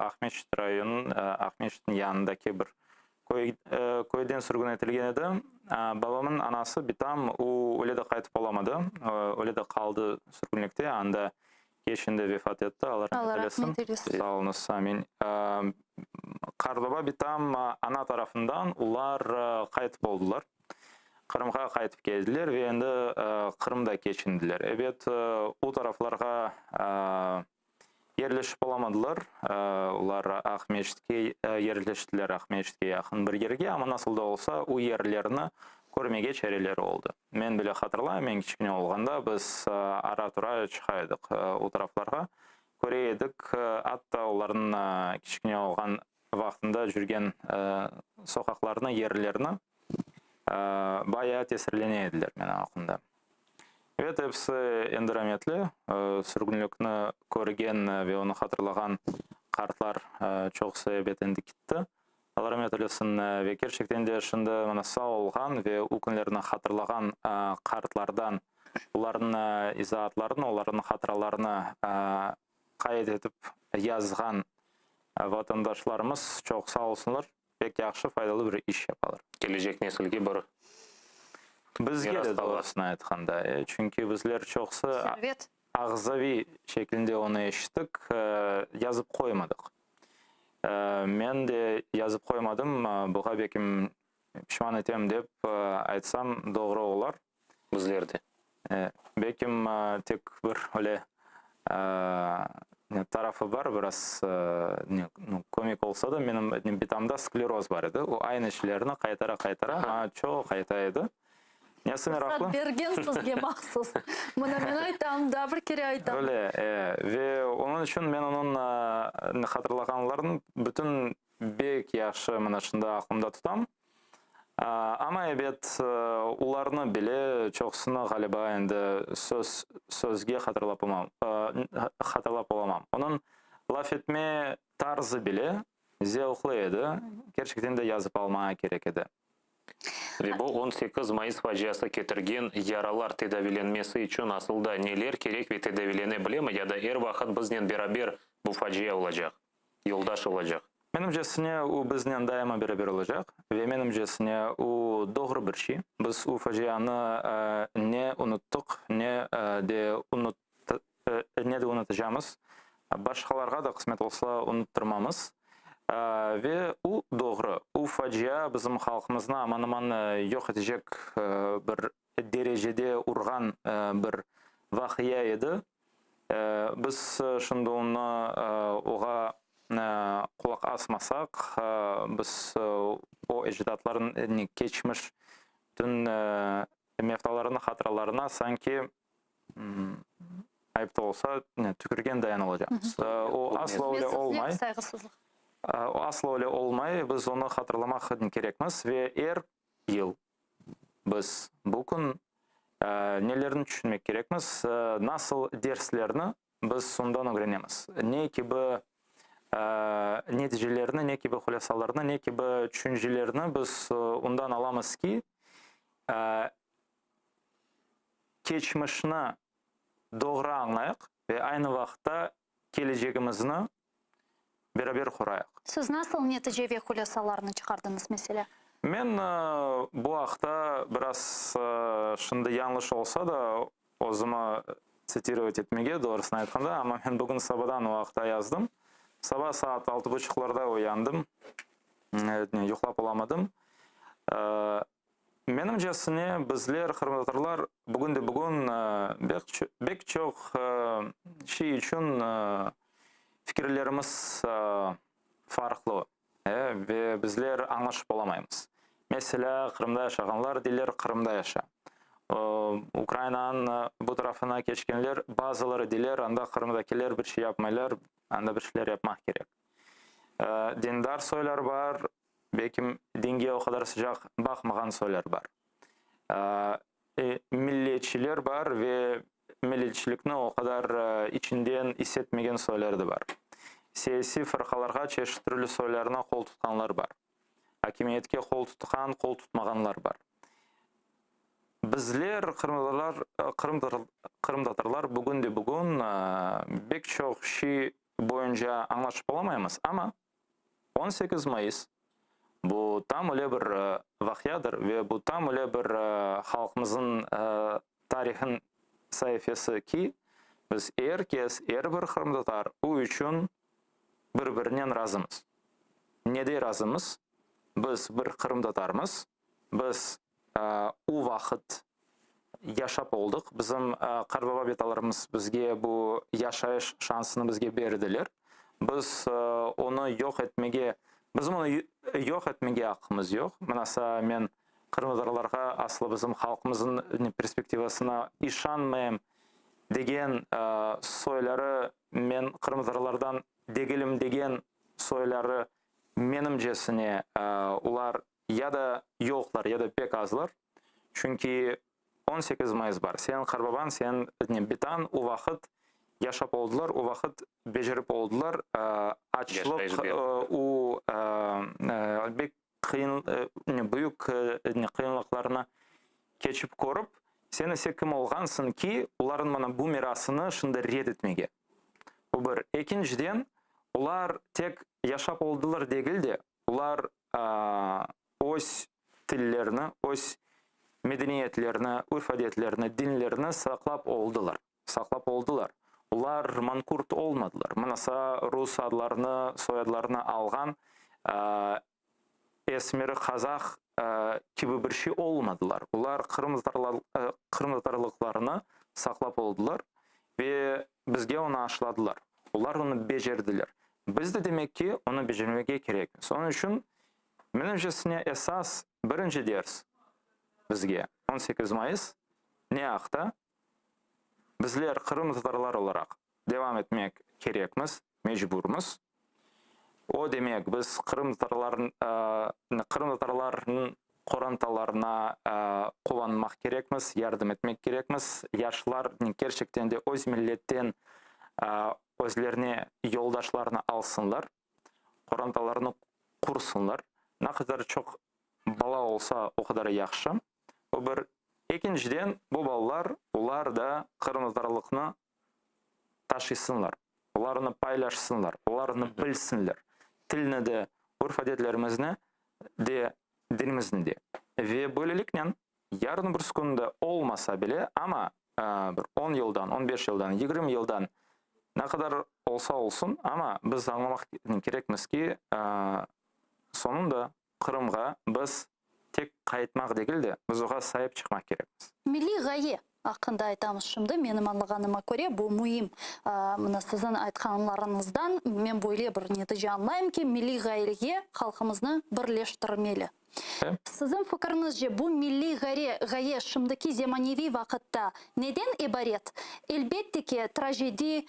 S17: Aqmeçit rayonınıñ, Aqmeçitniñ yanındaki bir köy, köyden sürgün etilgen edi. Babamnıñ anası bitam, o öyle de qaytıp olamadı, öyle de qaldı sürgünlikte, anda keçende vefat etti, Alla rahmet eylesin. Sağ oluñız, amin. Qartbaba bitam ana tarafından, olar qaytıp oldılar. Qırımğa qaytıp keldiler ve endi Qırımda keçindiler. Ebet, o taraflarğa. Yerleşip olamadılar, olar Aqmescitke yerleştiler, Aqmescitke yaqın bir yerge, amma nasıl da olsa o yerlerni körmege çareleri oldı. Men bile hatırlayım, men kiçkine olğanda biz ara-tura çıqa edik o taraflarğa, köre edik, atta olarnıñ kiçkine olğan vaqtında cürgen soqaqlarnı, yerlerni bayağı tesirlene ediler menim aqlımda. Ebet, episi endi rametli, sürgünlikni körgen ve onı hatırlağan qartlar çoqusı ebet endi kitti. Alla ramet eylesin. Ve kerçekten de şimdi mına sağ olğan ve o künlerni hatırlağan qartlardan olarnıñ izaatlarını, olarnıñ hatıralarını qayd etip yazğan vatandaşlarımız çoq sağ olsunlar. Pek yahşı, faydalı bir iş yapalar.
S14: Kelecek nesilge bir
S17: Bizge
S14: miras
S17: de
S14: qala.
S17: doğrusını aytqanda, e, çünki bizler çoqusı
S13: Servet.
S17: ağzaviy şeklinde onı eşittik, yazıp qoymadıq. Men de yazıp qoymadım, buğa bekim pişman etem dep aytsam doğru olar.
S14: Bizler de.
S17: Belkim tek bir öyle tarafı bar, biraz komik olsa da, menim bitamda skleroz bar edi. O aynı şeylerni qaytara-qaytara maña çoq ayta edi. Nesi meraqlı?
S13: Fırsat bergen sizge mahsus. Mına men aytam, daa bir kere aytam.
S17: Öyle, ve onıñ içün men onıñ hatırlağanlarını bütün bek yahşı mına şimdi aqlımda tutam. Amma ebet, olarnı bile çoqusını, ğaliba, endi söz sözge hatırlap hatırlap olamam. Onıñ laf etme tarzı bile zevqlı edi, kerçekten de yazıp almağa kerek edi.
S14: Ve bu 18 mayıs faciası ketirgen yaralar tedaviylenmesi içün asıl da neler kerek ve tedaviylene bilemi ya da er vaqıt biznen beraber bu facia olacaq? yoldaş olacaq.
S17: Menimcesine, o biznen daima beraber olacaq ve menimcesine, o doğru bir şey. Biz o facianı ne unuttıq, ne de ne de unutacamız. Başqalarğa da qısmet olsa unuttırmamız. Ve o doğru. O facia bizim halqımıznı aman-aman yoq etecek bir derecede urğan bir vaqia edi. Biz şimdi onı oğa qulaq asmasaq, biz o ecdatlarnıñ keçmiş bütün mevtalarınıñ hatıralarına sanki ayıp da olsa, tükürgen dayan olacaqmız. O asla öyle olmay.
S13: Sayğısızlıq.
S17: O asla öyle olmay. Biz onı hatırlamaq kerekmiz ve er yıl Biz bu kün nelerni tüşünmek kerekmiz, nasıl derslerni biz ondan ögrenemiz, ne kibi neticelerni, ne kibi hulâsalarnı, ne kibi tüşüncelerni biz ondan alamız ki, keçmişni doğru añlayıq ve aynı vaqıtta kelecegimizni beraber qurayıq.
S13: Siz nasıl netice ve hulâsalarnı çıqardıñız, meselâ?
S17: Men bu aqta biraz şimdi yañlış olsa da, özümi tsitirovat etmege, doğrusını aytqanda, amma men bugün sabadan o aqta yazdım. Saba saat altı buçuqlarda uyandım, yuqlap olamadım. Menimcesine, bizler, qırımtatarlar, bugün de bugün bek çoq şey içün fikirlerimiz farqlı ve bizler añlaşıp olamaymız. Meselâ, Qırımda yaşağanlar deyler, Qırımda yaşa. Ukrainanıñ bu tarafına keçkenler, bazıları deyler, anda Qırımdakiler bir şey yapmaylar, anda bir şeyler yapmaq kerek. Dindar soylar bar, Belkim, dinge o qadar sıcaq baqmağan soylar bar. Milletçiler bar ve milletçilikni o qadar içinden is etmegen soylar da bar. Siyasiy fırqalarğa çeşit türlü soylarına qol tutqanlar bar. Akimiyetke qol tutqan, qol tutmağanlar bar. Bizler, qırımtatarlar, qırımtatarlar bugün de bugün bek çoq şey boyunca añlaşıp olamaymız, amma 18 mayıs, bu tam öyle bir vaqiadır ve bu tam öyle bir halqımıznıñ tarihın saifesi ki, biz er kes, er bir qırımtatar o içün bir-birinen razımız. Nede razımız? Biz bir qırımtatarmız, biz o vaqıt. yaşap oldıq. Bizim qartbaba-bitalarımız bizge bu yaşayış şansını bizge berdiler. Biz onı yoq etmege, bizim onı yoq etmege aqqımız yoq. Mınasa men qırımtatarlarğa, aslı bizim halqımıznıñ perspektivasına işanmayım degen soyları, men qırımtatarlardan degilim degen soyları, menimcesine, olar ya da yoqlar, ya da pek azlar. Çünki 18 mayıs bar. Seniñ qarbabañ, seniñ bitañ o vaqıt yaşap oldılar, o vaqıt becerip oldılar. Açlıq, o bek qıyın, büyük qıyınlıqlarnı keçip körip, sen ise kim olğansıñ ki, olarnıñ mana bu mirasını şimdi red etmege? Bu bir. Ekinciden, olar tek yaşap oldılar degil de, olar öz tillerini, öz medeniyetlerini, urf-adetlerini, dinlerini saqlap oldılar. Saqlap oldılar. Olar mankurt olmadılar. Mınasa rus adlarını, soyadlarını alğan esmeri qazah kibi bir şey olmadılar. Olar qırımtatarlıqlarını saqlap oldılar ve bizge onı aşladılar. Olar onı becerdiler. Biz de demek ki, onı becermege kerekmiz. Onıñ içün, menimcesine, esas birinci ders bizge 18 mayıs ne aqta? Bizler qırımtatarlar olaraq devam etmek kerekmiz, mecburmız. O demek, biz qırımtatarlarnıñ qorantalarına quvanmaq kerekmiz, yardım etmek kerekmiz. Yaşlar kerçekten de öz milletten özlerine yoldaşlarnı alsınlar, qorantalarını qursınlar. Ne qadar çoq bala olsa, o qadar yahşı. O bir. Ekinciden, bu balalar, olar da qırımtatarlıqnı taşıysınlar, olarnı paylaşsınlar, olarnı bilsinler, tilni de, urf-adetlerimizni de, dinimizni de. Ve böyleliknen, yarın birisi kün de olmasa bile, amma bir on yıldan, on beş yıldan, 20 yıldan, ne qadar olsa olsun, amma biz añlamaq kerekmiz ki, soñunda Qırımğa biz tek qaytmaq degil de, biz oğa saip çıqmaq kerekmiz.
S13: Milliy ğaye aqqında aytamız şimdi, menim añlağanıma köre, bu müim. Mına siziñ aytqanlarıñızdan men böyle bir netice añlayım ki, milliy ğayege halqımıznı birleştirmeli. Siziñ fikiriñizce, bu milliy ğaye şimdiki zemaneviy vaqıtta Neden ibaret? Elbette ki, trajedi,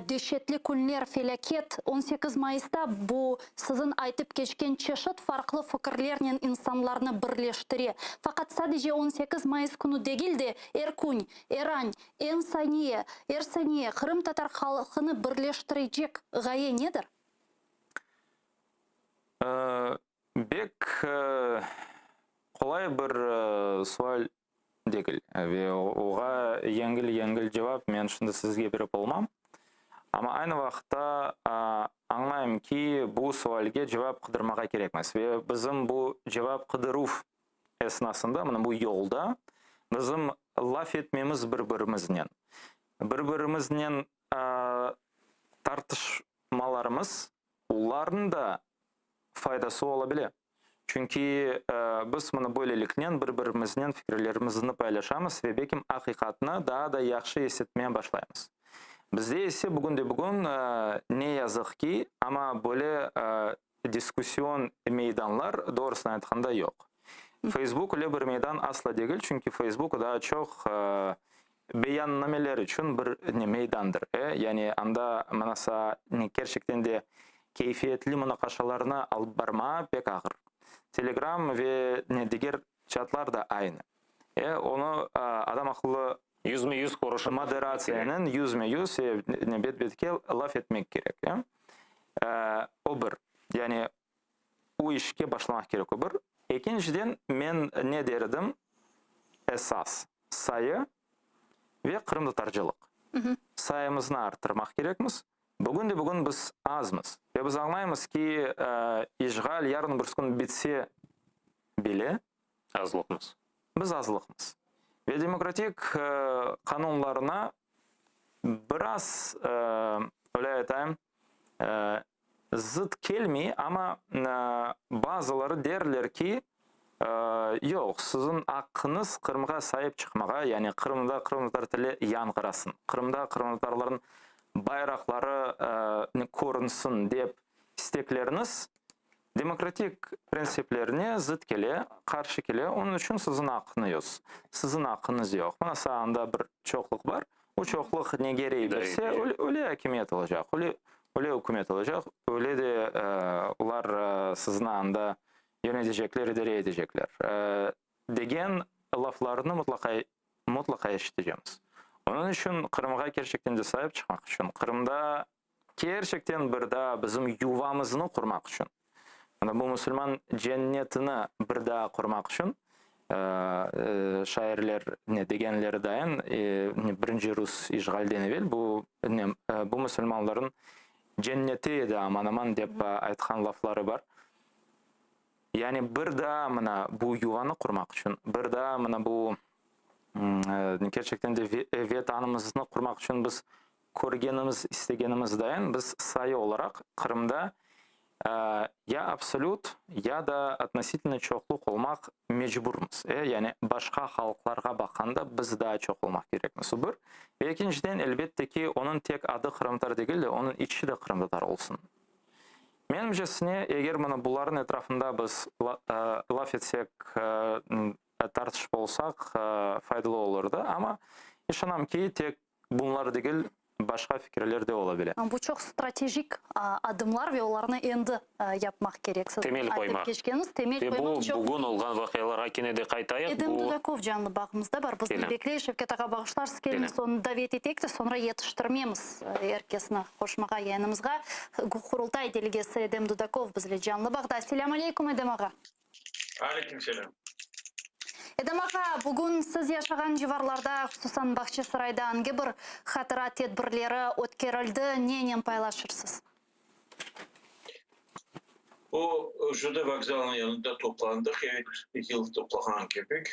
S13: deşetli künler, felâket, 18 mayısta bu, siziñ aytıp keçken çeşit farqlı fikirlernen insanlarnı birleştire. Faqat sadece 18 mayıs künü degil de, er kün, er añ, en saniye, er saniye qırımtatar halqını birleştirecek ğaye nedir?
S17: Bek qolay bir sual degil ve oğa yengil-yengil cevap men şimdi sizge berip olmam. Amma aynı vaqıtta añlayım ki, bu sualge cevap qıdırmağa kerekmiz ve bizim bu cevap qıdıruv esnasında, mına bu yolda bizim laf etmemiz bir-birimiznen, bir-birimiznen tartışmalarımız, olarnıñ da faydası ola bile. Çünki biz mına böyleliknen bir-birimiznen fikirlerimizni paylaşamız ve belkim aqiqatnı daa da yahşı is etmeye başlaymız. Bizde ise bugünde-bugün, ne yazıq ki, amma böyle diskussion meydanlar, doğrusını aytqanda, yoq. Feysbuk öyle bir meydan asla degil, çünki Feysbuk daa çoq beyannameler içün bir ne meydandır. E, yani anda manasa kerçekten de keyfiyetli munaqaşalarnı alıp barma pek ağır. Telegram ve ne diger çatlar da aynı. E, onı adam aqıllı
S14: Yüzme-yüz körüşip
S17: moderatsiyanen yüzme-yüz ne bet-betke laf etmek kerek. E, o bir. Yani o işke başlamaq kerek, o bir. Ekinciden, men ne der edim, esas sayı ve qırımtatarcılıq. Sayımıznı arttırmaq kerekmiz. Bugün de bugün biz azmız. Ve biz añlaymız ki, işğal yarın birisi kün bitse bile,
S14: Azlıqmız.
S17: Biz azlıqmız. Ve demokratik qanunlarına biraz, öyle aytayım, zıt kelmey, amma bazıları derler ki, Yoq, siziñ aqqıñız Qırımğa saip çıqmağa, yani Qırımda qırımtatar tili yañğırasın, Qırımda qırımtatarlarnıñ bayraqları körünsin dep istekleriñiz demokratik prensiplerine zıt kele, qarşı kele, onıñ içün siziñ aqqıñız, siziñ aqqıñız yoq. Mına saanda bir çoqluq bar, o çoqluq nege rey berse, öyle akimiyet olacaq, öyle ükümet olacaq, öyle de olar sizni anda yönetecekler, idare etecekler, degen laflarnı mutlaqa, mutlaqa eşitecemiz. Onıñ içün Qırımğa kerçekten de saip çıqmaq içün, Qırımda kerçekten bir daa bizim yuvamıznı qurmaq içün, mına bu musulman cennetini bir daa qurmaq içün, şairler ne degenleri dayın, birinci rus işğalden evel bu, ne, bu musulmanların cenneti edi aman-aman dep aytqan lafları bar. Yani bir daa mına bu yuvanı qurmaq içün, bir daa mına bu kerçekten de Vetanımıznı qurmaq içün biz körgenimiz, istegenimiz dayın biz sayı olaraq Qırımda ya absolüt, ya da otnositelno çoqluq olmaq mecburmız. E, yani başqa halqlarğa baqqanda biz daa çoq olmaq kerekmiz. Bu bir. Ve ekinciden, elbette ki, onıñ tek adı qırımtatar degil de, onıñ içi de qırımtatar olsun. Menimcesine, eger mına bularnıñ etrafında biz laf etsek, tartışıp olsaq, faydalı olurdı. Amma işanam ki, tek bunlar degil, başqa fikirler de ola bile.
S13: Bu çoq stratejik adımlar ve olarnı endi yapmaq kerek. Siz
S14: Temel
S13: aytıp
S14: qoymaq.
S13: keçkeniñiz, temel
S14: Ve
S13: qoymaq
S14: bu
S13: çoq
S14: bugün olğan vaqialarğa kene de qaytayıq.
S13: Edem
S14: Bu
S13: Dudakov canlı bağımızda bar. Bizni
S14: Kelin.
S13: bekley. Şevket ağa, bağışlarsız,
S14: Kelin.
S13: keliñiz, onı davet eteyik de, soñra yetiştirmemiz er kesni qoşmağa yayınımızğa. Qurultay delegesi Edem Dudakov bizle canlı bağda. Selâm aleyküm, Edem ağa.
S1: Aleyküm selâm.
S13: Edem ağa, bugün siz yaşağan civarlarda, hususan Bağçasarayda angi bir hatıra tedbirleri ötkerildi, nenen paylaşırsız?
S1: O, JD vokzalınıñ yanında toplandıq, er yıl toplağan kibik.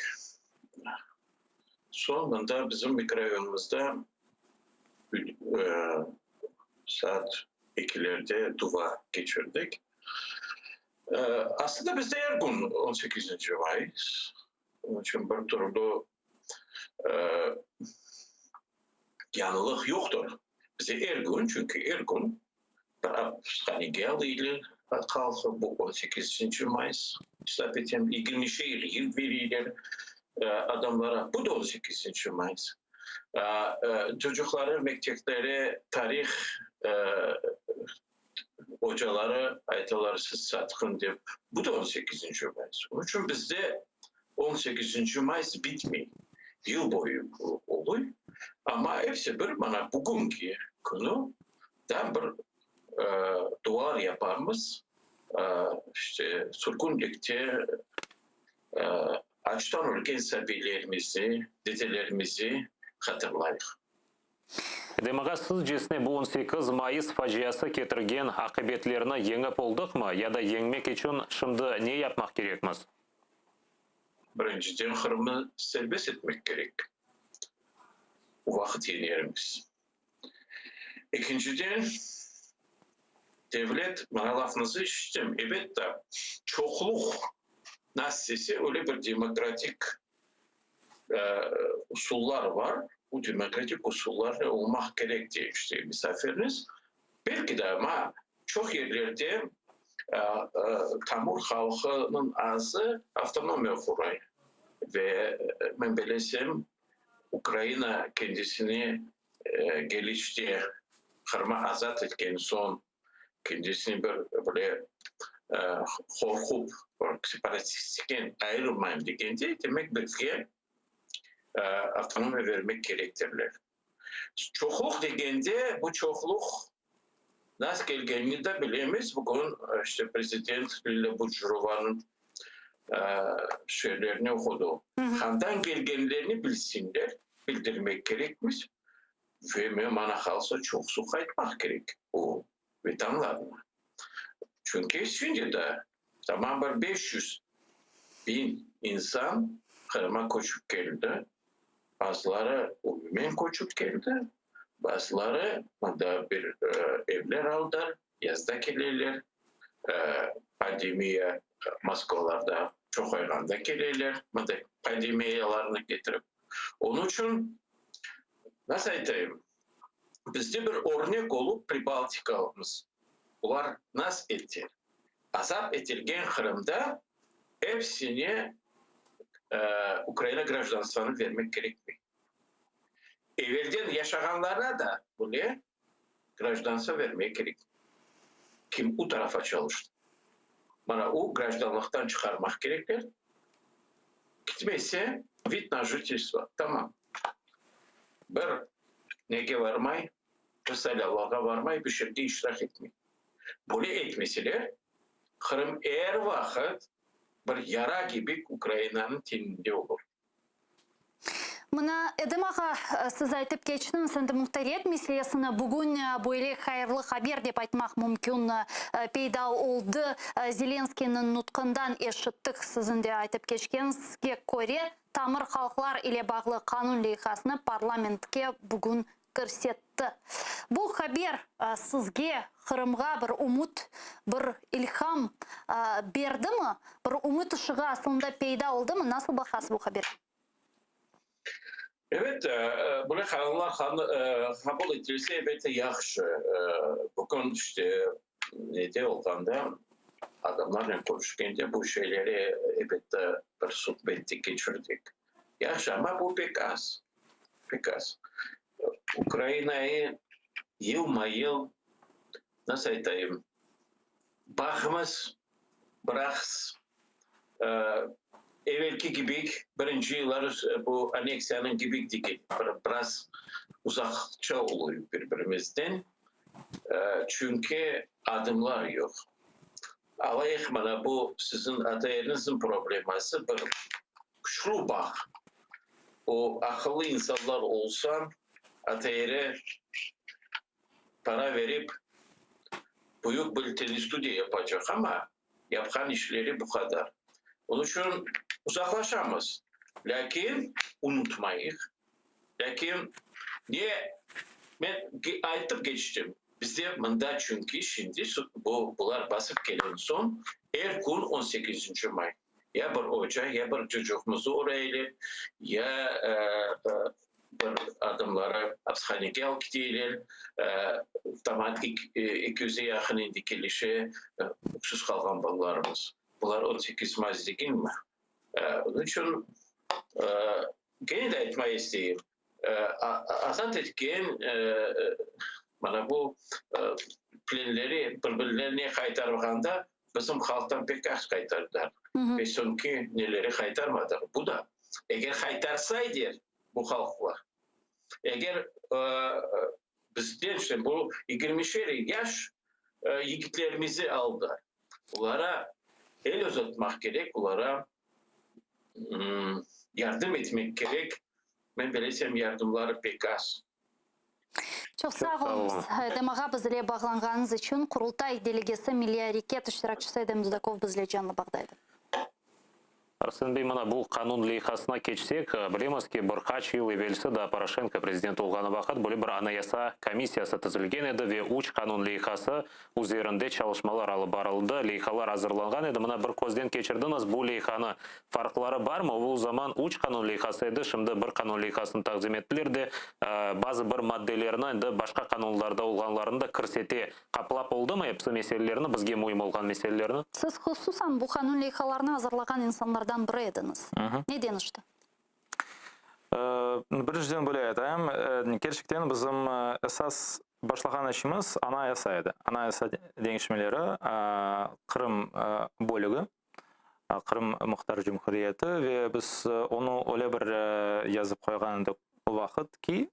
S1: Soñ mında bizim mikrorayonımızda saat ekilerde duva keçirdik. Aslında bizde er kün on sekizinci mayıs, onıñ içün bir türlü yañılıq yoqtır. Bizde er kün, çünki er kün bir apishanege alıylar halqı, bu on sekizinci mayıs esap etsem, yigirmişer yıl bereyler adamlara, bu da on sekizinci mayıs. Çocuqları mekteplere tarih Ocaları aytalar, siz satqın dep. Bu da on sekizinci mayıs. Onıñ içün bizde on sekizinci mayıs bitmey, yıl boyu oluy. Amma episi bir mana bugünki künü da bir dualar yaparmız, işte sürgünlikte açtan ölgen sabiylerimizi, dedelerimizi hatırlayıq.
S14: Edem ağa, sizcesine bu on sekiz mayıs faciası ketirgen aqibetlerni yeñip oldıqmı ya da yeñmek içün şimdi ne yapmaq kerekmiz?
S1: Birinciden Qırımnı serbest etmek kerek. O vaqıt yeñermiz. Ekinciden, devlet, mana lafıñızı işittim, ebet da, çoqluq nasıl ise öyle bir demokratik usullar bar, bu demokratik usullar olmaq kerek, dey işte misafirimiz. Belki de, amma çoq yerlerde tamır halqınıñ azı avtonomiya quray ve men bilesem, Ukraina kendisini gelişte Qırımı azat etken soñ kendisini bir böyle qorqup, bir separatistten ayırılmayım degende, demek bizge avtonomiya bermek kerektirler. Çoqluq degende, bu çoqluq nasıl kelgenini de bilemiz. Bugün işte prezident Lilâ Bucurovanıñ şeylerini oqudı. Qandan kelgenlerini bilsinler, bildirmek kerekmiz. Ve men maña qalsa çoqusı qaytmaq kerek o vetanlarına. Çünki şimdi de tamam bir 500 bin insan Qırıma köçip keldi. Bazıları umumen köçip keldi, bazıları mında bir evler aldı, yazda keleler, pandemiya Moskvalarda. Çoqayğanda keleler, mında pandemiyalarnı ketirip. Onıñ içün, nasıl aytayım, bizde bir örnek olıp Pribaltikalımız, olar nasıl ete? Azap etilgen Qırımda epsine Ukraina grajdanstvonı vermek kerekmey. Evelden yaşağanlarına da bile grajdanstvo vermek kerek. Kim u tarafa çalıştı. Mana u grajdanlıqtan çıqarmaq kerekler. Kitmese, vid na jitelstvo, tamam. Bir nege varmay, bir saylavlarğa varmay, bir şerde iştirak etmey. Böyle etmeseler, Qırım er vaqıt bir yara kibi Ukrainanıñ teninde olur.
S13: Mına, Edem ağa, siz aytıp keçtiñiz, endi muhtariyet meselesini bugün böyle hayırlı haber dep aytmaq mümkün peyda oldı. Zelenskıynıñ nutqından eşittik, siziñ de aytıp keçkeniñizge köre, tamır halqlar ile bağlı qanun leyhasını parlamentke bugün kirsetti. Bu haber sizge, Qırımğa bir ümüt, bir ilham berdimi? Bir ümüt ışığı aslında peyda oldımı? Nasıl baqasız bu haberge?
S1: Evet, böyle qanunlar qabul etilse, elbette, yahşı. Bugün işte nede olğanda, adamlarnen körüşkende bu şeyleri, elbette, bir suhbette keçirdik. Yahşı, amma bu pek az. Pek az. Ukrainayı yılma-yıl, nasıl aytayım, bağımız biraz evelki kibi, birinci yılları bu anneksiyanıñ kibi degil, biraz uzaqça oluy bir-birimizden, çünki adımlar yoq. Alayıq, mana bu siziñ ATRiñizniñ probleması, bir küçlü bağ. O aqıllı insanlar olsa, ATR para verip büyük bir telestudiya yapacaq, amma yapqan işleri bu qadar. Onıñ içün uzaqlaşamız, lâkin unutmayıq. Lâkin ne men aytıp keçtim, bizde mında çünki şimdi bu bular basıp kelgen soñ er kün on sekizinci may ya bir oca, ya bir çocuqmıznı uraylar, ya bir adamları apishanege alıp keteyler, tamam eki yüzge yaqın endi kelişe öksüz qalğan balalarımız. Bular 18 mayıs degilmi? Onıñ içün kene de aytmağa isteyim, azat etken mana bu plenleri bir-birlerine qaytarğanda bizim halqtan pek az qaytardılar ve soñki neleri qaytarmadılar. Bu da, eger qaytarsaydılar bu halqlar, eger bizden işte bu yigirmişer yaş yigitlerimizi aldılar, olara el uzatmaq kerek, olara yardım etmek kerek. Men bilesem, yardımları pek az.
S13: Çoq sağ oluñız, Edem ağa, biz ile bağlanğanıñız içün. Qurultay delegesi, Milliy areket iştirakçisi Edem Dudakov bizle canlı bağda edi.
S14: Arsen bey, mına bu qanun leyhasına keçsek, bilemiz ki, bir qaç yıl evelsi daa Poroşenko prezident olğanı vaqıt böyle bir anayasa komissiyası tizilgen edi ve üç qanun leyhası üzerinde çalışmalar alıp barıldı, leyhalar azırlanğan edi. Mına bir közden keçirdiñiz bu leyhanı, farqları barmı? O zaman üç qanun leyhası edi, şimdi bir qanun leyhasını taqdim ettiler de, bazı bir maddelerni endi başqa qanunlarda olğanlarını da kirsete. Qaplap oldımı episi meselelerni, bizge müim olğan meselelerni?
S13: Siz hususan bu qanun leyhalarını azırlağan insanlardan biri ediñiz. Ne deñişti?
S17: Birinciden böyle aytayım, kerçekten bizim esas başlağan işimiz Anayasa edi. Anayasa deñişmeleri, Qırım bölügi, Qırım Muhtar Cumhuriyeti ve biz onı öyle bir yazıp qoyğan edik o vaqıt ki,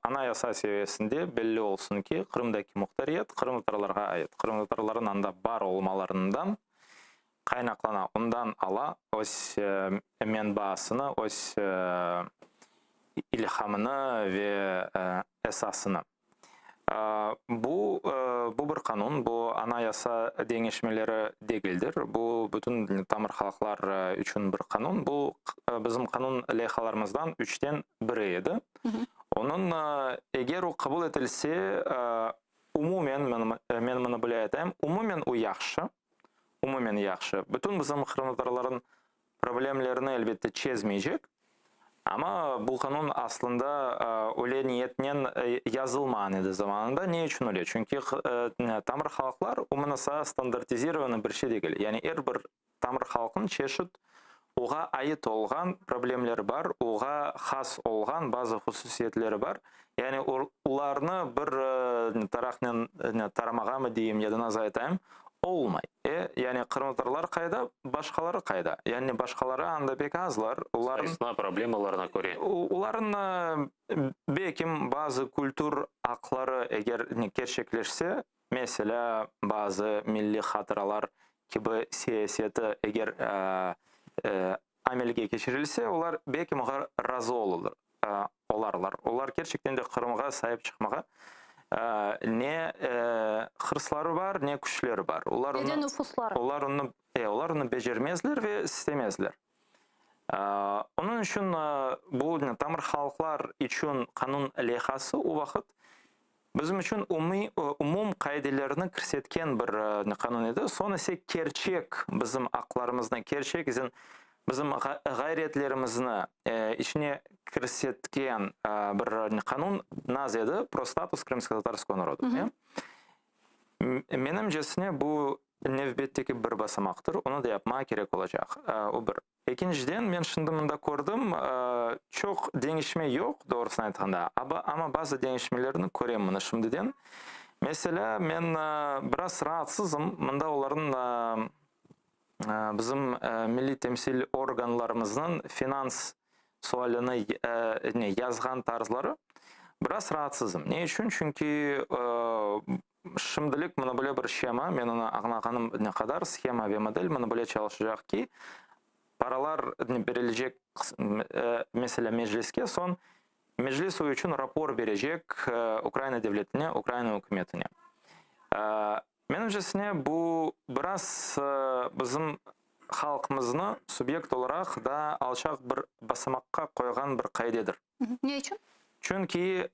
S17: Anayasa seviyesinde belli olsun ki, Qırımdaki muhtariyet qırımtatarlarğa ait, qırımtatarlarnıñ anda bar olmalarından qaynaqlana, ondan ala öz menbaasını, öz ilhamını ve esasını. Bu, bu bir qanun, bu anayasa deñişmeleri degildir, bu bütün tamır halqlar içün bir qanun, bu bizim qanun leyhalarımızdan üçten biri edi. Onıñ, eger o qabul etilse, umumen, men mını bile aytayım, umumen o yahşı, umumen yahşı. Bütün bizim qırımtatarların. Problemlerni, elbette, çezmeycek, amma bu qanun aslında öyle niyetnen yazılmağan edi zamanında. Ne içün öyle? Çünki tamır halqlar umınasa standartizirovanıy bir şey degil. Yani er bir tamır halqnıñ çeşit oğa ait olğan problemleri bar, oğa has olğan bazı hususiyetleri bar. Yani olarnı bir taraqnen taramağamı deyim ya da nasıl aytayım, olmay. E, yani qırımtatarlar qayda, başqaları qayda? Yani başqaları anda pek azlar. Olarnıñ,
S14: Sayısına, problemalarına köre.
S17: Olarnıñ belkim bazı kültür aqları eger kerçekleşse, meselâ, bazı milliy hatıralar kibi siyaseti eger amelge keçirilse, olar belki buña razı olurlar, olarlar. Olar kerçekten de Qırımğa saip çıqmağa ne hırsları bar, ne küçleri bar. Olar
S13: Ne de nufusları.
S17: Olar onı, e, olar onı becermezler ve istemezler. Onıñ içün bu tamır halqlar içün qanun leyhası o vaqıt Bizim içün umum qaidelerni kirsetken bir qanun edi. Soñ ise kerçek bizim aqlarımıznı, kerçek bizim ğayretlerimizni içine kirsetken bir qanun naz edi, Pro status krımskotatarskogo narodu. Menimcesine, bu nevbetteki bir basamaqtır, onı da yapmağa kerek olacaq. O bir. Ekinciden, men şimdi mında kördim, çoq deñişme yoq, doğrusını aytqanda, amma bazı deñişmelerni körem mına şimdiden. Meselâ, men biraz raatsızım, mında olarnıñ, bizim milliy temsil organlarımıznıñ finans sualini ne yazğan tarzları, biraz raatsızım. Ne içün? Çünki Şimdilik mına böyle bir shema, men onı añlağanım ne qadar, shema ve model mına böyle çalışacaq ki, paralar berilecek, meselâ, Mecliske, soñ Meclis o içün rapor berecek Ukraina devletine, Ukraina ükümetine. Menimcesine, bu biraz bizim halqımıznı subyekt olaraq daa alçaq bir basamaqqa qoyğan bir qaidedir.
S13: Ne içün?
S17: Çünki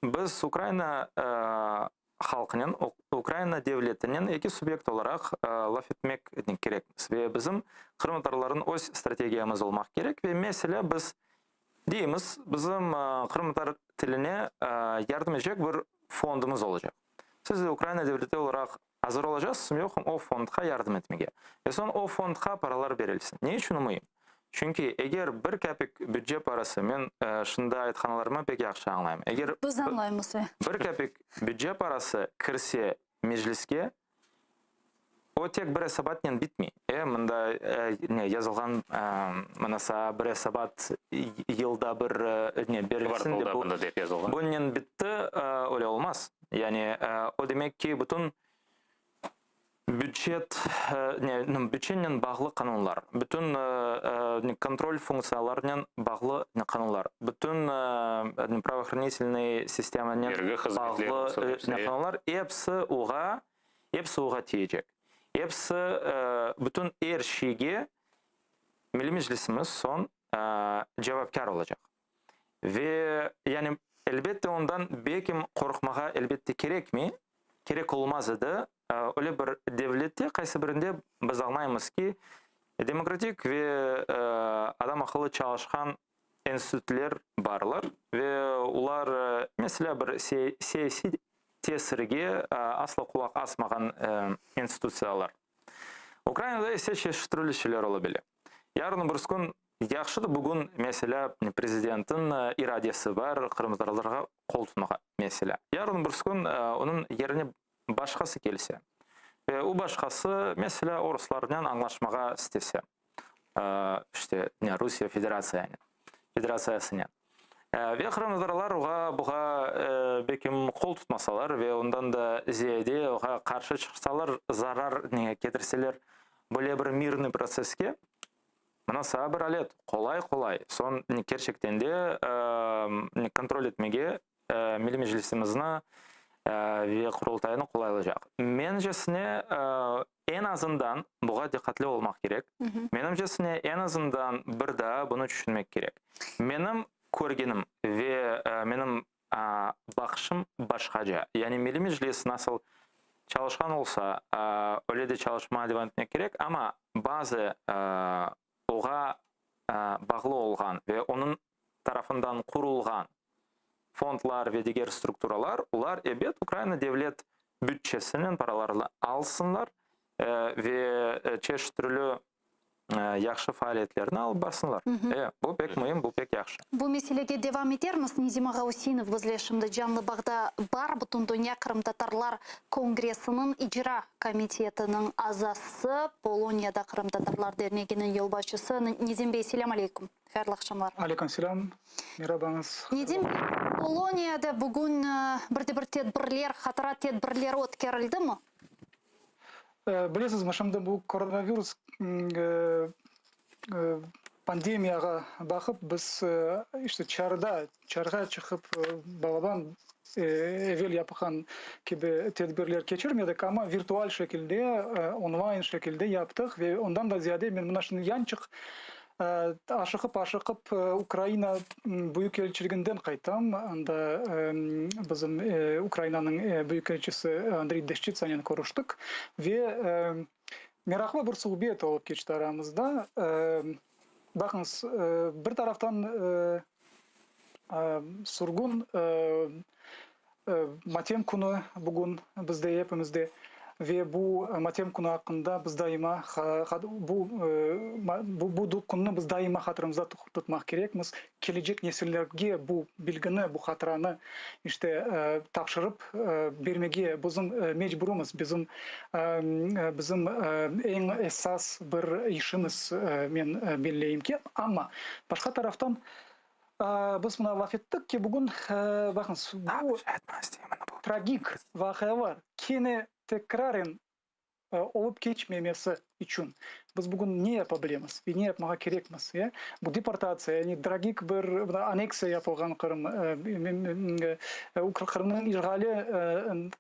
S17: Biz Ukraina halqınen, Ukraina devletinen eki subyekt olaraq laf etmek kerekmiz ve bizim qırımtatarlarnıñ öz strategiyamız olmaq kerek ve meselâ biz deymiz, bizim qırımtatar tiline yardım etecek bir fondumız olacaq. Siz de Ukraina devleti olaraq azır olacaqsızmı yoqmı o fondqa yardım etmege? Ve soñ o fondqa paralar berilsin. Ne içün müim? Çünki eger bir kapik büdce parası, men şimdi aytqanlarımı pek yahşı añlayım, eger
S13: Biz añlaymız, e.
S17: bir kapik büdce parası kirse mecliske, o tek bir esabatnen bitmey. E, mında ne yazılğan, mınasa bir esabat yılda bir ne berilsin de, bu,
S14: dep yazılğan.
S17: Bunnen bitti, öyle olmaz. Yani o demek ki, bütün Bücet, ne, bütçenen bağlı qanunlar, bütün kontrol funktsiyalarınen bağlı qanunlar, bütün pravohranitelnıy sistemanen bağlı qanunlar, episi oğa, episi oğa tiyecek. Episi, bütün er şeyge Milliy Meclisimiz soñ cevapkâr olacaq. Ve, yani, elbette, ondan bekim qorqmağa, elbette, kerekmey, kerek olmaz edi. Öyle bir devlette, qaysı birinde biz añlaymız ki, demokratik ve adam aqıllı çalışqan institutler barlar ve olar, meselâ, bir siyasiy tesirge asla qulaq asmağan institutsiyalar. Ukrainada ise çeşit türlü şeyler ola bile. Yarın bir kün Yahşıdır, bugün, meselâ, prezidentniñ iradesi bar qırımtatarlarğa qol tutmağa, meselâ. Yarın birisi kün onıñ yerine başqası kelse ve o başqası, meselâ, oruslarnen añlaşmağa istese, işte, ne, Rusiye Federatsiyanen, Federatsiyasınen. Ve qırımtatarlar oğa, buğa bekim qol tutmasalar ve ondan da ziyade oğa qarşı çıqsalar, zarar ne ketirseler böyle bir mirnıy protsesske, Mına sağa bir alet, qolay-qolay, soñ kerçekten de kontrol etmege Milliy Meclisimizni ve Qurultaynı qolaylaycaq. Mencesine, eñ azından buğa diqqatli olmaq kerek. Menimcesine, eñ azından bir daa bunı tüşünmek kerek. Menim körgenim ve menim baqışım başqaca. Yani Milliy Meclis nasıl. Çalışqan olsa, öyle de çalışmağa devam etmek kerek, amma bazı oğa bağlı olğan ve onıñ tarafından qurulğan fondlar ve diger strukturalar, olar, ebet, Ukraina devlet bütçesinen paralarını alsınlar ve çeşit türlü yahşı faaliyetlerni alıp barsınlar. E, bu pek müim, bu pek yahşı.
S13: Bu meselege devam etermiz. Nizim ağa Useinov bizle şimdi canlı bağda bar, Bütündünya qırımtatarlar kongressiniñ icra komitetiniñ azası, Poloniyada Qırımtatarlar derneginiñ yolbaşçısı. Nizim bey, selâm aleyküm, hayırlı aqşamlar.
S4: Aleyküm selâm, merabañız.
S13: Nizim bey, Poloniyada bugün bir de bir tedbirler, hatıra tedbirleri ötkerildimi?
S4: Bilesizmi, şimdi bu koronavirus pandemiyağa baqıp, biz işte çarda, çarğa çıqıp balaban evel yapqan kibi tedbirler keçirmedik, amma virtual şekilde, onlayn şekilde yaptıq ve ondan da ziyade men mına şimdi yançıq Aşıqıp-aşıqıp Ukraina Büyükelçiliginden qaytam. Anda bizim Ukrainanıñ Büyükelçisi Andriy Deşçitsanen körüştik ve meraqlı bir suhbet olıp keçti aramızda. Baqıñız, bir taraftan sürgün Matem künü bugün bizde, epimizde ve bu matem künü aqqında biz daima bu bu künni biz daima hatırımızda tutmaq kerekmiz. Kelecek nesillerge bu bilgini, bu hatıranı işte tapşırıp bermege bizim mecburımız, bizim bizim eñ esas bir işimiz, men belleyim ki. Amma başqa taraftan Biz mına laf ettik ki, bugün, baqıñız, bu tragik vaqialar kene tekraren olıp keçmemesi içün biz bugün ne yapa bilemiz ve ne yapmağa kerekmiz, ya? Bu deportatsiya, yani tragik bir aneksiya yapılğan Qırım, Qırımnıñ işğali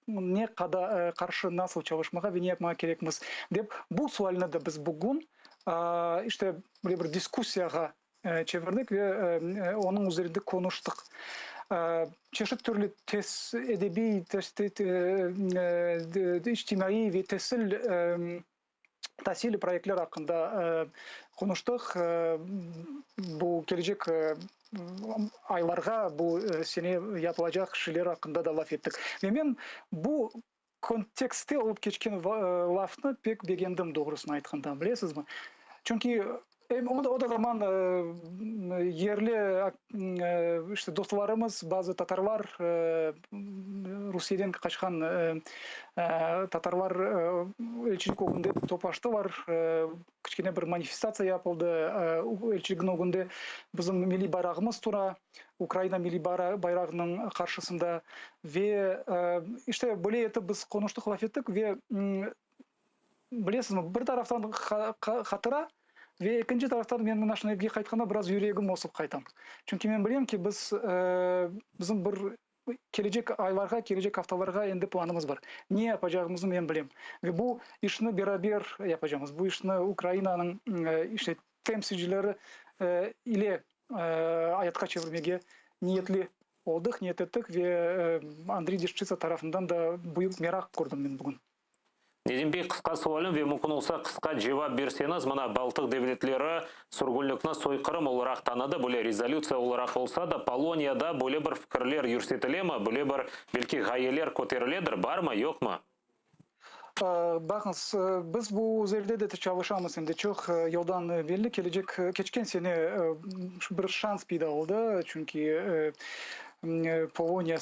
S4: ne qada qarşı nasıl çalışmağa ve ne yapmağa kerekmiz dep, bu sualni de biz bugün, işte, böyle bir diskussiyağa çevirdik ve onıñ üzerinde konuştıq. Çeşit türlü edebiy, içtimaiy ve tesil tasil proyektler aqqında konuştıq. Bu kelecek aylarğa, bu sene yapılacaq şeyler aqqında da laf ettik. Ve men bu kontekstte olıp keçken lafnı pek begendim, doğrusını aytqanda, bilesizmi? Çünki em o da zaman yerli işte dostlarımız, bazı tatarlar, Rusiyeden qaçqan tatarlar elçilik ögünde toplaştılar, kiçkene bir manifestatsiya yapıldı, elçilikniñ ögünde bizim milliy bayrağımız tura. Ukraina milliy bayrağınıñ qarşısında ve işte böyle etip biz qonuştıq, laf ettik ve bilesizmi, bir taraftan hatıra ve ekinci taraftan men mına şunı evge qaytqanda biraz yüregim osıp qaytam. Çünki men bilem ki, biz bizim bir kelecek aylarğa, kelecek aftalarğa endi planımız bar. Ne yapacağımıznı men bilem. Ve bu işni beraber yapacamız. Bu işni Ukrainanıñ işte temsilcileri ile ayatqa çevirmege niyetli oldıq, niyet ettik ve Andriy Deşçitsa tarafından da büyük meraq kördim men bugün.
S14: Nedim bey, qısqa sualim ve mümkün olsa qısqa cevap berseñiz, mına Baltıq devletleri sürgünlikni soyqırım olaraq tanıdı, böyle rezolütsiya olaraq olsa da, Poloniyada böyle bir fikirler yürsetilemi, böyle bir belki ğayeler köteriledir, barmı, yoqmı?
S4: Baqıñız, biz bu üzerinde de çalışamız endi çoq yıldan belli. Kelecek, keçken sene bir şans peyda oldı, çünki Poloniya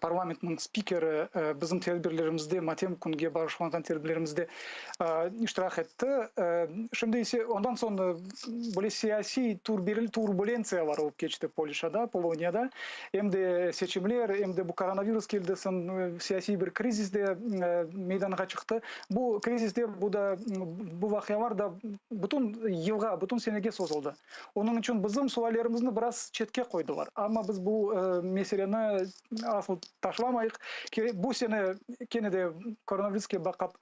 S4: parlamentiniñ spikeri bizim tedbirlerimizde, matem künge bağışlanğan tedbirlerimizde iştirak etti. Şimdi ise ondan soñ böyle siyasiy turbulentsiyalar olıp keçti Polşada, Poloniyada. Em de seçimler, em de bu koronavirus keldi, soñ siyasiy bir krizis de meydanğa çıqtı. Bu krizis de, bu da, bu vaqialar da bütün yılğa, bütün senege sozuldı. Onıñ içün bizim suallerimizni biraz çetke qoydılar. Amma biz bu meseleni asıl taşlamayıq. Bu sene kene de koronaviruske baqap,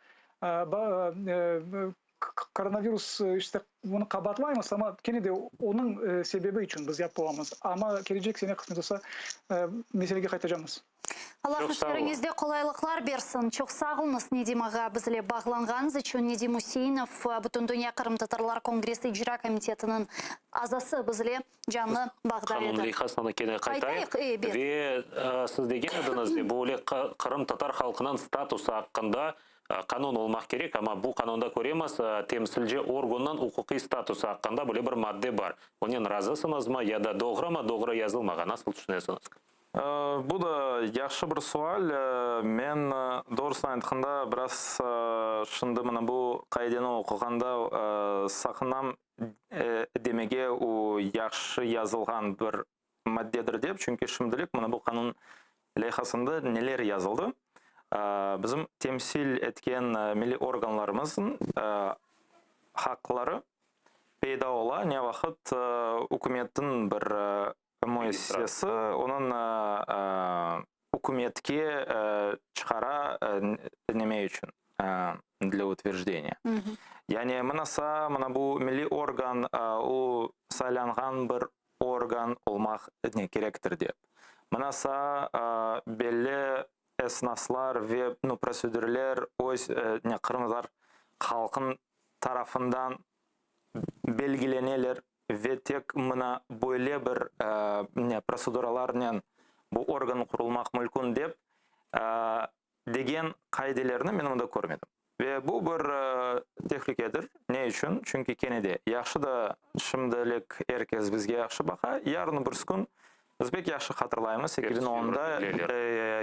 S4: Koronavirus, işte, bunı qabaatlaymız, amma kene de onıñ sebebi içün biz yapılamız. Amma kelecek sene, qısmet olsa, meselege qaytacamız.
S13: Allah
S14: Çoq sağ olun.
S13: işleriñizde qolaylıqlar bersin. Çoq sağ oluñız, Nedim ağa, bizle bağlanğanıñız içün. Nedim Üseinov, Bütündünya qırımtatarlar kongresi icra komitetiniñ azası bizle canlı bağda
S14: Qanun
S13: edi.
S14: leyhasına kene qaytayıq.
S13: Qaytayıq, ebet.
S14: Ve siz degen ediñiz de, böyle qırımtatar halqınıñ statusı aqqında qanun olmaq kerek, amma bu qanunda köremiz, temsilci organnıñ uquqiy statusı aqqında böyle bir madde bar. Onen razısıñızmı ya da doğrumı, doğru yazılmağan, nasıl tüşünesiñiz?
S17: Bu da yahşı bir sual. Men, doğrusını aytqanda, biraz şimdi mına bu qaideni oquğanda saqınam demege, o yahşı yazılğan bir maddedir dep, çünki şimdilik mına bu qanun leyhasında neler yazıldı? Bizim temsil etken milliy organlarımıznıñ haqları peyda ola ne vaqıt ükümetniñ bir müessisesi onıñ ükümetke çıqara neme içün, dlâ utverjdeniya. Yani mınasa, mına bu milliy organ, o saylanğan bir organ olmaq ne kerektir dep. Mınasa, belli esnaslar ve nu prosedürler öz ne qırımtatar halqın tarafından belgileneler ve tek mına böyle bir ne proseduralarnen bu organ qurulmaq mülkün dep degen qaidelerni men onda körmedim. Ve bu bir tehlikedir. Ne içün? Çünki kene de yahşı da şimdilik er kes bizge yahşı baqa, yarın birsi kün biz pek yahşı hatırlaymız, 2010-da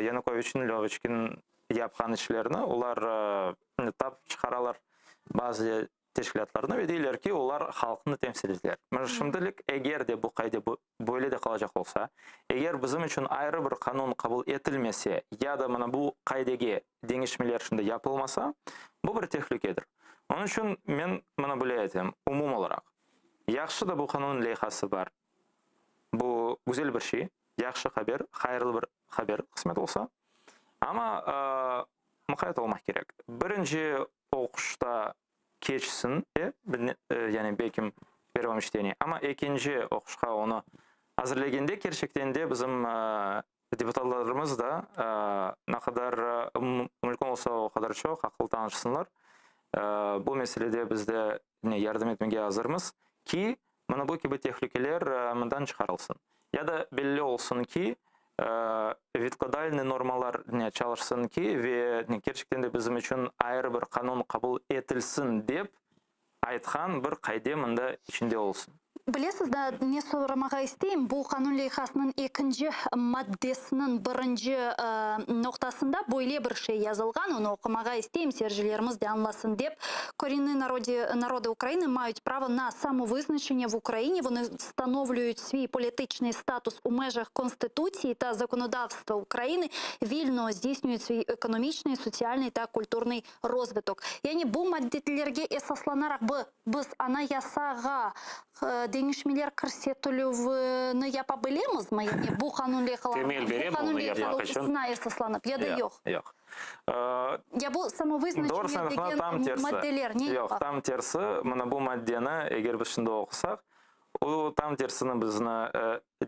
S17: Yanukoviçniñ, Lövoçkin yapqan işlerini, olar tap çıqaralar bazı teşkilâtlarnı ve deyler ki, olar halqnı temsil eteler. Mına şimdilik eger de bu qaide böyle de qalacaq olsa, eger bizim içün ayrı bir qanun qabul etilmese ya da mına bu qaidege deñişmeler şimdi yapılmasa, bu bir tehlükedir. Onıñ içün men mına böyle aytam, umum olaraq, yahşı da bu qanun leyhası bar, bu güzel bir şey, yahşı haber, hayırlı bir haber qısmet olsa, amma muqayt olmaq kerek. Birinci oquşta keçsin de, yani belkim pervom çteniye, amma ekinci oquşqa onı azırlegende kerçekten de bizim deputatlarımız da ne qadar mümkün olsa o qadar çoq aqıl tanışsınlar. Bu meselede biz de yardım etmege azırmız ki, mına bu kibi tehlikeler mından çıqarılsın. Ya da belli olsun ki, vitqodalnıy normalar çalışsın ki, ve kerçekten de bizim içün ayrı bir qanun qabul etilsin dep aytqan bir qaide mında içinde olsun.
S13: Bilesiz, daa ne soramağa isteyim, bu qanun leyhasınıñ ekinci maddesiniñ birinci noqtasında böyle bir şey yazılğan, onı oqumağa isteyim, seyircilerimiz de añlasın dep, Korennıy narodı Ukrainı mayut pravo na samovıznaçeniye v Ukraiні, вони встановлюють свій політичний статус у межах Конституції та законодавства України, вільно здійснюють свій економічний, соціальний та культурний розвиток. Yani bu maddelerge esaslanaraq biz Anayasağa deñişmeler kirsetilüvini yapa bilemizmi? Yani bu qanun
S14: Temel
S13: bu
S14: beremi
S13: qanun
S14: onı yapmaq içün?
S13: leyhalarına esaslanıp ya da
S17: Yoq,
S13: yoq?
S17: yoq.
S13: Ya bu samovıznaçeniye
S17: Doğrusını aytqanda,
S13: degen
S17: tam tersi.
S13: maddeler ne
S17: Yoq,
S13: yapa?
S17: tam tersi. Mına bu maddeni, eger biz şimdi oqusaq, o tam tersini bizni,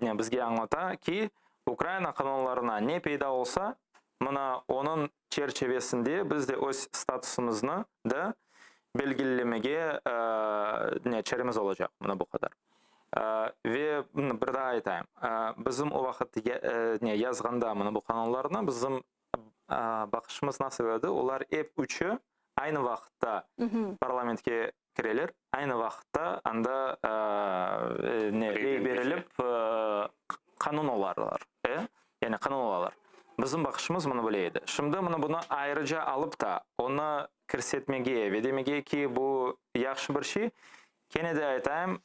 S17: ne, bizge añlata ki, Ukraina qanunlarına ne peyda olsa, mına onıñ çerçevesinde biz de öz statusımıznı da belgilemege ne, çaremiz olacaq, mına bu qadar. Ve bir daa aytayım, bizim o vaqıt ne, yazğanda mına bu qanunlarnı bizim baqışımız nasıl edi, olar ep üçü aynı vaqıtta parlamentke kireler, aynı vaqıtta anda ne, rey berilip qanun olarlar, e, yani qanun olalar. Bizim baqışımız mına böyle edi. Şimdi mına bunı ayrıca alıp ta, onı kirsetmege ve demege ki, bu yahşı bir şey, kene de aytayım,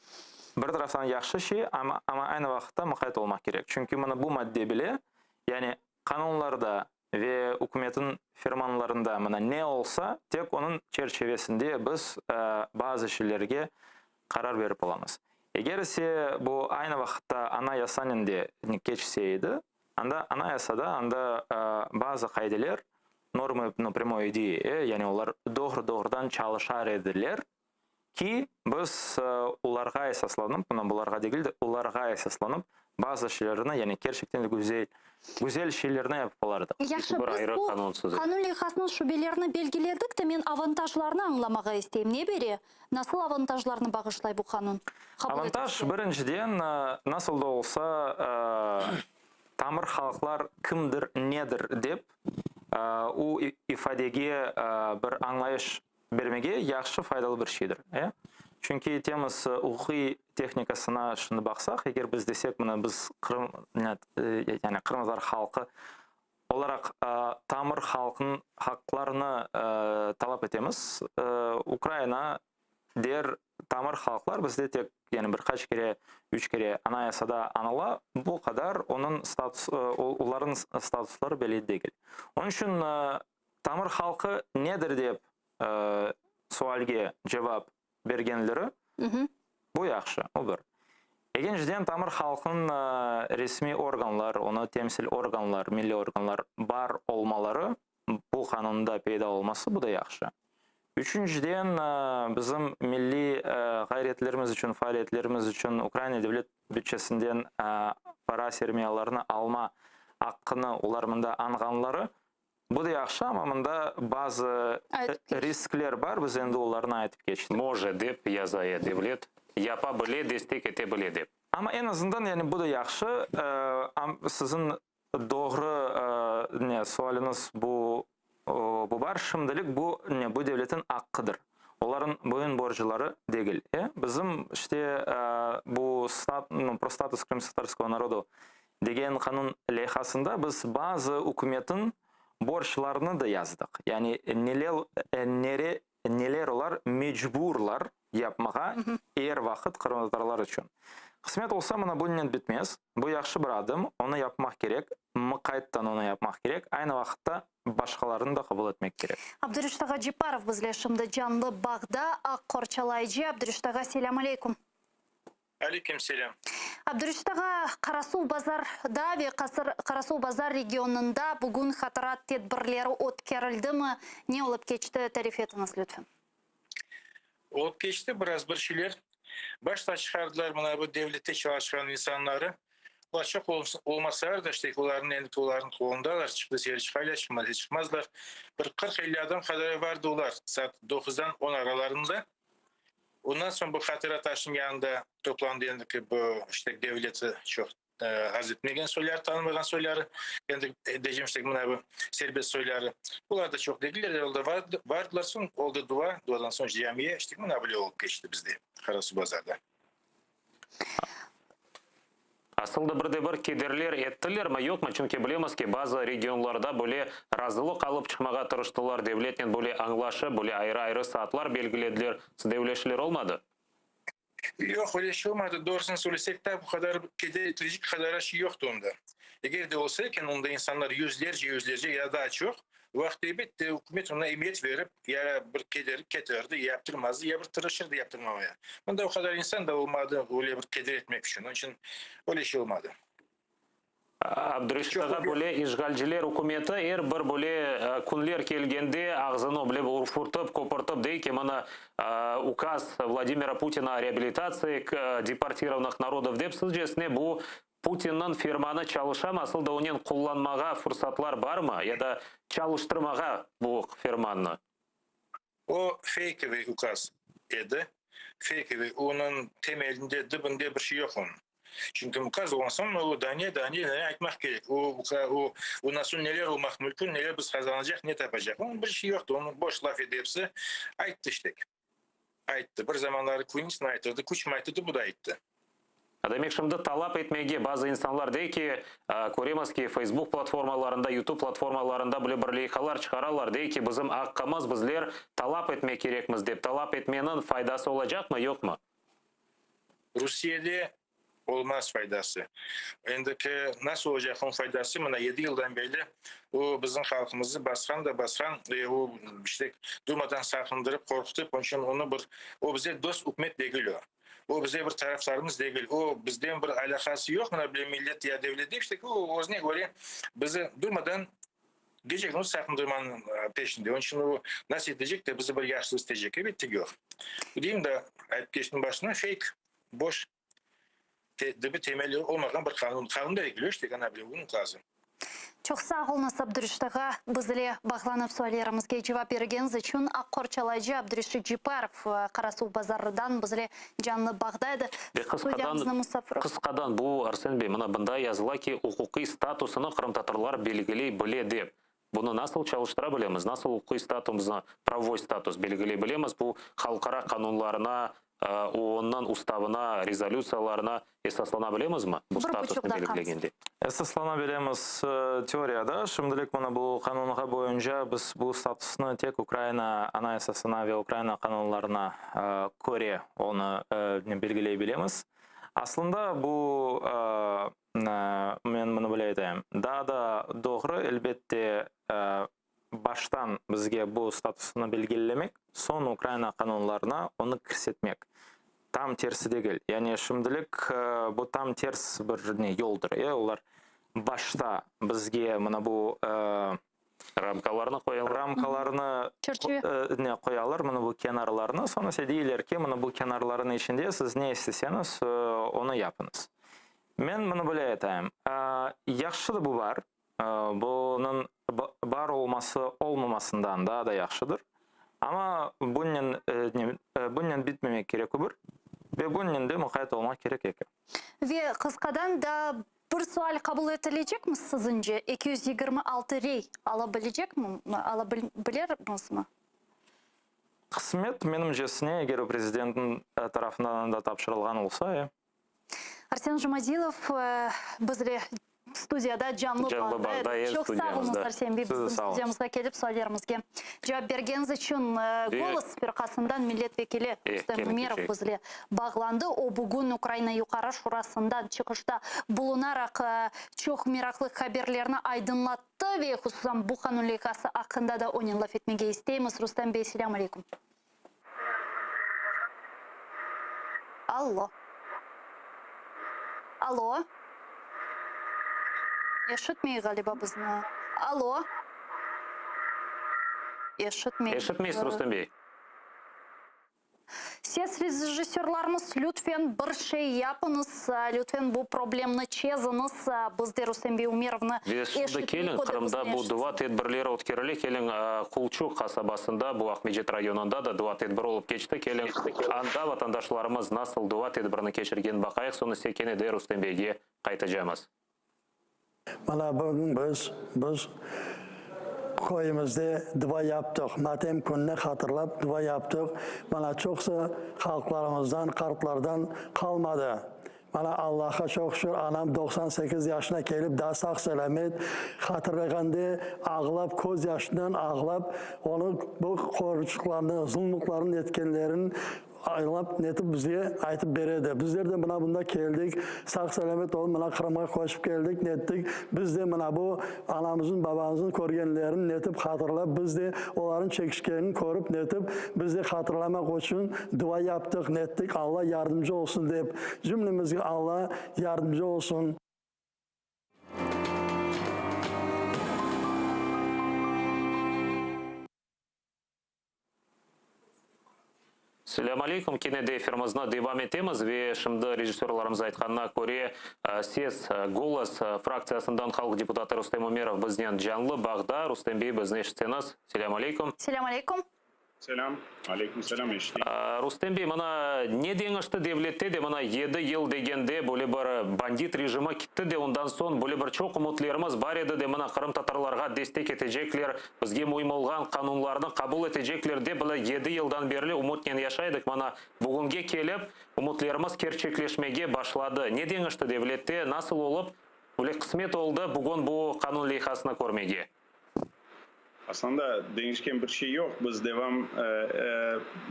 S17: bir taraftan yahşı şey, amma, amma aynı vaqıtta muqayt olmaq kerek. Çünki mına bu madde bile, yani qanunlarda ve ükümetniñ fermanlarında mına ne olsa, tek onıñ çerçevesinde biz bazı şeylerge qarar berip olamız. Eger ise bu aynı vaqıtta Anayasanen de keçse edi, anda Anayasada anda bazı qaideler, normı prямой idei, yani olar doğru-doğrudan çalışar ediler. Ki, biz olarğa esaslanıp, mına bularğa degil de, olarğa esaslanıp, bazı şeylerni, yani kerçekten de güzel, güzel şeylerni yapıp alardıq.
S13: Yahşı, biz bu qanun leyhasınıñ şübelerini belgiledik de, men avantajlarını añlamağa isteyim. Ne bere? Nasıl avantajlarnı bağışlay bu qanun? Qabul
S17: Avantaj,
S13: etilse.
S17: birinciden, nasıl da olsa, tamır halqlar kimdir, nedir dep, o ifadege bir añlayış bermege yahşı, faydalı bir şeydir. E? Çünki temiz uquqiy tehnikasına şimdi baqsaq, eger biz desek, mına biz Qırım, yani qırımtatar halqı olaraq tamır halqnıñ haqlarını talap etemiz, Ukraina der tamır halqlar bizde tek, yani bir qaç kere, üç kere Anayasada añıla, bu qadar onıñ status, olarnıñ statusları belli degil. Onıñ içün Tamır halqı nedir dep sualge cevap bergenleri, bu yahşı, o bir. Ekinciden, tamır halqnıñ resmiy organlar, onı temsil organlar, milliy organlar bar olmaları, bu qanunda peyda olması, bu da yahşı. Üçünciden, bizim milliy ğayretlerimiz içün, faaliyetlerimiz içün Ukraina devlet bütçesinden para sermiyalarını alma aqqını olar mında añğanları, Bu da yahşı, amma mında bazı riskler bar, biz endi olarnı aytıp keçtik.
S14: Može, dep yaza ya devlet, yapa bile, destek ete bile dep.
S17: Amma eñ azından, yani bu da yahşı, siziñ doğru ne sualiñiz bu, bu bar, şimdilik bu ne bu devletniñ aqqıdır, olarnıñ boyun borcuları degil. E, bizim işte bu pro status krımskotatarskogo narodu Degen qanun leyhasında biz bazı ükümetniñ borclarını da yazdıq. Yani neler, nere, neler olar mecburlar yapmağa er vaqıt qırımtatarlar içün. Qısmet olsa, mına bunen bitmez. Bu yahşı bir adım, onı yapmaq kerek, mıqayttan onı yapmaq kerek, aynı vaqıtta başqalarını da qabul etmek kerek.
S13: Abdureşit ağa Cepparov bizle şimdi canlı bağda, aq qorçalayıcı. Abdureşit ağa, selâm aleyküm.
S11: Aleyküm selâm.
S13: Abdureşit ağa, Qarasuvbazarda ve Qarasuvbazar regionında bugün hatıra tedbirleri ötkerildimi? Ne olıp keçti, tarif etiñiz, lütfen.
S11: Olıp keçti biraz bir şeyler. Başta çıqardılar mına bu devlette çalışqan insanları. Olar çoq olmasalar da, işte, olarnıñ endi olarnıñ qolundalar, çıqtı çıqaylar, çıqmasa çıqmazlar. Bir 40-50 adam qadar vardı olar, saat doquzdan on aralarında. Ondan soñ bu hatıra taşınıñ yanında toplandı endiki bu işte devleti çoq az etmegen soyları, tanımağan soyları, endi diyeceğim işte mına bu serbest soyları. Bular da çoq degiller, olda vardılar, soñ oldı dua, duadan soñ camiye, işte mına böyle olıp keçti bizde Qarasuvbazarda.
S14: Asıl da bir de bir kederler ettilermi, yoqmı? Çünki bilemiz ki, bazı regionlarda böyle razılıq alıp çıqmağa tırıştılar, devletnen böyle añlaşıp, böyle ayrı-ayrı saatlar belgilediler. Sizde öyle şeyler olmadı?
S11: Yoq, öyle şey olmadı. Doğrusını söylesek, ta bu qadar keder etilecek qadar şey yoqtı onda. Eger de olsa eken, onda insanlar yüzlerce, yüzlerce ya daa çoq, Vaqıt elbette, ükümet oña emiyet verip, ya bir keder ketirdi, yaptırmazdı, ya bir tırışırdı yaptırmamaya. Mında o qadar insan da olmadı öyle bir keder etmek içün. Onıñ içün öyle şey olmadı.
S14: Abdureşit ağa, böyle işğalciler ükümeti er bir böyle künler kelgende ağzını böyle urfurtıp, köpürtip dey ki, mına, ukaz Vladimira Putina o reabilitatsiya deportirovannih narodov dep, sizcesine bu Putinniñ fermanı çalışamı, asıl da onen qullanmağa fursatlar barmı ya da çalıştırmağa bu fermannı?
S11: O feykoviy ukaz edi, feykoviy, onıñ temelinde, dibinde bir şey yoq onıñ. Çünki ukaz olğan soñ o dane, dane, dane aytmaq kerek. O, o, ondan soñ neler olmaq mümkün, neler biz qazanacaq, ne tapacaq. Onıñ bir şey yoqtı, onıñ boş laf edi episi, ayttı işte. Ayttı. Bir zamanları Kuinsni aytırdı, Kuçma aytırdı, bu da ayttı.
S14: Demek, şimdi talap etmege bazı insanlar dey ki, köremiz ki, Facebook platformalarında, YouTube platformalarında bile bir leyhalar çıqaralar, dey ki, bizim aqqımız, bizler talap etmek kerekmiz dep. Talap etmeniñ faydası olacaqmı, yoqmı?
S11: Rusiyede Olmaz faydası. Endiki nasıl olacaq onıñ faydası, mına yedi yıldan berli o bizim halqımıznı basqan da basqan, o işte durmadan saqındırıp, qorqutıp, onıñ içün onı bir, o bize dost ükümet degil o. O bize bir tarafdarımız degil, o bizden bir alâqası yoq, mına bile millet ya devlet dep, işte o özüne köre bizi durmadan. Deycek, o saqındırmanıñ peşinde. Onıñ içün o nasıl etecek de bizi bir yahşılıq isteycek? Elbette yoq. Bu deyim da, aytıp keçtim başından, feyk, boş, dibi temeli olmağan bir qanun. Qanun da degil, işte, ana bile, bunıñ lazım.
S13: Çoq sağ oluñız, Abdureşit ağa, bizle bağlanıp suallerimizge cevap bergeniñiz içün. Aq qorçalayıcı Abdureşit Ceparov Qarasuvbazardan bizle canlı bağda edi.
S14: Ve qısqadan, qısqadan bu, Arsen bey, mına bunda yazıla ki, uquqiy statusını qırımtatarlar belgiley bile dep. Bunı nasıl çalıştıra bilemiz? Nasıl uquqiy statumıznı, pravoy status, belgiley bilemiz? Bu halqara qanunlarına, OONnıñ ustavına, rezolütsiyalarına esaslana bilemizmi bu
S13: Bir
S14: statusnı
S13: buçuq daqqamız.
S14: belgilegende?
S17: Esaslana bilemiz teoriyada. Şimdilik mına bu qanunğa boyunca biz bu statusnı tek Ukraina Anayasasına ve Ukraina qanunlarına köre onı belgiley bilemiz. Aslında bu, men mını böyle aytayım, daa da doğru, elbette, baştan bizge bu statusını belgilemek, soñ Ukraina qanunlarına onı kirsetmek. Tam tersi degil. Yani şimdilik bu tam ters bir ne yoldır. E, olar başta bizge mına bu
S14: Ramkalarnı qoyalar.
S17: Ramkalarnı
S13: Çerçive.
S17: ne qoyalar, mına bu kenarlarnı, soñ ise deyler ki, mına bu kenarlarnıñ içinde siz ne isteseñiz, onı yapıñız. Men mını böyle aytayım, yahşı da bu bar, Bunıñ bar olması olmamasından daa da yahşıdır. Amma bunnen bunnen bitmemek kerek bir ve bunnen de muqayt olmaq kerek eki.
S13: Ve qısqadan daa bir sual qabul etilecekmi siziñce? 226 rey ala bilecekmi, ala bilermizmi?
S17: Qısmet, menimcesine, eger o prezidentniñ tarafından anda tapşırılğan olsa, e.
S13: Arsen Jumadilov bizle studiyada canlı bağda edi. Çoq sağ oluñız, Arsen bey, bizim studiyamızğa kelip suallerimizge cevap bergeniñiz içün. Golos firqasından millet vekili Rustem Umerov bizle bağlandı. O, bugün Ukraina Yuqarı Şurasından çıqışta bulunaraq, çoq meraqlı haberlerni aydınlattı ve hususan bu qanun leyhası aqqında da onen laf etmege isteymiz. Rustem bey, selâm aleyküm. Allo. Allo. Eşitmey ğaliba bizni. Allo. Eşitmey.
S14: Eşitmeysiz, Rustem bey.
S13: Ses rejissörlarımız, lütfen bir şey yapıñız, lütfen bu problemni çeziñiz. Biz de Rustem bey Umerovnı
S14: Ve şimdi
S13: eşitmeyik,
S14: keliñ,
S13: o da
S14: Qırımda
S13: bizni
S14: bu dua
S13: eşitsin.
S14: tedbirleri ötkerile. Keliñ, Qulçuq qasabasında, bu Aqmecit rayonında da dua tedbiri olıp keçti. Keliñ, anda vatandaşlarımız nasıl dua tedbirini keçirgenini baqayıq, soñ ise kene de Rustem beyge qaytacamız.
S2: Mana bugün biz, biz köyümizde dua yaptıq, matem kününi hatırlap dua yaptıq. Mana çoqsa halqlarımızdan, qartlardan qalmadı. Mana Allahqa çoq şükür, anam 98 yaşına kelip daa sağ-selâmet, hatırlağanda ağlap, köz yaşından ağlap, onıñ bu qorçıqlarnı, zulumlıqlarnı etkenlerin Aylap, netip bizge aytıp beredi. Bizler de mına bunda keldik, sağ-selâmet olıp mına Qırımğa köçip keldik, nettik. Biz de mına bu anamıznıñ, babamıznıñ körgenlerini netip hatırlap, biz de olarnıñ çekişkenini körip, netip, biz de hatırlamaq içün dua yaptıq, nettik, Alla yardımcı olsun dep. Cümlemizge Alla yardımcı olsun.
S14: Selâm aleyküm, kene de efirimizni devam etemiz ve şimdi rejissörlarımız aytqanına köre, Ses, Golos, fraktsiyasından halq deputatı Rustem Ümerov biznen canlı bağda. Rustem bey, bizni eşitseñiz, selâm aleyküm.
S13: Selâm aleyküm.
S21: Selâm, aleyküm selâm, eşiteyim.
S14: Rustem bey, mına ne deñişti devlette de, mına yedi yıl degende böyle bir bandit rejimi kitti de, ondan soñ böyle bir çoq ümütlerimiz bar edi de, mına qırımtatarlarğa destek etecekler, Bizge müim olğan qanunlarnı qabul etecekler dep bile yedi yıldan berli ümütnen yaşaydık. Mana, bugünge kelip, ümütlerimiz kerçekleşmege başladı. Ne deñişti devlette, nasıl olıp, böyle qısmet oldı bugün bu qanun leyhasını körmege?
S21: Aslında deñişken bir şey yoq. Biz devam,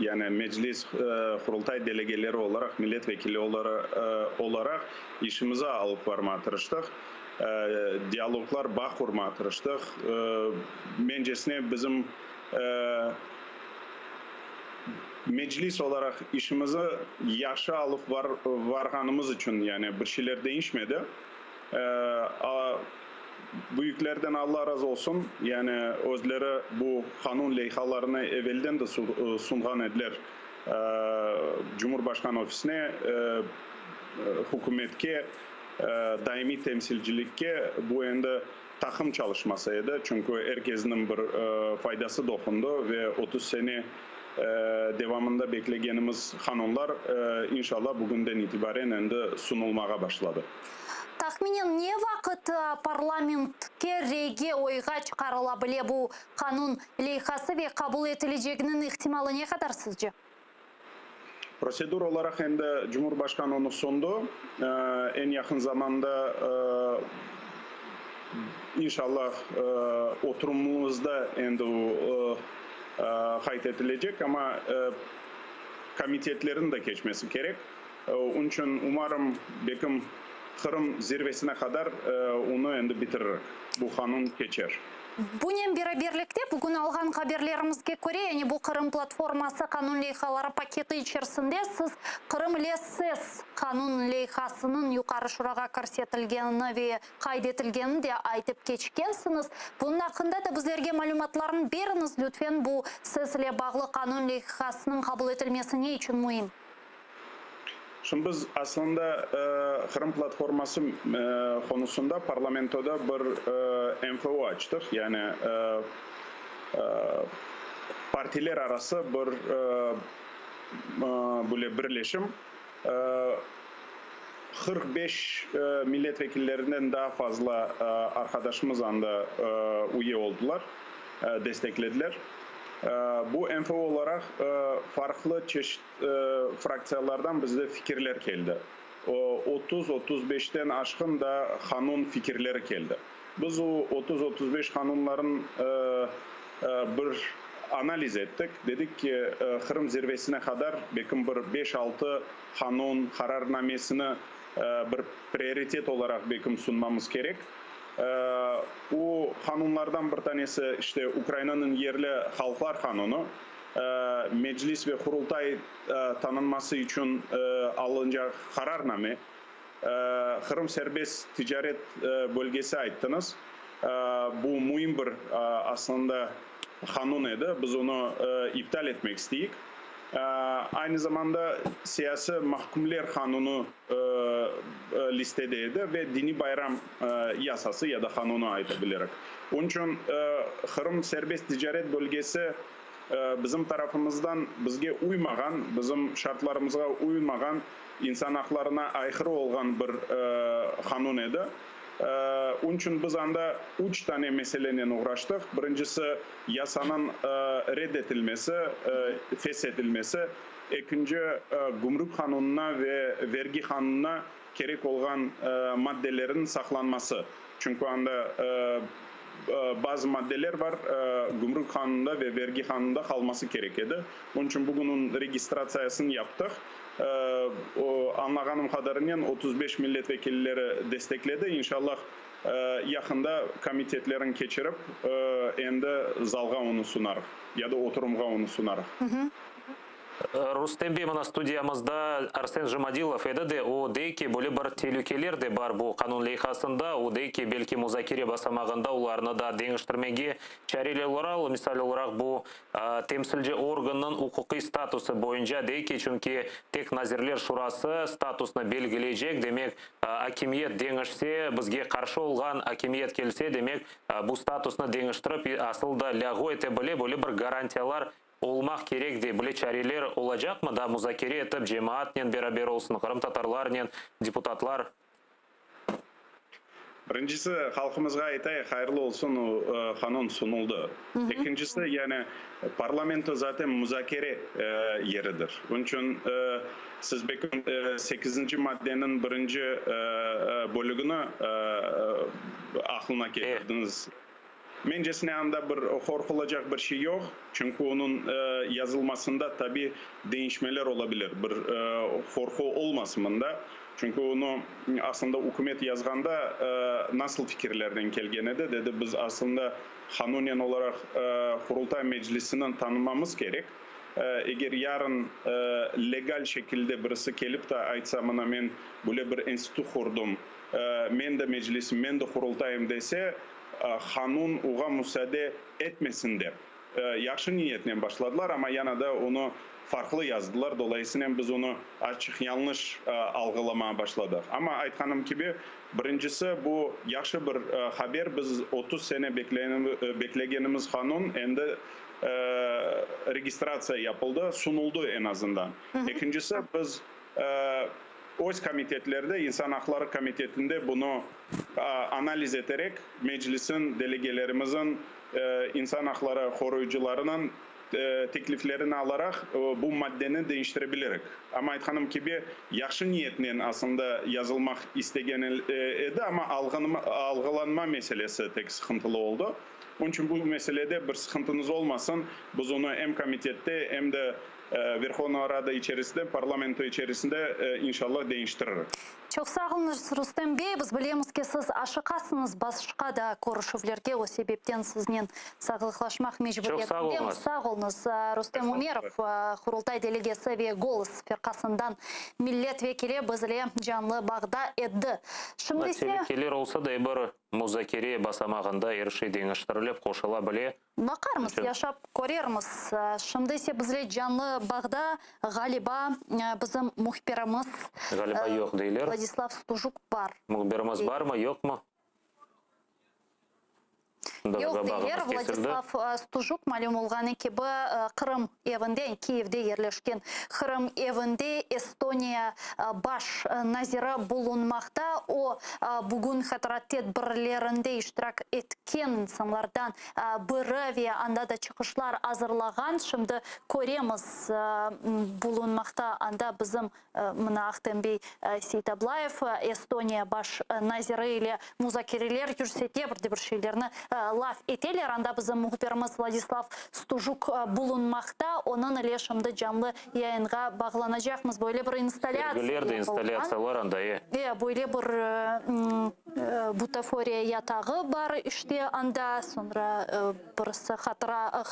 S21: yani Meclis, Qurultay delegeleri olaraq, millet vekili olaraq işimizi alıp barmağa tırıştıq. Dialoglar, bağ qurmağa tırıştıq. Mencesine, bizim Meclis olaraq işimizi yahşı alıp varğanımız içün, yani bir şeyler deñişmedi. Büyüklerden Alla razı olsun, yani özleri bu qanun leyhalarını evelden de sunğan ediler Cumhurbaşqanı ofisine, hükümetke, daimiy temsilcilikke. Bu endi taqım çalışması edi, çünki er kesniñ bir faydası toqundı ve 30 sene devamında beklegenimiz qanunlar, inşallah, bugünden itibaren endi sunulmağa başladı.
S13: Tahminen ne vaqıt parlamentke reyge, oyğa çıqarıla bile bu qanun leyhası ve qabul etileceginiñ ihtimalı ne qadar sizce?
S21: Prosedura olaraq endi Cumhurbaşqanı onı sundı. Eñ yaqın zamanda, inşallah, oturımımızda endi o qayd etilecek, amma komitetlerniñ de keçmesi kerek. Onıñ içün, umarım, bekim Qırım zirvesine qadar onı endi bitiririk, bu qanun keçer.
S13: Bunen beraberlikte, bugün alğan haberlerimizge köre, yani bu Qırım platforması qanun leyhaları paketi içerisinde siz Qırım ile ses qanun leyhasınıñ Yuqarı Şurağa kirsetilgenini ve qayd etilgenini de aytıp keçkensiñiz. Bunıñ aqqında da bizlerge malümatlarnı beriñiz, lütfen, bu ses ile bağlı qanun leyhasınıñ qabul etilmesi ne içün müim?
S21: Şimdi biz aslında Qırım platforması qonusında parlamentoda bir MFO açtıq, yani partiler arası bir böyle birleşim. 45 milletvekillerinden daa fazla arqadaşımız anda üye oldılar, desteklediler. Bu MFO olaraq farqlı çeşit fraktsiyalardan bizde fikirler keldi. 30, 35-ten aşqın da qanun fikirleri keldi. Biz o 30, 35 qanunların bir analiz ettik. Dedik ki, Qırım zirvesine qadar belkim bir beş-altı qanun, qararnamesini bir prioritet olaraq belkim sunmamız kerek. O qanunlardan bir tanesi, işte, Ukrainanıñ yerli halqlar qanunı, Meclis ve Qurultay tanınması içün alınacaq qararname, Qırım serbest ticaret bölgesi ayttıñız. Bu müim bir aslında qanun edi, biz onı iptal etmek isteyik. Aynı zamanda siyasi mahkümler qanunı listede edi ve diniy bayram yasası ya da qanunı ayta bilirik. Onıñ içün Qırım serbest ticaret bölgesi bizim tarafımızdan bizge uymağan, bizim şartlarımızğa uymağan, insan aqlarına ayqırı olğan bir qanun edi. Onıñ içün biz anda üç tane meselenen oğraştıq. Birincisi, yasanıñ red etilmesi, fes etilmesi. Ekinci, gümrük qanunına ve vergi qanunına kerek olğan maddelerniñ saqlanması. Çünki anda bazı maddeler bar, gümrük qanunında ve vergi qanunında qalması kerek edi. Onıñ içün bugün onıñ registratsiyasını yaptıq. Añlağanım qadarınen, 35 millet vekilleri destekledi. İnşallah, yaqında komitetlerin keçirip, endi zalğa onı sunarıq ya da oturımğa onı sunarıq.
S14: Rustem bey, mına studiyamızda Arsen Jumadilov edi de, o dey ki, böyle bir telükeler de bar bu qanun leyhasında, o dey ki, belki muzakere basamağında olarnı da deñiştirmege çareler olar, misal olaraq, bu temsilci organnıñ uquqiy statusı boyunca, dey ki, çünki tek Nazirler Şurası statusnı belgileycek, demek, akimiyet deñişse, bizge qarşı olğan akimiyet kelse, demek, bu statusnı deñiştirip, asıl da lâğu ete bile, böyle bir garantiyalar olmaq kerek dey, böyle çareler olacaqmı da muzakere etip cemaatnen beraber olsun, qırımtatarlarnen, deputatlar?
S21: Birincisi, halqımızğa aytayıq, hayırlı olsun, o qanun sunuldı. Ekincisi, yani parlamento zaten muzakere yeridir. Onıñ içün siz belki sekizinci maddeniñ birinci bölügini aqlına ketirdiñiz. Mencesine anda bir qorqulacaq bir şey yoq, çünki onıñ yazılmasında tabi deñişmeler olabilir, bir qorqu olmasın mında, çünki onı aslında ükümet yazğanda nasıl fikirlerden kelgen edi, dedi, biz aslında qanunen olaraq Qurultay Meclisini tanımamız kerek. Eger yarın legal şekilde birisi kelip de aytsa, mına men böyle bir enstitut qurdım, men de Meclisim, men de Qurultayım dese, qanun oğa musaade etmesin dep. Yahşı niyetnen başladılar, amma yana da onı farqlı yazdılar, dolayısınen biz onı açıq yañlış alğılamağa başladıq. Amma aytqanım kibi, birincisi, bu yahşı bir haber, biz 30 sene beklegenimiz qanun endi registratsiya yapıldı, sunuldı eñ azından. Ekincisi, biz öz komitetlerde, İnsan aqları komitetinde bunı analiz eterek, Meclisin, delegelerimizin, insan aqları qoruyıcılarınıñ tekliflerini alaraq bu maddeni deñiştire bilirik. Amma aytqanım kibi, yahşı niyetnen aslında yazılmaq istegen edi, amma alğılanma meselesi tek sıqıntılı oldı. Onıñ içün bu meselede bir sıqıntıñız olmasın, biz onı em komitette, em de Verhovnaya Rada içerisinde, parlamento içerisinde inşallah deñiştiririk.
S13: Çoq sağ oluñız, Rustem bey. Biz bilemiz ki, siz aşıqasıñız başqa da körüşüvlerge, o sebepten siznen sağlıqlaşmaq mecburiyetindemiz. Sağ oluñız. Rustem Umerov, Qurultay delegesi ve Golos firqasından millet vekili biz ile canlı bağda edi. Şimdi ise.
S14: Telükeler olsa da, bir muzakere basamağında er şey deñiştirilip qoşula bile.
S13: Baqarmız, yaşap körermiz. Şimdi ise bizle canlı bağda, ğaliba, bizim mühbirimiz
S14: Ğaliba yoq deyler.
S13: Vladislav Stujuk bar.
S14: Mühbirimiz barmı, yoqmı?
S13: Yoq deyler. Vladislav Stujuk, malüm olğanı kibi, Qırım evinde, Kiyevde yerleşken Qırım evinde Estoniya baş naziri bulunmaqta. O, bugün hatıra tedbirlerinde iştirak etken insanlardan biri ve anda da çıqışlar azırlağan. Şimdi köremiz, bulunmaqta anda bizim Mına Ahtem bey Seytablayev Estoniya baş naziri ile muzakereler yürsete, bir de bir şeylerni laf eteler. Anda bizim mühbirimiz Vladislav Stujuk bulunmaqta. Onıñ ile şimdi canlı yayınğa bağlanacaqmız. Böyle bir installâtsiya
S14: Sergiler de,
S13: yapılğan.
S14: installâtsiyalar anda, e.
S13: E, böyle bir butaforiya yatağı bar işte anda. Soñra Birisi hatıra,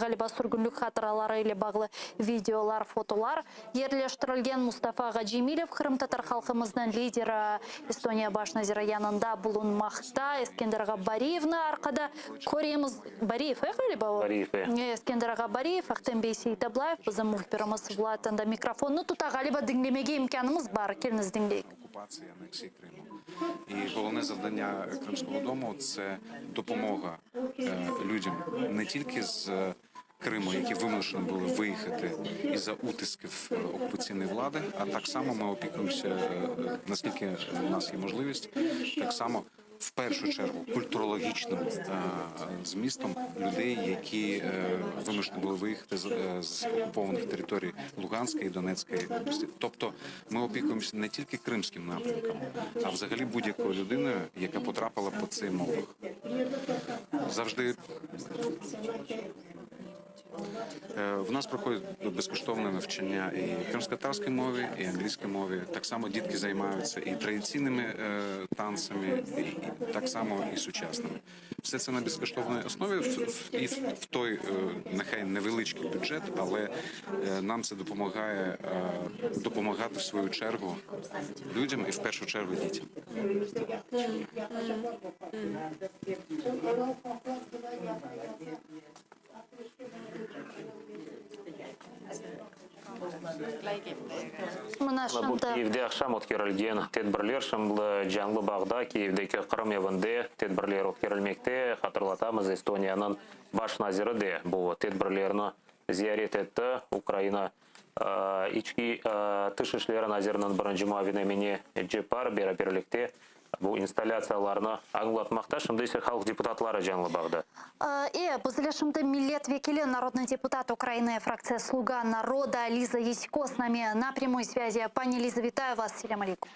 S13: ğaliba sürgünlik hatıraları ile bağlı videolar, fotolar yerleştirilgen. Mustafa ağa Cemilev, qırımtatar halqımıznıñ lideri, Estoniya baş naziri yanında bulunmaqta. Eskender ağa Bariyevni arqada köremiz. Bariyev, e, ğaliba o?
S14: Bariyev, e.
S13: E, Eskender ağa Bariyev, Ahtem bey Seitablayev, bizim mühbirimiz Vlad anda mikrofonnı tuta, ğaliba diñlemege imkânımız bar. Keliñiz diñleyik.
S3: Okupatsiya, aneksiya Krimу. І головне завдання Кримського дому це допомога людям не тільки з Криму, які вимушені були виїхати із-за утисків окупаційної влади, а так само ми опікуємося, наскільки в нас є можливість, так само в першу чергу культурологічним змістом людей, які вимушені були виїхати з окупованих територій Луганської і Донецької області. Тобто ми опікуємося не тільки кримським напрямком, а взагалі будь-якою людиною, яка потрапила по цей молох. Завжди В нас проходить безкоштовне навчання і кримськотатарській мові, і англійській мові. Так само дітки займаються і традиційними танцями, і так само і сучасними. Все це на безкоштовній основі і в той, нехай невеличкий бюджет, але нам це допомагає допомагати в свою чергу людям і в першу чергу дітям.
S13: Mına
S14: Bu
S13: şimdi.
S14: Kiyevde aqşam ötkerilgen tedbirler, şimdi canlı bağda Kiyevdeki Qırım evinde tedbirler ötkerilmekte. Hatırlatamız, Estoniyanıñ baş naziri de bu tedbirlerni ziyaret etti. Ukraina içki tış işleri naziriniñ birinci muavini Emine Ceppar beraberlikte Bu installâtsiyalarnı añlatmaqta. Şimdi ise halq deputatları canlı bağda.
S13: E, bizle şimdi millet vekili, narodnıy deputat Ukrainı, fraktsiya Sluga naroda Liza Yesiko s nami na pryamoy svâzi. Pani Liza, vitаю вас, selâm aleykum.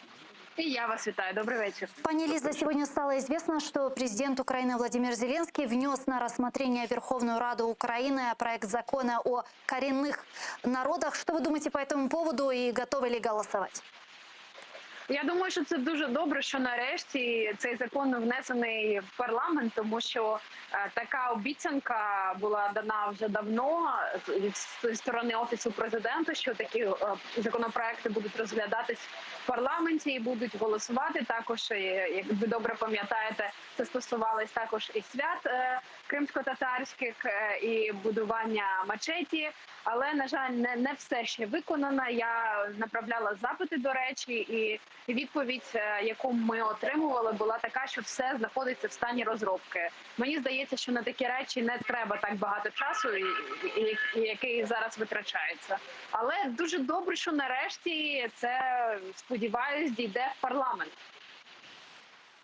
S22: И я вас вітаю. Добрый вечер.
S13: Пани Лиза, сегодня стало известно, что президент Украины Владимир Зеленский внес на рассмотрение Верховную Раду Украины проект закона о коренных народах. Что вы думаете по этому поводу и готовы ли голосовать?
S22: Я думаю, що це дуже добре, що нарешті цей закон внесений в парламент, тому що е, така обіцянка була дана вже давно з сторони офісу президента, що такі е, законопроекти будуть розглядатись в парламенті і будуть голосувати. Також, е, як ви добре пам'ятаєте, це стосувалось також і свят е, кримсько-татарських, е, і будування мечеті. Але на жаль, не, не все ще виконано. Я направляла запити до речі, і відповідь, е, яку ми отримували, була така, що все знаходиться в стані розробки. Мені здається, що на такі речі не треба так багато часу, і, і, і який зараз витрачається. Але дуже добре, що нарешті це сподіваюсь, дійде в парламент.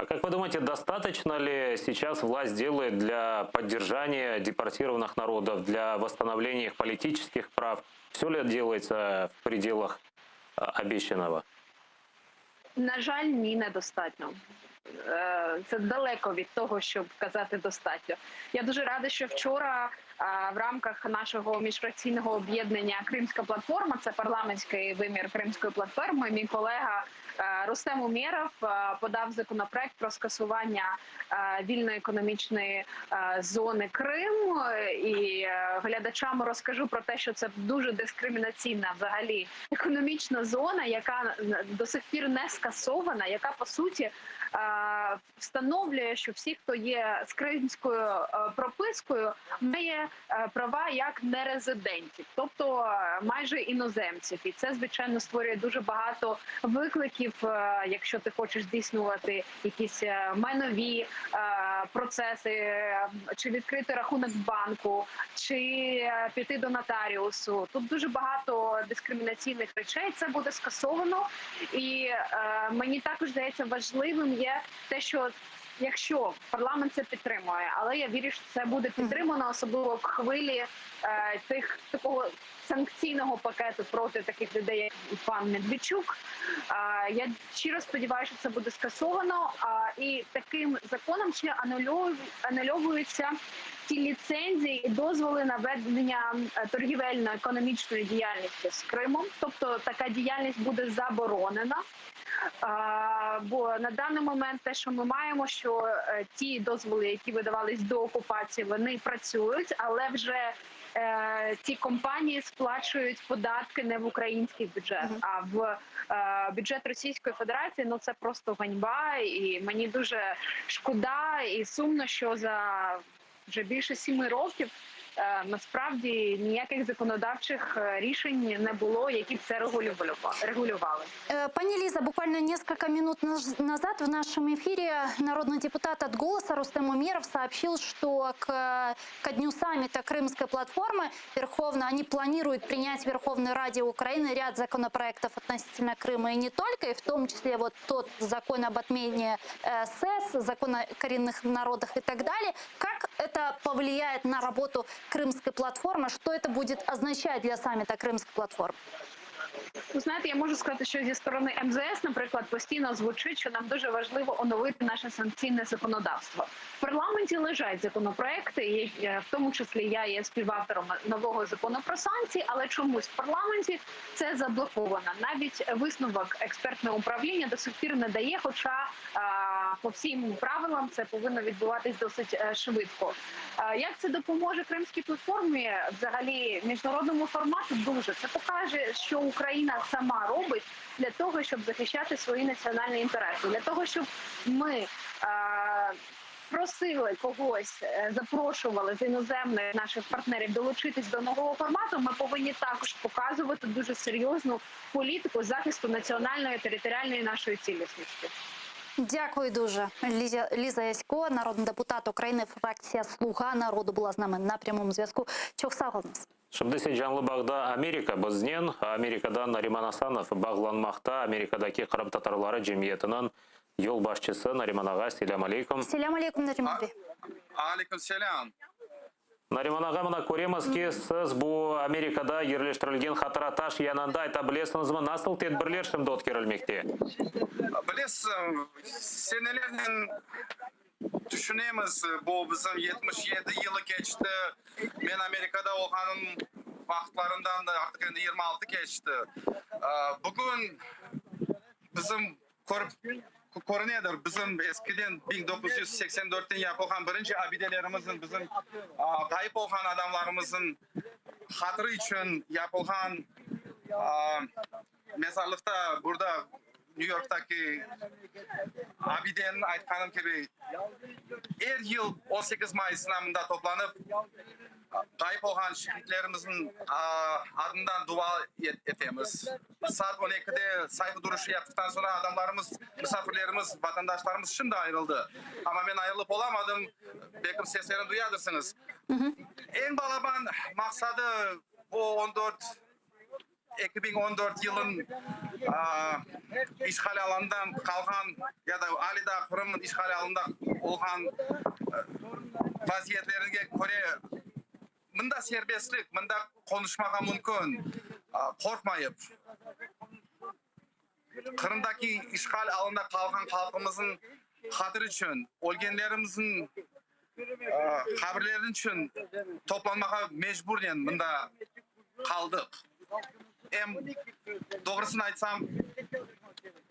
S14: А как вы думаете, достаточно ли сейчас власть делает для поддержания депортированных народов, для восстановления их политических прав? Все ли делается в пределах э, обещанного?
S22: На жаль, ні, недостатньо. Е, Це далеко від того, щоб казати достатньо. Я дуже рада, що вчора е, в рамках нашого міжфракційного об'єднання Кримська платформа, це парламентський вимір Кримської платформи. Мій колега е, Рустем Умєров е, подав законопроект про скасування е, вільної економічної е, зони Крим. Е, І е, глядачам розкажу про те, що це дуже дискримінаційна взагалі економічна зона, яка до сих пір не скасована, яка по суті е, встановлює, що всі, хто є з кримською е, пропискою, має е, права як нерезидентів, тобто е, майже іноземців, і це звичайно створює дуже багато викликів, е, якщо ти хочеш здійснювати якісь е, майнові е, процеси, е, чи відкрити рахунок в банку, чи е, піти до нотаріусу. Тут дуже багато дискримінаційних речей. Це буде скасовано, і е, мені також здається важливим є те, що якщо парламент це підтримує, але я вірю, що це буде підтримано, особливо в хвилі е, тих такого санкційного пакету проти таких людей, як пан Медведчук. Е, я щиро сподіваюся, що це буде скасовано. А, і таким законом ще анульов- анульовуються ті ліцензії і дозволи на ведення е, торгівельно-економічної діяльності з Кримом. Тобто така діяльність буде заборонена. А, бо на даний момент те, що ми маємо, що е, ті дозволи, які видавались до окупації, вони працюють, але вже е, ці компанії сплачують податки не в український бюджет, а в е, бюджет Російської Федерації. Ну це просто ганьба, і мені дуже шкода і сумно, що за вже більше сіми років. е, Насправді ніяких законодавчих е, рішень не було, які б це регулювали. регулювали.
S13: Э, Пани Лиза, буквально несколько минут наз- назад в нашем эфире народный депутат от «Голоса» Рустем Умеров сообщил, что к, ко дню саммита Крымской платформы Верховной, они планируют принять в Верховной Раде Украины ряд законопроектов относительно Крыма и не только, и в том числе вот тот закон об отмене э, СЭС, закон о коренных народах и так далее. Как это повлияет на работу Крымской платформы? Что это будет означать для саммита Крымской платформы?
S22: Ви знаєте, я можу сказати, що зі сторони МЗС, наприклад, постійно звучить, що нам дуже важливо оновити наше санкційне законодавство. В парламенті лежать законопроекти, і, е, в тому числі я є співавтором нового закону про санкції, але чомусь в парламенті це заблоковано. Навіть висновок експертного управління до сих пір не дає, хоча е, по всім правилам це повинно відбуватись досить е, швидко. Е, Як це допоможе кримській платформі, взагалі міжнародному формату дуже це покаже, що Україна сама робить для того, щоб захищати свої національні інтереси, для того, щоб ми. Е, Просили когось, е, запрошували з іноземних наших партнерів долучитись до нового формату. Ми повинні також показувати дуже серйозну політику захисту національної територіальної нашої цілісності.
S13: Дякую дуже. Ліза, Ліза Ясько, народний депутат України, фракція Слуга народу була з нами на прямому зв'язку. Çoq sağ oluñız.
S14: Şimdi ise canlı bağda Amerika biznen, Amerikadan Nariman Asanov bağlanmaqta Amerikadaki qırımtatarları cemiyetiniñ yolbaşçısı Nariman ağa, selâm aleyküm.
S13: Selâm aleyküm, Nariman bey.
S15: Aleyküm selâm.
S14: Nariman ağa, mına köremiz ki, siz bu Amerikada yerleştirilgen hatıra taş yanında ayta bilesiñizmi, nasıl tedbirler şimdi ötkerilmekte?
S15: Bilesiñ, senelernen tüşünemiz, bu bizim 77 yılı keçti, men Amerikada olğanım vaqıtlarından da artıq endi 26 keçti. Bugün bizim. Körip, körünedir, bizim eskiden 1984-ten yapılğan birinci abidelerimizniñ, bizim ğayıp olğan adamlarımıznıñ hatırı içün yapılğan mezarlıqta, burada New Yorktaki abideniñ, aytqanım kibi, er yıl 18 mayısına mında toplanıp, ğayıp olğan şehitlerimizniñ adından dua etemiz. Saat on ekide sayğı duruşı yaptıqtan soñra adamlarımız, misafirlerimiz, vatandaşlarımız şimdi ayrıldı. Amma men ayrılıp olamadım, belkim seslerini duyadırsıñız. Eñ balaban maqsadı bu on dört, 2014 yılın işğal alanından qalğan ya da ali daa Qırımnıñ işğal alında olğan vaziyetlerge köre Mında serbestlik, mında qonuşmağa mümkün, qorqmayıp. Qırımdaki işğal alında qalğan halqımıznıñ hatırı içün, ölgenlerimizniñ qabirleri içün toplanmağa mecburnen mında qaldıq. Em, doğrusını aytsam,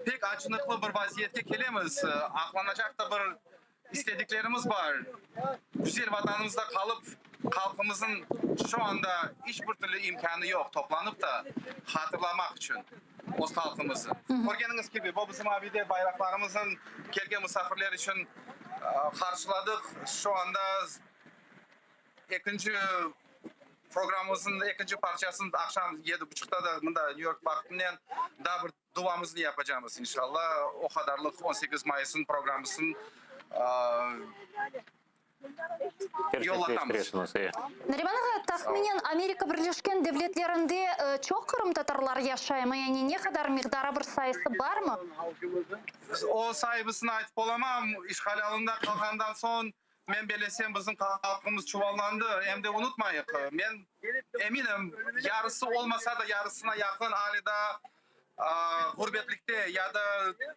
S15: pek acınıqlı bir vaziyetke kelemiz, aqlanacaq da bir İstediklerimiz bar. Güzel Vatanımızda qalıp, halqımıznıñ şu anda iç bir türlü imkânı yoq toplanıp da hatırlamaq içün öz halqımızı. Körgeniñiz kibi, bu bizim abide bayraqlarımıznen kelgen musafirler içün qarşıladıq. Şu anda Ekinci programımıznıñ ekinci parçasını aqşam yedi buçuqta da mında New York vaqtınen daa bir duamıznı yapacamız, inşalla. O qadarlıq 18 mayısnıñ programmasını yollatamız.
S13: Nariman ağa, tahminen Amerika Birleşken Devletlerinde çoq qırımtatarlar yaşaymı? Yani ne qadar miqdarı bir sayısı barmı?
S15: O sayısını aytıp olamam. İşğal alında qalğandan soñ Men belesem, bizim halqımız çuvallandı. Em de unutmayıq, men eminim, yarısı olmasa da, yarısına yaqın ale daa ğurbetlikte ya da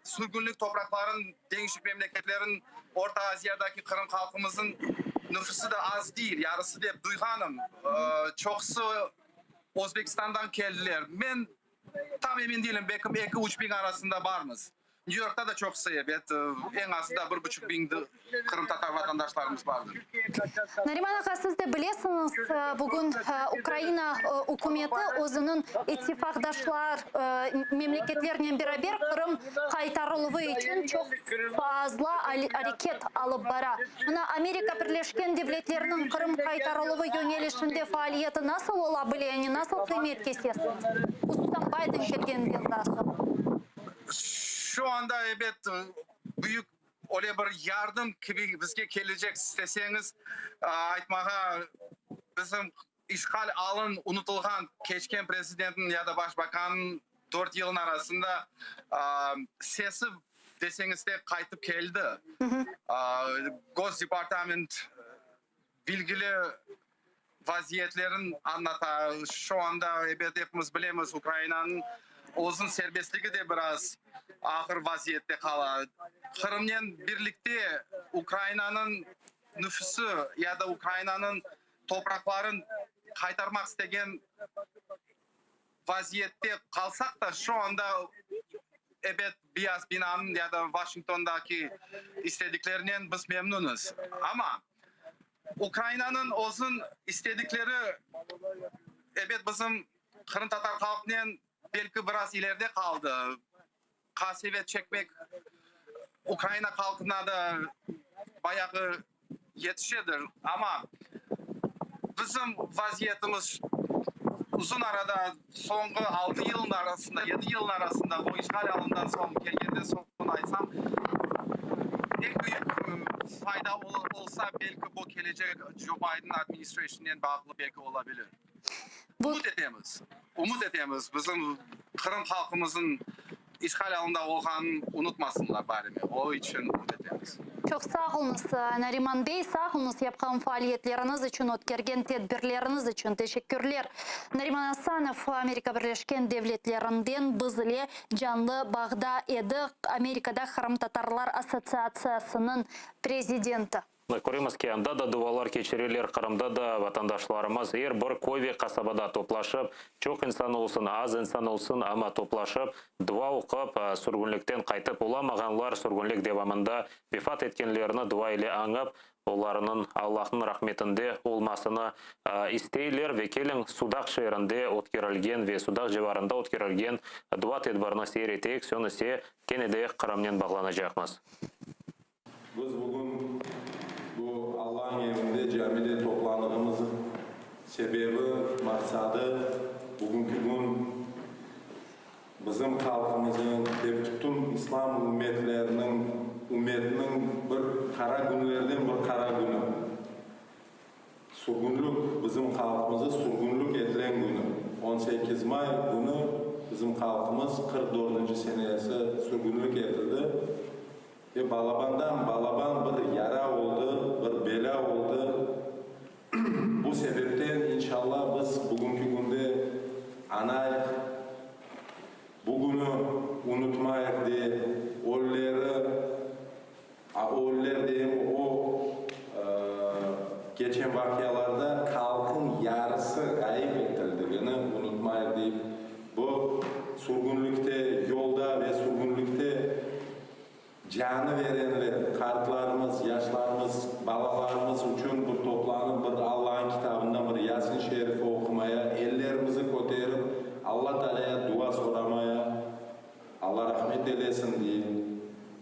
S15: sürgünlik topraqların, deñişik memleketlerin, Orta Aziyadaki Qırım halqımızın nüfusı da az değil, yarısı dep duyğanım. Çoqusı Özbekistandan keldiler. Men tam emin değilim, belkim eki-üç biñ arasında barmız. New Yorkta da çoqusı, ebet, eñ azı da bir buçuq biñ qırımtatar vatandaşlarımız bardır.
S13: Nariman ağa, siz de bilesiñiz, bugün Ukraina ükümeti özüniñ ittifaqdaşlar memleketlernen beraber Qırım qaytarıluvı içün çoq fazla areket alıp bara. Mına Amerika Birleşken Devletleriniñ Qırım qaytarıluvı yönelişinde faaliyeti nasıl ola bile, yani nasıl qıymet kesesiñiz, hususan Biden kelgeninden daa soñ?
S15: Şu anda, ebet, büyük öyle bir yardım kibi bizge kelecek, isteseñiz, aytmağa, bizim işğal alın unutılğan keçken prezidentniñ ya da baş baqannıñ dört yılın arasında sesi, deseñiz de, qaytıp keldi. Gosdepartament bilgili vaziyetlerin añlata. Şu anda, ebet, epimiz bilemiz, Ukrainanıñ özüniñ serbestligi de biraz ağır vaziyette qala. Qırımnen birlikte Ukrainanıñ nüfusı ya da Ukrainanıñ topraqların qaytarmaq istegen vaziyette qalsaq da, şu anda, ebet, Beyaz binanıñ ya da Washingtondaki istediklerinen biz memnünız. Amma Ukrainanıñ özüniñ istedikleri, ebet, bizim qırımtatar halqnen belki biraz ileride qaldı. Qasevet çekmek Ukraina halqına da bayağı yetişedir. Amma bizim vaziyetimiz uzun arada, soñki altı yılnıñ arasında, yedi yılnıñ arasında, bu işğal alından soñ, kelgenden soñ aytsam, eñ büyük fayda olsa, belki bu kelecek Joe Biden administrationnen bağlı belki olabilir. Ümüt etemiz, ümüt etemiz, bizim Qırım halqımızın işğal alında olğanın unutmasınlar bareme, o içün ümüt etemiz.
S13: Çoq sağ oluñız, Nariman bey, sağ oluñız yapqan faaliyetleriñiz içün, ötkergen tedbirleriñiz içün teşekkürler. Nariman Asanov, Amerika Birleşken Devletlerinden biz ile canlı bağda edi, Amerikada Qırımtatarlar Assotsiatsiyasınıñ prezidenti.
S14: Köremiz ki, anda da duvalar keçireler, Qırımda da vatandaşlarımız er bir köy ve qasabada toplaşıp, çoq insan olsun, az insan olsun, amma toplaşıp, dua oqup, sürgünlikten qaytıp olamağanlar, sürgünlik devamında vefat etkenlerni dua ile añıp, olarnıñ Allahnıñ rahmetinde olmasını isteyler. Ve keliñ, Sudaq şeerinde ötkerilgen ve Sudaq civarında ötkerilgen dua tedbirini seyir eteyik, soñ ise kene de Qırımnen bağlanacaqmız.
S18: Biz bugün bu Allañ evinde, camide toplanığımız sebebi, maqsadı, bugünki kün bizim halqımızıñ ve bütün islam ümmetleriniñ, ümmetiniñ bir qara künlerden bir qara künü. Sürgünlik, bizim halqımızı sürgünlik etilen künü. 18 may künü bizim halqımız 44 dördünci senesi sürgünlik etildi. Ve balabandan balaban bir yara oldı, bir belâ oldı. Bu sebepten, inşalla, biz bugünki künde añayıq, bu künü unutmayıq de, ölüleri, a ölüler deyim, o keçen vaqialarda halqıñ yarısı ğayıp etildigini unutmayıq deyip, bu sürgünlikte, yolda ve sürgünlikte Canı verenler, qartlarımız, yaşlarımız, balalarımız içün bir toplanıp, bir Allañıñ kitabından bir Yasin şerifi oqumaya, ellerimizi köterip, Alla Taalâya dua soramaya, Alla rahmet eylesin deyip,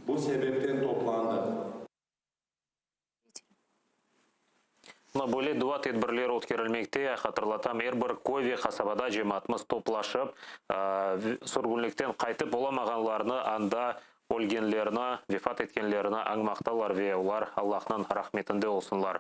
S18: bu sebepten toplandıq.
S14: Mına böyle dua tedbirleri ötkerilmekte. Hatırlatam, er bir köy ve qasabada cemaatımız toplaşıp, sürgünlikten qaytıp olamağanlarnı, anda ölgenlerni, vefat etkenlerni añmaqtalar ve olar Allahnıñ rahmetinde olsunlar.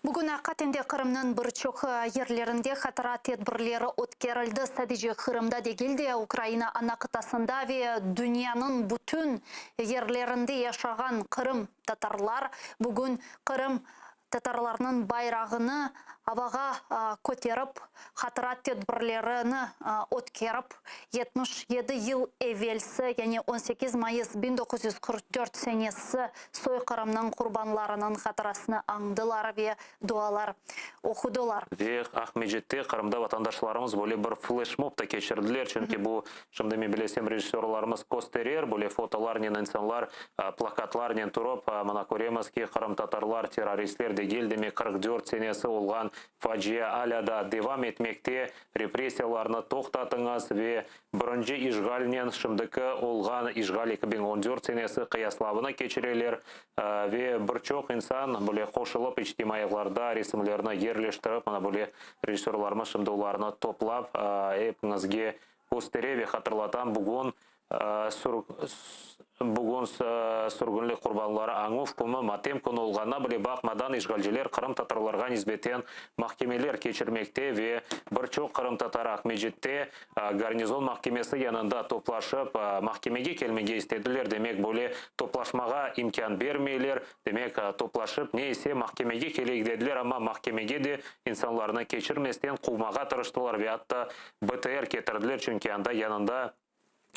S13: Bugün aqiqaten de Qırımnıñ bir çoq yerlerinde hatıra tedbirleri ötkerildi. Sadece Qırımda degil de, Ukraina ana qıtasında ve dünyanıñ bütün yerlerinde yaşağan Qırım tatarlar bugün Qırım tatarlarnıñ bayrağını avağa köterip, hatıra tedbirlerini ötkerip, 77 yıl evelsi, yani 18 mayıs 1944 senesi soyqırımnıñ qurbanlarınıñ hatırasını añdılar ve dualar oqudılar.
S14: Ve Aqmescitte Qırımda vatandaşlarımız böyle bir fleşmob da keçirdiler, çünki bu, şimdi men bilesem, rejissörlarımız kösterer, böyle fotolarnen insanlar plakatlarnen turıp, mına köremiz ki, qırımtatarlar terroristler degil, demek 44 senesi olğan facia alâ daa devam etmekte, repressiyalarnı toqtatıñız ve birinci işğalnen şimdiki olğan işğal 2014 senesi qıyaslavını keçireler ve bir çoq insan böyle qoşulıp içtimaiy ağlarda resimlerni yerleştirip, mına böyle rejissörlarımız şimdi olarnı toplap epiñizge köstere ve hatırlatam, bugün Bugün sürgünlik qurbanları añuv künü, matem künü olğanına bile baqmadan, işğalciler qırımtatarlarğa nisbeten mahkemeler keçirmekte ve bir çoq qırımtatarı Aqmescitte garnizon mahkemesi yanında toplaşıp, mahkemege kelmege istediler, demek, böyle toplaşmağa imkân bermeyler, demek, toplaşıp, ne ise, mahkemege keleyik dediler, amma mahkemege de insanlarnı keçirmesten quvmağa tırıştılar ve atta BTR ketirdiler, çünki anda yanında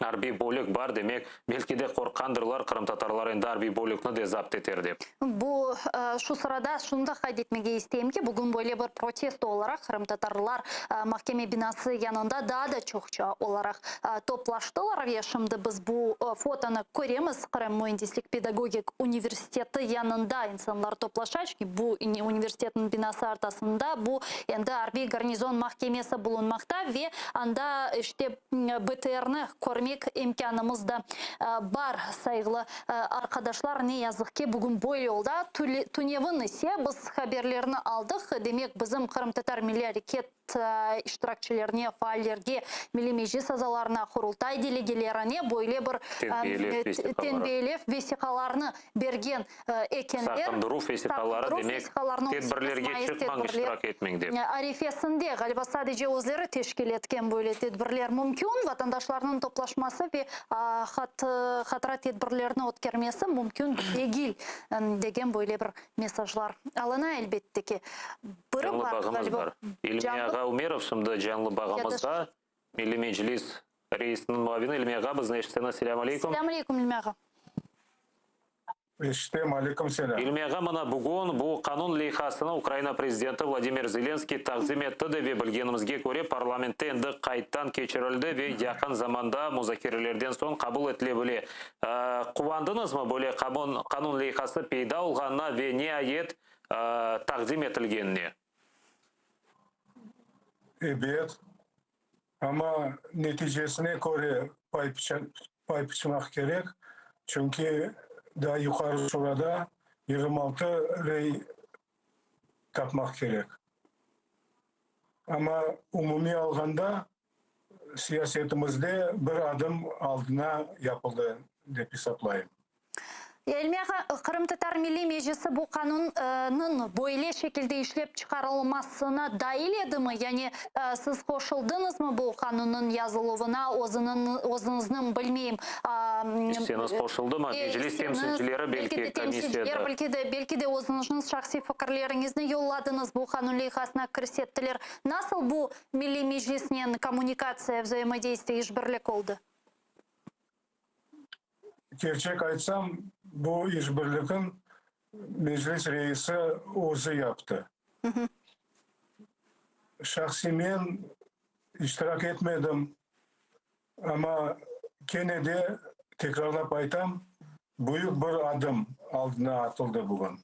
S14: Arbiy bölük bar, demek, belki de qorqqandırlar, qırımtatarlar endi arbiy bölükni de zapt eter dep.
S13: Bu, şu sırada şunı da qayd etmege isteyim ki, bugün böyle bir protesto olaraq qırımtatarlar mahkeme binası yanında daa da çoqça olaraq toplaştılar ve şimdi biz bu fotonı köremiz, Qırım müendislik pedagogik universiteti yanında insanlar toplaşa, çünki bu universitetniñ binası artasında bu endi arbiy garnizon mahkemesi bulunmaqta ve anda işte BTRni körmek imkânımız da bar, sayğılı arqadaşlar. Ne yazıq ki, bugün böyle oldı. Tünevin ise biz haberlerni aldıq, demek, bizim qırımtatar milliy areket iştirakçilerine, faallerge, Milliy Meclis azalarına, Qurultay delegelerine böyle bir tenbiyelev vesiqalarını bergen ekenler.
S14: Saqındıruv vesiqaları, demek, tedbirlerge çıqmañ, iştirak etmeñ dep.
S13: Arifesinde, ğaliba, sadece özleri teşkil etken böyle tedbirler mümkün, vatandaşlarnıñ toplaşması ve hatıra tedbirlerini ötkermesi mümkün degil, degen böyle bir mesajlar alına, elbette ki. Biri
S14: Canlı
S13: bar,
S14: bağımız
S13: ğaliba,
S14: bar. İlmi ağa Ümerov şimdi canlı bağımızda, Milliy Meclis reisiniñ muavini. İlmi ağa, bizni eşitseñiz, selâm aleyküm.
S13: Selâm aleyküm, İlmi ağa.
S19: Eşitem, aleyküm selâm.
S14: İlmi ağa, mına bugün bu qanun leyhasını Ukraina prezidenti Vladimir Zelenskiy taqdim etti de ve bilgenimizge köre parlamentte endi qayddan keçirildi ve yaqın zamanda muzakerelerden soñ qabul etile bile. Quvandıñızmı böyle qanun leyhası peyda olğanına ve niayet taqdim etilgenine?
S19: Ebet, amma neticesine köre pay pıçmaq kerek, çünki daa Yuqarı Şurada 26 rey tapmaq kerek. Amma umumiy alğanda siyasetimizde bir adım aldına yapıldı, dep esaplayım.
S13: İlmi ağa, Qırımtatar Milliy Meclisi bu qanunnıñ böyle şekilde işlep çıqarılmasına dail edimi? Yani siz qoşuldıñızmı bu qanunnıñ yazıluvına, özüniñ, özüñizniñ, bilmeyim,
S14: İsseñiz qoşuldımı? Meclis temsilcileri belki komissiyada.
S13: Belki de, belki de özüñizniñ şahsiy fikirleriñizni yolladıñız, bu qanun leyhasına kirsettiler. Nasıl bu Milliy Meclisnen kommunikatsiya, vzaimodeystviye, işbirlik oldı?
S19: Kerçek aytsam, bu işbirlikni Meclis reisi özü yaptı. Şahsiy men iştirak etmedim, amma kene de tekrarlap aytam, büyük bir adım aldına atıldı bugün.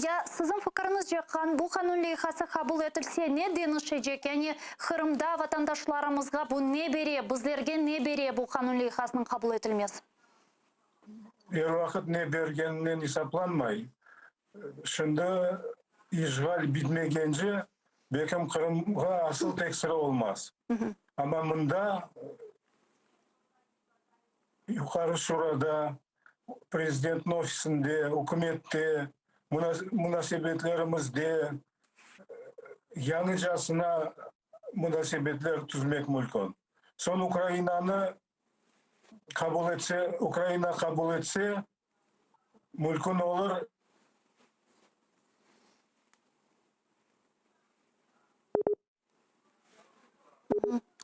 S13: Ya siziñ fikiriñizce, bu qanun leyhası qabul etilse, ne deñişecek? Yani Qırımda vatandaşlarımızğa bu ne bere, bizlerge ne bere bu qanun leyhasınıñ qabul etilmesi?
S19: Er vaqıt ne bergeninen esaplanmay. Şimdi işğal bitmegence, belkim Qırımğa asıl tesiri olmaz. Amma mında Yuqarı Şurada, Prezidentniñ ofisinde, ükümette, munasebetlerimizde yañıcasına munasebetler tüzmek mümkün. Soñ Ukrainanı qabul etse, Ukraina qabul etse, mümkün olur.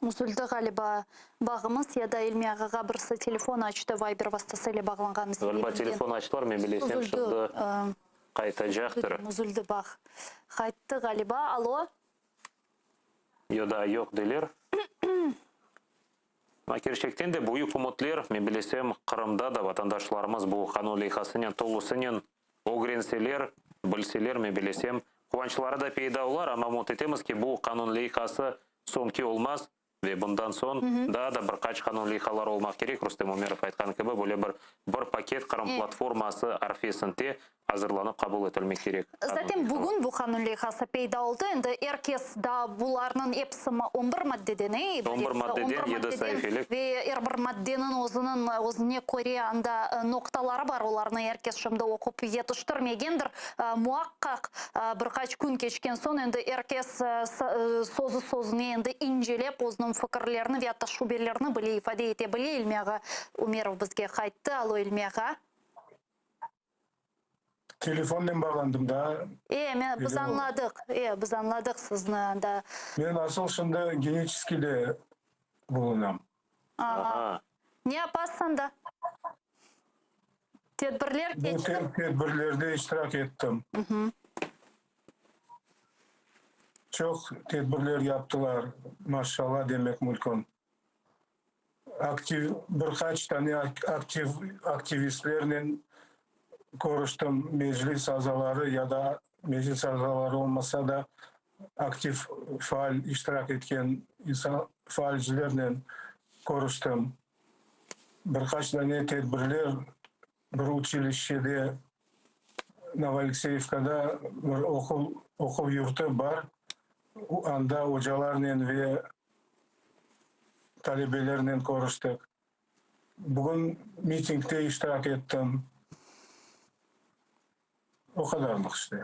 S13: Üzüldi ğaliba bağımız ya da İlmi ağağa birisi telefon açtı, Viber vastası ile bağlanğanı
S14: Ğaliba
S13: sebebinden.
S14: telefon açtılar, men bilesem,
S13: Üzüldü,
S14: şimdi qaytacaqtır.
S13: Üzüldü bağ. Qayttı ğaliba. Alo?
S14: Yo, daa yoq deyler. Amma kerçekten de büyük ümütler, men bilesem, Qırımda da vatandaşlarımız bu qanun leyhasınen tolusınen ögrenseler, bilseler, men bilesem, quvançları da peyda olar, amma ümüt etemiz ki, bu qanun leyhası soñki olmaz ve bundan soñ daa da bir qaç qanun leyhaları olmaq kerek, Rustem Umerov aytqan kibi, böyle bir bir paket Qırım platforması arfesinde azırlanıp qabul etilmek kerek qanun
S13: Zaten
S14: leyhaları.
S13: bugün bu qanun leyhası peyda oldı. Endi er kes daa bularnıñ episi on bir maddeden, e,
S14: On bir
S13: ibaret.
S14: maddeden,
S13: On bir
S14: yedi
S13: maddeden
S14: saifelik.
S13: ve er bir maddeniñ özüniñ, özüne köre anda noqtaları bar, olarnı er kes şimdi oqup yetiştirmegendir. Muaqqaq, bir qaç kün keçken soñ endi er kes sözü sözüne endi incelep, özüniñ fikirlerini ve atta şübelerini bile ifade ete bile. İlmi ağa Ümerov bizge qayttı. Alo, İlmi ağa.
S19: Telefonnen bağlandım da.
S13: E, men, biz añladıq. E, biz añladıq sizni anda.
S19: Men asıl şimdi Geniçeskide bulunam.
S13: Aha. Ne yapasız anda? Tedbirler keçti.
S19: Bu tedbirlerde iştirak ettim. Çoq tedbirler yaptılar, maşallah demek mümkün. Aktiv, bir qaç tane aktiv aktivistlernen körüştim, Meclis azaları ya da Meclis azaları olmasa da, aktiv faal iştirak etken insan, faalcilernen körüştim. Bir qaç dane tedbirler, bir uçilişşede, Novoalekseyevkada bir oquv oquv yurtu bar, anda ocalarnen ve talebelernen körüştik. Bugün mitingde iştirak ettim. O qadarlıq işte.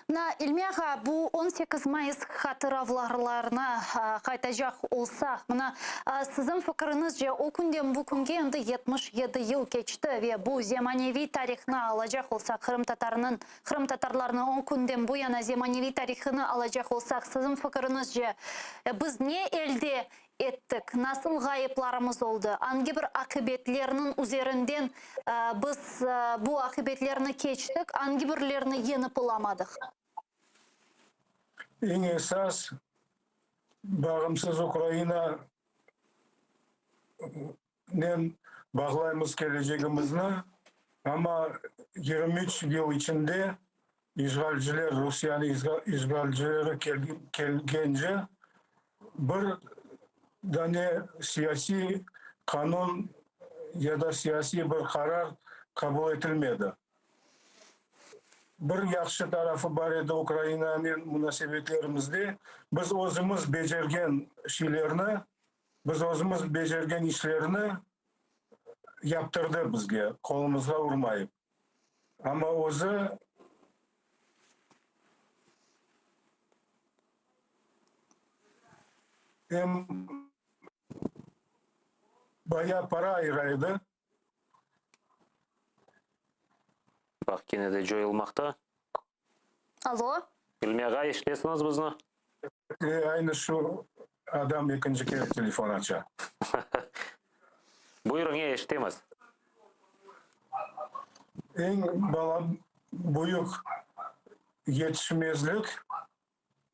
S13: Mına, İlmi ağa, bu 18 mayıs hatıravlarlarına qaytacaq olsaq, mına, siziñ fikiriñizce, o künden bu künge endi 77 yıl keçti ve bu zemaneviy tarihnı alacaq olsaq, qırımtatarnıñ, qırımtatarlarnıñ o künden bu yana zemaneviy tarihını alacaq olsaq, siziñ fikiriñizce, biz ne elde. ettik, nasıl ğayıplarımız oldı, angi bir aqibetlerniñ üzerinden biz bu aqibetlerni keçtik, angi birlerini yeñip olamadıq?
S19: Eñ esas, bağımsız Ukraina nen bağlaymız kelecegimizni, amma 23 yıl içinde işğalciler, Rusiyeniñ işğalcileri kelgence bir dane siyasiy qanun ya da siyasiy bir qarar qabul etilmedi. Bir yahşı tarafı bar edi Ukrainanen munasebetlerimizde, biz özümiz becergen şeylerni, biz özümiz becergen işlerni yaptırdı bizge, qolumızğa urmayıp. Amma özü. Em bayağı para ayıra edi.
S14: Baq, kene de coyulmaqta.
S13: Alo.
S14: İlmi ağa, eşitesiñiz bizni?
S19: E, aynı şu adam ekinci kere telefon aça.
S14: Buyurıñ, e, eşitemiz.
S19: Eñ bala büyük yetişmezlik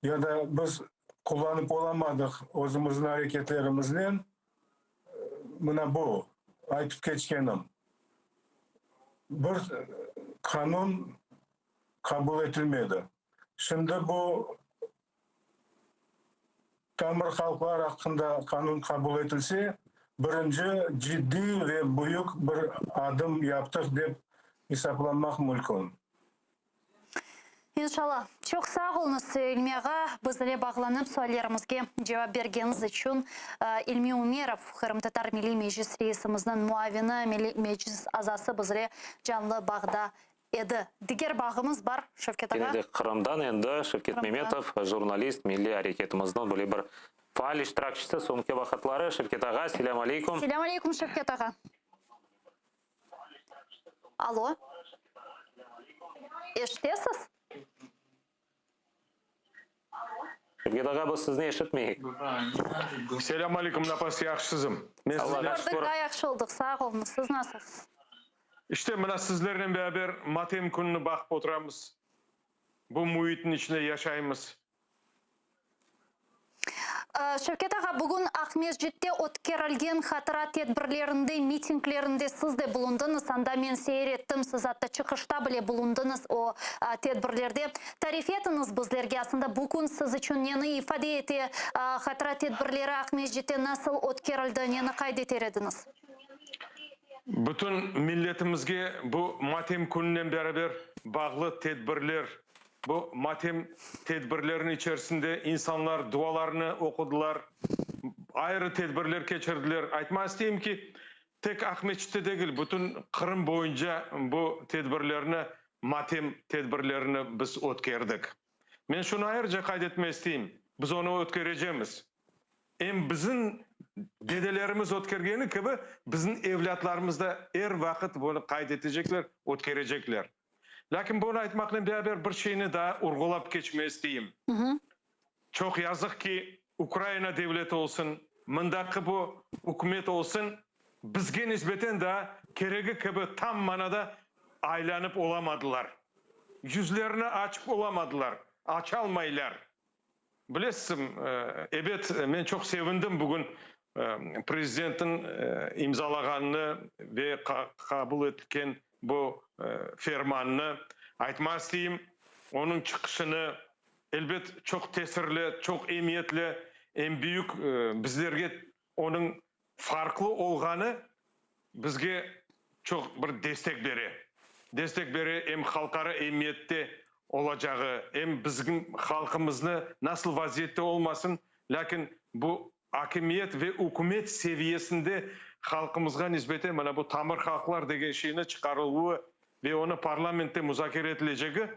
S19: ya da biz qullanıp olamadıq özümizniñ areketlerimiznen, mına bu, aytıp keçkenim, bir qanun qabul etilmedi. Şimdi bu tamır halqlar aqqında qanun qabul etilse, birinci ciddiy ve büyük bir adım yaptıq dep esaplanmaq mülkün.
S13: İnşallah. Çoq sağ oluñız, İlmi ağa, bizle bağlanıp suallerimizge cevap bergeniñiz içün. İlmi Ümerov, Qırımtatar Milliy Meclis reisimizniñ muavini, Milliy Meclis azası bizle canlı bağda edi. Diger bağımız bar, Şevket ağa.
S14: Kene de Qırımdan endi Şevket Memetov, jurnalist, milliy areketimizniñ böyle bir faal iştirakçisi soñki vaqıtları. Şevket ağa, selâm aleyküm.
S13: Selâm aleyküm, Şevket ağa. Alo. Eşitesiz?
S14: Şevket ağa, biz sizni eşitmeyik.
S5: Selâm aleyküm, napası yahşısızım? Men sizni
S13: Allahqa şükür. Daa yahşı oldıq, sağ oluñız. Siz nasılsız?
S5: İşte, mına sizlernen beraber matem kününi baqıp oturamız. Bu müitniñ içinde yaşaymız.
S13: Şevket ağa, bugün Aqmescitte ötkerilgen hatıra tedbirlerinde, mitinglerinde siz de bulundıñız, anda men seyir ettim, siz atta çıqışta bile bulundıñız o tedbirlerde. Tarif etiñiz bizlerge, aslında bu kün siz içün neni ifade ete, hatıra tedbirleri Aqmescitte nasıl ötkerildi, neni qayd eter ediñiz?
S5: Bütün milletimizge bu matem kününen beraber bağlı tedbirler Bu matem tedbirleriniñ içerisinde insanlar dualarını oqudılar, ayrı tedbirler keçirdiler. Aytmağa isteyim ki, tek Aqmescitte degil, bütün Qırım boyunca bu tedbirlerni, matem tedbirlerini biz ötkerdik. Men şunı ayrıca qayd etmege isteyim, biz onı ötkerecemiz. Em bizim dedelerimiz ötkergeni kibi, bizim evlâtlarımız da er vaqıt bunı qayd etecekler, ötkerecekler. Lâkin bunı aytmaqnen beraber bir şeyni daa urğulap keçmege isteyim. Çoq yazıq ki, Ukraina devleti olsun, mındaki bu ükümet olsun, bizge nisbeten daa keregi kibi tam manada aylanıp olamadılar. Yüzlerini açıp olamadılar, açalmaylar. Bilesizmi, ebet, men çoq sevindim bugün prezidentniñ imzalağanını ve qabul etken bu fermannı. Aytmağa isteyim, onıñ çıqışını, elbet, çoq tesirli, çoq emiyetli, em büyük bizlerge onıñ farqlı olğanı bizge çoq bir destek bere. Destek bere em halqara emiyette olacağı, em bizim halqımıznı nasıl vaziyette olmasın, lâkin bu akimiyet ve ükümet seviyesinde halqımızğa nisbeten mana bu tamır halqlar degen şeyni çıqarıluvı ve onı parlamentte muzakere etilecegi,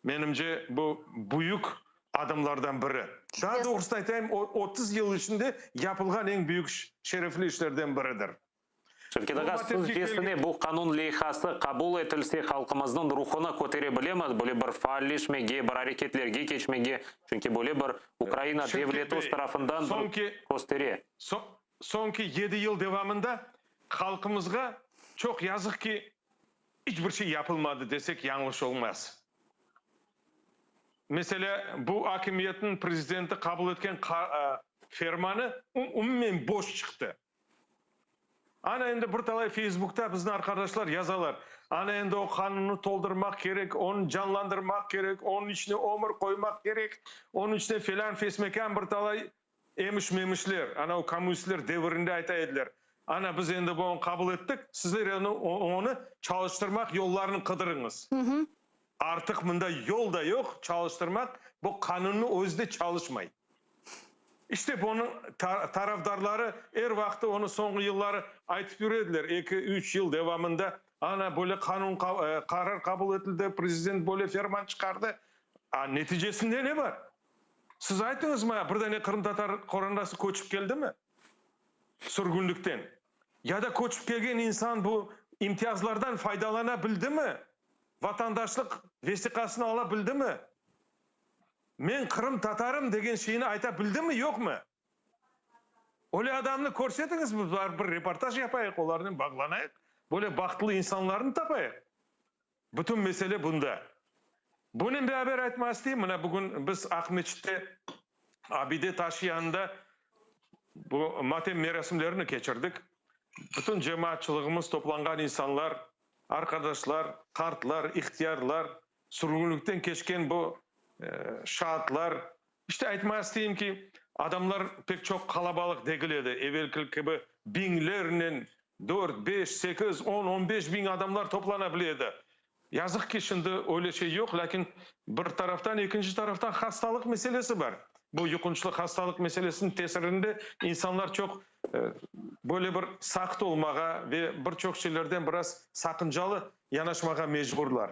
S5: Menimce, bu büyük adımlardan biri. Daa doğrusını aytayım, o 30 yıl içinde yapılğan eñ büyük şerefli işlerden biridir.
S14: Şevket ağa, sizcesine bu qanun leyhası qabul etilse, halqımıznıñ ruhunı kötere bilemi, böyle bir faalleşmege, bir areketlerge keçmege? Çünki böyle bir Ukraina devleti öz tarafından bir köstere.
S5: Soñki yedi yıl devamında halqımızğa, çoq yazıq ki, iç bir şey yapılmadı desek yañlış olmaz. Meselâ, bu akimiyetniñ prezidenti qabul etken fermanı umumen boş çıqtı. Ana endi bir talay Feysbukta bizni arqadaşlar yazalar, ana endi o qanunnı toldurmaq kerek, onı canlandırmaq kerek, onıñ içine ömür qoymaq kerek, onıñ içine felân fesmekân bir talay emiş-memişler, ana o kommunistler devirinde ayta ediler, ana biz endi bunı qabul ettik, sizler endi onı çalıştırmaq yollarını qıdırıñız. Artıq mında yol da yoq, çalıştırmaq, bu qanunnıñ özü de çalışmay. İşte bunıñ tarafdarları er vaqtı onı soñğı yılları aytıp yüre ediler, eki, üç yıl devamında, ana, böyle qanun, qarar qabul etildi, prezident böyle ferman çıqardı. A neticesinde ne bar? Siz aytıñız maña, bir dane qırımtatar qorantası köçip keldimi sürgünlikten? Ya da köçip kelgen insan bu imtiyazlardan faydalana bildimi? Vatandaşlıq vesiqasını ala bildimi? Men qırımtatarım degen şeyni ayta bildimi, yoqmı? Öyle adamnı körsetiñiz, biz barıp bir reportaj yapayıq, olarnen bağlanayıq, böyle bahtlı insanlarnı tapayıq. Bütün mesele bunda. Bunen beraber aytmaq isteyim, mına bugün biz Aqmeçitte abide taşı yanında bu matem merasimlerini keçirdik. Bütün cemaatçılığımız, toplanğan insanlar, arqadaşlar, qartlar, ihtiyarlar, Sürgünlikten keçken bu şaatlar, işte aytmağa isteyim ki, adamlar pek çoq qalabalıq degil edi, evelki kibi biñlernen, dört, beş, sekiz, on, on beş biñ adamlar toplana bile edi. Yazıq ki, şimdi öyle şey yoq, lâkin bir taraftan, ekinci taraftan hastalıq meselesi bar. Bu yuqunçlı hastalıq meselesiniñ tesirinde insanlar çoq böyle bir saqt olmağa ve bir çoq şeylerden biraz saqıncalı yanaşmağa mecburlar.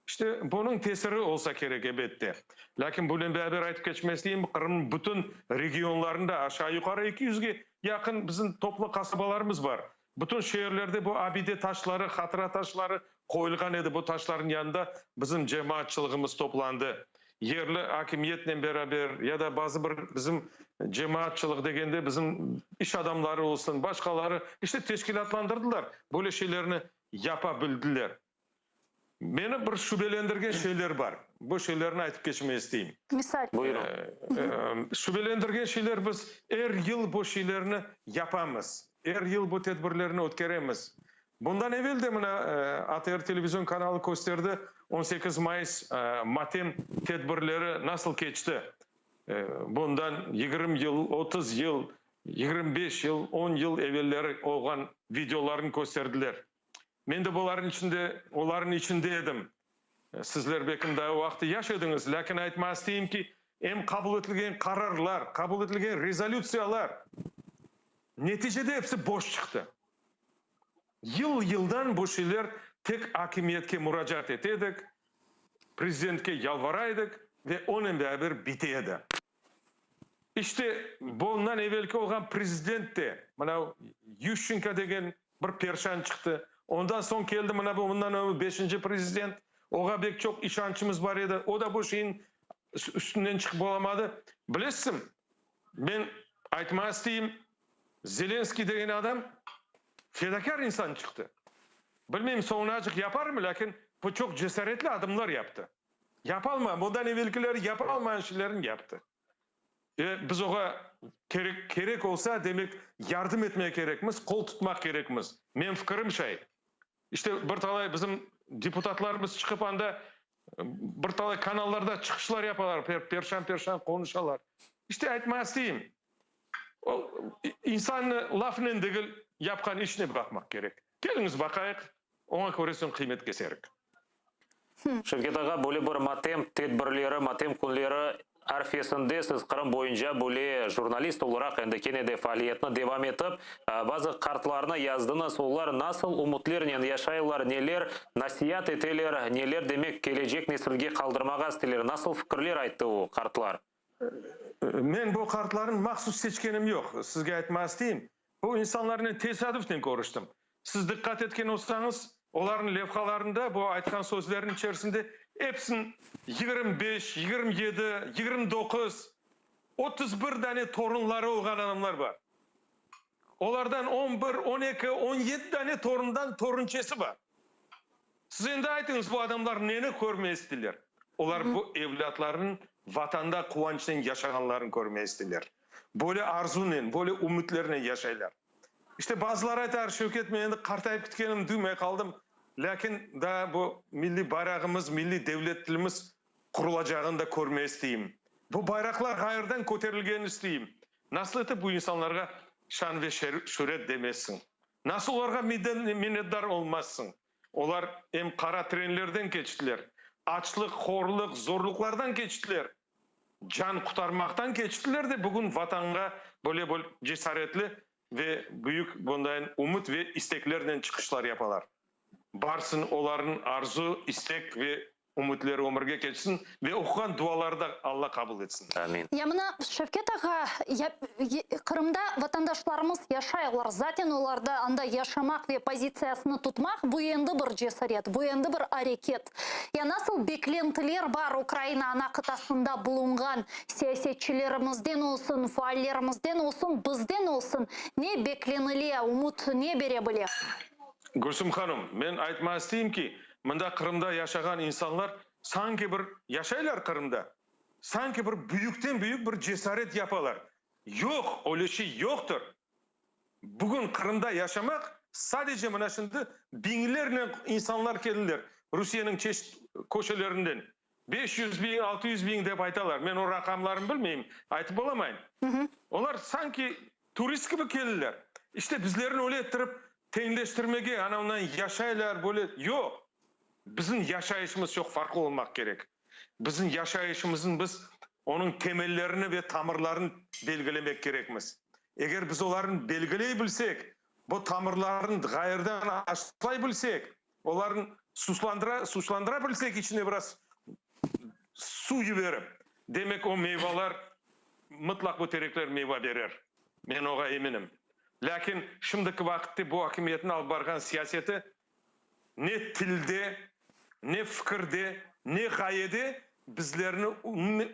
S5: İşte, bunıñ tesiri olsa kerek, ebette. Lâkin bunen beraber aytıp keçmek isteyim, Qırımnıñ bütün regionlarında aşağı-yuqarı eki yüzge yaqın bizim toplu qasabalarımız bar. Bütün şeerlerde bu abide taşları, hatıra taşları qoyulğan edi. Bu taşlarnıñ yanında bizim cemaatçılığımız toplandı. Yerli akimiyetnen beraber ya da bazı bir bizim cemaatçılıq degende bizim iş adamları olsun, başqaları, işte, teşkilâtlandırdılar, böyle şeylerni yapa bildiler. Meni bir şübelendirgen şeyler bar. Bu şeylerni aytıp keçmege isteyim.
S13: Misal?
S5: Buyurıñ. Şübelendirgen şeyler, biz er yıl bu şeylerni yapamız, er yıl bu tedbirlerni ötkeremiz. Bundan evel de mına ATR televizion kanalı kösterdi, 18 mayıs matem tedbirleri nasıl keçti. Bundan 20 yıl, 30 yıl, 25 yıl, on yıl evelleri olğan videolarnı kösterdiler. Men de bularnıñ içinde, olarnıñ içinde edim. Sizler belkim daa o vaqıt yaş ediñiz, lâkin aytmağa isteyim ki, em qabul etilgen qararlar, qabul etilgen rezolütsiyalar, neticede episi boş çıqtı. Yıl-yıldan bu şeyler tek akimiyetke muracaat ete edik, prezidentke yalvara edik ve onen beraber bite edi. İşte, bundan evelki olğan prezident de, mına Yuşçenko degen bir perşan çıqtı. Ondan soñ keldi mına bu bundan öbür beşinci prezident. Oğa bek çoq işançımız bar edi. O da bu şeyin üstünden çıqıp olamadı. Bilesizmi, men aytmağa isteyim, Zelenskiy degen adam fedakâr insan çıqtı. Bilmeyim, soñunacıq yaparmı, lâkin bu çoq cesaretli adımlar yaptı. Yapalmağan, bundan evelkileri yapalmağan şeylerni yaptı. Ve biz oğa kerek, kerek olsa, demek, yardım etmege kerekmiz, qol tutmaq kerekmiz. Menim fikirim şay. İşte, bir talay bizim deputatlarımız çıqıp anda bir talay kanallarda çıqışlar yapalar, perşan-perşan qonuşalar. İşte, aytmağa isteyim, o, insannı lafnen degil, yapqan işine baqmaq kerek. Keliñiz baqayıq, oña köre soñ qıymet keserik.
S14: Şevket ağa, böyle bir matem tedbirleri, matem künleri arfesinde siz Qırım boyunca böyle jurnalist olaraq endi kene de faaliyetni devam etip, bazı qartlarnı yazdıñız, olar nasıl ümütlernen yaşaylar, neler nasiat eteler, neler demek kelecek nesilge qaldırmağa isteyler, nasıl fikirler ayttı o qartlar?
S5: Men bu qartlarnı mahsus seçkenim yoq, sizge aytmağa isteyim. Bu insanlarnen tesadüfnen körüştim. Siz diqqat etken olsañız, olarnıñ levhalarında, bu aytqan sözlerniñ içerisinde episiniñ 25, 27, 29, 31 dane torunları olğan adamlar bar. Olardan on bir, on eki, on yedi dane torundan torunçesi bar. Siz endi aytıñız, bu adamlar neni körmey isteyler? Olar bu evlâtlarınıñ Vatanda quvançnen yaşağanlarını körmey isteyler. Böyle arzunen, böyle ümütlernen yaşaylar. İşte, bazıları aytar, Şevket, men endi qartayıp kitkenim, duymay qaldım, lâkin daa bu milliy bayrağımız, milliy devlet tilimiz qurulacağını da körmey isteyim. Bu bayraqlar ğayırdan köterilgenini isteyim. Nasıl etip bu insanlarğa şan ve şüret demezsiñ? Nasıl olarğa minnetdar olmazsıñ? Olar em qara trenlerden keçtiler, açlıq, horluq, zorluqlardan keçtiler, can qurtarmaqtan keçtiler de bugün Vatanğa böyle bir cesaretli ve büyük bundayın ümüt ve isteklernen çıqışlar yapalar. Barsın olarnıñ arzu, istek ve Ümütleri ömürge keçsin ve oquğan duaları da Alla qabul etsin.
S14: Amin.
S13: Ya mına, Şevket ağa, ya Qırımda vatandaşlarımız yaşaylar, zaten olarda anda yaşamaq ve pozitsiyasını tutmaq, bu endi bir cesaret, bu endi bir areket. Ya nasıl beklentiler bar Ukraina ana qıtasında bulunğan siyasetçilerimizden olsun, faallerimizden olsun, bizden olsun, ne beklenile, ümüt ne bere bile?
S5: Gülsüm hanım, men aytmağa isteyim ki, mında Qırımda yaşağan insanlar sanki bir, yaşaylar Qırımda, sanki bir büyükten-büyük bir cesaret yapalar. Yoq, öyle şey yoqtır. Bugün Qırımda yaşamaq, sadece mına şimdi biñlernen insanlar keldiler Rusiyeniñ çeşit köşelerinden, 500 biñ, 600 biñ dep aytalar, men o raqamlarnı bilmeyim, aytıp olamayım. Olar sanki turist kibi keldiler. İşte bizlerni öyle ettirip teñleştirmege, ana ondan yaşaylar, böyle, yoq. Bizim yaşayışımız çoq farqlı olmaq kerek. Bizim yaşayışımıznı biz onıñ temellerini ve tamırlarını belgilemek kerekmiz. Eger biz olarnı belgiley bilsek, bu tamırlarnı ğayırdan aşlay bilsek, Olarnı suslandıra, suslandıra bilsek, içine biraz suv yiberip, demek o meyvalar, mıtlaq bu terekler meyva berer. Men oğa eminim. Lâkin şimdiki vaqıtte bu akimiyetniñ alıp barğan siyaseti ne tilde, ne fikirde, ne ğayede bizlerni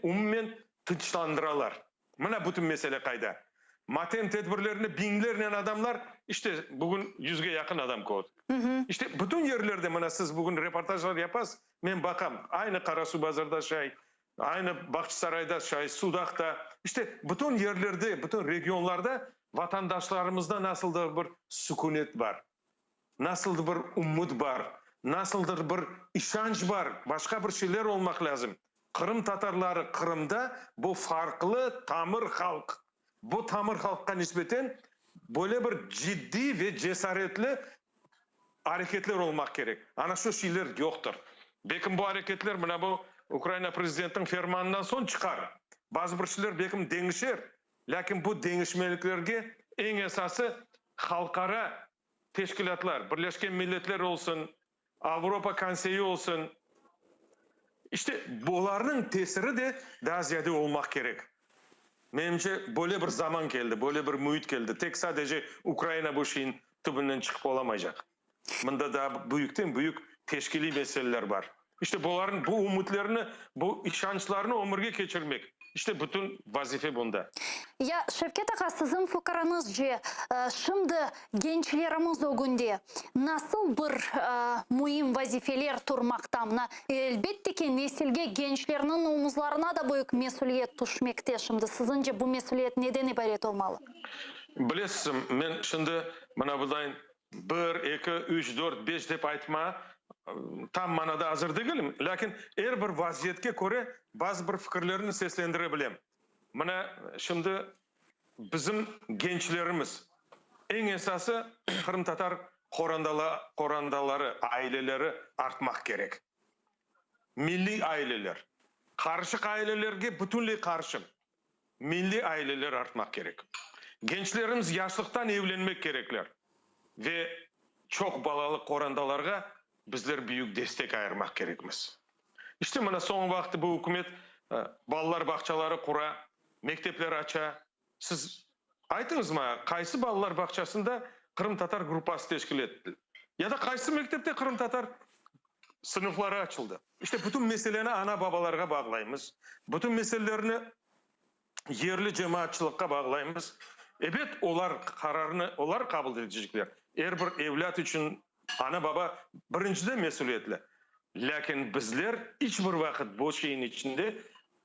S5: umumen tınçlandıralar. Mına bütün mesele qayda. Matem tedbirlerinde biñlernen adamlar, işte, bugün yüzge yaqın adam kördik. İşte, bütün yerlerde, mına siz bugün reportajlar yapasız, men baqam, aynı Qarasuvbazarda şay, aynı Bağçasarayda şay, Sudaqta, işte, bütün yerlerde, bütün regionlarda vatandaşlarımızda nasıldır bir sükünet bar. Nasıldır bir ümüt bar, nasıldır bir işanç bar, başqa bir şeyler olmaq lâzim. Qırım tatarları Qırımda bu farqlı tamır halq. Bu tamır halqqa nisbeten böyle bir ciddiy ve cesaretli areketler olmaq kerek. Ana şu şeyler yoqtır. Belkim bu areketler mına bu Ukraina prezidentiniñ fermanından soñ çıqar. Bazı bir şeyler belkim deñişer. Lâkin bu deñişmeliklerge eñ esası halqara teşkilâtlar, Birleşken Milletler olsun, Avropa Konseyi olsun, işte bularnıñ tesiri de daa ziyade olmaq kerek. Menimce, böyle bir zaman keldi, böyle bir müit keldi. Tek sadece Ukraina bu şeyin tübünden çıqıp olamaycaq. Mında daa büyükten-büyük teşkiliy meseleler bar. İşte bularnıñ, bu ümütlerni, bu işançlarnı ömürge keçirmek, işte bütün vazife bunda.
S13: Ya, Şevket ağa, siziñ fikiriñizce, şimdi gençlerimiz ögünde nasıl bir müim vazifeler turmaqta? Mına, elbette ki, nesilge, gençlerniñ omuzlarına da büyük mesüliyet tüşmekte. Şimdi siziñce bu mesüliyet neden ibaret olmalı?
S5: Bilesiz, men şimdi mına budayın Bir, eki, üç, dört, beş dep aytma, tam manada azır degilim, lâkin er bir vaziyetke köre bazı bir fikirlerni seslendire bilem. Mına şimdi bizim gençlerimiz, eñ esası qırımtatar qorantaları, aileleri artmaq kerek. Milliy aileler. Qarışıq ailelerge bütünley qarşım. Milliy aileler artmaq kerek. Gençlerimiz yaşlıqtan evlenmek kerekler ve çoq balalı qorantalarğa bizler büyük destek ayırmaq kerekmiz. İşte, mına soñu vaqtı bu ükümet balalar bağçaları qura, mektepler aça. Siz aytıñız maña, qaysı balalar bağçasında. qırımtatar gruppası teşkil etildi? Ya da qaysı mektepte qırımtatar sınıfları açıldı? İşte bütün meseleni ana-babalarğa bağlaymız, bütün meselelerni yerli cemaatçılıqqa bağlaymız. Ebet, olar qararnı olar qabul etecekler. Er bir evlât içün ana-baba birinciden mesüliyetli. Lâkin bizler iç bir vaqıt bu şeyin içinde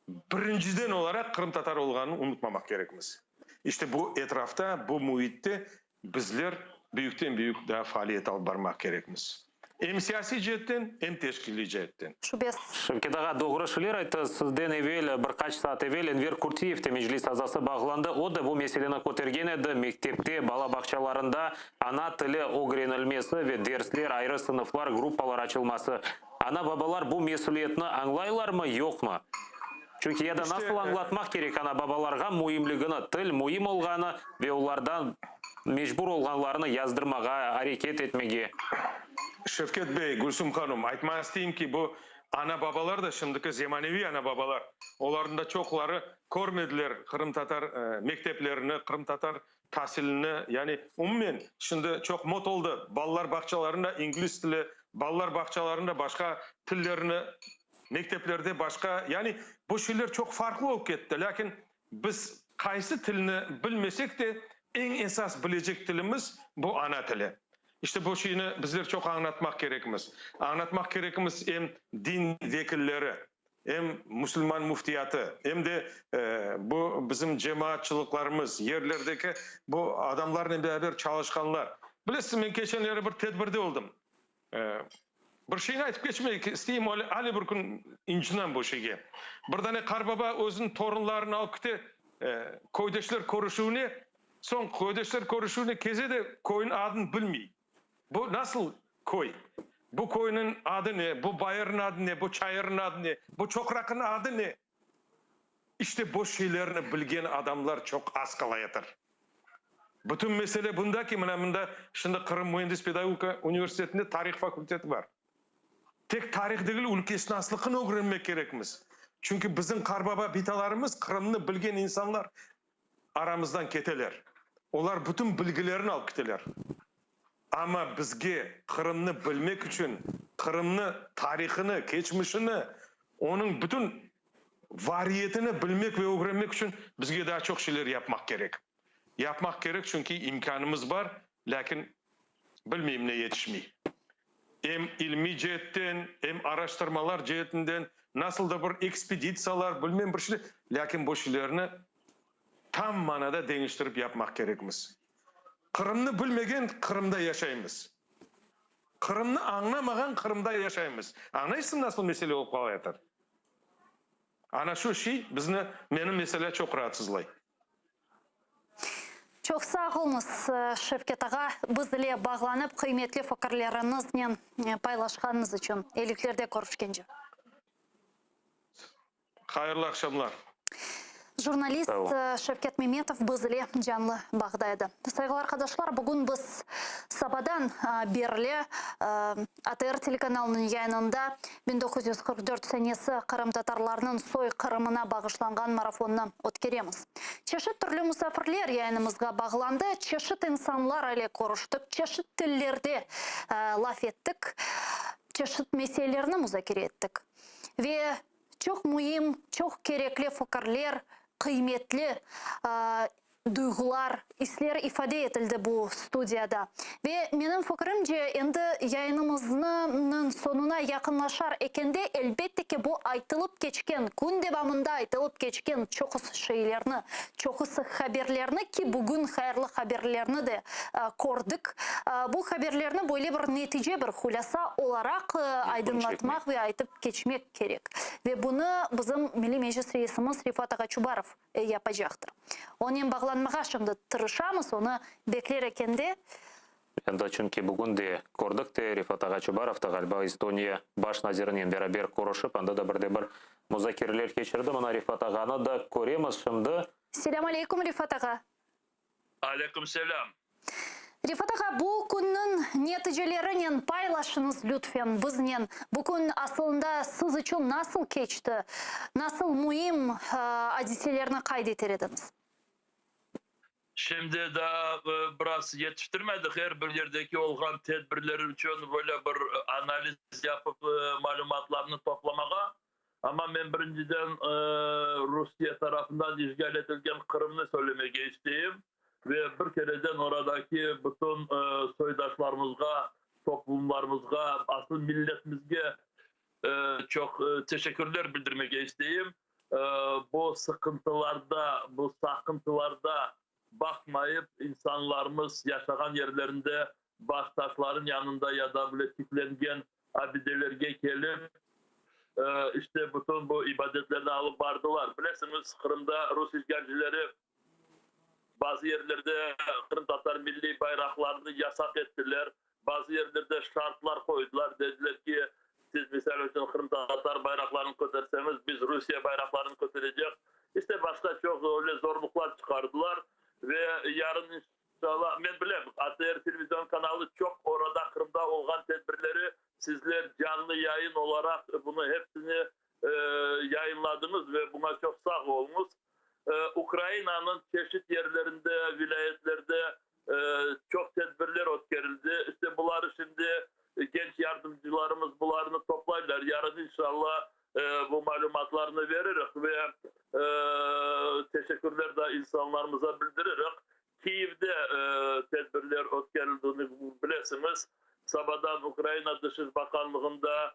S5: birinciden olaraq qırımtatar olğanını unutmamaq kerekmiz. İşte bu etrafta, bu müitte Bizler büyükten-büyük daa faaliyet alıp barmaq kerekmiz. Em siyasiy ceetten, em teşkiliy ceetten.
S13: Şübesiz.
S14: Şevket ağa, doğru şeyler ayttı. Sizden evel, bir qaç saat evel Enver Kurtiyev de Meclis azası bağlandı. O da bu meseleni kötergen edi, mektepte, bala bağçalarında ana tili ögrenilmesi ve dersler, ayrı sınıflar, gruppalar açılması. Ana-babalar bu mesüliyetni añlaylarmı, yoqmı? Çünki ya da nasıl añlatmaq kerek ana-babalarğa müimligini, til müim olğanı ve olardan mecbur olğanlarını yazdırmağa, areket etmege?
S5: Şevket bey, Gülsüm hanım, aytmağa isteyim ki, bu ana-babalar da şimdiki zemaneviy ana-babalar, olarnıñ da çoqları körmediler qırımtatar mekteplerini, qırımtatar tasilini, yani umumen şimdi çoq mot oldı, balalar bağçalarında ingliz tili, balalar bağçalarında başqa tillerni, mekteplerde başqa, yani bu şeyler çoq farqlı olıp ketti. Lâkin biz qaysı tilni bilmesek de, eñ esas bilecek tilimiz bu ana tili. İşte bu şeyni bizler çoq añlatmaq kerekmiz. Añlatmaq kerekmiz em din vekilleri, Em musulman müftiyatı, em de bu bizim cemaatçılıqlarımız, yerlerdeki bu adamlarnen beraber çalışqanlar. Bilesiz, men keçenleri bir tedbirde oldım. Bir şeyni aytıp keçmek isteyim, ale bir kün incınam bu şeyge. Bir dane qarbaba özüniñ torunlarını alıp kite köydeşler körüşüvine, soñ köydeşler körüşüvine keze de köyniñ adını bilmey. Bu nasıl köy? Bu köyniñ adı ne? Bu bayırnıñ adı ne? Bu çayırnıñ adı ne? Bu çoqraqnıñ adı ne? İşte bu şeylerni bilgen adamlar çoq az qalayatır. Bütün mesele bunda ki, mına mında şimdi Qırım müendis-pedagogika universitetinde tarih fakülteti bar. Tek tarih degil, ülkeşınaslıqnı ögrenmek kerekmiz. Çünki bizim qarbaba-bitalarımız Qırımnı bilgen insanlar aramızdan keteler. Olar bütün bilgilerini alıp kiteler. Amma bizge Qırımnı bilmek içün, Qırımnı tarihını, keçmişini, onıñ bütün variyetini bilmek ve ögrenmek içün bizge daa çoq şeyler yapmaq kerek. Yapmaq kerek, çünki imkânımız bar, lâkin bilmeyim ne yetişmey. Em ilmiy ceetten, em araştırmalar ceetinden, nasıl da bir ekspeditsiyalar, bilmem bir şeyler, lâkin bu şeylerni tam manada deñiştirip yapmaq kerekmiz. Qırımnı bilmegen Qırımda yaşaymız. Qırımnı añlamağan Qırımda yaşaymız. Añlaysıñ nasıl mesele olıp qalayatır? Ana şu şey bizni, meni meselâ çoq raatsızlay.
S13: Çoq sağ oluñız, Şevket ağa, biz ile bağlanıp qıymetli fikirleriñiznen paylaşqanıñız içün. Eyliklerde körüşkence.
S5: Hayırlı aqşamlar.
S13: Jurnalist Şevket Memetov biz ile canlı bağda edi. Sayğılı arqadaşlar, bugün biz sabadan berli ATR telekanalınıñ yayınında 1944 senesi qırımtatarlarnıñ soyqırımına bağışlanğan marafonnı ötkeremiz. Çeşit türlü musafirler yayınımızğa bağlandı, çeşit insanlar ile körüştik, çeşit tillerde laf ettik, çeşit meselelerni muzakere ettik. Ve çoq müim, çoq kerekli fikirler, qıymetli duyğular, isler ifade etildi bu studiyada. Ve menim fikirimce, endi yayınımıznıñ soñuna yaqınlaşar ekende, elbette ki, bu aytılıp keçken, kün devamında aytılıp keçken çoqusı şeylerni, çoqusı haberlerni, ki bugün hayırlı haberlerni de kördik, bu haberlerni böyle bir netice, bir hulâsa olaraq aydınlatmaq ve aytıp keçmek kerek. Ve bunı bizim Milliy Meclis reisimiz Refat ağa Çubarov yapacaqtır. Onen bağlanmağa şimdi tırışamız, onı bekler ekende.
S14: Endi çünki bugün de kördik de, Refat ağa Çubarov da ğaliba Estoniya baş nazirinen beraber körüşip, anda da bir de bir muzakereler keçirdi. Mına Refat ağanı da köremiz şimdi.
S13: Selâm aleyküm, Refat ağa.
S1: Aleyküm selâm.
S13: Refat ağa, bu künniñ neticelerinen paylaşıñız lütfen biznen. Bu kün asılında siz içün nasıl keçti? Nasıl müim adiselerni qayd eter ediñiz?
S10: Şimdi daa biraz yetiştirmedik, er bir yerdeki olğan tedbirler içün böyle bir analiz yapıp malümatlarnı toplamağa. Amma men birinciden Rusiye tarafından işğal etilgen Qırımnı söylemege isteyim ve bir kereden oradaki bütün soydaşlarımızğa, toplumlarımızğa, asıl milletimizge çoq teşekkürler bildirmege isteyim. Bu sıqıntılarda, bu saqıntılarda baqmayıp, insanlarımız yaşağan yerlerinde baştaşların yanında ya da bile tiklengen abidelerge kelip, işte bütün bu ibadetlerni alıp bardılar. Bilesiñiz, Qırımda rus işğalcileri bazı yerlerde qırımtatar milliy bayraqlarını yasaq ettiler, bazı yerlerde şartlar qoydılar, dediler ki, siz, misal içün, qırımtatar bayraqlarını köterseñiz, biz Rusiye bayraqlarını köterecek. İşte başqa çoq öyle zorluqlar çıqardılar ve yarın İnşallah, men bilem, ATR televizion kanalı çoq orada Qırımda olğan tedbirleri sizler canlı yayın olaraq bunı hepsini yayınladıñız ve buña çoq sağ oluñız. Ukrainanıñ çeşit yerlerinde, vilâyetlerde çoq tedbirler ötkerildi. İşte buları şimdi genç yardımcılarımız bularnı toplaylar. Yarın inşallah bu malümatlarnı veririk ve teşekkürler da insanlarımıza bildiririk. Kiyevde tedbirler ötkerildiğini bilesiñiz. Sabadan Ukraina Dış iş bakanlığında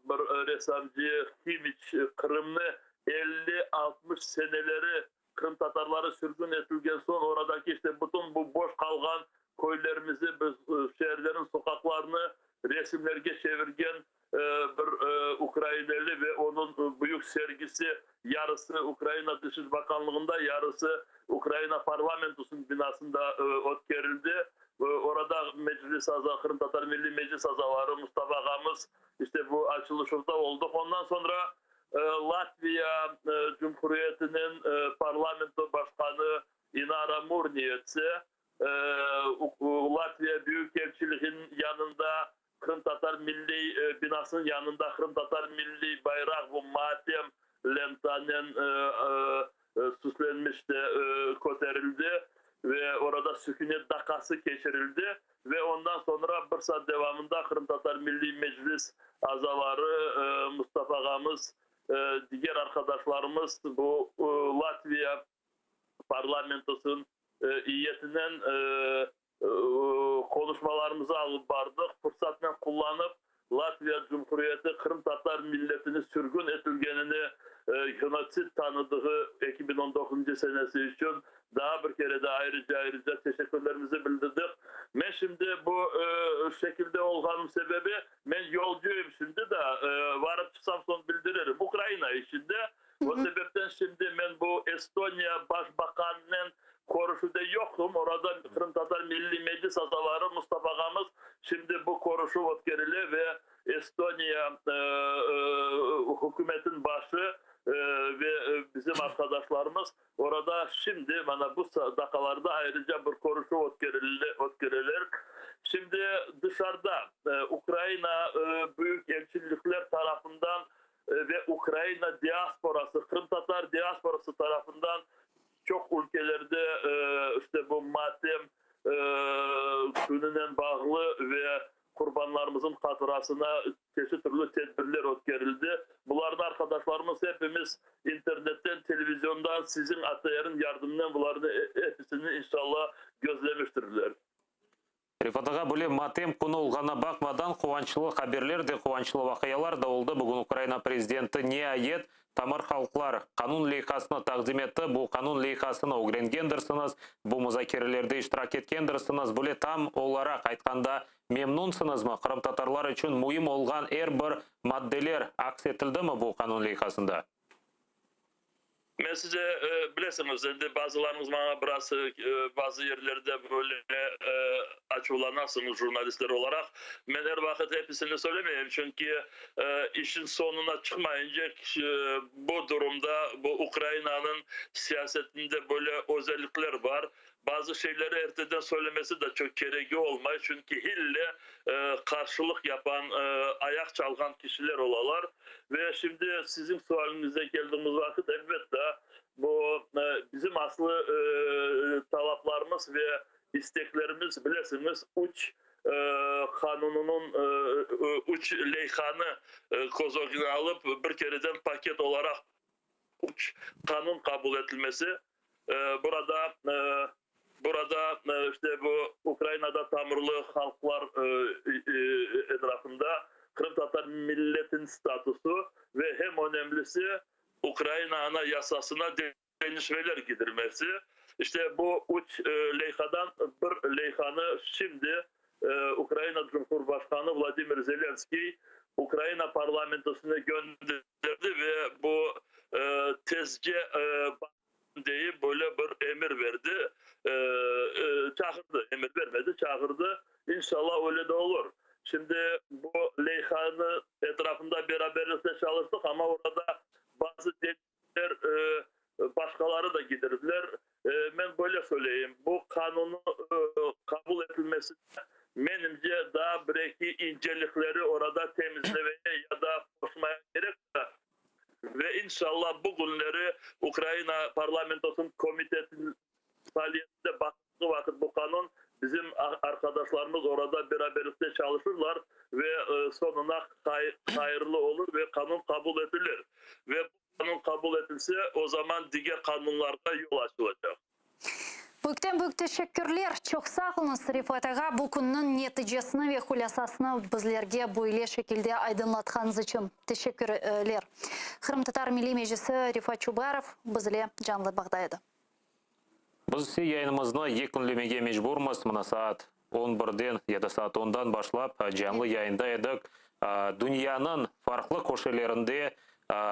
S10: bir ressamcı Himiç Qırımnı 50-60 seneleri qırımtatarları sürgün etilgen soñ oradaki işte bütün bu boş qalğan köylerimizi, biz şeerlerniñ soqaqlarını resimlerge çevirgen bir ukraineli ve onıñ büyük sergisi yarısı Ukraina Dış iş bakanlığında, yarısı Ukraina parlamentosınıñ binasında ötkerildi. Orada Meclis aza, Qırımtatar Milliy Meclis azaları Mustafa ağamız işte bu açılışuvda oldıq. Ondan soñra Latviya Cumhuriyetiniñ parlamento başqanı İnara Murniyetse Latviya Büyükelçiliginiñ yanında Qırımtatar milliy binasınıñ yanında qırımtatar milliy bayraq bu matem lentanen süslenmiş de köterildi ve orada sükünet daqqası keçirildi ve ondan soñra bir saat devamında Qırımtatar Milliy Meclis azaları Mustafa ağamız, diger arqadaşlarımız bu Latviya parlamentosınıñ eyyetinen Qonuşmalarımızı alıp bardıq. Fırsatnen qullanıp, Latviya Cumhuriyeti qırımtatar milletini sürgün etilgenini genotsid tanıdığı 2019 senesi içün daa bir kere de ayrıca ayrıca teşekkürlerimizi bildirdik. Men şimdi bu şekilde olğanım sebebi, men yolcuyım şimdi da, varıp çıqsam soñ bildiririm, Ukraina içinde. O sebepten şimdi men bu Estoniya başbaqanınen körüşüvde yoqum, orada Qırımtatar Milliy Meclis azaları Mustafa ağamız şimdi bu körüşüv ötkerile ve Estoniya hükümetin başı ve bizim arqadaşlarımız orada şimdi mana bu daqalarda ayrıca bir körüşüv ötkereler. Şimdi dışarıda Ukraina büyük elçilikler tarafından ve Ukraina diasporası, qırımtatar diasporası tarafından çoq ülkelerde işte bu matem kününen bağlı ve qurbanlarımızın hatırasına çeşit türlü tedbirler ötkerildi. Bularnı arqadaşlarımız hepimiz internetten, televiziondan siziñ ATRniñ yardımınen bularnı episini inşallah gözlemiştirler.
S14: Refat ağa, böyle matem künü olğanına baqmadan, quvançlı haberler de, quvançlı vaqialar da oldı. Bugün Ukraina prezidenti niayet Tamır halqlar qanun leyhasını taqdim etti. Bu qanun leyhasını ögrengendirsiñiz, bu muzakerelerde iştirak etkendirsiñiz. Böyle tam olaraq aytqanda, memnunsıñızmı? Qırımtatarlar içün müim olğan er bir maddeler aks etildimi bu qanun leyhasında?
S10: Men size, bilesiñiz, endi bazılarıñız maña biraz bazı yerlerde böyle açuvlanasıñız jurnalistler olaraq. Men er vaqıt episini söylemeyim, çünki işin soñuna çıqmayınca bu durumda bu Ukrainanıñ siyasetinde böyle özellikler bar. Bazı şeyleri erteden söylemesi de çoq keregi olmay, çünki ille qarşılıq yapan, ayaq çalğan kişiler olalar. Ve şimdi siziñ sualiñize keldiğimiz vaqıt, elbette, bu bizim aslı talaplarımız ve isteklerimiz, bilesiñiz, üç qanunınıñ üç leyhanı köz ögüne alıp, bir kereden paket olaraq üç qanun qabul etilmesi, burada, burada işte bu Ukrainada tamırlı halqlar etrafında qırımtatar milletiniñ statusı ve hem önemlisi Ukraina Anayasasına deñişmeler kidirmesi. İşte bu üç leyhadan bir leyhanı şimdi Ukraina Cumhurbaşqanı Vladimir Zelenskiy Ukraina parlamentosına gönderdi ve bu tezce deyip böyle bir emir berdi, çağırdı, emir bermedi, çağırdı. İnşallah öyle de olur. Şimdi bu leyhanı etrafında beraberlikte çalıştıq, amma orada bazı deliller başqaları da gidirdiler. Men böyle söyleyim, bu qanunı qabul etilmesine menimce daa bir-eki incelikleri orada temizlemeye ya da qoşmaya kerek. Ve inşallah bu künleri Ukraina parlamentosınıñ komitetiniñ faaliyetinde baqıldığı vaqıt bu qanun, bizim arqadaşlarımız orada beraberlikte çalışırlar ve soñuna hayırlı olur ve qanun qabul etilir. Ve bu qanun qabul etilse, o zaman diger qanunlarğa yol açılacaq.
S13: Büyükten büyük teşekkürler, çoq sağ oluñız, Refat ağa, bu künniñ neticesini ve hulâsasını bizlerge böyle şekilde aydınlatqanıñız içün. Teşekkürler. Qırımtatar Milliy Meclisi Refat Çubarov bizle canlı bağda edi.
S14: Biz ise yayınımıznı yekünlemege mecburmız. Mına saat on birden ya da saat ondan başlap canlı yayında edik. Dünyanıñ farqlı köşelerinde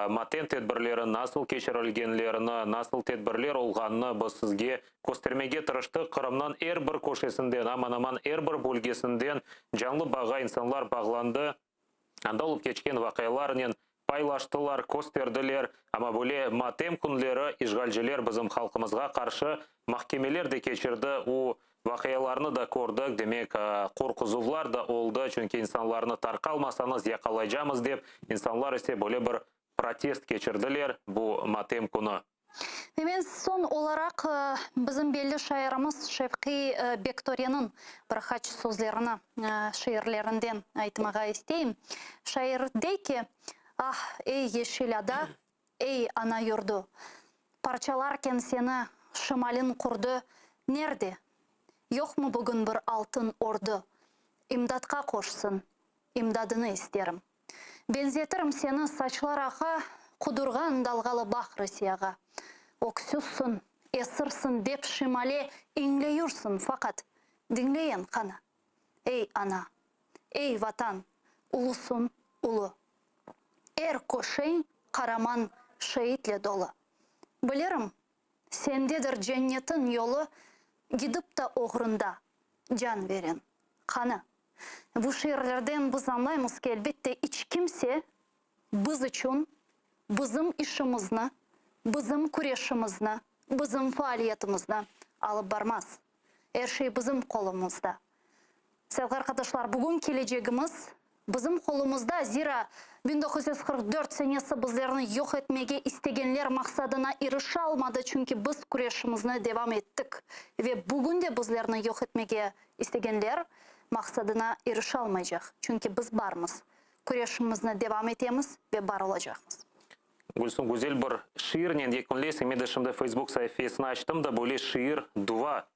S14: matem tedbirleri nasıl keçirilgenlerini, nasıl tedbirler olğanını biz sizge köstermege tırıştıq. Qırımnıñ er bir köşesinden, aman-aman er bir bölgesinden canlı bağğa insanlar bağlandı. Anda olıp keçken vaqialarnen paylaştılar, kösterdiler. Amma böyle matem künleri işğalciler bizim halqımızğa qarşı mahkemeler de keçirdi, o vaqialarnı da kördik, demek, qorquzuvlar da oldı, çünki insanlarnı tarqalmasañız yaqalaycamız dep, insanlar ise böyle bir protest keçirdiler bu matem künü.
S13: Ve men soñ olaraq bizim belli şairimiz Şevqiy Bektoreniñ bir qaç sözlerini şiirlerinden aytmağa isteyim. Şair dey ki, Ah, ey yeşil ada, ey ana yurdu, Parçalarken seni şimalin qurdu, Nerde? Yoqmı bugün bir altın ordu, İmdatqa qoşsın, imdadını isterim. Benzetirim seni saçlar ağa, Qudurğan dalğalı bahr-ı siyağa. Öksüzsiñ, esirsiñ dep şimale İñleyursiñ, faqat diñleyen qanı? Ey, ana, ey, Vatan, ulusıñ ulu. Er köşeñ qaraman şeitle dolu. Bilirim, sendedir cennetiñ yolu, Gidip ta oğrunda can veren, qanı? Bu şiirlerden biz añlaymız ki, elbette, iç kimse biz içün bizim işimizni, bizim küreşimizni, bizim faaliyetimizni alıp barmaz. Er şey bizim qolumızda. Sevgili arqadaşlar, bugün kelecegimiz bizim qolumızda, zira 1944 senesi bizlerni yoq etmege istegenler maqsadına irişalmadı, çünki biz küreşimizni devam ettik ve bugün de bizlerni yoq etmege İstegenler maqsadına irişalmaycaq, çünki biz barmız, küreşimizni devam etemiz ve bar olacaqmız.
S14: Gülsüm, güzel bir şiirnen yekünleysiñ. Men de şimdi Facebook saifesini açtım da, böyle şiir, dua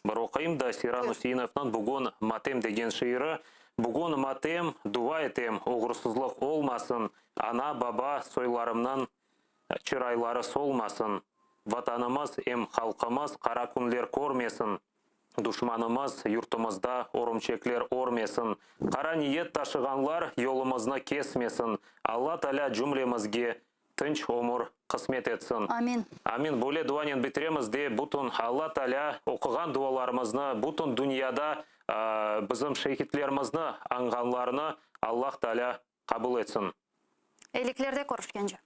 S14: bir oquyım da, Seyran Üseinovnıñ Bugün matem degen şiiri. Bugün matem, dua etem, oğursızlıq olmasın, ana, baba, soylarımnıñ çırayları solmasın, Vatanımız em halqımız qara künler körmesin, Duşmanımız yurtumızda örümçekler örmesin, qara niyet taşığanlar yolumıznı kesmesin, Alla Talâ cümlemizge tınç ömür qısmet etsin.
S13: Amin.
S14: Amin. Böyle duanen bitiremiz de, bütün Alla Talâ oquğan dualarımıznı, bütün dünyada bizim şehitlerimizni añğanlarını Allah Talâ qabul etsin.
S13: Eyliklerde körüşkence.